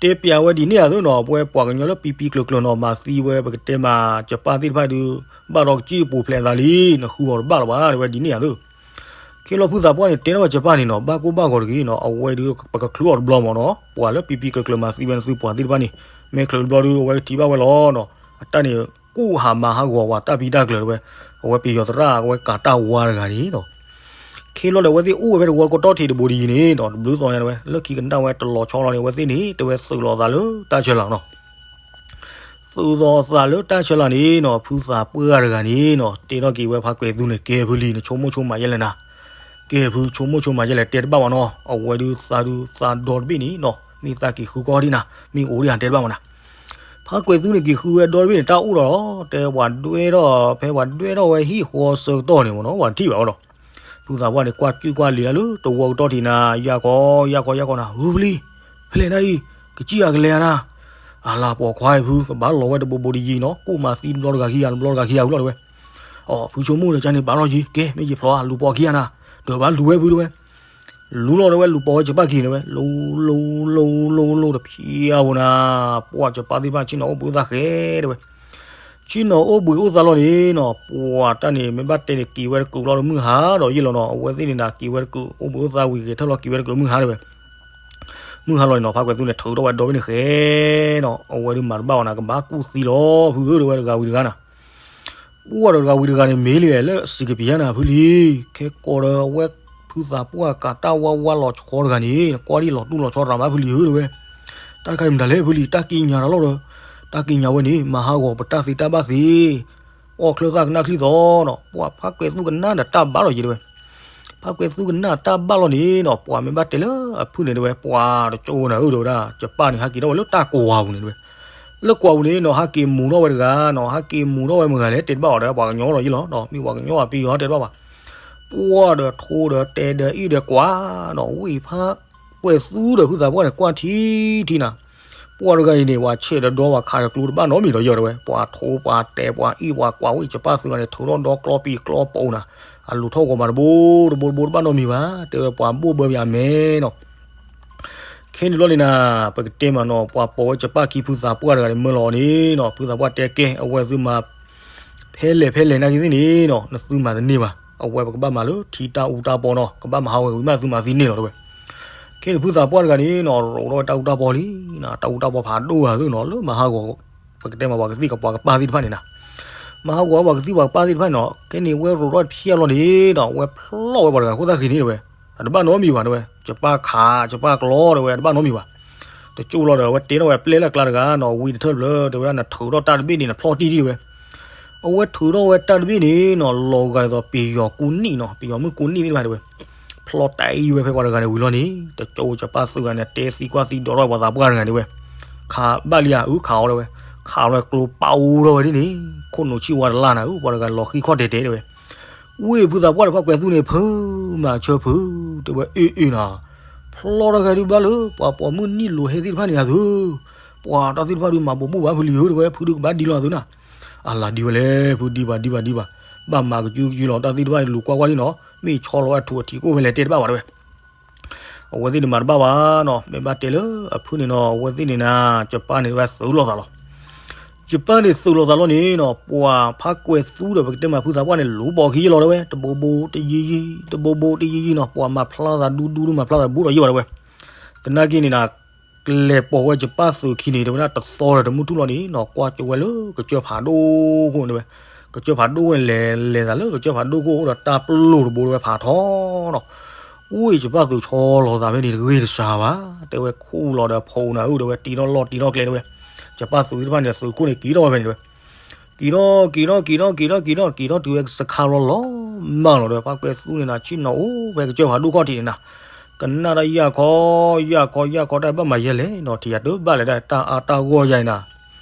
တဲပျးဝဲဒ်န့ၣ်ဧါသ့နီၤ, ပဝဲပှၤကညီလၢပံပံကျၢၤကျၢၤနီၤ, မၤသံဝဲပကတဲမး ယပၢ်သ့ၣ်တဖၣ်ဒုး ဘၣ်ဒီးကစံၣ်ပူၤဖျဲးအသးလံ, နဃုအီၤတဘၣ်လၢၤဘၣ်တဲဝဲဒ်န့ၣ်ဧါသ့, ခ့လီၤဖုသးပှၢ်န့ၣ် တဲထီၣ်ဝဲယပၢ်န့ၣ်နီၤ, ဘၣ်ကိၢ်ဘၣ်ဂီၤတဂ့ၤနီၤ, အဝဲဒုးပကချုးအီၤတဘျီမးနီၤ, ပှၤလၢပံပံကျၢၤကျၢၤမၤသံဝဲနသုပှၤသ့ၣ်တဖၣ်န့ၣ် မ့ၢ်ချုးတဘျီဒုး အဝဲကထံၣ်ဘၣ်ဝဲလီၤနီၤ, အတၢ်န့ၣ် ကူၣ်ဟးမၤဟးဂီၤပှၤတၢ်ပံတၢ်ကျၢၤတဲဝဲ, အဝဲပယီၤသရၣ် အဝဲကးတၢ်ဝါတဂၤန့ၣ်နီၤ ခ့လီၤဒီး အဝဲသ့ၣ်အိၣ်ဝဲဖဲတဝီကတီၢ်ထံးတဘိးဒ်အံၤန့ၣ်နီၤ, တဘျုးသီညါတဲဝဲ, လၢခံကနၣ်ဝဲတလီၤဆီလီၤန့ၣ် အဝဲသ့ၣ်န့ၣ် တဲဝဲသုးလီၤအသးလၢတၢ်ဆၢလၤနီၤ, သုးလီၤအသးလၢတၢ်ဆၢလၤန့ၣ်နီၤ, ဖုသးပှၢ်တဂၤန့ၣ်နီၤ, တဲထီၣ်က့ၤဝဲဖးကွဲးသူန့ၣ် ကဲဖုလံ, နဆိကမိၣ်ဆိကမးယဲလဲၣ်နၤ, ကဲဖုဆိကမိၣ်ဆိကမးယဲလဲၣ် တဲတဘၣ်ဘၣ်နီၤ, အဝဲဒုးသးဒုးသးဒီတဘ့ၣ်န့ၣ်နီၤ, မ့ၢ်သးက့ၤဃုကီၢ်ဒ်နၤ, မ့ၢ်အိၣ်ဒ်နၤ တဲတဘၣ်ဘၣ်နၤ ဖးကွဲးသူန့ၣ်က့ၤဃုဝဲဒီတဘ့ၣ်န့ၣ် တၢ်အိၣ်ဒီးလီၤ, တဲပှၤဒွဲထီၣ် ဖဲပှၤဒွဲထီၣ်ဝဲဟံၣ်ဃီအဆၢကတီၢ်န့ၣ်မ့ၢ်နီၤ, ပှၤတထံၣ်ဘၣ်ဝဲဒီး, ဖုသးပှၢ်န့ၣ် ကွၢ်ကၠုၢ်ကွၢ်လံၤလၢတဝီကတီၢ်ထံးနၤ, ယၢ်ကီ ယၢ်ကီ ယၢ်ကီနၤ, ဟုဖလံ, ဖဲလဲၣ်နၤအံၤ, ကစံၣ်အကလဲၤဧါနၤ, အလၤပိာ်ခွါအံၤဖု ကဘၣ်လီၤဝဲတဘိးဘိးတယံၤနီၤ, ကိၣ်မၤသံတဘျီတဂၤခံဂၤ တဘျီတဂၤခံဂၤဝံၤလီၤတဲဝဲ, အိ ဖုဆိကမိၣ်ဒီးကန့ၣ် ဘၣ်လီၤယံၤ, ကဲ မ့ၢ်ယဖျိ လူၤပိာ်ခံဂၤနၤ, ဒီးဘၣ်လူၤဝဲဖုတဲဝဲ လူၤလီၤတဲဝဲ လူၤပိာ်ဝဲယပၢ်ခံန့ၣ်ဝဲ လူၤ လူၤ လူၤ လူၤ လူၤ တဖျၢၣ်ဖိနၤ, ပှၢ်ယပၢ်သ့ၣ်တဖၣ် ဆ့ၣ်နီၤအိၣ်ဘှံးအိၣ်သါဃဲတဲဝဲ, ဆ့ၣ်နီၤအိၣ်ဘှံးအိၣ်သါလီၤန့ၣ်နီၤ, ပှၢ်တၢ်န့ၣ် မ့ၢ်ဘၣ်တဲန့ၣ် က့ၤဝဲတကုးလီၤဒီးမုၢ်ဟါဒီးယံာ်လီၤနီၤ, အဝဲသ့ၣ်န့ၣ်ဒၣ် က့ၤဝဲတကုး အိၣ်ဘှံးအိၣ်သါဝံၤဂဲၤထၢၣ်လီၤ က့ၤဝဲတကုးမုၢ်ဟါတဲဝဲ မုၢ်ဟါလီၤန့ၣ်နီၤ, ဖးကွဲးသူန့ၣ် ထုးထီၣ်ဝဲဒီဘ့ၣ်န့ၣ်ဃဲနီၤ, အဝဲဒုးမၤတဘၣ်ဘၣ်နၤ, ကဘၣ်ကူၣ်သံလီၤ ဖုဧၢ တဲဝဲတဂၤဝံၤတဂၤနၤ ပှၢ်ဒီးတဂၤဝံၤတဂၤန့ၣ် မ့ၢ်လံလၢအစံးကပံာ်ညါနၤ ဖုလံ, ခဲကိးဒီးအဝဲ ဖုသးပှၢ်ကးတၢ်ဝါဝါလီၤဆီတဂၤန့ၣ် နကွၢ်ဒံးလီၤတူၢ်လီၤဆီရၤမး ဖုလံဧၢ တဲဝဲ, တၢ်တခါန့ၣ်မတၤလဲၣ် ဖုလံ, တၢ်ကံးညာ်တၢ်လီၢ်ဒီး တၢ်ကံးညာ်ဝဲန့ၣ် မၤဟးဂီၤပတၢ်သ့တၢ်ဘၣ်သ့ အီၣ်ချၢသၣ်ကနၣ်ချံသီနီၤ, ပှၢ်ဖးကွဲးသူကနၣ်ဒီးတၢ်ဘၣ်လီၤယံၤတဲဝဲ, ဖးကွဲးသူကနၣ်တၢ်ဘၣ်လီၤန့ၣ်နီၤ, ပှၢ်မ့ၢ်ဘၣ်တဲလၢအဖုၣ်န့ၣ်တဲဝဲ ပှၢ်တကၠိၢ်နၤဧၢ တဲဝဲဒၣ်, ယပၢ်န့ၣ် ဟဲက့ၤထီၣ်ဝဲလၢတၢ်ကွၢ်ပူၤန့ၣ်တဲဝဲ, လၢကွၢ်ပူၤန့ၣ်နီၤ ဟဲက့ၤမူၤထီၣ်ဝဲတဂၤနီၤ, ဟဲက့ၤမူၤထီၣ်ဝဲမတၤလဲၣ် တဲတဘၣ်အီၤဒီး ပှၤကညီလီၤယံၤလီၤ, မ့ၢ်ပှၤကညီအပယီၤတဲတဘၣ်ဘၣ်, ပှၢ်ဒီးထိဒီးတဲာ်ဒီးအ့ၣ်ဒီးကွၢ်နီၤ, ဝံၤဖးကွဲးသူဒီးဖုသးပှၢ်န့ၣ် ကွၢ်ထံထံနၤ ပှၢ်တဂၤအံၤန့ၣ် ပှၤဆဲးဒီးဒီပှၤခးဒီးကျိတဘၣ်နီတမံၤဒီးယီၤတဲဝဲ, ပှၤထိပှၤတဲာ်ပှၤအ့ၣ် ပှၤကွၢ်ဝံၤ ယပၢ်သုးဂၤန့ၣ် ထုးထီၣ်ဒီကျီပံၤကျီပိာ်နၤ, အလူၤထီၣ်ဂီၤမးတဘိတဘိတဘိတဘၣ်နီတမံၤဘၣ်, တဲဝဲပှၤဘိၣ်ဘၢပယၤမဲနီၤ, ခဲန့ၣ်ဘျီန့ၣ်နၤ ပကတဲမးနီၤ, ပှၤပိာ်ဝဲယပၢ်ခံဖုသးပှၢ်တဂၤန့ၣ် မၢလီၤအီၤန့ၣ်နီၤ, ဖုသးပှၢ်တဲကဲ အဝဲသုမၤ ဖဲလဲၣ်ဖဲလဲၣ်နာ်က့သ့ၣ်န့ၣ်နီၤ နသုမၤတန့ၢ်ဘၣ်, အဝဲပကဘၣ်မၤလၢထံတၢ်အူတၢ်ပီနီၤ, ကဘၣ်မၤဟးဂီၤဝံၤမး သုမၤသံန့ၢ်လီၤတဲဝဲ, ခဲန့ၣ်ဖုသးပှၢ်တဂၤန့ၣ်နီၤ ရိးထီၣ်ဝဲတၢ်အူတၢ်ပီလံ, တၢ်အူတၢ်ပီဖးဒိၣ်ဂၤသုနီၤ လၢမၤဟးဂီၤ ပကတဲမးပှၤကသံၣ်ကပှၤကပၢ်သ့ၣ်တဖၣ်န့ၣ်နၤ, မၤဟးဂီၤဝဲပှၤကသံၣ်ပှၤကပၢ်သ့ၣ်တဖၣ်န့ၣ်နီၤ, ခဲန့ၣ် ဝဲရိးထီၣ်ဖျဲၣ်လီၤန့ၣ်ဒီး ဝဲဖျီၣ်ဝဲပှၤတဂၤအဃိသတးဂ့ၤန့ၣ်တဲဝဲ, အတဘၣ်နီတမံၤဘၣ်တဲဝဲ, ကပၢ်ခး ကပၢ်ကျီတဲဝဲ အတဘၣ်နီတမံၤဘၣ်. တကၠိလီၤဒီး အဝဲတဲထီၣ်ဝဲပျဲၢ်လၢအကျါတဂၤနီၤ, ဝံၤတထၢၣ်တဖျၢၣ်တဲဝဲဒၣ် နထုးထီၣ်တၢ်တဘ့ၣ်န့ၣ် နဖျီၣ်တံၢ်ဒံးတဲဝဲ. အဝဲထုးထီၣ်ဝဲတၢ်တဘ့ၣ်န့ၣ်နီၤ, လီၤဂာ်ဒ်သိးပယီၤကိးနံၣ်နီၤ, ပယီၤမုၣ်ကိးနံၣ်သ့ၣ်တဖၣ်တဲဝဲ, ဖျီၣ်တံၢ်ဝဲဖဲပှၤတဂၤန့ၣ်ဝံၤလီၤန့ၣ်, တကၠိကပၢ်သုးဂၤန့ၣ် တဲသံကွၢ်သံဒိးထီၣ်ပှၤသးပှၢ်တဂၤန့ၣ်ဝဲ, ခးဘၣ်လံဧါ, အုခးအီၤတဲဝဲ, ခးလီၤကျိပာ်အိၣ်ထီၣ်ဝဲဒ်န့ၣ်, ခိၣ်နူာ်ဆံၣ်ဝါတလၢ်နၤဧၢ, ပှၤတဂၤလီၤဃံခီၣ်တဲာ်တဲာ်တဲဝဲ. ဝ့ၢ်ဖုသးပှၢ်ဒီးဖးကွဲးသူန့ၣ် ဖုမၤဆၢဖု, တဲဝဲအ့ၣ်အ့ၣ်နၤ, ဖျီၣ်တၢ်ဂၤဒုးဘၣ်လၢ ပှၤပိာ်မုၣ်နံၣ်လိၤဟဲသ့ၣ်တဖၣ်န့ၣ်အသု, ပှၤတၢ်သ့ၣ်တဖၣ်ဒုးမၤပိာ်မုၣ်ဘၣ်ဖုလံဧၢတဲဝဲ, ဖုဒုးကဘၣ်ဒ်လီၤသုနၤ. အလၤဒ်ဝဲလဲၣ်, ဖုဒ်ဘၣ်ဒ်ဘၣ်ဒ်ဘၣ်, ဘၣ်မၤကစုကစုလီၤ, တၢ်သ့ၣ်တဖၣ်လူၤကွၢ်ကွၢ်လံနီၤ, မ့ၢ်ဆီလီၤအထူးအထံးကိၣ်ဖဲလဲၣ်တဲတဘၣ်ဘၣ်တဲဝဲ. အဝဲသ့ၣ်န့ၣ်မၤတဘၣ်ဘၣ်နီၤ, မ့ၢ်ဘၣ်တဲလၢအဖုန့ၣ်နီၤ, အဝဲသ့ၣ်န့ၣ်နၤ, ကပၢ်န့ၣ်ဝဲသုးလိာ်သးလီၤ. ကပၢ်န့ၣ်သုးလိာ်သးလီၤန့ၣ်နီၤ, ပှၤဖးကွဲးသူဒီး ပကတဲမးဖုသးပှၢ်န့ၣ် လူၤပိာ်ခံယံာ်လီၤတဲဝဲ, တဘိဘိတယံာ်ယံာ်, တဘိဘိတယံာ်ယံာ်နီၤ, ပှၤမၤဖျါသးဒူဒူဒုးမၤဖျါသးဘူးဒီးယံာ်ဘၣ်တဲဝဲ. သနာ်က့န့ၣ်နၤ, လဲၤပိာ်ဝဲကပၢ်သုးခံန့ၣ် တဲဝဲဒၣ်တသီဒီးတမုၢ်ထူၣ်လီၤန့ၣ်နီၤ, ကွၢ်ကၠိဝဲလၢကစၢၢ်ဖးဒိၣ်ခိၣ်န့ၣ်တဲဝဲ, ကစၢၢ်ဖးဒိၣ်ခိၣ်န့ၣ် လဲၤလဲၤသးလၢကစၢၢ်ဖးဒိၣ်ခိၣ်အိၣ်ဒီးတၢ်ပလိာ်တဘိတဲဝဲ ဖးထီနီၤ. ဝ့ၢ်ကပၢ်သုးဆီလီၤသးဖဲန့ၣ်တဂ့ၤတစှၤဘၣ်, တဲဝဲခူၣ်လီၤဒီးဖိနၤဧၢတဲဝဲ, တံထီၣ်လီၢ်တံထီၣ်ကျဲတဲဝဲ, ကပၢ်သုးသ့ၣ်တဖၣ်န့ၣ် သုးခိၣ်န့ၣ်က့ၤထီၣ်ဝဲဖဲန့ၣ်တဲဝဲ. က့ၤထီၣ်က့ၤထီၣ်က့ၤထီၣ်က့ၤထီၣ်က့ၤထီၣ်က့ၤထီၣ်တုၤဝဲစခါလီၤလီၤမၢ်လီၤဒီး ဖးကွဲးသူန့ၣ်နၤ ဆ့ၣ်နီၤအိၣ်ဖဲကစၢၢ်ဖးဒိၣ်ခီၣ်ထံးန့ၣ်နၤ, ကနၣ်တၢ်ယၢ်ခီ, ယၢ်ခီ ယၢ်ခီ တၢ်ဘၣ်မၤယဲလဲၣ်နီၤ, ထံၣ်ယၤတဘၣ်လဲၣ်ဒၣ်တၢ်အါတၢ်ဂီၢ်ယါအံၤနၤ,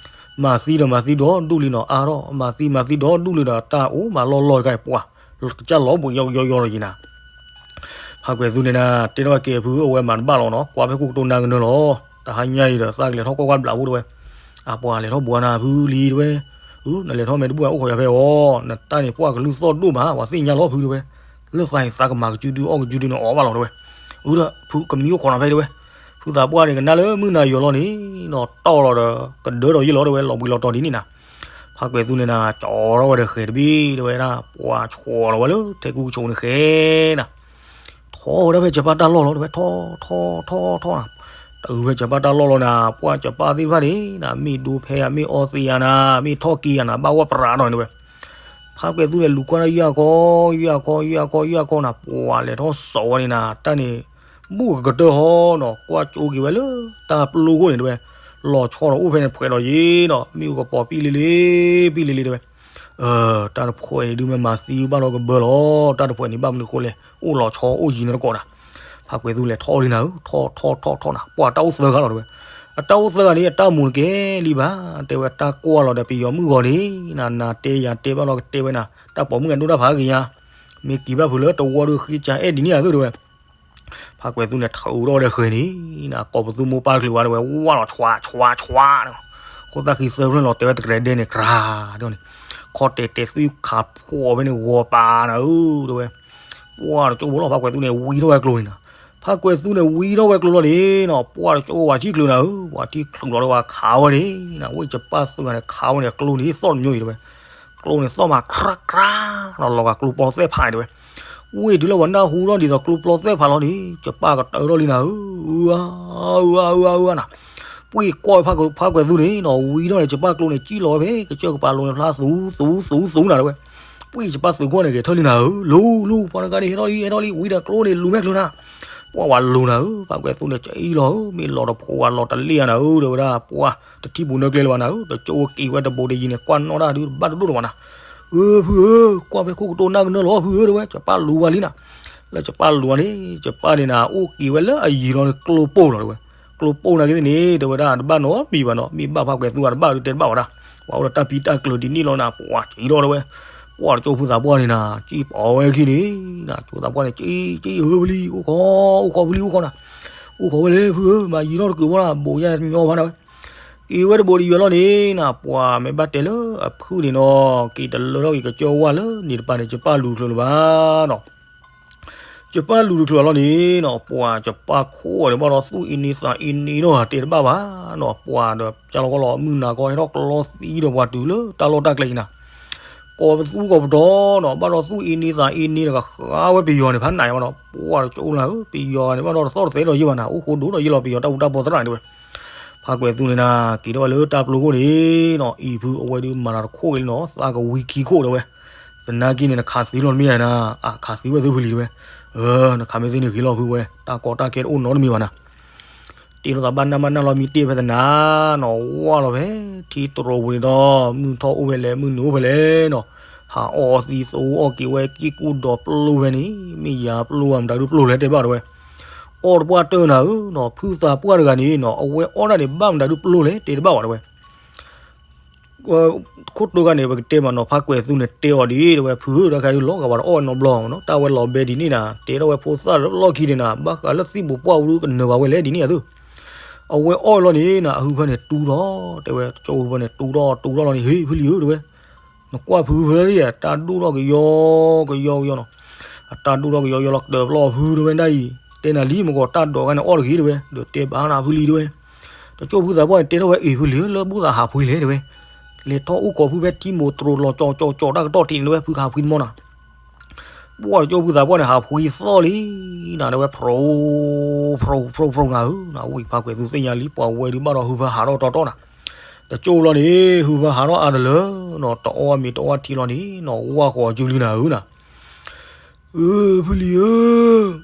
မၤသံဒီးမၤသံဒီဒူၣ်လံနီၤ, အါထီၣ် မၤသံမၤသံဒီဒူၣ်လံဒီးတၢ်အိၣ်မးလီၢ်လီၢ်ကါအံၤ ပှၤကစၢ်လီၤဘိးယီယီယီလီၤယံၤနၤ. ဖးကွဲးသူန့ၣ်နၤ တဲထီၣ်က့ၤဖုအဝဲမၤတဘၣ်လီၤနီၤ, ကွၢ်ဖဲခိၣ်ကတိၤနၢ်ကနၢလီၤ. တဟါညါအံၤဒီးသးကလဲၤထီၣ်ကွၢ်ကွၢ်ဘျးဖိတဲဝဲ, အပှၤလဲၤထီၣ်ဘှါနၤဖုလံတဲဝဲ, နလဲၤထီၣ်မ့ၢ်တဘူၣ်အိၣ်ခိးယၤဖဲအီၤ, နတၢ်န့ၣ်ပှၢ်ကလုၢ်သီၣ်ဒိၣ်မး ပှၤသ့ၣ်ညါလီၤဖုတဲဝဲ, လၢသးန့ၣ်သးကမၤကစုဒုအီၣ်ကစုဒုန့ၣ်အီၣ်ဘၣ်လီၤတဲဝဲ. အုဒီးဖုကမံအိၣ်ခိးနၤဖဲတဲဝဲ, ဖုသးပှၢ်န့ၣ်ကနၣ်လၢမုၢ်နၤယီၤလီၤန့ၣ်နီၤ, တီၢ်လီၤဒီးကဒၢဒီးယ့ၢ်လီၤတဲဝဲ, လီၤဘှံးလီၤတီၤဒ်န့ၣ်နၤ. ဖးကွဲးသူန့ၣ်နၤ ကၠီထီၣ်ဝဲဒီးဃဲၤတဘ့ၣ်တဲဝဲဒၣ်, ပှၤဆှီလီၤဝဲလၢထဲကူကဆိးန့ၣ်ဃဲၤနၤ ထီၣ်ဝဲဒၣ်ဖဲကပၢ်တၢ်လီၢ်လီၤတဲဝဲ, ထီၣ်ထီၣ်ထီၣ်ထီၣ်နၤ, တုၤဖဲကပၢ်တၢ်လီၢ်လီၤနၤ, ပှၤကပၢ်သ့ၣ်တဖၣ်န့ၣ်နၤ မ့ၢ်ဒိဖဲယၤ မ့ၢ်အီသံးယၤနၤ မ့ၢ်ထီၣ်က့ၤယၤနၤ ဘၣ်ဝဲပြးဒီးန့ၣ်တဲဝဲ. ဖးကွဲးသူန့ၣ် လူၤကွၢ်တၢ်ယၢ်ခီ, ယၢ်ခီ ယၢ်ခီ ယၢ်ခီနၤ, ပှၤလဲၤထီၣ်စိာ်ဝဲန့ၣ်နၤ, တၢ်န့ၣ် ဘူၣ်ကကတၢၢ်ဟီနီၤ, ကွၢ်ကၠိက့ၤဝဲလၢတၢ်ပျိခိၣ်န့ၣ်တဲဝဲ, လီၤဆီဒီးအိၣ်ဖဲန့ၣ်ဖှဲးဒီးယ့ၢ်နီၤ, မ့ၣ်အူကပီၤပံၣ်လ့လ့, ပံၣ်လ့လ့တဲဝဲ. တၢ်တဖှဲးန့ၣ်ဒုးမ့ၢ်မၤသံဘၣ်လီၤကဘၢလီၤ, တၢ်တဖှဲးန့ၣ်ဘၣ်မနုၤဃိလဲၣ်, အိၣ်လီၤဆီအိၣ်ယံၤန့ၣ်တကိးနၤ. ဖးကွဲးသူလဲၤထီၣ်လံနၤဧၢ, ထီၣ်ထီၣ်ထီၣ်ထီၣ်နၤ, ပှၤတၢ်အိၣ်သၢဂၤလီၤတဲဝဲ. အတၢ်အိၣ်သၢဂၤန့ၣ် အတၢ်မူၤတကဲလံဘၣ်, တဲဝဲတၢ်ကွၢ်လီၤဒီးပယီၤမုၣ်ဂီၤန့ၣ်, နၤတဲယၤတဲဘၣ်လီၤကတဲဝဲနၤ, တၢ်ပိာ်မုၣ်အဒိၣ်တၢ်ဖးဂ့ၤညါ, မ့ၢ်က့ၤဘၣ်ဖုးလၢတဝီဒီးဃ့ကၢအဲၣ်ဒ်န့ၣ်ဧါသုတဲဝဲ. ဖးကွဲးသူန့ၣ် ထုးထီၣ်ဝဲဒီးဃဲၤန့ၣ်နၤ, ကိးပသူမိၢ်ပၢ်တချုးဘၣ်တဲဝဲ, ဝါလီၤဆွါဆွါဆွါန့ၣ်, ဃိသၣ်ဃံသၢဖျၢၣ်လီၤတဲာ်ဝဲတကြဲးဒဲန့ၣ် ကြၤဒ်န့ၣ်, ခီၣ်တဲာ်တဲာ်သွံၣ်ခးဖှီၣ်ဖဲန့ၣ် ဂီၤပာ်နၤဧၢတဲဝဲ. ပှၤတကၠိဖိလီၤ ဖးကွဲးသူန့ၣ် ဝံထီၣ်ဝဲကျိန့ၣ်နၤ, ဖးကွဲးသူန့ၣ် ဝံထီၣ်ဝဲကျိလီၤန့ၣ်နၤ, ပှၤတကၠိဖိပှၤထံၣ်ချုးနၤဧၢ, ပှၤထံၣ်ချုးလီၤဒီးပှၤခးဝဲန့ၣ်နၤ, ဝ့ၢ်ကပၢ်သုးဂၤန့ၣ် ခးဝဲန့ၣ် ကျိန့ၣ်သီၣ်တမျိုးအံၤတဲဝဲ. ကျိန့ၣ်သီၣ်မးခြးခြးနီၤ, လီၤဂာ်ကျိပျီသဲၣ်ဖးန့ၣ်တဲဝဲ. ဝ့ၢ်တုၤလၢပှၤနၢ်ဟူထီၣ်ဒ်သိးကျိပျီသဲၣ်ဖးလီၤန့ၣ် ကပၢ်ကတၢၢ်ထီၣ်လံနၤဧၢ, အုအါ အုအါ အုအါ အုအါနၤ. ပှ့ၢ်ကွၢ်ဝဲဖးကွဲးသူန့ၣ်နီၤ, ဝံထီၣ်န့ၣ် ကပၢ်ကျိန့ၣ် ကံၣ်လီၤဝဲဖဲ ကစၢၢ်ကပၤလိၤန့ၣ်ဖျါသူသူသူနၤတဲဝဲ. ပှ့ၢ်ကပၢ်သုးခိၣ်န့ၣ် ဂဲၤထၢၣ်လံနၤဧၢ, လူၤလူၤ ပှၤတဂၤန့ၣ် ဟဲထီၣ်လံ ဟဲထီၣ်လံ, ဝံဒီးကျိန့ၣ်လူၤမဲာ်ချုးနၤ. ပှၤဝဲလူၤနၤဧၢ, ဖးကွဲးသူန့ၣ် ကအံၣ်လီၤဧၢ, မ့ၢ်လီၤတဖိးဝဲလီၤတလ့ၣ်ဧါနၤဧၢ တဲဝဲဒၣ်, ပှၤတထံၣ်ပူၤနၢကျဲလၢၤဘၣ်နၤဧၢ, တကၠိက့ၤဝဲတဘိးတယံၤန့ၣ် ကွၢ်နီၣ်တၢ်ဒုးတဘၣ်တဒိၣ်တဝၤနၤ. ဧၢ ဖုဧၢ, ကွၢ်ဖဲခိၣ်ကတိၤနၢ်ကနၢလီၤ ဖုဧၢ တဲဝဲ, ကပၢ်လူၤဝဲလံနၤ. လၢကပၢ်လူၤဝဲန့ၣ် ကပၢ်န့ၣ်နၤ အိၣ်က့ၤဝဲလၢအယံၤလီၤန့ၣ် ကျိပိၢ်လီၤတဲဝဲ. ကျိပိၢ်နာ်က့ၤသ့ၣ်န့ၣ် တဲဝဲဒၣ် တဘၣ်နီတမံၤဘၣ်နီၤ, မ့ၢ်ဘၣ်ဖးကွဲးသူအတဘၣ်ဒုးတဲတဘၣ်ဝဲဒၣ်, ပှၤအိၣ်ဒီးတၢ်ပံတၢ်ကျၢၤဒ်န့ၣ်လီၤနၤ, ပှၤကံၣ်ထီၣ်တဲဝဲ. ပှၤတကၠိဖိသးပှၢ်န့ၣ်နၤ ကံၣ်ပိာ်ဝဲခံန့ၣ်နၤ, ကၠိသးပှၢ်န့ၣ် ကံၣ် ကံၣ်ဧၢဖုလံ, အိၣ်ခိး အိၣ်ခိးဖုလံ အိၣ်ခိးနၤ, အိၣ်ခိးဝဲလၢဖုဧၢ, မၤယံၤထီၣ်တကုးဖိနၤ, ဘိးယဲၢ်ညီဖးနၤဝဲ. က့ၤဝဲတဘိးတယံၤလီၤန့ၣ်နၤ, ပှၤမ့ၢ်ဘၣ်တဲလၢအဖုန့ၣ်နီၤ, က့ၤတလၢထီၣ်က့ၤကစၢၢ်ဝါလၢန့ၣ်တပၤန့ၣ် ကပၢ်လူၤချုးလၢၤဘၣ်နီၤ. ကပၢ်လူၤတချုးလီၤန့ၣ်နီၤ, ပှၤကပၢ်ခိၣ်အီၤန့ၣ် ဘၣ်ဒီးသူၣ်အ့န့သးအ့န့နီၤ တဲတဘၣ်ဘၣ်နီၤ, ပှၤဒီးကၢ်လီၤကီလီၤ မုၢ်နၤကီ ဟဲထီၣ်ကျီသံဒီးပှၤတုၤလၢတၢ်လီၢ်တၢ်ကျဲအံၤနၤ. ကိးပသူကိးပတီၤနီၤ, ဘၣ်ဒီးသူၣ်အ့န့သးအ့န့ဒီး ကဃါဝဲပယီၤန့ၣ်ဖးနးယါဘၣ်နီၤ, ပှၤတကၠိလၢဧၢ, ပယီၤန့ၣ် ဘၣ်ဒီးတသီၣ်တသဲဒီးယ့ၢ်ဘၣ်နၤ, အိၣ်ဃိဒိၣ်ဒီးယ့ၢ်လီၤ ပယီၤတၢ်အူတၢ်ပီသရၣ်န့ၣ်တဲဝဲ. ဖး ဖါကွဲးသူန့ၣ်နၤ က့ၤထီၣ်ဝဲလၢတၢ်ပျိခိၣ်န့ၣ်နီၤ အံၤဖုအဝဲဒုးမၤတၢ်တခိၣ်က့ၤလံနီၤ သးကဝံခံခိၣ်တဲဝဲ, သနာ်က့န့ၣ် နခးသံလီၤတမ့ၢ်ဧါနၤ, အါ ခးသံဝဲသုဖုလံတဲဝဲ, အၢ နခးမ့ၢ်သ့န့ၣ်ဂ့ၤလီၤဖုဝဲ တၢ်ကီတၢ်ခဲတအိၣ်နီတမံၤဘၣ်နၤ တ့ထီၣ်သးဘၣ်နၢ်ဘၣ်နၢ်လီၤမံတ့ၢ်ဖဲသနၤနီၤ ဝၢ်လီၤဖဲ ထံတရိာ်ပူၤန့ၣ်ဒီး မုၢ်ထီၣ်အိၣ်ဖဲလဲၣ် မုၢ်နုာ်အိၣ်ဖဲလဲၣ်နီၤ, ဟးအီၣ်သံသအိၣ်အီၣ်က့ၤဝဲက့ၢ်ကူၣ်ဒီးပျိဖဲန့ၣ် မ့ၢ်ယၤပျိဧါ မတၤဒုပျိလဲၣ်တဲဘၣ်တဲဝဲ, အီၣ်တပှၢ်တၢၢ်နၤဧၢနီၤ ဖုသးပှၢ်တဂၤန့ၣ်နီၤ အဝဲအီၣ်ဒၣ်န့ၣ် ဘၣ်မတၤဒုပျိလဲၣ် တဲတဘၣ်ဘၣ်တဲဝဲ ခိၣ်တိဂၤန့ၣ် ပကတဲမးနီၤ ဖါကွဲးသူန့ၣ်တဲအီၤဒ်တဲဝဲ ဖုဧၢ တၢ်ခါဒုးလီၤဂာ်ဝဲဒီးအီၣ်ဝဲနီတဘျီမးနီၤ တၢ်ဝဲလီၤဘဲဒ်န့ၣ်နၤ တဲထီၣ်ဝဲဖိသၣ်လၢလီၢ်ခံန့ၣ်နၤ ဘၣ်ဃးလၢသံၣ်ပူၤပှၢ်ပူၤဒုးကနၢၤဘၣ်ဝဲလဲၣ်ဒ်န့ၣ်အသိး အဝဲအီၣ်လီၤန့ၣ်နၤ အဟုဖၢန့ၣ်တူၢ်ထီၣ် တဲဝဲ ကၠီအဟုဖၢန့ၣ်တူၢ်ထီၣ်တူၢ်ထီၣ်လီၤန့ၣ် ဟ့ၣ်ဖုလံဧၢ တဲဝဲ နကွၢ်ဖုဖဲလၢယတၢ်ဒိၣ်ထီၣ်ကယီကယီကယီနီၤ, အတၢ်ဒိၣ်ထီၣ်ကယီကယီလီၤကတၢၢ်ပျီဖုတဲဝဲဒၣ်အံၤ, တဲနၤလံမ့ၢ်ကီးတၢ်ဒိးဂၤန့ၣ်အီၣ်တဂ့ၤတဲဝဲ, ဒီးတဲဘၣ်နၤဖုလံတဲဝဲ, တကၠိၢ်ဖုသးပှၢ်န့ၣ် တဲထီၣ်ဝဲအံၤဖုလံဧၢ လၢဘိသးဟးဖှံလဲၣ်တဲဝဲ, လဲၤထီၣ်အိၣ်ကိးဖုဖဲထံမိၢ်တရိာ်လီၤကၠီကၠီကၠီတၢ်ကတီၢ်ထံးန့ၣ်တဲဝဲ ဖုကဟးဖှံတမီၢ်နၤ ပှၢ်တကၠိၢ်ဖုသးပှၢ်န့ၣ် ဟးဖှံသီၣ်လံနၤတဲဝဲ ဖရိ ဖရိ ဖရိ ဖရိနၤဧၢ, ဝံၢ်ဖါကွဲးသူသ့ၣ်ညါလံ ပှၤဝဲဒုးဘၣ်ဒီးဟုဖၢဟးထီၣ်တီတီနၤ, တကၠိၢ်လီၤန့ၣ် ဟုဖၢဟးထီၣ်အါတလၢနီၤ, တအီၣ်မ့ၤတအီၣ်ထံလီၤန့ၣ်နီၤ, ဝၢ်ဃီၤအစုလံနၤဧၢနၤ အၢ ဖုလံဧၢ,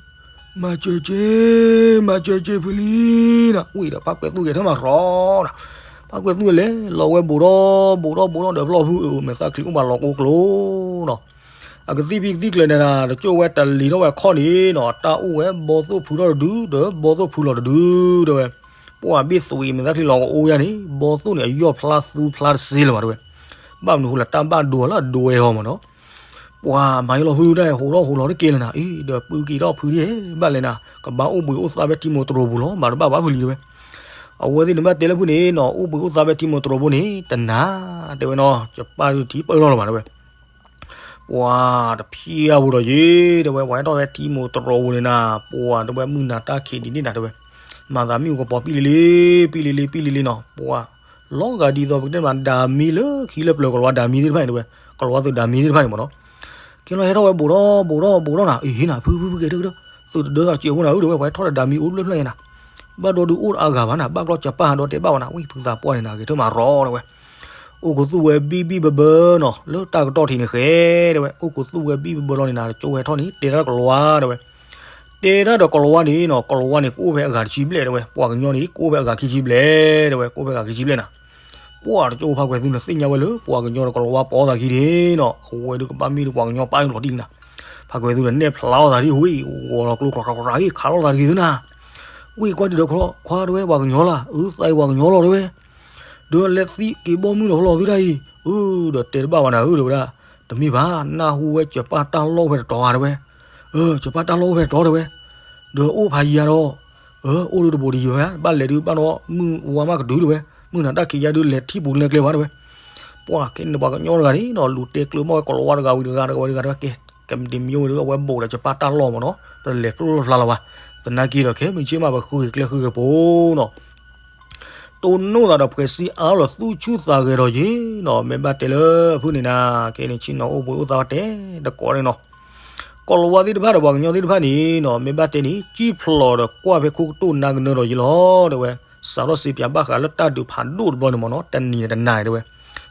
မၤစၢၤက့ၤ, မၤစၢၤက့ၤဖုလံနၤ, ဝံၢ်ဒီးဖါကွဲးသူ ဂဲၤထၢၣ်မးရီနၤ, ဖါကွဲးသူလဲၤလီၤဝဲဘူးဒီး ဘူးဒီး ဘူးဒီးဒီးပျီဖု အၢ မဲာ်သၣ်ချံအိၣ်ဘၣ်လီၤကိးကျိၤနီၤ, အကသံၣ်ဖံးကသံၣ်ကျၢၤန့ၣ်နၤ တကၠိၢ်ဝဲတလံၤထီၣ်ဝဲအခီၣ်န့ၣ်နီၤ, တၢ်အိၣ်ဝဲဘီသိၣ်ဖုထီၣ်တဒု ဒီးဘီသိၣ်ဖုလီၤတဒုတဲဝဲ, ပှၢ်ဘ့ၣ်သွံးမဲာ်သၣ်ချံလီၤကအိၣ်ယါန့ၣ် ဘီသိၣ်န့ၣ် အယီၢ်ဖျါသူဖျါတစ့လၢၤဘၣ်တဲဝဲ, ဘၣ်မနုၤဃိလဲၣ် တၢ်ဘၣ်ဒိလၢအဒိဝဲအီၤမးနီၤ ပှၤမၤယလီၤဖုဒၣ် ဟိးထီၣ်ဟိးလီၤတကဲလၢၤနၤ, အံၤဒီးပုၢ်က့ၤထီၣ်ဖုဒ်ဘၣ်လဲၣ်နၤ, ကဘၣ်အိၣ်ဘှံးအိၣ်သါဖဲထံမိၢ်တရိာ်ပူၤလီၤ, မၤတဘၣ်ဘၣ်ဖုလံတဲဝဲ, အဝဲသ့ၣ်န့ၣ်ဘၣ်တဲလၢဖုန့ၣ်နီၤ, အိၣ်ဘှံးအိၣ်သါဖဲထံမိၢ်တရိာ်ပူၤန့ၣ် တနၤ, တဲဝဲနီၤ, ယပၢ်ဒုးထံပၢၢ်လီၤလၢၤဘၣ်တဲဝဲ, ပှၤတဖျါဝဲဒီးယဲ, တဲဝဲ ပှၤဟဲထီၣ်ဖဲထံမိၢ်တရိာ်ပူၤန့ၣ်နၤ, ပှၤတဲဝဲမုၢ်နၤတၢ်ခံးဒ်န့ၣ်နၤတဲဝဲ, မၤသးမ့ၣ်အူကပီၤပံၣ်လံလံ, ပံၣ်လံလံ ပံၣ်လံလံနီၤ, ပှၤ လီၤဂာ်ဒ်သိးပကတဲမး ဒၤမံလၢခံလၢပျၢၤ ကလၤဝါဒၤမံသ့ၣ်တဖၣ်န့ၣ်တဲဝဲ, ကလၤဝါသုးဒၤမံသ့ၣ်တဖၣ်န့ၣ်မးနီၤ, ကဲလီၤဟဲထီၣ်ဝဲဘူးဒီး ဘူးဒီး ဘူးဒီးနၤ, အံၤဟ့နၤ ဖုဖုဖုကဲထၢၣ်ကတၢၢ်, သုးတဒၢသးစဲးဖိနၤဧၢတဲဝဲ, ပှၤဟဲထီၣ်ဒီးဒၤမံအိၣ်တဖျၢၣ်ဖျၢၣ်နၤ, ဘၣ်ဒီဒုးအိၣ်အါဂၤဘၣ်နၤ, ဘၣ်ကျီစၢၤပၢ်ဟးဒီးတဲဘၣ်ဝဲနၤ, ဝံၢ်ဖုသးပှၢ်န့ၣ်နၤ ဂဲၤထၢၣ်မးရီတဲဝဲ အိၣ်ကသူၣ်ဝဲဘံၣ်ဘံၣ်ဘၢဘၢနီၤ, လၢတၢ်ကတီၢ်ထံးန့ၣ်ဃဲတဲဝဲ, အိၣ်ကသူၣ်ဝဲဘံၣ်ဘၢဘၢလီၤန့ၣ်နၤ, တကၠိၢ်ဝဲထီၣ်န့ၣ် တဲတၢ်လၢကလၤဝါတဲဝဲ, တဲတၢ်ဒီးကလၤဝါန့ၣ်နီၤ, ကလၤဝါန့ၣ် ကအိၣ်ဖဲအဂၤတဆံဘျဲၣ်တဲဝဲ, ပှၤကညီန့ၣ် ကအိၣ်ဖဲအဂၤခံဆံဘျဲၣ်တဲဝဲ, ကအိၣ်ဖဲအဂၤခံဆံဘျဲၣ်နၤ, ပှၢ်တကၠိၢ်ဖါကွဲးသူန့ၣ်သ့ၣ်ညါဝဲလၢ ပှၤကညီဒီးကလၤဝါပီသးခံန့ၣ်နီၤ, အဝဲဒုးကဘၣ်မ့ၢ်ဒီးပှၤကညီပၢ်လီၤတံၢ်နၤ, ဖါကွဲးသူန့ၣ် နဲၣ်ဖျါအီၣ်သးဒ်ဝဲ, ဂီၤလီၤကျိချီချီချီ ဟ့ၣ်ခးလိာ်သးတဂ့ၤသုနၤ ဝံၢ်ကွၢ်ဒံးဒီးခွါတဲဝဲ ပှၤကညီလီၤ, အၢသးအံၤပှၤကညီလီၤတဲဝဲ, ဒီးလဲၤသံက့ၤဘီမုၢ်ဒီးဖျီသုတၢ်အံၤ, အၢ ဒီးတဲတဘၣ်ဘၣ်နၤဧၢ တဲဝဲဒၣ်, တမ့ၢ်ဘၣ် နၢ်ဟူဝဲစၢၤပၢ်တၢ်လီၢ်အိၣ်ဖဲတတီၤဧါတဲဝဲ, အၢ စၢၤပၢ်တၢ်လီၢ်အိၣ်ဖဲတတီၤတဲဝဲ, ဒီးအိၣ်ဖးယံၤဧါဒီး, အၢ အိၣ်ဒုးတဘူးတယံၤဘၣ်, ဘၣ်လဲၤဒုးဘၣ်ဒီးမုၢ်ဝါမးကတုၤတဲဝဲ, မုၢ်နၤတၢ်ခံးယါဒုးလဲၤထံၣ်ပူၤလဲၤကျဲဘၣ်တဲဝဲ, ပှၢ်ခဲန့ၣ်ပှၤကညီတဂၤန့ၣ်နီၤ လူၤတဲကျၢၤဘၣ်ဝဲကလၤဝါတဂၤဝံၤတဂၤ တဂၤဝံၤတဂၤတဲဝဲ, ကဲ ကဲ မ့ၢ်တမံၤဝဲဒီး အဝဲဘူးဒီးစၢၤပၢ်တၢ်လီၢ်မးနီၤ, ပလဲၤပျိၢ်ဖျါလီၤဘၣ်, သနာ်က့ဒီးခဲမုၢ်ဆ့ၣ်မး ပဃုဂ့ၤကျဲဃုဂ့ၤပိာ်နီၤ တိၢ်နီၣ်သးဒီးဖှဲးစံအါလီၤသူၣ်ဆူၣ်သးဂဲၤဒီးယ့ၢ်နီၤ, မ့ၢ်ဘၣ်တဲလၢအဖုၣ်န့ၣ်နၤ, ခဲန့ၣ်ဆ့ၣ်နီၤအိၣ်ဘှံးအိၣ်သါတဲတကိးန့ၣ်နီၤ, ကီၤလၤဝါသ့ၣ်တဖၣ်ဒီးပှၤကညီသ့ၣ်တဖၣ်န့ၣ်နီၤ, မ့ၢ်ဘၣ်တဲန့ၣ် စံၣ်ဖျိးဒီးကွၢ်ဖဲခိၣ်ကတိၢ်နါကနၢဒီးယ့ၢ်လီၤတဲဝဲ, စးထီၣ်စံးပၠးဘၣ်ဃးလၢတၢ်ဒုးဖးဒိၣ်တဘျီန့ၣ်မ့ၢ်နီၤ, တနံၤန့ၣ်တနၤန့ၣ်တဲဝဲ,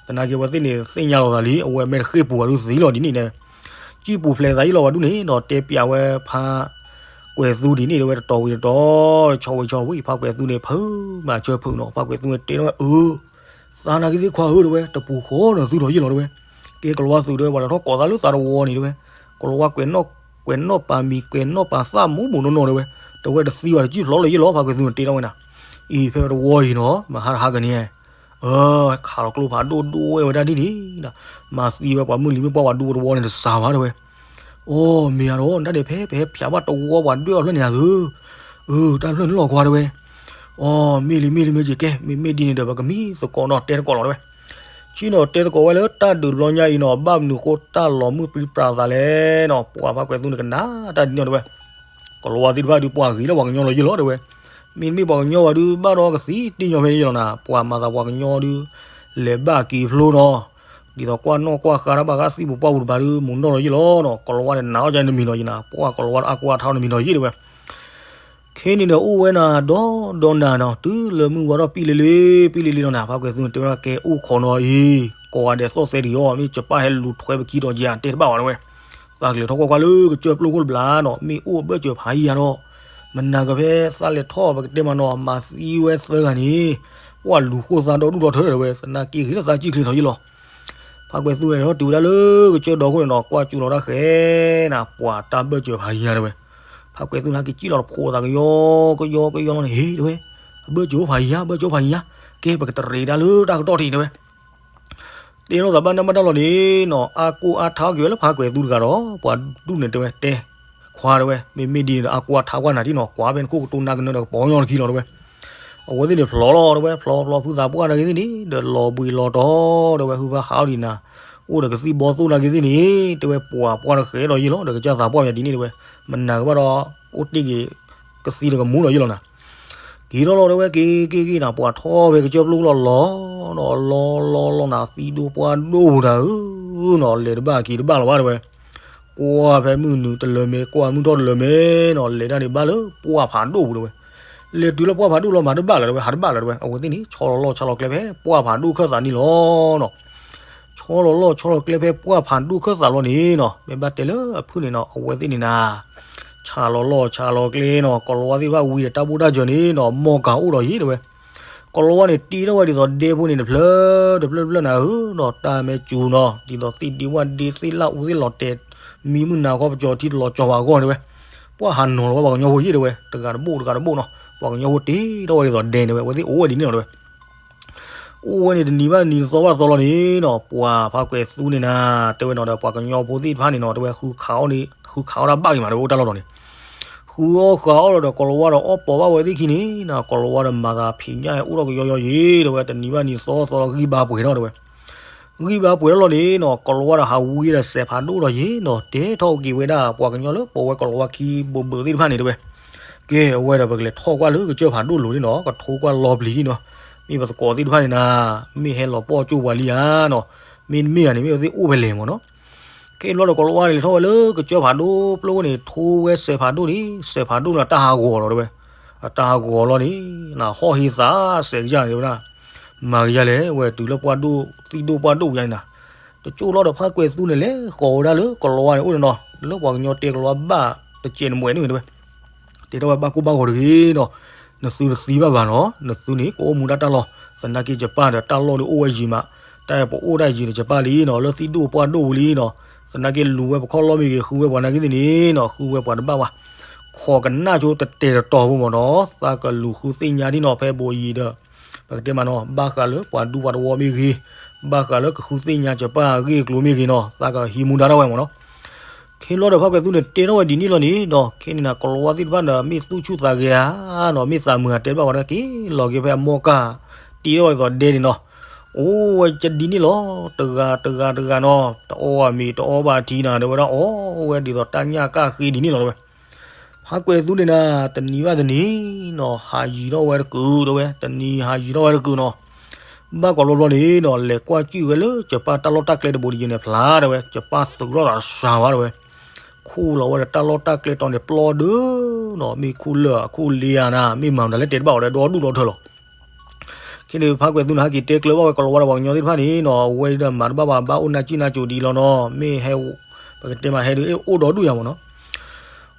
သနာ်က့အဝဲသ့ၣ်န့ၣ်သ့ၣ်ညါလီၤသးလံ, အဝဲမ့ၢ်တဃ့ၢ်ပူၤဝဲဒုးသံလီၤဒ်န့ၣ်န့ၣ်, စံၣ်ပူၤဖျဲးသးယ့ၢ်လီၤဝဲဒုးန့ၣ်နီၤ, တဲပၠးဝဲဖါ ကွဲးသူဒ်န့ၣ်တဲဝဲ တတီၤဝံၤတတီၤ, ဆီဝံၤဆီဝံၤ ဖါကွဲးသူန့ၣ် ဖုမၤဆၢဖုးနီၤ, ဖါကွဲးသူန့ၣ်တဲထီၣ်ဝဲ အၢ သးနာ်က့သ့ၣ်ခွါဧၢတဲဝဲ, တပူၤဃီနီၤသုဒီးယ့ၢ်လီၤတဲဝဲ, ကဲကလၤဝါသုးတဲဝဲ ပှၤလဲၤထီၣ်ကိးသးလၢသးတဝီန့ၣ်တဲဝဲ, ကလၤဝါကွဲးနီၣ် ကွဲးနီၣ်ပာ်မံၤ ကွဲးနီၣ်ပာ်သၣ်မူးမူးနီၢ်နီၢ်တဲဝဲ, တဲဝဲတသံဘၣ်တစံၣ်ဖျိးလၢယ့ၢ်လီၤ, ဖါကွဲးသူန့ၣ်တဲထီၣ်ဝဲနၤ, အံၤဖဲပတဝီအံၤနီၤ မဟါတဟါကန့ၣ် အၢ ခးလီၤကျိဖးဒိၣ်ဒိၣ်ဝဲဝဲဒၣ်ဒ်န့ၣ်, မၤသံဝဲပှၤမုၢ်လံၤမ့ၢ်ပှၢ်ပှၤဒူပတဝီန့ၣ်တစှၤဘၣ်တဲဝဲ, အိ မ့ၢ်ဧါဒီး တၢ်ဒဲးဖဲ ပဟဲဖျးဘၣ်တဝီပှၤဒွဲၣ်အီၤဖျၢၣ်န့ၣ်ဧါသု, အၢ တၢ်ဖျၢၣ်န့ၣ်လီၤခွါတဲဝဲ, အိ မ့ၢ်လံမ့ၢ်လံ မ့ၢ်က့ၤကဲ မ့မ့ၢ်ဒ်န့ၣ်ဒီး ပကမံသကိးနီၤ တဲသကိးလီၤတဲဝဲ, ဆ့ၣ်နီၤတဲသကိးဝဲလၢတၢ်ဒုးတဘျီညါအံၤနီၤ ဘၣ်မနုၤဃိတၢ်လီၤမုၢ်ပြံပြါသးလဲၣ်နီၤ, ပှၤဖါကွဲးသူန့ၣ်ကနၣ်တၢ်ဒ်န့ၣ်တဲဝဲ ကလၤဝါသ့ၣ်တဖၣ်ဒုးပှၤဂ့ၤလၢပှၤကညီလီၤယ့ၢ်လီၤတဲဝဲ, မ့တမ့ၢ်ပှၤကညီဝဲဒုးဘၣ်ဒီးကသံတ့ၢ်ညီဖဲယ့ၢ်လီၤနၤ, ပှၤမၤသးပှၤကညီဒုး လဲၤဘၣ်က့ၤဖျိနီၤ, ဒ်သိးကွၢ်နီၣ်ကွၢ်ဃါတၢ်ဘၣ်ဃးသံၣ်ပူၤပှၢ်ပူၤတဖၣ်ဒုး မူၤနီၣ်လီၤယ့ၢ်လီၤနီၤ, ကလၤဝါန့ၣ်နာ်အီၣ်ကနမံၤလီၤယ့ၢ်နၤ, ပှၤကလၤဝါအါကူအါထီၣ်နမံၤလီၤယ့ၢ်တဲဝဲ ခဲ ခဲန့ၣ်ဒီးအိၣ်ဝဲနၤဒီးဒီးနၤနီၤ တုၤလၢမုၢ်ဝါထီၣ်ပံၣ်လံလံ ပံၣ်လံလံလီၤနၤ ဖါကွဲၤသူန့ၣ်တဲဝဲဒၣ် ကဲအိၣ်ခိးနီၤအံၤ ကိးဂၤဒဲးသီၣ်သဲတဂ့ၤအီၤ မ့ၢ်ကပၢ်ဟဲလူၤထွဲပခံဒီးယၤ တဲတဘၣ်ဝဲဒၣ်ဝဲ သးကလဲၤထီၣ်ကွၢ်ကွၢ်လၢကစၢၢ်ပျိခိၣ်တဘျီနီၤ မ့ၢ်အိၣ်အဘၢၣ်စၢၤဖးယံၤဧါဒီး မနၤကဖဲသးလဲၤထီၣ်ပကတဲမးနီၤ မၤသံဝဲသၢဂၤန့ၣ် ပှၢ်လူၤဃိၣ်သါဒီဒူၣ်ဒီထၢတဲဝဲ သနာ်က့ဂ့ၤလၢသးစံၣ်ချ့ထီၣ်ယံလီၤ ဖါကွဲၤသူန့ၣ်ထီၣ်တုၤဝဲဒၣ်လၢကစၢၢ်ဒီခိၣ်န့ၣ်နီၤ ကွၢ်ကၠူလီၤတၢ်ဃဲနၤ ပှၤတၢ်ဘၢၣ်စၢၤဖးယံၤဧါတဲဝဲ ဖါကွဲၤသူန့ၣ်ဟဲက့ၤစံၣ်လီၤတဖိးသးကယီကယီကယီလီၤန့ၣ် ဟ့ၣ်တဲဝဲ အဘၢၣ်စၢၤအိၣ်ဖးယံၤဧါ ဘၢၣ်စၢၤအိၣ်ဖးယံၤဧါ ကဲပကတရံးဒၣ်လၢတၢ်ကတီၢ်ထံးတဲဝဲ တဲလိာ်သးဘၣ်နၢ်ဘၣ်တၢ်လီၤန့ၣ်နီၤ အါကိၢ်အါထါက့ၤဝဲလၢဖါကွဲၤသူတဂၤဒီး ပှၤဒူၣ်န့ၣ်တဲဝဲ တဲခွါတဲဝဲ မ့မ့ၢ်ဒ်န့ၣ်ဒီး အါကိၢ်အါထါကွၢ်နၤဒ်နီၤ ကွၢ်ဖဲနခိၣ်ကတိၤနါကနၢဒီးကပီၤညီနခံလီၤတဲဝဲ အဝဲသ့ၣ်န့ၣ်ဖျိးလီၤတဲဝဲ ဖျိးဖျိးဖုသးပှၢ်နၤက့ၤသ့ၣ်န့ၣ် ဒီးလီၤဘှံးလီၤတီၤတဲဝဲ ဟုဖါဟးအီၣ်ဒံးနၤ အိၣ်ဒီးကသံၣ်ဘီသိၣ်နၤက့ၤသ့ၣ်န့ၣ် တဲဝဲပှၤပှၢ်တဃဲဒီးယံလီၤ ဒီးကစၢ်သးပှၢ်မးဒ်န့ၣ်တဲဝဲ မနၤကဘၣ်ဒီး အိၣ်တ့ၢ်က့ၤ ကသံဒီးကမူဒီးယံလီၤနၤ က့ၤထီၣ်လီၤတဲဝဲ က့ၤက့ၤက့ၤနၤ ပှၤထီၣ်ဖဲကစၢၢ်ပျိခိၣ်လီၤလီၤနီၤ လီၤလီၤလီၤနၤ သံၣ်ဒိၣ်ပှၢ်ဒိၣ်ပူၤတၢ်ဧၢနီၤ လဲၤတဘၣ်က့ၤတဘၣ်လီၤဘၣ်တဲဝဲ ကွၢ်ဖဲမုၢ်နုာ်တလၢာ်မ့ၢ် ကွၢ်မုၢ်ထီၣ်တလၢာ်မ့ၢ်နီၤ လဲၤတၢ်န့ၣ်ဘၣ်လၢပှၢ်ဖးဒိၣ်ပူၤတဲဝဲ လဲၤတုၤလၢပှၢ်ဖးဒိၣ်လီၤ မၤတဘၣ်လၢၤတဲဝဲ ဟးတဘၣ်လၢၤတဲဝဲ အဝဲသ့ၣ်န့ၣ် ဆီလီၤလီၢ်ဆီလီၤကျဲဖဲပှၢ်ဖးဒိၣ်ခၢၣ်သးန့ၣ်လီၤနီၤ ဆီလီၤလီၢ်ဆီလီၤကျဲဖဲပှၢ်ဖးဒိၣ်ခၢၣ်သးလီၤန့ၣ်နီၤ မ့ၢ်ဘၣ်တဲလၢအဖုၣ်န့ၣ်နီၤ အဝဲသ့ၣ်န့ၣ်နၤ ဆးလီၤလီၢ်ဆးလီၤကျဲနီၤ ကီၤလၤဝါသ့ၣ်တဖၣ်ဝံၤဒီးတၢ်ဘိၣ်တၢ်စၢၤန့ၣ်နီၤ မီၢ်ကၤအိၣ်ဒီးယံၤတဲဝဲ ကီၤလၤဝါန့ၣ် တ့ထီၣ်ဝဲဒ်သိးဒဲဖိန့ၣ်တဖျၢၣ်တဖျၢၣ်တဖျၢၣ်နၤဧၢနီၤ တၢ်မဲာ်စူၤနီၤ ဒ်သိးသ့ၣ်ဒ့ဝၣ်ဒ့သ့ၣ်လၢအူသ့ၣ်လီၤတဲာ် မံမုၢ်နၤခီပကၠီၤထံတလီၤကၠီၤဘၣ်အဂီၢ်တဲဝဲ ပှၢ်ဟးနီၤလီၤဝဲပှၤကညီဖိယံၤတဲဝဲ တဂၤတဘိၣ်တဂၤတဘိၣ်နီၤ ပှၤကညီဖိတ့ထီၣ်ဝဲဒ်သိးဒဲတဲဝဲ အဝဲသ့ၣ်အိၣ်ဝဲဒ်န့ၣ်လီၤတဲဝဲ အိၣ်ဝဲန့ၣ်တနံၤဘၣ်တနံၤ တသီဘၣ်တသီလီၤန့ၣ်နီၤ ပှၤဖါကွဲၤသူန့ၣ်နၤ တဲဝဲနီၤဒီး ပှၤကညီဖိသ့ၣ်တဖၣ်န့ၣ်နီၤ တဲဝဲဃုခးအီၣ်န့ၣ် ဃုခးအီၣ်တၢ်ဘၣ်ဂ့ၤမး တဲဝဲအိၣ်တၢ်လီၢ်လီၤန့ၣ် ဃုအီၣ်ဃးအီၣ်လီၤဒီး ကီၤလၤဝါဒီးအီၣ်ပိာ်ဘၣ်ဝဲသ့ၣ်ခံန့ၣ်နီၤ ကီၤလၤဝါဒီးမၤသးဖံးညၣ်အိၣ်ထီၣ်ကယီယီယံၤ တဲဝဲတနံၤဘၣ်တနံၤ တသီဘၣ်တသီလီၤ ဂံၢ်ဘါပှဲၤထီၣ်တဲဝဲ ဂံၢ်ဘါပှဲၤထီၣ်လီၤန့ၣ်နီၤ ကီၤလၤဝါဒီးဟးဝံဒီးစဲးဖးဒိၣ်ဒီးယံၤနီၤ တဲထီၣ်က့ၤဝဲဒၣ် ပှၤကညီလၢပိာ်ဝဲကီၤလၤဝါခံဘိးဘၢးသ့ၣ်တဖၣ်န့ၣ်တဲဝဲ ကဲ အဝဲဒီးပကလဲၤထီၣ်ကွၢ်လၢကစၢၢ်ဖးဒိၣ်လိၤန့ၣ်နီၤ ကထိကွၢ်လီၤပျံၤန့ၣ်နီၤ မ့ၢ်ပသကိးသ့ၣ်တဖၣ်န့ၣ်နၤ မ့ၢ်ဟဲလီၤပှီၢ်ကၠိပှၤလံဧါနီၤ မ့တမ့ၢ်ဧါန့ၣ် မ့ၢ်အဝဲသ့ၣ်အိၣ်ဖဲလဲၣ်မ့ၢ်နီၤ ခဲအံၤဘျီဒီးကီၤလၤဝါန့ၣ် လဲၤထီၣ်ဝဲလၢကစၢၢ်ဖးဒိၣ်ပျိန့ၣ် ထိဝဲစဲးဖးဒိၣ်န့ၣ် စဲးဖးဒိၣ်န့ၣ်တၢ်ဟးဂီၤလီၤတဲဝဲ တၢ်ဟးဂီၤလီၤန့ၣ် နဟီၣ်ဟ့သးစဲးကယၢ်န့ၣ်ဝဲဒၣ် မၤကယၤလဲၣ် ဝဲတုၤလၢပှၢ်ဒိၣ်သံၣ်ဒိၣ်ပှၢ်ဒိၣ်ပူၤယါန့ၣ်နၤ တကၠိၢ်လီၤဒီးဖါကွဲၤသူန့ၣ် လဲၤဃီၤဝဲဒၣ်လၢကီၤလၤဝါန့ၣ်အိၣ်န့ၣ်နီၤ လၢပှၤကညီတဲကီၤလၤဝါဘၣ်တစဲးနမဲာ်န့ၣ်တဲဝဲ တဲထီၣ်ဝဲဘၣ်ကိၢ်ဘၣ်ဂီၤတဂ့ၤနီၤ နသုတသံဘၣ်ဘၣ်နီၤ နသုန့ၣ် ကအိၣ်မူဒၣ်တၢ်လီၢ် သနာ်က့ယပၢ်ဒီးတၢ်လီၢ်ဒုးအိၣ်ဝဲယံၤမး တၢ်ပအိၣ်ဒၣ်ယံၤန့ၣ် ယပၢ်လံနီၤ လၢသံၣ်ဒိၣ်ပှၢ်ဒိၣ်ပူၤလံနီၤ သနာ်က့လူၤဝဲပခီၣ်လီၢ်မ့ၢ်ဂ့ၤ ဃုဝဲပှၤနာ်က့သ့ၣ်န့ၣ်နီၤ ဃုဝဲပှၤတဘၣ်ဘၣ် ခိးကနၣ်ဆိတတဲာ်တတီၤဖိမ့ၢ်နီၤ သးကလူၤဃုသ့ၣ်ညါဒ်နီၤ ဖဲဘိးယံၤဒီး ပကတဲမးနီၤ ဘၣ်ဃးလၢပှၤဒူပှၤတဝီမ့ၢ်ဂ့ၤ ဘၣ်ဃးလၢကဃုသ့ၣ်ညါယပၢ်အဂ့ၢ်အကျိၤမ့ၢ်ဂ့ၤနီၤ သးကဟံးမူဒါထီၣ်ဝဲမ့ၢ်နီၤ ခဲလီၤဒီးဖါကွဲၤသူန့ၣ် တဲထီၣ်ဝဲဒ်န့ၣ်လီၤန့ၣ်နီၤ ခဲန့ၣ်နၤ ကီၤလၤဝါသ့ၣ်တဖၣ်ဒီး မ့ၢ်သူၣ်ဆူၣ်သးဂဲၤဧါနီၤ မ့ၢ်သးမုာ်ဧါ တဲတဘၣ်ဝဲဒၣ် က့ၤလီၤက့ၤဖဲအမီၢ်ကၢ် တ့ထီၣ်ဝဲဒ်သိးဒဲန့ၣ်နီၤ အိၣ်ဝဲကဒ်န့ၣ်လီၤ တဂၤတဂၤတဂၤနီၤ တအီၣ်ဘၣ်မ့ၤ တအီဘၣ်ထံနၤ တဲဝဲဒၣ် အီၣ်ဝဲဒ်သိးတၢ်ညၣ်ကၢ်ဃ့ဒ်န့ၣ်လီၤ တဲဝဲ ဖါကွဲၤသူန့ၣ်နၤ တနံၤဘၣ်တနံၤနီၤ ဟးယံၤထီၣ်ဝဲတကုာ် တဲဝဲ တနံၤဟးယံၤထီၣ်ဝဲတကုာ်နီၤ ဘၣ်ကိးဘျီဘျီန့ၣ်နီၤ လဲၤကွၢ်စံၣ်ဝဲလၢ ယပၢ်တၢ်လီၢ်တၢ်ကျဲတဘိးတယံၤန့ၣ်ဖျါ တဲဝဲ ယပၢ်သုးထီၣ်သးစှၤဘၣ် တဲဝဲ ခူၣ်လီၤဝဲဒီးတၢ်လီၢ်တၢ်ကျဲတီၤန့ၣ် ပျီဒုနီၤ မ့ၢ်ခူၣ်လၢာ်ခူၣ်လ့ဧါနၤ မ့ၢ်မၤမတၤလဲၣ်တဲတဘၣ်ဝဲဒီး ဒီဒူၣ်ဒီထၢလီၤ ခဲန့ၣ် ဖါကွဲၤသူန့ၣ် ဟဲက့ၤတဲကျၢၤဘၣ်ဝဲ ကီၤလၤဝါဒီးပှၤကညီသ့ၣ်တဖၣ်န့ၣ်နီၤ အဝဲဒီးမၤတဘၣ်ဘၣ် ဘၣ်အိၣ်နၢ်စံၣ်နၢ်စိၤဒ်လီၤနီၤ မ့ၢ်ဟဲ ပကတဲမးဟဲဒုးအိၣ်ဒီဒူၣ်ယါမ့ၢ်နီၤ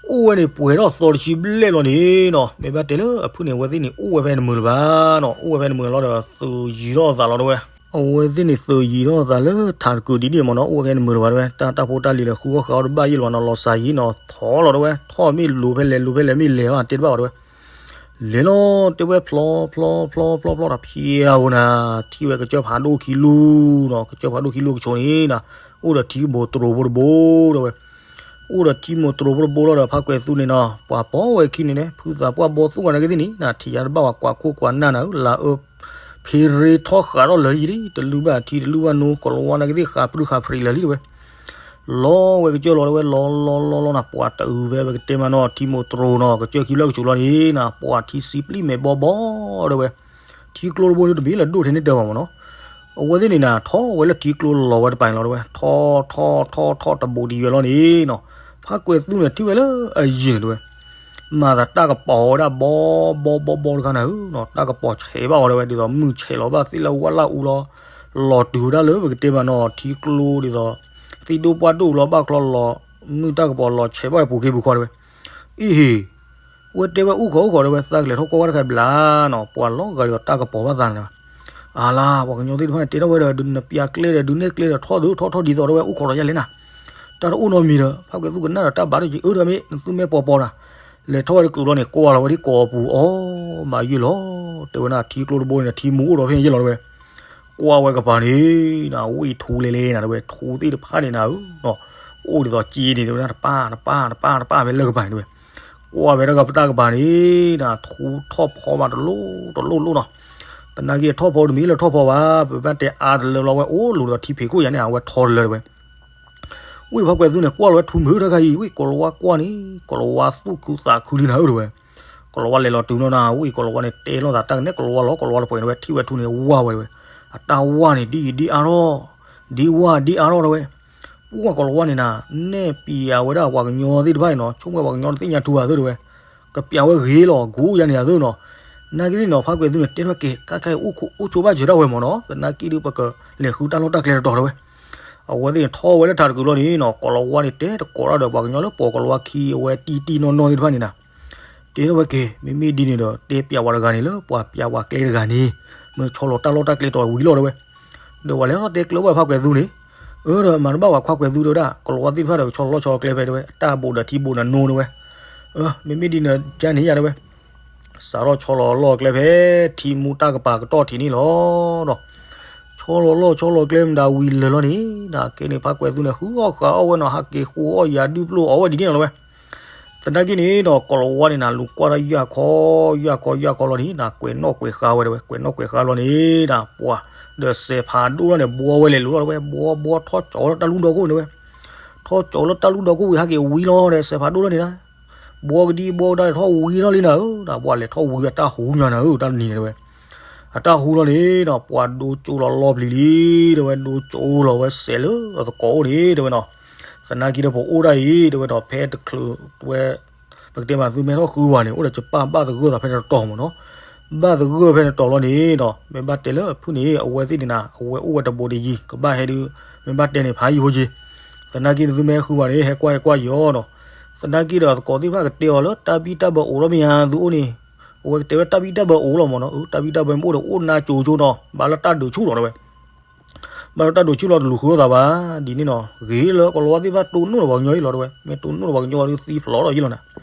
အိၣ်ဝဲန့ၣ် ပှဲၤထီၣ်သီတဆံဘျဲၣ်လီၤန့ၣ်နီၤ မ့ၢ်ဘၣ်တဲလၢအဖုၣ်န့ၣ် အဝဲသ့ၣ်န့ၣ် အိၣ်ဝဲဖဲနမုာ်လၢၤဘၣ်နီၤ အိၣ်ဝဲဖဲနမုာ်လီၤဒီး သုးယံၤထီၣ်အသးလီၤတဲဝဲ အဝဲသ့ၣ်န့ၣ် သုးယံၤထီၣ်အသးလၢထးတကုာ်ဒ်န့ၣ်မ့ၢ်နီၤ အိၣ်ဝဲဖဲနမုာ်လၢၤဘၣ်တဲဝဲ တၢ်တၢ်ဖိတၢ်လံၤဒီး ဃုအီၣ်ဃးအီၣ်တဘၣ်ယံာ်လီၤနီၤ လီၤစၢ်ယံၤနီၤ ထီၣ်လီၤတဲဝဲ ထီၣ်မ့ၢ်လိၤဖဲလဲၣ် လိၤဖဲလဲၣ်မ့ၢ်လဲၤဘၣ်တဲတဘၣ်ဝဲတဲဝဲ လဲၤလီၤတဲဝဲ ဖျီဖျီဖျီဖျီဖျီဒီး ဖျါဝဲနၤ ထံၣ်ဝဲကစၢၢ်ဖးဒိၣ်ခံလူနီၤ ကစၢၢ်ဖးဒိၣ်ခံလူကဆိးန့ၣ်နီၤ အိၣ်ဒီးထံမိၢ်တြိၤဖိတဘိတဲဝဲ အိၣ်ဒီးထံမိၢ်တြိၤဖိတဘိလီၤဒီး ဖါကွဲၤသူန့ၣ်နီၤ ပှၤပိာ်ဝဲခံန့ၣ်န့ၣ် ဖုသးပှၢ်ဘီသူၣ်ဂၤနာ်က့သ့ၣ်န့ၣ် နထံၣ်ယါတဘၣ်ဝဲ ကွၢ်ခိၣ်ကွၢ်နၢ်နၤဧၢ လၢအၢ ဖ့ရ့ထီၣ်ဃာ်ထီၣ်လၢာ်လံ တလူၢ်ဘၣ်ထံတလူၢ်ဘၣ်နိ ကီၤလၤဝါနာ်က့သ့ၣ် ဃးပြုၢ်ဃးဖရံးလၢာ်လံတဲဝဲ လီၤဝဲကစၢၢ်လီၤတဲဝဲ လီၤလီၤလီၤလီၤနၤ ပှၤတအုးဖဲပကတဲမးနီၤ ထံမိၢ်တြိၤနီၤ ကစၢၢ်ခံဖျၢၣ်ကဆိးလီၤန့ၣ်နၤ ပှၤထံစံပျံၣ်မဲာ်ဘီဘီတဲဝဲ ထံကျိတဘိန့ၣ်တမ့ၢ်လၢဒိၣ်ထဲန့ၣ်တၢ်ဘၣ်မ့ၢ်နီၤ အဝဲသ့ၣ်န့ၣ်နၤ ထီၣ်ဝဲလၢထံကျိလီၤဝဲတပၤန့ၣ်လီၤတဲဝဲ ထီၣ်ထီၣ်ထီၣ်ထီၣ်တဘိးဒံးဝဲလီၤန့ၣ်နီၤ ဖါကွဲၤသူန့ၣ်ထံၣ်ဝဲလၢအယံၤန့ၣ်တဲဝဲ မၤသးတၢ်ကပီၤဝဲဒၣ်ဘီဘီဘီဘီတခါနၤဧၢနီၤ, တၢ်ကပီၤဆဲးဘၣ်အီၤဒၣ်ဝဲ ဒ်သိးမုၢ်ဆဲးလီၤဘၣ်သ့ၣ်လၢဝၣ်လၢအူလီၤ, လီၤတုၤဝဲဒၣ်လၢပကတဲမးနီၤ ထံကျိဒ်သိး သံၣ်ဒိၣ်ပှၢ်ဒိၣ်လီၤဘၣ်ချီလီၤ, မုၢ်တၢ်ကပီၤလီၤဆဲးဘၣ်ဝဲပူၤခ့ပူၤခီတဲဝဲ, အ့ၣ်ဟ့ၣ် ဝဲတဲဝဲအိၣ်ခိးအိၣ်ခိးတဲဝဲ သးကလဲၤထီၣ်ကွၢ်ဝဲတခါဘျါနီၤ, ပှၤလီၤဂာ်ဒ်သိးတၢ်ကပီၤဘၣ်သးန့ၣ်, အလါ ပှၤကညီသ့ၣ်တဖၣ်န့ၣ် တဲထီၣ်ဝဲဒီး ဒုးနပျးကျဲဒီး ဒုးနဲၣ်ကျဲဒီး ထီၣ်ဒုးထီၣ်ထီၣ်ဒ်သိးတဲဝဲ အိၣ်ခိးဒီးယဲလဲၣ်နၤ, တၢ်တအိၣ်နီတမံၤဒီး ဖးကွဲးသူကနၣ်ဒီးတၢ်ဘၣ်ဒိၣ်က့ၤ အၢဒီးမ့ၢ်နသူမ့ၢ်ပီၤပီၤနၤ, လဲၤထီၣ်ဝဲတကုာ်ဘျီန့ၣ် ကွၢ်လီၤဝဲဒ်ကိးပူၤ အီ မၤယုၢ်လီၤ, တဲဝဲနၤ ထံကျိတဘိန့ၣ် ထံမူအိၣ်ဒီးဖဲယဲလီၤတဲဝဲ ကွၢ်ဝဲကပၤန့ၣ် နဝံၣ်ထူလဲၤလဲၤနၤတဲဝဲ ထူသ့ၣ်တဖၣ်န့ၣ်နၤဧၢ, အိၣ်ဒ်သိးက့န့ၣ် တဲဝဲဒၣ် တပၣ်တပၣ်တပၣ်ဖဲလၢကပၤန့ၣ်တဲဝဲ, ကွၢ်ဝဲတၢ်ကပၤန့ၣ် နထူထီၣ်ဖီမးတလိၣ်တလိၣ်လိၣ်နီၤ, သနာ်က့ထီၣ်ဖီတမံၤလၢထီၣ်ဖီဘၣ်, ပဘၣ်တဲအါတလၢလီၤဝဲအိၣ်လိၤဒ်သိးထံဖံးခိၣ်ယၤန့ၣ် အဝဲထီတလၢတဲဝဲ ဝံၣ်ဖးကွဲးသူန့ၣ် ကွၢ်လီၤဝဲထူမုၢ်တခါအံၤ ဝံၣ်ကိးလၤဝါကွၢ်န့ၣ် ကိးလၤဝါသူၣ်ခုသးခုလံနၤဧၢတဲဝဲ, ကိးလၤဝါလဲၤလီၤတုၤနီၤနၤ ဝံၣ်ကိးလၤဝါန့ၣ် တဲလိာ်သးတၢ်ကနဲၣ်ကိးလၤဝါလီၤ ကိးလၤဝါတပှဲၤန့ၣ်ဝဲ ထံၣ်ဝဲထူန့ၣ်ဝါဝဲတဲဝဲ, အတၢ်ဝါန့ၣ် ဒ်အံၤဒ်အါထီၣ်, ဒ်ဝါဒ်အါထီၣ်တဲဝဲ, ပှၢ်ကိးလၤဝါန့ၣ်နၤ နဲၣ်ပျးဝဲဒၣ်ပှၤကညီသ့ၣ်တဖၣ်န့ၣ်နီၤ ဆိကမိၣ်ပှၤကညီတသ့ၣ်ညါထူဘၣ်သ့ၣ်တဲဝဲ, ကပျးဝဲဂ့ၤလီၤ ကိးယၤန့ၣ်ယၤသ့ၣ်နီၤ, နာ်က့သ့ၣ်နီၤ ဖးကွဲးသူန့ၣ် တဲထီၣ်က့ၤ ကဲခဲအံၤအိၣ်ခိးအိၣ်ဆိးဘၣ်စၢၤဒၣ်ဝဲမ့ၢ်နီၤ သနာ်က့ဒုးပကလဲၤဃုတၢ်လီၢ်တၢ်ကျဲတတီၤတဲဝဲ, အဝဲသ့ၣ်န့ၣ်ထီၣ်ဝဲလၢထးတကုာ်လီၤန့ၣ်နီၤ ကိးလၤဝါန့ၣ် တဲတကိးတၢ်ဒီးပှၤကညီလၢပိာ်ကိးလၤဝါခံ အဝဲတံၢ်တံၢ်နီၢ်နီၢ်သ့ၣ်တဖၣ်န့ၣ်နၤ, တဲထီၣ်ဝဲက့ၤ မ့မ့ၢ်ဒ်န့ၣ်ဒီး တဲပျးဝဲတဂၤန့ၣ်လၢပှၤပျးဝဲကျဲတဂၤန့ၣ် မ့ၢ်ဆီလီၤတၢ်လီၢ်တၢ်ကျဲတီၤဝံၤလီၤတဲဝဲ, ဒီးပှၤလဲၤထီၣ်တဲကျၢၤဘၣ်ဖးကွဲးသူန့ၣ်, အၢဒီး မၤတဘၣ်ဝဲဖးကွဲးသူတဲဝဲဒၣ် ကိးလၤဝါသ့ၣ်တဖၣ်ဒီးဆီလီၤလီၢ်ဆီလီၤကျဲဖဲတဲဝဲ တၢ်ဘိးဒီးထံဘိးဒီးနိတဲဝဲ, အၢ မ့မ့ၢ်ဒ်န့ၣ် ကန့ၣ်ယၤတဲဝဲ စးထီၣ်ဆီလီၤလီၢ်ကျဲဖဲ ထံမူတၢ်ကပၤကတီၢ်ထံးန့ၣ်လီၤဒီး ဆီလီၤလီၢ်ဆီလီၤကျဲမတၤဝံၤလၢာ်လီၤန့ၣ် နကဲန့ၣ် ဖးကွဲးသူန့ၣ် ဃုအီၣ်ဃးအီၣ်ဝဲနီၤ ဟးက့ၤဃိအီၣ်ယၤဒုးပျိအီၣ်ဝဲဒ်န့ၣ်လီၤဝဲ, သနာ်က့န့ၣ်ဒီး ကိးလၤဝါန့ၣ်နၤ လူၤကွၢ်တၢ်ယၢ်ခီ ယၢ်ခီယၢ်ခီလီၤန့ၣ် နကွဲးနီၣ်ကွဲးဃါဝဲတဲဝဲ ကွဲးနီၣ်ကွဲးဃါလီၤန့ၣ် နပှၤ ဒီးစဲးဖးဒိၣ်လီၤန့ၣ် ဘှီဝဲလဲၤလိၤလီၤတဲဝဲ ဘှီဘှီထီၣ်ကၠီၤဝဲလၢ တၢ်လူၢ်ဒီခိၣ်န့ၣ်တဲဝဲ ထီၣ်ကၠီၤလၢတၢ်လူၢ်ဒီခိၣ်ဝံၤ ဟဲက့ၤဝံၤလီၤဒီး စဲးဖးဒိၣ်လီၤန့ၣ်နၤ ဘှီကဒံဘှီကဒါဒီး ထီၣ်ဝံၤလီၤလံနၤဧၢ တၢ်ပှၤလဲၤထီၣ်ဝံၤဝဲတၢ်ဟူညါနၤဧၢ တၢ်နံၤန့ၣ်တဲဝဲ အတၢ်ဟူလီၤန့ၣ်ဒီး ပှၤဒိကၠိလီၤလီၢ်ပျံၤလံ တဲဝဲ ဒိကၠိလီၤဝဲစဲးလၢအသကိးအိၣ်န့ၣ် တဲဝဲနီၤ သနာ်က့ဒီးပအိၣ်ဒၣ်အံၤ တဲဝဲဒီး ဖဲတချုးဝဲ ပကတဲမးသုမ့ၢ်ထီၣ်ဃုဝဲန့ၣ် အိၣ်ဒီးကပၣ်ဘၣ်သဂၢၢ်သးဖဲတတီၤမ့ၢ်နီၤ ဘၣ်သဂၢၢ်ဖဲတတီၤလီၤန့ၣ်ဒီး မ့ၢ်ဘၣ်တဲလၢအဖုၣ်န့ၣ် အဝဲသ့ၣ်န့ၣ်နၤ အဝဲအိၣ်ဝဲတဘိးတယံၤ ကဘၣ်ဟဲဒုး မ့ၢ်ဘၣ်တဲန့ၣ်ဖးယံၤဖိက့ၤ သနာ်က့န့ၣ်သုမ့ၢ်ဟဲဃုဝဲန့ၣ် ဟဲကွၢ်ဟဲကွၢ်ယီၤနီၤ သနာ်က့ဒီးအသကိးသ့ၣ်တဖၣ်ကတဲအီၤလၢ တၢ်ဘံၣ်တၢ်ဘၢအိၣ်လီၤမ့ၢ်ဧါ သုအိၣ်န့ၣ် အဝဲကတဲဝဲတၢ်ဘံၣ်တၢ်ဘၢအိၣ်လီၤမ့ၢ်နီၤ တၢ်ဘံၣ်တၢ်ဘၢမ့ၢ်အိၣ်ဒီးအိၣ်နါကိၤဆိနီၤ ဘၣ်လၢတၢ်ဒုးဆူၣ်လီၤတဲဝဲ ဘၣ်လၢတၢ်ဒိးဆူၣ်လီၤတလူၤဃုအသးဘၣ် ဒ်န့ၣ်နီၤ ဂ့ၤလၢကလီၤဝါသ့ၣ်တဖၣ်တိၢ်နီၣ်ဒီးပှၤကညီအံၤလီၤတဲဝဲ မ့ၢ်တိၢ်နီၣ်ဒီးပှၤကညီအံၤဒုးသံဖျိးထီၣ်ယံၤလီၤနၤ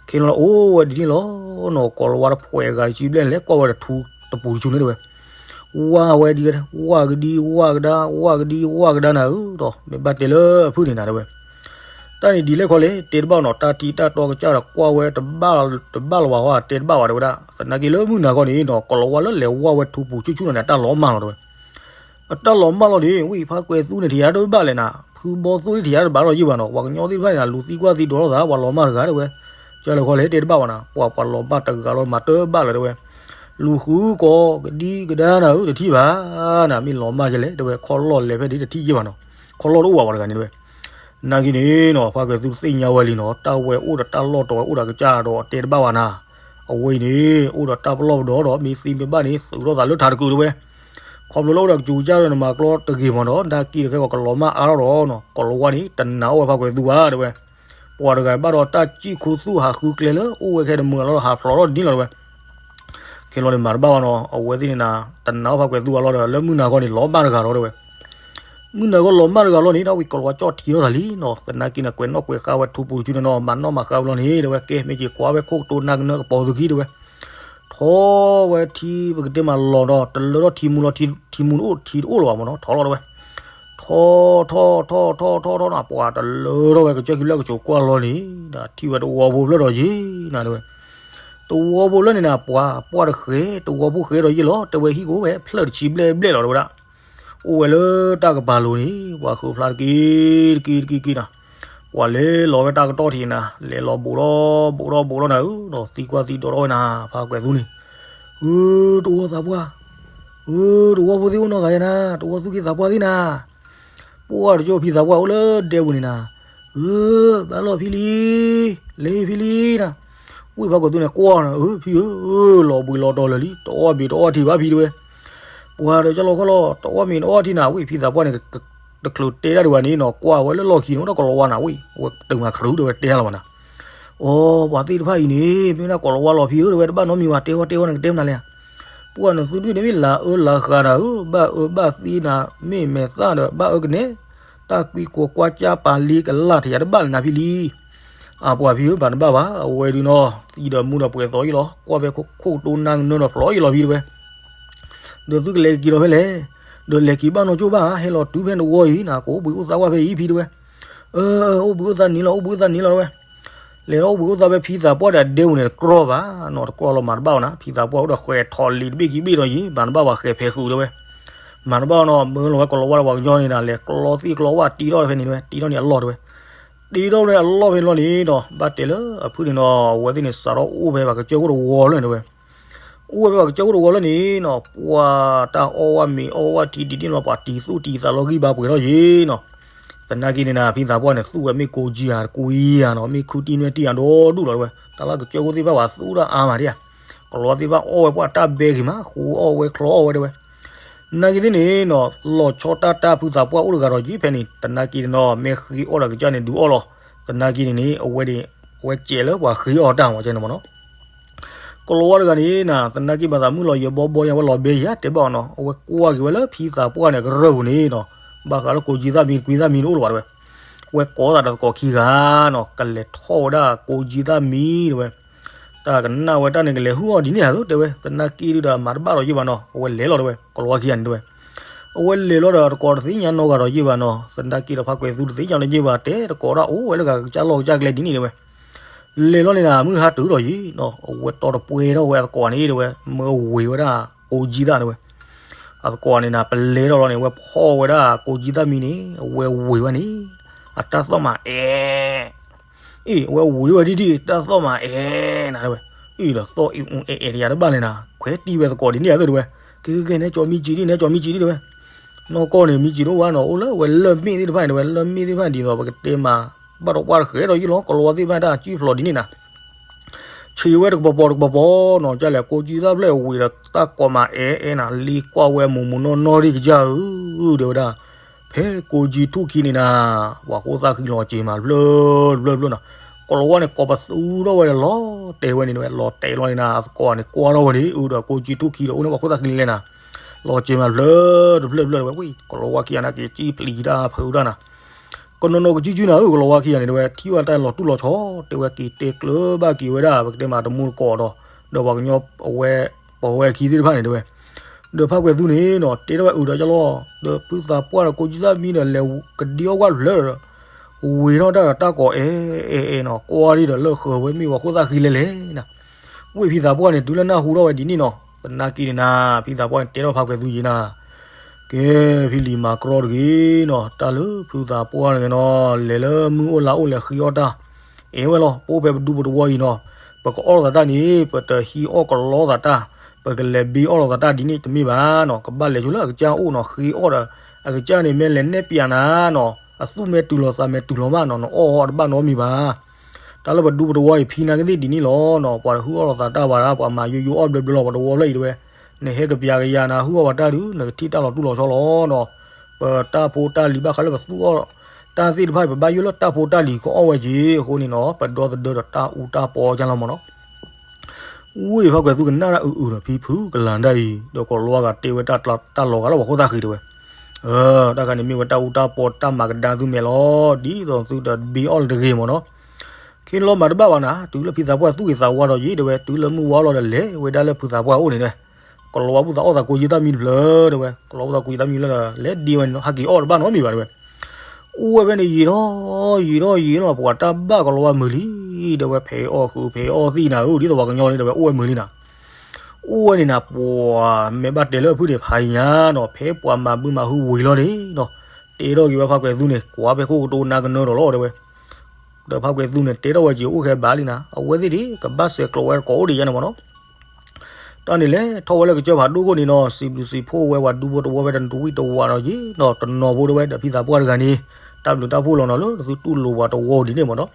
ခဲလီၤအိၣ်ဝဲဒ်န့ၣ်လီၤနီၤ ကလီၤဝါတဖှဲးအဂၤတစုဘျဲၣ်န့ၣ် လဲၤကွၢ်ဝဲဒီးထူတပူၤတဆူန့ၣ်တဲဝဲ ဝၢ်ဝဲဒ် ဝၢ်ကဒံ ဝၢ်ကဒါ ဝၢ်ကဒံ ဝၢ်ကဒါနၤဧၢ ဒီးမ့ၢ်ဘၣ်တဲလၢအဖုၣ်န့ၣ်နၤတဲဝဲ တၢ်န့ၣ်ဒ်လဲၣ်ခီလဲၣ် တဲတဘၣ်နီၤ တၢ်ထံတၢ်တီကစၢ်ဒီးကွၢ်ဝဲတဘၣ်လၢၤဘၣ်ဟီ တဲတဘၣ်ဘၣ်တဲဝဲဒၣ် သနာ်က့လၢမုၢ်နၤခီန့ၣ်နီၤ ကလီၤဝါလၢလဲၤဝၢ်ဝဲထူပူၤဆူၣ်ဆူၣ်န့ၣ် အတၢ်လီၤမၢ်လီၤတဲဝဲ အတၢ်လီၤမၢ်လီၤန့ၣ် ဝံၣ်ဖးကွဲးသူန့ၣ် ထံၣ်ယၤတဘၣ်လဲၣ်နၤ ဖုဘီသိၣ်န့ၣ် ထံၣ်ယၤတဘၣ်လီၤယံၤဘၣ်နီၤ ပှၤကညီသ့ၣ်တဖၣ်န့ၣ် လူၤသံကွၢ်သံဒိးထီၣ်သး ပှၤလီၤမၢ်တဂၤတဲဝဲ ကၢ်လၢခီလဲၣ် တဲတဘၣ်ဘၣ်နၤ ပှၤပှၤလီၤမၢ်တဂၤလီၤ မၤတဘၣ်လၢၤတဲဝဲ လူၤဃုကီးကဒံကဒါနၤဧၢ တထံၣ်ဘၣ်နၤ မ့ၢ်လီၤမၢ်ကလဲၣ် တဲဝဲ ခီလီၢ်လဲၤဖဲဒ်တထံၣ်ယံၤဘၣ်နီၤ ခီလီၢ်တအိၣ်ဘၣ်ပှၤတဂၤန့ၣ်တဲဝဲ နာ်က့န့ၣ်နီၤ ဖးကွဲးသူတသ့ၣ်ညါဝဲလံနီၤ တၢ်ဝဲအိၣ်ဒီးတၢ်လီၢ်တီဝဲအိၣ်ဒီးကစၢ်ဒီးတဲတဘၣ်ဘၣ်နၤ အဝဲအံၤန့ၣ် အိၣ်ဒီးတၢ်ပလီၢ်ပဒီဒီး မ့ၢ်သံမ့ၢ်ဘၣ်န့ၣ် သုးထီၣ်သးလၢထးတကုာ်တဲဝဲ ခီဖျိလၢအိၣ်ဒီးကစူၤကစၢ်ဒီးနမၤကျီတဂ့ၤမ့ၢ်ဒီး နာ်က့ဒီးခဲကီးကလီၤမၢ်အါထီၣ်ဒီးနီၤ ကလီၤဝါန့ၣ် တနာ်အီၣ်ဝဲဖးကွဲးသူဘၣ်တဲဝဲ ပှၤတဂၤဘၣ်ဒီးတၢ်စံၣ်ခူသူၣ်ဟးဃုကျဲလၢအိၣ်ဝဲခဲတမုာ်လီၤဒီးဟးဖျိးထီၣ်ဒ်န့ၣ်လီၤတဲဝဲ ခဲလီၤန့ၣ်မၤတဘၣ်ဘၣ်နီၤ အဝဲသ့ၣ်န့ၣ်နၤ တနာ်အီၣ်ဖးကွဲးသူဘၣ်လီၤဒီး လၢမုၢ်နၤခီန့ၣ် လီၤမၢ်တဂၤလီၤတဲဝဲ မုၢ်နၤခီလီၤမၢ်တဂၤလီၤန့ၣ် ဒ်ဝံၤကလီၤဝါကၠီၣ်ထံထီၣ်သးလံနီၤ သနာ်က့န့ၣ် ကွဲးနီၣ်ကွဲးဃါဝဲထူပူၤတစုန့ၣ်နီၤ မၤနီၣ်မၤဃါဝဲလီၤန့ၣ် တဲဝဲ ကဲ မ့ၢ်က့ၤကွၢ်ဝဲခိၣ်ကတိၤနၢ်ကနၢကပီၤသုခံတဲဝဲ ထီၣ်ဝဲထံပကတဲမးလီၤဒီး တလၢထီၣ်ထံမူလီၤ ထံမူတအိၣ်ထံတအိၣ်လၢၤဘၣ်မ့ၢ်နီၤ ထီၣ်လီၤတဲဝဲ ထီၣ်ထီၣ်ထီၣ်ထီၣ်ထီၣ်ထီၣ်နၤ ပှၤတလၢထီၣ်ဝဲ ကစၢၢ်ခံဘျၢၣ်ကစိၤကွၢ်လီၤန့ၣ် ထံၣ်ဝဲတဝီဖိဖျၢၣ်ဒီးယ့ၢ်နၤတဲဝဲ တဝီဖိဖျၢၣ်န့ၣ်နၤ ပှၤပှၢ်တဃဲ တဝီဖိဃဲဒီးယ့ၢ်လီၤ တဲဝဲဟံၣ်ကအိၣ်ဝဲဖျၢၣ်တဆံဘျဲၣ်ဘျဲၣ်လီၤတဲဝဲဒၣ် အိၣ်ဝဲလၢတၢ်ကပၤလိၤန့ၣ် ပှၤဃုဖျါတက့ၢ်တက့ၢ်တက့ၢ်တက့ၢ်နၤ ပှၤလဲၤလီၤဝဲတၢ်ကတီၢ်ထံးနၤ လဲၤလီၤဘူးထီၣ်ဘူးထီၣ်ဘူးထီၣ်နၤဧၢ ဒီးသံကွၢ်သံဒိးထီၣ်ဝဲနၤ ဖးကွဲးသူန့ၣ် ဧၢ တဝီသးပှၢ် ဧၢ တဝီဖိသ့ၣ်အိၣ်နီတဂၤယၤနၤ တဝီသူၣ်က့သးပှၢ်သ့ၣ်နၤ ပှၢ်တကၠိဖံသးပှၢ်အိၣ်လၢဒဲပူၤန့ၣ်နၤ ဧၢ ဘၣ်လီၤဖံလံ လဲၤဖံလံနၤ ဝံၣ်ဖးကွဲးသူန့ၣ်ကွၢ်နၤ အၢ ဖံဧၢ, လီၤဘှံးလီၤတီၤလၢာ်လံ တအီၣ်ဘ့ၣ်တအီၣ်ထံဘၣ်ဖံတဲဝဲ, ပှၤဒီးကၠီလီၤခီလီၤ တအီၣ်မ့ၤတအီၣ်ထံနၤ ဝံၣ်ဖံသးပှၢ်န့ၣ် တချုးတဲတၢ်ဒံးဘၣ်န့ၣ်နီၤ ကွၢ်ဝဲလၢလီၢ်ခံန့ၣ် အိၣ်ဒီးကိးလၤဝါနၤ ဝံၣ် အဝဲတမၤခရူးတဲဝဲတဲလီၤမးနၤ, အိ ပှၤသ့ၣ်တဖၣ်အံၤန့ၣ် မ့ၢ်ဒၣ်ကိးလၤဝါလီၤဖံဧၢတဲဝဲ တဘၣ်နီတမံၤဘၣ် တဲဃီတဲဃီန့ၣ်ကတဲမနုၤလဲၣ်, ပှၤနသုဒုန့ၣ်မ့ၢ်လၤအၢလၤဃာ်နၤဧၢ ဘၣ်အၢဘၣ်သီနၤ မ့ၢ်မဲာ်သၣ်ဒီးဘၣ်အၢကနဲ တၢ်ကွံကိးကွၢ်ကၢ်ပာ်လံကလၢ်ထံးယၤတဘၣ်လၢနၤဖံလံ အပှၤဖံဧၢ ဘၣ်တဘၣ်ဘၣ် အဝဲဒုနီၤ သံဒီးမူဒီးပှဲၤသိးယံလီၤ ကွၢ်ဖဲခိၣ်တိနါကနၢဒီးဖျိးယံလီၤဖံတဲဝဲ, ဒီးသုကလဲၤက့ၤလီၤဖဲလဲၣ်, ဒီးလဲၤက့ၤဘၣ်နီၢ်ကၠိဘၣ် ဟဲလီၤတုၤဖဲနဝီအံၤ နကိးအိၣ်ဘှံးအိၣ်သါဝဲဖဲအံၤဖံတဲဝဲ, အၢ အိၣ်ဘှံးအိၣ်သါန့ၣ်လီၤ အိၣ်ဘှံးအိၣ်သါန့ၣ်လီၤတဲဝဲ, လဲၤလီၤအိၣ်ဘှံးအိၣ်သါဖဲဖံသးပှၢ်ဒီးအဒဲပူၤန့ၣ် တကြီဘၣ်နီၤ တကြီလီၤမၤတဘၣ်ဘၣ်နၤ ဖံသးပှၢ်အိၣ်ဒီးဃဲၤထီၣ်လံာ်တဘ့ၣ်ခံဘ့ၣ်ဒီးယံၤ မၤတဘၣ်ဘၣ်ဃဲၤဖဲးဃုာ်တဲဝဲ မၤတဘၣ်နီၤ မၢလီၤဝဲကိးလၤဝါဒီးပှၤကညီန့ၣ်နၤ လဲၤကျီသ့ၣ်ကျီဝၣ်တံထီၣ်ဖဲန့ၣ်တဲဝဲ တံထီၣ်န့ၣ်အလီၢ်တဲဝဲ, တံထီၣ်န့ၣ်အလီၢ်ဖဲန့ၣ်လီၤန့ၣ်ဒီး ဘၣ်တဲလၢအဖုၣ်န့ၣ်နီၤ အဝဲသ့ၣ်န့ၣ် စးထီၣ်အိၣ်ဖဲပှၤကစၢၢ်ခိၣ်တဝီလၢန့ၣ်တဲဝဲ, အိၣ်ဝဲဖဲပှၤကစၢၢ်ခိၣ်တဝီလၢန့ၣ်နီၤ ပှၤတၢ်အီၣ်ဝဲမ့ၤအီၣ်ဝဲထံဒ်န့ၣ်လီၤ ပှၤတံၤသူၣ်တံၤသးလီၤဂံၢ်ဘါပှဲၤထီၣ်ယံၤနီၤ, သနာ်က့န့ၣ်နၤ ဖံသးပှၢ်န့ၣ် သူၣ်ဝဲမ့ၢ်ကိးကၠံဧါ တကွံဧါနီၤ မ့ၢ်ခုၣ်တံၢ်နွဲၣ်တံၢ်ဧါ ဒိၣ်ဒိၣ်လီၤတဲဝဲ တၢ်လၢကစၢၢ်ခိၣ်သ့ၣ်တဖၣ်ပှၤသူၣ်တၢ်အါမးဒ်ဧါ, ကိးလၤဝါသ့ၣ်တဖၣ်အီၣ်ဝဲပှၤတၢ်ဘဲဂ့ၤမး ဃိအီၣ်ဝဲချီအီၣ်ဝဲတဲဝဲ သနာ်က့သ့ၣ်န့ၣ်နီၤ လီၤဆီတၢ်တၢ်ဖုသးပှၢ်အိၣ်တဂၤဒီးယံၤဖဲန့ၣ် သနာ်က့န့ၣ်နီၤ မ့ၢ်ဃ့အီၣ်ဒီးကစၢ်န့ၣ်ဒုးအီၣ်လီၤ, သနာ်က့န့ၣ်န့ၣ် အဝဲဒၣ် အဝဲစဲးလၢပှၤဃ့အီၣ်တၢ်မးကဲန့ၣ်မးနီၤ ကိးလၤဝါတဂၤန့ၣ်နၤ သနာ်က့မၤသးမုၢ်လီၤယဲၢ်ဘီဘီယဲၢ်ဝဲလီၤဘဲယဲၢ်တဲဘၣ်အီၤနီၤ အဝဲကွၢ်က့ၤဝဲလၢဖံသးပှၢ်န့ၣ်ကရၢၢ်ပူၤန့ၣ်နီၤ, ဘၣ်ဃးလၢကိးကၠံသၣ်မံတကွံသၣ်မံန့ၣ်အိၣ်လၢၤဘၣ်တဲဝဲ, ဝဲကိးသးဒီးသကိးခံဂၤနီၤ ကလဲၤထီၣ်ဝဲဒၣ်ကိးကၠံသၣ်မံတဲဝဲ တၢ်ကနၣ်ဝဲတၢ်န့ၣ်ကလဲၤဟုၣ်အီၤဒ်န့ၣ်ဧါသိးတဲဝဲ သနာ်က့ဒုဒီးမၤတဘၣ်ဒီးယံၤဘၣ်နီၤ အဝဲလဲၤလီၤတဲဝဲ ကိးလၤဝါခံဂၤန့ၣ်တဲဝဲ အဝဲလဲၤလီၤဒီးသကိးတသ့ၣ်ညါနီတဂၤဒီးယံၤဘၣ်နီၤ သနာ်က့ဒီးဖးကွဲးသူတသ့ၣ်ညါလၢယံၤဘၣ် တဲသကိးဒၣ်အိၣ်ဝဲလၢဂၤကစၢ်လီၢ်ကစၢ်ကျဲဒ်န့ၣ်တဲဝဲ လဲၤလီၤန့ၣ်နၤ မုၢ်ဟါတုၤဒီးယံၤနီၤ အဝဲတီတပှဲၤထီၣ်ဝဲအသကိးန့ၣ်တဲဝဲ မၢဝ့ၤဝဲဒၣ်ကိးကၠံသၣ်တဲဝဲ အသကိးန့ၣ်နၤ ပလဲၤထီၣ်လီၤန့ၣ် အဝဲဖီၣ်ဝဲဒၣ်ကိးကၠံသၣ်မံန့ၣ် အဝဲဝ့ၤဝဲန့ၣ် အတၢ်သီၣ်မးအဲ အ့ၣ် အဝဲဝ့ၤဝဲဒ်ဒ် တၢ်သီၣ်မးအဲနၤတဲဝဲ, အ့ၣ် ဒီးသီၣ်အ့ၣ်အူအဲၣ်အဲၣ်တယၤတဘၣ်လဲၣ်နၤ ခွဲးတံၢ်ဝဲသကိးဒ်န့ၣ်ဧါသိးတဲဝဲ, ကဲကဲကဲ နဲကၠီမံစံးဒံး နဲကၠီမံစံးဒံးတဲဝဲ, နီၢ်ကီၢ်န့ၣ် မံစံးတအိၣ်ဘၣ်နီၤ အိၣ်လၢအဝဲလၢၢ်မ့ၣ်သ့ၣ်တဖၣ်န့ၣ်တဲဝဲ လၢၢ်မ့ၣ်သ့ၣ်တဖၣ်ဒ်သိး ပကတဲမး ဘၣ်တပှၢ်တဃဲးဒီးယံၤလီၤ ကိးလၤဝါသ့ၣ်တဖၣ်တၢ်စုၣ်ဖျိးဒ်န့ၣ်နၤ ဆံးဝဲတကပီၤပီၤတကပီၤပီၤနီၤ ကလဲၣ် ကိးကၠံသၣ်ဖျၢၣ်ဝ့ၤဒီးတၢ်ကိးမးအဲၣ်အဲၣ်နၤ လံကွၢ်ဝဲမိၢ်မိၢ်နီၢ်နီၢ်ဒံးကစၢ်ဧၢ တဲဝဲဒၣ်, ဖဲကိးကၠံထူၣ်ခံန့ၣ်နၤ, ပှၤဃိသၣ်ဃံလီၤစ့ၤမးတဖျၢၣ်တဖျၢၣ်တဖျၢၣ်နီၤ, ကိးလၤဝါန့ၣ် ကိးပသူထီၣ်ဝဲဒီးလီၤတဲာ်ဝဲန့ၣ်ဝဲ လီၤတဲာ်လီၤန့ၣ်နၤ အသကိးန့ၣ်ကွၢ်ထီၣ်ဝဲန့ၣ် အုဒီးကိးကၠံထူၣ်ခံဒီးအိၣ်န့ၣ်ပှၤဃိသၣ်ဃံလဲၣ်နၤ, လီၤစ့ၤမးတဖျၢၣ်တဖျၢၣ်တဖျၢၣ်ဝဲ ဝံၤ ကိးလၤဝါခံဂၤန့ၣ်က့ၤကၠံပျံၤတၢ်ဖုးတၢ်နၤ ကနီၤနီၤကစုကစုနၤဧၢ ကိးလၤဝါခံဂၤန့ၣ်တဲဝဲ ထံၣ်ဝဲတၢ်လီၤတူၢ်လီၤဆီ တဲဝဲက့ၤတဲကျၢၤဘၣ်က့ၤဝဲဒၣ် ပကတဲမးတမူတကိးဒီး ဒီးပှၤကညီအဝဲ ပဝဲခံသ့ၣ်တဖၣ်န့ၣ်တဲဝဲ, ဒီးဖးကွဲးသူန့ၣ်နီၤ တဲထီၣ်ဝဲအုဒီးကၠီလီၤ ဒီးဖုသးပှၢ်ဒီးကိးကၠံသၣ်မံဒီး လဲၤကဒံအီၣ်ကွၢ်တဖျၢၣ်ဒီး ဝ့ၤထီၣ်တၢ်ဒီးတၢ်ကိးအဲၣ်အဲၣ်အဲၣ်နီၤ ကွၢ်ဒံးဒီးလၢဃၢၤဝဲမ့ၢ်ပှၤဃိသၣ်ဃံလဲၣ်လဲၣ်နၤ, ဝ့ၢ်ဖံသးပှၢ်န့ၣ် တုၤလၢနၢ်ဟူထီၣ်ဝဲဒ်န့ၣ်နီၤ သနာ်က့န့ၣ်နၤ ဖံသးပှၢ်န့ၣ်တဲထီၣ်ဖးကွဲးသူယံၤနၤ ကဲ ဖံလံၤမၤကြီတဂ့ၤနီၤ တၢ်လၢဖုသးပှၢ်န့ၣ်နီၤ လဲၤလၢမုၢ်အိၣ်လါအိၣ်လဲၤဃ့အီၣ်တၢ် အဲၣ်ဝဲလီၤ ပအိၣ်ဖဲပဒူပတဝီအံၤနီၤ ပကအီၣ်လိာ်သးတၢ်န့ၣ် ပတဟံးအီၣ်ကလီသးတၢ် ပကလဲၤဘ့အီၣ်လိာ်သးတၢ်ဒ်န့ၣ်တမ့ၢ်ဘၣ်နီၤ ကဘၣ်လဲၤဆိလၢအကစၢ်အိၣ်နီၤ ဃ့အီၣ်ဒီး အကစၢ်န့ၣ်မ့ၢ်လဲၤနဲၣ်ပၠးနၤနီၤ အသူၣ်မ့ၢ်တုၤလီၤသးမ့ၢ်တုၤလီၤမးနီၤ နအီၣ်အီၣ်တဘၣ်နီတမံၤဘၣ် တၢ်လၢပဒူပတဝီအံၤ ဖံနာ်က့သ့ၣ်ဒ်န့ၣ်လီၤနီၤ ပှၤတဟူးအီၣ်လိာ်သးတၢ်ဘၣ်ဒၣ် ပှၤမၤယိယိအီၣ်ဘျၢဘျၢလီၤ ပတဝီဖျၢၣ်အံၤတဲဝဲ, နဟဲကပျးကယၤနၤ ဟူးအီၣ်ပှၤတၢ်ဒုး နကထံၣ်တၢ်လီၤတူၢ်လီၤဆီလီၤနီၤ, ပတၢ်ဖိတၢ်လံၤဘၣ်ဃးလၢပသူၣ်အီၣ်တၢ်သ့ၣ်တဖၣ် ပဘၣ်ယိၣ်လၢတၢ်ဖိတၢ်လံၤကအီၣ်ဝဲက့ၤ အဃိန့ၣ်နီၤ ပဒီသဒၢဒီးတၢ်အူတၢ်ပီကလီၤမးနီၤ ဝ့ၢ်ဖးကွဲးသူကနၣ်တၢ်အုးအုးဒီးဖံဖုကလၤဒၣ်အံၤ ဒီးကိးလီၤဝါဂၤတဲဝဲတၢ်လီၤဂာ်လၢပှၤဃိသၣ်ဃံတဲဝဲ, တၢ်ခါန့ၣ်မ့ၢ်ဝဲတၢ်အူတၢ်ပီ တၢ်မၤကဒါသုမဲာ်လီၤ ဒ်သိးသုတဘ့အီၣ်လၢတဂ့ၤမးနီၤ, ခ့လီၤမၤတဘၣ်ဘၣ်နၤ တုၤလၢဖံသးပှၢ်သူၣ်ဂ့ၤသးဝါဒီးယံၤတဲဝဲ တုၤလၢမုၢ်ဝါလီၤဒီးလဲၤဝဲဒၣ်လၢဖုသးပှၢ်အအိၣ်န့ၣ်တဲဝဲ, ကိးလီၤဝါဘူၣ်သးအီၣ်သးကိးကၠံသၣ်မံတဖျၢၣ်တဲဝဲ ကိးလီၤဝါဘူၣ်သးကိးကၠံသၣ်မံတဖျၢၣ်ဒီး လဲၤဒ့ဝဲန့ၣ်နီၤ ဟးက့ၤအီၣ်တဘၣ်နီတမံၤဘၣ်တဲဝဲ အိၣ်ဝဲဖဲန့ၣ်ယံာ်ထီၣ်ယံာ်ထီၣ်ယံာ်ထီၣ် ပှၤတၢ်ဘၣ်ကိးလီၤဝါမုာ်လံ တဲဝဲ ဖဲအီၣ်ဃုာ်ဖဲအီၣ်သံနၤဧၢ ဒ်သိးပှၤကညီန့ၣ်တဲဝဲ အိၣ်ဝဲမုာ်လံနၤ အိၣ်ဝဲန့ၣ်နၤ ပှၤမ့ၢ်ဘၣ်တဲလၢအဖုၣ်န့ၣ် ဖးယံၤညါနီၤ ဖဲပှၤမၤဘုမၤဟုဝံၤလီၤန့ၣ်နီၤ တဲထီၣ်က့ၤဝဲဖးကွဲးသူန့ၣ် ကွၢ်ဖဲခိၣ်ကတိၤနါကနၢဒီးလီၤတဲဝဲ ဒီးဖးကွဲးသူန့ၣ် တဲထီၣ်ဝဲက့ၤအိၣ်ခဲဘၣ်လံနၤ အဝဲသ့ၣ်ဒ် ကဘၣ်ဆဲးကျိးဝဲတကိးအိၣ်ဒံးယါန့ၣ်မးနီၤ တၢ်န့ၣ်လဲၤထီၣ်ဝဲလၢကစၢၢ်ဖးဒိၣ်ခိၣ်န့ၣ်နီၤ စံးဘျုးစံးဖှိၣ်ဝဲပှၤဒူဖိတဝီဖဲတနွံတဝီဒီးယံၤနီၤ တနီၤဖိတဲဝဲဒီးဖံသးပှၢ်တဂၤန့ၣ် တၢ်ဘျုးတၢ်ဖှိၣ်လီၤနီၤ လၢသုတူၢ်လိာ်ပှၤတဝီဒ်န့ၣ်မးနီၤ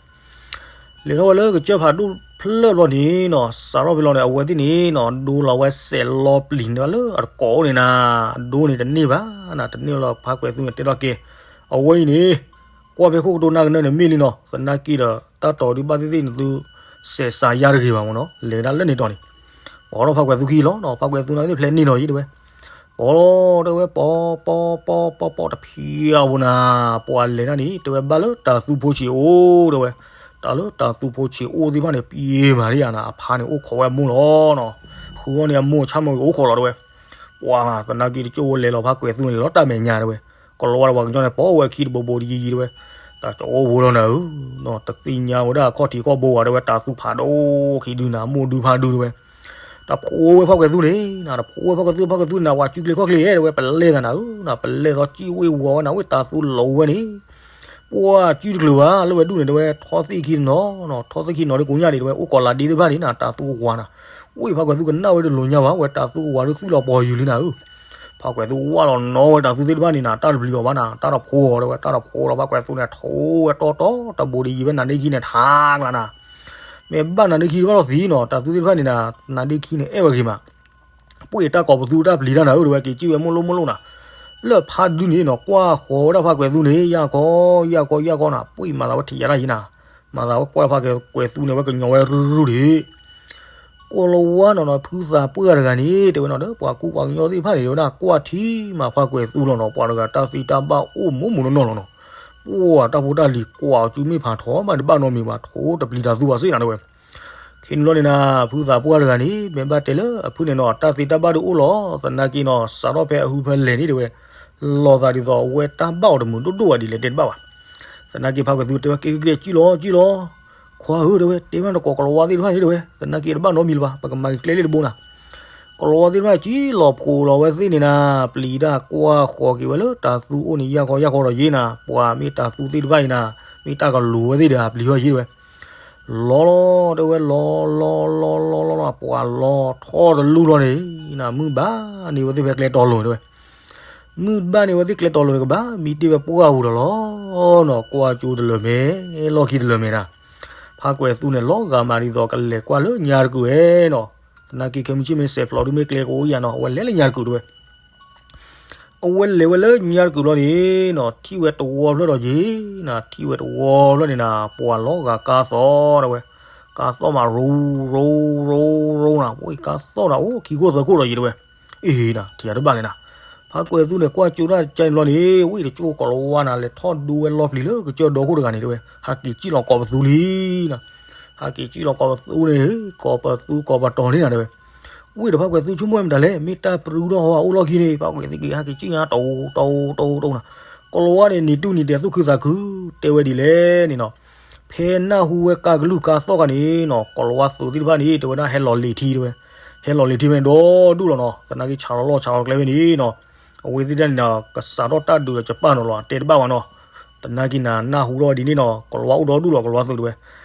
လဲၤထီၣ်ဝဲလၢကစၢၢ်ဖးဒိၣ် ဖျၢၣ်ဘျီန့ၣ်နီၤ စးထီၣ်ဖဲလီၤန့ၣ် အဝဲသ့ၣ်န့ၣ်နီၤ ဒိလီၤဝဲစဲးလီၤပျံၤန့ၣ်လၢအတကိးအိၣ်န့ၣ်နၤ, အဒိန့ၣ်တန့ၢ်ဘၣ်နၤ, တန့ၢ်လီၤ ဖါကွဲးသူန့ၣ်တဲထီၣ်က့ၤ အဝဲအံၤန့ၣ် ကွၢ်ဖဲခိၣ်ကတိၤနၢ်ကနၢန့ၣ်မ့ၢ်လံနီၤ, သနာ်က့ဒီး တၢ်တီၤဒုးဘၣ်သ့ၣ်သ့ၣ်န့ၣ်သု စဲးစးယါတဂ့ၤဘၣ်မ့ၢ်နီၤ, လဲၤဒၣ်လၢန့ၣ်တီၤန့ၣ် ပီထီၣ်ဖါကွဲးသူခံလီၤနီၤ, ဖါကွဲးသူနာ်က့သ့ၣ်ဖျဲးန့ၢ်နီၤယံၤတဲဝဲ ပီလီၤတဲဝဲ ပီ ပီ ပီ ပီ ပီ တဖျံးအဝဲနၤ, ပှၤလဲၤဒၣ်န့ၣ် တဲဝဲဘၣ်လၢတၤသူဖိဆံးအိၣ်တဲဝဲ, တၢ်လၢတၤသူဖိဆံးအိၣ်သ့ၣ်တဖၣ်န့ၣ် ပံမၤဒံယါနၤ, အဖါန့ၣ်အိၣ်ခိးဝဲအမိၢ်လီၤနီၤ, ဃုအီၤန့ၣ်အမိၢ်ဆၣ်မုၢ်ဂ့ၤအိၣ်ခိးလီၤတဲဝဲ, ပှၤသနာ်က့တကၠိၢ်ဝဲလဲၤလီၤဖါကွဲးသူန့ၣ်လီၤတၢ်မဲာ်ညါတဲဝဲ, ကလီၤဝါဒီးပှၤကညီန့ၣ် ပိာ်ဝဲခံတဘိဘိတယံၤယံၤတဲဝဲ, တၢ်ကအိၣ်ဘိလီၤနၤဧၢ, တသ့ၣ်ညါဝဲဒၣ်အခီၣ်ထံးခီၣ်ဘိဘၣ်တဲဝဲ, တၤသူဖးဒိၣ်ခံဒုနၤ, မိၢ်ဒုဖါဒုတဲဝဲ တဖိဝဲဖါကွဲးသူန့ၣ်နၤ, တဖိဝဲဖါကွဲးသူ, ဖါကွဲးသူန့ၣ် ပှၤစုကျဲခီၣ်ကျဲတဲဝဲ, ပလဲသးနၤဧၢနၤ, ပလဲသီစံၣ်ဝ့ၢ်ဝီဝဲနၤ, ဝ့ၢ်တၤသူလီၤဝဲန့ၣ်, ပှၤစုတချုးဘၣ်, လၢဝဲဒူၣ်န့ၣ်တဲဝဲ, ထီသ့ၣ်ခံတနီၤ, ထီသ့ၣ်ခံနီၤဒ်ကိးညါဒံးတဲဝဲ, အိၣ်ကိးလးဒ့သ့ၣ်တဖၣ်န့ၣ်နၤ, တၤသူအဝၤနၤ, ဝ့ၢ်ဖါကွဲးသူကနၣ်ဝဲတလိၤညါဘၣ်, ဝဲတၤသူအဝၤဒုးသွံၣ်လီၤပှီၤယုာ်လံနၤဧၢ ဖါကွဲးသူဝၢ်လီၤနီၤဝဲတၤသူသ့ၣ်တဖၣ်န့ၣ်နၤ, တၢ်တပျံၤအီၤဘၣ်နၤ, တၢ်တဖိအီၤတဲဝဲ, တၢ်တဖိလီၤ, ဖါကွဲးသူန့ၣ် ထိဝဲတီတီတဘိဒီးယံၤဝဲနၤဒ့ခံန့ၣ် ထါကျါနၤ, မ့ၢ်ဘၣ်နၤဒ့ခံတဘၣ်လီၤသံနီၤ, တၤသူသ့ၣ်တဖၣ်န့ၣ်နၤ, နၤဒ့ခံန့ၣ် အဲၣ်ဝဲဂ့ၤမး, ပှ့ၢ်တၢ်ကိးပသူတၢ်ပျံၤတၢ်နၤဧၢတဲဝဲ, က့ၤစံၣ်ဝဲမိၢ်လိၣ်မိၢ်လိၣ်နၤ, လၢဖါဒုန့ၣ်နီၤ, ကွၢ်ဃီၤဝဲဒၣ်ဖါကွဲးသူန့ၣ်, ယၢ်ခီ, ယၢ်ခီ, ယၢ်ခီနၤ, ပှ့ၢ်မၤသးဝဲထံးယၤတၢ်ယံၤနၤ, မၤသးဝဲကွၢ်ဖါကွဲးသူန့ၣ် ဝဲကညီဝဲရုၢ်ရုၢ်ဒံး ကိလၤဝါနီၤနီၤ, ဖုသးပှၢ်တဂၤန့ၣ် တဲဝဲနီၤ, ဒီးပှၤကူပှၤကညီသ့ၣ်တဖၣ်န့ၣ် တဲဝဲဒၣ်ကွၢ်ထံမၤဖါကွဲးသူလီၤနီၤ, ပှၤတဂၤတၢ်သံတၢ်ဘၣ်အိၣ်မိၢ်မိၢ်နီၢ်နီၢ်လီၤနီၤ, ပှၤတၢ်ဖိတၢ်လံၤကွၢ်အီၤစုမ့ၢ်ဖးထီမး တဘၣ်နီတမံၤဘၣ်, ထိတပျံၤတၤသူဘၣ်စ့ၢ်နၤတဲဝဲ, ခဲန့ၣ်ဘျီန့ၣ်နၤ, ဖုသးပှၢ်တဂၤန့ၣ် မ့ၢ်ဘၣ်တဲလၢအဖုန့ၣ်နီၤ, တၢ်သံတၢ်ဘၣ်ဒုးအိၣ်လီၤ, သနာ်က့နီၤ, စးထီၣ်ဖဲအဟုဖဲလဲၣ်န့ၣ်တဲဝဲ, လီၤသးဒ်သိးအဝဲတၢ်ဘၣ်အီၤတမုာ်ဒိၣ်ဒိၣ်ဘၣ်ဒ်လဲၣ်တဲတဘၣ်ဘၣ် သနာ်က့ဖါကွဲးသူတဲဝဲ, ကဲကဲကဲ, စံၣ်လီၤ စံၣ်လီၤ, ခွါဧၢတဲဝဲ, တဲဝဲနကိးကိလၤဝါသ့ၣ်တဖၣ်န့ၣ်တဲဝဲ, သနာ်က့တဘၣ်နီတမံၤလၢၤဘၣ်, ပကမၤက့ၤကျဲလၢတဘိနၤ, ကိလၤဝါသ့ၣ်တဖၣ်စံၣ်လီၤဖိးလီၤဝဲသ့ၣ်န့ၣ်နၤ, ပျံၤတၢ်ကွၢ်ဃီၤက့ၤဝဲလၢတၤသူအိၣ်န့ၣ် ယၢ်ခီယၢ်ခီဒီးယ့နၤ, ပှၤမ့ၢ်တၤသူသ့ၣ်တဖၣ်အံၤနၤ, မ့ၢ်တၢ်ကလူၤဝဲသ့ၣ်ဒီး ပျံၤထီၣ်ယ့တဲဝဲ လီၤလီၤတဲဝဲ, လီၤလီၤလီၤလီၤလီၤလီၤ, ပှၤလီၤထီၣ်တလူၢ်လီၤန့ၣ်နၤ, မုၢ်ဘၣ်န့ၢ်ဝဲသ့ၣ်ဖဲကျဲတီၤလိၤတဲဝဲ, မုၢ်ဘၣ်န့ၢ်ဝဲသ့ၣ်ကျဲတီၤလိၤန့ၣ် ကဘၣ်မံတ့ၢ်ဝဲပှၢ်ပူၤဒီးလီၤနီၤ, ကွၢ်ကၠိတလၢာ်မဲာ်, လီၢ်ခံတလၢာ်မဲာ်နၤ, ဖါကွဲးသူန့ၣ် လီၤဂာ်မးဒ်သိးကလဲၤကွၢ်လၢညါတကုာ်ဝဲနီၤ, သနာ်က့ခဲမုၢ်ဆ့ၣ်မ့ၢ်စဲးဖျိးဒုးမ့ၢ်ကျဲကအိၣ်ယၤနီၤ, အဝဲလဲၤလၢညါတကုာ်တဲဝဲ အဝဲလဲၤဝဲလၢညါတကုာ်ဘျီန့ၣ်နီၤ, ထံၣ်ဝဲတဝီဖျၢၣ်ဒီးယ့နၤ, ထံၣ်ဝဲတဝီဖျၢၣ်န့ၣ်နၤ, ပှၤလီၤဂာ်ကါသီတဲဝဲ, ကါသီမးရိရိရိရိနၤ, ပှၤကါသီနၤ အိၣ်ခံခိၣ်သၢခိၣ်ဒီးယ့တဲဝဲ, အ့နၤ ထံၣ်ယၤတဘၣ်လဲၣ်နၤ, ဖါကွဲးသူန့ၣ် ကွၢ်ကၠိတၢ်တကါန့ၣ်ဘျီန့ၣ်, ဝ့ၢ်တကၠိၢ်ကိလၤဝါနၤ လဲၤထီၣ်ဒိဝဲလီၢ်ပျံၤလၢကစၢၢ်ဒီခိၣ်တဂၤန့ၣ်တဲဝဲ, ဟးက့ၤစံၣ်လီၤကိးပသူလံနၤ, ဟးက့ၤစံၣ်လီၤကိးပသူန့ၣ်, ကိးပသူကိးပတီၤန့ၣ်နၤတဲဝဲ ဝ့ၢ်ဒီးဖါကွဲးသူဆိကမိၣ်မတၤလဲၣ်, မ့ၢ်တၢ်ပြူဒီၣ်ဟီအအိၣ်လီၢ်ခံန့ၣ်, ဖါကွဲးသူက့ၤဟဲက့ၤစံၣ်ညါ တိတိတိတိနၤ, ကိလၤဝါန့ၣ် နံၤတူၢ်နံၤတဲာ်သူၣ်ခုသးခု, တဲဝဲဒ်လဲၣ်န့ၣ်နီၤ, ဖဲနၢ်ဟူဝဲကါကလုၢ်ကါသီၣ်ခါန့ၣ်နီၤ, ကိလၤဝါသုးသ့ၣ်တဖၣ်န့ၣ် တဲဝဲဒၣ်ဟဲလီၤလံၤထံတဲဝဲ, ဟဲလီၤလံၤထံဖဲန့ၣ်ဒီဒူၣ်လီၤနီၤ, သနာ်က့ဆးလီၤလီၢ်ဆးလီၤကျဲဖဲန့ၣ်နီၤ, အဝဲသ့ၣ်တဖၣ်န့ၣ်နီၤ ကစးထီၣ်တၢ်ဒုးဒီးကပၢ်နီၤလီၤ တဲတဘၣ်ဘၣ်နီၤ, သနာ်က့နၤ နၢ်ဟူထီၣ်ဒ်န့ၣ်နီၤ, ကိလၤဝါအိၣ်ဒီဒူၣ်လီၤ ကိလၤဝါသုးတဲဝဲ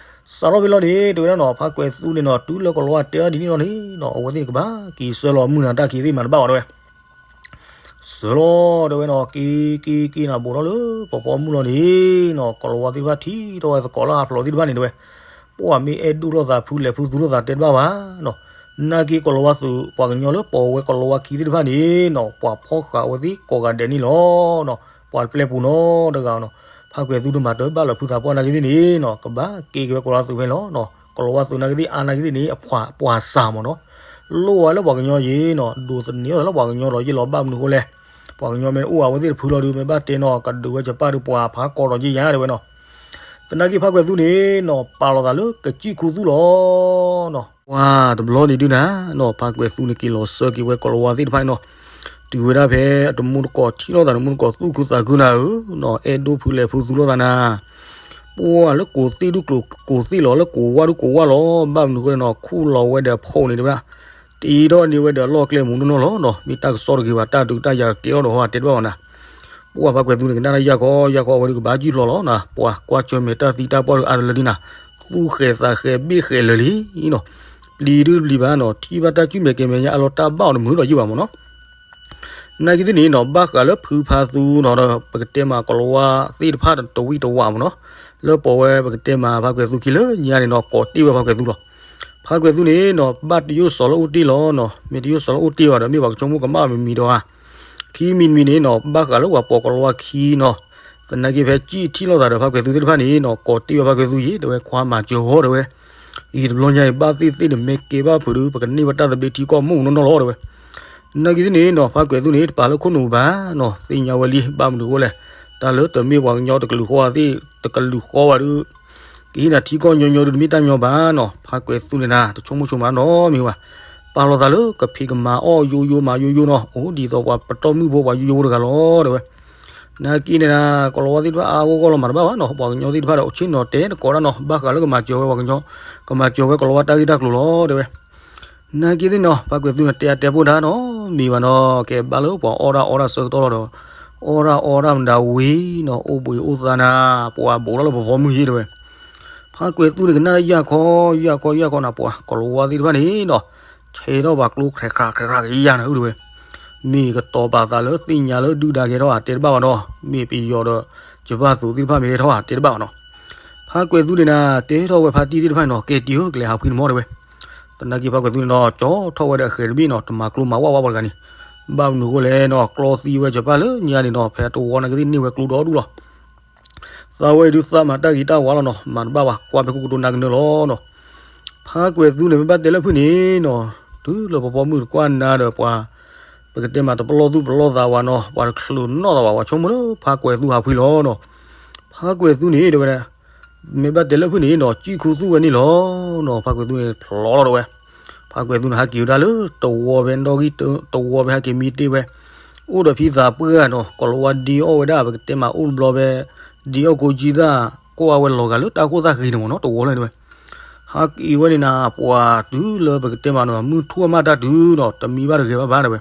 စးထီၣ်ဖဲလီၤန့ၣ် တဲဝဲဒၣ်နီၤ, ဖါကွဲးသူန့ၣ်နီၤ တုၤလၢကိလၤဝါတဲအီၤဒ်န့ၣ်လီၤန့ၣ်နီၤ, အဝဲသ့ၣ်န့ၣ်ကဘၣ်က့ၤဆှၢလီၤမုၢ်နၤတၢ်ခံးသ့ၣ်မၤတဘၣ်ဘၣ်တဲဝဲ, ဆှၢလီၤတဲဝဲနီၤ, က့ၤက့ၤက့ၤနၤ ဘူးထီၣ်လၢပီၤပီမုၢ်လီၤန့ၣ်နီၤ, ကိလၤဝါသ့ၣ်တဖၣ်ထံၣ်ထီၣ်ဝဲသကိးလၢအဖျိးသ့ၣ်တဖၣ်န့ၣ်တဲဝဲ, ပှၤမ့ၢ်အဲၣ်ဒိၣ်လိာ်သးဖုလဲၤဖုသူလိာ်သးတဲတဘၣ်ဘၣ်နီၤ, နာ်က့ကိလၤဝါသုး ပှၤကညီလၢပိာ်ဝဲကိလၤဝါခံသ့ၣ်တဖၣ်န့ၣ်နီၤ, ပှၤဖီၣ်ဃာ်အဝဲသ့ၣ်ကိးဂၤဒဲးန့ၣ်လီၤနီၤ, ပှၤတပျဲပူၤနီတဂၤနီၤ, ဖါကွဲးသူတမၤတၢ်ဘၣ်လၢဖုသးပှၢ်နာ်က့သ့ၣ်န့ၣ်နီၤ, ကဘၣ်က့ၤက့ၤဝဲကိလၤဝါသုးဖဲန့ၣ်လီၤနီၤ, ကိလၤဝါသုးနာ်က့သ့ၣ်အါနာ်က့သ့ၣ်န့ၣ် အပှၤစှၤမ့ၢ်နီၤ, လိၣ်ဝဲလၢပှၤကညီယ့ၢ်နီၤ, ဒိးသန့ၤအီၤလၢပှၤကညီဒီးယ့ၢ်လီၤဘၣ်မနုၤဃိလဲၣ်, ပှၤကညီမ့ၢ်အိၣ်အဝဲသ့ၣ်တဖုလီၤဒုး မ့ၢ်ဘၣ်တဲနီၤ ကဒုးဝဲကပၢ်ဒုးပှၤဖးကီဒီးယ့ၢ်ယါတဲဝဲနီၤ, သနာ်က့ဖါကွဲးသူန့ၣ်နီၤ ပာ်လီၤသးလၢကစံၣ်ခူသူၣ်လီၤနီၤ, ပှၤတဘျီန့ၣ်ဒုးနၤနီၤ, ဖါကွဲးသူန့ၣ်က့ၤလီၤစၢက့ၤဝဲကိလၤဝါသ့ၣ်တဖၣ်နီၤ, တုၤဝဲဒၣ်ဖဲအတမူတကိးထံၣ်လိာ်သးတမူတကိးသူၣ်ခုသးခုနၤဧၢနီၤ, အဲၣ်ဒိၣ်ဖုလဲၤဖုသူလိာ်သးနၤ ပှၤလၢကိးသ့ၣ်ဒုးကျိၤကိးသ့ၣ်လီၤ လၢကိးဝါဒုးကိးဝါလီၤ, ဘၣ်မနုၤဃိလဲၣ်နီၤ ခူၣ်လီၤဝဲဒီးအဖီန့ၣ်တဲဝဲဒၣ်, တ့ထီၣ်န့ၢ်ဝဲဒီးအလီၢ်ကျဲမူးနီၢ်နီၢ်လီၤနီၤ, မ့ၢ်တၢ်ကစီၣ်တဂ့ၤဘၣ် တၢ်ဒုးတၢ်ယၤကကဲထီၣ်ဒီးဟီတဲတဘၣ်ဘၣ်နၤ, ပှၤဖါကွဲးသူန့ၣ် ကနၣ်တၢ်ယၢ်ခီယၢ်ခီ အဝဲဒုးကဘၣ်စံၣ်ဖျိးလီၤနၤ, ပှၤကွၢ်ဆၢၣ်မဲာ်တၢ်သံတၢ်ပှၢ်ဒုးအါတလၢလံနၤ, သူၣ်ဃဲးသးဃဲးဘ့ၣ်ဃဲးလၢာ်လံနီၤ, ပျံၤဒုးတပျံၤဘၣ်နီၤ, ထံၣ်ဘၣ်တၢ်စူၣ်မဲာ်ကဲမဲာ်ညါအလီၤတၢ်ဘၣ်အီၤတမုာ်ဒီးယ့ၢ်ဘၣ်မ့ၢ်နီၤ နာ်က့သ့ၣ်န့ၣ်နီၤ ဘၣ်ဃးလၢဖုဖါသူနီၤဒီး ပကတဲမးကိလၤဝါသ့ၣ်တဖၣ်တဝံၣ်တဝးမ့ၢ်နီၤ, လၢပီၤဝဲပကတဲမးဖါကွဲးသူခံလၢညါန့ၣ်နီၤ ကိးတ့ၢ်ဝဲဖါကွဲးသူလီၤ. ဖါကွဲၤသူန့ၣ်နီၤ ဘၣ်တယိၣ်စီၤလၢအိၣ်တ့ၢ်လီၤနီၤ, မ့ၢ်တယိၣ်စီၤလၢအိၣ်တ့ၢ်ဘၣ်ဒီး မ့ၢ်ပှၤကဆိကမိၣ်ကမၣ်မံၤမံၤဒီးဧါ, ခံမံၤတမံၤန့ၣ်နီၤ ဘၣ်ဃးလၢပှၤပိာ်ကလီဝါခံနီၤ, သနာ်က့ဖဲကံၣ်ထံၣ်လိာ်သးဒီးဖါကွဲၤသူသ့ၣ်တဖၣ်န့ၣ်နီၤ ကိးတ့ၢ်ဝဲဖါကွဲၤသူယ့ၣ် တဲဝဲ ခွါမၤစၢၤအီၤ တဲဝဲ, အံၤတဘျီညါအံၤ ဘၣ်သ့ၣ်သ့ၣ်န့ၣ် မ့ၢ်ကဲဘၣ်ဖုးဒီး ပကန့ၢ်ဝဲတၢ်သဘျ့ထံကီၢ်မုၢ်နီၢ်နီၢ်လီၤ တဲဝဲ. သနာ်က့သ့ၣ်န့ၣ်နီၤ ဖါကွဲၤသူန့ၣ် တပာ်လၢခိၣ်နူာ်ဘၣ်နီၤ, သ့ၣ်ညါဝဲလံ ဘၣ်မနုၤအဃိလဲၣ်, တၢ်လၢတမ့ၢ်ပှၤကညီတကလုာ်ဃီသ့ၣ် တကလုာ်ဃီဘၣ်ဒီး ကဟ့ၣ်နၤထံကီၢ်ညီညီဒီး တမ့ၢ်တၢ်ညီဘၣ်နီၤ, ဖါကွဲၤသူန့ၣ်နၤ တဆိကမိၣ်ဆိကမးနီတမံၤဘၣ်, ပာ်လီၤသးလၢကဖံးကမၤအီၣ်ယိယိမၤယိယိနီၤ, အိၣ်ဒ်သိးပှၤပတီၢ်မုၢ်ဖိပှၤယိယိဖိတဂၤလီၤ တဲဝဲ. သနာ်က့န့ၣ်နၤ ကလီဝါသ့ၣ်တဖၣ်အါအါဂီၢ်ဂီၢ်လီၤမးတဘၣ်ဘၣ်နီၤ, ပှၤကညီသ့ၣ်တဖၣ်ဒီး အိၣ်ဆ့ၣ်နီၤတဲတကိးတၢ်နီၤ, ဘၣ်ဃးလၢကမၤစၢၤဝဲပှၤကညီ, ကမၤစၢၤဝဲကလီဝါတၢ်ဂ့ၢ်တၢ်ကျိၤလီၤ တဲဝဲ. သနာ်က့သ့ၣ်နီၤ ဖါကွဲၤသူန့ၣ် တဲအါတဲပိၢ်တၢ်နီတမံၤဘၣ်နီၤ, ကဲဘၣ်လၢပှၤအီၣ်တၢ်အီတၢ်ဆၢကတီၢ်လီၤဒီး အီၣ်တၢ်အီတၢ်မတၤဝံၤနီၤ, အိၣ်ဘှံးအိၣ်သါနၤ, ပှၤဘူးထီၣ်လၢပဖီမုၢ်ယ့ၣ် တဲဝဲ. ဖါကွဲၤသူန့ၣ် ကနၣ်တၢ်ယၢ်ခီ ယၢ်ခီယၢ်ခီနၤ, ပှၤကလီဝါသ့ၣ်တဖၣ်န့ၣ်နီၤ ဆဲးထီၣ်ပှၤကျိ ခြဲးခြဲးခြဲး ကယၢ်နၤ တဲဝဲ. မ့ၢ်ကတီၤပာ်သးလၢသ့ၣ်ညါလၢဒုၣ်ဒါကဟဲထီၣ်ဧါ တဲတဘၣ်ဘၣ်နီၤ, မ့ၢ်ပယီၤဒီး ယပၣ်သူးသ့ၣ်တဖၣ်မ့ၢ်ဟဲထီၣ်ဧါ တဲတဘၣ်ဘၣ်နီၤ. ဖါကွဲၤသူန့ၣ်နၤ တဲထီၣ်ဝဲဖါတံၢ်သ့ၣ်တဖၣ်န့ၣ်နီၤ, ကဲတံၢ်ဧၢ ကလဲၤဟးဖှံနမီၢ် တဲဝဲ. သနာ်က့ဖါကွဲၤသူန့ၣ်နီၤ ကၠီထီၣ်ဝဲဒီးအဃဲၤတဘ့ၣ်နီၤ, တမၤကျိမၤဝၣ်ဝၣ်ပှၤတဂၤန့ၣ်, ဘၣ်မနုၤအဃိလဲၣ်နီၤ, ကျီသံဝဲယပၣ်လၢညါန့ၣ်နီၤ, ဖဲတဝီနာ်က့သ့ၣ်န့ၢ်ဝဲကျိဒီဒူၣ်လီၤ. သးဝဲဒုးသးမၤတၢ်ဂ့ၤတၢ်ဝါလီၤနီၤ, မၤတဘၣ်ဘၣ်, ကွၢ်ဖဲခိၣ်ကတိၤနၢ်ကနၢလီၤနီၤ. ဖါကွဲၤသူန့ၣ် မ့ၢ်ဘၣ်တဲလၢဖုၣ်န့ၣ်နီၤ, တုၤလၢပဖီမုၢ်တကွၢ်နၤဒီးပှၤ, ပကတဲမးတပလီၢ်သူၣ်ပလီၢ်သးဝဲနီၤ, ပှၤတချုးနီၢ်သးဘၣ်, ပှၤဆိကမိၣ်လၢဖါကွဲၤသူဟးဖှံလီၤနီၤ. ဖါကွဲၤသူန့ၣ် တဲဝဲဒၣ် မ့ၢ်ဘၣ်တဲလၢဖုၣ်န့ၣ်နီၤ, ကံၣ်ခူသူၣ်ဝဲန့ၣ်လီၤနီၤ, ဖါကွဲၤသူန့ၣ် ဖျိလီၤ တဲဝဲ. ဖါကွဲၤသူန့ၣ် ဟးက့ၤဝဲဒၣ်လၢတဝီဖဲနီၣ်ဂံၢ်တဝီဖဲ ဟဲက့ၤမံတ့ၢ်ဝဲ, အိၣ်ဒီးဖံသးပှၢ်နီၤ, ကီၤလၤဝါဒ့အီၣ်ဝဲဒၣ် ပကတဲမးအိၣ်တဘျီဖဲ ဒ့အီၣ်ကိးကံသၣ် ကွၢ်ဝဲလီၤဂာ်လၢတၢ်ဃိၣ်သၣ်ဃ့န့ၣ်မ့ၢ်နီၤ, တဝီလၢန့ၣ်ဝဲ. ဟးက့ၤဝဲန့ၣ်နၤ ပှၤတုၤလၢပကတဲမးနီၤ မုၢ်ထူၣ်မးတၢ်တုၤနီၤ, တမံဘၣ်တဂဲၤဘၣ်ဘၣ် တဲဝဲ.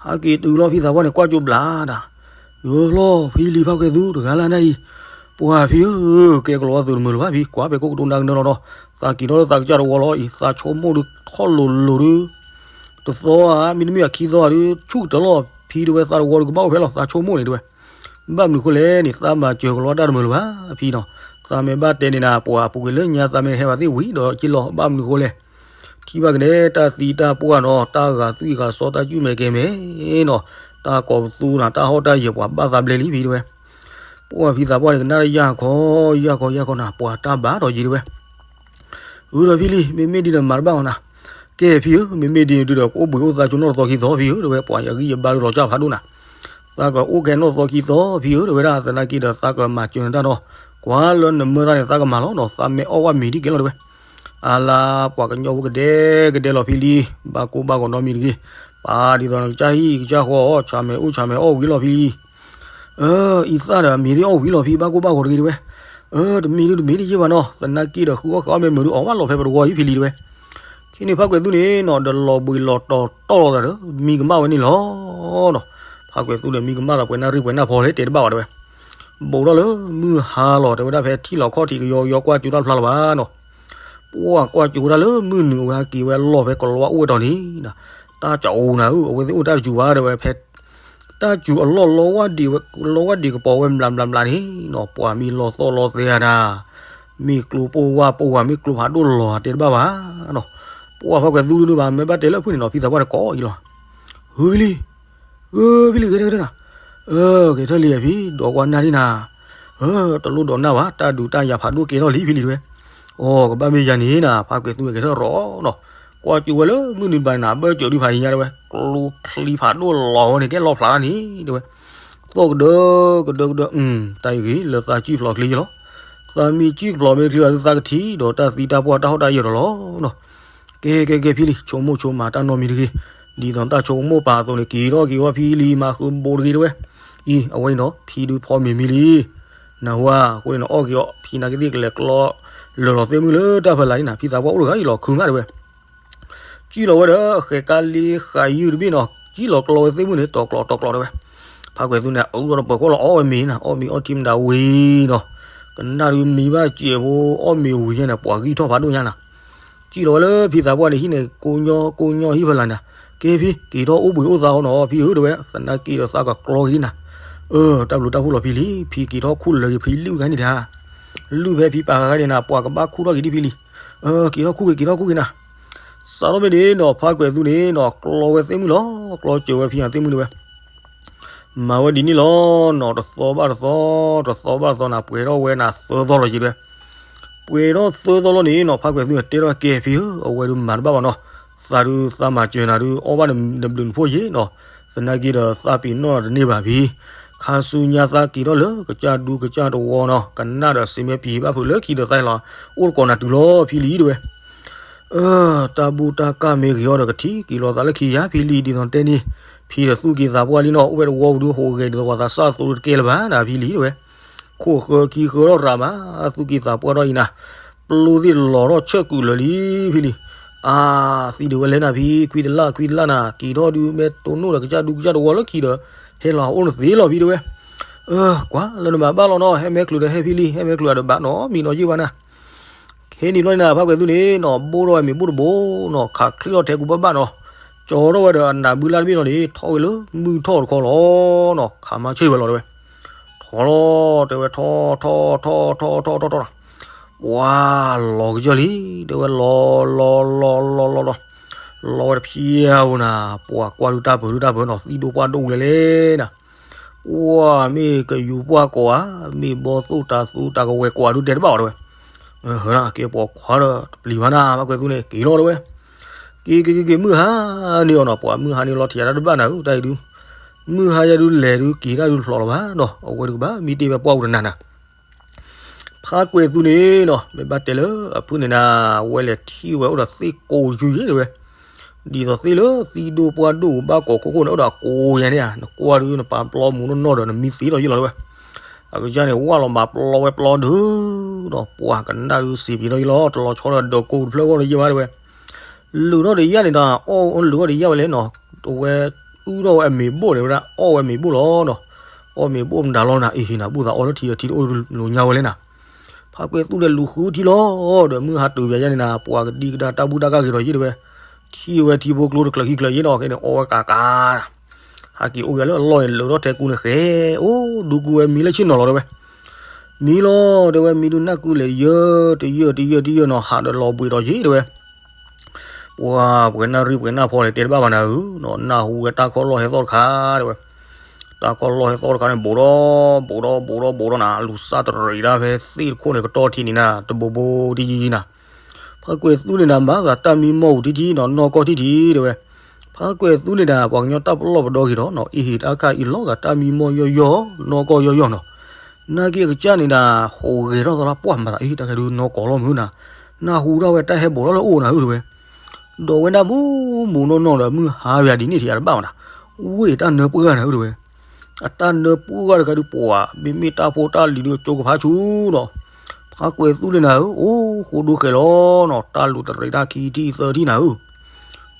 ဟးက့ၤတုၤလီၤ ဖံသးပှၢ်န့ၣ် ကွၢ်ကၠိဘျးဒၣ်, ဒုးဖျီၣ်ဖံလံၤ ဖါကွဲၤသူတဂၤလၢ်နၢ်အံၤ, ပှၤဖံဧၢ, ကဲကလီၤဝါသုးတမုာ်လၢၤဘၣ်ဖံ, ကွၢ်ဖဲခိၣ်ကတိၤနၢ်ကနၢလီၤဒီး, သးက့ၤထီၣ်လၢသးကစၢ်တဝီလီၤအံၤ, သးဆိကမိၣ်ဒုးထီၣ်လိၤလိၤဒုး, တသီဧါ မ့တမ့ၢ်အခံသီဧါဒုး ဆူၣ်ကတၢၢ်လီၤဖံ တဲဝဲ, သးတဝီဒုးကဘၣ်အိၣ်ဖဲလီၤ သးဆိကမိၣ်န့ၣ် တဲဝဲ. ဘၣ်မနုၤအဃိလဲၣ်န့ၣ် သးမၤစၢၤကလီၤဝါတၢ်တမုာ်လၢၤဘၣ်ဖံနီၤ, သးမ့ၢ်ဘၣ်တဲန့ၣ်နၤ ပှၤပူၤကွံာ်လၢညါ သးမ့ၢ်ဟဲဘၣ်သ့ၣ်ဝံၤဒီးက့လီၤ, ဘၣ်မနုၤအဃိလဲၣ် ထံၣ်ဘၣ်ကဒဲ တၢ်သံတၢ်ပှၢ်နီၤ, တၢ်ဂာ်သွံၣ်ဂာ်စီတၢ်ကူၣ်မဲာ်ကဲမဲာ်နီၤ, တၢ်ကိးပသူနီၤ, တၢ်ဟီၣ်တၢ်ယၢၤ ပှၤဘၣ်သးဘျဲလံဖံ တဲဝဲ. ပှၤဖံသးပှၢ်န့ၣ် ကနၣ်တၢ်ယၢ်ခီ ယၢ်ခီ ယၢ်ခီနၤ, ပှၤတၢ်ဘၣ်ဒီးယံၤ တဲဝဲ. အၢ ဒီးဖံလံၤ, မ့မ့ၢ်ဒ်န့ၣ်မၤတဘၣ်အီၤနၤ. ကဲဖံဧၢ, မ့မ့ၢ်ဒ်န့ၣ်ဒုးဒီး ပအိၣ်ဘှံးအိၣ်သါကၠိနီၣ်တသီခံသီဖံဧၢ တဲဝဲ, ပှၤယဂံၢ်ယဘါဒုးလီၤကၢ်ဖးဒိၣ်နၤ. သးကအိၣ်ကဲနီၣ်တသီခံသီဖံဧၢ တဲဝဲဒၣ်, သနာ်က့ဒီးသးကမၤစၢၤနတၢ်ဒီး, ကွၢ်လၢနမၢသးန့ၣ် သးကမၤလီၤနီၤ, သးမ့ၢ်အီၣ်ဝဲမ့ၤဒ်ကဲလီၤ တဲဝဲ. အါလါ ပှၤကညီဖိကဒဲကဒဲလီၤဖံလံၤ, ဘၣ်ကိၢ်ဘၣ်ဂီၤနီတမံၤတဂ့ၤ, ပာ်ဒ်သိးနကစၢ်ဟံၣ်ကစၢ်ဃီအီၣ် ဆၣ်မဲာ်အိၣ်ဆၣ်မဲာ်အီၣ်ဝံၤလီၤဖံလံၤ. အၢ အံၤသၣ်ဒီးမ့ၤသ့ၣ်အီၣ်ဝံၤလီၤဖံ ဘၣ်ကိၢ်ဘၣ်ဂီၤတဂ့ၤ တဲဝဲ. အၢ တမ့ၢ်ဒုးတမ့ၢ်တယ့ၢ်ဘၣ်နီၤ, သနာ်က့ဒီးဃုအီၣ်ဃုအီမ့ၢ်မုာ်ဒုးအီၣ်ဘၣ်လီၤဖဲပတဝီအံၤဖံလံၤ တဲဝဲ. ခဲန့ၣ်ဖါကွဲၤသူန့ၣ်နီၤ ဒီးလီၤဘှံးလီၤတီၤတီၢ်လီၤသးဒီး မံကမၣ်ဝဲန့ၣ်လီၤနီၤ. ဖါကွဲၤသူဒီးမံကမၣ်သးပှဲၤနၣ်ရံၣ်ပှဲၤနၣ်ဖီလဲၣ် တဲတဘၣ်ဘၣ် တဲဝဲ. ဘူးထီၣ်လၢမုၢ်ဟါလီၤ တဲဝဲဒၣ်, ဖဲထံၣ်လီၤခီၣ်ထံးကယီကယီ ကွၢ်စူၤတၢ်ဖျါလၢၤဘၣ်နီၤ. ပှၤကွၢ်စူၤဝဲဒၣ်လၢမုၢ်နုာ် အဝဲဟဲက့ၤဝဲလီၤဖဲကလီဝါအိၣ်ဝဲတီၤန့ၣ်, တၢ်ကအိၤနၤဧၢ, အဝဲသ့ၣ်အိၣ်တၢ်တစူၤဘၣ် တဲဝဲ, ဖဲ တၢ်စူၤအလီၢ်လီဝါဒံးဝဲ, လီဝါဒံးကပီၤဝဲမျးမျးမျးန့ၣ်နီၤ, ပှၤမ့ၢ်လီၤသီၣ်လီၤသဲဧါနၤ, မ့ၢ်ကျိပိၢ်ဝါပိၢ်ဝါ မ့ၢ်ကျိဖးဒိၣ်လီၤဧါ တဲတဘၣ်ဘၣ်နီၤ. ပှၤဖါကွဲၤသူဒုးဒုးဘၣ် မ့ၢ်ဘၣ်တဲလၢဖုၣ်န့ၣ်နီၤ ဖံသးပှၢ်တကိးအံၤလီၤ. ဧၢ ဖံလံၤ, ဧၢ ဖံလံၤ ဂဲၤထၢၣ်ဂဲၤထၢၣ်နၤ, အၢ ဂဲၤထၢၣ်လံဖံ, ဒီးကွၢ်နၢ်ဒံးနၤ, အၢ တလိၣ်ဒီးနၢ်ဘၣ်, တၢ်ဒုးတၢ်ယၤဖးဒိၣ်ကဲထီၣ်လံဖံလံၤ တဲဝဲ. အိ ကဘၣ်မ့ၢ်ယၤန့ၣ်နၤ, ဖါကွဲၤသူဂဲၤထၢၣ်ရီၤနီၤ, ကွၢ်စူၤဝဲလၢမုၢ်နုာ်ဘၣ်န့ၣ် အဘၢၣ်စၢၤဒုးဖးယံၤညါ တဲဝဲ, ကျိချံဖးဒိၣ်လီၤဝဲန့ၣ် ကဲလီၤဖျးတၢ်န့ၣ် တဲဝဲ. သီၣ်ကဒၢကဒၢကဒၢ, တၢ်အံၤဂ့ၤလၢသးစံၣ်ဖျိးချံလီၤ. သးမ့ၢ်စံၣ်ဖျိးမ့ၢ်ချံဘၣ် သးကထံၣ်ဒီးတၢ်သံတၢ်ပှၢ်တၢ်ဟီၣ်တၢ်ယၢၤဒီးလီၤနီၤ. ကဲ ကဲ ကဲ ဖံလံၤ ဆိကမိၣ်ဆိကမးတၢ်နီတမံၤတဂ့ၤ, ဒ်သိးတၢ်ဆိကမိၣ်ပာ်အသိးန့ၣ် က့ၤထီၣ်က့ၤဝဲဖံလံၤ မၤဃုာ်ဘိးတဂ့ၤ တဲဝဲ. အံၤ အဝဲအံၤနီၤ ဖံဒုးဖီမ့ၤမံလံ, နၢ်ဟူဧါ, အဃိန့ၣ်နီၤ အီၣ်က့ၤအီၤ ဖံနာ်က့သ့ၣ်ကလဲၤကျီလၢာ်လီၤသ့ၣ်မုၢ်လၢတၢ်ဖီလာ်န့ၣ်နၤ, ဖံသးပှၢ်အိၣ်တဂၤအံၤလီၤခုမး တဲဝဲ. စံၣ်လီၤဝဲဒီး ဃဲးကါလ့ဃးယုၢ်တဘ့ၣ်နီၤ, စံၣ်လီၤကျီဝဲသ့ၣ်မုၢ်န့ၣ် တီၤကျိးတီၤကျိး တဲဝဲ. ဖါကွဲၤသူန့ၣ် အူဒီးတပၢၤဃီလီၤ အီၣ်ဝဲမ့ၤနၤ, အီၣ်မ့ၤအီထံမတၤဝံၤနီၤ, ကနၣ်ဒုးမံဘၣ်စဲးဖိ အီၣ်မ့ၤဝံၤညါန့ၣ် ပှၤဂံၢ်ထီၣ်ဖးဒိၣ်ညါနၤ. စံၣ်လီၤဝဲလၢဖံသးပှၢ်န့ၣ် ဟံၣ်န့ၣ် ကိးညီကိးညီဟံၣ်ဖီလာ်နၤ, ကဲဖံ က့ၤထီၣ်အိၣ်ဘှံးအိၣ်သါအီၤနီၤ ဖံဧၢ တဲဝဲ, သနာ်က့ဒီးသးကကျီက့ၤနၤ. အၢ တၢ်ဘျုးတၢ်ဖှိၣ်လီၤဖံလံၤ, ဖံက့ၤထီၣ်ခူၣ်လၢာ်က့ၤဖံလုၢ်ဂၤန့ၣ်တၢ်, လုၢ်ဖဲဖံပာ်ဃာ်ဂၤန့ၣ်နၤ ပှၤကဘၣ်ခူၣ်ထီၣ်က့ၤဒံးဖံလံၤ. အၢ က့ၤထီၣ်ခူၣ်က့ၤ က့ၤထီၣ်ခူၣ်က့ၤနၤ. စးထီၣ်မ့ၢ်ဒ်နီၤ ဖးကွဲးသူန့ၣ်နီၤ ကျီဝဲသ့ၣ်မုၣ်လီၤ. ကျီစၢၤဝဲဖဲညါသ့ၣ်မုၣ်ဒၣ်ဝဲ မၤဝဲဒ်န့ၣ်လီၤနီၤ. တသီဘၣ်တသီ, တသီဘၣ်တသီနၤ ပှဲၤထီၣ်ဝဲနၤသၢသီလီၤက့ၤဒၣ်ဝဲ. ပှဲၤထီၣ်သၢသီလီၤန့ၣ်နီၤ ဖးကွဲးသူန့ၣ်တဲထီၣ်ကဲဖံဧၢ, အဝဲဒုးမၤတဘၣ်ဘၣ်နီၤ. သးဒုးသးမၤစၢၤနၤဒုး အီၣ်ဘၣ်နဘျုးနဖှိၣ်ယ့ၣ်နီၤ. သနာ်က့ဒီးသးပ့ၤနီၣ်နၤတန့ၢ်ဘၣ်ဖံ. ခါဆူညါသးက့ၤထီၣ်လၢကစၢ်ဒူကစၢ်တဝီနီၤ ကနၣ်ဒီးစံးမ့ၢ်ပံၤဘၣ်ဖုးလၢခံဒီးသးဟဲလီၤ အိၣ်တကိးနၤတုၤလီၤဖံလံဒၣ်ဝဲ. အၢ တၢ်ဘူၣ်တၢ်ကၢ်မ့ၢ်ဂ့ၤအီၤဒီးကထံၣ်က့ၤလီၤသးလၢခံယါဖံလံ ဒ်သိးတဲန့ၣ်, ဖံဒီးသူၣ်က့သးပှၢ်လံနီၤ အိၣ်ဝဲတဝီပူၤဒုးဟူးဂဲၤဒ်သိးပှၤသးစၢ်သိတကဲလၢၤဘၣ်နၤဖံလံဒၣ်ဝဲ. ခိၣ်ဃၢခံဃၢထီၣ်ရၤမး သူၣ်က့သးပှၢ်ထီၣ်အံၤနၤ, ပျိသ့ၣ်လီၤထီၣ်ဆၢၣ်ကုာ်လၢာ်လံဖံလံ. အါ သံဒုးဝဲလဲၤနၤဖံ ခွံတလၢ်ခွံတလၢ်နၤ က့ၤထီၣ်ဒုးမ့ၢ်တိၢ်နီၣ်ဒီးကစၢ်ဒူကစၢ်တဝီလၢခံဒီး ဟဲလီၤအိၣ်နသ့လီၤဖံဒၣ်ဝဲ. အၢ ကွၢ်လၢနမၤဘၣ်လီၤနီၤ ဟဲမဲာ်ချုးဒီးဟဲဖံလံ ဟဲမဲာ်ချုးအဒိးဘၣ်နီတမံၤနီတယုၢ်ဘၣ်နၤ. ခဲန့ၣ်ဘျီန့ၣ်နၤ ဖးကွဲးသူန့ၣ်နီၤ ဘိၣ်ထီၣ်ဝဲမ့ၤဘိၣ်တဘိနီၤ ခးချ့ထီၣ်ထဲကူဘၣ်ဘၣ်နီၤ, ကၠီထီၣ်ဝဲဒီးအနၢ်ဘုလၢ်တဘ့ၣ်လီၤန့ၣ် ထီၣ်ဝဲလၢမုၢ်ထီၣ်တခီလီၤနီၤ ခးမါဆ့ၣ်ဝဲလီၤတဲဝဲ. ထီၣ်လီၤ တဲဝဲ ထီၣ်ထီၣ်ထီၣ်ထီၣ်ထီၣ်ထီၣ်ထီၣ်နၤ, ပှၤလီၤကစၢၢ်လံ တဲဝဲ လီၤလီၤလီၤလီၤလီၤလီၤ လီၤဝဲတဖျဲးဧိၤနၤ ပှၤကွၢ်ဒုးတၢ်ပၢၢ်ဒုးတၢ်ပၢၢ်နီၤ သံၣ်ဒိၣ်ပှၢ်ဒိၣ်လဲၤလဲၤနၤ ပှၤမ့ၢ်ကယူၤပှၢ်ကိးဧါ, မ့ၢ်ဘီသိၣ်တၤသူတၤကဝဲၤကိးဧါဒုးတဲတဘၣ်အီၤတဲဝဲ. ဟၢနၤ ကဲပှၤခွါဒီးတပျံၤဘၣ်နၤ ဖးကွဲးသူန့ၣ် က့ၤလီၤတဲဝဲ. က့ၤက့ၤက့ၤက့ၤ မုၢ်ဟါန့ၢ်အီၤနီၤ ပှၤမုၢ်ဟါန့ၢ်လီၤထံၣ်ယၤတၢ်တဘၣ်နၤဧၢ တၢ်အံၤဒုး, မုၢ်ဟါယၤဒုးလဲၤဒုးက့ၤတၢ်ဒုးတဖျိးလၢၤဘၣ်နီၤ အဝဲဒုးကဘၣ်မံတ့ၢ်ဝဲပှၢ်ပူၤတနၤနၤ ဖးကွဲးသူန့ၣ်နီၤ မ့ၢ်ဘၣ်တဲလၢအဖုၣ်န့ၣ်နၤ ဝဲလဲၤထံၣ်ဝဲအိၣ်ဒီးသ့ၣ်ကိးယူၤယ့ၣ်တဲဝဲ, ဒ်သိးသ့ၣ်လၢသံၣ်ဒိၣ်ပှၢ်ဒိၣ်ဘၣ်ကိးခိၣ်ခိၣ်န့ၣ် အိၣ်ဒီးကိးယၤန့ၣ်ဧါ နကွၢ်ဒုးနပာ်ပျီမူးနီၢ်နီၢ်ဒီးနမံသ့ထီၣ်ယ့ၣ်လီၤတဲဝဲ. အကစၢ်န့ၣ် ဝၢ်လီၤမၤပျီဝဲပျီဒုးနီၤ ပှၤကနၣ်ဒုးစံးပံၤထီၣ်ယ့ၣ်လီၤ တလီၤဆီဒီးဒၢးကိးတဖျၢၣ်ဂီၢ်ဒီးယ့ၣ်ဘၣ်တဲဝဲ. လုာ်ထီၣ်ဒီးယၣ်န့ၣ်ဒီး အီၣ်လုာ်ထီၣ်ဒီးယၣ်ဝဲလဲၣ်နီၤ, အဝဲအုၣ်ထီၣ်ဝဲအမ့ၤဘိၣ်န့ၣ်ဝဲဒၣ် အီၣ်ဝဲမ့ၤဘိၣ်လီၤနီၤ. အီၣ်မ့ၤဘိၣ်မတၤလီၤနၤ အ့ဟ့ၣ်နၤဘူၣ်သးအီၣ်လၢထံဒီး ထံတအိၣ်လိၤညါဝဲလဲၣ်နၤ. ဖးကွဲးသူဒီးလူၤဃုထံလီၤဒီး မုၢ်ဟါတုၤဘၣ်ယဲန့ၣ်နၤ ပှၤကဒံကဒါတၢ်ဘူၣ်တၢ်ကၢ်ဂ့ၤဒီးယ့ၣ်တဲဝဲ, ထံၣ်ဝဲထံဖိကျိတချုးခံချုးယ့ၣ်နီၤ ခဲန့ၣ် အီၣ်ဝဲကးကးနၤ ဟးက့ၤအိၣ်က့ၤလၢအလီၢ်န့ၣ် လုာ်ထီၣ်ထဲကူန့ၣ်ဃဲ, အိၣ်ဒူကူဝဲမံလၢဆ့ၣ်နီၤလီၤတဲဝဲ. မံလီၤတဲဝဲ မံဒုးနၢ်ကုလဲၤယၢတယၢတယၢတယၢနီၤ ဟးဒီးလီၤဘှံးဒီးယ့ၣ်တဲဝဲ. ပှၤပှဲၤနၢ်ရံၣ်ပှဲၤနၢ်ဖီန့ၣ် တဲတဘၣ်ဘၣ်နၤဧၢနီၤ နၢ်ဟူဝဲတၢ်ခီၣ်လီၢ်ဟဲသီၣ်တခါတဲဝဲ. တၢ်ခီၣ်လီၢ်ဟဲသီၣ်တခါန့ၣ် ဘူးဒီးဘူးဒီးဘူးဒီးဘူးဒီးနၤ လူၤစၢ်တရံးဒၣ်ဖဲသ့ၣ်တခိၣ်န့ၣ် ကတီၢ်ထံန့ၣ်နၤ တဘိဘိတယံၤနၤ. ဖးကွဲးသူန့ၣ်နၤ မၤဂၤတၢ်မံမီၢ်အူၤထံထံနီၤ နီၢ်ကီၢ်ထံထံတဲဝဲ. ဖးကွဲးသူန့ၣ်နၤ ပှၤကညီတၢ်ပလီၢ်ပဒီဂ့ၤဒီးနီၤ အ့ဟ့ၣ်တၢ်ခါအံၤလီၤဂာ်တၢ်မံမီၢ်ယီၢ်ယီၢ် နီၢ်ကီၢ်ယီၢ်ယီၢ်နီၤ. နာ်က့အကစၢ်န့ၣ်ဒၣ် ဟူးဂဲၤထီၣ်သးလၢပှၢ်မၤသးအံၤ တၢ်ခဲဒုးနီၢ်ကီၢ်လီၤမုၢ်နၤ, နၢ်ဟူဒၣ်ဝဲတၢ်ဟဲဘူးထီၣ်လၢအအိၣ်နၤဧၢတဲဝဲ. ဒီးဝဲဒၣ်မူးမူးနီၢ်နီၢ်ဒီး မုၢ်ဟါဝဲဒ်န့ၣ်ထံၣ်အတဘၣ်မးနၤ, ဝ့ၢ်တၢ်နၢပှၢ်နၤဧၢတဲဝဲ. အတၢ်နၢပှၢ်တခါဒုးပှၤ မ့မ့ၢ်တၢ်ဖိတၢ်လံၤဒုးကၠိကဖးဆူနီၤ. ဖးကွဲးသူန့ၣ်နၤဧၢ အိၣ်ဃိဒိဃဲၤလီၤနီၤ တၢ်လူၤတရံးတၢ်ခံထံၣ်သၢထံၣ်နၤဧၢ.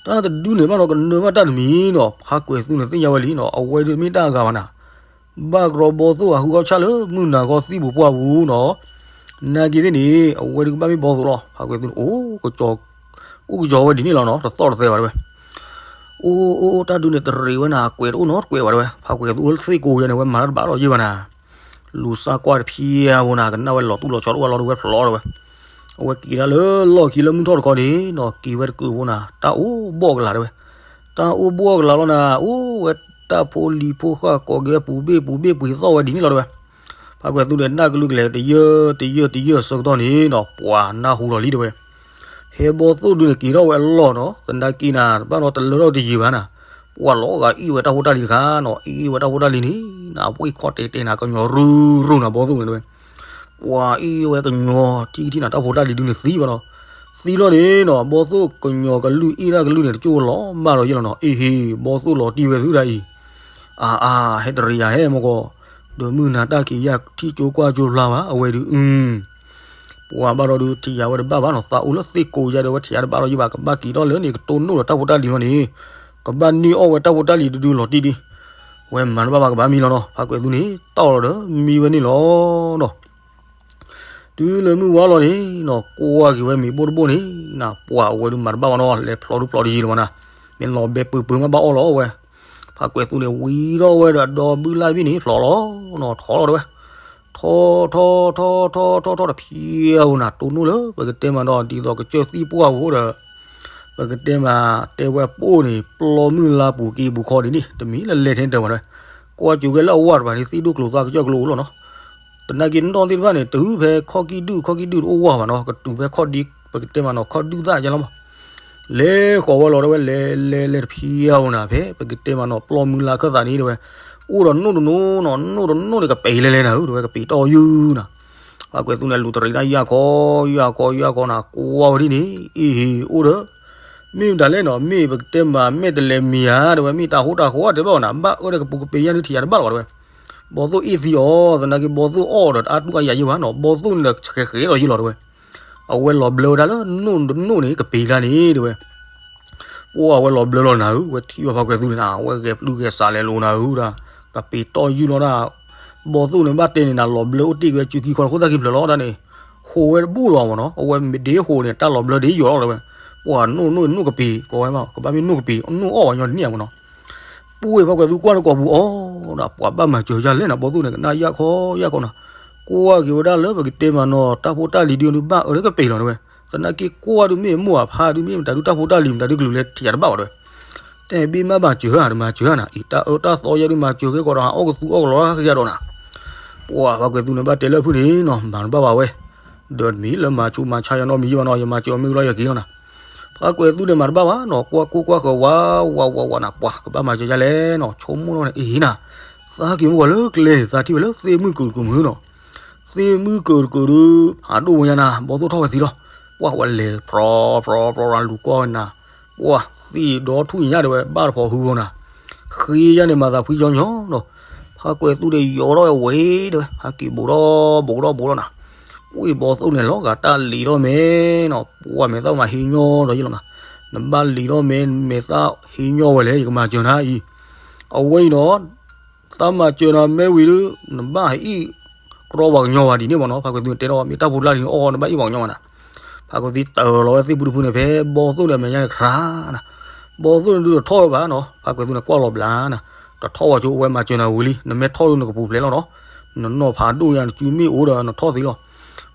တၢ်တဒုန့ၣ်ဘၣ်နီၤ ကနၢဘၣ်တၢ်တမံၤနီၤ ဖးကွဲးသူန့ၣ်သ့ၣ်ညါဝဲလံနီၤ အဝဲဒုးတမ့ၢ်တၢ်အဂၤဘၣ်နၤ. ဘၣ်ကရီဘီသိၣ်အဟူအီၣ်ဆၣ်လၢမုၢ်နၤခီသံၣ်ပူၤပှၢ်ပူၤနီၤ. နာ်က့သ့ၣ်န့ၣ် အဝဲဒုးကဘၣ်မ့ၢ်ဘီသိၣ်လီၤ ဖးကွဲးသူန့ၣ် အိၣ်က အိၣ်ကယီၤဝဲဒ်န့ၣ်လီၤနီၤ တသီၣ်တသဲဘၣ်တဲဝဲ. အိၣ်အိၣ်အိၣ် တၢ်ဒုးန့ၣ်တရံးဝဲနၤ ကွဲးတအိၣ်နီတကွဲးဘၣ်တဲဝဲ. ဖးကွဲးသူအိၣ်လၢသ့ၣ်ကိးယဲန့ၣ် ဝဲမၤတၢ်တဘၣ်လီၤယ့ၢ်ဘၣ်နၤ. လူၤစၢ်ကွၢ်တဖျဲးဧိၤနၤ ကနၣ်ဝဲလီၤတူၢ်လီၤဆီတအိၣ်ဘၣ်လီၤဒုးဝဲဖျိးတဲဝဲ. အဝဲက့ၤဒၣ်လၢလီၢ်ခံလၢမုၢ်ထီၣ်တခီန့ၣ်နီၤ က့ၤဝဲတကုးဖိနၤ တၢ်အိၣ်ဘှီၣ်ကလာ်တဲဝဲ. တၢ်အိၣ်ဘှီၣ်ကလာ်လီၤနၤ အိၣ်ဝဲတၢ်ဖိလံၤဖိဃၢ်ကိးက့ၤဝဲပူၤဘ့ၣ်ပူၤဘ့ၣ်ပှ့ၤသီၣ်ဝဲဒ်န့ၣ်လီၤတဲဝဲ. ဖးကွဲးသူန့ၣ် နၢ်ကလုၢ်ကလဲၤတယၢတယၢတယၢဆၢကတီၢ်န့ၣ်နီၤ ပှၤနၢ်ဟူလီၤလံတဲဝဲ. ဟဲဘီသိၣ်ဒုးန့ၣ်က့ၤထီၣ်ဝဲအလီၢ်နီၤ သနာ်က့နၤ တဘၣ်နီတလၢထီၣ်တယံၤဘၣ်နၤ. ပှၤလီၤဂာ်အ့ၣ်ဝဲတၢ်ဖိတၢ်လံၤတခါနီၤ အ့ၣ်ဝဲတၢ်ဖိတၢ်လံၤန့ၣ် နၤပှ့ၤခီၣ်တဲာ်တဲာ်နၤ ကညီရူၢ်ရူၢ်နၤ ဘီသိၣ်န့ၣ်တဲဝဲ. ပှၤအ့ၣ်ဝဲကညီထံၣ်ကထံၣ်နၤ တၢ်ဖိတၢ်လံၤဒုးန့ၣ်သံဘၣ်နီၤ. သံလီၤန့ၣ်နီၤ ဘီသိၣ်ကညီကလုၢ်အ့ၣ်တၢ်ကလုၢ်န့ၣ် တကၠိလီၤမၢ်ဒီးယ့ၣ်လီၤနီၤ အ့ဟ့ၣ် ဘီသိၣ်လီၤတံၢ်ဝဲသုဒၣ်အံၤ. အါအါ ဟဲတရံးယၤဟဲမ့ၢ်ကီး ဒီးမုၢ်နၤတၢ်ခံးယၤထံၣ်ကၠိကွၢ်ကၠိဖျါဘၣ် အဝဲဒုး အု ပှၤဘၣ်ဒီးဒုးထံၣ်ယၤဝဲတဘၣ်ဘၣ်နီၤ သးအိၣ်လၢသ့ၣ်ကိးယၤဒီးဝဲထံၣ်ယၤတဘၣ်ဒီးယဘၣ် ကဘၣ်က့ၤထီၣ်လၢန့ၣ် ကတိၢ်နီၣ်ဒီးတၢ်ဖိတၢ်လံၤလီၤန့ၣ် ကဘၣ်န့ၢ်အီၣ်ဝဲတၢ်ဖိတၢ်လံၤဒုးဒုးလီၤတံၢ်ဒံး. ဝဲမၤတဘၣ်ဘၣ်ကဘၣ်မံလီၤနီၤ ဖးကွဲးသူန့ၣ် တၢ်အီၣ်လီၤဒီးမံဝဲန့ၣ်လီၤနီၤ. တုၤလၢမုၢ်ဝါလီၤန့ၣ်နီၤ ကွၢ်က့ၤဝဲမ့ၤဘိၣ်တဘိၣ်န့ၣ် နၤပှၤအဝဲဒုးမၤတဘၣ်ဘၣ်နီၤ လဲၤဖျိးဒုးဖျိးတယံၤလၢၤဘၣ်နၤ. မ့ၢ်လီၤဘဲပၢၤပၢၤမးဘၣ်အီၣ်လီၤဝဲ. ဖးကွဲးသူန့ၣ် ဝံထီၣ်ဝဲဒီးအဒီဘုလၢ်တဘ့ၣ်န့ၣ် ဖျိးလီၤနီၤ ထီၣ်လီၤတဲဝဲ. ထီၣ်ထီၣ်ထီၣ်ထီၣ်ထီၣ်ထီၣ်ထီၣ်တဖျဲးဧိၤနၤ တိၢ်နီၣ်လၢပကတဲမးဒီး ဒ်သိးကစၢၢ်သံၣ်ပှၢ်ဧိၤဒီး ပကတဲမး တဲဝဲပိၢ်န့ၣ် ပျီမုၢ်လါပူၤက့ၤပူၤခီဒ်န့ၣ် တမ့ၢ်လၢလဲၤထဲတၢ်ဘၣ်တဲဝဲ, ကွၢ်စူၤဝဲလၢအဝၢ်တပၤန့ၣ် သ့ၣ်ဒိၣ်ကျိၤသွါကစၢၢ်ကျိၤအိၣ်လီၤနီၤ. သနာ်က့နီၢ်သ့ၣ်တဖၣ်န့ၣ် တုၤဖဲခီၣ်ကံၢ်ဒုၣ် ခီၣ်ကံၢ်ဒုၣ်တအိၣ်ဝၢ်ဘၣ်နီၤ, ကတုၤဖဲခီၣ်ဒံ ပကတဲမးနီၤ ခီၣ်ဒုၣ်သၣ်ယဲလီၤမး လဲၤဃီၤဝဲလီၤတဲဝဲ လဲၤလဲၤလဲၤတဖျဲအိၣ်နၤ ဖဲပကတဲမးနီၤ ပျီမုၢ်လါခၢၣ်သးန့ၣ်တဲဝဲ, အိၣ်ဒီးနိၣ်တနိၣ်နီၤ, နိၣ်တနိၣ်န့ၣ် ကပ့ၤလဲၤလဲၤနၤဧၢ တဲဝဲ ကပ့ၤတီၢ်ယုၢ်နၤ. ပှၤကွဲးသူန့ၣ် လူၤတရံးတၢ်ယၢ်ခီ ယၢ်ခီ ယၢ်ခီနၤ ကွၢ်ဝဲဒ်န့ၣ် အ့ဟ့ၣ် အိၣ်ဒီး မ့ၢ်မတၤလဲၣ်နီၤ, မ့ၢ်ပကတဲမး မ့ၢ်တလဲၤမံၤဧါ တဲဝဲ, မ့ၢ်တၢ်ဟူးတၢ်ဃီတဲဘၣ်အီၤနၤ, ဘၣ်အၢဒီးကပူၤကပ့ၤယါဒုးထံၣ်ယၤတဘၣ်လီၤဘၣ်တဲဝဲ. ဘီသိၣ်အ့ၣ်သံအီၤ, သနာ်က့ဘီသိၣ်အီၣ်ဒီးတအါတူၢ်အါယၤယဲၢ်ဘၣ်နီၤ, ဘီသိၣ်န့ၣ်ဒီးဆဲးဃဲးဒီးယဲၢ်လီၤတဲဝဲ. အဝဲလီၤဘျၢဝဲဒၣ်လၢနိၣ်တနိၣ်န့ၣ် ကပ့ၤတၢ်န့ၣ်တဲဝဲ. ပှၢ်အဝဲလီၤဘျၢလီၤနၤဧၢ, ဝဲထံၣ်ဘၣ်ပှၤကွဲးသူန့ၣ်နၤ, အဝဲဂဲၤပျုၢ်ဂဲၤစးလဲၤလိာ်နၤဧၢဒၣ်, ကပ့ၤတီၢ်ယုၢ်လီၤဒၣ်. ဘီသိၣ်န့ၣ်ဘၣ်တဲန့ၣ်နၤ လီၤဘျၢအိၣ်တ့ၢ်ဝဲစုခံခီလၢခိၣ်သၣ်ခံဖျၢၣ်လီၤဒၣ်န့ၣ်, ဟိးဝဲတဘူၣ်လီၤမးနီၤ, အဝဲမ့ၢ်ဒ့ဟိးန့ၣ် တၢ်လီၤဘျၢဒ့ယိာ်လီၤတဲဝဲ. ပှၢ်နိၣ်နိၣ်နိၣ်ကပ့ၤ ကိးဝဲမး ကဘၣ်မ့ၢ်နိၣ်ကပ့ၤ နိၣ်အီၣ်ဝဲညီတန့ၢ်မးနီၤ. ပှၢ်ပှၤကွဲးသူကွၢ်လၢကိာ်ပူၤအီၤဒီး ပှၤဘၣ်မၤစၢၤယၤလဲၣ်နၤ, ဘီသိၣ်န့ၣ် ကနၣ်ယၢ်ခီယၢ်ခီနၤ, ကွၢ်က့ၤဝဲဒၣ်လၢပကတဲမးနီၤ တၢ်ဖိတၢ်လံၤဒုးဒုးဘၣ်အၢလၢကပ့ၤလီၤတဲဝဲ. သနာ်က့ကွၢ်ဒုးမ့ၢ်မိၢ်အဖါဒုးမ့ၢ်မတၤဒုးတၢ်ဖိတၢ်လံၤမတၤဒုးကလုာ်လဲၤထံၣ်ယၤတဘၣ်ဘၣ်တဲဝဲ. တဲဘ့ၣ်မးဘၣ်စၢၤဧါ တမၤစၢၤဧါနၤ, အံၤ တၢ်အၢတၢ်သီယဲဒုးမၤစၢၤက့ၤကီးဒီး ဟးအီၣ်ကသူအီၣ်ကလီတၢ်ဃ့ကဒီးနၤ. ပှၢ်ပှၤကွဲးသူန့ၣ်ဘၣ်တဲလၢဖုၣ်န့ၣ်နီၤ မၤတဘၣ်ဘၣ်ဝဲ, ဒီးတမံၤလၢမၤဆူးမၤဆါယၤနီတမံၤယံၤဘၣ်နီၤ, ယမၤစၢၤအီၤမ့ၢ်ဝံၤလီၤယက့ၤလီၤနၤ. ပှၤကွဲးသူန့ၣ်မၤတဘၣ်ဘၣ်နီၤ, ကွၢ်ကိၢ်ကွၢ်ဃၢၤဝးဝးဝးဝးနၤ, ပှၢ်ကဘၣ်မၤစၢၤယၤလဲၣ်နီၤ, ဆိကမိၣ်လီၤန့ၣ် အ့ၣ်နၤ, သးက့ၤမုၢ်ဂီၤလၢကျဲန့ၣ် သးထံၣ်ဝဲလၢသ့ၣ်မုၢ်ကၢးတကၢးမုၢ်နီၤ, သ့ၣ်မုၢ်ကၢးတကၢးဒုး ဖးဒိၣ်ဝဲညါနၤ, ဘီသိၣ်ထီၣ်ဝဲသံလီၤ. ပှၢ်ဝဲလဲၤဖြီဖြီဖြီရၤလူၤကွၢ်ဝဲနၤ, ပှၢ်သ့ၣ်ဒီထူၣ်ညါတဲဝဲ ဘၣ်တဖီၣ်ဟုဘိနၤ, ဃ့ယါန့ၣ်မၤသးဖှံညီညီနီၤ. ပှၤကွဲးသူန့ၣ်ယိးထီၣ်ဝဲဝဲတဲဝဲ ဟးက့ၤဘိးထီၣ်ဘိးထီၣ်ဘိးထီၣ်နၤ, ပှၢ်ဘီသိၣ်န့ၣ်လီၤဂာ်တၢ်လံၤထီၣ်မဲာ်နီၤ, ပှၢ်မဲာ်သၣ်မၤဟ့ညီဒီးယလီၤနၤ, နဘၣ်လံၤထီၣ်မဲာ် မဲာ်သၣ်ဟ့ညီဝဲလဲၣ် ယကမၤစၢၤနၤအံၤ, အဝဲအံၤနီၤ သးမၤစၢၤနၤမ့ၢ်ဝံၤဒုး နဘၣ်ဟဲအံၣ်ကြီပှၤကညီဘၣ်ဒ်န့ၣ်မးနီၤ, ပှၤကွဲးသူန့ၣ်တဲထီၣ် မ့ၢ်တၢ်ဖိတၢ်လံၤန့ၣ်အီၣ် နဘၣ်အံၣ်ပှၤကညီဘၣ်နၤ. ပှၤကွဲးသူတၢ်လီၤဝဲသ့ၣ်ဖုတဖုန့ၣ် ဖဲဘီသိၣ်န့ၣ်အမဲာ်ညါန့ၣ်ခရၤနၤ, ဘီသိၣ်န့ၣ်ဒုးတထီၣ်ဝဲဘၣ်နီၤ, ပှၤကွဲးသူန့ၣ်ကွၢ်လီၤဘျးနၤ, တထီၣ်ဝဲဆိ အဝဲမၤစၢၤနၤဝံၤလံ, နမ့ၢ်ထီၣ်ဒုးနကပူၤဖျဲးလီၤနီၤ, နနီၢ်ဖးဒိၣ်ညါ နစုမ့ၣ်အိၣ်ဒီးနထီၣ်သ့လီၤ.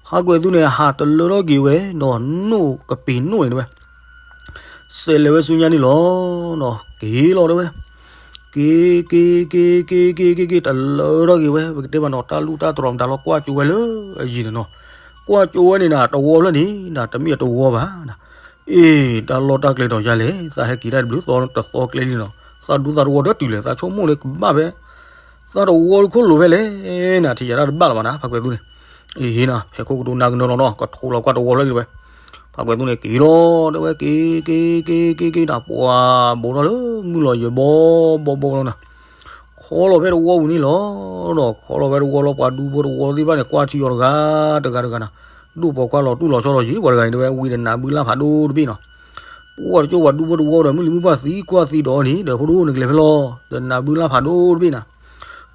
ပှၤကွဲးသူန့ၣ် ဟးတလၢထီၣ်က့ၤဝဲဒီး နိၣ်ကပ့ၤနိၣ်န့ၣ်တဲဝဲ စဲးလဲၤဝဲဆူညါန့ၣ်လီၤနီၤ, က့ၤလီၤတဲဝဲ, က့ၤ က့ၤ က့ၤ က့ၤ က့ၤ က့ၤ က့ၤ တလၢထီၣ်က့ၤဝဲ ပကတဲမးနီၤ, တၢ်လူၢ်တၢ်တြီၤမတၤလီၤ ကွၢ်ကၠိဝဲလၢအယံၤန့ၣ်နီၤ, ကွၢ်ကၠိဝဲန့ၣ်နၤ တဝီဖျၢၣ်န့ၣ်နၤ တမ့ၢ်အတဝီဘၣ်နၤ, အ့ၣ် တၢ်လီၢ်တၢ်ကျဲဒီးယၤလဲၣ်, သးဟဲက့ၤတၢ်တဘျုးသီတသီကျဲလံနီၤ, သးဒူသးတဝီဒီတုၤလဲၣ်, သးဆိကမိၣ်လၢကဘၣ်ဖဲ သးတဝီတခိၣ်လိၤဖဲလဲၣ်နၤ, ထံၣ်ယၤတၢ်တဘၣ်လၢၤဘၣ်နၤ, ပှၤကွဲးသူန့ၣ် အ့ၣ်နၤ ဖဲခိၣ်ကတိၤနၢ်ကနၢလီၤနီၤ, ကထိးလီၤကွၢ်တဝီဖျၢၣ်လံတဲဝဲ, ပှၤကွဲးသူန့ၣ် က့ၤလီၤတဲဝဲ က့ၤ က့ၤ က့ၤ က့ၤ က့ၤ နၤ, ပှၢ်ဘိးထီၣ်လၢမုၢ်လီၤယဲၢ်ဘီဘီဘီလီၤနၤ, ခီလီၤဖဲတဝီပူၤန့ၣ်လီၤနီၤ, ခီလီၤဖဲတဝီလီၤ, ပှၤဒူဖိတဝီသ့ၣ်တဖၣ်န့ၣ် ကွၢ်ထံအီၤတဂၤတဂၤတဂၤနၤ, ဒိၣ်ပိာ်ခွါလီၤတူၢ်လီၤဆီလီၤယံၤ ပှၤတဂၤန့ၣ်တဲဝဲ, ဝံၤဒီးနးဘုလၢ်ဖးဒိၣ်တဘ့ၣ်နီၤ, ပှၢ်တကၠိပှၤဒူဖိတဝီဒီး မုၢ်လံၤမုၢ်ပှၢ်သံကွၢ်သံဒီးန့ၣ် ဒီးဖိဒိၣ်နကလဲၤဖဲလီၤ, ဒီးနးဘုလၢ်ဖးဒိၣ်တဘ့ၣ်နၤ,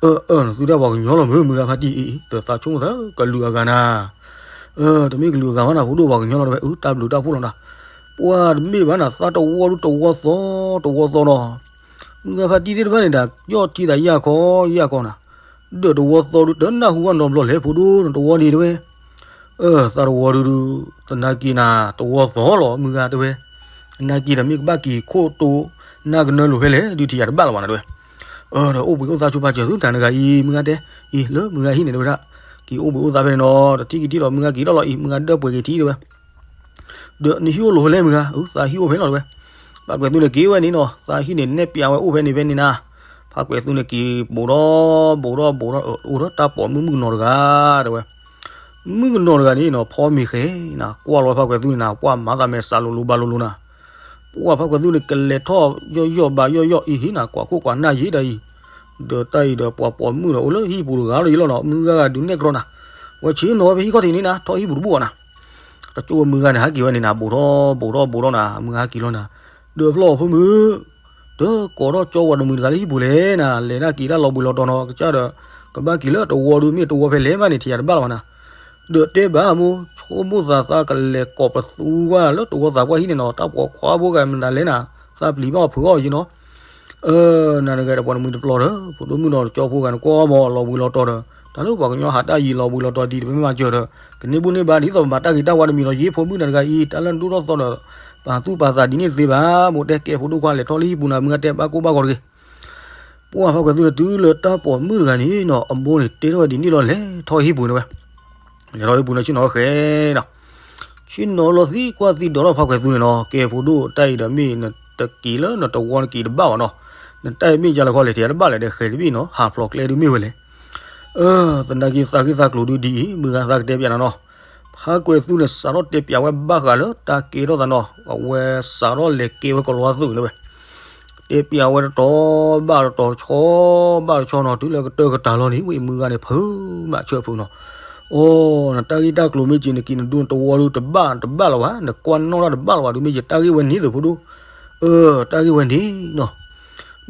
အၢ အၢ နသုတၢ်ပှၤကညီလီၤမုၢ် မုၢ်ဂၤဖါတံၢ်အံၤ ဒီးသးဆိကမိၣ်သးကလုာ်အဂၤနၤ, အၢ တမ့ၢ်ကလုာ်အဂၤဘၣ်နၤ ဖိဒိၣ်ပှၤကညီလီၤတဲဝဲ, အၢ တၢ်ဘျုးတၢ်ဖှိၣ်လီၤနၤ, ပှၢ်တမ့ၢ်ဘၣ်နၤ သးတဝီဒုးတဝီသီ တဝီသီနီၤ, မုၢ်ဂၤဖါတံၢ်သ့ၣ်တဖၣ်န့ၣ်ဒၣ် ယီၢ်ထံသးယၢ်ခီယၢ်ခီနၤ, ဒီးတဝီသီဒုးတနၢ်ဟူဘၣ်နီတဘျီလဲၣ် ဖိဒိၣ်နတဝီန့ၣ်တဲဝဲ အၢ သးတဝီဒုးဒုး သနာ်က့နၤ တဝီသီလီၤ မုၢ်ဂၤတဲဝဲ, သနာ်က့ဒီးမ့ၢ်ကဘၣ်က့ၤခိၣ်တိၤ နၢ်ကနၢလိၤဖဲလဲၣ် ဒုးထံၣ်ယၤတဘၣ်လၢၤဘၣ်နၤတဲဝဲ, အၢ ဒီးအိၣ်ဘှံးအိၣ်သါဆိပာ်စၢၤသုတၢ်နဂၤအံၤ မုၢ်ဂၤတဲ, အံၤလၢမုၢ်ဂၤဟံၣ်န့ၣ်တဲဝဲဒၣ်, က့ၤအိၣ်ဘှံးအိၣ်သါဖဲန့ၣ်နီၤ တထံၣ်က့ၤထံၣ်ဒီး မုၢ်ဂၤက့ၤထီၣ်လီၤအံၤ မုၢ်ဂၤဒၢးပှဲၤက့ၤထံၣ်တဲဝဲ ဒီးနဟံၣ်အိၣ်လိၤဖဲလဲၣ်မုၢ်ဂၤ, အၢ သးဟံၣ်အိၣ်ဖဲလီၤတဲဝဲ, ပှၤကွဲးသူန့ၣ်က့ၤဝဲန့ၣ်နီၤ သးဟံၣ်န့ၣ်နဲၣ်ပျးဝဲအိၣ်ဖဲန့ၣ်ဖဲန့ၣ်နၤ, ပှၤကွဲးသူန့ၣ်က့ၤဘူးဒီးဘူးဒီးဘူးဒီး အိၣ်ဒီးတၢ်ပိာ်မုၣ်မုၣ်ကနီၤတဂၤတဲဝဲ, မုၣ်ကနီၤတဂၤန့ၣ်နီၤ ဖီမ့ၤဃဲၤနၤ ကွၢ်လီၤပှၤကွဲးသူန့ၣ်နၤ ပှၢ်မၤသးမဲာ်စးလိၤလိၤဘၣ်လိၤလိၤနၤ ပှၢ်ပှၤကွဲးသူန့ၣ် ကလဲၤထီၣ်ယီၢ်ယီၢ်ဘၣ်ယီၢ်ယီၢ်အံၤဟံၣ်နၤ ကွၢ်ခိၣ်ကွၢ်နၢ်ယံၤဒီးအံၤ, ဒီးတၢ်အံၤဒီးပှၤပိာ်မုၣ်ဒီးအိၣ်လၢဟံၣ်ပူၤတဂၤလီၤယံၤလီၤနီၤ မုၢ်ဂၤဂၤဒုးနဲၣ်ကြီနၤ, ဝဲဆ့ၣ်နီၤဝဲဖဲဟံၣ်ခီၣ်ထံးန့ၣ်နၤ ထီၣ်ဟံၣ်ပူၤတဘူၣ်ဘၣ်နၤ, တကၠိဝဲမုၢ်ဂၤန့ၣ် ဟးက့ၤဝဲန့ၣ်နၤ ဘူးထီၣ်ဘူးထီၣ်ဘူးထီၣ်နၤ မုၢ်ဂၤဟဲက့ၤလီၤနၤ, ဒီးဖျီၣ်အီၤဖိမုၣ် တကိးထီၣ်ကၠီဝဲတမှံၤတဂၤလၢဟံၣ်ပူၤလဲၣ်နၤ လဲၤနၤက့ၤတၢ်လီၤဘှံးလီၤတီၤနီၤ ကစၢ်ဒီး ကဘၣ်က့ၤလၢတဝီဒုးမ့ၢ်တဝီဖဲလဲၣ်မးန့ၣ် ထံၣ်ယၤတဘၣ်လၢၤဘၣ်နၤ ဒီးတဲဘၣ်မိၢ် ဆိကမိၣ်သးသးကလဲၤကိးပသူကွၢ်လၢတဝီသးပှၢ်ဟံၣ်န့ၣ်နီၤ တၢ်ပိာ်ခွါဖိဂၤမနုၤလဲၣ်နၤ သးပျံၤဘၣ်အီၤဖုးအီၤယံၤနီၤ, အၢ နၤတဂၤဒီးပှၤတမှံၤတပျီဒီး ဖိဒိၣ်မုၣ်နီၤ တကၠီဖိဂၤန့ၣ်ကွၢ်မးလီၤဘှံးလီၤတီၤဒီး တၢ်လၢပှၤကညီဟးတၢ်ယံၤလီၤဘှံးလီၤတီၤဒ်တမ့ၢ်မၤစၢၤဒီး ကန့ၢ်ဘူၣ်န့ၢ်ဘါဒ်သိးပဘၣ်တၢ်ဂ့ၤတၢ်ဝါတမံၤလီၤ ယ့ဖိမုၣ်နၤတဂၤအံၤ တၢ်လၢနဒိၣ်ထီၣ်သီဒီး ပာ်သူၣ်ပာ်သးဒ်န့ၣ်တသ့ဘၣ်, မိၢ်တဲကဲဖိဒိၣ်ခွါလဲၤထီၣ်လၢဟံၣ်ပူၤနၤ မုၢ်ဂၤတဲဘၣ်ကိၢ်ဘၣ်ဂီၤတဂ့ၤ. ပှၢ်ဖးကွဲးသူန့ၣ်တုၤလၢတၢ်ပိာ်မုၣ်တဂၤန့ၣ်နီၤ အမိၢ်န့ၣ်တဲထီၣ်ဝဲဒ်န့ၣ်လီၤ လဲၤထီၣ်ဟံၣ်ပူၤန့ၣ်ဝဲ, လဲၤထီၣ်ဟံၣ်ပူၤန့ၣ်ဆ့ၣ်နီၤဃဲနီၤ ဆ့ၣ်နီၤလီၤသံကွၢ်သံဒီးထီၣ်ဖးကွဲးသူန့ၣ်နီၤ ကဲဖိဒိၣ်တၢ်အံၤဒီးမ့ၢ်နတက့ၤလၢနတဝီနက့ၤတဘၣ်ဘၣ်နီၤ, နတၢ်အံၤမ့ၢ်ယါလၢခီလဲၤထံးတဘၣ်လဲၣ်ဒီးဃဲၤတဘ့ၣ်နီၤ ဟးဖျိးကျဲဒုးမ့ၢ်ဝဲလဲၣ်. အၢ သနာ်က့သးဂ့ၢ်သးကျိၤဒုးဒ်အံၤ မုၢ်ဂၤသးကတဲပၠးနၤနီၤ. ဖးကွဲးသူန့ၣ် စးထီၣ်တဲပၠးဝဲဘၣ်ဃးလၢတၢ်ကဲထီၣ်သးနီၤ အဝဲစးထီၣ်လဲၤကဲဝဲကလီၤဝါသုးန့ၣ်ဝဲ တဲပၠးဝဲတတီၤဘၣ်တတီၤ တဆီဘၣ်တဆီနီၤ တုၤလၢကတၢၢ်ကတၢၢ်လီၤန့ၣ် ဝံၤမုၢ်ဂၤန့ၣ် ဖုးမးဆၢဖုးနီၤ. အိ နတၢ်ဂ့ၢ်တၢ်ကျိၤမ့ၢ်က့ၤ နက့ၤနဒိနတဝီဒုးတဘၣ်တဘၣ်လၢၤဘၣ် နကွၢ်နီၣ်တၢ်တဘၣ်လၢၤဘၣ်ဒုး မ့ၢ်ယတၢ်ဂ့ၢ်ဝဲန့ၣ်သုးဖိဒိၣ်. အၢ တၢ်ဂ့ၢ်ဝဲန့ၣ်နီၤ.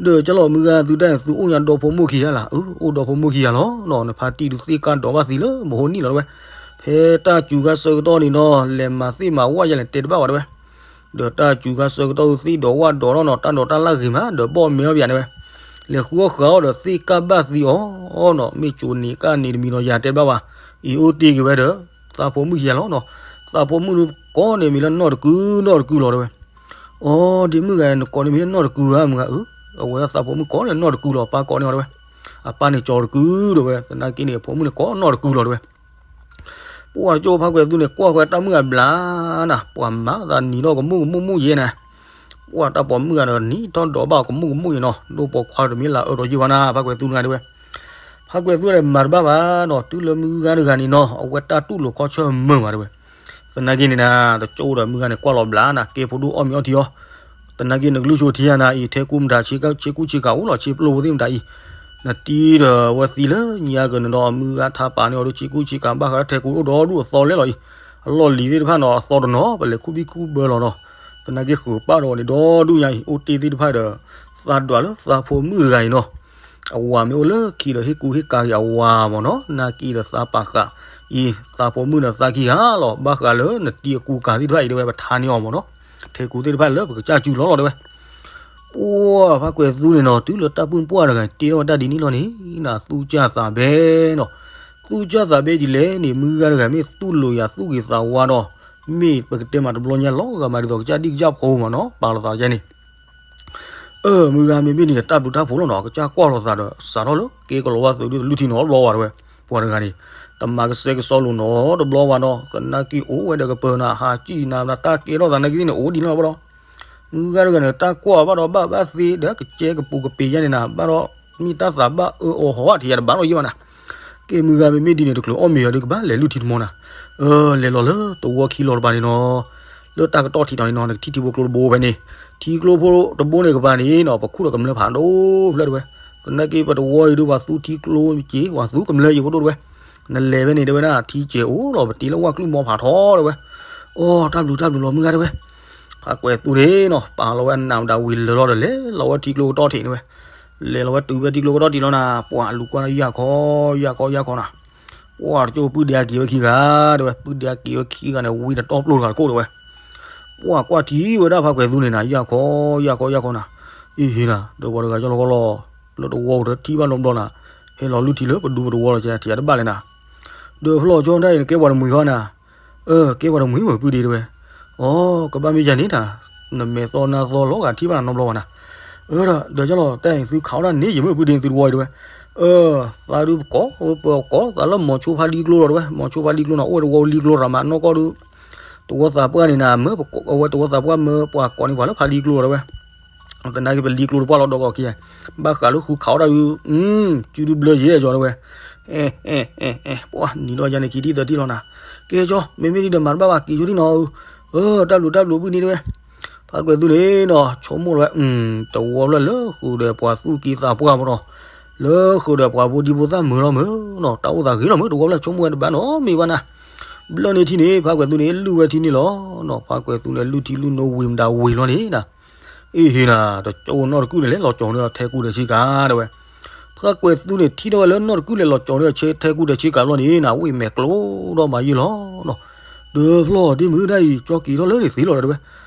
ဒီးကလီၤမုၢ်ဂၤသုတၢ်န့ၣ် သုအိၣ်ညါဒီဖိမိၢ်ခံဂၤလၢ်, အၢ အိၣ်ဒီဖိမိၢ်ခံဂၤလီၤနီၤ နဖါတံၢ်ဒုးသ့ၣ်ကၢ်ဒီးဘၣ်သံလၢမဟိနံၣ်လီၤတဲဝဲ. ဖဲတၢ်စူၤခါဆၢကတီၢ်န့ၣ်နီၤ လဲၤမၤသ့ၣ်မၤဝၣ်ယၤလဲၣ်တဲတဘၣ်ဘၣ်တဲဝဲ. ဒီးတၢ်စူၤခါဆၢကတီၢ်သ့ၣ်ဒီးဝၣ်ဒီးထီၣ်နီၤ တၢ်ဒိးတၢ်လၢ်ဂ့ၤမး ဒီးဘီၣ်မဲအီၣ်ပၠးန့ၣ်ဝဲ, လဲၤဃုအီၣ်ဃုအီၣ်ဒီးသ့ၣ်ကၢ်ဘၣ်သံအီၤနီၤ မ့ၢ်ကၠိၤန့ၣ်ကၢ်န့ၣ်တမံၤနီၤ ယၤတဲတဘၣ်ဘၣ်, အံၤအိၣ်တ့ၢ်က့ၤဝဲဒီး သးဖိမုၣ်ခံဂၤလီၤနီၤ. သးဖိမုၣ်ဒုးကိးန့ၢ်မံၤလၢနီၢ်တကုၤနီၢ်တကုၤလီၤတဲဝဲ. အိ ဒ်မုၢ်ဂၤ နကိးန့ၢ်မံၤလၢနီၢ်တကုၤဧါ မုၢ်ဂၤအၢ, အဝဲသးဖိမုၣ်ကိးန့ၢ်နီၢ်တကုၤလီၤ အပၢ်ကိးန့ၢ်အီၤတဲဝဲ. အပၢ်န့ၣ်ကၠီၤတကုၤတဲဝဲ သနာ်က့န့ၣ် အဖိမုၣ်န့ၣ်ကိးနီၢ်တကုၤလီၤတဲဝဲ. ပှၢ်တကၠိဖးကွဲးသူန့ၣ် ကွၢ်ဃီတၢ်မုၣ်အဘျါနၤ ပှၤမၤသးနံၤထီၣ်ကမူၣ်ကမူၣ်မူၣ်ယဲနၤ. ပှၢ်တၢ်ပိာ်မုၣ်ဂၤဒီးနံၤထီၣ်ဒီးဘၣ်ကမူၣ်ကမူၣ်ယဲနီၤ ဒိၣ်ပိာ်ခွါတမ့ၢ်လၢအအၢဒီးယုၢ်ဘၣ်နၤ ဖးကွဲးသူတဂၤတဲဝဲ. ဖးကွဲးသူဒီးမၤတဘၣ်ဘၣ်နီၤ တုၤလၢမုၢ်ဂၤတဂၤန့ၣ်နီၤ အဝဲတၢ်တူၢ်လိာ်ခီဆၢမုာ်မးတဲဝဲ. သနာ်က့န့ၣ်နၤ တကၠိဒီးမုၢ်ဂၤန့ၣ် ကွၢ်လီၤဘျါနၤ ကဲဖိဒိၣ်အီၣ်မ့ၤအီထံအီၤ သနာ်က့နကလုၢ်ဆိထံယၤနၤအံၤ ထဲကူမတၤ ဆ့ကူဆ့ကၤအိၣ်လီၤ ဆ့ပျိဖိသ့ၣ်မတၤအံၤ, နတံၤဒီးဝဲသံလၢညါက့ၤန့ၣ်ဒီး မုၢ်ဂၤထါပာ်န့ၢ်အီၤဒီး ဆ့ကူဆ့ကၤဘၣ်ဃးထဲကူအိၣ်ဒီဒူၣ်အသီလဲလီၤအံၤ, အလီၢ်လံၤသ့ၣ်တဖၣ်နီၤ အသီတနီၤ ပလဲၤခူၣ်ဘံၣ်ခူၣ်ဘၢလီၤနီၤ, သနာ်က့ဃုာ်ပၣ်ဒီးအီၤန့ၣ်ဒီဒူၣ်ညါအံၤ အိၣ်တ့ၢ်သ့ၣ်တဖၣ်ဒီး သးဒွးလၢသးဖိမုၣ်တဂၤအံၤနီၤ အဝၤမ့ၢ်အိၣ်လၢခံဒီးဟ့ၣ်ကူဟ့ၣ်ကၤက့ၤအဝၤမ့ၢ်နီၤ နာ်က့ဒီးသးပာ်ဃာ်အံၤ သးဖိမုၣ်ဒီးသးခံဂၤလီၤ ဘၣ်ဃးလၢနတံၤအကူကၤသ့ၣ်တဖၣ်အံၤတဲဝဲ ပထါန့ၢ်အီၤမ့ၢ်နီၤ ထဲကူသ့ၣ်တဖၣ်လၢပကစၢ်စုလီၤလီၤတဲဝဲ. ပှၢ်ဖးကွဲးသူန့ၣ်နီၤ တုၤလၢတၢ်ပုၢ်ပှၢ်တဂၤတ့ထီၣ်ဝဲတၢ်ဒ်န့ၣ်လီၤန့ၣ် နသူၣ်စၢ်သးဘဲနီၤ, သူၣ်စၢ်သးဘဲဒ်လဲၣ်န့ၣ် မုၢ်ဂၤတဂၤမ့ၢ်သူၣ်လိာ်ယၤသူၣ်ဂ့ၤသးဝါဒီး မ့ၢ်ပကတဲမးတဘျီညါလီၤဂာ်မးဒ်သိးကစၢ်ဒံၣ်ကစၢ်ဖိမ့ၢ်နီၤ ပာ်လီၤသးယဲန့ၣ် အၢ မုၢ်ဂၤမ့မ့ၢ်ဒ်န့ၣ် တၢ်ဘျုးတၢ်ဖှိၣ်လီၤနီၤ ကစၢ်ကွၢ်လီၤသးဒီး စးထီၣ်လၢကဲကလီၤဝါသုးဒုးတလုၢ်ထံနီၤဘျီဝဲတဲဝဲ, ပှၤတဂၤန့ၣ် တမၤကဆှဲကဆှီလိာ်နီၤတဘျီဝဲနီၤ သနာ်က့အိၣ်ဝဲဒီးကပၢၤနၤ ဟးစံၣ်နၤ တၢ်ကဲထီၣ်သးနာ်က့န့ၣ် အိၣ်ဒ်န့ၣ်လီၤဘၣ်ဒီး မုၢ်ဂၤတဂၤန့ၣ် တၢ်ကွၢ်ဘၣ်ဒီးဘၣ်ဘၣ်သ့ဒီး ကစဲကပူၤကပ့ၤယါန့ၣ်နၤ ဘၣ်ဒီး မ့ၢ်တၢ်သးဘၣ်အၢအီၤဟီၣ်ထံးယါတဘၣ်နီၤယဲၢ်ဘၣ်နၤ ကဲမုၢ်ဂၤမ့မ့ၢ်ဒ်န့ၣ် တချုးအီၣ်မ့ၤအီၤဒုးကဘၣ်လဲၤလုၢ်ထံတမီၤနၤ, အၢ လဲၤလီၤလၢတဝီခံလီၤတပၤန့ၣ်နီၤ, လၢတၢ်ကတီၢ်ထံးတီၤန့ၣ်နီၤ နကထံၣ်ထံဖိကျိတဘိဖဲန့ၣ်, ထံကျိဖိတဘိန့ၣ်ကပၤန့ၣ်နီၤ ပခူၣ်ဒီးကမျၢၢ်ဖးဒိၣ်ဖျၢၣ်တဲဝဲ, သနာ်က့ပတဝီအံၤဒုးပှၤသူထံကျိက့ၤ ပှၤသူကမျၢၢ်က့ၤဖိဒိၣ်တဲဝဲ, နလဲၤဖဲန့ၣ်တဲဝဲဒၣ် ထံစဲးအိၣ်လီၤ ပတ့လၢဝၣ်ကျုၢ်မီဖးထီတဲဝဲ, အိ တၢ်ဘျုးတၢ်ဘျုးလီၤမုၢ်ဂၤတဲဝဲ, ဖးကွဲးသူန့ၣ်နီၤ ပာ်လီၤဝဲအနးမတၤဝံၤလၢာ်လီၤဒီး လဲၤလီၤဝဲထံကျိကတီၢ်ထံးန့ၣ်ဝဲ လဲၤလီၤဝဲတုၤဖဲထံကျိကတီၢ်ထံးလီၤနၤ ပှၤလူၤကွၢ်လၢယၢ်ခီ ယၢ်ခီ ယၢ်ခီနၤ, ပှၤတကၠိပုၢ်ဒ့အက့ၤဝဲခံဂၤတဲဝဲ ပုၢ်ဒ့အက့ၤဝဲခံဂၤန့ၣ် ဝံၤဒီးတီပျိတဂၤတခိၣ်တဲဝဲ, ပှၤကွၢ်ထံဝဲဒၣ်ဖးကွဲးသူန့ၣ်နၤ ယၢ်ခီ ယၢ်ခီ ယၢ်ခီနၤ, အ့ၣ်ဟ့နၤ ဒီးပှၤတဂၤကၠီလီၤကီလီၤ, လၢတဝီပူၤတထံၣ်ဘၣ်နီတဘျီနၤ, ဟဲလီၤလုၢ်ထံလၢပဒူပတဝီလီၤကထံၣ်တဘၣ်လဲၣ်နၤ, ဒီးဖျီၣ်ကၠီတၢ်အံၤနကဲပှၤတမှံၤဃီနၤ အၢ ကဲပှၤတမှံၤမ့ၢ်ပုၢ်ဒ့တဲဝဲ, အိ ကဘၣ်မ့ၢ်ယၤန့ၣ်တၢ်, နမဲာ်သီနါသီလီၤဂာ်ထံၣ်ဘၣ်နၤနီတဘျီဘၣ်နၤ, အၢ ဒီး ဒီးကၠီလီၤ တၢ်အံၤသုခးဝဲဒၣ်န့ၣ် ယမ့ၢ်ပုၢ်ဒ့သုတဝီအံၤတဲဝဲ, အၢ သးဒုးပကိး ပကိးသးလၢမီၤဆိဖါလံကျိလီၤတဲဝဲ, မီၤဆိဖါလံကျိနီၤ အိၣ်ဝဲတဝီလံကျိရၤမးနီၢ်ကီၢ်ဒုး, တဝီသးပှၢ်န့ၣ်နၤ မ့ၢ်အဝဲတဝီသးပှၢ်မၢပှၤကိးန့ၢ်ပှၤလၢဖါလံကျိလီၤတဲဝဲ သနာ်က့ပလံကျိတပှၢ်လီၤဒီးကီးခံ, ဘၣ်ဃးလၢဃုခးအီၣ်တၢ်ဒုး, စုဒုးဘျၢယဲၢ်ကၠီတဲဝဲ, အဲ အဲ အဲ အဲ ပှၤနံၤဒီးယၤန့ၣ်ခံထံၣ်သၢထံၣ်လီၤနၤ, ကဲကၠီ မ့မ့ၢ်ဒ်ဒီးမၤတဘၣ်ဘၣ်က့ၤဆိထံၣ်နီၤ, အၢ တၢ်ဘျုးတၢ်ဘျုးပုၢ်န့ၣ်တဲဝဲ, ဖးကွဲးသူန့ၣ်နီၤ ဆိကမိၣ်လီၤဝဲ, တဝီဖျၢၣ်လၢဃုာ်ဒီးပှၤသူၣ်က့သးပှၢ်မ့ၢ်နီၤ, လၢဃုာ်ဒီးပှၤဖိဒံဖိသၣ်မုာ်လီၤမုာ်နီၤ တၢ်အိၣ်သးဂ့ၤလီၤမုာ် တဝီဖျၢၣ်ဆိကမိၣ်ဝဲတဘၣ်နီတမံၤဘၣ်နၤ, ဘျၢၣ်န့ၣ်ထံၣ်န့ၣ် ဖးကွဲးသူန့ၣ် လုၢ်ဝဲထံန့ၣ်လီၤနီၤ ဖးကွဲးသူန့ၣ်လုၢ်ထံလုၢ်နိဝံၤမတၤဝံၤလီၤန့ၣ်နၤ အ့ၣ်ဟ့နၤ တကၠိနီၢ်တကုၢ်န့ၣ် လဲၤလီၤကၠီၤန့ၢ်ထဲကူဒီးဆ့ကၤတဲဝဲ, ဖးကွဲးသူန့ၣ် ထံၣ်ထီၣ်ဝဲလၢနီၢ်တကုၢ်လဲၤလီၤကၠီၤန့ၢ်ဆ့ ထဲကူဒီးဆ့ကၤဘျီန့ၣ်နၤ ဝံၣ်မဲာ်ကျိဒီးမၤယုၢ်လီၤနီၤ, ဒီးဖျီၣ်ဒ့မုၢ်ဒၣ်အံၤ ကၠီက့ၤထီၣ်လၢန့ၣ်သ့လီၤတဲဝဲ,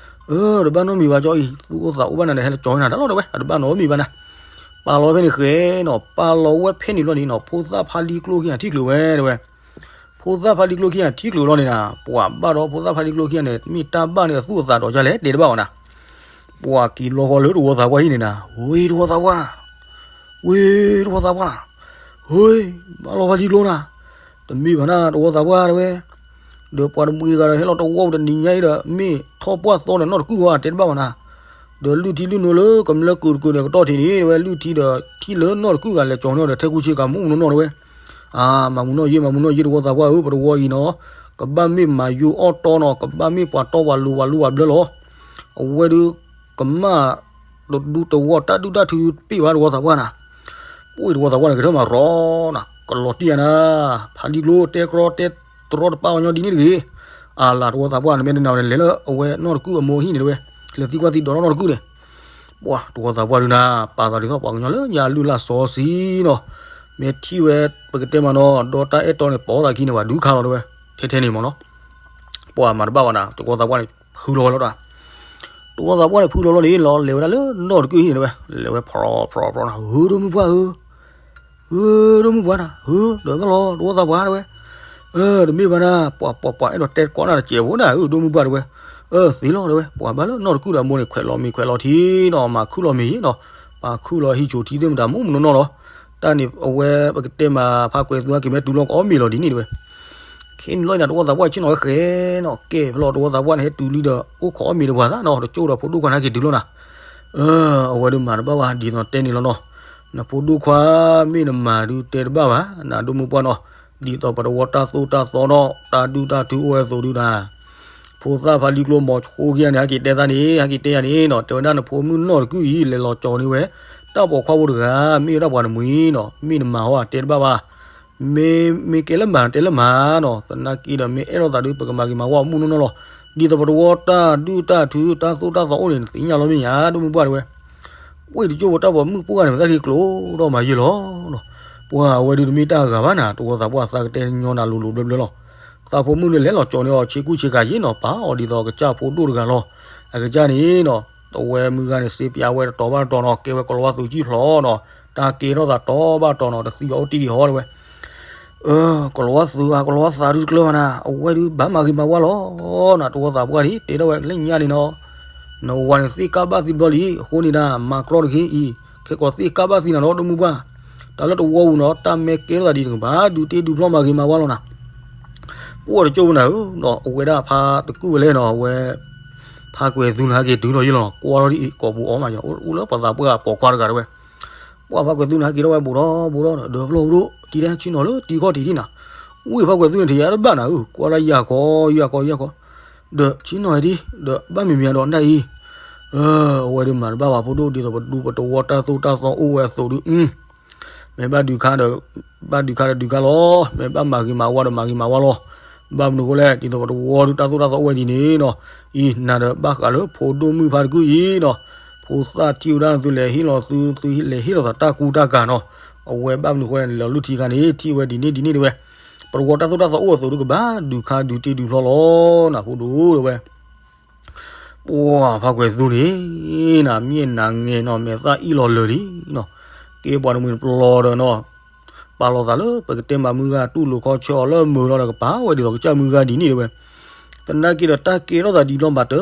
အၢ တဘၣ်နီတမံၤဘၣ်ကၠီအံၤ သူၣ်အိၣ်သးအိၣ်ဘၣ်နၤဒီး ဟဲလီၤကၠီၤန့ၢ်နၤတၢ်လီၤတဲဝဲ အတဘၣ်နီတမံၤဘၣ်နၤ, ပာ်လီၤဖဲန့ၣ်ဃဲနီၤ ပာ်လီၤဝဲဖဲန့ၣ်ဘျီန့ၣ်နီၤ ဖိသၣ်ဖါလံကျိက့ၤနၤထံၣ်ချုးဝဲတဲဝဲ, ဖိ ဖိသၣ်ဖးလံၤကျိခံဂၤထံၣ်ချုးလီၤန့ၣ်နၤ, ပှၤဘၣ်ဒီးဖိသၣ်ဖးလံၤကျိခံဂၤန့ၣ် မ့ၢ်တၢ်ဘၣ်န့ၣ်အသူၣ်အသးဒီးဒ်လဲၣ်တဲတဘၣ်ဘၣ်နၤ, ပှၤက့ၤလီၤဃီၤလၢတဝီသးပှၢ်ဟံၣ်န့ၣ်နၤ, ဝ့ၢ်တဝီသးပှၢ်, ဝ့ၢ်တဝီသးပှၢ်နၤ, ဝ့ၢ်, ဘၣ်လီၤဖးလံၤကျိနၤ, တမ့ၢ်ဘၣ်နၤတဝီသးပှၢ်တဲဝဲ, ဒီးပှၤတမှံၤတဂၤဒီးဟဲလီၤတဝီပူၤတနံၤညါအံၤဒီး မ့ၢ်ထီၣ်ပှၢ်သီန့ၣ်နီၢ်တကုၢ်ဂၤတဲတဘၣ်ဘၣ်နၤ, ဒီးလုၢ်ထံလုၢ်နိလၢကမျၢၢ်ကုာ်တကုာ်န့ၣ် ကတီၢ်ထံးန့ၣ် တဲဝဲလုၢ်ထံဒီးထံၣ်လၢနီၢ်တကုၢ်ဂၤလဲၤကၠီၤန့ၢ်ဒီးထဲကူဆ့ကၤမူးမူးနီၢ်နီၢ်တဲဝဲ, အါ, မၤမူးနီၢ်ယ့ၢ် မၤမူးနီၢ်ယ့ၢ်တဝီသးပှၢ်ဧၢ, ပတဝီအံၤနီၤ, ကဘၣ်မ့ၢ်မၤယိၣ်အီၣ်တီနီၤ, ကဘၣ်မ့ၢ်ပှၤတီပှၤလိၤပှၤလိၤပှၤဘျၢလီၤ, အဝဲဒုး ကမၣ် တဒူတဝီတၢ်ဒူၣ်တၢ်ထုတပ့ၢ်ဘၣ်တဝီသးပှၢ်နၤ, ပှ့ၢ်တဝီသးပှၢ်န့ၣ် ကထၢၣ်မၤရီနၤ, ကလီၤတံၢ်ယၤနၤ, ဖးလံၤကျိတဲကြီတဲတရီတပါအီၤညီဒ်န့ၣ်တဂ့ၤ, အလၤတဝီသးပှၢ်န့ၣ် မ့ၢ်တနာ်ဝဲန့ၣ် လဲၤလၢအဝဲနီၢ်တကုၢ်အမိၢ်ဟံၣ်န့ၣ်တဲဝဲ, လဲၤသံကွၢ်သံဒိးနီၢ်တကုၢ်န့ၣ်, ပှၤတဝီသးပှၢ်ဒုးနၤ, ပာ်သးဒ်သိးပှၤကညီလၢညါလုၢ်လၢ်စီဆှံနီၤ, မ့ၢ်ထံၣ်ဝဲ ပကတဲမးနီၤ ဒီတၢ်အဲၣ်တီန့ၣ်ပိာ်သးခံန့ၣ် ပှၤဒုးခါလီၤတဲဝဲ, ထဲထဲန့ၣ်မးနီၤ, ပှၤမၤတဘၣ်ဝဲနၤ တဝီသးပှၢ်န့ၣ် ဖုလီၤဝဲလီၤတၢ် တဝီသးပှၢ်န့ၣ် ဖုလီၤလီၤန့ၣ်လီၤ လဲၤဝဲဒၣ်လၢနီၢ်တကုၢ်ဟံၣ်န့ၣ်တဲဝဲ, လဲၤဝဲဖျီဖျီဖျီနၤ, ဧၢ ဒိၣ်မုၢ်ပှၢ်ဧၢ, ဧၢ ဒိၣ်မုၢ်ပှၢ်နၤ, ဧၢ ဒီးဘၣ်လီၤ တဝီသးပှၢ်တဲဝဲ, အၢ တမ့ၢ်ဘၣ်နၤ, ပှၤပှၤပှၤအဲၣ်ဒိးတဲကိးနၤတစဲးဖိနၤ ဧၢ ဒိၣ်မုၢ်ပှၢ်တဲဝဲ, အၢ သ့လီၤတဲဝဲ, ပှၤဘၣ်လၢနီၢ်တကုၢ်ဒီးအမိၢ်န့ၣ် ခွဲးလီၤမ့ၤခွဲးလီၤထံနီၤ, မၤခုၣ်လီၤမ့ၤနီၤ, ပာ်ခုၣ်လီၤဟံၣ်ဆိးထံသ့ၣ်မတၤမူးမူးနီၢ်နီၢ်လီၤ, တၢ်န့ၣ်အဝဲပကတဲမး ဖးကွဲးသူဟဲက့ၤမ့ၢ်တူၢ်လိာ်ကအီၣ်မ့ၤလီၤဒ်န့ၣ်တဲဝဲ ခဲန့ၣ်လီၤနၤ တဝီသးပှၢ်ဆ့ၣ်နီၤဝဲဃဲနီၤ, ကဲဖဲလီၤတဝီသးပှၢ်န့ၣ် ဟဲတုၤလံဒီး အိၣ်ခိးအီၣ်မ့ၤတပှၤသးနီၤ, တကၠိဒီးဖိဒိၣ်ခွါန့ၣ်ဟဲက့ၤတုၤလီၤနၤ, အဝဲဒုးမၤတဘၣ်ဝဲ ဒ်သိးတဲန့ၣ်လီၤနီၤ, နဖိဒိၣ်ခွါမ့ၢ်နမၤဒုးတဲတဘၣ်ဘၣ် နဒိၣ်မုၢ်ပှၢ်နီၤ, ဒ်သိးပတဝီတၢ်သိၣ်တၢ်သီနီၤ တၢ်ဒူၣ်တၢ်ထုအိၣ်ဝဲအသိးဒုးနၤ ဖိသၣ်ဖးလံၤကျိမီၤဆိခံဂၤန့ၣ် ဟဲက့ၤတဲသးန့ၣ် ဟဲက့ၤတဲယၤန့ၣ်နီၤ, တဲဝဲဒၣ်နဖိမုၣ်နီၢ်တကုၢ်အံၤ လဲၤလီၤကၠီၤန့ၢ်ဝဲ တၢ်ပိာ်ခွါဖိတဂၤ မ့ၢ်ဝဲဒၣ်ပှၤတမှံၤနီၤ, မ့ၢ်နမၤဟီတဲတဘၣ်ဘၣ်, မ့ၢ် မ့ၢ်ကဲလၢမၤတဲလၢမၤနီၤ, သနာ်က့ဒီးမ့ၢ်အဲၣ်လိာ်သးဒုး ပကမၤဂ့ၤမၤဝါအီၤမုၢ်နီၢ်နီၢ်လီၤ, ဒ်သိးပတဝီတၢ်ဒူၣ်တၢ်ထုတၢ်သိၣ်တၢ်သီအိၣ်န့ၣ် နသ့ၣ်ညါလီၤမ့ၢ်ဧါ ဒိၣ်မုၢ်ပှၢ်တဲဝဲ ပှ့ၢ်တကၠိဖိတၢ်ပိာ်မုၣ်ပိၢ်ဂၤန့ၣ် ပသးက့ၤကျိဒီးမၤယဲၢ်လီၤနီၤ, ပှၤအဝဲဒုးတမ့ၢ်တၢ်ဂၤဘၣ်နၤ တဝီသးပှၢ်သးကတဲညီနၤလိၤလိၤဘျၢဘျၢလီၤ, သးဖိမုၣ်န့ၣ်လဲၤလီၤကၠီၤန့ၢ်အီၤဆ့ကူဆ့ကၤယဲၢ်နီၤ, ပာ်အီၤဒ်သိးကစၢ်ဖိဒိၣ်တဂၤလီၤ, အကစၢ်န့ၣ်နီၤ, တဝဲမုၢ်ဂၤန့ၣ် စ့ပၠးဝဲတတီၤဘၣ်တတီၤနီၤ, ကဲဝဲကလီၤဝါသုးကံၢ်ဖျိးနီၤ, တၢ်ကဲထီၣ်သးတီဘၣ်တီၤနီၤ, တသံဘၣ်အိၣ်တ့ၢ်ဂ့ၤဟီတဲဝဲ ကလီၤဝါသုးဧါ ကလီၤဝါသးဒုးတကျၢၤဘၣ်နၤ, အဝဲဒုးဘၣ်မၤဂ့ၤမၤဝါလီၤနၤ, တဝီသးပှၢ်န့ၣ် တဲထီၣ်ဝဲလၢညါန့ၣ်နီၤ, နဝၤန့ၣ်သ့ၣ်ကၢ်ဘၣ်သံဘျီလံ, အဃိန့ၣ်ဒၣ် မၤကြီတဂ့ၤအံၤ, ခဲကိးသ့ၣ်ကၢ်ဘၣ်သံနၤနီၤ ဒိၣ်မုၢ်ပှၢ်, တၢ်လၢတဝီပူၤနီၤ တၢ်မဲကဲထီၣ်သးဒ်န့ၣ်ကဘၣ်ဒုးတ့ဒုးဖျီမၤဂ့ၤမၤဝါလီၤနၤ ပှၤတကၠိဖိနၤဧၢ, အဝဲဒၣ်ဖးတကုၢ်ဝဲလဲၣ်နီၤ, အဝဲ ဖးကွဲးသူန့ၣ်ဟဲက့ၤတုၤလီၤယဲၢ်လီၤ, ကွၢ်ထီၣ်ဒ်အံၤ ကိာ်ပူၤအီၣ်မးယီၤ အိၣ်လၢပှၤသးပှၢ်ပိာ်ခွါတဂၤတဲဝဲ, ပှၤဖးကွဲးသူန့ၣ်ဟဲက့ၤထီၣ်ဝဲဘူးဒီးဘူးဒီး ဒီးဖျီဘူးဒီး တံၤဒဲဆ့ၣ်နီၤလၢတံၤခီၣ်ထံးဒ်နၤ, ဝံၢ်ဖးကွဲးသူန့ၣ် ထံၣ်ယၤတဘၣ်နၤဧၢ, ကွၢ်ဒၣ်ယၤခီယၤခီယၤခီ, ဒီးဆ့ၣ်နီၤဒ် ဒီးဘၣ်မံၤမံၤဒီးနဒၣ်အံၤ အဝဲဒုးမၤတဘၣ်ဘၣ်ဖိဒိၣ် ဒ်သိးပတဝီတၢ်သိၣ်တၢ်သီအိၣ်ဝဲအသိးဒုး မ့ၢ်ဘၣ်ဒုးခါဒီး ဘၣ်ဒုးခါဒီးဒုးခါလီၤ, မ့ၢ်ဘၣ်မၤဂ့ၤမၤဝါဒီးမၤဂ့ၤမၤဝါလီၤ, ဘၣ်မနုၤဃိလဲၣ် ဒ်သိးပတဝီဒုးတၢ်သိၣ်တၢ်သီအိၣ်ဝဲဒ်န့ၣ်နီၤ, အံၤနၤဒီးဘၣ်ဃးလၢဖိဒိၣ်မုၣ်ဖါတကုၢ်အံၤနီၤ, ဖိသၣ်ထံၣ်ဝဲဒၣ်သုလဲၤဟ့ၣ်လီၤသု သုလဲၤဟ့ၣ်လီၤသးတၢ်ကူတၢ်ကၤနီၤ, အဝဲဘၣ်မနုၤဃိလဲၣ် လဲၤလီၤလုၢ်ထံခါန့ၣ် ထံၣ်ဝဲဒ်န့ၣ်ဒ်န့ၣ်တဲဝဲ, ပတဝီတၢ်သိၣ်တၢ်သီအိၣ်အသိးဒုးကဘၣ်ဒုးခါဒုးတ့ဒုးဖျီလီၤ, နဖိဒိၣ်တဲဝဲ ပှၤဖးကွဲးသူန့ၣ် နမ့ၢ်နၤငဲၤနီၤ မဲာ်သၣ်အံၣ်လီၤလၢာ်လံနီၤ, ကဲပှၤတမှံၤတပျီၤဒီးနီၤ, ပာ်လီၤသးလၢပကတဲမးမုၢ်ဂၤတူၢ်လိာ်ခီဆၢအီၤလၢမုာ်လီၤဒီးကပာ်ဝဲဒ်သိးကစၢ်မုၢ်ဂၤဒ်န့ၣ်တဲဝဲ, သနာ်က့ဒီးတၢ်ကဲထီၣ်သးဒ်လီၤမးတ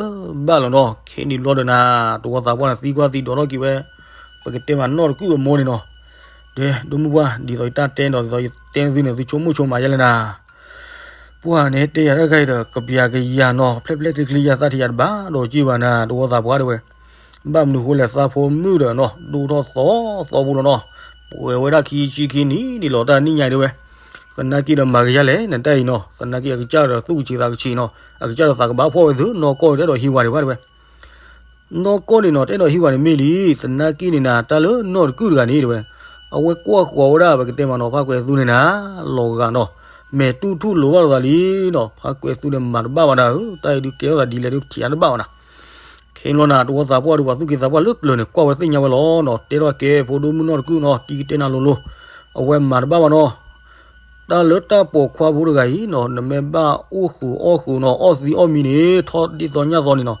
ဘၣ်လီၤနီၤ, ခဲန့ၣ်ဘျီဒီးနၤ တဝီသးပှၢ်န့ၣ်သံကွၢ်သံဒိးထီၣ်က့ၤဝဲ, ပကတဲမးနီၢ်တကုၢ်အမိၢ်န့ၣ်နီၤ, ဒဲ ဒိၣ်မုၢ်ပှၢ် ဒ်သိးယတၢ်တဲဒီးဒ်သိးယတဲသုန့ၣ် သုဆိကမိၣ်ဆိကမးယဲလဲၣ်နၤ ပှၤန့ၣ်တဲယၤတၢ်တခါအံၤဒီး ကပျၤကယၤနီၤ ဖျဲၣ်ဖျဲၣ်ချ့ချ့ ယၤသးထံးယၤတဘၣ်ဒီးက့ၢ်ဘၣ်နၤ တဝီသးပှၢ်တဲဝဲ, ဘၣ်မနုၤဃိလဲၣ် သးဖိမုၣ်ဒီးနီၤ ဒိၣ်ထီၣ်သီသီဖိလီၤနီၤ, ပှဲၤဝဲဒၣ်ခံဆံခံနံၣ်န့ၣ်လီၤ တၢ်နံၣ်ညါတဲဝဲ, သနာ်က့ဒီးမၤကယၤလဲၣ် နတၢ်အံၤနီၤ သနာ်က့အကစၢ်ဒီးသူၣ်ကဆံးသးကဆံးနီၤ အကစၢ်ဒီးသးကဘၣ်ဖှီၣ်ဝဲသု နီၢ်ကီၢ်န့ၣ်တအဲၣ်ဒိးဟံးဝဲဒံးဘၣ်တဲဝဲ နီၢ်ကီၢ်န့ၣ်နီၤ တအဲၣ်ဒိးဟံးဝဲန့ၣ်မ့ၢ်လံ, သနာ်က့န့ၣ်နၤ တၢ်လၢနီၢ်တကုၢ်တဂၤန့ၣ်တဲဝဲ, အဝဲကွၢ်ဃီၤဝဲဒၣ် ပကတဲမးနီၤ ဖးကွဲးသူန့ၣ်နၤ လီၤဂာ်နီၤ, မဲာ်တူၢ်ထူၣ်လိာ်ဘၣ်လိာ်သးလံနီၤ, ဖးကွဲးသူန့ၣ်မၤတဘၣ်ဘၣ်နၤဧၢ, တၢ်အံၤဒုးကဲထီၣ်သးဒ်လဲၣ်ဒုးထံၣ်အါတဘၣ်ဘၣ်နၤ, ခဲန့ၣ်လီၤနၤ တဝီသးပှၢ်ဒီးပှၤသူၣ်က့သးပှၢ်လၢပျၢၤန့ၣ် ကွၢ်ဝဲသ့ၣ်ညါဝဲလီၤနီၤ, တဲထီၣ်ကဲ ဖိဒိၣ်မုၣ်နီၢ်တကုၢ်နီၤ တံၤကတဲနၤလိၤလိၤ, အဝဲမၤတဘၣ်ဘၣ်နီၤ တၢ်လၢတၢ်ပိာ်ခွါဖိတဂၤအံၤနီၤ နမ့ၢ်ဘၣ်အိၣ်ဃုာ်အီၣ်ဃုာ်နီၤ အီၣ်သံအီၣ်မံန့ၣ် ထီၣ်ဒ်သိးညၣ်သီန့ၣ်နီၤ,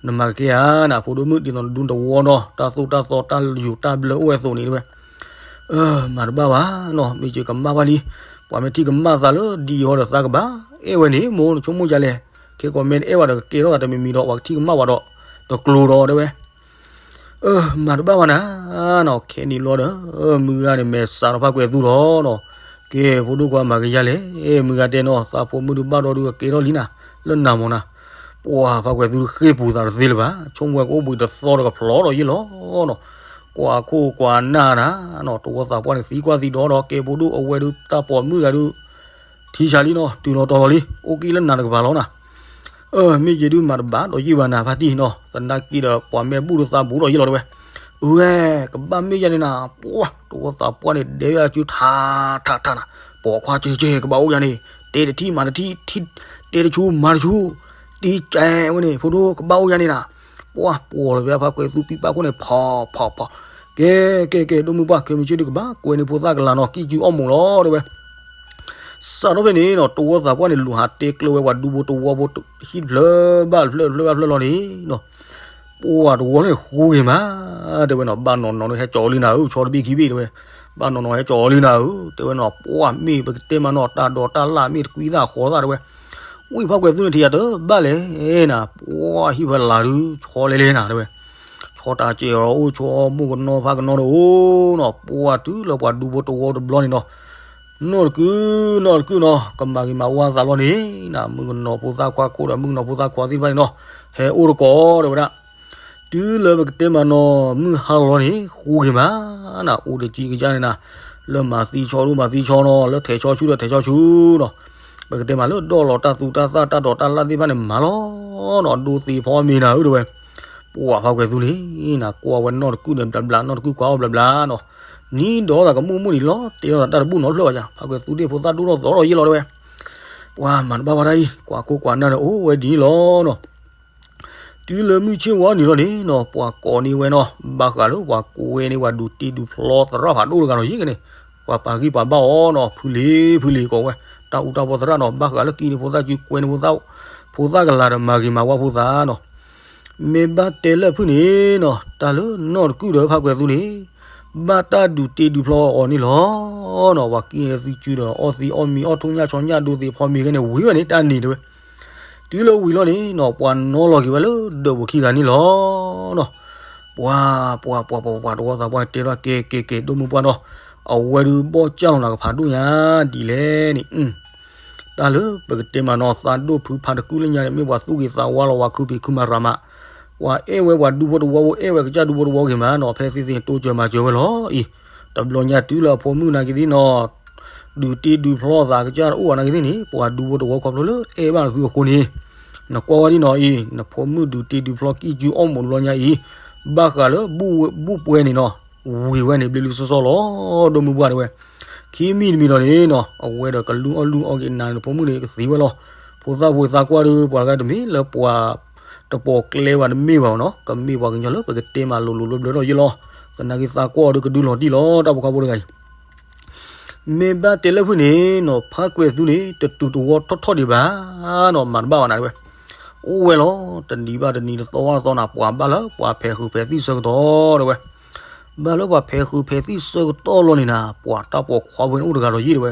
နမၤကဲဧါနၤ ဖိဒိၣ်မုၣ် ဒ်သိးနဒူနတဝီနီၤ တၢ်သိၣ်တၢ်သီတၢ်ယူၤတၢ်ဘျၢအိၣ်ဝဲအသိးန့ၣ်တဲဝဲ, မၤတဘၣ်ဘၣ်နီၤ မ့ၢ်ကကမၣ်ဘၣ်လံ, ပှၤမ့ၢ်ထံၣ်ကမၣ်သးလၢဒ်အံၤဟီဒီး သးကဘၣ်အဲၣ်ဝဲန့ၣ် မိၢ်နဆိကမိၣ်ဒ်လဲၣ်, ခဲကိးမ့ၢ်တအဲၣ်ဝဲဒီး ကကဲထီၣ်သးတမံၤမံၤဒီး ပှၤကထံၣ်ကမၣ်ဝဲဒီး တကျိၤဒီး တဲဝဲ. အၢ မၤတဘၣ်ဘၣ်နၤနီၤ, ခဲနံၤလီၤဒီး မုၢ်ဂၤန့ၣ် မဲာ်စးထီၣ်ဖးကွဲးသူဒီးနီၤ, ကဲ ဖိဒိၣ်ခွါ မၤကယၤလဲၣ်, မုၢ်ဂၤတဲနီၤ, သးဖိမုၣ်ဒုးဘၣ်ဒီးဒုး ကကဲထီၣ်လံနၤ, လၢနၤမၢ်နၤ, ပှၤဖးကွဲးသူဃ့ၢ်ပူၤသးတသ့လၢၤဘၣ်, ဆိကမိၣ်ဝဲကအိၣ်ဘှံးတသီဒီး ကဖျီဒီးယ့ၣ်လီၤနီၤ, ကွၢ်ခိၣ်ကွၢ်နၢ်နၤနီၤ, တဝီသးပှၢ်န့ၣ် သံကွၢ်သံဒိးဒီး ကဲ ဖိဒိၣ် အဝဲဒုးတၢ်ပိာ်မုၣ်ဂၤဒုး ထံဆးလံနီၤ, တုၤလီၤတီၤလီၤလံ, အိၣ်က့ၤလၢနၤတကပၤလီၤနၤ. အၢ မ့ၢ်ယဲဒုး မၤတဘၣ်ဒီးယ့ၣ်ဘၣ်နၤ ဖါတံၢ်နီၤ, သနာ်က့ဒီး ပှၤမ့ၢ်ဘူၣ်ဒီးသးဘူးဒီးယ့ၣ်လီၤ တဲဝဲ. အဝဲ ကဘၣ်မ့ၢ်ယၤန့ၣ်နၤ, ပှၤ တဝီသးပှၢ်န့ၣ် ဒဲးဝဲအစုထးထးထးနၤ, ပိာ်ခွါကဲကဲ ကဘၣ်အိၣ်ယၤန့ၣ်, တဲတထံၣ်မၤတထံၣ်, တဲတဆူမၤတဆူ, တံကဲဝဲန့ၣ် ဖိဒိၣ် ကဘၣ်အိၣ်ယၤန့ၣ်နၤ, ပှၤ ပိာ်လီၤဝဲဖးကွဲးသူပံပၢ်ခိၣ်န့ၣ် ဖီဖီဖီ, ကဲ ကဲ ကဲ ဒိၣ်မုၢ်ပှၢ် ခဲမုၢ်ဆ့ၣ်ဒုး ကဘၣ်ကွဲးန့ၢ်ဖိသၣ်ကလၤနီၤ, ကံၣ်ကူအီၣ်မူးလီၤ တဲဝဲ. စးထီၣ်ဖဲန့ၣ်နီၤ, တဝီသးပှၢ်န့ၣ် လူၤဟးတဲကျၢၤဝဲပှၤဒူဖိတဝီဖိ ဟံၣ်တဖျၢၣ်ဘၣ်တဖျၢၣ် တဖျၢၣ်ဘၣ်တဖျၢၣ်လီၤန့ၣ်နီၤ, ပှၤတဝီန့ၣ်ဃူဂ့ၤမး, တဲဝဲနီၤ, ဘၣ်နီၢ်နီၢ်န့ၣ် ဟဲကၠီၤလံနၤဧၢ, ဆီတဘ့ၣ်ခံဘ့ၣ် တဲဝဲ, ဘၣ်နီၢ်နီၢ် ဟဲကၠီၤလံနၤဧၢ, တဲဝဲနီၤ, ပှၤမ့ၢ်ပကတဲမးနီၤ, တၢ်ဒိးတၢ်လၣ်မ့ၢ်တကွံသၣ်ဃီသၣ် တဲဝဲ, ဝံၢ်ဖးကွဲးသူန့ၣ် ထံၣ်ယၤတဘၣ်လဲၣ်နၤ, ပှၤဟံၣ်ဖဲလၢ်ဒုး ဆီလဲလဲနၤ တဲဝဲ, ဆီတၢ်စဲးအီၤအိၣ် ဆီမိၢ်ကနီၤဖးကနီၤဒီးအိၣ်နီၤ, ပှၤတုၤလၢပှၤဒူဖိတဝီတဘျီန့ၣ်နီၤ, နီၢ်တကုၢ် နီၢ်တကုၢ်နီၤ, ကမၤဂ့ၤမၤဝါသးလီၤန့ၣ်နၤ, မုၣ်ကနီၤဖိသၣ်ခွါခိၣ်ဒီး မုၣ်ကနီၤဖိသၣ်ခွါသ့ၣ်တဖၣ်န့ၣ်နီၤ, ဟဲအိၣ်တကိး တဲဝဲဒၣ်. တုၤလၢပကတဲမးနီၤ, မုၢ်ဟါလီၤန့ၣ် ဃူဂ့ၤမးနၤ, အိၣ်တကံကစၢ်န့ၣ်နၤ, လၢမၤသံဆီဒိၣ်မၤသံဆီနီၤ, လၢထဲးဆီဆူဒီးထဲးဆီဆူနီၤ, ပကတဲမးလၢဒိးလီၤတၢ်သူတၢ်သၣ် တၢ်ဒိးတၢ်လၣ်သ့ၣ်တဖၣ်န့ၣ် မၤလီၤနီၤ, ဒိသ့ဖီမ့ၤနၤဧၢ တဲဝဲ. ပှၤဖးကွဲးသူန့ၣ်နၤ, ကွၢ်ဝဲနီၢ်တကုၢ်န့ၣ် ဘျးဘျး, နီၢ်တကုၢ်ကွၢ်အီၤဘျးဘျးနီၤ, နံၤဒီးသးကမူၣ်မူၣ်န့ၣ်လီၤ, တဲထီၣ်သးတၢ်တဘူၣ်နီတဖျၢၣ်ဘၣ်ယၤ, ဖးကွဲးသူဒ့ၣ်ဖိသၣ်ဒိၣ်ထီၣ်သီထီၣ်ယ့ၣ်လီၤ တဲဝဲ. ပှၤမၤတဘၣ်ဝဲဒၣ်အံၤ, ကွၢ်ခိၣ်ကွၢ်နၢ်ဒီးအိၣ်ဝဲဒ်န့ၣ်လီၤနီၤ. တုၤလၢမုၢ်ဆ့ၣ်ဝါနုာ်လီၤန့ၣ်နီၤ, ပှၤကိးန့ၢ်ဝဲနီၤ, ဘၣ်ဃးလၢပှၤကွဲးန့ၢ်ပှၤဒုးတ့ဒုးဖျီသရၣ်ဖးဒိၣ်တဂၤဒီးယ့ၣ်ကန့ၣ်, ပှၤပာ်ဂံၢ်ပာ်ဘါအီၤနီၤ, ဖုလ့ၤဖုလ့ၤကိးဝဲ, တၢ်အူတၢ်ပီသရၣ်နီၤ, ဘၣ်ဃးလၢကံးန့ၢ်ဖိသၣ်စု ကွဲးန့ၢ်ဖိသၣ်ကလၤဒီး မၤဂ့ၤမၤဝါဖိသးနီၤ. မ့ၢ်ဘၣ်တဲလၢဖုၣ်န့ၣ်နီၤ, တၢ်လၢနီၢ်တကုၢ်ဒီးဖးကွဲးသူန့ၣ် ဘၣ်တၢ်ဒုးတ့ဒုးဖျီအီၤန့ၣ်လီၤနီၤ, ပှၤကံးန့ၢ်သုစုဒီး အီၣ်သံးအီၣ်မံၤ အီၣ်ထူၣ်ညၣ်ဆီညၣ် ဒိသ့းဖီမ့ၤခဲန့ၣ် ဝံၤဝဲန့ၣ် တၢ်န့ၣ်တဲဝဲ. တုၤလၢဝံၤလီၤန့ၣ်နီၤ, ပှၤနီလီၤက့ၤဝဲလၢဒၢးပူၤခံဂၤန့ၣ်လီၤနီၤ. ပှၤ ပှၤပှၤပှၤပှၤ တဝီသးပှၢ်တဲထီၣ် ကဲကဲကဲ ဒိၣ်မုၢ်ပှၢ်နီၤ, အဝဲဒုးဘီၣ်ကၢ်လီၤနၤကဖးဒိၣ်ညါဒ်လဲၣ်န့ၣ် တၢ်လၢပကတဲမးနီၤ, သးဒိၣ်ဖုဖးတကုၢ်လၢညါန့ၣ် မ့ၢ်ပှၤသူၣ်ဂ့ၤသးဝါလီၤ, ပှၤခုဖံးခုမၤရၤမး, ပှၤအဲၣ်ဝဲပှၤဒူဖိတဝီဖိ, အဲၣ်ဝဲကစၢ်ဒူဖိတဝီဂ့ၤမးနီၤ, ဖဲသ့ၣ်သ့ၣ်တိစၢၤမၤစၢၤဝဲလီၤအံၤ. တဘျီညါတုၤလၢအဖိမုၣ်နာ်က့ၤသ့ၣ်နီၤ, ဒုးတ့ဒုးဖျီသးကစၢ်တအိၣ်ဘၣ်နာ်က့ၤသ့ၣ်န့ၣ်, ပှၤဒူဖိတဝီခီဖျိလၢအဲၣ်ဘၣ်နသုအဃိန့ၣ်, နကွၢ်ဝဲဒ်နီၤအံၤ, နဖိမုၣ်ဒုးတ့ဒုးဖျီကံၢ်ကူအီၣ်မူးတဘျီညါအံၤ, ဘၣ်ဃးလၢ ဘူၣ်ပှဲၤန့ၣ်နီၤ, ဝံၤဝဲန့ၣ် ဘျ့ဘျ့ဆှီဆှီလီၤ, ဒိၣ်မုၢ်ပှၢ်တဲဝဲ. ခံမံၤတမံၤဒီးန့ၣ်နီၤ, အဝဲဒီးကလူအီၣ်လူအီက့ၤနၤန့ၣ် နဖိမုၣ်န့ၣ်ကသံဝဲလီၤ. ဖိသၣ်ဖိသးကွၢ်ဒီး ပှၤတဂၤတမ့ၢ်လၢပှၤတပိာ်ကျဲဘၣ်တမ့ၢ်ဘၣ်နီၤ, ကမ့ၢ်ပှၤကညီလၢပကတဲမးလိၤလိၤဘျၢဘျၢထီၣ်ယ့ၣ်လီၤ. သနာ်က့သးကွၢ်အီၤဒီးကဒုလီၤတံၢ်လီၤ, တၢ်ပိာ်ခွါဖိတဂၤအံၤ မ့ၢ်ဘၣ်တဲလၢဖုၣ်န့ၣ်နီၤ, ဖးကွဲးသူန့ၣ် တတူၢ်တဝီထီၣ်ထီၣ်ဒံးဘၣ်နီၤ, မၤတဘၣ်ဘၣ်နၤတဲဝဲ. အိၣ်ဝဲလီၤ, တနံၤဘၣ်တနံၤ တသီဘၣ်တသီနၤ, ပှၤဘၣ်လၢပှၤဖဲးဃုာ်ဖဲးသံၣ်ဆၢကတီၢ်တဲဝဲ. ဘၣ်လၢပှၤဖဲးဃုာ်ဖဲးသံၣ်ဆၢကတီၢ်လီၤန့ၣ်နၤ, ပှၤတၢ်ပိာ်ခွါဖိန့ၣ်အိၣ်တဂၤဒီးယ့ၣ်တဲဝဲ.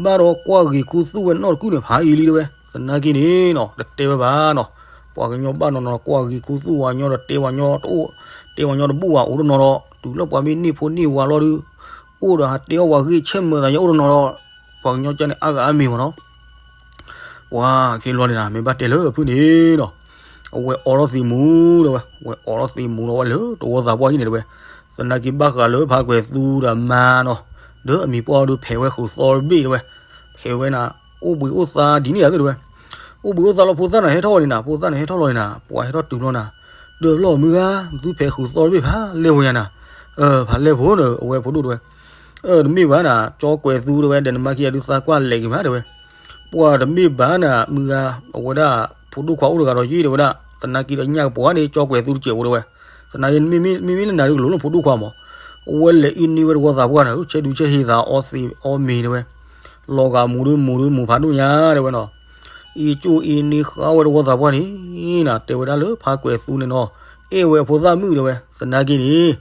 ဘၣ်ဒီးကွၢ်ဂ့ၤခူသူၣ်ဝဲနီၢ်တကုၢ်န့ၣ် ဖးအံၤလံတဲဝဲ. သနာ်က့န့ၣ်နီၤ, တတဲဝဲဘၣ်နီၤ. ပှၤကညီဘၣ်နီၢ်နီၢ် ကွၢ်ဂ့ၤခူသူၣ်ဝဲညီဒီး တဲဝဲညီတအိၣ်, တဲဝဲညီတဘူၣ်ဘၣ်အိၣ်တနီၤဒီး, တုၤလၢပှၤမ့ၢ်န့ၢ်ဖိန့ၢ်ဝၤလီၤဒီး အိၣ်ဒီးဟးတဲအီၣ်ပှၤဂ့ၢ်ဆဲးမၢသးညီအိၣ်တနီၤဒီး, ပှၤကညီကၢ်န့ၣ် အါဂၤအါမ့ၤမးနီၤ. ပှၤခ့လီၤန့ၣ်နၤ, မ့ၢ်ဘၣ်တဲလၢဖုၣ်န့ၣ်နီၤ, အဝဲအိးထီၣ်သံးမူၤတဲဝဲ, ဝဲအိးထီၣ်သံးမူၤဒီးဝဲလၢတဝီသးပှၢ်ဟံၣ်န့ၣ်တဲဝဲ. သနာ်က့ဘၣ်ဃးလၢဖးကွဲးသူဒီးမါနီၤ, ဒီးအမံၤပှၢ်ဒီးဖဲးဝဲဃုာ်သီတဘ့ၣ်တဲဝဲ. ဖဲးဝဲနၤ, အိၣ်ဘှံးအိၣ်သါဒ်န့ၣ်ဧါသ့ၣ်တဲဝဲ. အိၣ်ဘှံးအိၣ်သါလီၤဖိသၣ်န့ၣ် ဟဲထီၣ်ဝဲန့ၣ်နၤ, ဖိသၣ်န့ၣ် ဟဲထီၣ်လီၤန့ၣ်နၤ, ပှၤဟဲထီၣ်တုၤလီၤနၤ. ဒီးလီၤမုၢ်ဂၤ, သုဖဲးဃုာ်သီတဘ့ၣ်ဖးလဲၢ်ဝဲယၤနၤ. ဖးလဲၢ်ဖိန့ၣ် အဝဲဖိဒိၣ်တဲဝဲ. တမ့ၢ်ဘၣ်နၤ, ကၠီကွဲးသူတဲဝဲ, ဒီးနမါခံဂၤဒုးသးကွၢ်လဲၤက့ၤမးတဲဝဲ. ပှၤတမ့ၢ်ဘၣ်နၤ, မုၢ်ဂၤ, အဝဲဒၣ်ဖိဒိၣ်ခွါအိၣ်တဂၤဒီးယ့ၣ်တဲဝဲဒၣ်. သနာ်က့ဒီးညၣ်ကပှၤန့ၣ် ကၠီကွဲးသူတစဲးဖိတဲဝဲ. သနာ်က့ မ့မ့ၢ်လၢနၤဒုးကလိၤလၢဖိဒိၣ်ခွါမး. အဝဲလဲၤအံၤန့ၢ်ဝဲတဝီသးပှၢ်န့ၣ်, ဆဲးဒုးဆဲးဟ့သးအီသံးအီမ့ၤတဲဝဲ. လီၤဂာ်မူၤဒုးမူၤဒုးမူၤဖးဒိၣ်ညါတဲဝဲနီၤ. အံၤကၠိအံၤန့ၢ်ဃါဝဲတဝီသးပှၢ်န့ၣ်နၤ, တဲဝဲဒၣ်လၢဖးကွဲးသူန့ၣ်နီၤ, အဲၣ်ဝဲအဖိသၣ်မုၣ်တဲဝဲ. သနာ်က့န့ၣ်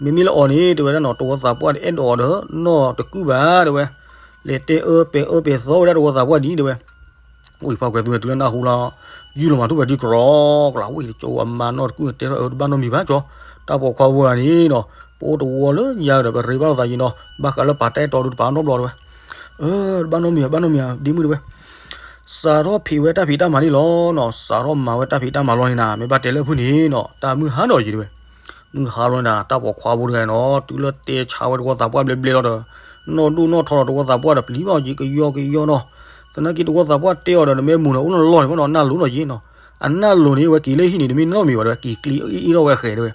မ့မ့ၢ်လၢအီၤန့ၣ် တဲဝဲဒၣ်နီၤ, တဝီသးပှၢ်တအဲၣ်ဒိးအီၤဒီးနီၢ်တကုၢ်ဘၣ်တဲဝဲ. လဲၤတဲအၢပဲာ်အၢပဲာ်သီဝဲဒၣ်တဝီသးပှၢ်ဒ်န့ၣ်တဲဝဲ. ဝံၤဖါကွဲၤသူန့ၣ်တုၤလၢနၢ်ဟူလီၤ ယူၢ်လီၤမၤထူၣ်ဖဲထံကရီကလး ဝံၤတကၠိအမါနီၢ်တကုၢ်န့ၣ်တဲထီၣ်အၢ တဘၣ်နီတမံၤဘၣ်ကၠီ, တၢ်ပိာ်ခွါဖိဂၤန့ၣ်နီၤ ပအိၣ်တဝီလၢညါဒီး ပရ့ဘၣ်လိာ်သးယံၤနီၤ ဘၣ်ဃးလၢပာ်တၢ်အဲၣ်တီဒုတပာ်နီတဘျီတဲဝဲ. အၢ တဘၣ်နီတမံၤဘၣ် ဘၣ်နီတမံၤဧါ ဒ့မုၣ်တဲဝဲ. စးထီၣ်ဖံးဝဲတၢ်ဖံးတၢ်မၤန့ၣ်လီၤနီၤ စးထီၣ်မၤဝဲတၢ်ဖံးတၢ်မၤလီၤန့ၣ်နၤ မ့ၢ်ဘၣ်တဲလၢဖုၣ်န့ၣ်နီၤ တၢ်မုၢ်ဟါဒီးယံၤတဲဝဲ. မုၢ်ဟါလီၤန့ၣ်ဒီး တၢ်ပိာ်ခွါဖိတဂၤနီၤ တုၤလၢတဲဆါဝဲတဝီသးပှၢ်ဘျဲဘျဲလီၤဒီး နီၢ်ဒိၣ်နီၢ်ထီဒီးတဝီသးပှၢ်ဒီးပျံၤဘၣ်အီၤက့ၤကယီကယီနီၤ. သနာ်က့တဝီသးပှၢ်တဲအီၤဒီး နမ့ၢ်မူၤန့ၣ် အိၣ်နီၢ်လီၢ်န့ၣ်ဘၣ်နီၤ နၢ်လိၤနီၤယံၤနီၤ. အနၢ်လိၤန့ၣ် အဝဲက့ၤလၢဟံၣ်န့ၣ် တမ့ၢ်နီတမံၤဘၣ်တဲဝဲ က့ၤကျ့အ့ၣ်အ့ၣ်ထီၣ်ဝဲဃဲတဲဝဲ.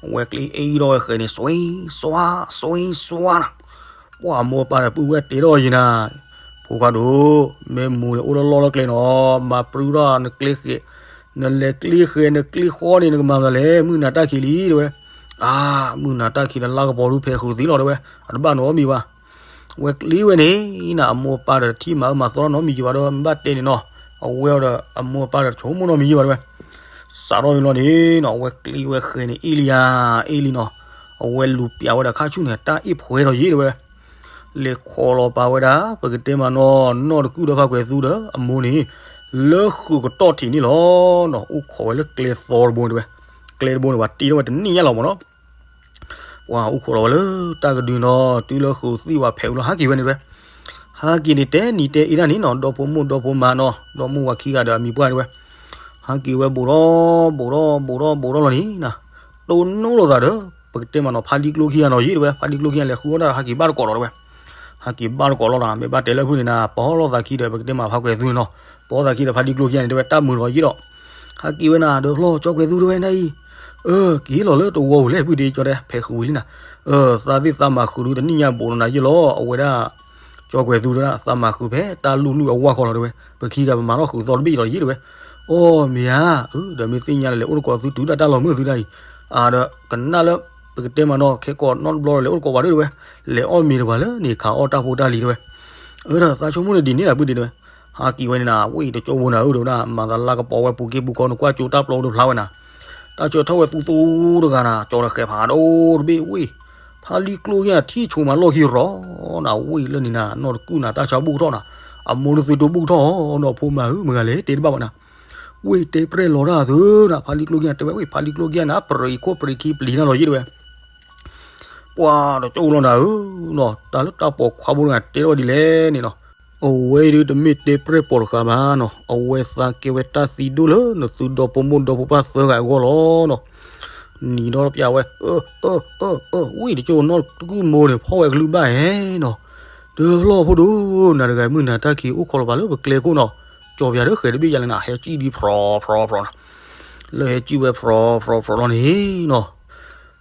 အဝဲကျ့အ့ၣ်အ့ၣ်ထီၣ်ဝဲဃဲန့ၣ် စွ့စွါ စွ့စွါနီၤ. ပှၢ်အမိၢ်အပၢ်ဒီးပုၢ်ဝဲၢ်တဲထီၣ်ယံၤနၤ ဖိခွါဒိၣ် မ့ၢ်မူၤန့ၣ် အိၣ်လၢလီၢ်လၢကျဲနီၤ မၤပြူထီၣ်နကျ့ဃဲ နလဲၤကျ့ဃဲ နကျ့ဃီန့ၣ် နကမၤမနုၤလဲၣ် မုၢ်နၤတၢ်ခံးလံတဲဝဲ. အါ မုၢ်နၤတၢ်ခံးဒီးလါကပီၤဒုးဖဲးဃုာ်သံလီၤတဲဝဲ အတဘၣ်နီတမံၤဘၣ်. အဝဲကျ့ဝဲန့ၣ်နၤ အမိၢ်အပၢ်ဒီးတထံၣ်မၤအၢမၤသီထီၣ်နီတမံၤယံၤဘၣ်ဒီး မ့ၢ်ဘၣ်တဲန့ၣ်နီၤ အဝဲအီၤဒီးအမိၢ်အပၢ်ဒီးတဆိကမိၣ်နီတမံၤယံၤဘၣ်တဲဝဲ. စးထီၣ်ဝဲလီၤန့ၣ်နီၤ အဝဲကျ့ဝဲဃဲန့ၣ် အ့ၣ်လံယၤ အ့ၣ်လံနီၤ. အဝဲလူၤပျးဝဲဒၣ်ခါဆူၣ်န့ၣ် တၢ်အ့ၣ်ဖှဲးထီၣ်ယံၤတဲဝဲ. လဲၤခိးလီၤပာ်ဝဲဒၣ် ပကတဲမးနီၤ နီၢ်တကုၢ်ဒီးဖါကွဲၤသူဒီးအမိၢ်န့ၣ် လၢဃုာ်ကတီၢ်ထံးန့ၣ်လီၤနီၤ. အိၣ်ခိးဝဲလၢကျဲသီတဘိန့ၣ်တဲဝဲ. ကျဲတဘိန့ၣ် ပှၤတ့ထီၣ်ဝဲတနံၣ်ညါလီၤမးနီၤ. ပှၤအိၣ်ခိးလီၤဝဲလၢတၢ်ကဒုနီၤ တုၤလၢဃုာ်သံၣ်ဝဲဖဲးဝံၤလီၤ ဟးက့ၤဝဲန့ၣ်တဲဝဲ. ဟးက့ၤန့ၣ်တဲနံၤတဲအ့ဒၣ်န့ၣ်နီၤ ဒီဖိမိၢ်ဒီဖိမါနီၤ ဒီမိၢ်ဝၤခံဂၤဒီးအမံၤပှၢ်တဲဝဲ. ဟးက့ၤဝဲဘူးထီၣ်ဘူးထီၣ်ဘူးထီၣ်ဘူးထီၣ်လီၤန့ၣ်နၤ တိၢ်နီၣ်လိာ်သးဒီး ပကတဲမးနီၤ ဖါလံကျိခံဂၤနီၤယံၤတဲဝဲ. ဖါလံကျိခံဂၤလဲၤဃုအီၣ်တၢ်ဒီးဟးက့ၤဘၣ်တကိးလီၤတဲဝဲ. ဟးက့ၤဘၣ်တကိးလီၤနီၤ မ့ၢ်ဘၣ်တဲလၢဖုၣ်န့ၣ်နၤ ပီၢ်လိာ်သးခံဒီး ပကတဲမးဖါကွဲၤသူန့ၣ်နီၤ ပီၢ်သးခံဒီးဖါလံကျိခံဂၤန့ၣ်တဲဝဲ တၢ်မုာ်ထီၣ်ယံၤဒီး ဟးက့ၤဝဲနၤ ဒီးဖျီၣ်ကၠီကွဲၤသူတဲဝဲနၤအံၤ အၢ က့ၤလီၤလၢတဝီပူၤလဲၣ် ဖုၣ်ဒ့ကၠီတဲ ဖဲးဃုာ်ဝံၤလံနၤ. အၢ သးသ့ၣ်သးမၤဃုာ်ဒုတနံၣ်ညါဘူးနီၤနၤယံၤလီၤ အဝဲဒၣ် ကၠီကွဲၤသူတဲဝဲ သးမၤဃုာ်ဖဲတၢ်လူၢ်လူၢ်အဝါခီလီၤတဲဝဲ. ပခံဂၤပမၤထီၣ်ဃုာ်သီတဘ့ၣ်အံၤလီၤယံၤတဲဝဲ. အိၣ်မ့ၢ်ဧါ အၢ ဒီးမ့ၢ်သ့ၣ်ညါလၢလဲၤအိၣ်တကိးသုတုၤဒၣ်တၢ်လီၤမုာ်သုဒၣ်အံၤ အဒီးကနၣ်လၢ ပကတဲမးနီၤ ခဲကိာ်နီတဘျီဒီးလဲၤအိၣ်တကိးဘၣ်ဒုတဲဝဲ. လဲၤအီၣ်မ့ၤတပှၤလၢန့ၣ်ခးအီၣ်တၢ်ဖိတၢ်လံၤတဲဝဲ. အၢ ဒီးသးဆိကမိၣ်န့ၣ်ဒ်န့ၣ်လၢပုၢ်ဒ့တဲဝဲ. ဟးက့ၤဝဲန့ၣ်နၤ ဝဲအံၤတကၠိဖိနၤဧၢ တဲဝဲဒၣ် မၤသးလါကပီၤဝဲပူၤက့ပူၤခီ နကွၢ်ကၠိတၢ်ပျီအိၣ်တဖျါဝဲနၤ. တၢ်ဆၢထီၣ်ဝဲသူသူတဂၤနၤ ကၠီတဃဲးဖးဒိၣ်တဘ့ၣ်ဝံၤ ဖါလံကျိခံဂၤထံၣ်ဆိမးလီၢ်ခံရီၤနၤ ဝံၤလၢန့ၣ်နၤ နီၢ်တကုၢ်နၤ တၢ်ဆါဘူၣ်ထီၣ်နၤ အမိၢ်နသုတိဘူၣ်ထီၣ်နီၤ ဖိမၤဧၢ မတၤဂၤလဲၣ် တဲတဘၣ်ဘၣ်နၤ. ဝံၤတဲပြဲၢ်လီၤတၢ်သုနၤ ဖါလံကျိခံဂၤတဲဝဲ ဝံၤဖါလံကျိခံဂၤနၤ ပြံၤခိၣ်ပြံၤခံပျံၤနၤလီၤယံၤတဲဝဲ. ပှၤတကၠိဖိလီၤနၤဧၢနီၤ တၢ်လၢတၢ်ပိာ်ခွါဖိတဂၤတဲထီၣ်ဝဲဒ်လဲၣ်န့ၣ်နီၤ အဝဲအံၤဒုတမ့ၢ်တဲပြဲၢ်ပိာ်တဃာ်ဘၣ်နီၤ အဝဲသးကဲဝဲတၢ်သံဒိၣ်လၢနသုဒီဖိမိၢ်ဒီဖိပၢ်သၢဂၤအဂီၢ်လီၤနီၤ. နံၤဒီးပျးဝဲ အၢ အၢ အၢ အၢ ဝံၤတကၠိဖိနီၢ်တကုၢ်မိၢ်န့ၣ် ဖီၣ်ဝဲကလုၢ်ဘၣ်ဟဲနီၤ. တဖျီၣ်ဖိဒိၣ် နၤတဂၤမုၢ်နၤတၢ်ခံးအိၣ်ခိးလီၤပာ်လၢပကျဲခိၣ်နီၤ ကၠီပၠးဒီးဃဲၤတဘ့ၣ်ယါလဲၣ်နၤ ဟဲစံၣ်ဒံးဖြီဖြီဖြီနၤ လၢဟဲစံၣ်ဝဲဖြီဖြီဖြီလီၤန့ၣ်နီၤ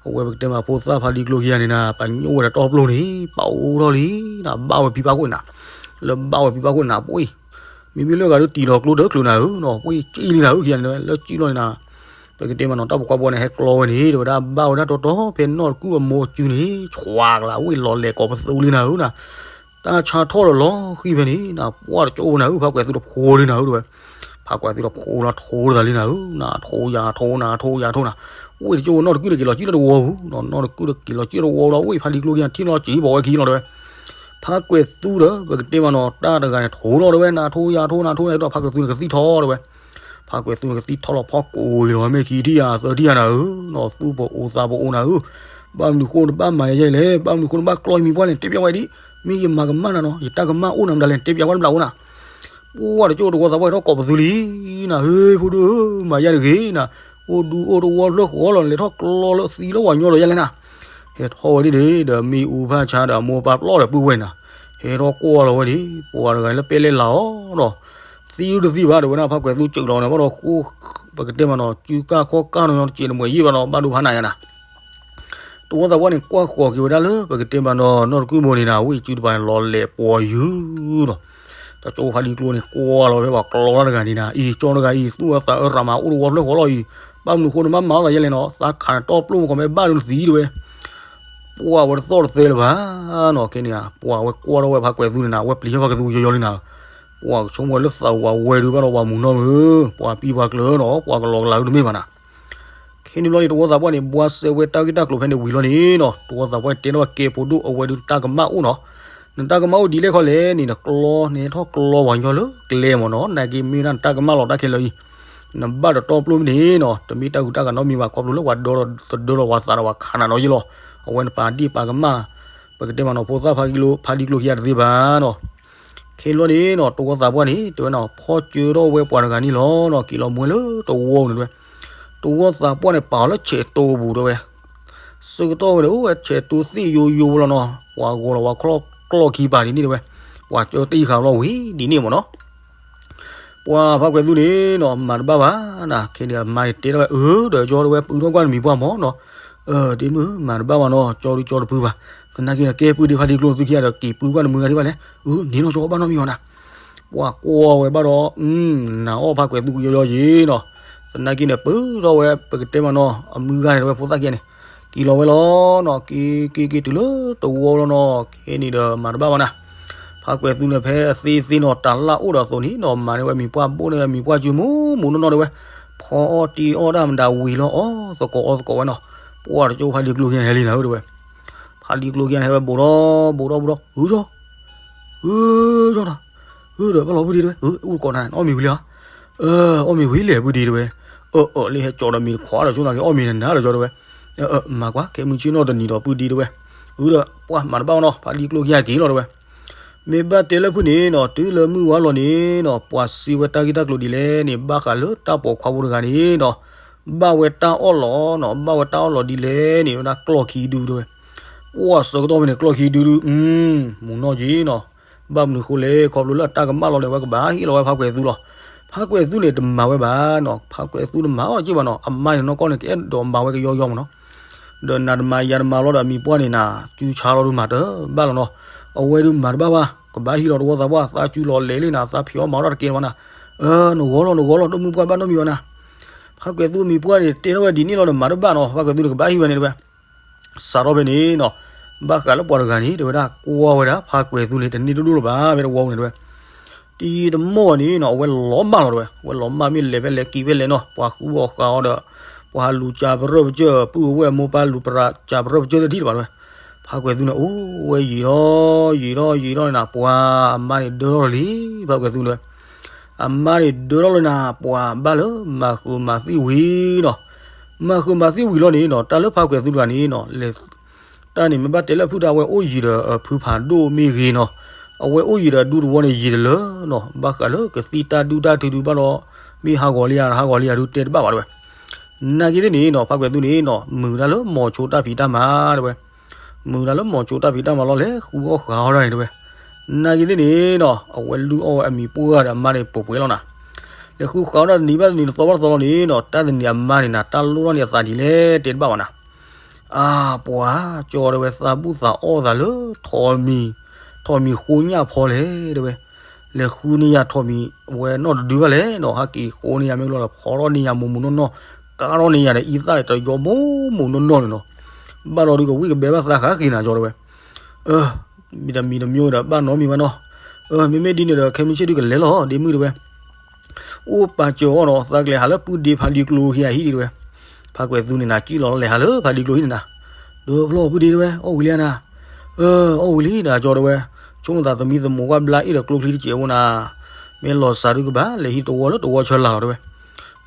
အဝဲပကတဲမးဖိသၣ်ဖါလံကျိခံဂၤန့ၣ်နၤ ပညိၣ်ဝဲဒီးတီၢ်ပျိၢ်န့ၣ် ပအိၣ်ထီၣ်လံနၤ ဘၣ်ဝဲဖံဘၣ်ခိၣ်နၤ လၢဘၣ်ဝဲဖံဘၣ်ခိၣ်နၤ ပှ့ၢ် မ့မ့ၢ်လၢဂၤဒုးတံၢ်လီၤကျိတၢ်ချုးနၤဧၢနီၤ ပှ့ၢ်စံၣ်လံနၤဧၢခံဂၤန့ၣ်ဝဲ လၢစံၣ်လီၤန့ၣ်နၤ ပကတဲမးနီၤ တၢ်ပိာ်ခွါဖိန့ၣ် ဟဲကျီဝဲန့ၣ် တဲဝဲဒၣ်ဘၣ်ဝဲဒၣ်တီတီဖဲနီၢ်တကုၢ်အမိၢ်အစုန့ၣ် ဆွးကလးဝ့ၢ်လီၤလဲၤကိးပသူလံနၤဧၢနၤ တၢ်ဆါထီၣ်လီၤလီၤဃံဖဲန့ၣ် နပှၢ်တကၠိဖိနၤဧၢ ဖါကွဲၤသူတဖိလံနၤဧၢ တဲဝဲ ဖါကွဲၤသူတဖိလီၤထိတဂၤလံနၤဧၢ နထိယၤထိနၤထိယၤထိနၤ ဝ့ၢ်တကၠိဖိနီၢ်တကုၢ်တက့ၤလီၤစံၣ်လီၤတဝီပူၤ နီၢ်တကုၢ်တက့ၤလီၤစံၣ်တဝီလီၤ ဝ့ၢ်ဖါလံကျိခံဂၤထံၣ်လီၤစံၣ်ဘၣ်ဝဲခံလီၤတဲဝဲ ဖါကွဲၤသူဒီး ပကတဲမးနီၤ တၢ်တဂၤန့ၣ်ထိလီၤတဲဝဲ နထိယၤထိနၤထိယၤထိ ဖါကွဲၤသူန့ၣ်ကသံၣ်ထီၣ်တဲဝဲ ဖါကွဲၤသူန့ၣ်ကသံၣ်ထီၣ်လီၤဖီၣ်ကိးဂ့ၤလီၤ မ့ၢ်ခံထံၣ်ယၤသၢထံၣ်ယၤနၤဧၢ နီၢ်သူၣ်ပအိၣ်သးပအိၣ်နၤဧၢ ဘၣ်မနုၤဃိနဘၣ်မၤယဲလဲၣ် ဘၣ်မနုၤဃိနဘၣ်ကျီမံၤပှၢ်လဲၣ် တဲပျးဝဲဒ် မ့ၢ်ယမၤကမၣ်နၤနီၤ ယတၢ်ကမၣ်အိၣ်နၤမတၤလဲၣ် တဲပျးဝဲတဘျီအိၣ်နၤ ပှၢ်တကၠိတဝီသးပှၢ်ထီၣ်ကိးပသူလံ နၤဧၢ ဖိဒိၣ်ဧၢ မၤယါတဂ့ၤနၤ အိၣ်ဒူအိၣ်တဝီဖျၢၣ်ဃီလီၤ လဲၤထီၣ်ကျီလၢသံလၢဝၤညီလီၤယဲလဲၣ်နၤ ဟဲထီၣ်ဝဲဒ်န့ၣ် ဒီးမ့ၣ်အူဖးဆါဒီးအမိၢ်ပၢ်ပျီၢ်ဒီးပုၢ်ဝဲၢ်နၤ ဟဲထီၣ်ကွၢ်လီၤဝဲဒ် ပှၤတဂၤလၢပဲလဲၣ်လၤအီၤဒီး သံတသံဘၣ် တဲဝဲဒၣ် ဖါကွဲၤသူစၢးလီၤန့ၣ် ဘၣ်ဒီးဃိ ပကတဲမးနီၤ စုကၢ်ခီၣ်ကၢ်နီၤ တစဲးတမှဲးယံာ်ဘၣ်နီၤ ဘၣ်ဒိဖးနးယါနၤ တဝီသးပှၢ်န့ၣ် ကွၢ်ဃီၤက့ၤဝဲဒၣ်လၢ ပကတဲမးနီၤ နီၢ်တကုၢ်မိၢ်န့ၣ်နၤ ဝံၤစုတပၤန့ၣ် လီၤလဲၤပှီၤယုၢ်နီၤ တကၠိဖါလံကျိန့ၣ် ကွၢ်လီၤဖဲပှၤကျီတၢ်တဂၤန့ၣ်နၤ အံၤ ကၠီတဂၤအံၤ သူၣ်အသးအၢရၤမး အိၣ်တဝီဖျၢၣ်ဃီလီၤအံၤ ဘၣ်မနုၤဃိနဘၣ်မၤအီၣ်သးယဲလဲၣ်နီၤ သးခးန့ၣ်တီၢ်ပျိၢ်မ့ၢ်ကီးမ့ၢ်ဘၣ်ဒုးနသံတဲဝဲ ပှၢ်ဝဲတသီၣ်တသဲလၢၤဘၣ်နီၤ ခဲန့ၣ်ဧါ ပှၢ်ဝဲကွၢ်ထီၣ်ဝဲဖါကွဲၤသူန့ၣ်နၤ အဝဲပျံၤထီၣ်ဖါကွဲၤသူယီယီလံနၤ ပှၢ်ကဆိကမိၣ်ဝဲလၢသးဝးဝဲဒုးဘၣ်ဒီးဝၤမုၢ်နီၢ်မုၢ် ပှၢ်ပံပှၤကျၢၤနီၤ ပှၢ်ကလီကလးဒုးတမ့ၢ်ဘၣ်နၤ ခဲန့ၣ်ဘျီန့ၣ် တဝီသးပှၢ်န့ၣ် ဘှါစဲဝဲတၢ်ဂ့ၢ်တၢ်ကျိၤဖဲန့ၣ်ဝံၤလီၤန့ၣ်နီၤ တဝီသးပှၢ်န့ၣ်တဲထီၣ်ဝဲကဲဖိဒိၣ်အဝဲဒုးတၢ်ကမၣ်အိၣ်နီၤ နတၢ်ကမၣ်အိၣ်ဒ်လဲၣ်ခီလဲၣ်န့ၣ် နကျီ နဟဲထီၣ်ကျီပှၤညီလၢကျဲမ့ၢ်နီၤ, နာ်က့မ့ၢ်ဒၣ်နတၢ်ကမၣ်လီၤတၢ်ခဲလၢာ်အံၤ, နဘၣ်တတီပျိမ့ၢ်န့ၣ်နီၤ, တမ့ၢ်တၢ်ဂုၤတၢ်ဂၤနီတမံၤဘၣ် ခီဖျိလၢပှၤဒီသဒၢလီၤပှၤသးဒီးပှၤခးနၤနီၤယ့လီၤ, အဝဲနပာ်ဒ့ၣ်ပာ်ကမၣ်, ပကတဲမ့ၢ်နီၤ ဖိသၣ်ဖါဒံကျိ ဖါဒံကျိခံဂၤတသ့ဘၣ်နီၤ. ခဲလၢာ်န့ၣ်နီၤ တဝီသးပှၢ်န့ၣ် တဲဝဲနီၤ ဖီၣ်ကၢထီၣ်ဝဲပှၤတဂၤန့ၣ်လီၤနီၤ, က့ၤလီၤမူဝဲလၢတဝီန့ၣ်တဲဝဲ, တဝီသးပှၢ်န့ၣ် ပာ်အီၤလၢဆဲးတိပူၤတဲဝဲ ဆၢကတီၢ်ဝဲန့ၣ် အိၣ်ဝဲဆဲးတိသ့ၣ်ယိယိလီၤနီၤ, ပှၤဂီၤလီၤဝဲချီၣ်ကျီၢ်ခံပၤဒ်န့ၣ်တဲဝဲ, ပှၤကၢတံၢ်ဃာ်လီၤဝံၤဒ်န့ၣ်မ့ၢ်နီၤ. ပှၤဖါကွဲးသူန့ၣ်နီၤ မၤတဘၣ်ဘၣ်နၤ, ခဲန့ၣ်အမါန့ၣ်တဲထီၣ်ဝဲ အၢ ဒီးကၠီတဲဝဲ ပုၢ်ထီၣ်ကွၢ်နမံၤပှၢ်မ့ၢ်နီၤ, ဒ့မုၣ် မၤတဘၣ်ဘၣ်နီၤ, ကၠီဒုကၠီတပုၢ်ဘၣ်, သနာ်က့န့ၣ် ကဲပုၢ်ဒ့ဖါဒံကျိသုခံဂၤဒီး က့ၤပုၢ်ကွၢ်နမုၢ်ဂၤဒံးဘၣ်လဲၣ်, အၢ န့ၣ်နီၤ ကၠီဘၣ်နီတမံၤဘၣ်နၤ. ပှၤကွၢ်ဝဲဘၣ်ဒီး နၤအီၣ်ဖါကွဲးသူကယီယီယံၤနီၤ, သနာ်က့န့ၣ် ပုၢ်ထီၣ်ဝဲ ပကတဲမ့ၢ်နီၤ အမုၢ်ဂၤန့ၣ်တဲဝဲ ဖိသၣ်ခံဂၤန့ၣ် က့ၤလီၤဝဲလီၤနီၤ, က့ၤက့ၤက့ၤတုၤလၢတဝီလီၤနီၤ, ခဲန့ၣ်ဒီးမၤတဘၣ်ဘၣ်နၤ. ဖါကွဲးသူန့ၣ် ဖဲအသ့သ့နီၤ တၢ်လၢ်အိၣ်ဒီးအသိးန့ၣ်နီၤ မၤန့ၢ်ဝဲမံၤပှၢ်ဘိၣ်န့ၢ်ဝဲမံၤပှၢ်စုမူးမူးနီၢ်နီၢ်တဲဝဲ, ဖီအီၣ်တ့အီၣ်တၢ်မတၤဝံၤလီၤ အီၣ်သကိးအီသကိးဝဲနီၤ, ပှၤတကၠိဖါဒံကျိခံဂၤဟဲလံနၤဧၢတဲဝဲ, ဖါဒံကျိခံဂၤန့ၣ် ဟဲဝဲဘူးဒီးဘူးဒီးဘူးဒီး အုဒီး အုဒီး အုဒီး ဘၣ်လီၤပုၢ်ဒ့တဲဝဲ, အု အိၣ်သကိးနၤ နအီၣ်မ့ၤဝံၤလံဧါ, အၢ အီၣ်မ့ၤဝံၤလဲၣ်ပုၢ်ဒ့တဲဝဲ, အၢ အၢ လၢဟဲကၠီဒီးမ့ၤတခွးဒီးဆိနီၤက့ၤ အီၣ်မ့ၤနၤနၤဒီးကၠီတဲဝဲ, အၢ မၤကွၢ် ခဲမုၢ်ဆ့ၣ်နီၤတနံၤဒီးပုၢ်ဒ့တဲဝဲ, အုဒီး ပှၤမၤတဘၣ်နီၤ ဖါဒံကျိခံဂၤက့ၤလီၤတဲဝဲ မ့ၢ်ဘၣ်တဲလၢဖုၣ်န့ၣ်နီၤ တုၤလၢမုၢ်ဝါလီၤန့ၣ်နီၤ ပှၤစံးဝဲတၢ်ဂ့ၢ်တၢ်ကျိၤဒ်လဲၣ်န့ၣ် ဘၣ်ဃးလၢတၢ်ပိာ်ခွါဖိတဂၤန့ၣ်နီၤ ဘၣ်ဝဲတၢ်အီၣ်လီၤနီၤ ဘၣ်ဝဲတၢ်အီၣ်လီၤဒ်လဲၣ်န့ၣ် ဝဲဒၣ်ကျီၢ်ခံဒုတဲဝဲ, ပှၤဆၢကတီၢ်ဖဲန့ၣ် ကျီၢ်ခံဒုဒု မူၤနီၢ်က့ၤနီၤ, ဘၣ်မနုၤဃိလဲၣ် ခီဖျိလၢအတၢ်ကမၣ်လီၤန့ၣ် အဝဲကဘၣ်ဟ့ၣ်လီၤဝဲဖါကွဲးသူလီၤ, ဖါကွဲးသူန့ၣ်တမၤဝဲဘၣ်နီၤ ဖါကွဲးသူတမၤအီၣ်က့ၤဘၣ်နီၤ အမါန့ၣ်နီၢ်ကီၢ်န့ၣ် ကအဲၣ်ဒိးမၤဝဲကယီယီမ့ၢ်နီၤ ဒီးနၤတမၤယၤတမၤလီၤဒီးအမံၤပှၢ်န့ၣ်နၤ စုဆါလီၤဒုးမၤတဘၣ်လီၤနီၤ, အဝဲဒုးမၤတဘၣ်ဘၣ် ကဘၣ်ဟံးလီၤတဝီသးပှၢ် သးစုလီၤလဲၤလံနၤ သးဖံးအီၣ်မၤအီၣ်တၢ်တကဲဘၣ်နၤ, နဂီၢ်လီၤ နဂီၢ်လီၤ တမုၢ်ပှၢ်ဘၣ်နီတမံၤဘၣ်နၤ, ဖါကွဲးသူအမံၤပှၢ်န့ၣ် တဲထီၣ်ဝဲဒ်န့ၣ်လီၤဒီးမၤတဘၣ်နီၤ ဖါကွဲးသူန့ၣ်ကဘၣ်ဟံးဝဲန့ၣ်တဲဝဲ စးထီၣ်ဖဲန့ၣ်နီၤ, ဘၣ်ဃးလၢပှၤတဂၤန့ၣ် တဲဝဲဒၣ် ကွၢ်ဝဲဒၣ် ဖါကွဲးသူန့ၣ် တန့ၢ်တဒိၣ်လၢၤဘၣ် ဖဲတဝီန့ၣ်တဲဝဲ, တံၤတမီၢ်ဘၣ်န့ၣ်နီၤ အဝဲလီၤမၢ်လီၤတဲဝဲ, အဝဲလီၤမၢ်မ့ၢ်လဲၤဖဲလဲၤက့ၤဖဲလဲၣ်နီၤ ပှၤဃုအီၣ်ဃုအီဒီး ပှၤဟးလူၤကၠးပရၢၢ်ပကၢၢ် ပုၢ်အဝဲၢ်အမိၢ်ပၢ်လူၤပရၢၢ်ကၠးပရၢၢ်ပကၢၢ်တထံၣ်လၢၤဘၣ်တဲဝဲ, ဖါကွဲးသူန့ၣ် အိၣ်ဝဲယံာ်ထီၣ် ယံာ်ထီၣ် ယံာ်ထီၣ်န့ၣ်နၤ ပှၤအမါန့ၣ်ဒၢထီၣ်လီၤလံ ဖါကွဲးသူတဲဝဲ အမါန့ၣ်ဒၢထီၣ်လီၤနၤ ပှၤဘၣ်လၢမၤဃုာ်မၤသံဝံၤနီၤ, မၤဃုာ်မၤသံဝံၤလီၤန့ၣ်နီၤ တၢ်လၢဖါကွဲးသူတဂၤန့ၣ်နီၤ လဲၤ တၢ်န့ၣ်မ့ၢ်ဘၣ်တဲလၢဖုၣ်တၢ် အဝဲအိၣ်ယံၤဒီးဖုဖးဒိၣ်မ့ၢ်ဂ့ၤနီၤ, အဝဲအိၣ်ယံၤဒီးဒူတဝီန့ၣ်ယံၤတလၢနီၤ, ဘၣ်ဃးလၢကသံၣ်တၢ်ဒူတၢ်ထုဒုဘၣ်ဒီး မ့ၢ်ဟးဂီၤလံယၤ ဟးဂီၤလံယၤဒုတဲတဘၣ်ဘၣ်တဲဝဲ, နာ်က့သ့ၣ်န့ၣ်နီၤ ဖါကွဲးသူန့ၣ်နီၤ မုာ်တၢ်လၢမိၤဆိတၢ်ဖံးတၢ်မၤတဲဝဲ မုာ်တၢ်လၢမိၤဆိတၢ်ဖံးတၢ်မၤလီၤ လဲၤဃုအီၣ်ဃုအီတၢ်န့ၣ်တဲဝဲ, နာ်က့သ့ၣ်န့ၣ်နီၤ အဝဲလုၢ်အီၣ်ဝဲအမံၤပှၢ်ဒီးအမါန့ၣ်ပှဲၤပှဲၤလီၤနၤ, လဲၤဃုဃုအီၣ်တၢ်တနံၤဘၣ်တနံၤတသီဘၣ်တသီလီၤန့ၣ်နီၤ တၢ်တနံၤအမါန့ၣ်နၤ တၢ်လိၣ်ထီၣ်န့ၢ်အသးဒ်လဲၣ်တဲတဘၣ်ဘၣ်နၤ အါ ပှၤကၠီတဲဝဲ သးဘူၣ်သးအီၣ်သးလၢထိးမံၤ, ထိးမံၤဃိညၣ်ဖီလဲၣ်တဲဝဲ, လဲၤဃုန့ၢ်ယၤထိးမံၤဝဲနီၢ်တဒုဘၣ်လဲၣ်နီၤ, ဟးက့ၤဃိန့ၢ်ယၤမ့ၢ်လီၤဒီး ဖီထီၣ်န့ၢ်ယၤမိၢ်မိၢ်နီၢ်နီၢ်, ကါထီၣ်န့ၢ်ယၤဒီးအံသၣ်ဒီးတယီမိၢ်မိၢ်နီၢ်နီၢ်န့ၣ်နီၤ, ဘၣ်ဒီးဒုးကဝံၣ်ကဘဲဘၣ်သးဃးဃ့နၤကၠီတဲဝဲ, အၢ မံၤတမံၤတမံၤဒီးဘၣ်နီတမံၤဘၣ်နီၤ, အၢ မ့မ့ၢ်ဒ်န့ၣ်ဒီး ခဲမုၢ်ဆ့ၣ်ဒုးကလဲၤလီၤ ဒ့မုၣ်တဲဝဲ အိၣ်ပာ်စၢၤအီၤနီၤ သးကလဲၤဟးလၢပုၢ်ဒ့ဖါဒံကျိခံဂၤဟံၣ်ဒံးတဲဝဲ, ဖါကွဲးသူန့ၣ်နၤ ကံၣ်လီၤလီၤလဲၤဟးလၢဖါဒံကျိဟံၣ်န့ၣ်နၤ, ဒီးဖျီပုၢ်ဒ့တဲဝဲ အီၣ်ဝံၤလံဧါနၤ, အၢ အီၣ်ဝံၤလံနၤကၠီတဲဝဲ, ဆိကမိၣ်သးသမံသမိးကွၢ်ဘျါအ့ၣ်ဒီးကျိချံတစဲးဖိနၤ, မ့ၢ်လီၤစၢ်ဒုးကဘၣ်လဲၤဟံးတဝီလၢတဝီဆၢလာ်လီၤတဲဝဲ,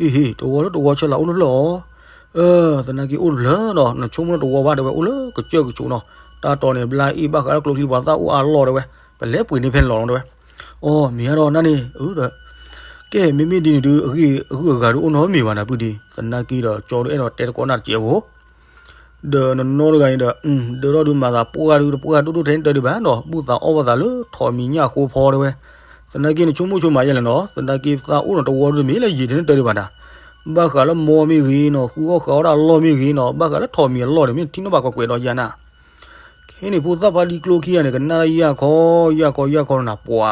အ့ဟ့ တဝီလၢတဝီဆၢလာ်အိၣ်လၢဖျၢၣ်အီၤ အၢ သနာ်က့အိၣ်တဖျၢၣ်နီၤ နဆိကမိၣ်တဝီဘၣ်တဲဝဲ အိၣ်လၢကစၢၢ်ကဆိးနီၤ, တၢ်တီန့ၣ် ဘျါအ့ၣ်ဘၣ်ဃးလၢကျိချံပှၤသၣ်အိၣ်အါလီၢ်တဲဝဲ, ပလဲၤပှ့ၤန့ၢ်ဖဲန့ၣ်လီၤနီၤတဲဝဲ, အိ မ့ၢ်ဧါဒီးနၤန့ၣ် အၢဒီး ကဲ မ့မ့ၢ်ဒ်န့ၣ်ဒုး အဂုၤအဂၤဒုးအိၣ်နီတမံၤဘၣ်နၤပုၢ်ဒ့, သနာ်က့ဒီး ကၠီဒုးအဲၣ်ဒိးတဲတကိးနၢ်တစဲးဖိ ဒီးနနီတဂၤန့ၣ်ဒီး ဒၢထီၣ်ဒုးမၤသးပှၢ်ဒုးတပှၢ်ဒိၣ်ဒိၣ်ထဲန့ၣ်တၢ်ဒုးဘၣ်နီၤ ဘူၣ်သးအီၣ်ဘၣ်သးလၢထိးမံၤညၣ်ဃိဖီတဲဝဲ, သနာ်က့နဆိကမိၣ်ဆိကမးယဲလဲၣ်နီၤ သနာ်က့သးအိၣ်နီၤတဝီဒုးမ့ၢ်လၢယံာ်ထဲန့ၣ်တၢ်ဒုးဘၣ်နၤ, ဘၣ်ဃးလၢမိၢ်မ့ၢ်ဂ့ၤနီၤ ဃုအီၣ်ဃုအီတၢ်အလီၢ်မ့ၢ်ဂ့ၤနီၤ ဘၣ်ဃးလၢထိးမံၤအလီၢ်န့ၣ် မ့ၢ်ထံၣ်နီၣ်ဘၣ်ကွဲးကွဲးဒီးယၤနၤ ခဲန့ၣ်ဖိသၣ်ဖါဒံကျိခံဂၤန့ၣ် ကနၣ်ယၢ်ခီ ယၢ်ခီ ယၢ်ခီနၤပှၤ,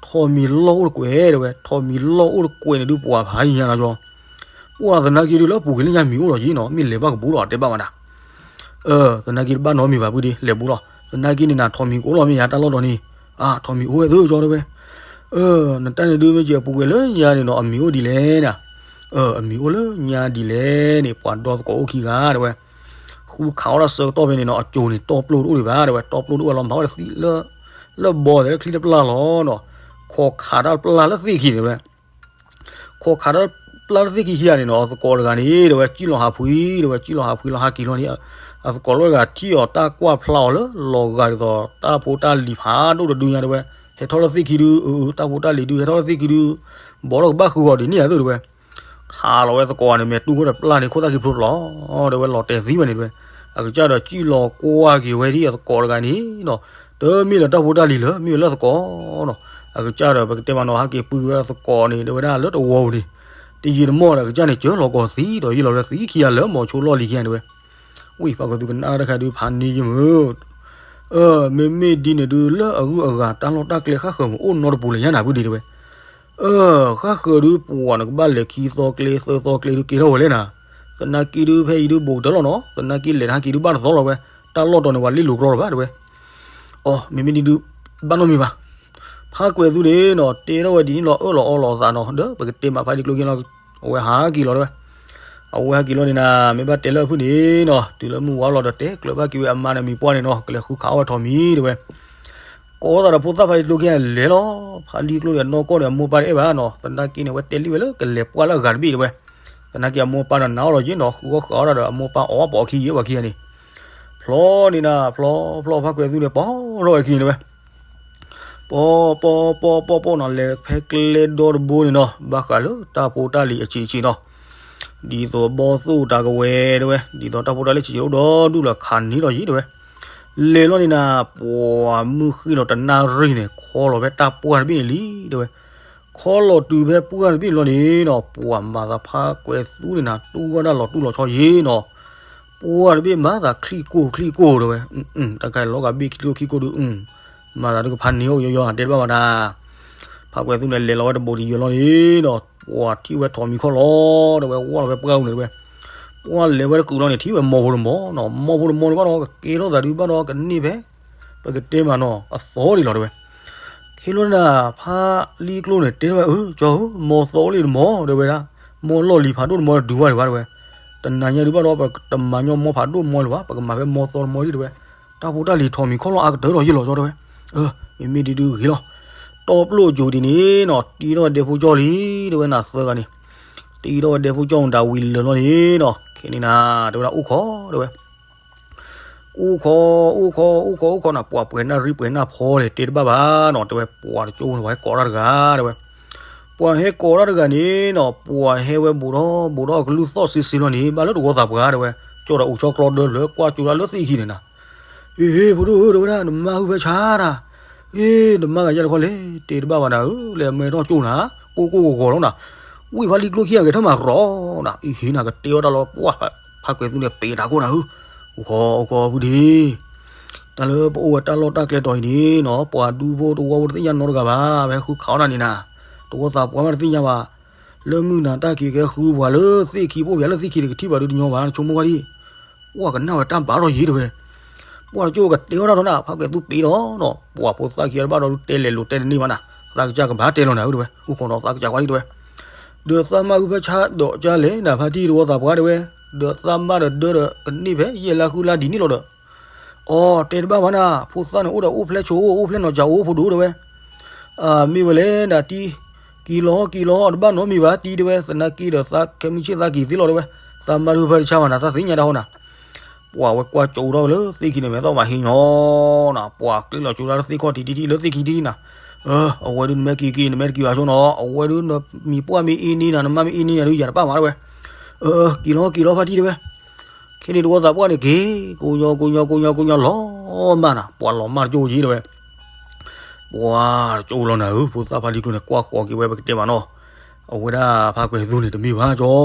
ထိးမံၤလီၢ်အိၣ်တကွဲးတဲဝဲ, ထိးမံၤလီၢ်အိၣ်တကွဲးန့ၣ်ဒုးပှၤဖးယံၤညါလီၤကၠီ, ပှၤသနာ်က့ဒုးလၢအပူၤကွံာ်လၢညါမံၤအိၣ်လီၤယံၤနီၤ မ့ၢ်လဲၤဘၣ်ကဘူးလီၤတဲဘၣ်ဝဲဒၣ် သနာ်က့တဘၣ်နီတမံၤဘၣ်ပုၢ်ဒ့ လဲၤဘူးလီၤ, သနာ်က့န့ၣ်နၤထိးမံၤကအိၣ်လီၤမ့ၢ်ယၤတၢ်လီၢ်ဒီးန့ၣ်, အါ ထိးမံၤအိၣ်ဝဲသ့ၣ်ကၠီတဲဝဲ, နတၢ်န့ၣ်ဒုးမ့ၢ်က့ၤအပူၤကွံာ်လၢညါန့ၣ်နီၤ အမံၤအိၣ်ဒ်လဲၣ်နၤ, အမံၤအိၣ်လၢညါဒ်လဲၣ်န့ၣ် ပှၤဒီသကိးအိၣ်ခံဂၤတဲဝဲ, ဃုခးအီၣ်တၢ်ဆၢကတီၢ်ဖဲန့ၣ်နီၤ အစိၤန့ၣ် တီပျိတအိၣ်ဒံးဘၣ်တဲဝဲ တီပျိတအိၣ်လီၤ မၤဝဲတသံလၢ လၢဘီသဲးလၢချံတပျၢ်လီၤနီၤ, ခိးခးတၢ်ပျၢ်လၢသ့ၣ်ခံန့ၣ်ဝဲ ခိးခးတၢ်ပျၢ်လၢသ့ၣ်ခံခံဂၤန့ၣ်နီၤ, အသကိးတဂၤန့ၣ် တဲဝဲ စံၣ်လီၤဟးဖှံ, တဲဝဲ စံၣ်လီၤဟးဖှံလီၤ ဟးက့ၤလီၤန့ၣ်, အသကိးလၢဂၤထံၣ်အီၤ တၢ်ကွၢ်ဖျါအီၤလၢလီၤဂာ်ဒ်သိး တၢ်ဖိတၢ်လံၤဖးဒိၣ်တဒုညါတဲဝဲ, ဟဲထီၣ်လၢသ့ၣ်ခံဒု, အၢ တၢ်ဖိတၢ်လံၤဒု ဟဲထီၣ်လၢသ့ၣ်ခံဒု, ဘီထီၣ်ကဘၣ်ဃုဂီၤဒ်န့ၣ်ဧါသ့ၣ်တဲဝဲ ခးလီၤဝဲသကိးန့ၣ် မဲာ်တူၢ်ခိၣ်တပျၢ်န့ၣ် ခိၣ်သၣ်ခံဖျိဖျိ တဲဝဲ လီၤတဲာ်သံဝဲန့ၣ်တဲဝဲ, အကစၢ်ဒီးစံၣ်လီၤကွၢ်က့ၤဝဲဒ်အသကိးတဂၤန့ၣ်နီၤ, တမ့ၢ်လၢတၢ်ဖိတၢ်လံၤလၢၤ မ့ၢ်ဝဲလၢသကိးနီၤ, အကစၢ်ဒီးပကတဲမးနီၤ ဟဲက့ၤပုၢ်ဝဲသကိးန့ၣ် တဲဝဲဒၣ်လၢတဝီပူၤန့ၣ်, တယံာ်တမီၢ်ဒီး အကစၢ်န့ၣ် စၢလီၤကီၤသံဒီး ယံာ်လီၤလၢသံခံဂၤလၢမိၤဆိလီၢ်လံၤခံဂၤတဲဝဲ ဝံၤ ဖးကွဲးသူကနၣ်တၢ်တခါဒုး ဖးန့ၢ်ယမုၢ်, အၢ မ့မ့ၢ်ဒ်န့ၣ်ဒုး လၢအဂုၤအဂၤတၢ်လီၢ်တၢ်ကျဲ ဃၣ်ဃၢၤမ့ၢ်အိၣ်နီတပူၤလဲၣ်ညါနၤ ပုၢ်ဒ့တဲဝဲ, အၢ ဃၣ်ဃၢၤဒုး ပှၤနကဘၣ်လဲၤခံသီကျဲသၢသီကျဲဒုးကဲထီၣ်ဝဲလဲၣ်နၤ, သနာ်က့ဒုး ဖဲအံၤဒုးဘူးကတၢၢ်လီၤနီၤ, သနာ်က့လဲၤတဟဲက့ၤဒုးဘၣ်တသီလီၤဝဲ, တၢ်လီၢ်တီၤန့ၣ် ပှၤလ့လိာ်ကြီလီၤဘၣ်တဲဝဲ အီ မ့မ့ၢ်ဒ်ဒုး ဘၣ်နီတမံၤဘၣ်, ဖးကွဲးသူန့ၣ်နီၤ တဲထီၣ်ဝဲဒ်န့ၣ်လီၤ အၢၣ်လီၤအီလီၤသးနီၤ ဒီးပကတဲမးဖးလံာ်ကျိခ့နီၤ, အဝဲဟးက့ၤလီၤတဲဝဲ, အဝဲဟဲက့ၤလီၤန့ၣ်နၤ မ့ၢ်ဘၣ်တဲလၢအဖုၣ်န့ၣ်နီၤ တုၤလၢမုၢ်ဝါလီၤဒီး တဲကျၢၤဘၣ်က့ၤဝဲအမါန့ၣ် မံၤပှၢ်န့ၣ်နီၤ ကလဲၤဃုခးအီၣ်ဝဲထိးမံၤတဲဝဲ ကိးသးဒီးဖိသၣ်ဖးလံာ်ကျိခ့လဲၤလီၤ, ဖးလံာ်ကျိန့ၣ် အနီၢ်ကီၢ်န့ၣ် အမိၢ်ပၢ်တအဲၣ်ဘၣ်နီၤ သနာ်က့န့ၣ် အဝဲတဲလံဝဲလၢကလဲၤပှၢ်လၢအဂၤတဘ့ၣ်တဲဝဲ, သနာ်က့အမိၢ်ပၢ်ဒီးနာ်အီၤလီၤယ့ၣ်နီၤ ဃုအီၣ်ဃုအီၣ်တၢ်ဒီး အမိၢ်ပၢ်အီၣ်ပှၤအီၣ်ခံယ့ၣ်ပှၤခံဂၤန့ၣ်, ဖျီန့ၣ်နၤ ဖျီဖျီဖးကွဲးသူန့ၣ် ပီၢ်ထီၣ်ဝဲခံန့ၣ်ဝဲ ပီၢ်ပီၢ်ပီၢ်ပီၢ်ပီၢ်နီၤ လဲၤဖဲကျဲဒီတဘိန့ၣ်နီၤ ဘၣ်ဃးလၢတၢ်ဖိတၢ်လံၤအဆံးဆံးနီၤ, ဒ်သိးဘီၣ်သိၣ်တၢ်ကဝဲၤတဲဝဲ ဒ်သိးတၢ်ဖိတၢ်လံၤဆံးဆံးအိၣ်ဒီဒူၣ်လၢခးန့ၢ်လီၤယ့ၣ်တဲဝဲ, လဲၤလီၤန့ၣ်နၤ ပှၤမုၢ်ဃ့ၢ်ဒီးတနၣ်ရံၣ်န့ၣ် ခီလီၤဖဲတၢ်ပှၢ်တဘ့ၣ်န့ၣ်လံတဲဝဲ, ခီလီၤတုၤဖဲပှၢ်တဘ့ၣ်န့ၣ်လီၤန့ၣ်နီၤ ပှၤမၤသးဖးကွဲးသူန့ၣ်နၤ တူၢ်ဝဲဒၣ်လီၤတူၢ်လီၤဆီယ့ၣ်နီၤ ပှၢ်တဘ့ၣ်မၤသးချံကိၢ်ချံကိၢ်တဲဝဲ, တၢ်ခါလီၤဂာ်ဘ့ၣ်ချံကိၢ်ချံကိၢ်ဒုး မၤသးဒုးကဖးန့ၢ်အိၣ်ယီယီတဲတဘၣ်ဘၣ်နၤ, ဖးကွဲးသူန့ၣ် လဲၤလီၤဝဲတဘူးတယၢၤလီၤန့ၣ်နီၤ ပှၤထံၣ်ဝဲထိးမံၤခီၣ်လီၤတဲဝဲ ဝၢ်လီၤဝဲပှၢ်အူန့ၣ်တဲဝဲ, ပှၢ်လဲၤဝဲတကုာ်လီၤန့ၣ် ထံၣ်ဝဲမိၢ်ဖိတမီၤနီၤ မိၢ်ဖိတမီၤန့ၣ်ဘၣ်ဒီး ကကဲထီၣ်သးဒုးဘၣ်ဒီး ကန့ၢ်ဖဲ ပကတဲမးနီၤ အသီဒံးလီၤတဲဝဲ ဟ့ၣ်လီၤနၤ ဖးလံာ်ကျိန့ၣ် တဲထီၣ်ဝဲ အၢ ကၠီဧၢ မိၢ်သီအိၣ်လံတမီၤတဲဝဲဒၣ်, မိၢ်လီၢ်လံၤဖးဒိၣ်တမီၤဒုးဝဲဒံးဘၣ်တဲဝဲ, တနၤညါဒုးဘၣ်ဒီး ပတမၤညီမိၢ်ဖးဒိၣ်တမီၤလၢၤဘၣ် ပကမၤဖဲမိၢ်သီတမီၤဒံးတဲဝဲ, တၢ်ဖိတၢ်လံၤထိးမံၤခီၣ်လီၤအါကတၢၢ်ဒီးယ့ၣ်လီၤကၠီတဲဝဲ, အၢ မ့မ့ၢ်ဒ်ဒုးဂ့ၤလီၤ, တီပျိၢ်ကၠိဒ်န့ၣ်နီၤ တံထီၣ်ဝဲဒဲဖိကၠီလံတဲဝဲ နၤသၢဂၤန့ၣ်, တံထီၣ်ဝဲဒဲဖိကၠီမတၤဝံၤလၢာ်လီၤန့ၣ်နီၤ ခဲန့ၣ်နၤ တဲဝဲဒၣ် အိၣ်ခိးတဲဝဲ အိၣ်ခိး အိၣ်ခိး အိၣ်ခိး အိၣ်ခိးနၤ ပှၤပှဲၤနၢ်ရံၣ်ပှဲၤနၢ်ဖီလဲၣ် တဲတဘၣ်ဘၣ်နီၤ တဲဝဲ ပှၤတကၠိၣ်န့ၣ် ပှၤဟဲကိးတၢ်တဂၤတဲဝဲ, ပှၤဟဲကိးတၢ်တဂၤန့ၣ်နီၤ ပှၤဟဲဝဲဘူးဒီးဘူးဒီးကလုၢ်သီၣ်စ့စ့လီၤန့ၣ် ဘၣ်လၢတဝီသးပှၢ်တဲဝဲ, ကၠီဒီးအိၣ်ဆီကျီဒၢလၢကွၢ်ကၠိတၢ်လၢသ့ၣ်ခံန့ၣ်နၤ အ့ ဖိဒိၣ်ဧၢ တဲဝဲဒၣ် နမါဟုဖဲဆါတၢ်, အ့ နမါဂၤယဲတခီလဲၣ် တဲတဘၣ်ဘၣ်နၤဧၢ လဲၤမဲထီၣ်ကၠိနၤ, ကိၢ်ကိၢ်ဂီၤဂီၤလီၤနၤ, ဝံၣ်ဖးလံာ်ကျိခံဂၤကဲထီၣ်မးရီနၤ, အ့ဟ့နၤကတဲဝဲတၢ်လီၤ ပှၢ်ဖးကွဲးသူန့ၣ် ပ့ၤတၢ်ကိၢ်နၤဧၢ, အိၣ်ခိး အိၣ်ခိး ဖုဒ့ တၢ်လၢပအိၣ်ဝဲတၢ်လီၢ်တၢ်ကျဲတီၤအံၤန့ၣ်နီၤ ပှၤဒူဖိတဝီဖိတသ့ၣ်ညါနီတဂၤဘၣ်, ပဟဲဃုခးအီၣ်တၢ်န့ၣ်နၤ, တဝီသးပှၢ်မးတသ့ၣ်ညါဘၣ်, လၢမုၢ်နၤတၢ်ခံးကဲဃုပှၤလၢသ့ၣ်ခံ ပအိၣ်ပှၤလၢသ့ၣ်ခံတကထံၣ်ဘၣ်ဒုးတညီဘၣ် နဆိကမိၣ်ဝဲဒ် ပှၤကနၣ်ဝဲတၢ်ဘၣ်ထီၣ်ယံၤတဲဝဲ, ပှၤတကၠိၣ်ကတဲဝဲဒၣ်ထီၣ်နၤ ဖးကွဲးသူပ့ၤဒီးနီၤ ပှၤဖိသၣ်ခံဂၤတဘၣ်ဒီး တဲလဲၤလိာ်တဲတန့ၢ်ဘၣ်နၤ, သးကစၢ်ကဘၣ်တဲလီၤနၤဧၢတဲဝဲ, အိၣ်ခိးနီၤ သးကစၢ်ကွၢ်ဒံတဲဝဲ, ဒီးသးမါဟုဖဲဆါဒီးကၢ်လဲၣ်နၤ ဖါတံၢ်တဝီသးပှၢ်တဲဝဲ, ဒီးသးမါဒီးဒၢဒီးကန့ၢ်ဖဲယဲၢ်လါဃုလါဒ်န့ၣ်လီၤဒီး အီ တဲတဘၣ်ဘၣ်နၤ ဖိသၣ်န့ၣ်အိၣ်ဒီးအိၣ်ဖျဲၣ်ဆိးအိၣ်ဖျဲၣ်နီၤကၠးအိၣ်ဖိဒိၣ်တဲဝဲ, မ့ၢ်ဝဲလဲၣ်နၤတံၢ်, ကံၤလီၤကံၤလီၤ တဘၣ်နီတမံၤဘၣ်တံၢ်တဲဝဲ သနာ်က့ဒီးသးခဲမုၢ်ဆ့ၣ်သးကံၤသ့လီၤတဲဝဲ, သးမါဟုဖဲတဆါမးနၤ သးသ့ၣ်ညါတၢ်ဟီနၤ ပှၤဝဲကွၢ်ကၠိထီၣ်လၢသ့ၣ်ခံန့ၣ် မဲာ်သီၣ်မးဟ့ၣ်ညီနၤ ပှၤကျ့လီၤကၠိတၢ်လၢသ့ၣ်ခီၣ်ထံးထံထံလၢသ့ၣ်ခံထံထံနၤ, အဝဲဒုးနမ့ၢ်က့ၤက့ၤ နမ့ၢ်တက့ၤဘၣ်ဆိနီၤ အဝဲဒုးနမံၤပှၢ်မ့ၢ်အ့န့ၢ်နၤ နမါမ့ၢ်အ့န့ၢ်နၤဒုးယၤတပၣ်မးတဲဝဲ, က့ၤလီၤက့ၤလီၤဖါတံၢ်တဲဝဲ, ခဲန့ၣ်တဝီသးပှၢ်န့ၣ်က့ၤ ကိးညီကိးညီကိးညီကိးညီလီၤမၢ်နၤ ပှၤလီၤမၢ်တကၠိၣ်ယံၤတဲဝဲ ပှၤတကၠိၣ်လီၤနၤဧၢ ဖိသၣ်ဖါတံၢ်ကျိန့ၣ် ကွၢ်ဃီၤက့ၤဝဲပကတဲမးနီၤ, အဝဲဒၣ်ဖါကွဲးသူန့ၣ်တမ့ၢ်ဘၣ်ကၠီ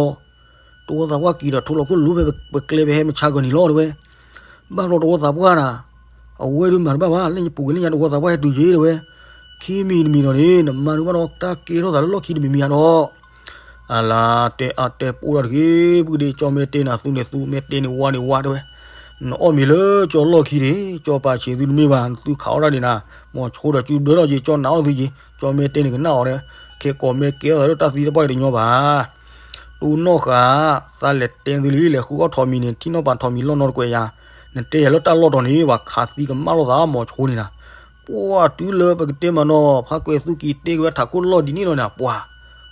တဝီသးပှၢ်က့ၤဒီးထိးလီၤခိၣ်လိၤဖဲပကျဲဖဲဟဲမုၢ်ဆါဂီၤနံၤလီၤတဲဝဲ, ဘၣ်လီၤတဝီသးပှၢ်နၤ, အဝဲဒုးမၤတဘၣ်ဘၣ် လၢညါပူၤကွံာ်လၢညါ တဝီသးပှၢ်ဟဲတုၤယ့ၤတဲဝဲ, ခံမံၤတမံၤဒီးန့ၣ် နမါဒုးဘၣ်ဒီးတၢ်ကဲထီၣ်သးလၢလီၢ်ခံတမံၤမံၤဧါဒီး အလါတဲအါတဲပိၢ်ထီၣ်တဂ့ၤ ပုၢ်ဒ့ကၠီမဲာ်တဲနၤသူန့ၣ်သူ မဲာ်တဲန့ၣ်ဝါန့ၣ်ဝါတဲဝဲ, နအီၣ်မ့ၤလၢကၠီလီၢ်ခံန့ၣ် ကၠီပာ်ဆံးသုတမ့ၢ်ဘၣ် သုခးအီၣ်တၢ်ဒံးနၤ, မိၤဆိဒီးကုဘျၢထီၣ်က့ၤ ကၠီနာ်အီၣ်သုက့ၤ ကၠီမဲာ်တဲန့ၣ်ကနၣ်အီၤတဲဝဲ, ခဲကိးမဲာ်ကဲထီၣ်သးလၢတၢ်သံတပှၢ်တညီဘၣ် တူၢ်နီၣ်ဃာ် သးလဲၤတဲသုလံ လဲၤဃုအီၣ်ထိးမံၤန့ၣ် ထံၣ်နီၣ်ပာ်ထိးမံၤလီၢ်နီတကွဲးယၤ, နတဲယၤလၢတၢ်လီၢ်တီၤန့ၣ် ပှၤခးသံကမၣ်လိာ်သး မိၤဆိန့ၣ်နၤ, ပှၢ်တုၤလၢပကတဲမးနီၤ ဖးကွဲးသူက့ၤတဲက့ၤဝဲထးခိၣ်လီၢ်ဒ်န့ၣ်လီၤန့ၣ် ပှၢ်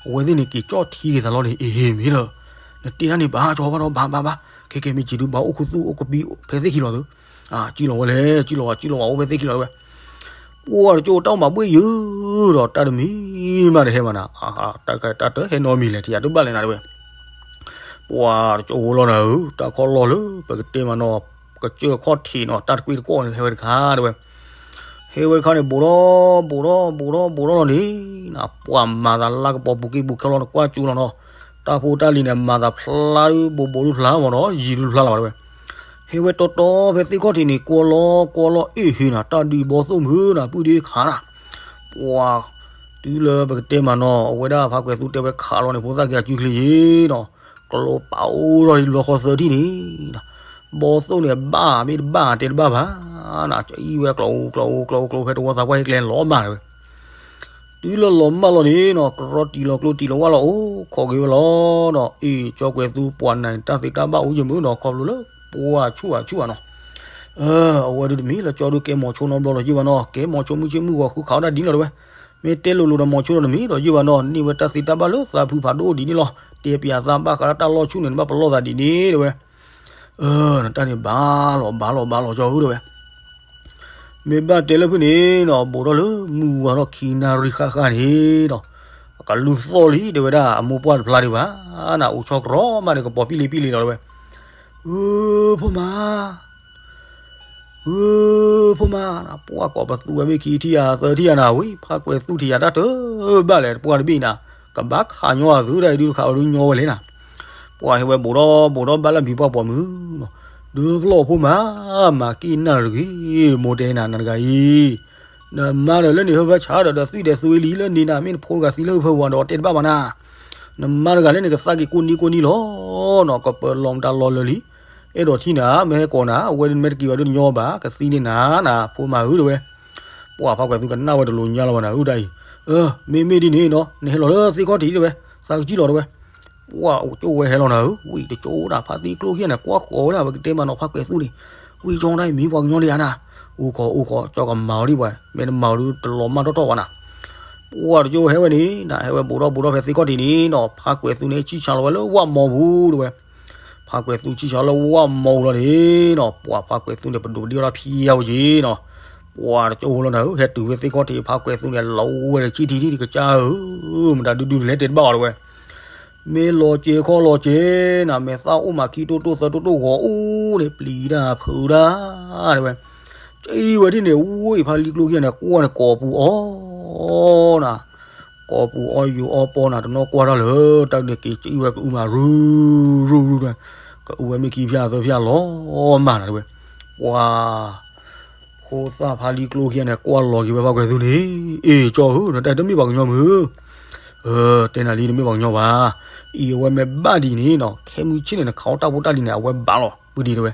အဝဲသ့ၣ်န့ၣ်က့ၤကၠီၣ်ထံက့ၤသးလီၤန့ၣ် အ့ မ့ၢ်ဒီး နတဲဒၣ်န့ၣ်ဘၣ် ကၠီဘၣ်ဒီး ဘၣ်ဘၣ်ဘၣ် ခဲကဲမ့ၢ်က့ၤဒုးဘၣ်အိၣ်ခူသူၣ်အိၣ်ကပံဖဲသ့ၣ်ခံလီၤသု ကံၣ်လီၤဝဲလဲၣ် ကံၣ်လီၤဝဲ ကံၣ်လီၤဝဲအိၣ်ဖဲသ့ၣ်ခံလီၤတဝဲ ပှၢ်တကၠိတၢ်အိၣ်မးဘှ့ၣ်ယုာ်ဒီး တၢ်တမံၤမးတဟဲဘၣ်နၤ တၢ်တဟဲနီတမံၤလဲၣ် ထံၣ်ယၤတဘၣ်လဲၣ်နၤတဝဲ ပှၢ်တကၠိဝဲလီၤနၤဧၢ တၢ်ခီၣ်လီၢ်လၢ ပကတဲမးနီၤ ကစၢၢ်ခီၣ်ထံးနီၤ တၢ်တကွ့ၢ်တကွီၢ်န့ၣ် ဟဲဝဲတခါတဝဲ ဟဲဝဲတခါန့ၣ် ဘူးထီၣ်ဘူးထီၣ်ဘူးထီၣ်ဘူးထီၣ်လီၤန့ၣ် ပှၢ်မၤသးလၢကပီၤပူၤက့ၤပူၤခဲလီၤ နကွၢ်ကၠိလီၤနီၤ တၢ်ဖိတၢ်လံၤန့ၣ် မၤသးဖျါဒုးဘူးဘူးဒုးဖျါမးနီၤ ယံၤဒုးဖျါလၢၤဘၣ်တဝဲ ဟဲဝဲတီတီဖဲသ့ၣ်ခီၣ်ထံးန့ၣ် ကွီလီၤကွီလီၤ အ့ၣ်ဟ့နၤ တၢ်ဒုးဘီသိၣ်မုၢ်နၤ ပုၢ်ဒ့ခးနၤ ပှၢ် တုၤလၢပကတဲမးနီၤ အဝဲဒၣ်ဖးကွဲးသူတဲဝဲခးလီၤန့ၣ် ဖိသၣ်က့ၤအစုချ့ယ့ၤနီၤ ကျိပာ်အိၣ်ထီၣ်လံ လီၤဃီသၢထံၣ်န့ၣ် ဘီသိၣ်န့ၣ် ဘၣ်မ့ၢ်တဘၣ်တဲတဘၣ်ဘၣ်နၤ ကအံၣ်ဝဲကျိကျိကျိကျိဖဲတဝီသးပှၢ်ဟ့ၣ်ကျဲလီၤမၢ်တဝဲ တုၤလၢလီၤမၢ်လီၤန့ၣ်နီၤ ကရီတံၢ်လီၤကျိတံၢ်လီၤဝၣ်လီၤအိၣ်ခိးက့ၤဝဲလီၤနီၤ အ့ၣ် ကၠီကွဲးသူ ပှၢ်နၤန့ၣ် တၢ်သ့တၢ်ဘၣ်အိၣ်ယမုၢ်နီၤ ခီဖျိလၢပှၢ်ဆူၣ်ဧါဆူၣ်ဧါနီၤ အဝဲဒုးတမ့ၢ်လၢကၠီဒုးကဲမီၤဆိနီတဘျီဒီးယ့ၢ်ဘၣ်နီၤ ကဲမီၤဆိမုၢ်ဆ့ၣ်မုၢ်ဂီၤဃုခးဝဲဒၣ်ဒ်န့ၣ်လီၤတဝဲ မ့ၢ်တဲလိၤလိၤဒီးမီၤဆိဒီးတမ့ၢ်ဒီးယ့ၢ်ဘၣ်နီၤ န့ၢ်ဝဲတၢ်သ့တၢ်ဘၣ်လၢသးဖုဖးဒိၣ်ဒ်န့ၣ်လီၤ တဲပၠးသးဘၣ်ဃးလၢတၢ်လီၢ်ဆူၣ်န့ၣ် နဘၣ်ပလီၢ်သးဒ်န့ၣ်တဝဲ နတၢ်န့ၣ်ဘၣ်လီၤဘၣ်လီၤဘၣ်လီၤကၠီဧၢတဝဲ မ့ၢ်ဘၣ်တဲလၢဖုန့ၣ်နီၤ ဘူးထီၣ်လၢမုၢ်ဝါထီၣ်ခံနၣ်ရံၣ်ဃၣ်ဃၣ်န့ၣ်နီၤ ကလူၤသီၣ်လံ တဲဝဲဒၣ် အမိၢ်ပှၢ်တဖျါဒံးဘၣ်နၤ အိၣ်ဆီကရီမးန့ၣ် ကပီၤပံၣ်လံပံၣ်လံလီၤတဝဲ ဧၢ ဖိမါ ဧၢ ဖိမါ ပှၢ်ကိးပသူဝဲမ့ၢ်ခံထံၣ်ယၤသၢထံၣ်ယၤနၤဝံၤ ဖးကွဲးသူထံၣ်ယၤတၢ်တဘၣ်လဲၣ် ပှၢ်တဘ့ၣ်နၤ ကဘၣ်ခးညီအသုဒၣ်အံၤဒုးတခးဝဲဒုးညီဝဲလဲၣ်နၤ ပှၢ်ဟဲဝဲဘူးထီၣ်ဘူးထီၣ်ဘၣ်လၢမံၤပှၢ်ပိာ်မုၣ်နီၤ ဒုးဖျီၣ်ဖိမါ မၤက့ၢ်နၢ်တဂ့ၤ မိၢ်တဲနၤနတဂၤအံၤ နမါဒီးလၢန့ၣ်ဟၢဖၢဆါဒီး ဒီးသွံၣ်ဒီးသွံၣ်လံလၢန့ၣ်နၤ မ့ၢ်နဖိတဂၤသံလၢဟၢဖၢဝၤဒီးတဲတဘၣ်ဘၣ်နၤ နမါတဂၤလၢန့ၣ်ကသးက့ၤကိးနံၤကိးနံၤလီၤနီၤ ကပၢၤလီၤမတၤလီၤလၢာ်လံ အဲၣ်ဒိးထံၣ်နၤ မ့ၢ်ဟဲကိးနၤ အဝဲဒုးမ့ၢ်တက့ၤဘၣ်ဒုးတညီဘၣ် ကသံန့ၢ်နၤနၤ ဖိမါဧၢတဝဲ ပှၢ်ဖးကွဲးသူကနၣ်ဝဲတလိၤညါလီၤဘၣ်နၤ အုဒၣ်အံၤ မ့မ့ၢ်ဒ်န့ၣ်နီၤ နဟဲလီၤလၢသ့ၣ်ခီၣ်ထံးတဝဲ သးကစံၣ်လီၤတဝဲ ပှၢ်အိၣ်ကၠိဝဲဟဲလီၤနၤဧၢ ဝံၤတကၠိနၤ ဖါသံကျိၣ်ခံဂၤန့ၣ် ကွၢ်ဃီၤဝဲဒၣ် ပကတဲမးနီၤ ဖးကွဲးသူန့ၣ် ဝံၤကၠီဒၣ်အံၤမ့ၢ်ပှၤကညီဒ်ဧါနၤ အိၣ်ခိးအိၣ်ခိး ကၠီကမၤအီၤဒံးပှၤ မ့ၢ်တမၤအီၤဒုးတလီၤမၢ်ထီၣ်ထီၣ်ဘၣ်နၤ ပှၢ်တကၠိဟဲဝဲန့ၣ်နၤ ဟဲဝဲဘူးထီၣ်ဘူးထီၣ်ဖဲသ့ၣ်ခီၣ်ထံးန့ၣ်နီၤ ဖးကွဲးသူန့ၣ် ဆံၣ်ဆါလီၤဝဲလၢဝၣ်မီပူၤတဝဲ ဖးကွဲးသူဆံၣ်ဆါလၢဝၣ်မီပူၤလီၤန့ၣ်နီၤ ပှၢ်ဖးကွဲးသူန့ၣ် ပဒိးပဒ့အီၤလီၤဖံးယါဝဲက့ၤနီၤ ပှၢ်တကၠိလီၤနၤဧၢ ဟဲတုၤဝဲသ့ၣ်ခီၣ်ထံး ဖးကွဲးသူန့ၣ် လီၤဝဲဒီးဆံၣ်ထံထံၣ်ကစၢ်ဧၢ မတၤဒုဒုလဲၣ်တဲတဘၣ်အီၤတဝဲ မ့ၢ်လီၤစဲၤခီလီၤစဲၤနၤ မဲာ်သၣ်အိၣ်မးခံတိၢ်တိၢ်သၢတိၢ်တိၢ်ဂီၤအိၣ်န့ၣ် ပျံၤတၢ်ဖုးတၢ် တဲဝဲ ကံဝဲဒ်န့ၣ် ဝံၤဖးလံကျိခံဂၤန့ၣ် ကွၢ်န့ၣ်ကိးပူၤအီၤနၤ ကိးပူၤအီၤယိၤအီၤပီနၤ တနီၤကွၢ်တၢ်လၢ တၢ်န့ၣ်က့ၤကံဝဲကအုမး ရူရူရူ ကအုဝဲမ့ၢ်ခံဖၠၣ်သၢဖၠၣ်လီၤမၢ်နၤတဲဝဲ ပှၢ် ဖိသၣ်ဖးလံကျိခံဂၤန့ၣ် ကွၢ်လီၤက့ၤဝဲဖးကွဲးသူန့ၣ် အ့ၣ် ကၠီဧၢ နတၢ်တမ့ၢ်ပှၤကညီမုၢ် တဲနၤလံ တမ့ၢ်ပှၤကညီဘၣ် အံၤအဝဲမ့ၢ်ဘၣ်ဒ်န့ၣ်နီၤ ခဲမုၢ်ဆ့ၣ်န့ၣ် နခးအီၣ်တၢ်ဖိတၢ်လံၤန့ၣ် အဝဲဘၣ်လီၤ ပုၢ်ဒ့တဲဝဲ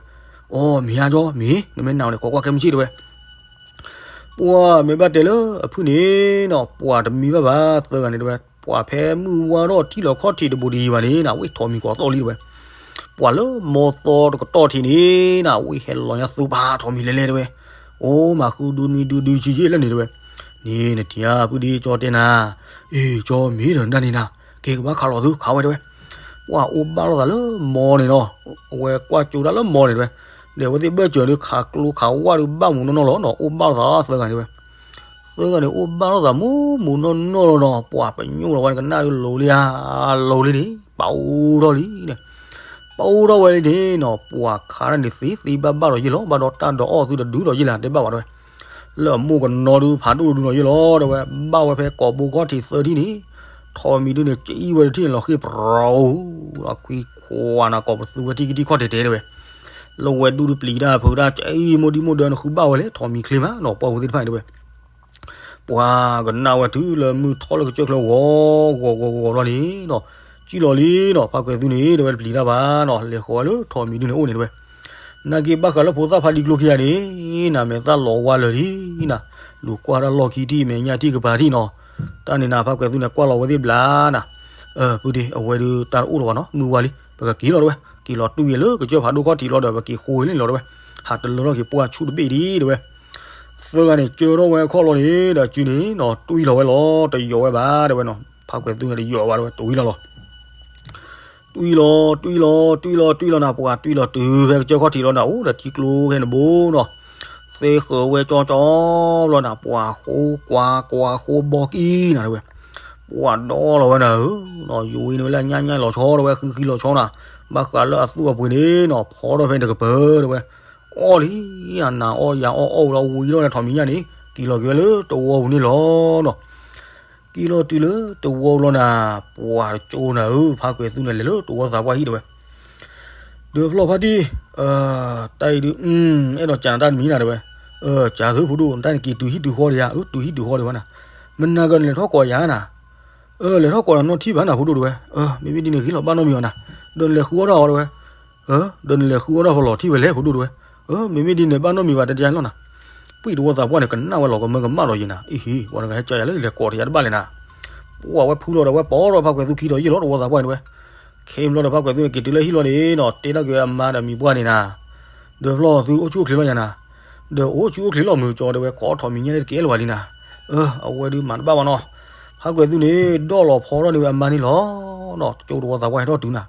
အိ မ့ၢ်ဧါကၠီ မ့ၢ် နမ့ၢ်နာ်န့ၣ် ခိးကွၢ်ခဲမုၢ်ဆ့ၣ်တဲဝဲ ပှၢ်မ့ၢ်ဘၣ်တဲလၢအဖုၣ်န့ၣ်နီၤ ပှၢ်တမံဘၣ်ဘၣ် သၢဂၤန့ၣ်တဲဝဲ ပှၢ်ဖဲမုၢ်ဝါထီၣ်ထံၣ်လီၤခီၣ်ထံးတဘူးတယံၤဘၣ်န့ၣ်နီၤ ဝဲထိးမံၤကီးသီၣ်လံတဲဝဲ ပှၢ်လၢမီသီတကတီၢ်ထံးန့ၣ်နီၤ ဝဲဟဲလီၤညါသူပၢ်ထိးမံၤလဲၤလဲၤတဲဝဲ အိ မၤဃုဒုနွံဒုဒုဆံးဆံးလၢန့ၣ်တဲဝဲ န့ၣ်နထံၣ်ဧါ ပုၢ်ဒ့ကၠီတဲနၤ အ့ၣ် ကၠီမ့ၢ်ဒီးနတၢ်န့ၣ်နၤ ကဲကဘၣ်ခးလီၤသု ခးဝဲတဲဝဲ ပှၢ်အိၣ်ဘၣ်လိာ်သးလၢမီန့ၣ်နီၤ အဝဲကွၢ်ကၠိဒၣ်လၢမီန့ၣ်တဲဝဲ ဒီးအဝဲသ့ၣ်ဘၢၣ်စၢၤဒီးခးကျိခးဝၣ်ဒီးဘၣ်မူးနီၢ်နီၢ်လီၤနီၤ အိၣ်ဘၣ်လိာ်သးသၢဂၤန့ၣ်ဝဲ သၢဂၤန့ၣ်အိၣ်ဘၣ်လိာ်သးမူးမူးနီၢ်နီၢ်လီၤနီၤ ပှၢ်ပညိၣ်လီၤဝဲန့ၣ်ကနၣ်ဒုးလိၤလံဧါ လိၤလံန့ၣ် ပအိၣ်ထီၣ်လံန့ၣ် ပအိၣ်ထီၣ်ဝဲလံန့ၣ်နီၤ ပှၢ်ခးတၢ်န့ၣ်သ့သ့ဘၣ်ဘၣ်ဒီးယ့ၢ်လီၤ ဘၣ်ဒီးတၢ်ဒီးအီၣ်သုတဒုးဒီးယ့ၢ်လၢတဲဘၣ်ဝဲတဲဝဲ လၢအမိၢ်ကနီၤဒုးဖးဒိၣ်ဒုးဒီးယ့ၢ်လီၤတဲဝဲ ဘၣ်ဝဲဖဲကိာ်ဘိခီၣ်ထံးသၢထံၣ်န့ၣ် ထိးမံၤဒုးန့ၣ် ကအံၣ်ဝဲတထံၣ်န့ၣ်လီၤဃ့ၢ်ပရီၤအိၣ် ဒီးခွံခွါနၤကိးပသူဝဲထံၣ်ကထံၣ်ခီၣ်တဲာ်တဲာ်တဲဝဲ လၢဝဲဒူၣ်ဒုးပျံၤတၢ်ဖုးတၢ် ကအံၣ်မိၢ်ဒံၣ်မိၢ်ဒၢနဃုဘၣ်ဝဲလဲၣ် ထိးမံၤချ့မးနီၤ ပှၢ်ဖိသ့ၣ်တဖၣ်န့ၣ်တဲဝဲ ပှၢ်ကနၣ်ဝဲတုၤလၢမုၢ်ထီၣ်လၢကစၢၢ်ချၢဂီၤဂီၤဂီၤဂီၤလီၤန့ၣ်နီၤ ကံၣ်လီၤလံနီၤ ဖးကွဲးသူန့ၣ် တဲဝဲတပျံၤတၢ်ဘၣ်နီၤ လဲၤဃီၤဝဲလၢထိးမံၤဒုန့ၣ်အိၣ်န့ၣ်တဲဝဲ နာ်က့ဘၣ်ဃးလၢဖိသၣ်ဖးလံကျိခံဂၤန့ၣ် နမဲာ်သၣ်လီၤဝါလၢာ်လံနၤ လူၤကွၢ်တၢ်လီၢ်ခံထံၣ် မဲာ်ညါထံၣ်ကပၤထံၣ်နီၤ တၢ်န့ၣ်နၤ ဖးကွဲးသူန့ၣ် ကွၢ်လီၤဝဲသ့ၣ်ဘျါနၤ ပုၢ်ဒ့ အဝဲဒုးတၢ်တအိၣ်လၢၤဘၣ်နီၤ မုၢ်ဝါလံ ပကက့ၤလီၤတဲဝဲ က့ၤလီၤတူၢ်ဝဲလၢကစၢၢ်ဖးဒိၣ်ခီၣ်ထံးလီၤဒီး ပက့ၤဃိဝဲလၢန့ၣ်လီၤတဲဝဲ ဟးတလၢထီၣ်က့ၤပှၢ်ဆူၣ်တဘ့ၣ်ဒံးတဲဝဲ သၢဂၤန့ၣ် ကၢထီၣ်ဝဲခီၣ်လီၤန့ၣ် ဒီးစုန့ၣ်နီၤ တွံၢ်လီၤဝဲလီၤ တယိးဝဲဘၣ် တဲဝဲနီၤ. ဖါကွဲၤသူန့ၣ် တယိးဘၣ် တဲဝဲ တွံၢ်လီၤလီၤ. တွံၢ်လီၤ တွံၢ်လီၤ တွံၢ်လီၤ တွံၢ်လီၤနၤ ပှၤတွံၢ်လီၤတုၤဖဲကစၢၢ်ခီၣ်ထံးလီၤနၤ အိၣ်ဒီးထံကျိခဲန့ၣ်ဘိနီၤ. သ့ဃၢၤဝဲကၠီကၠီဘျီနၤ ပှၤဃိကွၢ်ကွၢ်ဃိဘီကံနၤ တဲဝဲ. ပှၤဒီလီၤဝဲနၤဧၢ, ယဝံၤန့ၣ်ဝဲလၢညၣ်ညၣ်လီၤဆီ တဲဝဲ ဃံဃံလီၤဆီနၤ, ဘၣ်ဃးလၢအသူၣ်အပှ့ၤန့ၣ်နီၤ ဖီထီၣ်ဖဲန့ၣ်တကပၤ တဲဝဲ. အီၣ်လံ နၤအီၣ်ယၤအီၣ် အီၣ်ဝံၤဒီးထီၣ်မံၤညၣ်န့ၣ် က့ၤလီၤက့ၤဝဲလၢတဝီပူၤန့ၣ်လီၤနီၤ. က့ၤလီၤတုၤလၢတဝီပူၤလီၤနၤ, ပှၤတကၠိနၤဧၢ, ဖါကွဲၤသူန့ၣ် လဲၤလၢတဝီသးပှၢ်ဟံၣ် တဲဝဲ. ဒီးဖျီၣ်ဖါတံၢ်, တၢ်အံၤဒုး အဲၣ်ဒိးကးနၤတၢ်တမံၤနၤ တဲဝဲ. ကးသုဖိဒိၣ် နတၢ်န့ၣ်က့ၤတုၤဟံၣ်တုၤဃီဒီးယၤ, အၢ တုၤဟံၣ်တုၤဃီဒံးဘၣ်နၤ. မနၤကနလဲၤထီၣ်ကိးယၤနၤ, လဲၤထီၣ်ကိးနၤနီၢ်ထံၣ်ဘၣ်နၤဖိဒိၣ် တဲဝဲ. မ့မ့ၢ်ဒ်န့ၣ်ဂ့ၤလီၤ ဘၣ်နီတမံၤဘၣ်နၤ, ဒီးနလဲၤဃုအီၣ်တၢ်အီၤ တဲဝဲ. ဒီးနလဲၤဃုအီၣ်တၢ်ဖီလီၤထံၣ်ဝဲလဲၣ် ဖိဒိၣ် တဲဝဲ. မ့မ့ၢ်ဒ်န့ၣ် ဘၣ်နီတမံၤဘၣ် တဲယၤလီၤနၤ. ပှၤတဝီသးပှၢ်န့ၣ် ကနၣ်ဝဲလီၤကမၢကမၣ်ဒီးယၤနၤ, အံၤဟ့ ပှၤတဂၤဟဲကးယၤလၢလဲၤကိးတယၤတဘၣ်လဲၣ်နၤ. ပှၤဝဲဖုလီၤဒီးဝဲပိာ်ထီၣ်ဖါကွဲၤသူခံဒီးယံာ်လီၤ တဝီသးပှၢ်န့ၣ် တဲဝဲ. ခဲဘျီဒီးဖါကွဲၤသူန့ၣ် က့ၤတုၤလၢဟံၣ်လီၤန့ၣ်နီၤ တဲထီၣ်က့ၤဝဲအမါဒီးမံၤပှၢ်န့ၣ်နၤ, ဒီးဖျီၣ်သုအိၣ်ဆူၣ်အိၣ်ချ့လီၤယၤနၤ, ဒီးအိၣ်ဆူၣ်အိၣ်ချ့လီၤမုာ်ကၠီ တဲဝဲ ကိးထီၣ်မံၤညၣ်န့ၣ်တကဲလၢၤဘၣ်လံနၤ. အဝဲဒုးမၤတဘၣ်ဘၣ်နီၤ. ဖါကွဲၤသူန့ၣ် ဒီၣ်လီၤဖီထီၣ်န့ၢ်ဝဲအမါန့ၣ်လီၤနီၤ, တကၠိတဝီသးပှၢ်ဟဲထီၣ်တုၤနၤ.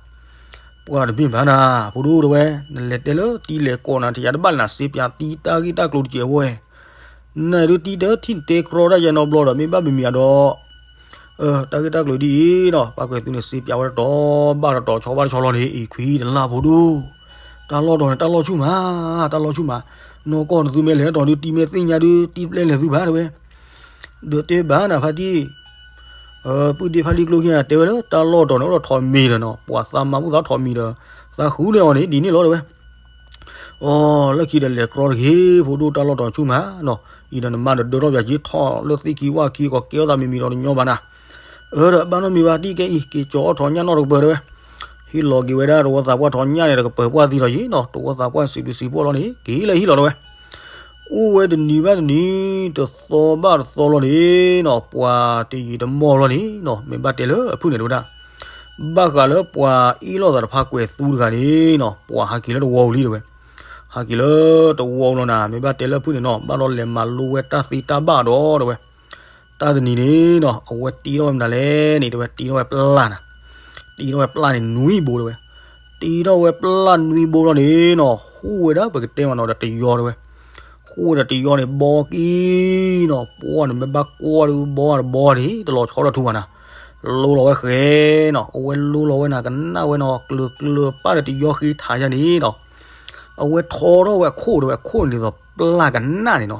ပှၤတမ့ၢ်ဘၣ်နၤ ဖိဒိၣ် တဲဝဲ, နလဲၤတဲလၢတံၤလဲၤကိးနၤ တယၤတဘၣ်လဲၣ်နၤ, စ့ပၠးတံၤတၢ်ဂ့ၢ်တၢ်ကျိၤတစဲးဝဲ နဒုးတံၤတထံၣ်နတဲကြီတၢ်ယဲနီတဘျီဒီး မ့ၢ်ဘၣ်မံၤမံၤအဒီး တၢ်ဂ့ၢ်တၢ်ကျိၤဒ်အံၤနီၤ, ဖါကွဲၤသူန့ၣ် စ့ပၠးဝဲတတီၤဘၣ်တတီၤ ဆီဘၣ်တဆီလီၤန့ၣ် အံၤခွံတလၢ်ဖိဒိၣ်, တၢ်လီၢ်တီၤန့ၣ် တၢ်လီၢ်ဆူၣ်မး, တၢ်လီၢ်ဆူၣ်မး, နီၢ်ကီၢ်နသုမ့ၢ်လဲၤတတီၤဒုး တံၤမ့ၢ်သ့ၣ်ညါဒုး တံၤပျဲလဲၤသုဘၣ် တဲဝဲ. ဒီးတဲဘၣ်နၤဖါတံၢ် ပုၢ်ဒ့ဖါလံကျိခံဂၤ တဲဝဲလၢ တၢ်လီၢ်တီၤန့ၣ် အိၣ်ဒီးထိးမံၤဒီးနီၤ, ပှၤသးမၤဘူၣ်သးထိးမံၤဒီး သးဃုန့ၢ်အီၤန့ၣ် ဒ်န့ၣ်လီၤ တဲဝဲ. အိ လၢခံဒီးလဲၤကြီတဂ့ၤ ဖိဒိၣ် တၢ်လီၢ်တီၤဆူၣ်မးနီၤ, အံၤဒီးနမါဒီးဒၢထီၣ်ပၠးက့ၤထီၣ်လၢသ့ၣ်ခံဝၣ်ခံ ကီးကဲထီၣ်သးမံၤမံၤဒီးတညီဘၣ်နၤ. အၢ ဒီးဘၣ်နီတမံၤဘၣ် တံၤကဲအံၤ က့ၤကၠီအီၣ်ထိးညၣ်နီၢ်တကပၤ တဲဝဲ. ဟ့ၣ်လီၤက့ၤဝဲဒၣ် တဝီသးပှၢ်ထိးညၣ်န့ၣ် တကပၤပှၢ်သံလီၤယံၤနီၤ, တဝီသးပှၢ်စံးဘျုးစံးဖှိၣ်လီၤန့ၣ် က့ၤလၢဟံၣ်လီၤ တဲဝဲ. အိၣ်ဝဲတနံၤဘၣ်တနံၤ တသီဘၣ်တသီလီၤန့ၣ်နီၤ, ပှၤတယံာ်တမီၢ်လီၤန့ၣ်နီၤ, မ့ၢ်ဘၣ်တဲလၢအဖုၣ်န့ၣ် တဲဝဲဒၣ်. ဘၣ်ဃးလၢပှၤအ့ၣ်လိာ်သးဒီးဖါကွဲၤသူတဂၤန့ၣ်နီၤ, ပှၤဟးက့ၤလၢတဝီပူၤလံ တဲဝဲ. ဟးက့ၤလၢတဝီပူၤလီၤနၤ, မ့ၢ်ဘၣ်တဲလၢအဖုၣ်န့ၣ်နီၤ, ဘၣ်ဒီးလဲၤမၤလိဝဲတၢ်သ့တၢ်ဘၣ်ဒီး တဲဝဲ. တၢ်တနံၤန့ၣ်နီၤ, အဝဲတ့ထီၣ်ဝဲမနုၤလဲၣ်န့ၣ် တဲဝဲ, တ့ထီၣ်ဝဲပျၢ်နၤ, တ့ထီၣ်ဝဲပျၢ်န့ၣ်နွံဘိ တဲဝဲ. တ့ထီၣ်ဝဲပျၢ်နွံဘိလီၤန့ၣ်နီၤ, ဟူးဝဲဒၣ်ပကတဲမးနီၤဒီးတယီ တဲဝဲ. ဟူးဝဲဒီးတယီန့ၣ် ဘီကံနီၤ, ပှၢ်န့ၣ် မ့ၢ်ဘၣ်ကွၢ်ဒုး ဘီတဘီန့ၣ် တလီၤဆီထီၣ်ထူဘၣ်နၤ, လိလီၤဝဲဃဲနီၤ, အဝဲလိလီၤဝဲနၤ ကနၣ်ဝဲနီၤ, ကျၢၤကျၢၤပၢ်ဒီးတယီဃ့ထးယါန့ၣ်နီၤ, အဝဲထီထီၣ်ဝဲအခိၣ် တဲဝဲ, အခိၣ်န့ၣ်ဒ်သိးပျၢ်ကနၣ်န့ၣ်နီၤ,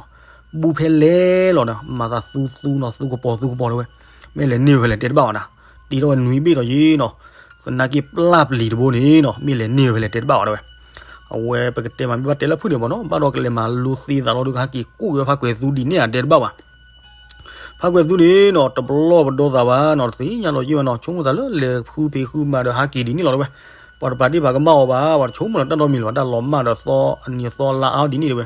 ဘူးဖဲလဲၣ်လီၤဒီး မၤသးသူသူနီၤ, သူကပီၤသူကပီၤ တဲဝဲ, မ့ၢ်လဲၤန့ၢ်ဝဲဖဲလဲၣ်တဲတဘၣ်ဘၣ်နၤ, တ့ထီၣ်ဝဲနွံဘ့ၣ်ဒီးယံၤနီၤ, သနာ်က့ပျၢ်ပျံၤတဘိန့ၣ်နီၤ, မ့ၢ်လဲၤန့ၢ်ဝဲဖဲလဲၣ်တဲတဘၣ်ဘၣ် တဲဝဲ. အဝဲပကတဲမး မ့ၢ်ဘၣ်တဲလၢအဖုၣ်န့ၣ်မးနီၤ, ဘၣ်ဒီးကလဲၤမၤလိသ့သးလီၤဒုး ကဟဲက့ၤကူၣ်က့ၤဝဲဖါကွဲၤသူဒ်န့ၣ်ဧါ တဲတဘၣ်ဘၣ်. ဖါကွဲၤသူန့ၣ်နီၤ, တပလီၢ်ပဒီသးဘၣ်နီၤ, တသ့ၣ်ညါလီၤယံာ်ဘၣ်နီၤ, ဆိကမိၣ်သးလၢလဲၤဃုဖံးဃုမၤဒီးဟးက့ၤဒ်န့ၣ်လီၤ တဲဝဲ. ပှၤတပာ်ဒ့ၣ်ပာ်ကမၣ်အီၤဘၣ်, ပှၤတဆိကမိၣ်လီၤတၢ်နီတမံၤလၢၤဘၣ်, တၢ်လီၤမၢ်ဒီးသီအနံၤအသီလါအါဒ်န့ၣ် တဲဝဲ.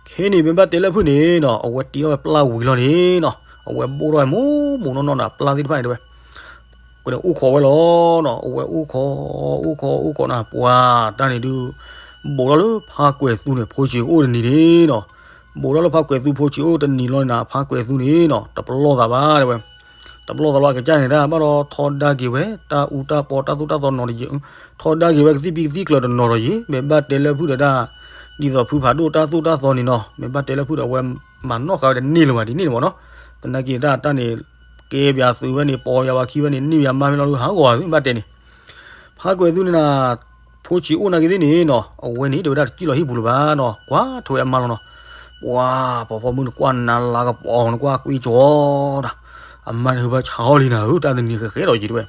ခဲန့ၣ် မ့ၢ်ဘၣ်တဲလၢအဖုၣ်န့ၣ်နီၤ, အဝဲတ့ထီၣ်ဝဲပျၢ်ဝံၤလီၤန့ၣ်နီၤ, အဝဲဘိၣ်ထီၣ်ဝဲမိၢ်မိၢ်နီၢ်နီၢ်ဒီးပျၢ်သ့ၣ်တဖၣ်န့ၣ် တဲဝဲ. ကွဲးန့ၣ်အိၣ်ခိးဝဲလီၤနီၤ, အဝဲအိၣ်ခိး အိၣ်ခိး အိၣ်ခိးနၤ, ပှၤတၢ်န့ၣ်ဒုး ဘူးထီၣ်လၢဖါကွဲၤသူန့ၣ် ဖိဆံးအိၣ်တနံၤန့ၣ်နီၤ, ဘူးထီၣ်လၢဖါကွဲၤသူဖိဆံးအိၣ်တနံၤလီၤန့ၣ်နၤ, ဖါကွဲၤသူန့ၣ်နီၤ တပလီၢ်သးဘၣ် တဲဝဲ. တပလီၢ်သးလီၤ အကစၢ်န့ၣ်တၢ် ဘၣ်ဒီးထီဒါက့ၤဝဲ တၢ်အူတၢ်ပီတၢ်သိၣ်တၢ်သီနီၤတယံၤ, ထီဒါက့ၤဝဲကသံၣ်ဖံးကသံၣ်ကျၢၤတနီၤဒီးယံၤ, မ့ၢ်ဘၣ်တဲလၢဖုၣ်ဒီးတၢ် ဒ်သိးဖုဖးဒိၣ်တၢ်သိၣ်တၢ်သီန့ၣ်နီၤ, မ့ၢ်ဘၣ်တဲလၢဖုၣ်ဒီးအဝဲ မၤနီၢ်ဃာ်ဝဲတန့ၢ်လၢၤဘၣ်ဒ်န့ၣ်န့ၣ်မးနီၤ, သနာ်က့တၢ်တၢ်န့ၣ် ကဲပၠးသုးဝဲန့ၣ် ပိာ်ပၠးဝဲခံဝဲန့ၣ် န့ၢ်ပၠးမါဖဲလီၤဒုး ဟးဂီၤသုးဘၣ်တဲန့ၣ် ဖါကွဲၤသူန့ၣ်နၤ, ဖိဆံးအိၣ်နာ်က့သ့ၣ်န့ၣ်နီၤ, အဝဲန့ၣ် တဲဝဲဒၣ်တစံၣ်လီၤဟံၣ်ပူၤလၢၤဘၣ်နီၤ, ကွၢ်ထွဲအမါလီၤနီၤ, ပှၤ ပှၤဖီမုၢ်နကွၢ်နၤလၤကပီၤနကွၢ်ကွံကၠီဒၣ်, အမါန့ၣ်ဟုဘၣ်ဆါအီၤလံနၤဧၢ, တၢ်တနံၤဃဲးဃဲးဒီးယံၤတဲဝဲ,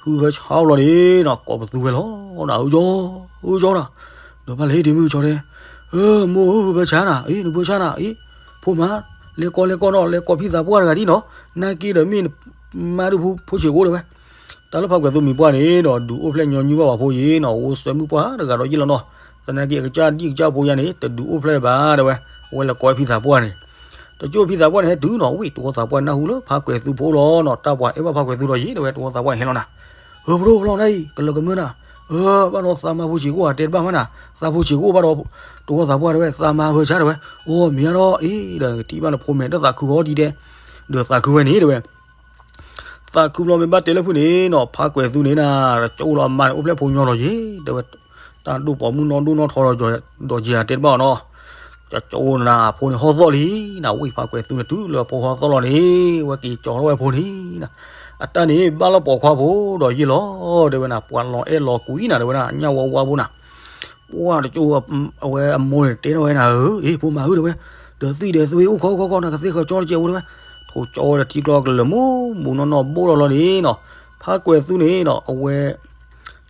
ဟုဘၣ်ဆါအီၤလီၤန့ၣ်နီၤ, ကိးပသူဝဲလီၤနၤဧၢ, ကၠီဧၢကၠီနၤ, ဒီးဘၣ်လဲၤဒ့မုၢ်ကၠီတဲ, အၢ မိၢ်ဧၢ ဟုဘၣ်ဆါနၤ, အ့ နဘၣ်ဆါနၤ, အ့ ဖိမါ, လဲၤကိးလဲၤကိးနီၤ, လဲၤကိးဖံသးပှၢ်တဂၤဒ်နီၤ, နာ်က့ဒီးမ့ၢ် မါဒုးဖိဆံးအိၣ်တဲဝဲ တၢ်လၢဖါကွဲၤသူမံၤပှၢ်န့ၣ်ဒီး ဒုးအိၣ်ဖျဲၣ်ညီနုၢ်ဘၣ်ပှၤဖိယံၤနီၤ, အိၣ်စဲမုၢ်ပှၢ်တဂၤဒီးယံၤလီၤနီၤ, သနာ်က့အကစၢ်ဒ်အကစၢ်ဖိယါန့ၣ် တဒုးအိၣ်ဖျဲၣ်ဘၣ်တဲဝဲ, အဝဲလဲၤကိးဖံသးပှၢ်န့ၣ်, တကၠိၢ်ဖံသးပှၢ်န့ၣ် ဟဲတုၤနီၤ, ဝံၤတဝီသးပှၢ်နၢ်ဟူလၢဖါကွဲၤသူဖိလီၤနီၤ, တၢ်ပှၤအဲၣ်ဘၣ်ဖါကွဲၤသူဒီးယံၤတဲဝဲ, တဝီသးပှၢ်န့ၣ်ဟဲလီၤနၤ, ဧၢ ပဒိၣ်ဖျီနၤအံၤ ကလၢာ်ကမၢနၤ, အၢ ဘၣ်ဒီးသးမၤဖိဆံးကိၣ်ဧါ တဲတဘၣ်မးနၤ, သးဖိဆံးကိၣ်ဘၣ်ဒီး တဝီသးပှၢ်တဲဝဲ သးမၤအဖၢဆါတဲဝဲ, အိ မ့ၢ်ဧါဒီး အ့ ဒီးကထံၣ်ဘၣ်နဖိမဲာ်တသးခုဃီဒ်ဒဲး, ဒီးသးခုဝဲန့ၣ်တဲဝဲ သးခုဘျီမ့ၢ်ဘၣ်တဲလၢဖုၣ်န့ၣ်နီၤ ဖးကွဲးသူန့ၣ်နၤ, တကၠိလီၤအမါန့ၣ် အိၣ်ဖျဲၣ်ဖိညီလီၤယ့ၤ တဲဝဲ, တၢ်ဒိၣ်ပိာ်မုၣ်နီၢ်ဒိၣ်နီၢ်ထီဒီးယၤတဲတဘၣ်အီၤနီၤ, တကၠိနၤအဖိန့ၣ်ဟီၣ်သီၣ်လံနၤ, ဝံၢ်ဖးကွဲးသူန့ၣ် တုၤလၢအဖိဟီၣ်သီၣ်လီၤန့ၣ် ဝဲက့ၤကၠီထီၣ်ဝဲအဖိန့ၣ်နၤ, အတၢ်န့ၣ်ဘၣ်လၢပိာ်ခွါဖိဒီးယ့ၢ်လီၤ တဲဝဲနၤ, ပှၤလီၤအဲၣ်လီၤကွံနၤ တဲဝဲဒၣ် ညၣ်ဝါဝါဖိနၤ ပှၢ်တကၠိ အဝဲအမိၢ်န့ၣ်တဲထီၣ်ဝဲနၤဧၢ, အ့ ဖိမၤဧၢ တဲဝဲ, ဒီးသံၣ်ဒီးသွံၣ်အိၣ်ခီအိၣ်ခီခီနၤ ကသ့ၣ်ဃၢၤကၠီတကဲးဖိတဲဝဲ, ထိးကၠီဝဲဒီးထံကျီကလၢာ်မူမူနီၢ်နီၢ်ဘိၣ်လီၤလီၤန့ၣ်နီၤ, ဖးကွဲးသူန့ၣ်နီၤ အဝဲ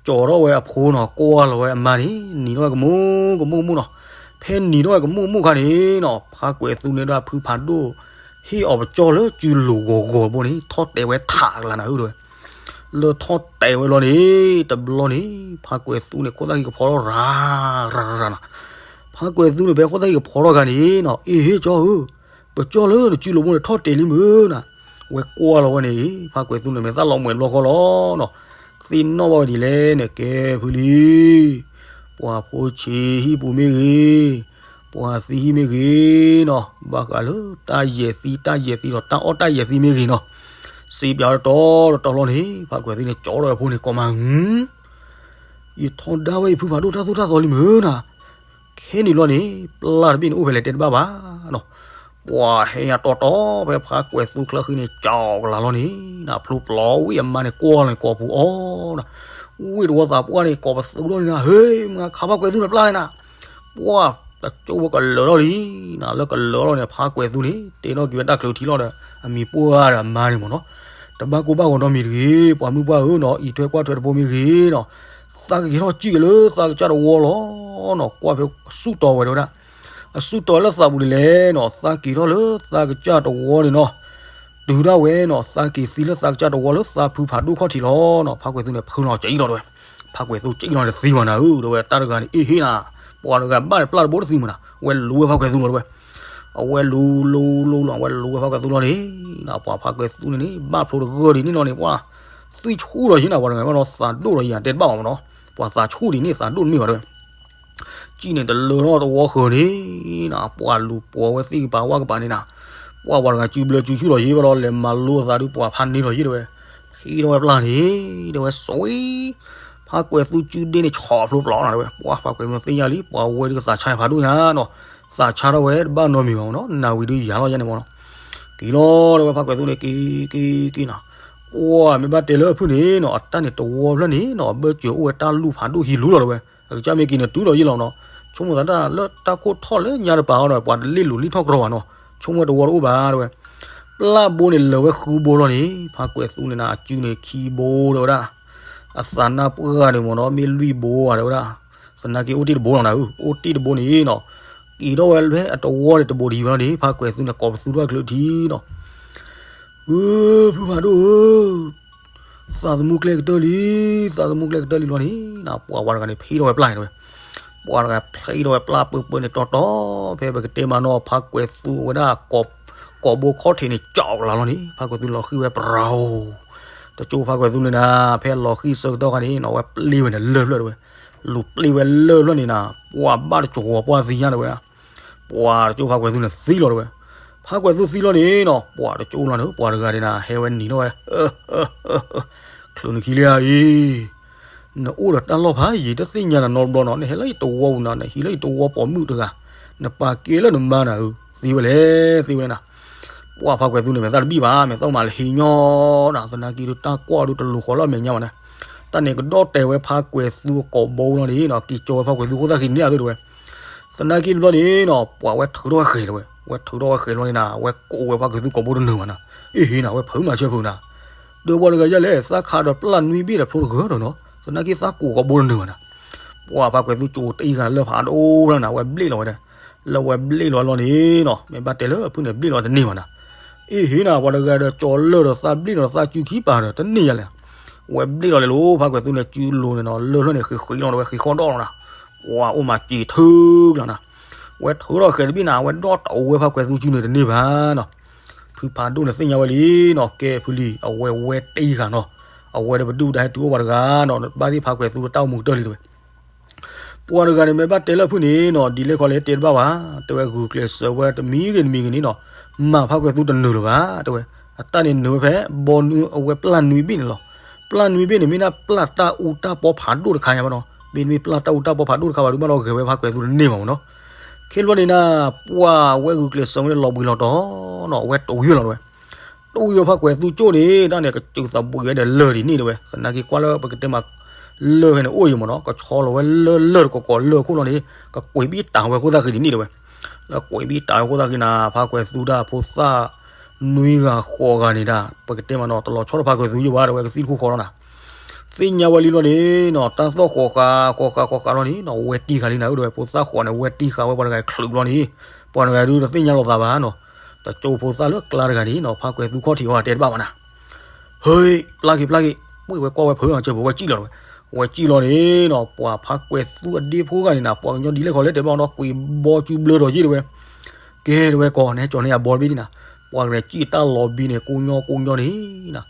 ကၠီထီၣ်ဝဲအဖိနီၤ ကွၢ်လီၤဝဲအမါန့ၣ် နံၤထီၣ်ဝဲကမူၣ်ကမူၣ်ကမူၣ်နီၤ, ဖဲနံၤထီၣ်ဝဲကမူၣ်ကမူၣ်ခါန့ၣ်နီၤ ဖးကွဲးသူန့ၣ်ဒီးဖုဖးဒိၣ် ဟ့ၣ်အီၤပကၠီလၢစုလိၤဂီၤဂီၤဘိန့ၣ် ထီၣ်တဲာ်ဝဲထးကလၤနၤဧၢ တဲဝဲ လၢထီၣ်တဲာ်ဝဲလီၤန့ၣ် တဘျီန့ၣ် ဖးကွဲးသူန့ၣ် ခိၣ်သၣ်ဃံကဖီထီၣ်ရၤရၤရၤနၤ, ဖးကွဲးသူန့ၣ် ဖဲခိၣ်သၣ်ဃံကဖီထီၣ်ခါန့ၣ်နီၤ အ့ဟ့ၣ်ကၠီဧၢ, ပကၠီလၢနစုလိၤဘိန့ၣ် ထီၣ်တဲာ်လံမုၢ်နၤ, ဝဲကွၢ်လီၤဝဲန့ၣ် ဖးကွဲးသူန့ၣ် မဲာ်သၣ်လီၤမှဲၤဘျီဃီလီၤနီၤ, သ့ၣ်နီၣ်ဘၣ်ဝဲဒ်လဲၣ်န့ၣ် ကဲဖုလံ ပှၤဖိဆံးဟံၣ်ပူၤမ့ၢ်ဂ့ၤ, ပှၤသံဟံၣ်မ့ၢ်ဂ့ၤနီၤ, ဘၣ်ဃးလၢတၢ်ယဲၢ်သံ တၢ်ယဲၢ်သံဒီး တၢ်အီၣ်တၢ်ယဲၢ်သံမ့ၢ်ဂ့ၤနီၤ, စံးပၠးတတီတတီလီၤန့ၣ် ဖးကွဲးသူန့ၣ် ကၠီထီၣ်ဝဲအဖိန့ၣ် ကိးမး ယထီဒါဝဲယဖုဖးဒိၣ်တၢ်သိၣ်တၢ်သီလံမုၢ်နၤ, ခဲန့ၣ်ဘျီန့ၣ် ပျၢ်တဘ့ၣ်န့ၣ်အိၣ်ဖဲလဲၣ်တဲတဘၣ်ဘၣ်နီၤ, ပှၤဟဲညါတီတီ ဖဲဖးကွဲးသူချၢဃံန့ၣ် ကၠီကလၤလီၤန့ၣ် နဖျိပျီဝံၢ်အမါန့ၣ် ကွၢ်လီၤန့ၣ် ကိးပူၤအီၤနၤ, ဝံၢ်တဝီသးပှၢ်န့ၣ် ကိးပသူထီၣ်န့ၣ်နၤ, ဟ့ မ့ၢ်ခါဖးကွဲးသူန့ၣ်ပျၢ်န့ၣ်နၤ, ပှၢ်တကၠိဝဲကလၢာ်ထီၣ်လံနၤ, လၢကလၢာ်ထီၣ်န့ၣ် ဖးကွဲးသူန့ၣ် တ့ထီၣ်က့ၤဝဲတၢ်ချၢထံလီၤဒီး အမံၤပှၢ်ဒီးအမါန့ၣ်မ့ၢ်နီၤ, တဘၣ်ကိၢ်ဘၣ်ဂီၤနီတမံၤတဂ့ၤ, ပှၤမုၣ်ပှၢ်ဧၢနီၤ, အံးထွဲကွၢ်ထွဲတဘိမ့ၢ်ဂ့ၤနီၤ, သးကက့ၤထီၣ်စံၣ်က့ၤလၢသးကစၢ်တဝီလီၤနီၤ, ကွၢ်ဖဲအဆူၣ်တီၤဝဲတဲဝဲဒၣ်, အဆူၣ်တီၤလၢသးပူၤဒ်လဲၣ်နီၤ, သးက့ၤထီၣ်လၢသးကစၢ်တဝီန့ၣ်နီၤ, တုၤဒၣ်ဝဲနီၤ, သးက့ၤသံလၢသးကစၢ်တဝီလၢသးဖုဖးဒိၣ်ခီၣ်ထံးလီၤနီၤ, ဖးကွဲးသူန့ၣ် ဖုလီၤကၠံလီၤတဲဝဲ, ဖးကွဲးသူကၠံလီၤန့ၣ်သံမးနၤဧၢ, တဲဝဲတၢ်တဂၤန့ၣ် အ့ဟ့ၣ်နၤ, ပှၤတဂၤဘၣ်န့ၣ်ပျၢ်တဘိတသံမးနၤ, ဝဲလူၤဝဲဖးကွဲးသူလီၤတဲဝဲ, အဝဲလူၤလူၤလူၤလီၤ အဝဲလူၤဝဲဖးကွဲးသူလီၤန့ၣ်, ပှၤဖးကွဲးသူန့ၣ်န့ၣ် ဘၣ်ဖျိတဂၢၢ်ဒ်န့ၣ်လီၤန့ၣ် ပှၤ သွံၣ်ဆူၣ်လီၤယ့ၢ်နၤ, ပှၤတဂၤဘၣ်ဒီးသးဒိၣ်လီၤယၤ တဲတဘၣ်မးမ့ၢ်နီၤ, ပှၤသးဆူၣ်ဒ်န့ၣ် သးဒိၣ်တမ့ၢ်ဘၣ်တဲဝဲ စံၣ်န့ၣ်တလၢထီၣ်တဝီဃၢၤန့ၣ်နၤ, ပှၤလူၤပိာ်ဝဲသ့ၣ်ကပၤဝၣ်ကပၤန့ၣ်နၤ, ပှၤပှၤတဂၤစုဘျၢစုဆူၣ်လီၤယ့ၢ်ဘၣ်ဒီး လဲၤမၤလိအသးဒုး ပှၤဖးန့ၢ်လီၤယ့ၢ်တဲဝဲ, ဖံးထီၣ်ဝဲပျၢ်န့ၣ် တဲဝဲ စွံ ဖးကွဲးသူစုဒ့န့ၣ် ဆီးဖျိပျီနၤတဲဝဲ, ပှၤဖးကွဲးသူသ့ၣ်ညါလံ ပှၤဝဲဒုးကသးဆါဖးဒိၣ်ညါနီၤ, သးဆါထီၣ်ဝဲတဘၣ်နီတမံၤဘၣ်မ့ၢ်နီၤ, နၤဝံၤဒုးယၤလီၤယဲန့ၣ်မ့ၢ်နီၤ, က့ၤလီၤတဲဝဲ ဖးကွဲးသူန့ၣ် က့ၤက့ၤက့ၤနီၤ, ပှၤမ့ၢ်ဘၣ်တဲလၢအဖုၣ်န့ၣ်နီၤ, အတၢ်န့ၣ်တဝီဖျၢၣ်န့ၣ်နီၤ, အဘၢၣ်စၢၤအိၣ်ဝဲတၢ်လူၢ်ဖးဒိၣ်ဟံးလူလီၤတဲဝဲ, အကစၢ်မ့ၢ်က့ၤန့ၣ်တုၤလီၤယ့ၢ်လီၤနီၤ, ဆိကမိၣ်သးတၢ်လၢတၢ်ခိၣ်ထီၣ်လၢညါတပၤအီၤဒီး ပှၤတလ့ၣ်လူၤလံထီၣ်ကြီဘၣ်နီၤ, ဆိကမိၣ်တဝီတအိၣ်ဘၣ်တဲဝဲ, ပျၢ်ဘိန့ၣ်လၢာ်ဝဲဃုဘိလီၤန့ၣ် ဖးကွဲးသူန့ၣ်နၤ အစုန့ၣ်ခံဘိတဲဝဲဒၣ်, အသးနၢ်ပှၢ်န့ၣ်မ့ၢ်နီၤ မ့ၢ်လွံၢ်ဘိဧါတဲဝဲဒၣ်, သနာ်က့အိၣ်တ့ၢ်တဘိလီၤနၤဧၢ, အိၣ်တ့ၢ်တဘိန့ၣ်နီၤ, က့ၤထီၣ်ဝဲလၢအတဝီန့ၣ်တဘိတဟံးဘၣ်လီၤန့ၣ် ဖးကွဲးသူန့ၣ် ကိးပသူထီၣ်ချၢထံနီၤ, ဧၢ ဖုဖးဒိၣ်ဧၢ သးသမူကျဲကတၢၢ်လံ, သးသမူကျဲကတၢၢ်လံလီၤန့ၣ်နၤ, ပှၤဝဲတဂၤန့ၣ် ဖံးထီၣ်ဝဲပျၢ်န့ၣ်တဲဝဲ, ပှၤတဂၤဖံးထီၣ်ဝဲပျၢ်ပၢၢ်ပၢၢ်န့ၣ်တီတီ, ဖဲပကတဲမးနီၤ ဖးကွဲးသူဝဲဒၣ် ကိးဘိခီၣ်ထံးန့ၣ် ကၠီကလၤလီၤန့ၣ် ဖးကွဲးသူလီၤဃံၤဝဲပရၤဧိၤ, တကၠိဖးကွဲးသူန့ၣ်နၤ, ဖဲလီၤဃံၤဆၢကတီၢ်ခါန့ၣ်နီၤ ဝဲပျ့ၢ်ဝဲန့ၣ်လၢၢ်ဖျၢၣ်တဲဝဲ, လူၤပျ့ၢ်ဝဲလၢၢ်ဖျၢၣ်န့ၣ်နၤ, ပှၤဘၣ်တကဝီၤပှၢ်သံညါတဲဝဲ ပှၤတကၠိဖးကွဲးသူန့ၣ်သံလီၤတဲဝဲ, ဖးကွဲးသူသံလီၤန့ၣ်နီၤ ပှၤတကၠိလီၤန့ၣ် ပှၤတဂၤန့ၣ်နၤ ဟဲဝဲနံၤထီၣ်ဝဲ, ချုးနခံလံဧါအံၤ, နအိၣ်ဒီးတၢ်လီၢ်ဖးယံၤ တသ့ၣ်ညါနၤနီတဘျီနီၤ, နဟဲလၢယတဝီပူၤနၤ နဟံးလၢယတဝီပိာ်မုၣ်တဂၤ, နပာ်ကဲလၢနမါနၤဧၢ, သံဝဲလဲၣ် သံဝဲလဲၣ်နၤ, ပှၤဖးကွဲးသူန့ၣ် မဲာ်သၣ်တဘံၣ်ဘၣ် မဲာ်သၣ်မးလၢဟံးညီနၤ, သနာ်က့ဒုးတၢ်ကွၢ်ဒုးတလိၤဃီၤလၢအမဲာ်ညါဘၣ်နၤ, တၢ်န့ၣ်ကဒီၣ်တဲာ်ဝဲဖးကွဲးသူအကိာ်ဘိလီၤန့ၣ်နီၤ, က့ၤကၠီဝဲဖးကွဲးသူခိၣ်သၣ်ဃံန့ၣ်အသိးတဲဝဲ, သနာ်က့တဘျီန့ၣ်နီၤ ပှၤဝဲထုးထီၣ်ဝဲဃဲၤတဲဝဲ, ဝဲထုးထီၣ်ဝဲဃဲၤတဘျီန့ၣ်နၤ ဝဲကိးဝဲဖးကွဲးသူကိာ်ဘိတနၢၤဘၣ်နၤ, အ့ဟ့ၣ်နၤ ဝဲဖုးမၤဆၢဖုးနၤ, ဒီးပှၤတဂၤယဲလဲၣ် သးခးဒီးပျၢ်နွံဘ့ၣ်ဒီးဖျိတဂၢၢ်ဒီးနီၤ, သနာ်က့သးကိးကိာ်ဘိတနၢၤဘၣ်နၤ, ပှၤဖးကွဲးသူကၠိတအံၤဂၤလၢဖးဒိၣ်လၢနၤ ဝဲဘျ့ၣ်လီၤဝဲဒၣ်, လၢဝဲဘျ့ၣ်လီၤလီၤန့ၣ်နီၤ မ့ၢ်ဘၣ်တဲလၢအဖုၣ်န့ၣ် ဘျ့ၣ်လီၤတန့ၢ်ဘၣ်နၤ, အ့ဟ့ၣ်နၤ ပှၤတဂၤဒီးကၠီလၢၢ်ဒီးသးဘျ့ၣ်လီၤဒီးသးစုခံပၤဒီးတန့ၢ်ယဲလဲၣ်, ဝဲဘျ့ၣ်လီၤလဲၤလိၤ ဖးကွဲးသူန့ၣ် စုလိၤန့ၣ်နီၤ လၢၢ်ဖျၢၣ်န့ၣ် ဃံးဃံးလီၤဝဲ ဃံးဃီဒီလီၤနၤ, ပှၤအိၣ်မးစံးထုကလၤနၤ, ဝဲထုးထီၣ်ဃဲၤတဘ့ၣ်နၤ ဝဲဒီတအိၣ်ဝဲဖးကွဲးသူစုန့ၣ်တန့ၢ်ဘၣ်နီၤ, ဖုဖးဒိၣ်န့ၣ်သ့ၣ်ညါဝဲလံနီၤ ကဲဖုလံ အဝဲဝဲတအံၤဂၤနီၤ, အဝဲဒီးပဒုၣ်ပဒါဟဲတုၤအိၣ်ပှၤတဂၤနီၤ ဘၣ်သ့ၣ်ဖါကွဲၤသူတၢ်အိၣ်မူကတၢၢ်လံတဲဝဲ. ပှၤတဂၤန့ၣ် မ့ၢ်ဘၣ်တဲလၢအဖုၣ်န့ၣ်နီၤ ဒ်လဲၣ်ခီလဲၣ်တဲတဘၣ်ဘၣ်, တဲဝဲဂုာ်ကျဲးစၢးဝဲတမံၤဂ့ၤတမံၤဂ့ၤန့ၣ်နီၤ မၤဖါကွဲၤသူတနုာ်လၢၤဘၣ်တဲဝဲ. အတၢ်န့ၣ်နုာ်ဝဲဖဲ ဘီနွံအဝဲပျၢ်နွံဘ့ၣ်န့ၣ်လီၤ. ပျၢ်နွံဘ့ၣ်န့ၣ် မ့ၢ်ဒၣ်ပျၢ်တၢ်အူတၢ်ပီဖးဒိၣ်တခါညါဘၣ်နီၤ, မ့တမ့ၢ်ပျၢ်တၢ်အူတၢ်ပီဖးဒိၣ်တခါဘၣ်ဒီး ဘၣ်ဒီးဂဲၤဝဲဖါကွဲၤသူတန့ၢ်ဘၣ်မ့ၢ်နီၤ. ခဲန့ၣ်ဘျီန့ၣ်နၤ ပှၤဝဲဂုာ်ကျဲးစၢးဝဲန့ၣ်လီၤဘှံးလီၤတီၤနီၤ အဝဲတဝံၤလီၤတဲဝဲ. တဝံၤဖါကွဲၤသူကၠိၣ်န့ၣ် တၢ်န့ၣ် ကစၢၤသးဘှံးဝဲဒီးလၢၢ်ဒ်န့ၣ်တဲဝဲ. သနာ်က့ကွၢ်လၢပကတဲမး လၢၢ်ဖဲန့ၣ်အိၣ်ယံၤမ့ၢ်နီၤ ကဆီလီၤဝဲလၢၢ်လၢၢ်တကိးကိးလၢၢ်အခိၣ်လီၤန့ၣ် ကကွံာ်ဘံၣ်တၢ်ဝဲအဃိသတးဃံဒ်န့ၣ်တဲဝဲ. လၢကွံာ်ဘံၣ်တၢ်ဝဲအဃိသတးဃံနၤ ဖါကွဲၤသူတၢ်ဖိသၣ် နွံဂၤဃိးဂၤန့ၣ်ဒၣ် ပကတဲမးနီၤ တလီၤဆီတဖါကွဲၤသူယံၤဘၣ်တဲဝဲ ကသံၣ်တခိၣ်ဃီလီၤနၤ. သ့ၣ်ညါဝဲလံလီၤန့ၣ်နီၤ တၢ်သီၣ်ဃိးဃာ်ဃိးဃာ်ဃိးဃာ်လီၤန့ၣ်နီၤ ဝဲတံၢ်ဃာ်လံနၤ အိၣ်ဒီးဝဲဖိသၣ်ဃိးန့ၣ် ဝဲတံၢ်ဃာ်ဝဲပှၤတဂၤချုးဘျီန့ၣ် ပှၤတဂၤဒုးတသ့ၣ်ညါလိာ်သးဘၣ်နီၤ. တကၠိဖိသၣ်လၢကျါတဂၤန့ၣ်နီၤ ဖါကွဲၤသူခီၣ်ထံးအီၤတဲတဘၣ်ဘၣ်နၤ ဟ့ ပျၢ်က့ၤပျၢ်က့ၤ ပှ့ၢ်ဝဲကွၢ်ဝဲဖုအီၤစၢၤပူၤ ဝဲစံၣ်လီၤတဲဝဲ. ဝဲစံၣ်လီၤန့ၣ်နီၤ ပှၤဖါကွဲၤသူအဒ့ဖိဂၤန့ၣ်နၤ ပှၤကညီဒ်လဲၣ်ခီလဲၣ်တဲဘၣ်နီၤ ကွံာ်ဘီစုဘျၢဒီးယ့ၢ်တဲဝဲ. ကဲတဲဝဲ ကီးနဲကၠီၤန့ၢ်ယၤဘီတဘ့ၣ်ဒ်နၤ. ပှၤကလဲၤစံၣ်တၢ်လီၤဘံန့ၣ် ကိညီကိညီန့ၣ်နၤ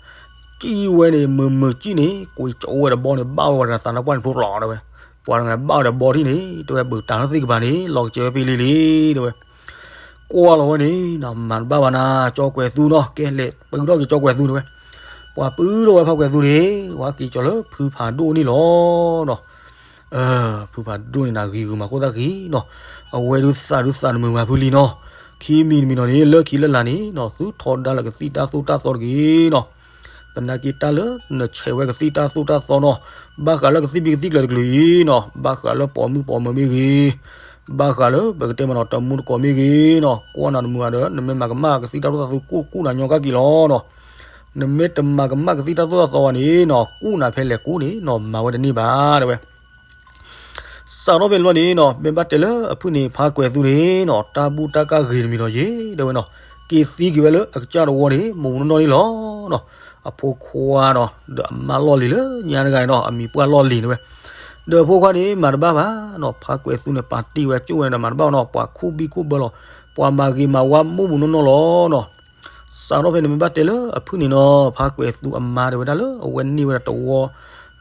စံၣ်ဝဲန့ၣ် မုာ်မုာ်စံၣ်န့ၣ် ကွံာ်ကၠီဝဲဒီးဘီန့ၣ် ဘၣ်ဝဲပှၤတဂၤသးနါပှၢ်န့ၣ်ဖျိလီၤတဲဝဲ. ပှၤတဂၤဘၣ်ဝဲဒီးဘီထံၣ်န့ၣ် တဲဝဲ ဘုးတၢ်လၢသ့ၣ်ကပၤန့ၣ် လီၤကစဲးဝဲပ့လံလံတဲဝဲ. ကွၢ်လီၤဝဲန့ၣ်နီၤ မၤတဘၣ်ဘၣ်နၤ ကၠီကွဲၤသူနီၤ ကဲလဲၤပုထီၣ်က့ၤကၠီကွဲၤသူတဲဝဲ. ပှၤပုထီၣ်ဝဲဖါကွဲၤသူန့ၣ် ဝဲက့ၤကၠီၤလၢဖုဖးဒိၣ်န့ၣ်လီၤနီၤ. ဖုဖးဒိၣ်န့ၣ်နၤ ဂံၤဂုာ်မၤခိၣ်သၣ်ဃံနီၤ အဝဲဒုးသးဒုးသးနမုာ်မၤဖုလံနီၤ. ခံမံၤတမံၤနီၤန့ၣ် လၢခံလၢလာ်န့ၣ်နီၤ သုထီဒါလၢကသံၣ်တၢ်သိၣ်တၢ်သီတဂ့ၤနီၤ. သနာ်က့တၢ်လၢနဆဲးဝဲကသံၣ်တၢ်သိၣ်တၢ်သီနီၤ ဘၣ်ဃးလၢကသံၣ်ဘံၣ်ကသံၣ်ကျၢၤတကလုာ်အံၤနီၤ ဘၣ်ဃးလၢပိာ်မုၣ်ပိာ်မၢၤမ့ၢ်ဂ့ၤ ဘၣ်ဃးလၢပကတဲမးနီၤ တမူတကိးမ့ၢ်ဂ့ၤနီၤ ကွၢ်နၤတမုာ်ဘၣ်ဒီး နမ့ၢ်မၤကမၣ်ကသံၣ်တၢ်သိၣ်တၢ်သီ ကူၣ်ကူၣ်နၤညီကၣ်က့ၤလီၤနီၤ. နမ့ၢ်တမၤကမၣ်ကသံၣ်တၢ်သိၣ်တၢ်သီဘၣ်န့ၣ်နီၤ ကူၣ်နၤဖဲလဲၣ်ကူၣ်န့ၣ်နီၤ မၤဝဲတန့ၢ်ဘၣ်တဲဝဲ. စးထီၣ်ဖဲန့ၣ်ဘျီန့ၣ်နီၤ မ့ၢ်ဘၣ်တဲလၢအဖုၣ်န့ၣ် ဖါကွဲၤသူန့ၣ်နီၤ တၢ်ဘူၣ်တၢ်ကၢ်ဂ့ၤတမံၤဒီးယ့ၢ်တဲဝဲနီၤ က့ၤသံက့ၤဝဲလၢအကစၢ်တဝီန့ၣ် မိၢ်မိၢ်နီၢ်နီၢ်န့ၣ်လီၤနီၤ. အဖိခွါဒီး ဒီးအမါလီၢ်လံၤလၢညါတဂၤန့ၣ်နီၤ အမံၤပှၢ်လီၢ်လံၤတဲဝဲ. ဒီးအဖိခွါန့ၣ် မၤတဘၣ်ဘၣ်နီၤ ဖါကွဲၤသူန့ၣ် ပာ်တ့ၢ်ဝဲကၠိၣ်ဝဲဒီးမၤတဘၣ်နီၤ ပှၤခူၣ်ဘံၣ်ခူၣ်ဘၢလီၤ ပှၤမၤဂ့ၤမၤဝါမိၢ်မိၢ်နီၢ်နီၢ်လီၤနီၤ. စးထီၣ်ဖဲန့ၣ်မ့ၢ်ဘၣ်တဲလၢအဖုၣ်န့ၣ်နီၤ ဖါကွဲၤသူအမါတဲဝဲဒၣ်လၢအဝဲန့ၢ်ဝဲဒၣ်တဝီ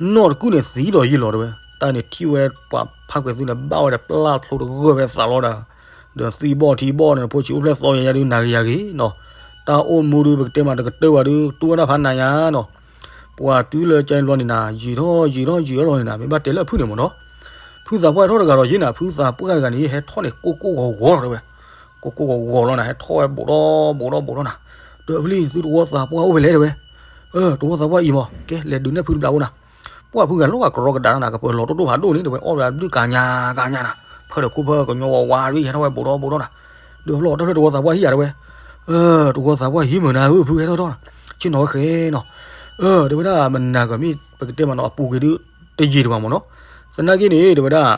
နီၢ်တကုၢ်န့ၣ်သံဒီးယ့ၢ်လီၤတဲဝဲ. တၢ်န့ၣ်ထံၣ်ဝဲပှၤဖါကွဲၤသူန့ၣ် ဘၣ်ဝဲဒီးပျၢ်ဖျိတဂၢၢ်ဖဲသးလီၤဒီး ဒီးသွံၣ်ဘီၣ်ထံဘီၣ်န့ၣ် ဖိဆံးအိၣ်ဖျဲၣ်သီယၤယၤဒုးနၤဂ့ၤယၤဂ့ၤနီၤ. တၢ်အိၣ်မူဒုးပကတဲမးတကတၢၢ်ဘၣ်ဒုး တူၢ်ဝဲဒၣ်ဖးနးယါနီၤ. ပှၤတုၤလၢကၠဲဘျီန့ၣ်နၤ ယံာ်ထီၣ်ယံာ်ထီၣ်ယံာ်ထီၣ်လီၤန့ၣ်နၤ မ့ၢ်ဘၣ်တဲလၢအဖုၣ်န့ၣ်မ့ၢ်နီၤ ဖုသးပှၢ်ဟဲထီၣ်တဂၤဒီးယ့ၢ်နၤ ဖုသးပှၢ်တဂၤန့ၣ် ဟဲထီၣ်န့ၣ် ကိၢ်ကိၢ်ဂီၤဂီၤလီၤတဲဝဲ. ကိၢ်ကိၢ်ဂီၤဂီၤလီၤနၤ ဟဲထီၣ်ဝဲဘူးဒီးဘူးဒီးဘူးဒီးနၤ. ဒီးဖဲလံ သုတဝီသးပှၢ်အိၣ်ဖဲလဲၣ်တဲဝဲ. တဝီသးပှၢ်အံၤမး ကဲလဲၤဒုးနဲၣ်ဖုတဘျီအိၣ်နၤ. ပှၢ်ဖုဂၤလီၤကရီကဒါနၤ ကပၢၤလီၤတိၢ်တိၢ်ဖးဒိၣ်န့ၣ်တဲဝဲ အီၣ်ဘျးဒုးကညါကညါနၤ. ဖၢဒီးခိၣ်ဖၢကညီဝဲဝါဒုး ဟဲထီၣ်ဝဲဘူးဒီးဘူးဒီးနၤ. ဒီးဖျီၣ်တၢ်ဖျၢၣ်တဝီသးပှၢ်ဟံးယၤတဲဝဲ. တဝီသးပှၢ်ဟံးမုာ်နၤဧၢ ဖုဟဲထီၣ်ထီၣ်နၤ. ဆ့ၣ်နီၤဝဲဃဲနီၤ. တဲဝဲဒၣ်မနၤကမ့ၢ်ပကတဲမးနီၤ အပူၤကွံာ်ဒုး တယံာ်တဘၣ်မ့ၢ်နီၤ. သနာ်က့န့ၣ် တဲဝဲဒၣ်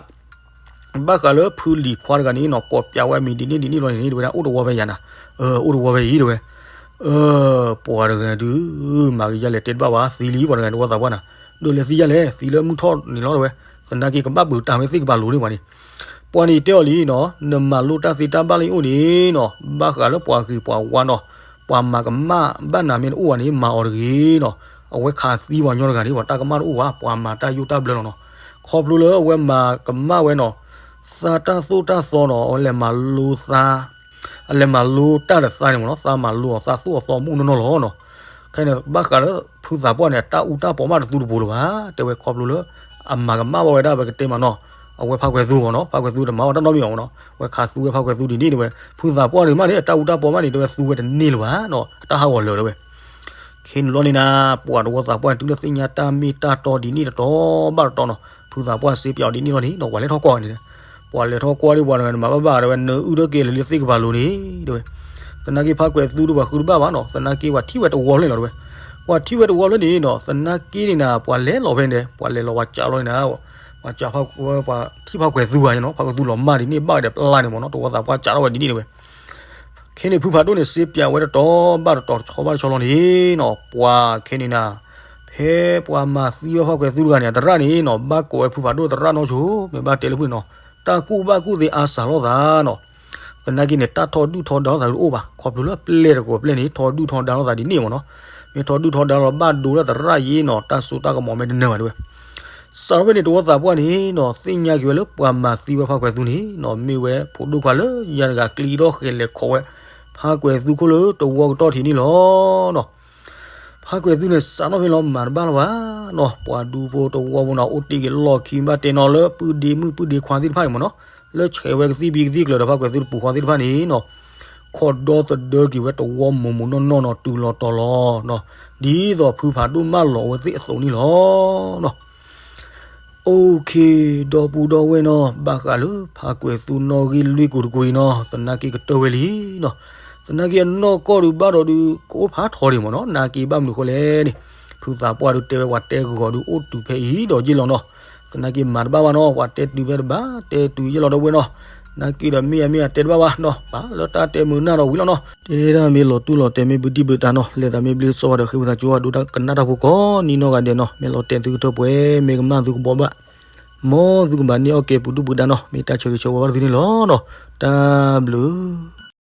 ဘၣ်ဃးလၢဖုလံၤခွါတဂၤန့ၣ်နီၤ ကိးပၠးဝဲအမံၤဒ်န့ၣ်ဒ်န့ၣ်ဘျီန့ၣ် တဲဝဲဒၣ် အိၣ်တဝီဖဲယၤနၤ. အိၣ်တဝီဖဲအံၤတဲဝဲ. ပှၤတဂၤဒုး မၤကယၤလဲၣ်တဲတဘၣ်ဘၣ် သံလံပှၤတဂၤန့ၣ် တဝီသးပှၢ်နၤ. ဒီးလဲၤသံယၤလဲၣ် သံလၢမုၢ်ထီၣ်န့ၣ်လီၤတဲဝဲ. သနာ်က့ကဘၣ်ပၢၤတၢ်ဝဲသ့ၣ်ကပၤလိၤန့ၣ်ပှၤန့ၣ်. ပှၤန့ၣ်တဲအီၤလံနီၤ နမၤလိတၢ်သ့တၢ်ဘၣ်လၢယအိၣ်န့ၣ်နီၤ ဘၣ်ဃးလၢပှၤဂ့ၤပှၤဝါနီၤ ပှၤမၤကမၣ်ဘၣ်နၤမ့ၢ်တအိၣ်ဘၣ်န့ၣ် မၤအီၤတဂ့ၤနီၤ. အဝဲခးသံပှၤကညီတဂၤန့ၣ် ပှၤတၢ်ကမၣ်တအိၣ်ဘၣ် ပှၤမၤတၢ်ယိၣ်တၢ်ဘျၢလီၤနီၤ. ခီဖျိလၢအဝဲမၤကမၣ်ဝဲနီၤ သးတၢ်သိၣ်တၢ်သီနီၤ အဝဲလဲၤမၤလိသး အလဲၤမၤလိတၢ်ဒီးသးန့ၣ်မ့ၢ်နီၤ သးမၤလိအီၤ သးသိၣ်အသီမိၢ်နီၢ်နီၢ်လီၤနီၤ. ခဲန့ၣ် ဘၣ်ဃးလၢဖုသးပှၢ်န့ၣ် တၢ်အူတၢ်ပီးမးတသူတပူၤလၢၤဘၣ် တဲဝဲခီဖျိလၢ အမၤကမၣ်ဘၣ်ဝဲဒၣ်ပကတဲမးနီၤ အဝဲဖါကွဲၤသူမ့ၢ်နီၤ ဖါကွဲၤသူတမၤဝဲတၢ်နီတမံၤအီၤမ့ၢ်နီၤ အဝဲခးသူဝဲဖါကွဲၤသူဒ်န့ၣ်တဲဝဲ ဖုသးပှၢ်န့ၣ်မးန့ၣ် အတၢ်အူတၢ်ပီးမးန့ၣ် တဲဝဲသူဝဲတန့ၢ်လၢၤဘၣ်နီၤ အတၢ်ဟးဂီၤလၢာ်တဲဝဲ ခဲန့ၣ်လီၤန့ၣ်နၤ ပှၤတဝီသးပှၢ်န့ၣ် တုၤလၢသ့ၣ်ညါတၢ်မ့ၢ်တၢ်တီဒ်န့ၣ်တတီဘၣ်တတီနီၤ ဖုသးပှၢ်စ့ပၠးအီၤဒ်န့ၣ်လီၤန့ၣ်နီၤ ပှၤလဲၤထီၣ်ကွၢ်န့ၣ် ပှၤလဲၤထီၣ်ကွၢ်ဒ်ပှၤတဂၤန့ၣ် မၤဘၣ်ဘၣ်တဲဝဲ နအုၣ်ဒၣ်က့ၤလၢလၢသ့ၣ်ကပၤလိၤန့ၣ်တဲဝဲ သနာ်က့ဖါကွဲၤသူဒီးပှၤဃုတဘၣ်ဘၣ်နီၤ သနာ်က့ပှၤထံၣ်ဝဲတဝီဖျၢၣ်န့ၣ်လီၤတဲဝဲ ပှၤထံၣ်ဝဲတဝီဖျၢၣ်န့ၣ်နီၤ သနာ်က့န့ၣ်နၤ ပှၤလဲၤလီၤဖဲန့ၣ် ပှၤလဲၤလီၤပှၤစးလီၤန့ၣ်နၤ ပှၤစးဖါဝဲပှၤထံၣ်ဖါကွဲၤသူဧါနီၤ ဖါကွဲၤသူလီၤမၢ်ဒ်န့ၣ်ဘၣ်ဒီးပျၢ်န့ၣ်မ့ၢ်နီၤ တဝီသးပှၢ်စးထီၣ်ဝဲဒ်န့ၣ်တဲဝဲ ခဲန့ၣ် ဖုဖးဒိၣ်န့ၣ် စ့ပၠးဝဲတတီဘၣ်တတီ တဆီဘၣ်တဆီလီၤန့ၣ်နီၤ ပှၤခဲန့ၣ်နၤ ဖဲပှၤမၤသံဝဲဖါကွဲၤသူတဂၤန့ၣ် အသရၣ်န့ၣ်နီၤ ဘၣ်ကိးဝဲဖုဖးဒိၣ်သရၣ်နီၢ်ဆိ မ့ၢ်ဘၣ်တဲလၢဖုန့ၣ်နီၤ တၢ်ကူၣ်ဘၣ်ကူၣ်သ့အါစှၤလိာ်သးနီၤ သနာ်က့န့ၣ် တၢ်ထီဒုၣ်ထီဒါလိာ်သးတအိၣ်ဘၣ် ခီဖျိလၢပျဲၢ်တကိးပျဲၢ်န့ၣ် ထီဒုၣ်ထီဒါလိာ်သးဒ်န့ၣ်မ့ၢ်နီၤ မ့ၢ်ထီဒုၣ်ထီဒါလီၤဘၣ်ဒိလၢသရၣ်ယ့နီၤ တၢ်စိတၢ်ကမီၤမ့ၢ်တနၢၤဘၣ်တဲဝဲ. စးထီၣ်ဖဲန့ၣ် တဝီသးပှၢ်န့ၣ်နီၤ သ့ၣ်ညါက့ၤဝဲလၢပှၤမၤသံဝဲဖါကွဲၤသူန့ၣ်နီၤ မ့ၢ်ဝဲဖိဒိၣ်ခွါလၢယၤတဂၤကျံဒီၣ်ဃဲၤလဲၤခိးဝဲ ဖါကွဲၤသူခိၣ်လၢတဝီကတီၢ်ထံးန့ၣ်လီၤနီၤ. ဖါကွဲၤသူန့ၣ် စးထီၣ်ဖဲလီၤမၤတဘၣ်လၢၤဘၣ်နီၤ ပှၤဒူဖိတဝီဖိနီၤ အိၣ်တ့ၢ်က့ၤလီၢ်ခံ ဘၣ်တဲနီၤလၢပုၢ်ဒ့မုၣ်ပုၢ်ဒ့ခွါသ့ၣ်တဖၣ်န့ၣ်မ့ၢ်နီၤ လၢဆဲးဝဲကသံၣ်ဘံကသံၣ်ကျၢၤဒီးဖါကွဲၤသူတပူၤဃီသ့ၣ်တဖၣ်န့ၣ်နီၤ ခိးဒီသဒၢက့ၤဝဲတဝီမိၢ်မိၢ်နီၢ်နီၢ်နီၤ တုၤလီၤတီၤလီၤနီၤ ဒ်သိးဖုဖးဒိၣ်မၢလီၤဝဲသ့ၣ်အသိးန့ၣ်လီၤနီၤ. အိၣ်ခ့ ဒီပုၢ်ဒီဝဲၢ်နီၤ ဘၣ်ဃးလၢဖါကွဲၤသူနီၣ်ဂံၢ်လွံၢ်ကိးတကွံနီၤ သနာ်က့ကတၢၢ်ဝဲလံနီၤ. သနာ်က့အနီၢ်ကီၢ်ဒုးဘၣ်ဒီးဒုး ကအိၣ်ဖးထီဒံးမ့ၢ်နီၤ နာ်က့ဘၣ်မနုၤဃိလဲၣ်န့ၣ် ဖုသးပှၢ်ဒုးတဲဝဲပှၤတဲဂီၤဒုးအိၣ်တုၤဖဲအံၤဒီးယ့ၢ်လီၤနီၤ. သနာ်က့မၤတဘၣ်ဘၣ်နီၤ ပှၤတဲတုၤဖဲတဘၣ် တဲတုၤယ့ၢ်လီၤဒီးဝဲနီၤ. သနာ်က့ဒီးမ့ၢ်အမ့ၢ်အတဲတဘၣ်ဘၣ်နီၤ ပာ်လၢတၢ်တဲမုာ်နၢ်ဒီးဝံၤလီၤနီၤ. တဲဒၣ်မ့ၢ်လီၤတူၢ်လီၤတဲာ်မ့ၢ်ဘုဒံၣ်ဘုတၢ်နီၤ လဲၤသးမ့ၢ်ဘျ့စီၤပၤဒီးဃ့ဝံသးစူၤအဒိတၢ်ကနၣ်တၢ်ဖိကိးနံၤနီၢ်ဂၤဒဲးနီၤ မ့ၢ်လီၤတဲာ်သုကထၢပှဲၤ မ့ၢ်ကမၣ်သုကဘှီဘၣ် မ်သုကဘၣ်န့ၢ်အီၣ်ကဲပူၤဒုၣ်ပူၤဒါနီၤ မ့ၢ်တၢ်ဆၢဂ့ၤဆၢဝါဘၣ်သုန့ၣ်လီၤနီၤ တၢ်ဘျုး